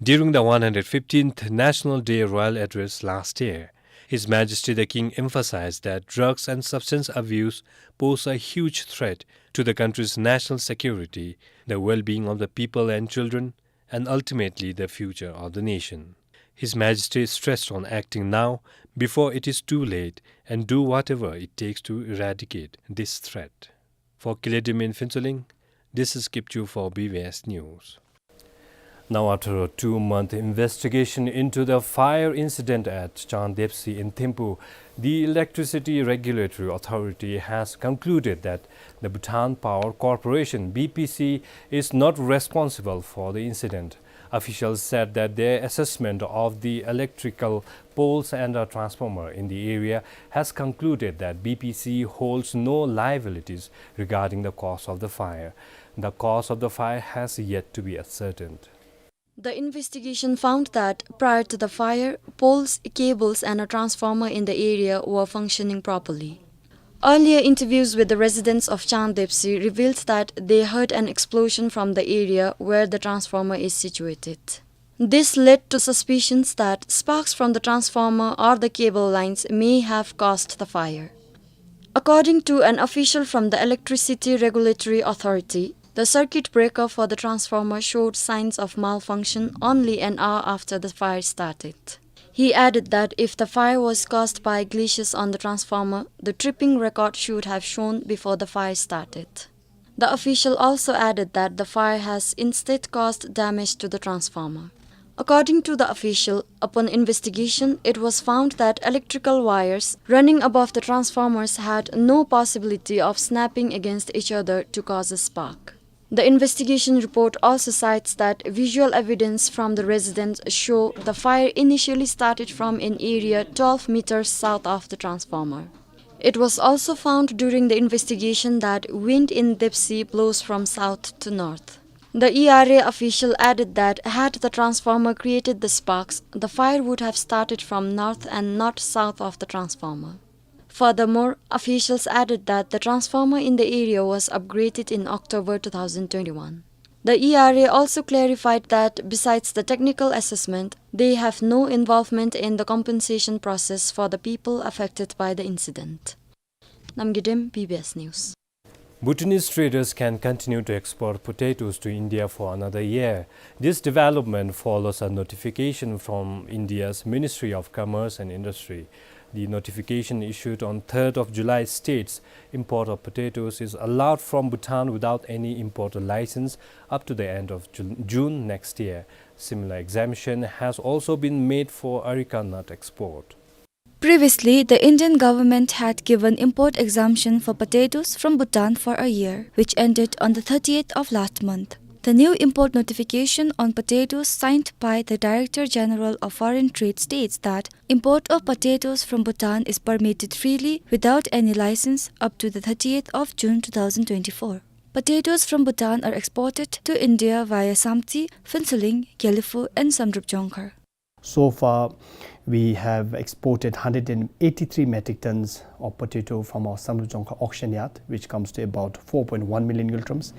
During the one hundred fifteenth National Day Royal Address last year, His Majesty the King emphasized that drugs and substance abuse pose a huge threat to the country's national security, the well-being of the people and children, and ultimately the future of the nation. His Majesty stressed on acting now before it is too late and do whatever it takes to eradicate this threat. For Kiledim in Phuentsholing, this is Kipchu for B B S News. Now, after a two-month investigation into the fire incident at Chandepsi in Thimphu, the Electricity Regulatory Authority has concluded that the Bhutan Power Corporation, B P C, is not responsible for the incident. Officials said that their assessment of the electrical poles and a transformer in the area has concluded that B P C holds no liabilities regarding the cause of the fire. The cause of the fire has yet to be ascertained. The investigation found that prior to the fire, poles, cables, and a transformer in the area were functioning properly. Earlier interviews with the residents of Chandepsi revealed that they heard an explosion from the area where the transformer is situated. This led to suspicions that sparks from the transformer or the cable lines may have caused the fire. According to an official from the Electricity Regulatory Authority, the circuit breaker for the transformer showed signs of malfunction only an hour after the fire started. He added that if the fire was caused by glitches on the transformer, the tripping record should have shown before the fire started. The official also added that the fire has instead caused damage to the transformer. According to the official, upon investigation, it was found that electrical wires running above the transformers had no possibility of snapping against each other to cause a spark. The investigation report also cites that visual evidence from the residents show the fire initially started from an area twelve meters south of the transformer. It was also found during the investigation that wind in Depsi blows from south to north. The E R A official added that had the transformer created the sparks, the fire would have started from north and not south of the transformer. Furthermore, officials added that the transformer in the area was upgraded in October two thousand twenty-one. The E R A also clarified that besides the technical assessment, they have no involvement in the compensation process for the people affected by the incident. Namgay Dem, B B S News. Bhutanese traders can continue to export potatoes to India for another year. This development follows a notification from India's Ministry of Commerce and Industry. The notification issued on third of July states import of potatoes is allowed from Bhutan without any import license up to the end of Ju-, June next year. Similar exemption has also been made for areca nut export. Previously, the Indian government had given import exemption for potatoes from Bhutan for a year, which ended on the thirtieth of last month. The new import notification on potatoes signed by the Director General of Foreign Trade states that import of potatoes from Bhutan is permitted freely without any license up to the thirtieth of June two thousand twenty-four. Potatoes from Bhutan are exported to India via Samtse, Phuentsholing, Gelephu, and Samdrup Jongkhar. So far, we have exported hundred and eighty-three metric tons of potato from our Samdrup Jongkhar auction yard, which comes to about four point one million kilograms.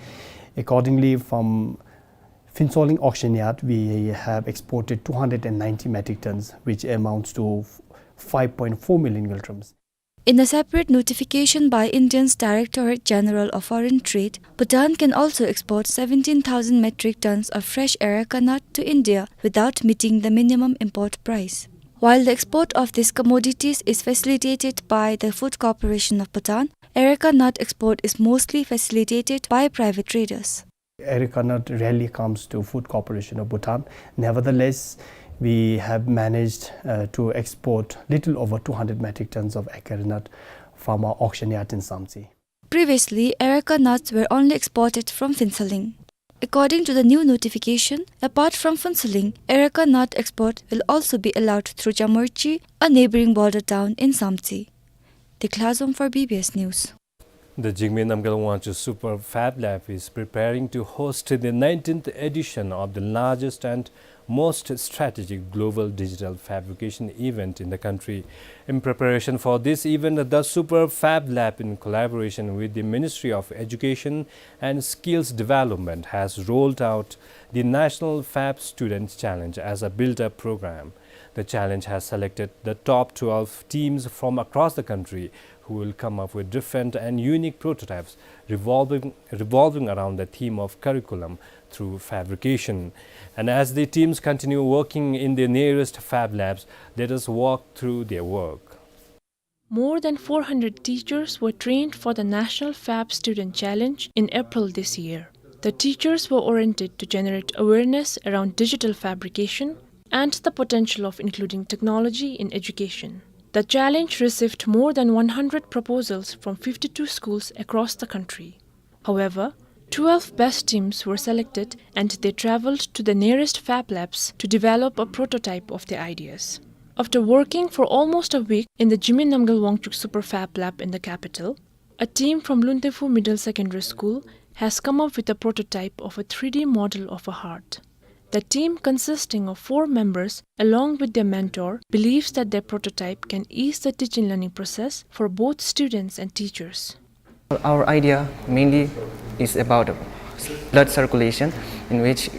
Accordingly, from Phuentsholing auction yard, we have exported two hundred and ninety metric tons, which amounts to five point four million kilograms. In a separate notification by India's Directorate General of Foreign Trade, Bhutan can also export seventeen thousand metric tons of fresh areca nut to India without meeting the minimum import price. While the export of these commodities is facilitated by the Food Corporation of Bhutan, Areca nut export is mostly facilitated by private traders. Areca nut rarely comes to Food Corporation of Bhutan. Nevertheless, we have managed, uh, to export little over two hundred metric tons of areca nut from our auction yard in Samtse. Previously, areca nuts were only exported from Phuentsholing. According to the new notification, apart from Phuentsholing, areca nut export will also be allowed through Jamorchi, a neighboring border town in Samtse. Dekla Zom for B B S News. The Jigme Namgyal Wangchuk Super Fab Lab is preparing to host the nineteenth edition of the largest and most strategic global digital fabrication event in the country. In preparation for this event, the Super Fab Lab, in collaboration with the Ministry of Education and Skills Development, has rolled out the National Fab Student Challenge as a build-up program. The challenge has selected the top twelve teams from across the country who will come up with different and unique prototypes revolving, revolving around the theme of curriculum through fabrication. And as the teams continue working in their nearest fab labs, let us walk through their work. More than four hundred teachers were trained for the National Fab Student Challenge in April this year. The teachers were oriented to generate awareness around digital fabrication and the potential of including technology in education. The challenge received more than one hundred proposals from fifty-two schools across the country. However, twelve best teams were selected and they traveled to the nearest fab labs to develop a prototype of their ideas. After working for almost a week in the Jigme Namgyal Wangchuk Super Fab Lab in the capital, a team from Luntephu Middle Secondary School has come up with a prototype of a three D model of a heart. The team, consisting of four members, along with their mentor, believes that their prototype can ease the teaching learning process for both students and teachers. Our idea mainly is about blood circulation, in which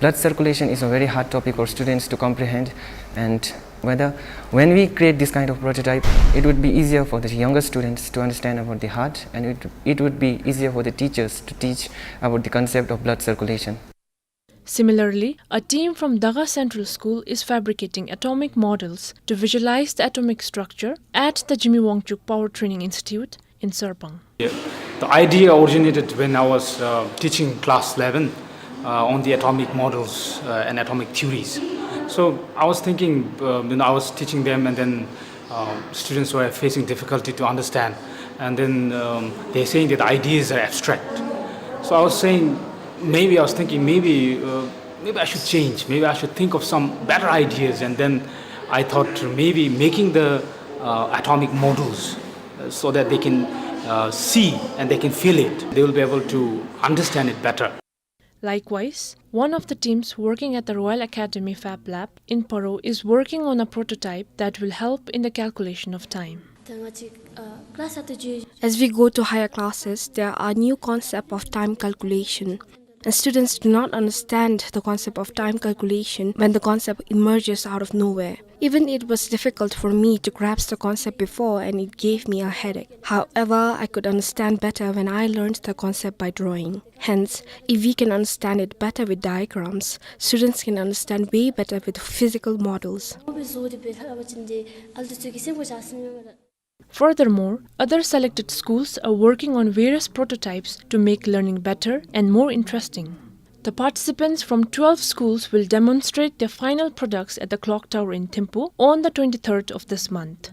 blood circulation is a very hard topic for students to comprehend, and whether, when we create this kind of prototype, it would be easier for the younger students to understand about the heart, and it, it would be easier for the teachers to teach about the concept of blood circulation. Similarly, a team from Daga Central School is fabricating atomic models to visualize the atomic structure at the Jigme Wangchuk Power Training Institute in Sarpang. Yeah. The idea originated when I was, uh, teaching class eleven, uh, on the atomic models, uh, and atomic theories. So I was thinking, uh, you know, I was teaching them, and then, um, students were facing difficulty to understand. And then, um, they're saying that ideas are abstract. So I was saying, maybe I was thinking, maybe, uh, maybe I should change. Maybe I should think of some better ideas. And then I thought maybe making the, uh, atomic models, uh, so that they can, uh, see and they can feel it. They will be able to understand it better. Likewise, one of the teams working at the Royal Academy Fab Lab in Paro is working on a prototype that will help in the calculation of time. As we go to higher classes, there are new concept of time calculation, and students do not understand the concept of time calculation when the concept emerges out of nowhere. Even it was difficult for me to grasp the concept before, and it gave me a headache. However, I could understand better when I learned the concept by drawing. Hence, if we can understand it better with diagrams, students can understand way better with physical models. Furthermore, other selected schools are working on various prototypes to make learning better and more interesting. The participants from twelve schools will demonstrate their final products at the clock tower in Thimphu on the twenty-third of this month.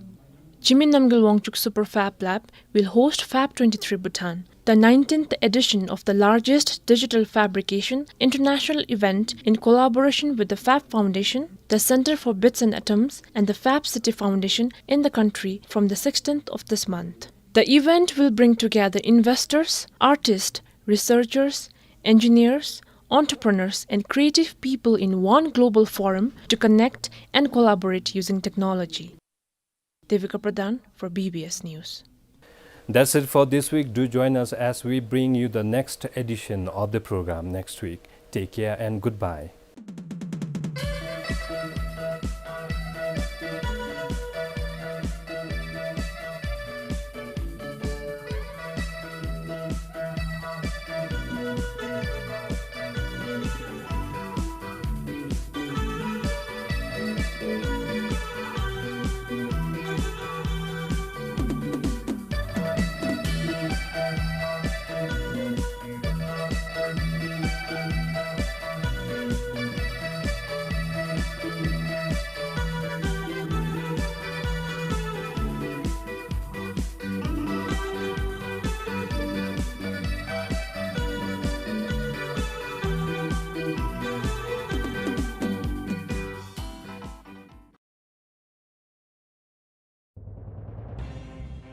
Jigme Namgyal Wangchuk Super Fab Lab will host Fab twenty-three Bhutan, the nineteenth edition of the largest digital fabrication international event, in collaboration with the Fab Foundation, the Center for Bits and Atoms, and the Fab City Foundation in the country from the sixteenth of this month. The event will bring together investors, artists, researchers, engineers, entrepreneurs, and creative people in one global forum to connect and collaborate using technology. Devika Pradhan for B B S News. That's it for this week. Do join us as we bring you the next edition of the program next week. Take care and goodbye.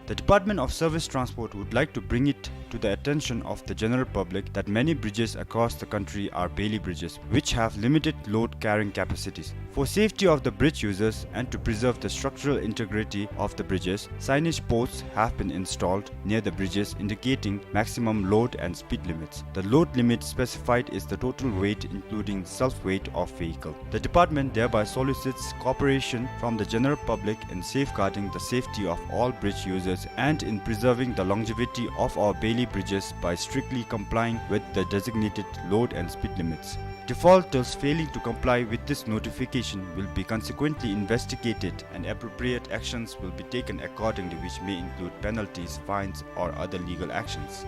The Department of Service Transport would like to bring it to the attention of the general public that many bridges across the country are Bailey bridges, which have limited load carrying capacities. For safety of the bridge users and to preserve the structural integrity of the bridges, signage posts have been installed near the bridges indicating maximum load and speed limits. The load limit specified is the total weight including self-weight of vehicle. The department thereby solicits cooperation from the general public in safeguarding the safety of all bridge users and in preserving the longevity of our Bailey bridges by strictly complying with the designated load and speed limits. Defaulters failing to comply with this notification will be consequently investigated and appropriate actions will be taken accordingly, which may include penalties, fines, or other legal actions.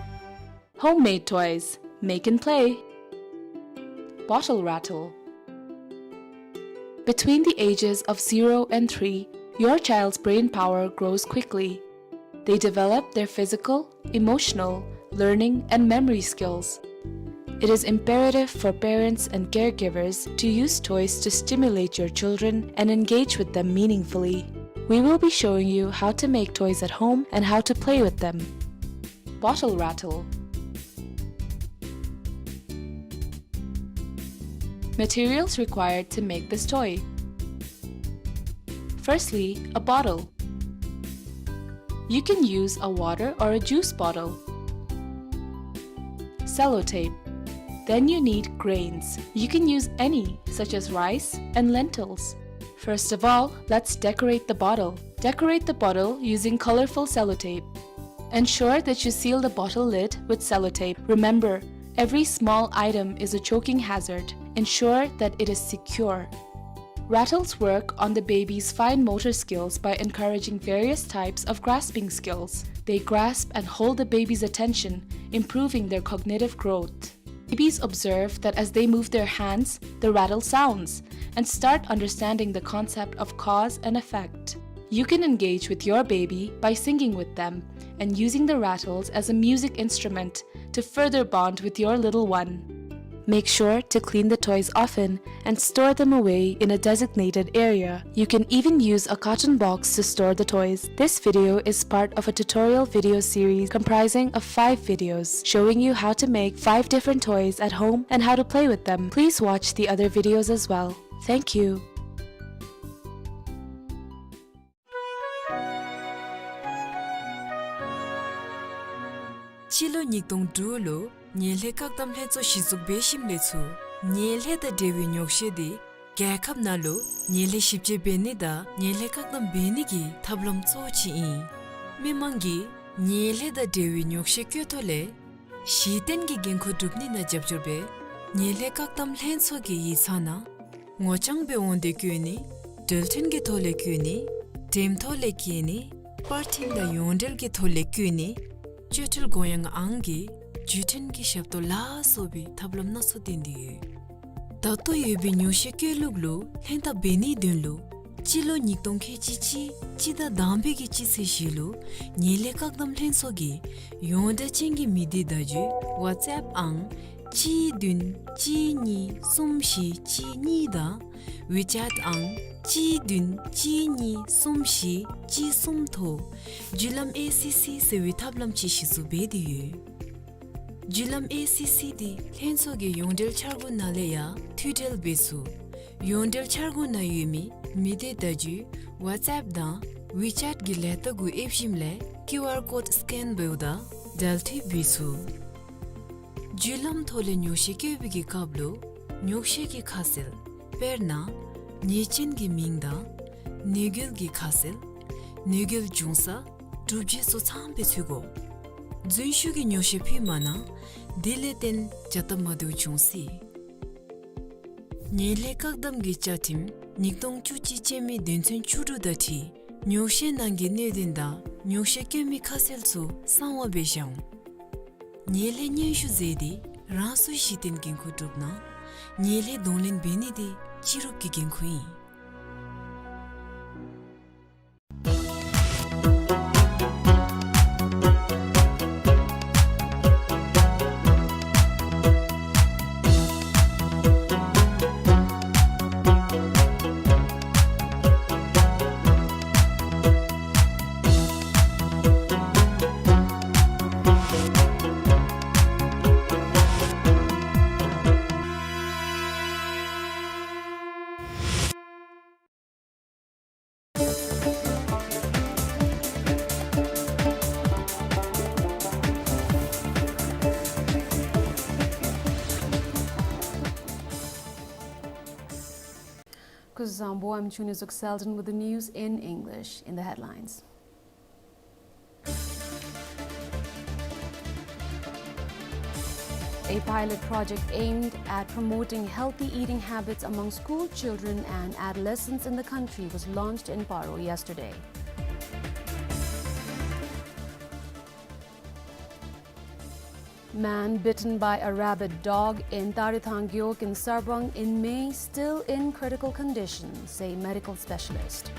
Homemade toys. Make and play. Bottle rattle. Between the ages of zero and three, your child's brain power grows quickly. They develop their physical, emotional, learning, and memory skills. It is imperative for parents and caregivers to use toys to stimulate your children and engage with them meaningfully. We will be showing you how to make toys at home and how to play with them. Bottle rattle. Materials required to make this toy. Firstly, a bottle. You can use a water or a juice bottle. Sellotape. Then you need grains. You can use any, such as rice and lentils. First of all, let's decorate the bottle. Decorate the bottle using colorful sellotape. Ensure that you seal the bottle lid with sellotape. Remember, every small item is a choking hazard. Ensure that it is secure. Rattles work on the baby's fine motor skills by encouraging various types of grasping skills. They grasp and hold the baby's attention, improving their cognitive growth. Babies observe that as they move their hands, the rattle sounds, and start understanding the concept of cause and effect. You can engage with your baby by singing with them and using the rattles as a music instrument to further bond with your little one. Make sure to clean the toys often and store them away in a designated area. You can even use a carton box to store the toys. This video is part of a tutorial video series comprising of five videos showing you how to make five different toys at home and how to play with them. Please watch the other videos as well. Thank you. སྤྱི་ལོ་ཉིས་སྟོང་དྲུག་ལུ་ཉེ་ལེ་བཀག་དམ་ལྷན་ཚོགས་གཞི་བཙུགས་འབད་ཞིནམ་ལས་ཚུར་ཉེ་ལེ་དང་འབྲེལ་བའི་ཉོག་བཤད་འདི་རྒྱལ་ཁབ་ནང་ལུ་ཉེ་ལེ་ཞིབ་དཔྱད་འབད་ནི་དང་ཉེ་ལེ་བཀག་དམ་འབད་ནི་གི་ཐབས་ལམ་གཙོ་བོ་ཅིག་ཨིན། མི་མང་གིས་ཉེ་ལེ་དང་འབྲེལ་བའི་ཉོག་བཤད་བཀོད་ཐོག་ལས་གཞི་རྟེན་གྱི་འགན་ཁུར་སྒྲུབ་ནི་ནང་རྒྱབ་སྐྱོར་འབད་ཉེ་ལེ་བཀག་དམ་ལྷན་ཚོགས་ཀྱི་ཡིག་ཚང་ནང་ངོ་རྐྱང་སྦེ་འོང་སྟེ་བཀོད་ནི། འགྲེལ་ཕྲན་གྱི་ཐོག་ལས་བཀོད་ནི། འགྲེམས་ཐོག་ལས་བཀོད་ནི། པར་འཕྲིན་དང་ཡོངས་འབྲེལ་གྱི་ཐོག་ལས་བཀོད་ནི། སྤྱོད་ཁྲལ་དགོངས་ཡངས་ཨང་གི་བརྒྱུད་འཕྲིན་གྱི་ཞབས་ཏོག་ལ་སོགས་པའི་ཐབས་ལམ་སྣ་ཚོགས་བསྟེན་ཏེ་ཡོད། ད་ལྟོ་ཡོད་པའི་ཉོག་བཤད་བཀོད་ལུགས་ལུ་ལྷན་ཐབས་འབད་ནིའི་དོན་ལུ་སྤྱི་ལོ་ཉིས་སྟོང་ཁལ་གཅིག་གཅིག་སྤྱི་ཟླ་དང་པའི་གི་སྤྱི་ཚེས་བཞི་ལུ་ཉེ་ལེ་བཀག་དམ་ལྷན་ཚོགས་ཀྱི་ཡོངས་བསྒྲགས་ཅན་གྱི་མི་སྡེ་བརྡ་བརྒྱུད་ཝཊས་ཨེཔ་ཨང་གཅིག་བདུན་གཅིག་གཉིས་གསུམ་བཞི་གཅིག་གཉིས་དང་ཝི་ཅེཊ་ཨང་གཅིག་བདུན་གཅིག་གཉིས་གསུམ་བཞི་གཅིག་གསུམ་ཐོག་བརྒྱུད་ལམ་ཨེ་སི་སི་ཟེར་བའི་ཐབས་ལམ་ཅིག་གཞི་བཙུགས་འབད་དེ་ཡོད། བརྒྱུད་ལམ་ཨེ་སི་སི་འདི་ལྷན་ཚོགས་ཀྱི་ཡོངས་འབྲེལ་འཆར་སྒོ་ནང་ལས་ཡང་མཐུད་འབྲེལ་འབད་ཚུགས། ཡོངས་འབྲེལ་འཆར་སྒོ་ནང་ཡོད་མི་མི་སྡེ་བརྡ་བརྒྱུད་ཝཊས་ཨེཔ་དང་ཝི་ཅེཊ་གི་ལས་རྟགས་གུ་ཨེབ་ཞིནམ་ལས་ཀིའུ་ཨར་ཀོཌ་སི་ཀེན་འབདཝ་ད་འབྲེལ་མཐུད་འབད་ཚུགས། བརྒྱུད་ལམ་ཐོག་ལས་ཉོག་བཤད་བཀོད་པའི་གི་སྐབས་ལུ་ཉོག་བཤད་ཀྱི་ཁ་གསལ་དཔེར་ན་ཉེས་ཅན་གྱི་མིང་དང་གནོད་འགེལ་གྱི་ཁ་གསལ་གནོད་འགེལ་འབྱུང་ས་གྲུབ་རྗེས་སོགས་ཚངམ་སྦེ་ཚུད་དགོ། རྫུན་ཞུ་གི་ཉོག་བཤད་ཕུལ་མ་གནང་། དེ་ལས་བརྟེན་བྱ་སྟབས་མ་བདེཝ་འབྱུང་སྲིད། ཉེ་ལེ་བཀག་དམ་གྱི་བཅའ་ཁྲིམས་ཉིས་སྟོང་བཅུ་གཅིག་ཅན་མའི་དོན་ཚན་བཅུ་དྲུག་དང་འཁྲིལ་ཉོག་བཤད་ནང་གི་གནད་དོན་དང་ཉོག་བཤད་བཀོད་མི་ཁ་གསལ་ཚུ་གསང་བ་སྦེ་བཞག་འོང་། ཉེ་ལེ་སྙན་ཞུ་མཛད་དེ་རང་སོའི་གཞི་རྟེན་འགན་ཁུར་སྒྲུབ་གནང་། ཉེ་ལེ་གདོང་ལེན་འབད་ནི་དེ་སྤྱི་རུབ་ཀྱི་འགན་ཁུར་ཨིན། Zangpo, I'm Chuni Zuk Selden with the news in English. In the headlines, a pilot project aimed at promoting healthy eating habits among school children and adolescents in the country was launched in Paro yesterday. Man bitten by a rabid dog in Tarithang Gewog in Sarbang in May, still in critical condition, say medical specialist.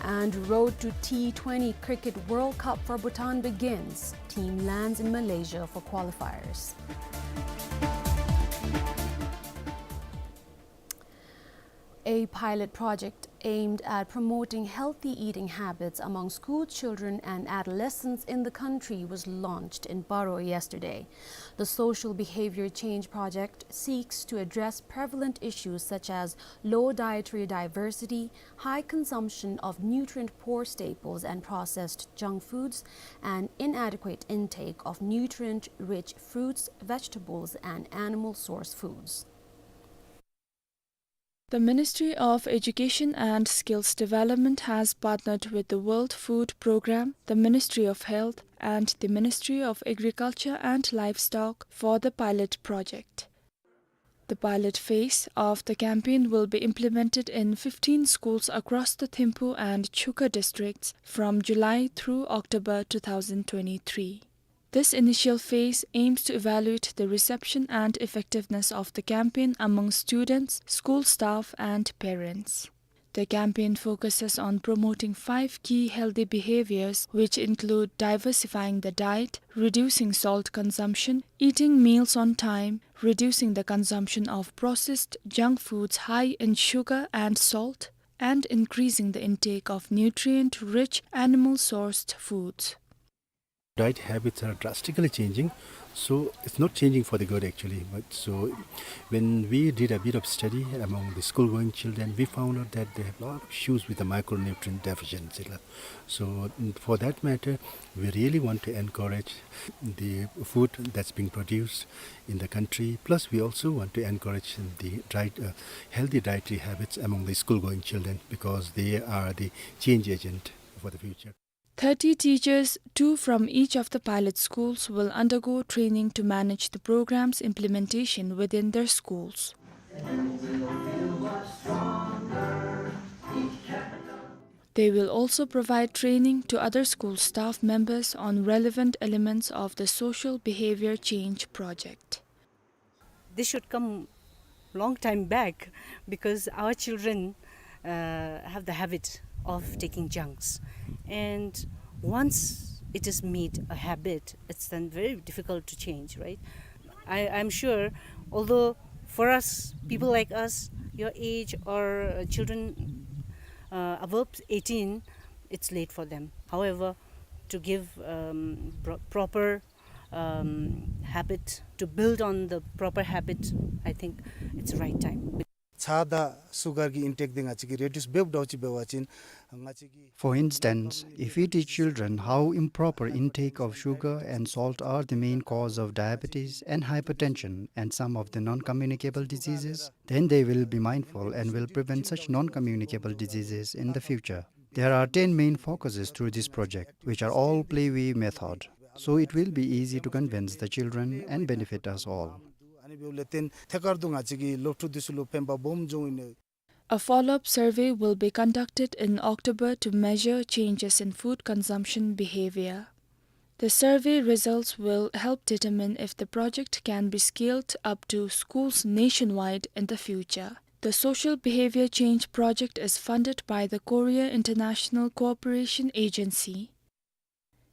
And road to T twenty Cricket World Cup for Bhutan begins. Team lands in Malaysia for qualifiers. A pilot project aimed at promoting healthy eating habits among school children and adolescents in the country was launched in Paro yesterday. The social behavior change project seeks to address prevalent issues such as low dietary diversity, high consumption of nutrient-poor staples and processed junk foods, and inadequate intake of nutrient-rich fruits, vegetables, and animal source foods. The Ministry of Education and Skills Development has partnered with the World Food Programme, the Ministry of Health, and the Ministry of Agriculture and Livestock for the pilot project. The pilot phase of the campaign will be implemented in fifteen schools across the Thimphu and Chukha districts from July through October two thousand twenty-three. This initial phase aims to evaluate the reception and effectiveness of the campaign among students, school staff, and parents. The campaign focuses on promoting five key healthy behaviors, which include diversifying the diet, reducing salt consumption, eating meals on time, reducing the consumption of processed junk foods high in sugar and salt, and increasing the intake of nutrient-rich animal-sourced foods. Diet habits are drastically changing, so it's not changing for the good, actually. But so when we did a bit of study among the school-going children, we found out that they have a lot of issues with the micronutrient deficiency. So, mm, for that matter, we really want to encourage the food that's being produced in the country. Plus, we also want to encourage the diet, uh, healthy dietary habits among the school-going children, because they are the change agent for the future. Thirty teachers, two from each of the pilot schools, will undergo training to manage the program's implementation within their schools. They will also provide training to other school staff members on relevant elements of the social behavior change project. This should come long time back, because our children, uh, have the habit of taking junks, and once it is made a habit, it's then very difficult to change, right? I, I'm sure, although for us, people like us, your age, or, uh, children, uh, above eighteen, it's late for them. However, to give, um, pro-, proper um, habit, to build on the proper habit, I think it's right time. ཚྭ་དང་སུ་གར་གྱི་ཨིན་ཊེཀ་འདི་ང་བཅས་ཀྱིས་རེ་ཌིའུསི་འབདཝ་འདྲཝ་ཅིག་འབད་བ་ཅིན་ང་བཅས་ཀྱི For instance, if we teach children how improper intake of sugar and salt are the main cause of diabetes and hypertension and some of the non-communicable diseases, then they will be mindful and will prevent such non-communicable diseases in the future. There are ten main focuses through this project, which are all play-way method, so it will be easy to convince the children and benefit us all. ཨ་ནི་འབདཝ་ལས་བརྟེན་ཐད་ཀར་དུ་ང་བཅས་ཀྱི་སློབ་ཕྲུག་འདི་ཚུ་ལུ་ཕན་པ་སྦོམ་འབྱུང་ནི། A follow-up survey will be conducted in October to measure changes in food consumption behavior. The survey results will help determine if the project can be scaled up to schools nationwide in the future. The Social Behavior Change Project is funded by the Korea International Cooperation Agency.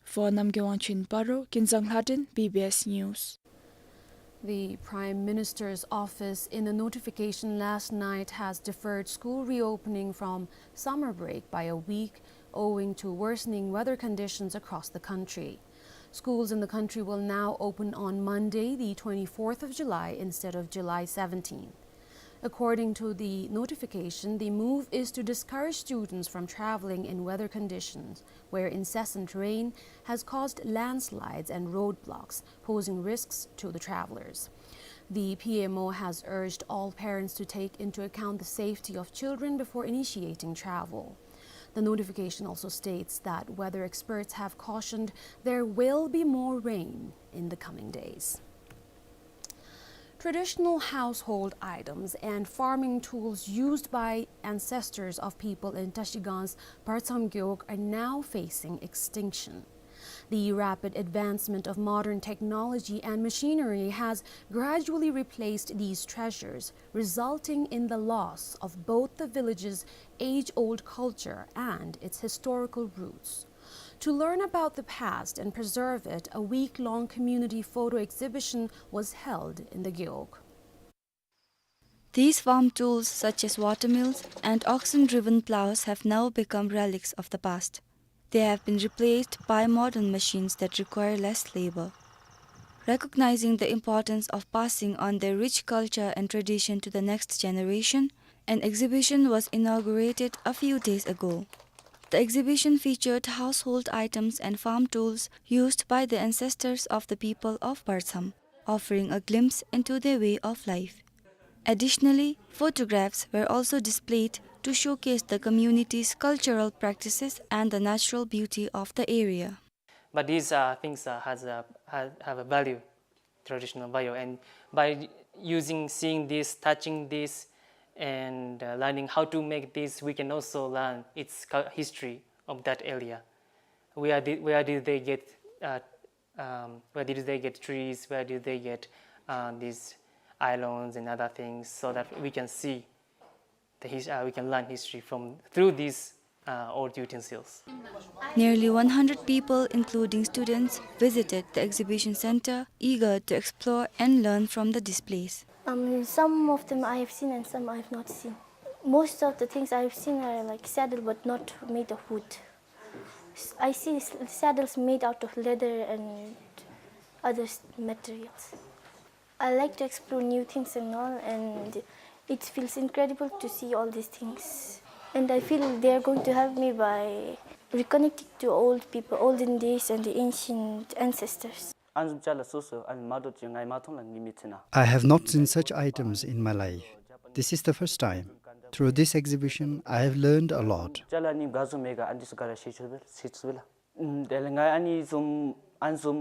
For Namgay Wangchuk in Paro, Kinzang Lhaden, B B S News. The Prime Minister's office, in a notification last night, has deferred school reopening from summer break by a week owing to worsening weather conditions across the country. Schools in the country will now open on Monday, the twenty-fourth of July, instead of July seventeenth. According to the notification, the move is to discourage students from traveling in weather conditions where incessant rain has caused landslides and roadblocks, posing risks to the travelers. The P M O has urged all parents to take into account the safety of children before initiating travel. The notification also states that weather experts have cautioned there will be more rain in the coming days. Traditional household items and farming tools used by ancestors of people in Trashigang's Bartsam Gewog are now facing extinction. The rapid advancement of modern technology and machinery has gradually replaced these treasures, resulting in the loss of both the village's age-old culture and its historical roots. To learn about the past and preserve it, a week-long community photo exhibition was held in the Gewog. These farm tools, such as water mills and oxen-driven plows, have now become relics of the past. They have been replaced by modern machines that require less labor. Recognizing the importance of passing on their rich culture and tradition to the next generation, an exhibition was inaugurated a few days ago. The exhibition featured household items and farm tools used by the ancestors of the people of Bartsam, offering a glimpse into their way of life. Additionally, photographs were also displayed to showcase the community's cultural practices and the natural beauty of the area. But these, uh, things, uh, has a, ha-, have a value, traditional value, and by using, seeing this, touching this, and, uh, learning how to make this, we can also learn its cul-, history of that area. Where did, where did they get, uh, um, where did they get trees? Where did they get, uh, these islands and other things, so that we can see the his-, uh, we can learn history from, through these, uh, old utensils. Nearly one hundred people, including students, visited the exhibition center, eager to explore and learn from the displays. Um, some of them I have seen and some I have not seen. Most of the things I have seen are like saddle, but not made of wood. S-, I see s-, saddles made out of leather and other s-, materials. I like to explore new things and all, and it feels incredible to see all these things. And I feel they are going to help me by reconnecting to old people, olden days, and the ancient ancestors. ཨ་ནི་བཟུམ་ཅིག་ལ་སོ་སོ་ཨ་ནི་མ་འདྲཝ་ཅིག་ང་ཡང་མ་མཐོང་ལགས། ངེའི་མི་ཚེ་ནང་། I have not seen such items in my life. This is the first time. Through this exhibition, I have learned a lot. ཅ་ལ་ནི་ག་བཟུམ་མས་ག་ཨ་ནི་འདི་ཚུ་ག་ར་ཤེས་ཚུགས་པས་ལགས། ཤེས་ཚུགས་པས་ལགས། ཨམ་དེ་ལས་ང་ཨ་ནི་བཟུམ་ཨ་ནི་བཟུམ་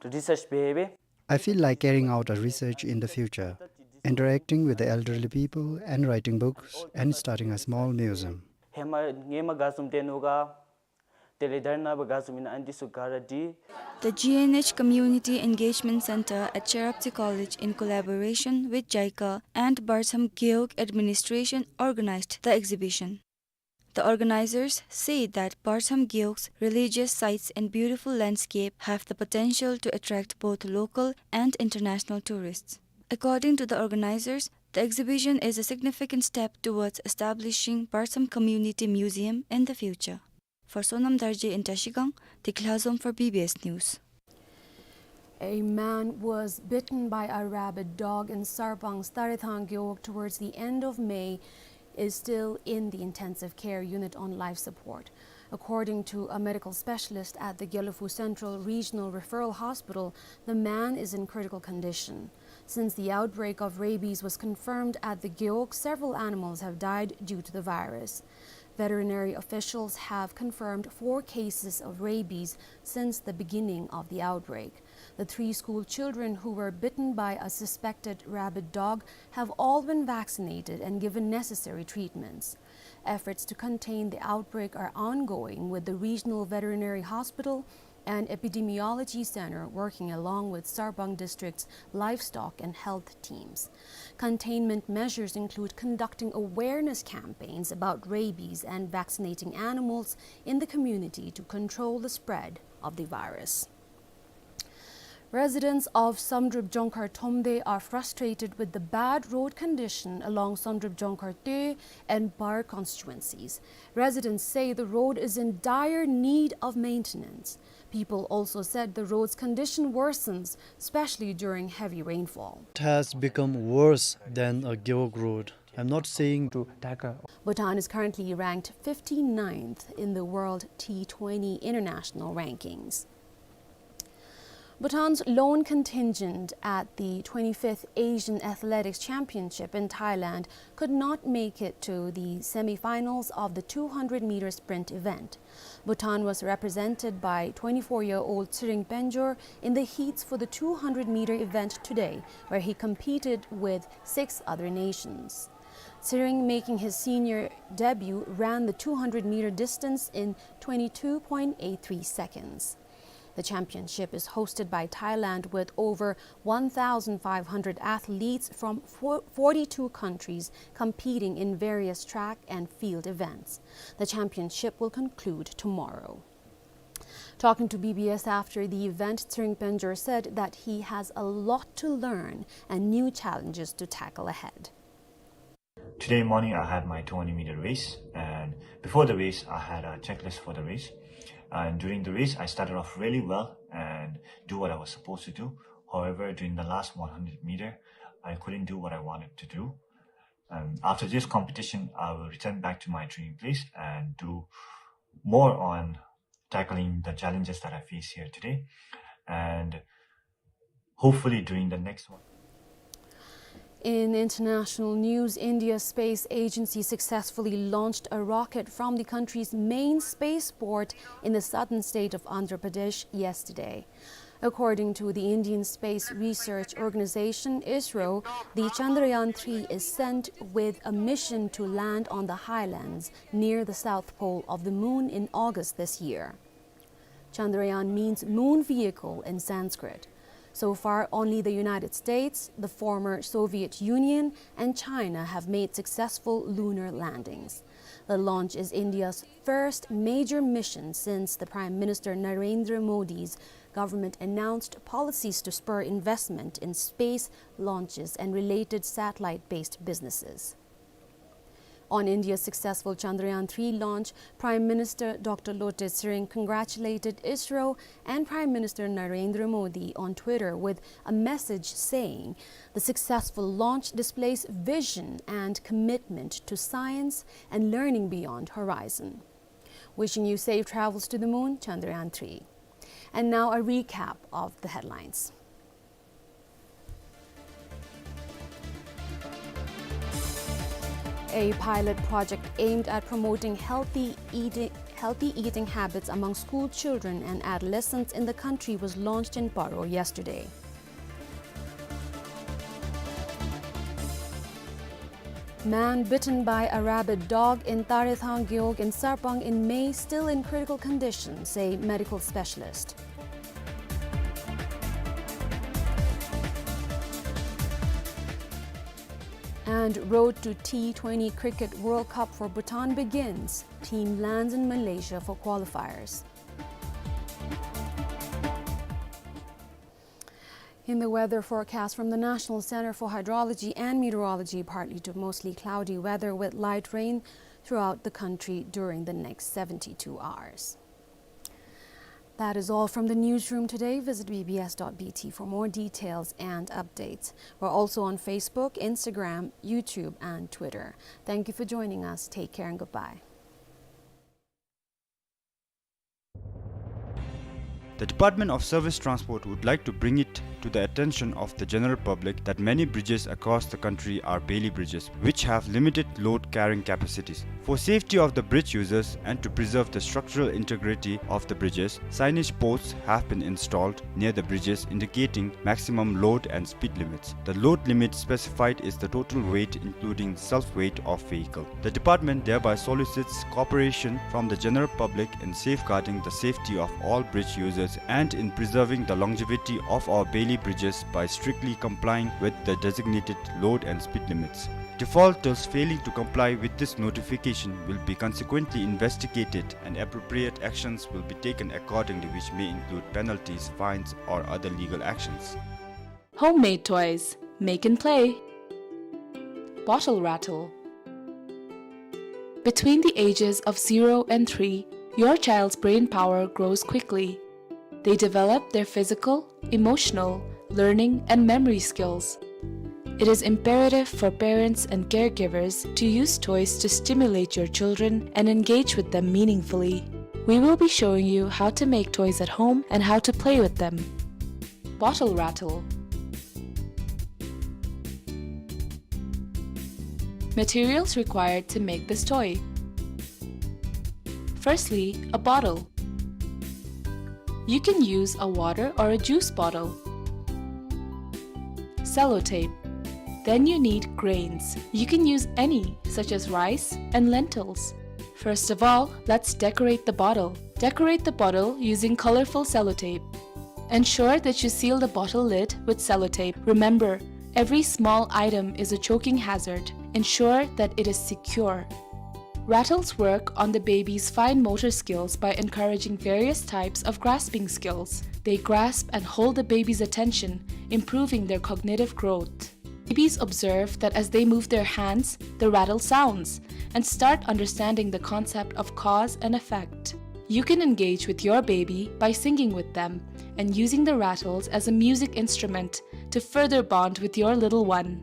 རི་སརཆ་འབད་འབད། I feel like carrying out a research in the future, interacting with the elderly people and writing books and starting a small museum. ཧེ་མ་ཧེ་མ་ག་བཟུམ་སྡོད་ནུག་ག། དེ་ལས་ད་རེས་ནངས་པ་ག་བཟུམ་ཨིན་ན་ཨ་ནི་འདི་ཚུ་ག་ར་འདི། The G N H Community Engagement Center at Sharapthe College, in collaboration with JICA and Bartsam Gewog Administration, organized the exhibition. The organizers say that Bartsam Gewog's religious sites and beautiful landscape have the potential to attract both local and international tourists. According to the organizers, the exhibition is a significant step towards establishing Bartsam Community Museum in the future. For Sonam Darji in Trashigang, Deki Lhazom for B B S News. A man was bitten by a rabid dog in Sarpang's Tarethang Gewog towards the end of May is still in the intensive care unit on life support. According to a medical specialist at the Gelephu Central Regional Referral Hospital, the man is in critical condition. Since the outbreak of rabies was confirmed at the Gewog, several animals have died due to the virus. Veterinary officials have confirmed four cases of rabies since the beginning of the outbreak. The three school children who were bitten by a suspected rabid dog have all been vaccinated and given necessary treatments. Efforts to contain the outbreak are ongoing, with the regional veterinary hospital and epidemiology center working along with Sarpang District's livestock and health teams. Containment measures include conducting awareness campaigns about rabies and vaccinating animals in the community to control the spread of the virus. Residents of Samdrup Jongkhar Thomde are frustrated with the bad road condition along Samdrup Jongkhar Toe and Bar constituencies. Residents say the road is in dire need of maintenance. People also said the road's condition worsens, especially during heavy rainfall. It has become worse than a Gewog road. I'm not saying to Dhaka. Bhutan is currently ranked fifty-ninth in the world T twenty international rankings. Bhutan's lone contingent at the twenty-fifth Asian Athletics Championship in Thailand could not make it to the semi-finals of the two hundred meter sprint event. Bhutan was represented by twenty-four-year-old Tshering Penjor in the heats for the two hundred meter event today, where he competed with six other nations. Tshering, making his senior debut, ran the two hundred meter distance in twenty-two point eight three seconds. The championship is hosted by Thailand, with over one thousand five hundred athletes from four, forty-two countries competing in various track and field events. The championship will conclude tomorrow. Talking to B B S after the event, Tshering Penjor said that he has a lot to learn and new challenges to tackle ahead. Today morning, I had my two hundred meter race, and before the race, I had a checklist for the race. And during the race, I started off really well and do what I was supposed to do. However, during the last one hundred meter, I couldn't do what I wanted to do. Um, after this competition, I will return back to my training place and do more on tackling the challenges that I face here today, and hopefully during the next one. In international news, India's space agency successfully launched a rocket from the country's main spaceport in the southern state of Andhra Pradesh yesterday. According to the Indian Space Research Organization, ISRO, the Chandrayaan three is sent with a mission to land on the highlands near the south pole of the moon in August this year. Chandrayaan means moon vehicle in Sanskrit. So far, only the United States, the former Soviet Union, and China have made successful lunar landings. The launch is India's first major mission since the Prime Minister Narendra Modi's government announced policies to spur investment in space launches and related satellite-based businesses. On India's successful Chandrayaan three launch, Prime Minister Doctor Lotay Tshering congratulated ISRO and Prime Minister Narendra Modi on Twitter with a message saying, "The successful launch displays vision and commitment to science and learning beyond horizon." Wishing you safe travels to the moon, Chandrayaan three. And now a recap of the headlines. A pilot project aimed at promoting healthy eating, healthy eating habits among school children and adolescents in the country was launched in Paro yesterday. Man bitten by a rabid dog in Tarethang Gewog in Sarpang in May still in critical condition, say medical specialist. And road to T twenty Cricket World Cup for Bhutan begins. Team lands in Malaysia for qualifiers. In the weather forecast from the National Center for Hydrology and Meteorology, partly to mostly cloudy weather with light rain throughout the country during the next seventy-two hours. That is all from the newsroom today. Visit B B S dot B T for more details and updates. We're also on Facebook, Instagram, YouTube, and Twitter. Thank you for joining us. Take care and goodbye. The Department of Service Transport would like to bring it to the attention of the general public that many bridges across the country are bailey bridges, which have limited load carrying capacities. For safety of the bridge users and to preserve the structural integrity of the bridges, signage posts have been installed near the bridges indicating maximum load and speed limits. The load limit specified is the total weight including self-weight of vehicle. The department thereby solicits cooperation from the general public in safeguarding the safety of all bridge users and in preserving the longevity of our bailey bridges by strictly complying with the designated load and speed limits. Defaulters failing to comply with this notification will be consequently investigated and appropriate actions will be taken accordingly, which may include penalties, fines, or other legal actions. Homemade toys. Make and play. Bottle rattle. Between the ages of zero and three, your child's brain power grows quickly. They develop their physical, emotional, learning, and memory skills. It is imperative for parents and caregivers to use toys to stimulate your children and engage with them meaningfully. We will be showing you how to make toys at home and how to play with them. Bottle rattle. Materials required to make this toy. Firstly, a bottle. You can use a water or a juice bottle. Sellotape. Then you need grains. You can use any, such as rice and lentils. First of all, let's decorate the bottle. Decorate the bottle using colorful sellotape. Ensure that you seal the bottle lid with sellotape. Remember, every small item is a choking hazard. Ensure that it is secure. Rattles work on the baby's fine motor skills by encouraging various types of grasping skills. They grasp and hold the baby's attention, improving their cognitive growth. Babies observe that as they move their hands, the rattle sounds, and start understanding the concept of cause and effect. You can engage with your baby by singing with them and using the rattles as a music instrument to further bond with your little one.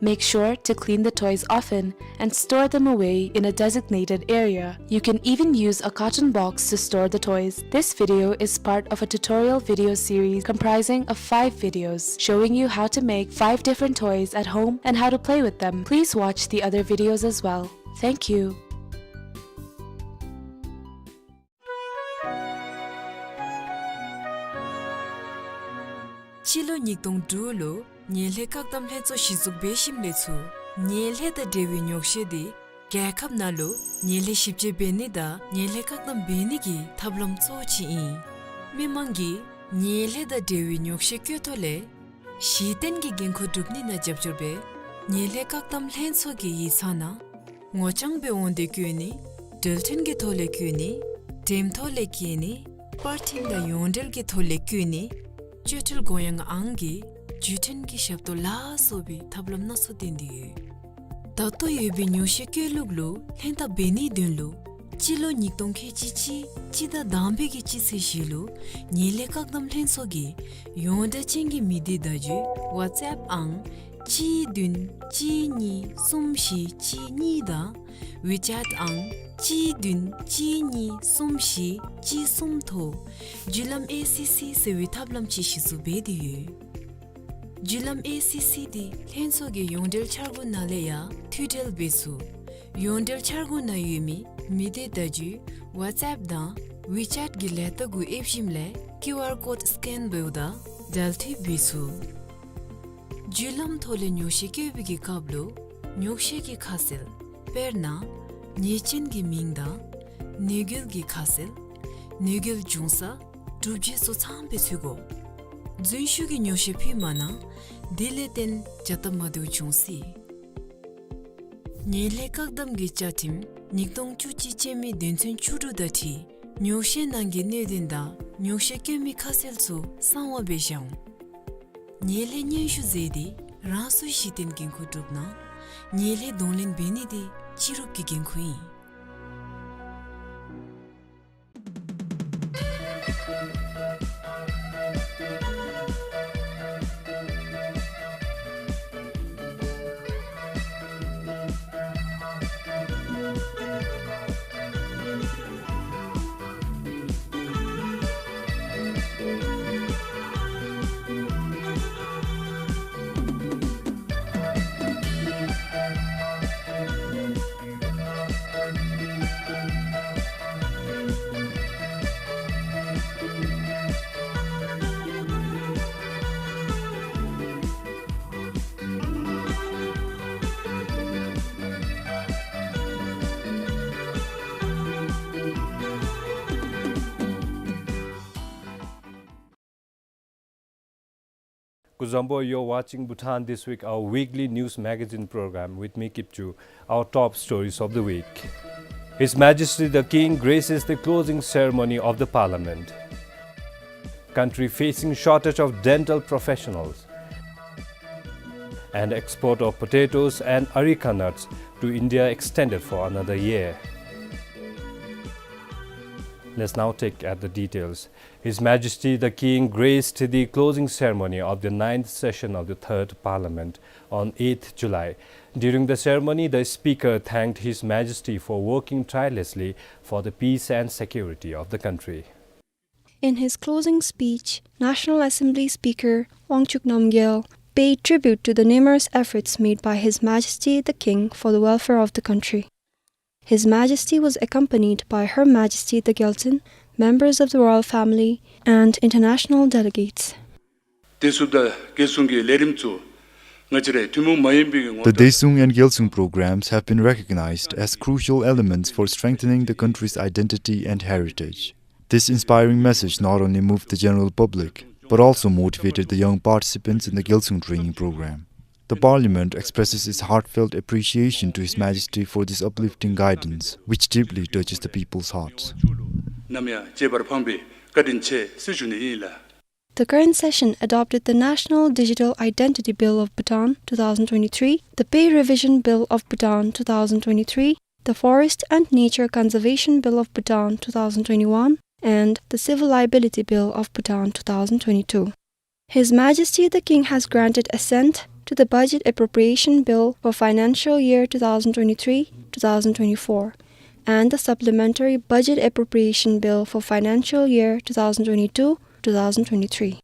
Make sure to clean the toys often and store them away in a designated area. You can even use a carton box to store the toys. This video is part of a tutorial video series comprising of five videos showing you how to make five different toys at home and how to play with them. Please watch the other videos as well. Thank you. སྤྱི་ལོ་ཉིས་སྟོང་དྲུག་ལུ་ངན་ལྷད་བཀག་སྡོམ་ལྷན་ཚོགས་གཞི་བཙུགས་འབད་ཞིནམ་ལས་ཚུར་ངན་ལྷད་དང་འབྲེལ་བའི་ཉོག་བཤད་འདི་རྒྱལ་ཁབ་ནང་ལུ་ངན་ལྷད་ཞིབ་དཔྱད་འབད་ནི་དང་ངན་ལྷད་བཀག་སྡོམ་འབད་ནི་གི་ཐབས་ལམ་གཙོ་བོ་ཅིག་ཨིན། མི་མང་གིས་ངན་ལྷད་དང་འབྲེལ་བའི་ཉོག་བཤད་བཀོད་ཐོག་ལས་གཞི་རྟེན་གྱི་འགན་ཁུར་སྒྲུབ་ནི་ནང་རྒྱབ་སྐྱོར་འབད་ངན་ལྷད་བཀག་སྡོམ་ལྷན་ཚོགས་ཀྱི་ཡིག་ཚང་ནང་ངོ་རྐྱང་སྦེ་འོང་སྟེ་བཀོད་ནི། འབྲེལ་མཐུད་ཀྱི་ཐོག་ལས་བཀོད་ནི། འགྲེམས་ཐོག་ལས་བཀོད་ནི། པར་འཕྲིན་དང་ཡོངས་འབྲེལ་གྱི་ཐོག་ལས་བཀོད་ནི། བཅོས་ཐུལ་དགོངས་ཡངས་ཨང་གི་བརྒྱུད་འཕྲིན་གྱི་ཞབས་ཏོག་ལ་སོགས་པའི་ཐབས་ལམ་སྣ་ཚོགས་བཏོན་ཏེ་ཡོད། ད་ལྟོ་ཡོད་པའི་ཉོག་བཤད་བཀོད་ལུགས་ལུ་ལྷན་ཐབས་འབད་ནིའི་དོན་ལུ་སྤྱི་ལོ་ཉིས་སྟོང་ཁལ་གཅིག་གཅིག་སྤྱི་ཟླ་དང་པའི་གི་སྤྱི་ཚེས་བཞི་ལུ་ངན་ལྷད་བཀག་སྡོམ་ལྷན་ཚོགས་ཀྱི་ཡོངས་བསྒྲགས་ཅན་གྱི་མི་སྡེ་བརྡ་བརྒྱུད་ཝཊས་ཨེཔ་ཨང་གཅིག་བདུན་གཅིག་གཉིས་གསུམ་བཞི་གཅིག་གཉིས་དང་ཝི་ཅེཊ་ཨང་གཅིག་བདུན་གཅིག་གཉིས་གསུམ་བཞི་གཅིག་གསུམ་ཐོག་བརྒྱུད་ལམ་ཨེ་སི་སི་ཟེར་བའི་ཐབས་ལམ་ཅིག་གཞི་བཙུགས་འབད་དེ་ཡོད། བརྒྱུད་ལམ་ཨེ་སི་སི་འདི་ལྷན་ཚོགས་ཀྱི་ཡོངས་འབྲེལ་འཆར་སྒོ་ནང་ལས་ཡང་མཐུད་འབྲེལ་འབད་ཚུགས། ཡོངས་འབྲེལ་འཆར་སྒོ་ནང་ཡོད་མི་མི་སྡེ་བརྡ་བརྒྱུད་ཝཊས་ཨེཔ་དང་ཝི་ཅེཊ་གི་ལས་རྟགས་གུ་ཨེབ་ཞིནམ་ལས་ཀིའུ་ཨར་ཀོཌ་སི་ཀེན་འབདཝ་ད་འབྲེལ་མཐུད་འབད་ཚུགས། བརྒྱུད་ལམ་ཐོག་ལས་ཉོག་བཤད་བཀོད་པའི་གི་སྐབས་ལུ་ཉོག་བཤད་ཀྱི་ཁ་གསལ་དཔེར་ན་ཉེས་ཅན་གྱི་མིང་དང་ནད་འགོས་ཀྱི་ཁ་གསལ་ནད་འགོས་བྱུང་ས་གྲུབ་རྗེས་སོགས་ཚངམ་སྦེ་ཚུད་དགོ། རྫུན་ཤོས་ཀྱི་ཉོག་བཤད་ཕུལ་མ་གནང་། དེ་ལས་བརྟེན་བྱ་སྟབས་མ་བདེཝ་བྱུང་སྲིད། ངན་ལྷད་བཀག་སྡོམ་གྱི་བཅའ་ཁྲིམས་ཉིས་སྟོང་བཅུ་གཅིག་ཅན་མའི་དོན་ཚན་བཅུ་དྲུག་དང་འཁྲིལ་ཉོག་བཤད་ནང་གི་གནད་དོན་དང་ཉོག་བཤད་བཀོད་མི་ཁ་གསལ་ཚུ་གསང་བ་སྦེ་བཞག་འོང་། ངན་ལྷད་སྙན་ཞུ་མཛད་དེ་རང་སོའི་གཞི་རྟེན་འགན་ཁུར་སྒྲུབ་གནང་། ངན་ལྷད་གདོང་ལེན་འབད་ནི་དེ་སྤྱི་རུབ་ཀྱི་འགན་ཁུར་ཨིན། Kuzuzangpo, you're watching Bhutan This Week, our weekly news magazine program. With me, Kipchu. Our top stories of the week. His Majesty the King graces the closing ceremony of the Parliament. Country facing shortage of dental professionals. And export of potatoes and areca nuts to India extended for another year. Let's now take at the details. His Majesty the King graced the closing ceremony of the ninth session of the Third Parliament on eighth July. During the ceremony, the Speaker thanked His Majesty for working tirelessly for the peace and security of the country. In his closing speech, National Assembly Speaker Wangchuck Namgyel paid tribute to the numerous efforts made by His Majesty the King for the welfare of the country. His Majesty was accompanied by Her Majesty the Gyaltsuen, members of the royal family, and international delegates. བདེ་སྲུང་དང་རྒྱལ་སྲུང་གི་ལས་རིམ་ཚུ་ང་བཅས་རའི་ཐུན་མོང་མ་ཡིན་པའི་ངོ་བོ། The Daesung and Gyalsung programs have been recognized as crucial elements for strengthening the country's identity and heritage. This inspiring message not only moved the general public, but also motivated the young participants in the Gyalsung training program. The Parliament expresses its heartfelt appreciation to His Majesty for these uplifting guidance, which deeply touches the people's hearts. ནམ་ཡང་གཅེས་པར་འཕངས་པའི་བཀའ་དྲིན་ཆེ་ཟེར་ཞུ་ནི་ཨིན་ལགས། The current session adopted the National Digital Identity Bill of Bhutan two thousand twenty-three, the Pay Revision Bill of Bhutan two thousand twenty-three, the Forest and Nature Conservation Bill of Bhutan two thousand twenty-one, and the Civil Liability Bill of Bhutan two thousand twenty-two. His Majesty the King has granted assent to the Budget Appropriation Bill for financial year two thousand twenty-three two thousand twenty-four and the Supplementary Budget Appropriation Bill for financial year two thousand twenty-two two thousand twenty-three.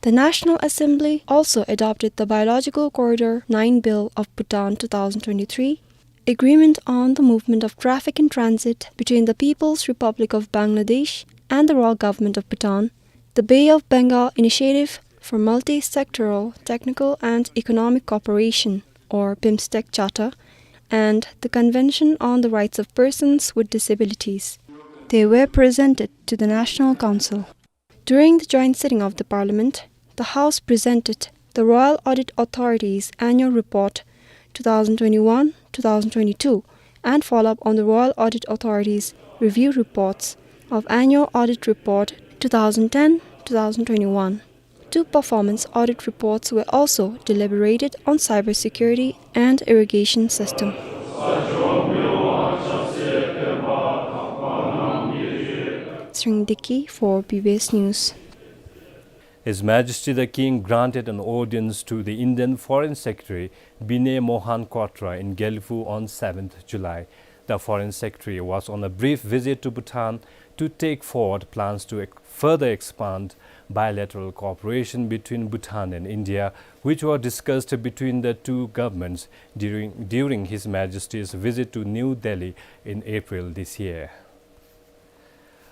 The National Assembly also adopted the Biological Corridor nine Bill of Bhutan two thousand twenty-three, Agreement on the Movement of Traffic in Transit between the People's Republic of Bangladesh and the Royal Government of Bhutan, the Bay of Bengal Initiative for Multi-Sectoral Technical and Economic Cooperation, or BIMSTEC Charter, and the Convention on the Rights of Persons with Disabilities. They were presented to the National Council. During the joint sitting of the Parliament, the House presented the Royal Audit Authority's Annual Report two thousand twenty-one two thousand twenty-two and follow up on the Royal Audit Authority's review reports of Annual Audit Report two thousand ten two thousand twenty-one. Two performance audit reports were also deliberated on cybersecurity and irrigation system. Sring Dickey for B B S News. His Majesty the King granted an audience to the Indian Foreign Secretary Vinay Mohan Kwatra in Gelephu on seventh July. The Foreign Secretary was on a brief visit to Bhutan to take forward plans to ex-, further expand bilateral cooperation between Bhutan and India, which were discussed between the two governments during, during His Majesty's visit to New Delhi in April this year.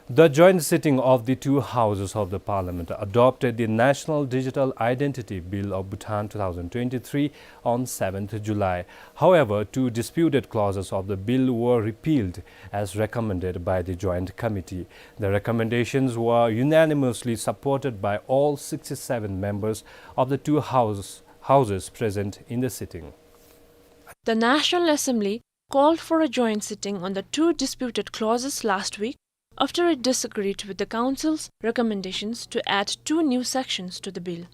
The joint sitting of the two houses of the Parliament adopted the National Digital Identity Bill of Bhutan two thousand twenty-three on seventh July. However, two disputed clauses of the bill were repealed as recommended by the Joint Committee. The recommendations were unanimously supported by all sixty-seven members of the two house-, houses present in the sitting. The National Assembly called for a joint sitting on the two disputed clauses last week after it disagreed with the Council's recommendations to add two new sections to the bill.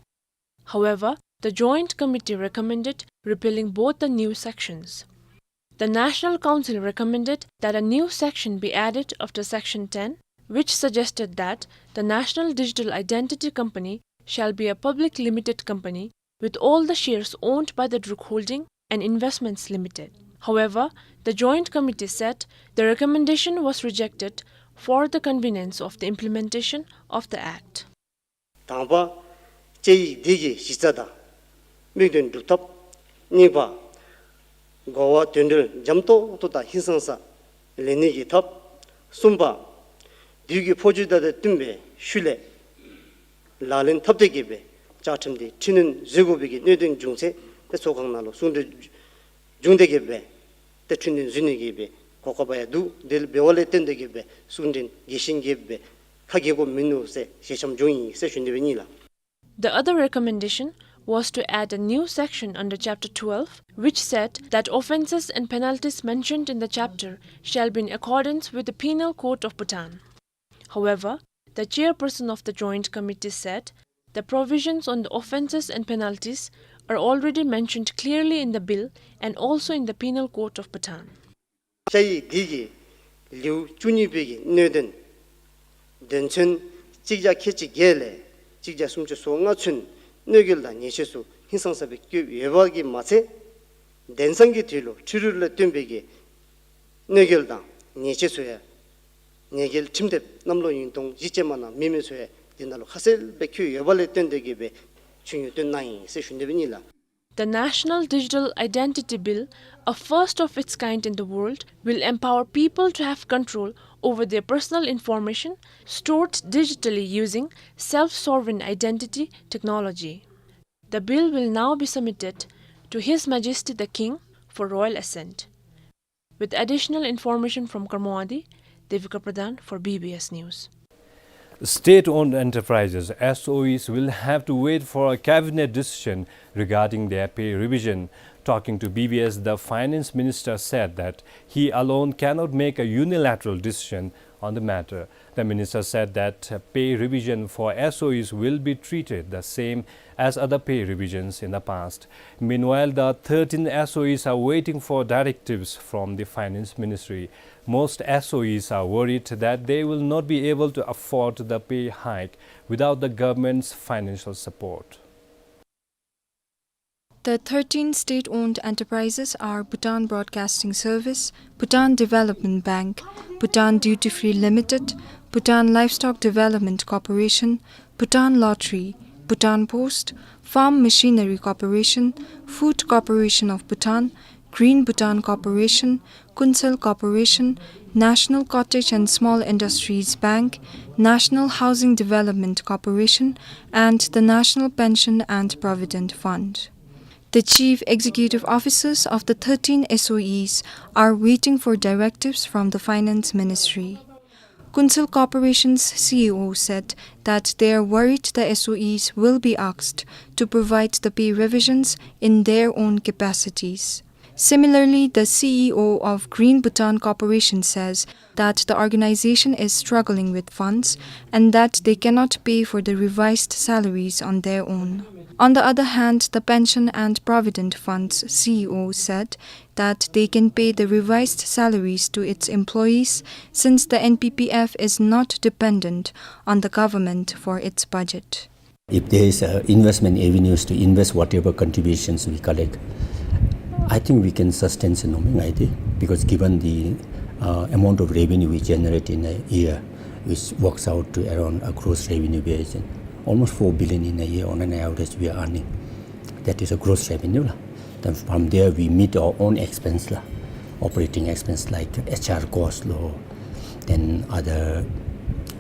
However, the Joint Committee recommended repealing both the new sections. The National Council recommended that a new section be added after Section ten, which suggested that the National Digital Identity Company shall be a public limited company with all the shares owned by the Druk Holding and Investments Limited. However, the Joint Committee said the recommendation was rejected for the convenience of the implementation of the Act. དང་པ་བཅའ་ཡིག་འདི་གི་གཞི་རྩ་དང་དམིགས་དོན་སྒྲུབ་ཐབས། གཉིས་པ་གོ་བ་དོན་འགྲེལ་འཇམ་ཏོག་ཏོ་དང་ཧིང་སངས་ས་ལེན་ནི་གི་ཐབས། གསུམ་པ་དུས་ཀྱི་འཕོ་འགྱུར་དང་བསྟུན་པའི་ཤུལ་ལས་ལག་ལེན་འཐབ་སྟེ་གི་སྦེ་བཅའ་ཁྲིམས་འདི་འཕྲི་སྣོན་བཟོ་དགོ་པའི་གི་གནད་དོན་འབྱུང་ཚེ་ཏེ་ཚོགས་ཁང་ནང་ལུ་གསུང་གྲོས་བྱུང་སྟེ་གི་སྦེ་ཏེ་འཕྲི་སྣོན་བཟོ་ནི་གི་སྦེ་གོ་སྐབས་ཡང་འདུག། དེ་འབདཝ་ལས་བརྟེན་ཏེ་གི་སྦེ་གསུང་འཕྲིན་རྒྱས་ཤིང་རྒྱས་སྦེ་ཁ་གྱེས་དགོཔ་མིན་ནུག་ཟེར་ཞལ་འཆམ་བྱུང་ཡི་ཟེར་ཞུ་ནི་སྦེ་ཨིན་ལགས། The other recommendation was to add a new section under Chapter twelve, which said that offences and penalties mentioned in the chapter shall be in accordance with the Penal Code of Bhutan. However, the chairperson of the Joint Committee said the provisions on the offences and penalties are already mentioned clearly in the bill and also in the Penal Code of Bhutan. བཅའ་ཡིག་འདི་གི་ལེའུ་བཅུ་གཉིས་པའི་གི་གནད་དོན་དོན་ཚན་གཅིག་བརྒྱ་ཁལ་གཅིག་བརྒྱད་ལས་གཅིག་བརྒྱ་སུམ་ཅུ་སོ་ལྔ་ཚུན་གནོད་འགེལ་དང་ཉེས་ཆད་ཚུ་ཧིང་སངས་ས་སྦེ་བཀོད་ཡོད་པ་གིས་མ་ཚད་དེང་སང་གི་དུས་ལུ་ཁྲིམས་རུལ་ལས་བརྟེན་པའི་གི་གནོད་འགེལ་དང་ཉེས་ཆད་ཚུ་ཡང་ ཉེས་འགེལ་ཁྲིམས་དེབ་གནམ་ལོ་ཉིས་སྟོང་བཞི་ཅན་མ་ནང་མེད་མི་ཚུ་ཡང་དེ་ནང་ལུ་ཁ་གསལ་སྦེ་བཀོད་ཡོད་པ་ལས་བརྟེན་ཏེ་གིས་སྦེ་ཆོས་ཉིད་བཏོན་གནང་ཡི་ཟེར་ཞུ་ནི་སྦེ་ཨིན་ལགས། The National Digital Identity Bill, a first of its kind in the world, will empower people to have control over their personal information stored digitally using self-sovereign identity technology. The bill will now be submitted to His Majesty the King for royal assent. With additional information from Kurmawadi, Devika Pradhan for B B S News. State-owned enterprises, S O Es, will have to wait for a cabinet decision regarding their pay revision. Talking to B B S, the finance minister said that he alone cannot make a unilateral decision on the matter. The minister said that pay revision for S O Es will be treated the same as other pay revisions in the past. Meanwhile, the thirteen S O Es are waiting for directives from the finance ministry. Most S O Es are worried that they will not be able to afford the pay hike without the government's financial support. The thirteen state-owned enterprises are Bhutan Broadcasting Service, Bhutan Development Bank, Bhutan Duty Free Limited, Bhutan Livestock Development Corporation, Bhutan Lottery, Bhutan Post, Farm Machinery Corporation, Food Corporation of Bhutan, Green Bhutan Corporation, Kunsel Corporation, National Cottage and Small Industries Bank, National Housing Development Corporation, and the National Pension and Provident Fund. The chief executive officers of the thirteen S O Es are waiting for directives from the finance ministry. Kunsel Corporation's C E O said that they are worried the S O Es will be asked to provide the pay revisions in their own capacities. Similarly, the C E O of Green Bhutan Corporation says that the organization is struggling with funds and that they cannot pay for the revised salaries on their own. On the other hand, the Pension and Provident Fund's C E O said that they can pay the revised salaries to its employees since the N P P F is not dependent on the government for its budget. If there is, uh, investment avenues to invest whatever contributions we collect, I think we can sustain, you know, I think, because given the, uh, amount of revenue we generate in a year, which works out to around a gross revenue base, almost four billion in a year on an average we are earning. That is a gross revenue lah. Then from there we meet our own expense lah, operating expense like H R cost lo, then other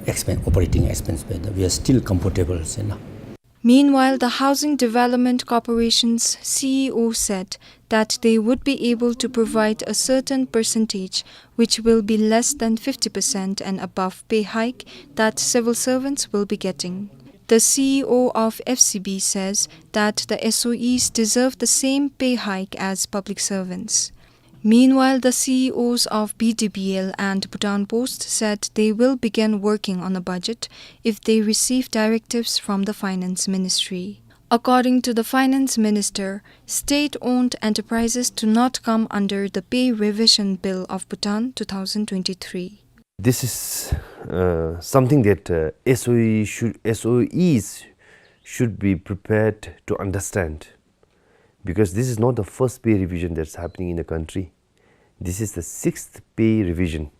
expen-, operating expense, but we are still comfortable, sir lah. Meanwhile, the Housing Development Corporation's C E O said that they would be able to provide a certain percentage, which will be less than fifty percent and above pay hike that civil servants will be getting. The C E O of F C B says that the S O Es deserve the same pay hike as public servants. Meanwhile, the C E Os of B D B L and Bhutan Post said they will begin working on a budget if they receive directives from the Finance Ministry. According to the Finance Minister, state-owned enterprises do not come under the Pay Revision Bill of Bhutan two thousand twenty-three. This is, uh, something that, uh, S O E should, S O Es should be prepared to understand, because this is not the first pay revision that's happening in the country. This is the sixth pay revision.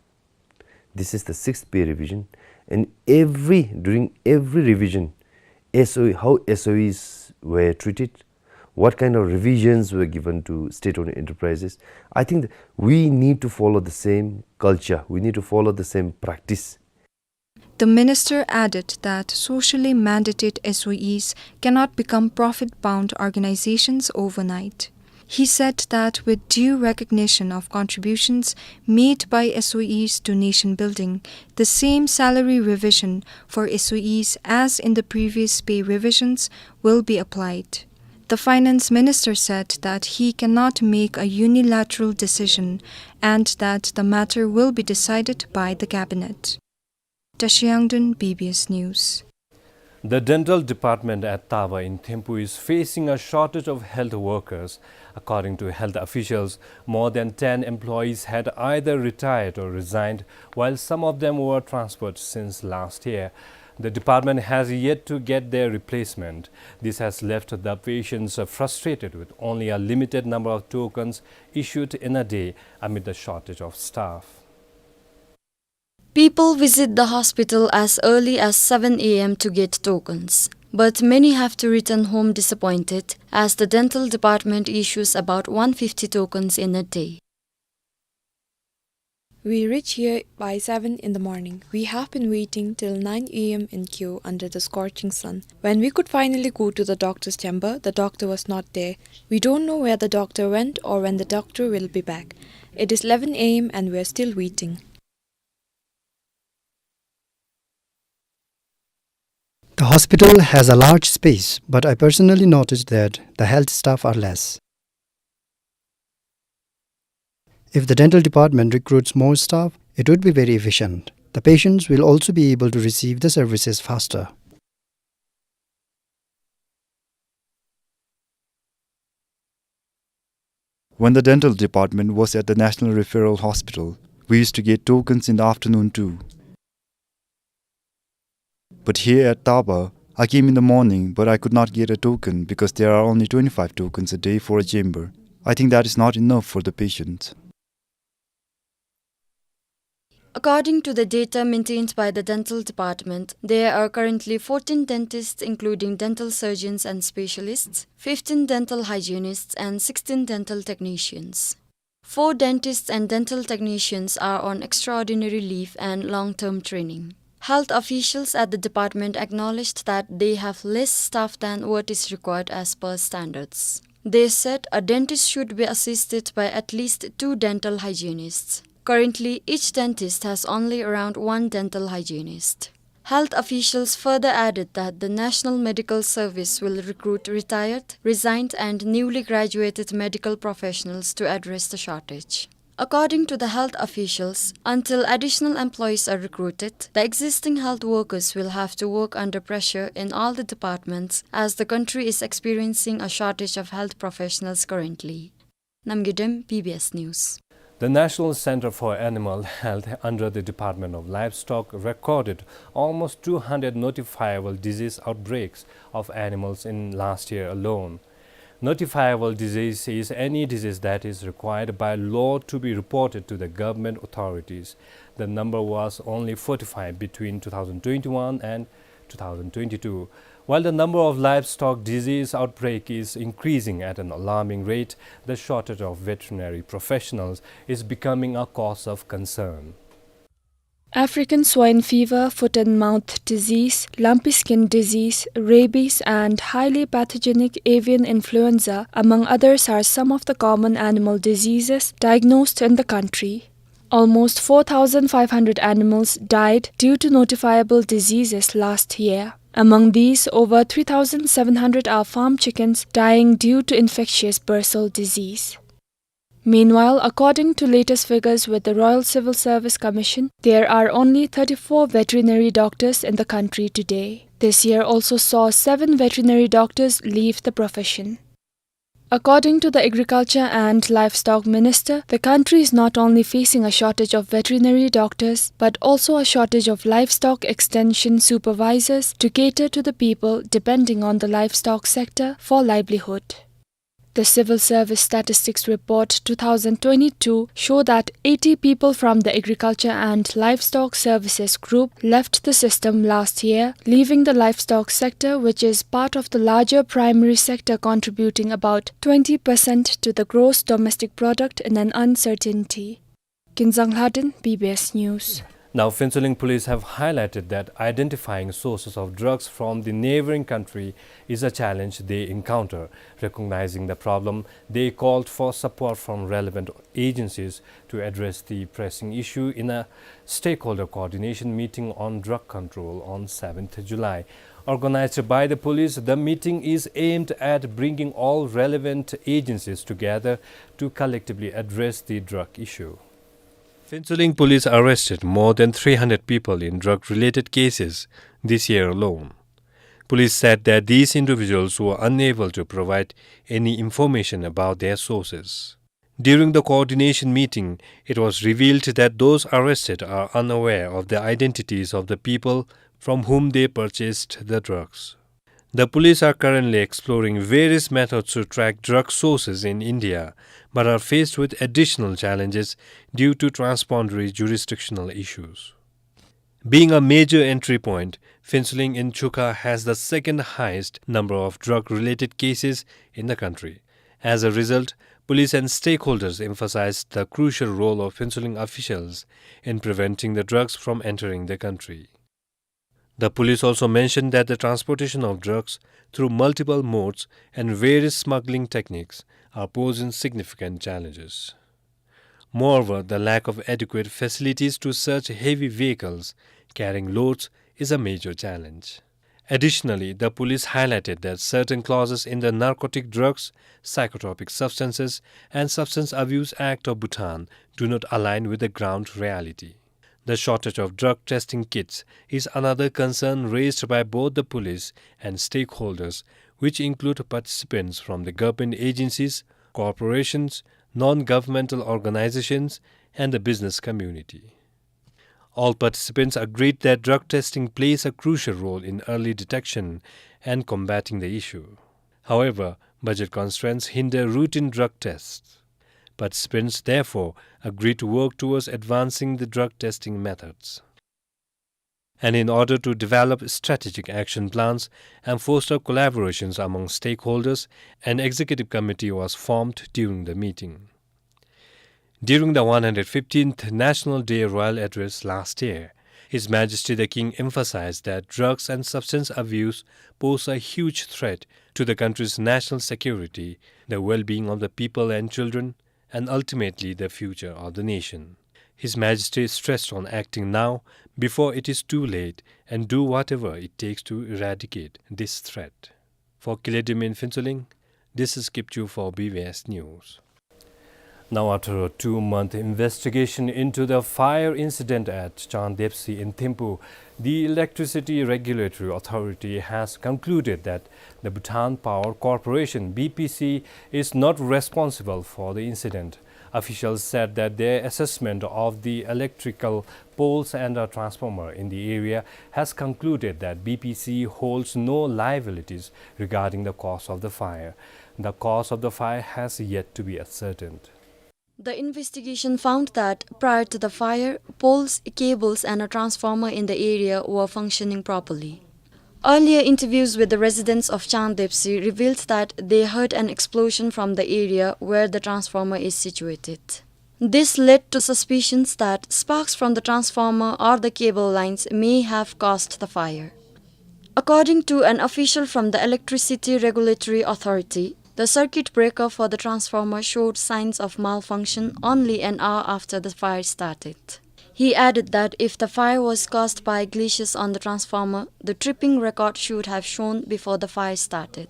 This is the sixth pay revision, and every, during every revision, S O E, how S O Es were treated, what kind of revisions were given to state-owned enterprises. I think th-, we need to follow the same culture. We need to follow the same practice. The minister added that socially mandated S O Es cannot become profit-bound organizations overnight. He said that with due recognition of contributions made by S O Es to nation building, the same salary revision for S O Es as in the previous pay revisions will be applied. The finance minister said that he cannot make a unilateral decision and that the matter will be decided by the cabinet. Tashi Yangdun, B B S News. The dental department at Tava in Thimphu is facing a shortage of health workers. According to health officials, more than ten employees had either retired or resigned, while some of them were transferred since last year. The department has yet to get their replacement. This has left the patients frustrated with only a limited number of tokens issued in a day amid the shortage of staff. People visit the hospital as early as seven A M to get tokens, but many have to return home disappointed as the dental department issues about one fifty tokens in a day. We reach here by seven in the morning. We have been waiting till nine A M in queue under the scorching sun. When we could finally go to the doctor's chamber, the doctor was not there. We don't know where the doctor went or when the doctor will be back. It is eleven A M and we are still waiting. The hospital has a large space, but I personally noticed that the health staff are less. If the dental department recruits more staff, it would be very efficient. The patients will also be able to receive the services faster. When the dental department was at the National Referral Hospital, we used to get tokens in the afternoon too. But here at Taba, I came in the morning, but I could not get a token because there are only twenty-five tokens a day for a chamber. I think that is not enough for the patients. According to the data maintained by the dental department, there are currently fourteen dentists, including dental surgeons and specialists, fifteen dental hygienists, and sixteen dental technicians. Four dentists and dental technicians are on extraordinary leave and long-term training. Health officials at the department acknowledged that they have less staff than what is required as per standards. They said a dentist should be assisted by at least two dental hygienists. Currently, each dentist has only around one dental hygienist. Health officials further added that the National Medical Service will recruit retired, resigned, and newly graduated medical professionals to address the shortage. According to the health officials, until additional employees are recruited, the existing health workers will have to work under pressure in all the departments, as the country is experiencing a shortage of health professionals currently. Namgay Dem, B B S News. The National Center for Animal Health under the Department of Livestock recorded almost two hundred notifiable disease outbreaks of animals in last year alone. Notifiable disease is any disease that is required by law to be reported to the government authorities. The number was only forty-five between two thousand twenty-one and two thousand twenty-two. While the number of livestock disease outbreak is increasing at an alarming rate, the shortage of veterinary professionals is becoming a cause of concern. African swine fever, foot and mouth disease, lumpy skin disease, rabies, and highly pathogenic avian influenza, among others, are some of the common animal diseases diagnosed in the country. Almost four thousand five hundred animals died due to notifiable diseases last year. Among these, over three thousand seven hundred are farm chickens dying due to infectious bursal disease. Meanwhile, according to latest figures with the Royal Civil Service Commission, there are only thirty-four veterinary doctors in the country today. This year also saw seven veterinary doctors leave the profession. According to the Agriculture and Livestock Minister, the country is not only facing a shortage of veterinary doctors, but also a shortage of livestock extension supervisors to cater to the people depending on the livestock sector for livelihood. The Civil Service Statistics Report two thousand twenty-two show that eighty people from the Agriculture and Livestock Services Group left the system last year, leaving the livestock sector, which is part of the larger primary sector, contributing about twenty percent to the gross domestic product, in an uncertainty. Kinzang Lhaden, B B S News. Now, Phuentsholing police have highlighted that identifying sources of drugs from the neighboring country is a challenge they encounter. Recognizing the problem, they called for support from relevant agencies to address the pressing issue in a stakeholder coordination meeting on drug control on seventh July. Organized by the police, the meeting is aimed at bringing all relevant agencies together to collectively address the drug issue. Phuentsholing police arrested more than three hundred people in drug-related cases this year alone. Police said that these individuals were unable to provide any information about their sources. During the coordination meeting, it was revealed that those arrested are unaware of the identities of the people from whom they purchased the drugs. The police are currently exploring various methods to track drug sources in India, but are faced with additional challenges due to transboundary jurisdictional issues. Being a major entry point, Phuentsholing in Chukha has the second highest number of drug-related cases in the country. As a result, police and stakeholders emphasized the crucial role of Phuentsholing officials in preventing the drugs from entering the country. The police also mentioned that the transportation of drugs through multiple modes and various smuggling techniques are posing significant challenges. Moreover, the lack of adequate facilities to search heavy vehicles carrying loads is a major challenge. Additionally, the police highlighted that certain clauses in the Narcotic Drugs, Psychotropic Substances and Substance Abuse Act of Bhutan do not align with the ground reality. The shortage of drug testing kits is another concern raised by both the police and stakeholders, which include participants from the government agencies, corporations, non-governmental organizations, and the business community. All participants agreed that drug testing plays a crucial role in early detection and combating the issue. However, budget constraints hinder routine drug tests. Participants therefore agreed to work towards advancing the drug testing methods. And in order to develop strategic action plans and foster collaborations among stakeholders, an executive committee was formed during the meeting. During the one hundred fifteenth National Day Royal Address last year, His Majesty the King emphasized that drugs and substance abuse pose a huge threat to the country's national security, the well-being of the people and children, and ultimately the future of the nation. His Majesty stressed on acting now before it is too late and do whatever it takes to eradicate this threat. For Kiledim in Phuentsholing, this is Kipchu for B B S News. Now, after a two-month investigation into the fire incident at Changdepsi in Thimphu, the Electricity Regulatory Authority has concluded that the Bhutan Power Corporation, B P C, is not responsible for the incident. Officials said that their assessment of the electrical poles and a transformer in the area has concluded that B P C holds no liabilities regarding the cause of the fire. The cause of the fire has yet to be ascertained. The investigation found that prior to the fire, poles, cables, and a transformer in the area were functioning properly. Earlier interviews with the residents of Changdepsi revealed that they heard an explosion from the area where the transformer is situated. This led to suspicions that sparks from the transformer or the cable lines may have caused the fire. According to an official from the Electricity Regulatory Authority, the circuit breaker for the transformer showed signs of malfunction only an hour after the fire started. He added that if the fire was caused by glitches on the transformer, the tripping record should have shown before the fire started.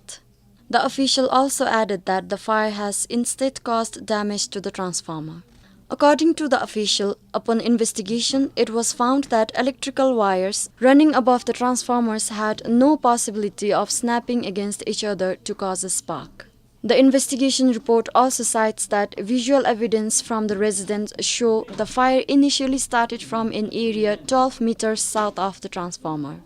The official also added that the fire has instead caused damage to the transformer. According to the official, upon investigation, it was found that electrical wires running above the transformers had no possibility of snapping against each other to cause a spark. The investigation report also cites that visual evidence from the residents show the fire initially started from an area twelve meters south of the transformer.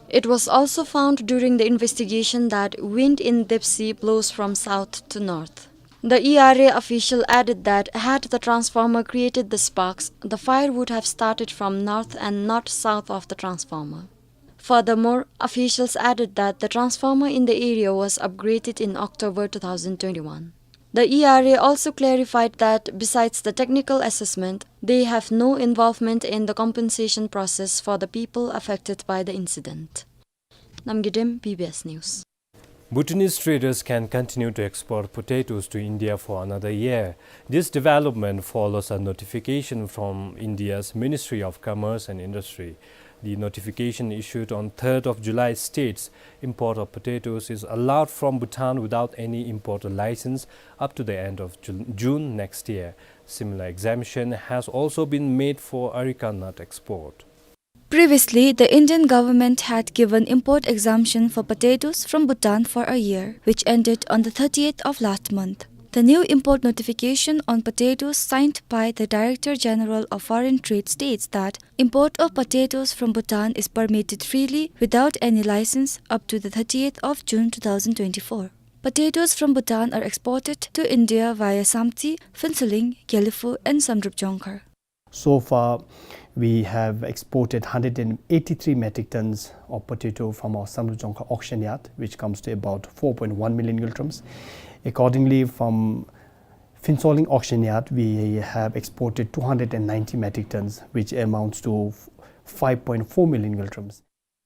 It was also found during the investigation that wind in Depsi blows from south to north. The E R A official added that had the transformer created the sparks, the fire would have started from north and not south of the transformer. Furthermore, officials added that the transformer in the area was upgraded in October two thousand twenty-one. The E R A also clarified that besides the technical assessment, they have no involvement in the compensation process for the people affected by the incident. Namgay Dem, B B S News. Bhutanese traders can continue to export potatoes to India for another year. This development follows a notification from India's Ministry of Commerce and Industry. The notification issued on third of July states import of potatoes is allowed from Bhutan without any import license up to the end of Ju-, June next year. Similar exemption has also been made for areca nut export. Previously, the Indian government had given import exemption for potatoes from Bhutan for a year, which ended on the thirtieth of last month. The new import notification on potatoes signed by the Director General of Foreign Trade states that import of potatoes from Bhutan is permitted freely without any license up to the thirtieth of June two thousand twenty-four. Potatoes from Bhutan are exported to India via Samtse, Phuentsholing, Gelephu and Samdrup Jongkhar. So far, We have exported hundred and eighty-three metric tons of potato from our Samdrup Jongkhar auction yard, which comes to about four point one million ngultrums. Accordingly, from Phuentsholing auction yard, we have exported two hundred and ninety metric tons, which amounts to five point four million ngultrums.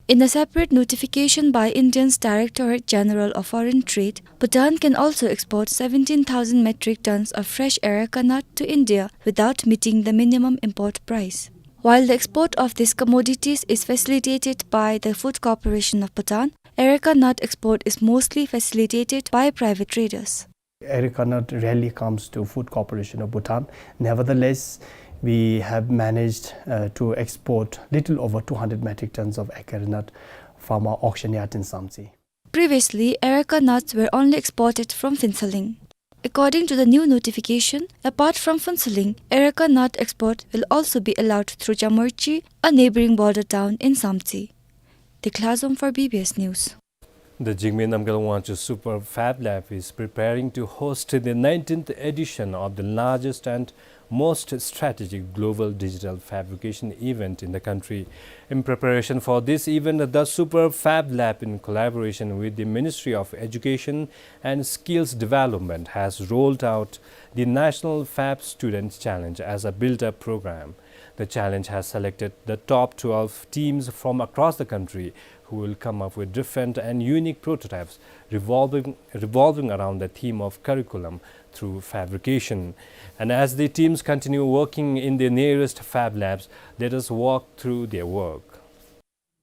In a separate notification by India's Directorate General of Foreign Trade, Bhutan can also export seventeen thousand metric tons of fresh areca nut to India without meeting the minimum import price. While the export of these commodities is facilitated by the Food Corporation of Bhutan, areca nut export is mostly facilitated by private traders. Areca nut rarely comes to Food Corporation of Bhutan. Nevertheless, we have managed, uh, to export little over two hundred metric tons of areca nut from our auction yard in Samtse. Previously, areca nuts were only exported from Phuentsholing. According to the new notification, apart from Phuentsholing, areca nut export will also be allowed through Jamurchi, a neighboring border town in Samtse. Dekhlazom for B B S News. The Jigme Namgyal Wangchuk Super Fab Lab is preparing to host the nineteenth edition of the largest and most strategic global digital fabrication event in the country. In preparation for this event, the Super Fab Lab, in collaboration with the Ministry of Education and Skills Development, has rolled out the National Fab Student Challenge as a build-up program. The challenge has selected the top twelve teams from across the country who will come up with different and unique prototypes revolving, revolving around the theme of curriculum through fabrication. And as the teams continue working in their nearest fab labs, let us walk through their work.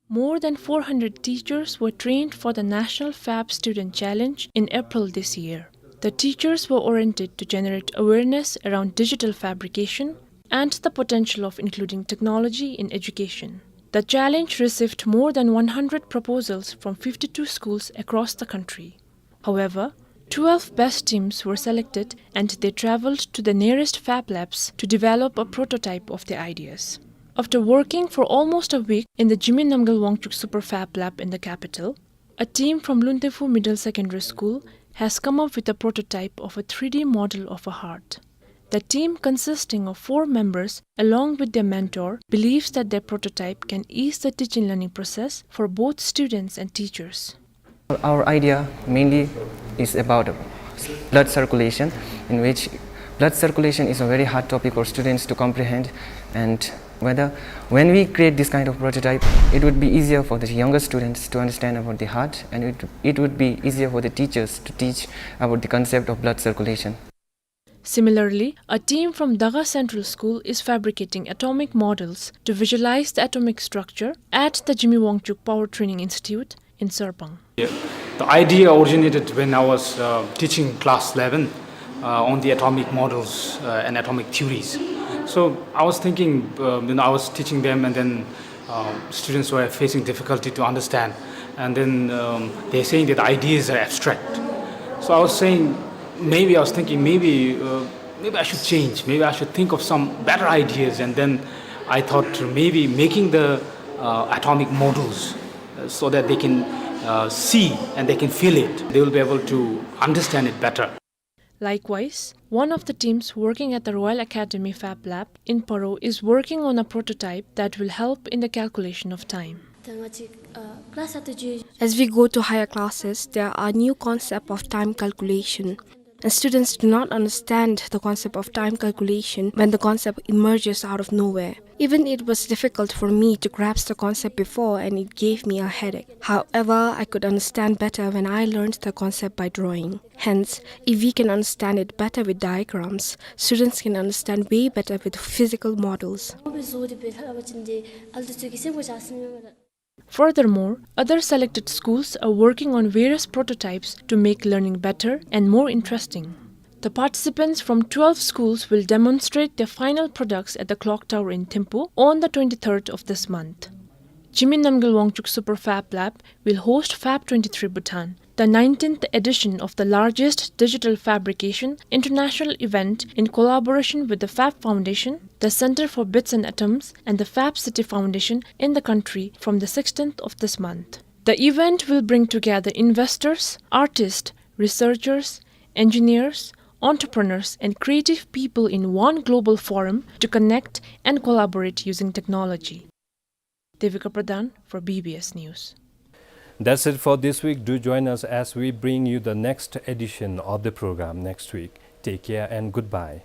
More than four hundred teachers were trained for the National Fab Student Challenge in April this year. The teachers were oriented to generate awareness around digital fabrication and the potential of including technology in education. The challenge received more than one hundred proposals from fifty-two schools across the country. However, twelve best teams were selected and they traveled to the nearest fab labs to develop a prototype of their ideas. After working for almost a week in the Jigme Namgyal Wangchuk Super Fab Lab in the capital, a team from Luntephu Middle Secondary School has come up with a prototype of a three D model of a heart. The team, consisting of four members, along with their mentor, believes that their prototype can ease the teaching learning process for both students and teachers. Our idea mainly is about blood circulation, in which blood circulation is a very hard topic for students to comprehend, and whether when we create this kind of prototype, it would be easier for the younger students to understand about the heart, and it, it would be easier for the teachers to teach about the concept of blood circulation. Similarly, a team from Daga Central School is fabricating atomic models to visualize the atomic structure at the Jigme Wangchuk Power Training Institute in Sarpang. Yeah. The idea originated when I was, uh, teaching class eleven, uh, on the atomic models, uh, and atomic theories. So I was thinking, uh, you know, I was teaching them, and then uh, students were facing difficulty to understand. And then, um, they're saying that the ideas are abstract. So I was saying, maybe I was thinking, maybe, uh, maybe I should change. Maybe I should think of some better ideas. And then I thought maybe making the, uh, atomic models, uh, so that they can, uh, see and they can feel it. They will be able to understand it better. Likewise, one of the teams working at the Royal Academy Fab Lab in Paro is working on a prototype that will help in the calculation of time. As we go to higher classes, there are new concept of time calculation. And students do not understand the concept of time calculation when the concept emerges out of nowhere. Even it was difficult for me to grasp the concept before, and it gave me a headache. However, I could understand better when I learned the concept by drawing. Hence, if we can understand it better with diagrams, students can understand way better with physical models. Furthermore, other selected schools are working on various prototypes to make learning better and more interesting. The participants from twelve schools will demonstrate their final products at the clock tower in Thimphu on the twenty-third of this month. Jigme Namgyal Wangchuk Super Fab Lab will host Fab twenty-three Bhutan, the nineteenth edition of the largest digital fabrication international event, in collaboration with the Fab Foundation, the Center for Bits and Atoms, and the Fab City Foundation in the country from the sixteenth of this month. The event will bring together investors, artists, researchers, engineers, entrepreneurs, and creative people in one global forum to connect and collaborate using technology. Devika Pradhan for B B S News. That's it for this week. Do join us as we bring you the next edition of the program next week. Take care and goodbye.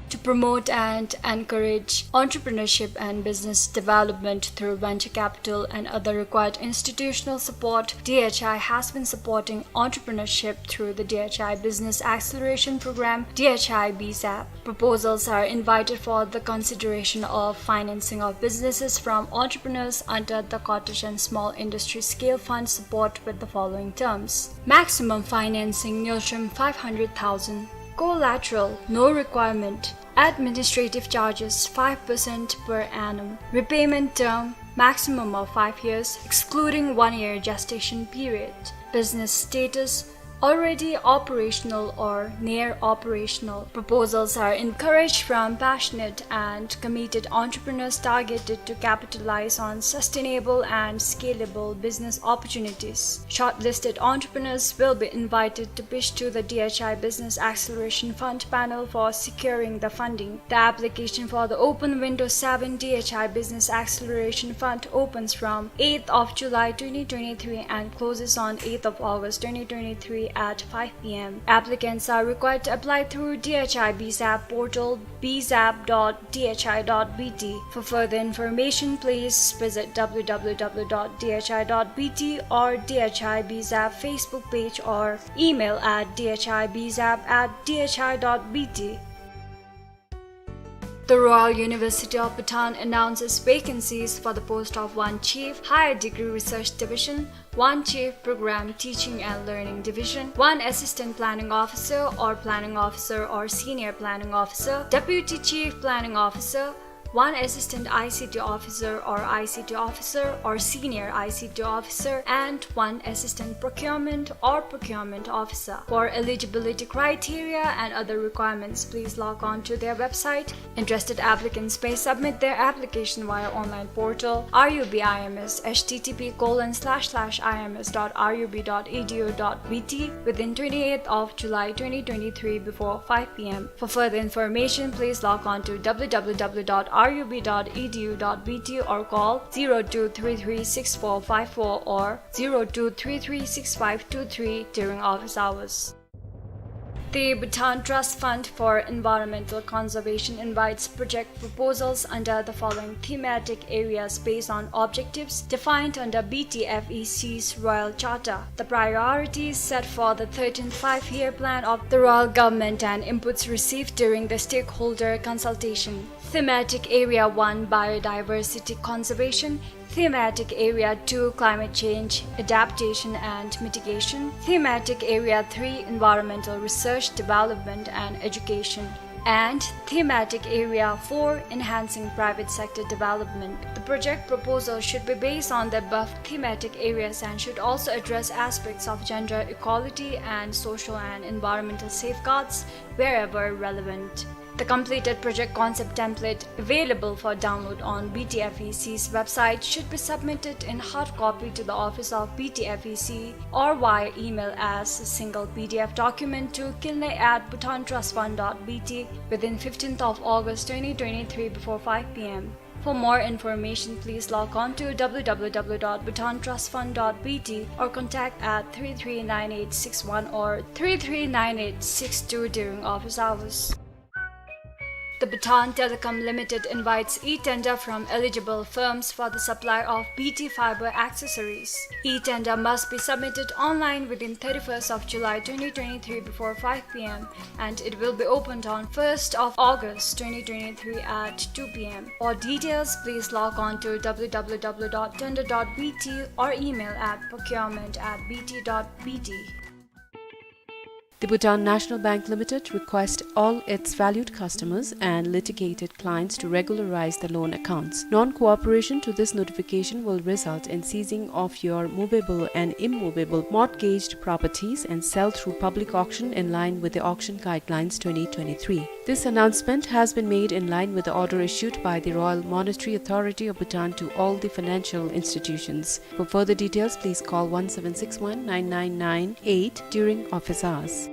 To promote and encourage entrepreneurship and business development through venture capital and other required institutional support, D H I has been supporting entrepreneurship through the D H I Business Acceleration Program, D H I B zap. Proposals are invited for the consideration of financing of businesses from entrepreneurs under the Cottage and Small Industry Scale Fund support with the following terms. Maximum financing, ngultrum five hundred thousand. Collateral, no requirement. Administrative charges, five percent per annum. Repayment term, maximum of five years, excluding one year gestation period. Business status, already operational or near operational. Proposals are encouraged from passionate and committed entrepreneurs targeted to capitalize on sustainable and scalable business opportunities. Shortlisted entrepreneurs will be invited to pitch to the D H I Business Acceleration Fund panel for securing the funding. The application for the Open Window seven D H I Business Acceleration Fund opens from eighth of July twenty twenty-three and closes on eighth of August twenty twenty-three at five P M. Applicants are required to apply through D H I B zap portal, B zap dot D H I dot B T. For further information, please visit W W W dot D H I dot B T or D H I B zap Facebook page or email at D H I B zap at D H I dot B T. The Royal University of Bhutan announces vacancies for the post of one Chief Higher Degree Research Division, one Chief Program Teaching and Learning Division, one Assistant Planning Officer or Planning Officer or Senior Planning Officer, Deputy Chief Planning Officer, one Assistant I C T Officer or I C T Officer or Senior I C T Officer, and one Assistant Procurement or Procurement Officer. For eligibility criteria and other requirements, please log on to their website. Interested applicants may submit their application via online portal R U B I M S, H T T P colon slash slash I M S dot R U B dot E D U dot B T, within twenty-eighth of July twenty twenty-three before five P M. For further information, please log on to W W W dot R U B dot E D U dot B T or call zero two three three six four five four or zero two three three six five two three during office hours. The Bhutan Trust Fund for Environmental Conservation invites project proposals under the following thematic areas based on objectives defined under B T F E C's Royal Charter. The priorities set for the thirteenth Five-Year Plan of the Royal Government and inputs received during the stakeholder consultation. Thematic Area one, Biodiversity Conservation. Thematic Area two, Climate Change, Adaptation and Mitigation. Thematic Area three, Environmental Research, Development and Education. And Thematic Area four, Enhancing Private Sector Development. The project proposal should be based on the above thematic areas and should also address aspects of gender equality and social and environmental safeguards wherever relevant. The completed project concept template available for download on B T F E C's website should be submitted in hard copy to the office of B T F E C or via email as a single P D F document to kinley at bhutantrustfund dot B T within fifteenth of August twenty twenty-three before five P M. For more information, please log on to W W W dot bhutantrustfund dot B T or contact at three three nine eight six one or three three nine eight six two during office hours. The Bhutan Telecom Limited invites e-tender from eligible firms for the supply of B T fiber accessories. E-tender must be submitted online within thirty-first of July twenty twenty-three before five p m, and it will be opened on first of August twenty twenty-three at two p m. For details, please log on to w w w dot tender dot b t or email at procurement at b t dot b t. The Bhutan National Bank Limited requests all its valued customers and litigated clients to regularize the loan accounts. Non-cooperation to this notification will result in seizing of your movable and immovable mortgaged properties and sale through public auction in line with the Auction Guidelines twenty twenty-three. This announcement has been made in line with the order issued by the Royal Monetary Authority of Bhutan to all the financial institutions. For further details, please call one seven six one nine nine nine eight during office hours.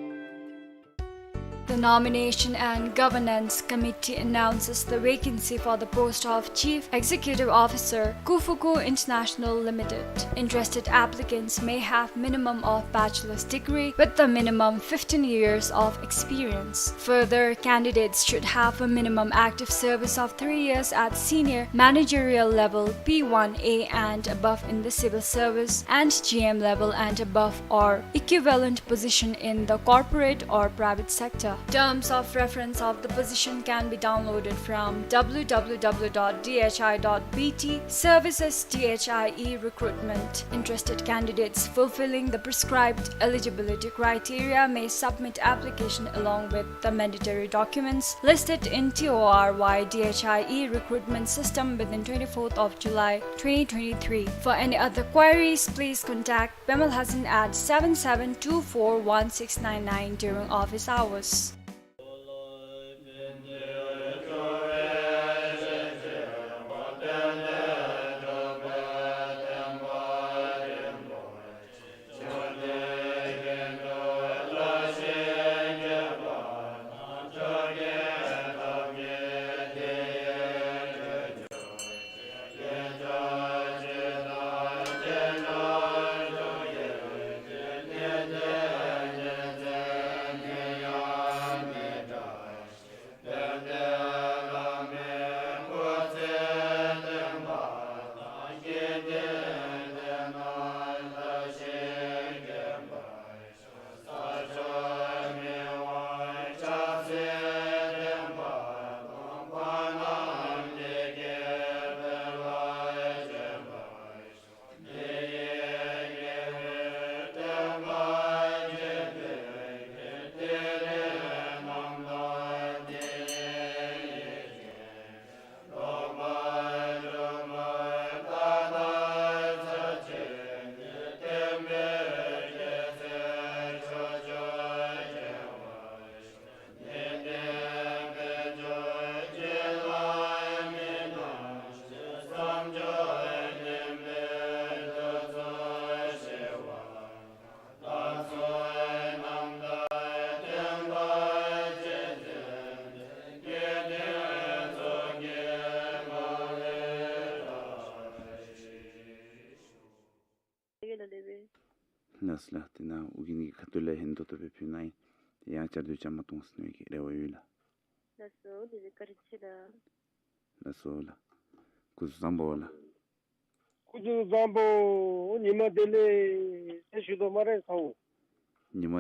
The Nomination and Governance Committee announces the vacancy for the post of Chief Executive Officer, Kufuku International Limited. Interested applicants may have minimum of bachelor's degree with a minimum fifteen years of experience. Further, candidates should have a minimum active service of three years at senior managerial level P one A and above in the civil service and G M level and above or equivalent position in the corporate or private sector. Terms of reference of the position can be downloaded from w w w dot d h i dot b t. Services D H I E recruitment. Interested candidates fulfilling the prescribed eligibility criteria may submit application along with the mandatory documents listed in T O R Y D H I E recruitment system within twenty-fourth of July twenty twenty-three. For any other queries, please contact Pema Lhazen at seven seven two four one six nine nine during office hours. ལགས་སོ་ལགས། དེ་ནང་ཨོ་རྒྱན་གྱི་ཁ་ཐུག་ལས་ཧིང་ཏོག་ཏོ་སྦེ་ཕུལ་གནང་ཡི། དེ་ཡང་བཅར་འདྲི་བཅར་མ་གཏོགས་ཟེར་མནོ་བའི་རེ་བ་ཡོད་ལགས། ལགས་སོ་ལགས། བཀའ་དྲིན་ཆེ་ལགས། ལགས་སོ་ལགས། སྐུ་གཟུགས་བཟང་པོ་ལགས། སྐུ་གཟུགས་བཟང་པོ། ཉི་མ་བདེ་ལེགས་ཟེར་ཞུ་དོ་སྨ་རེ་ཁོ། ཉི་མ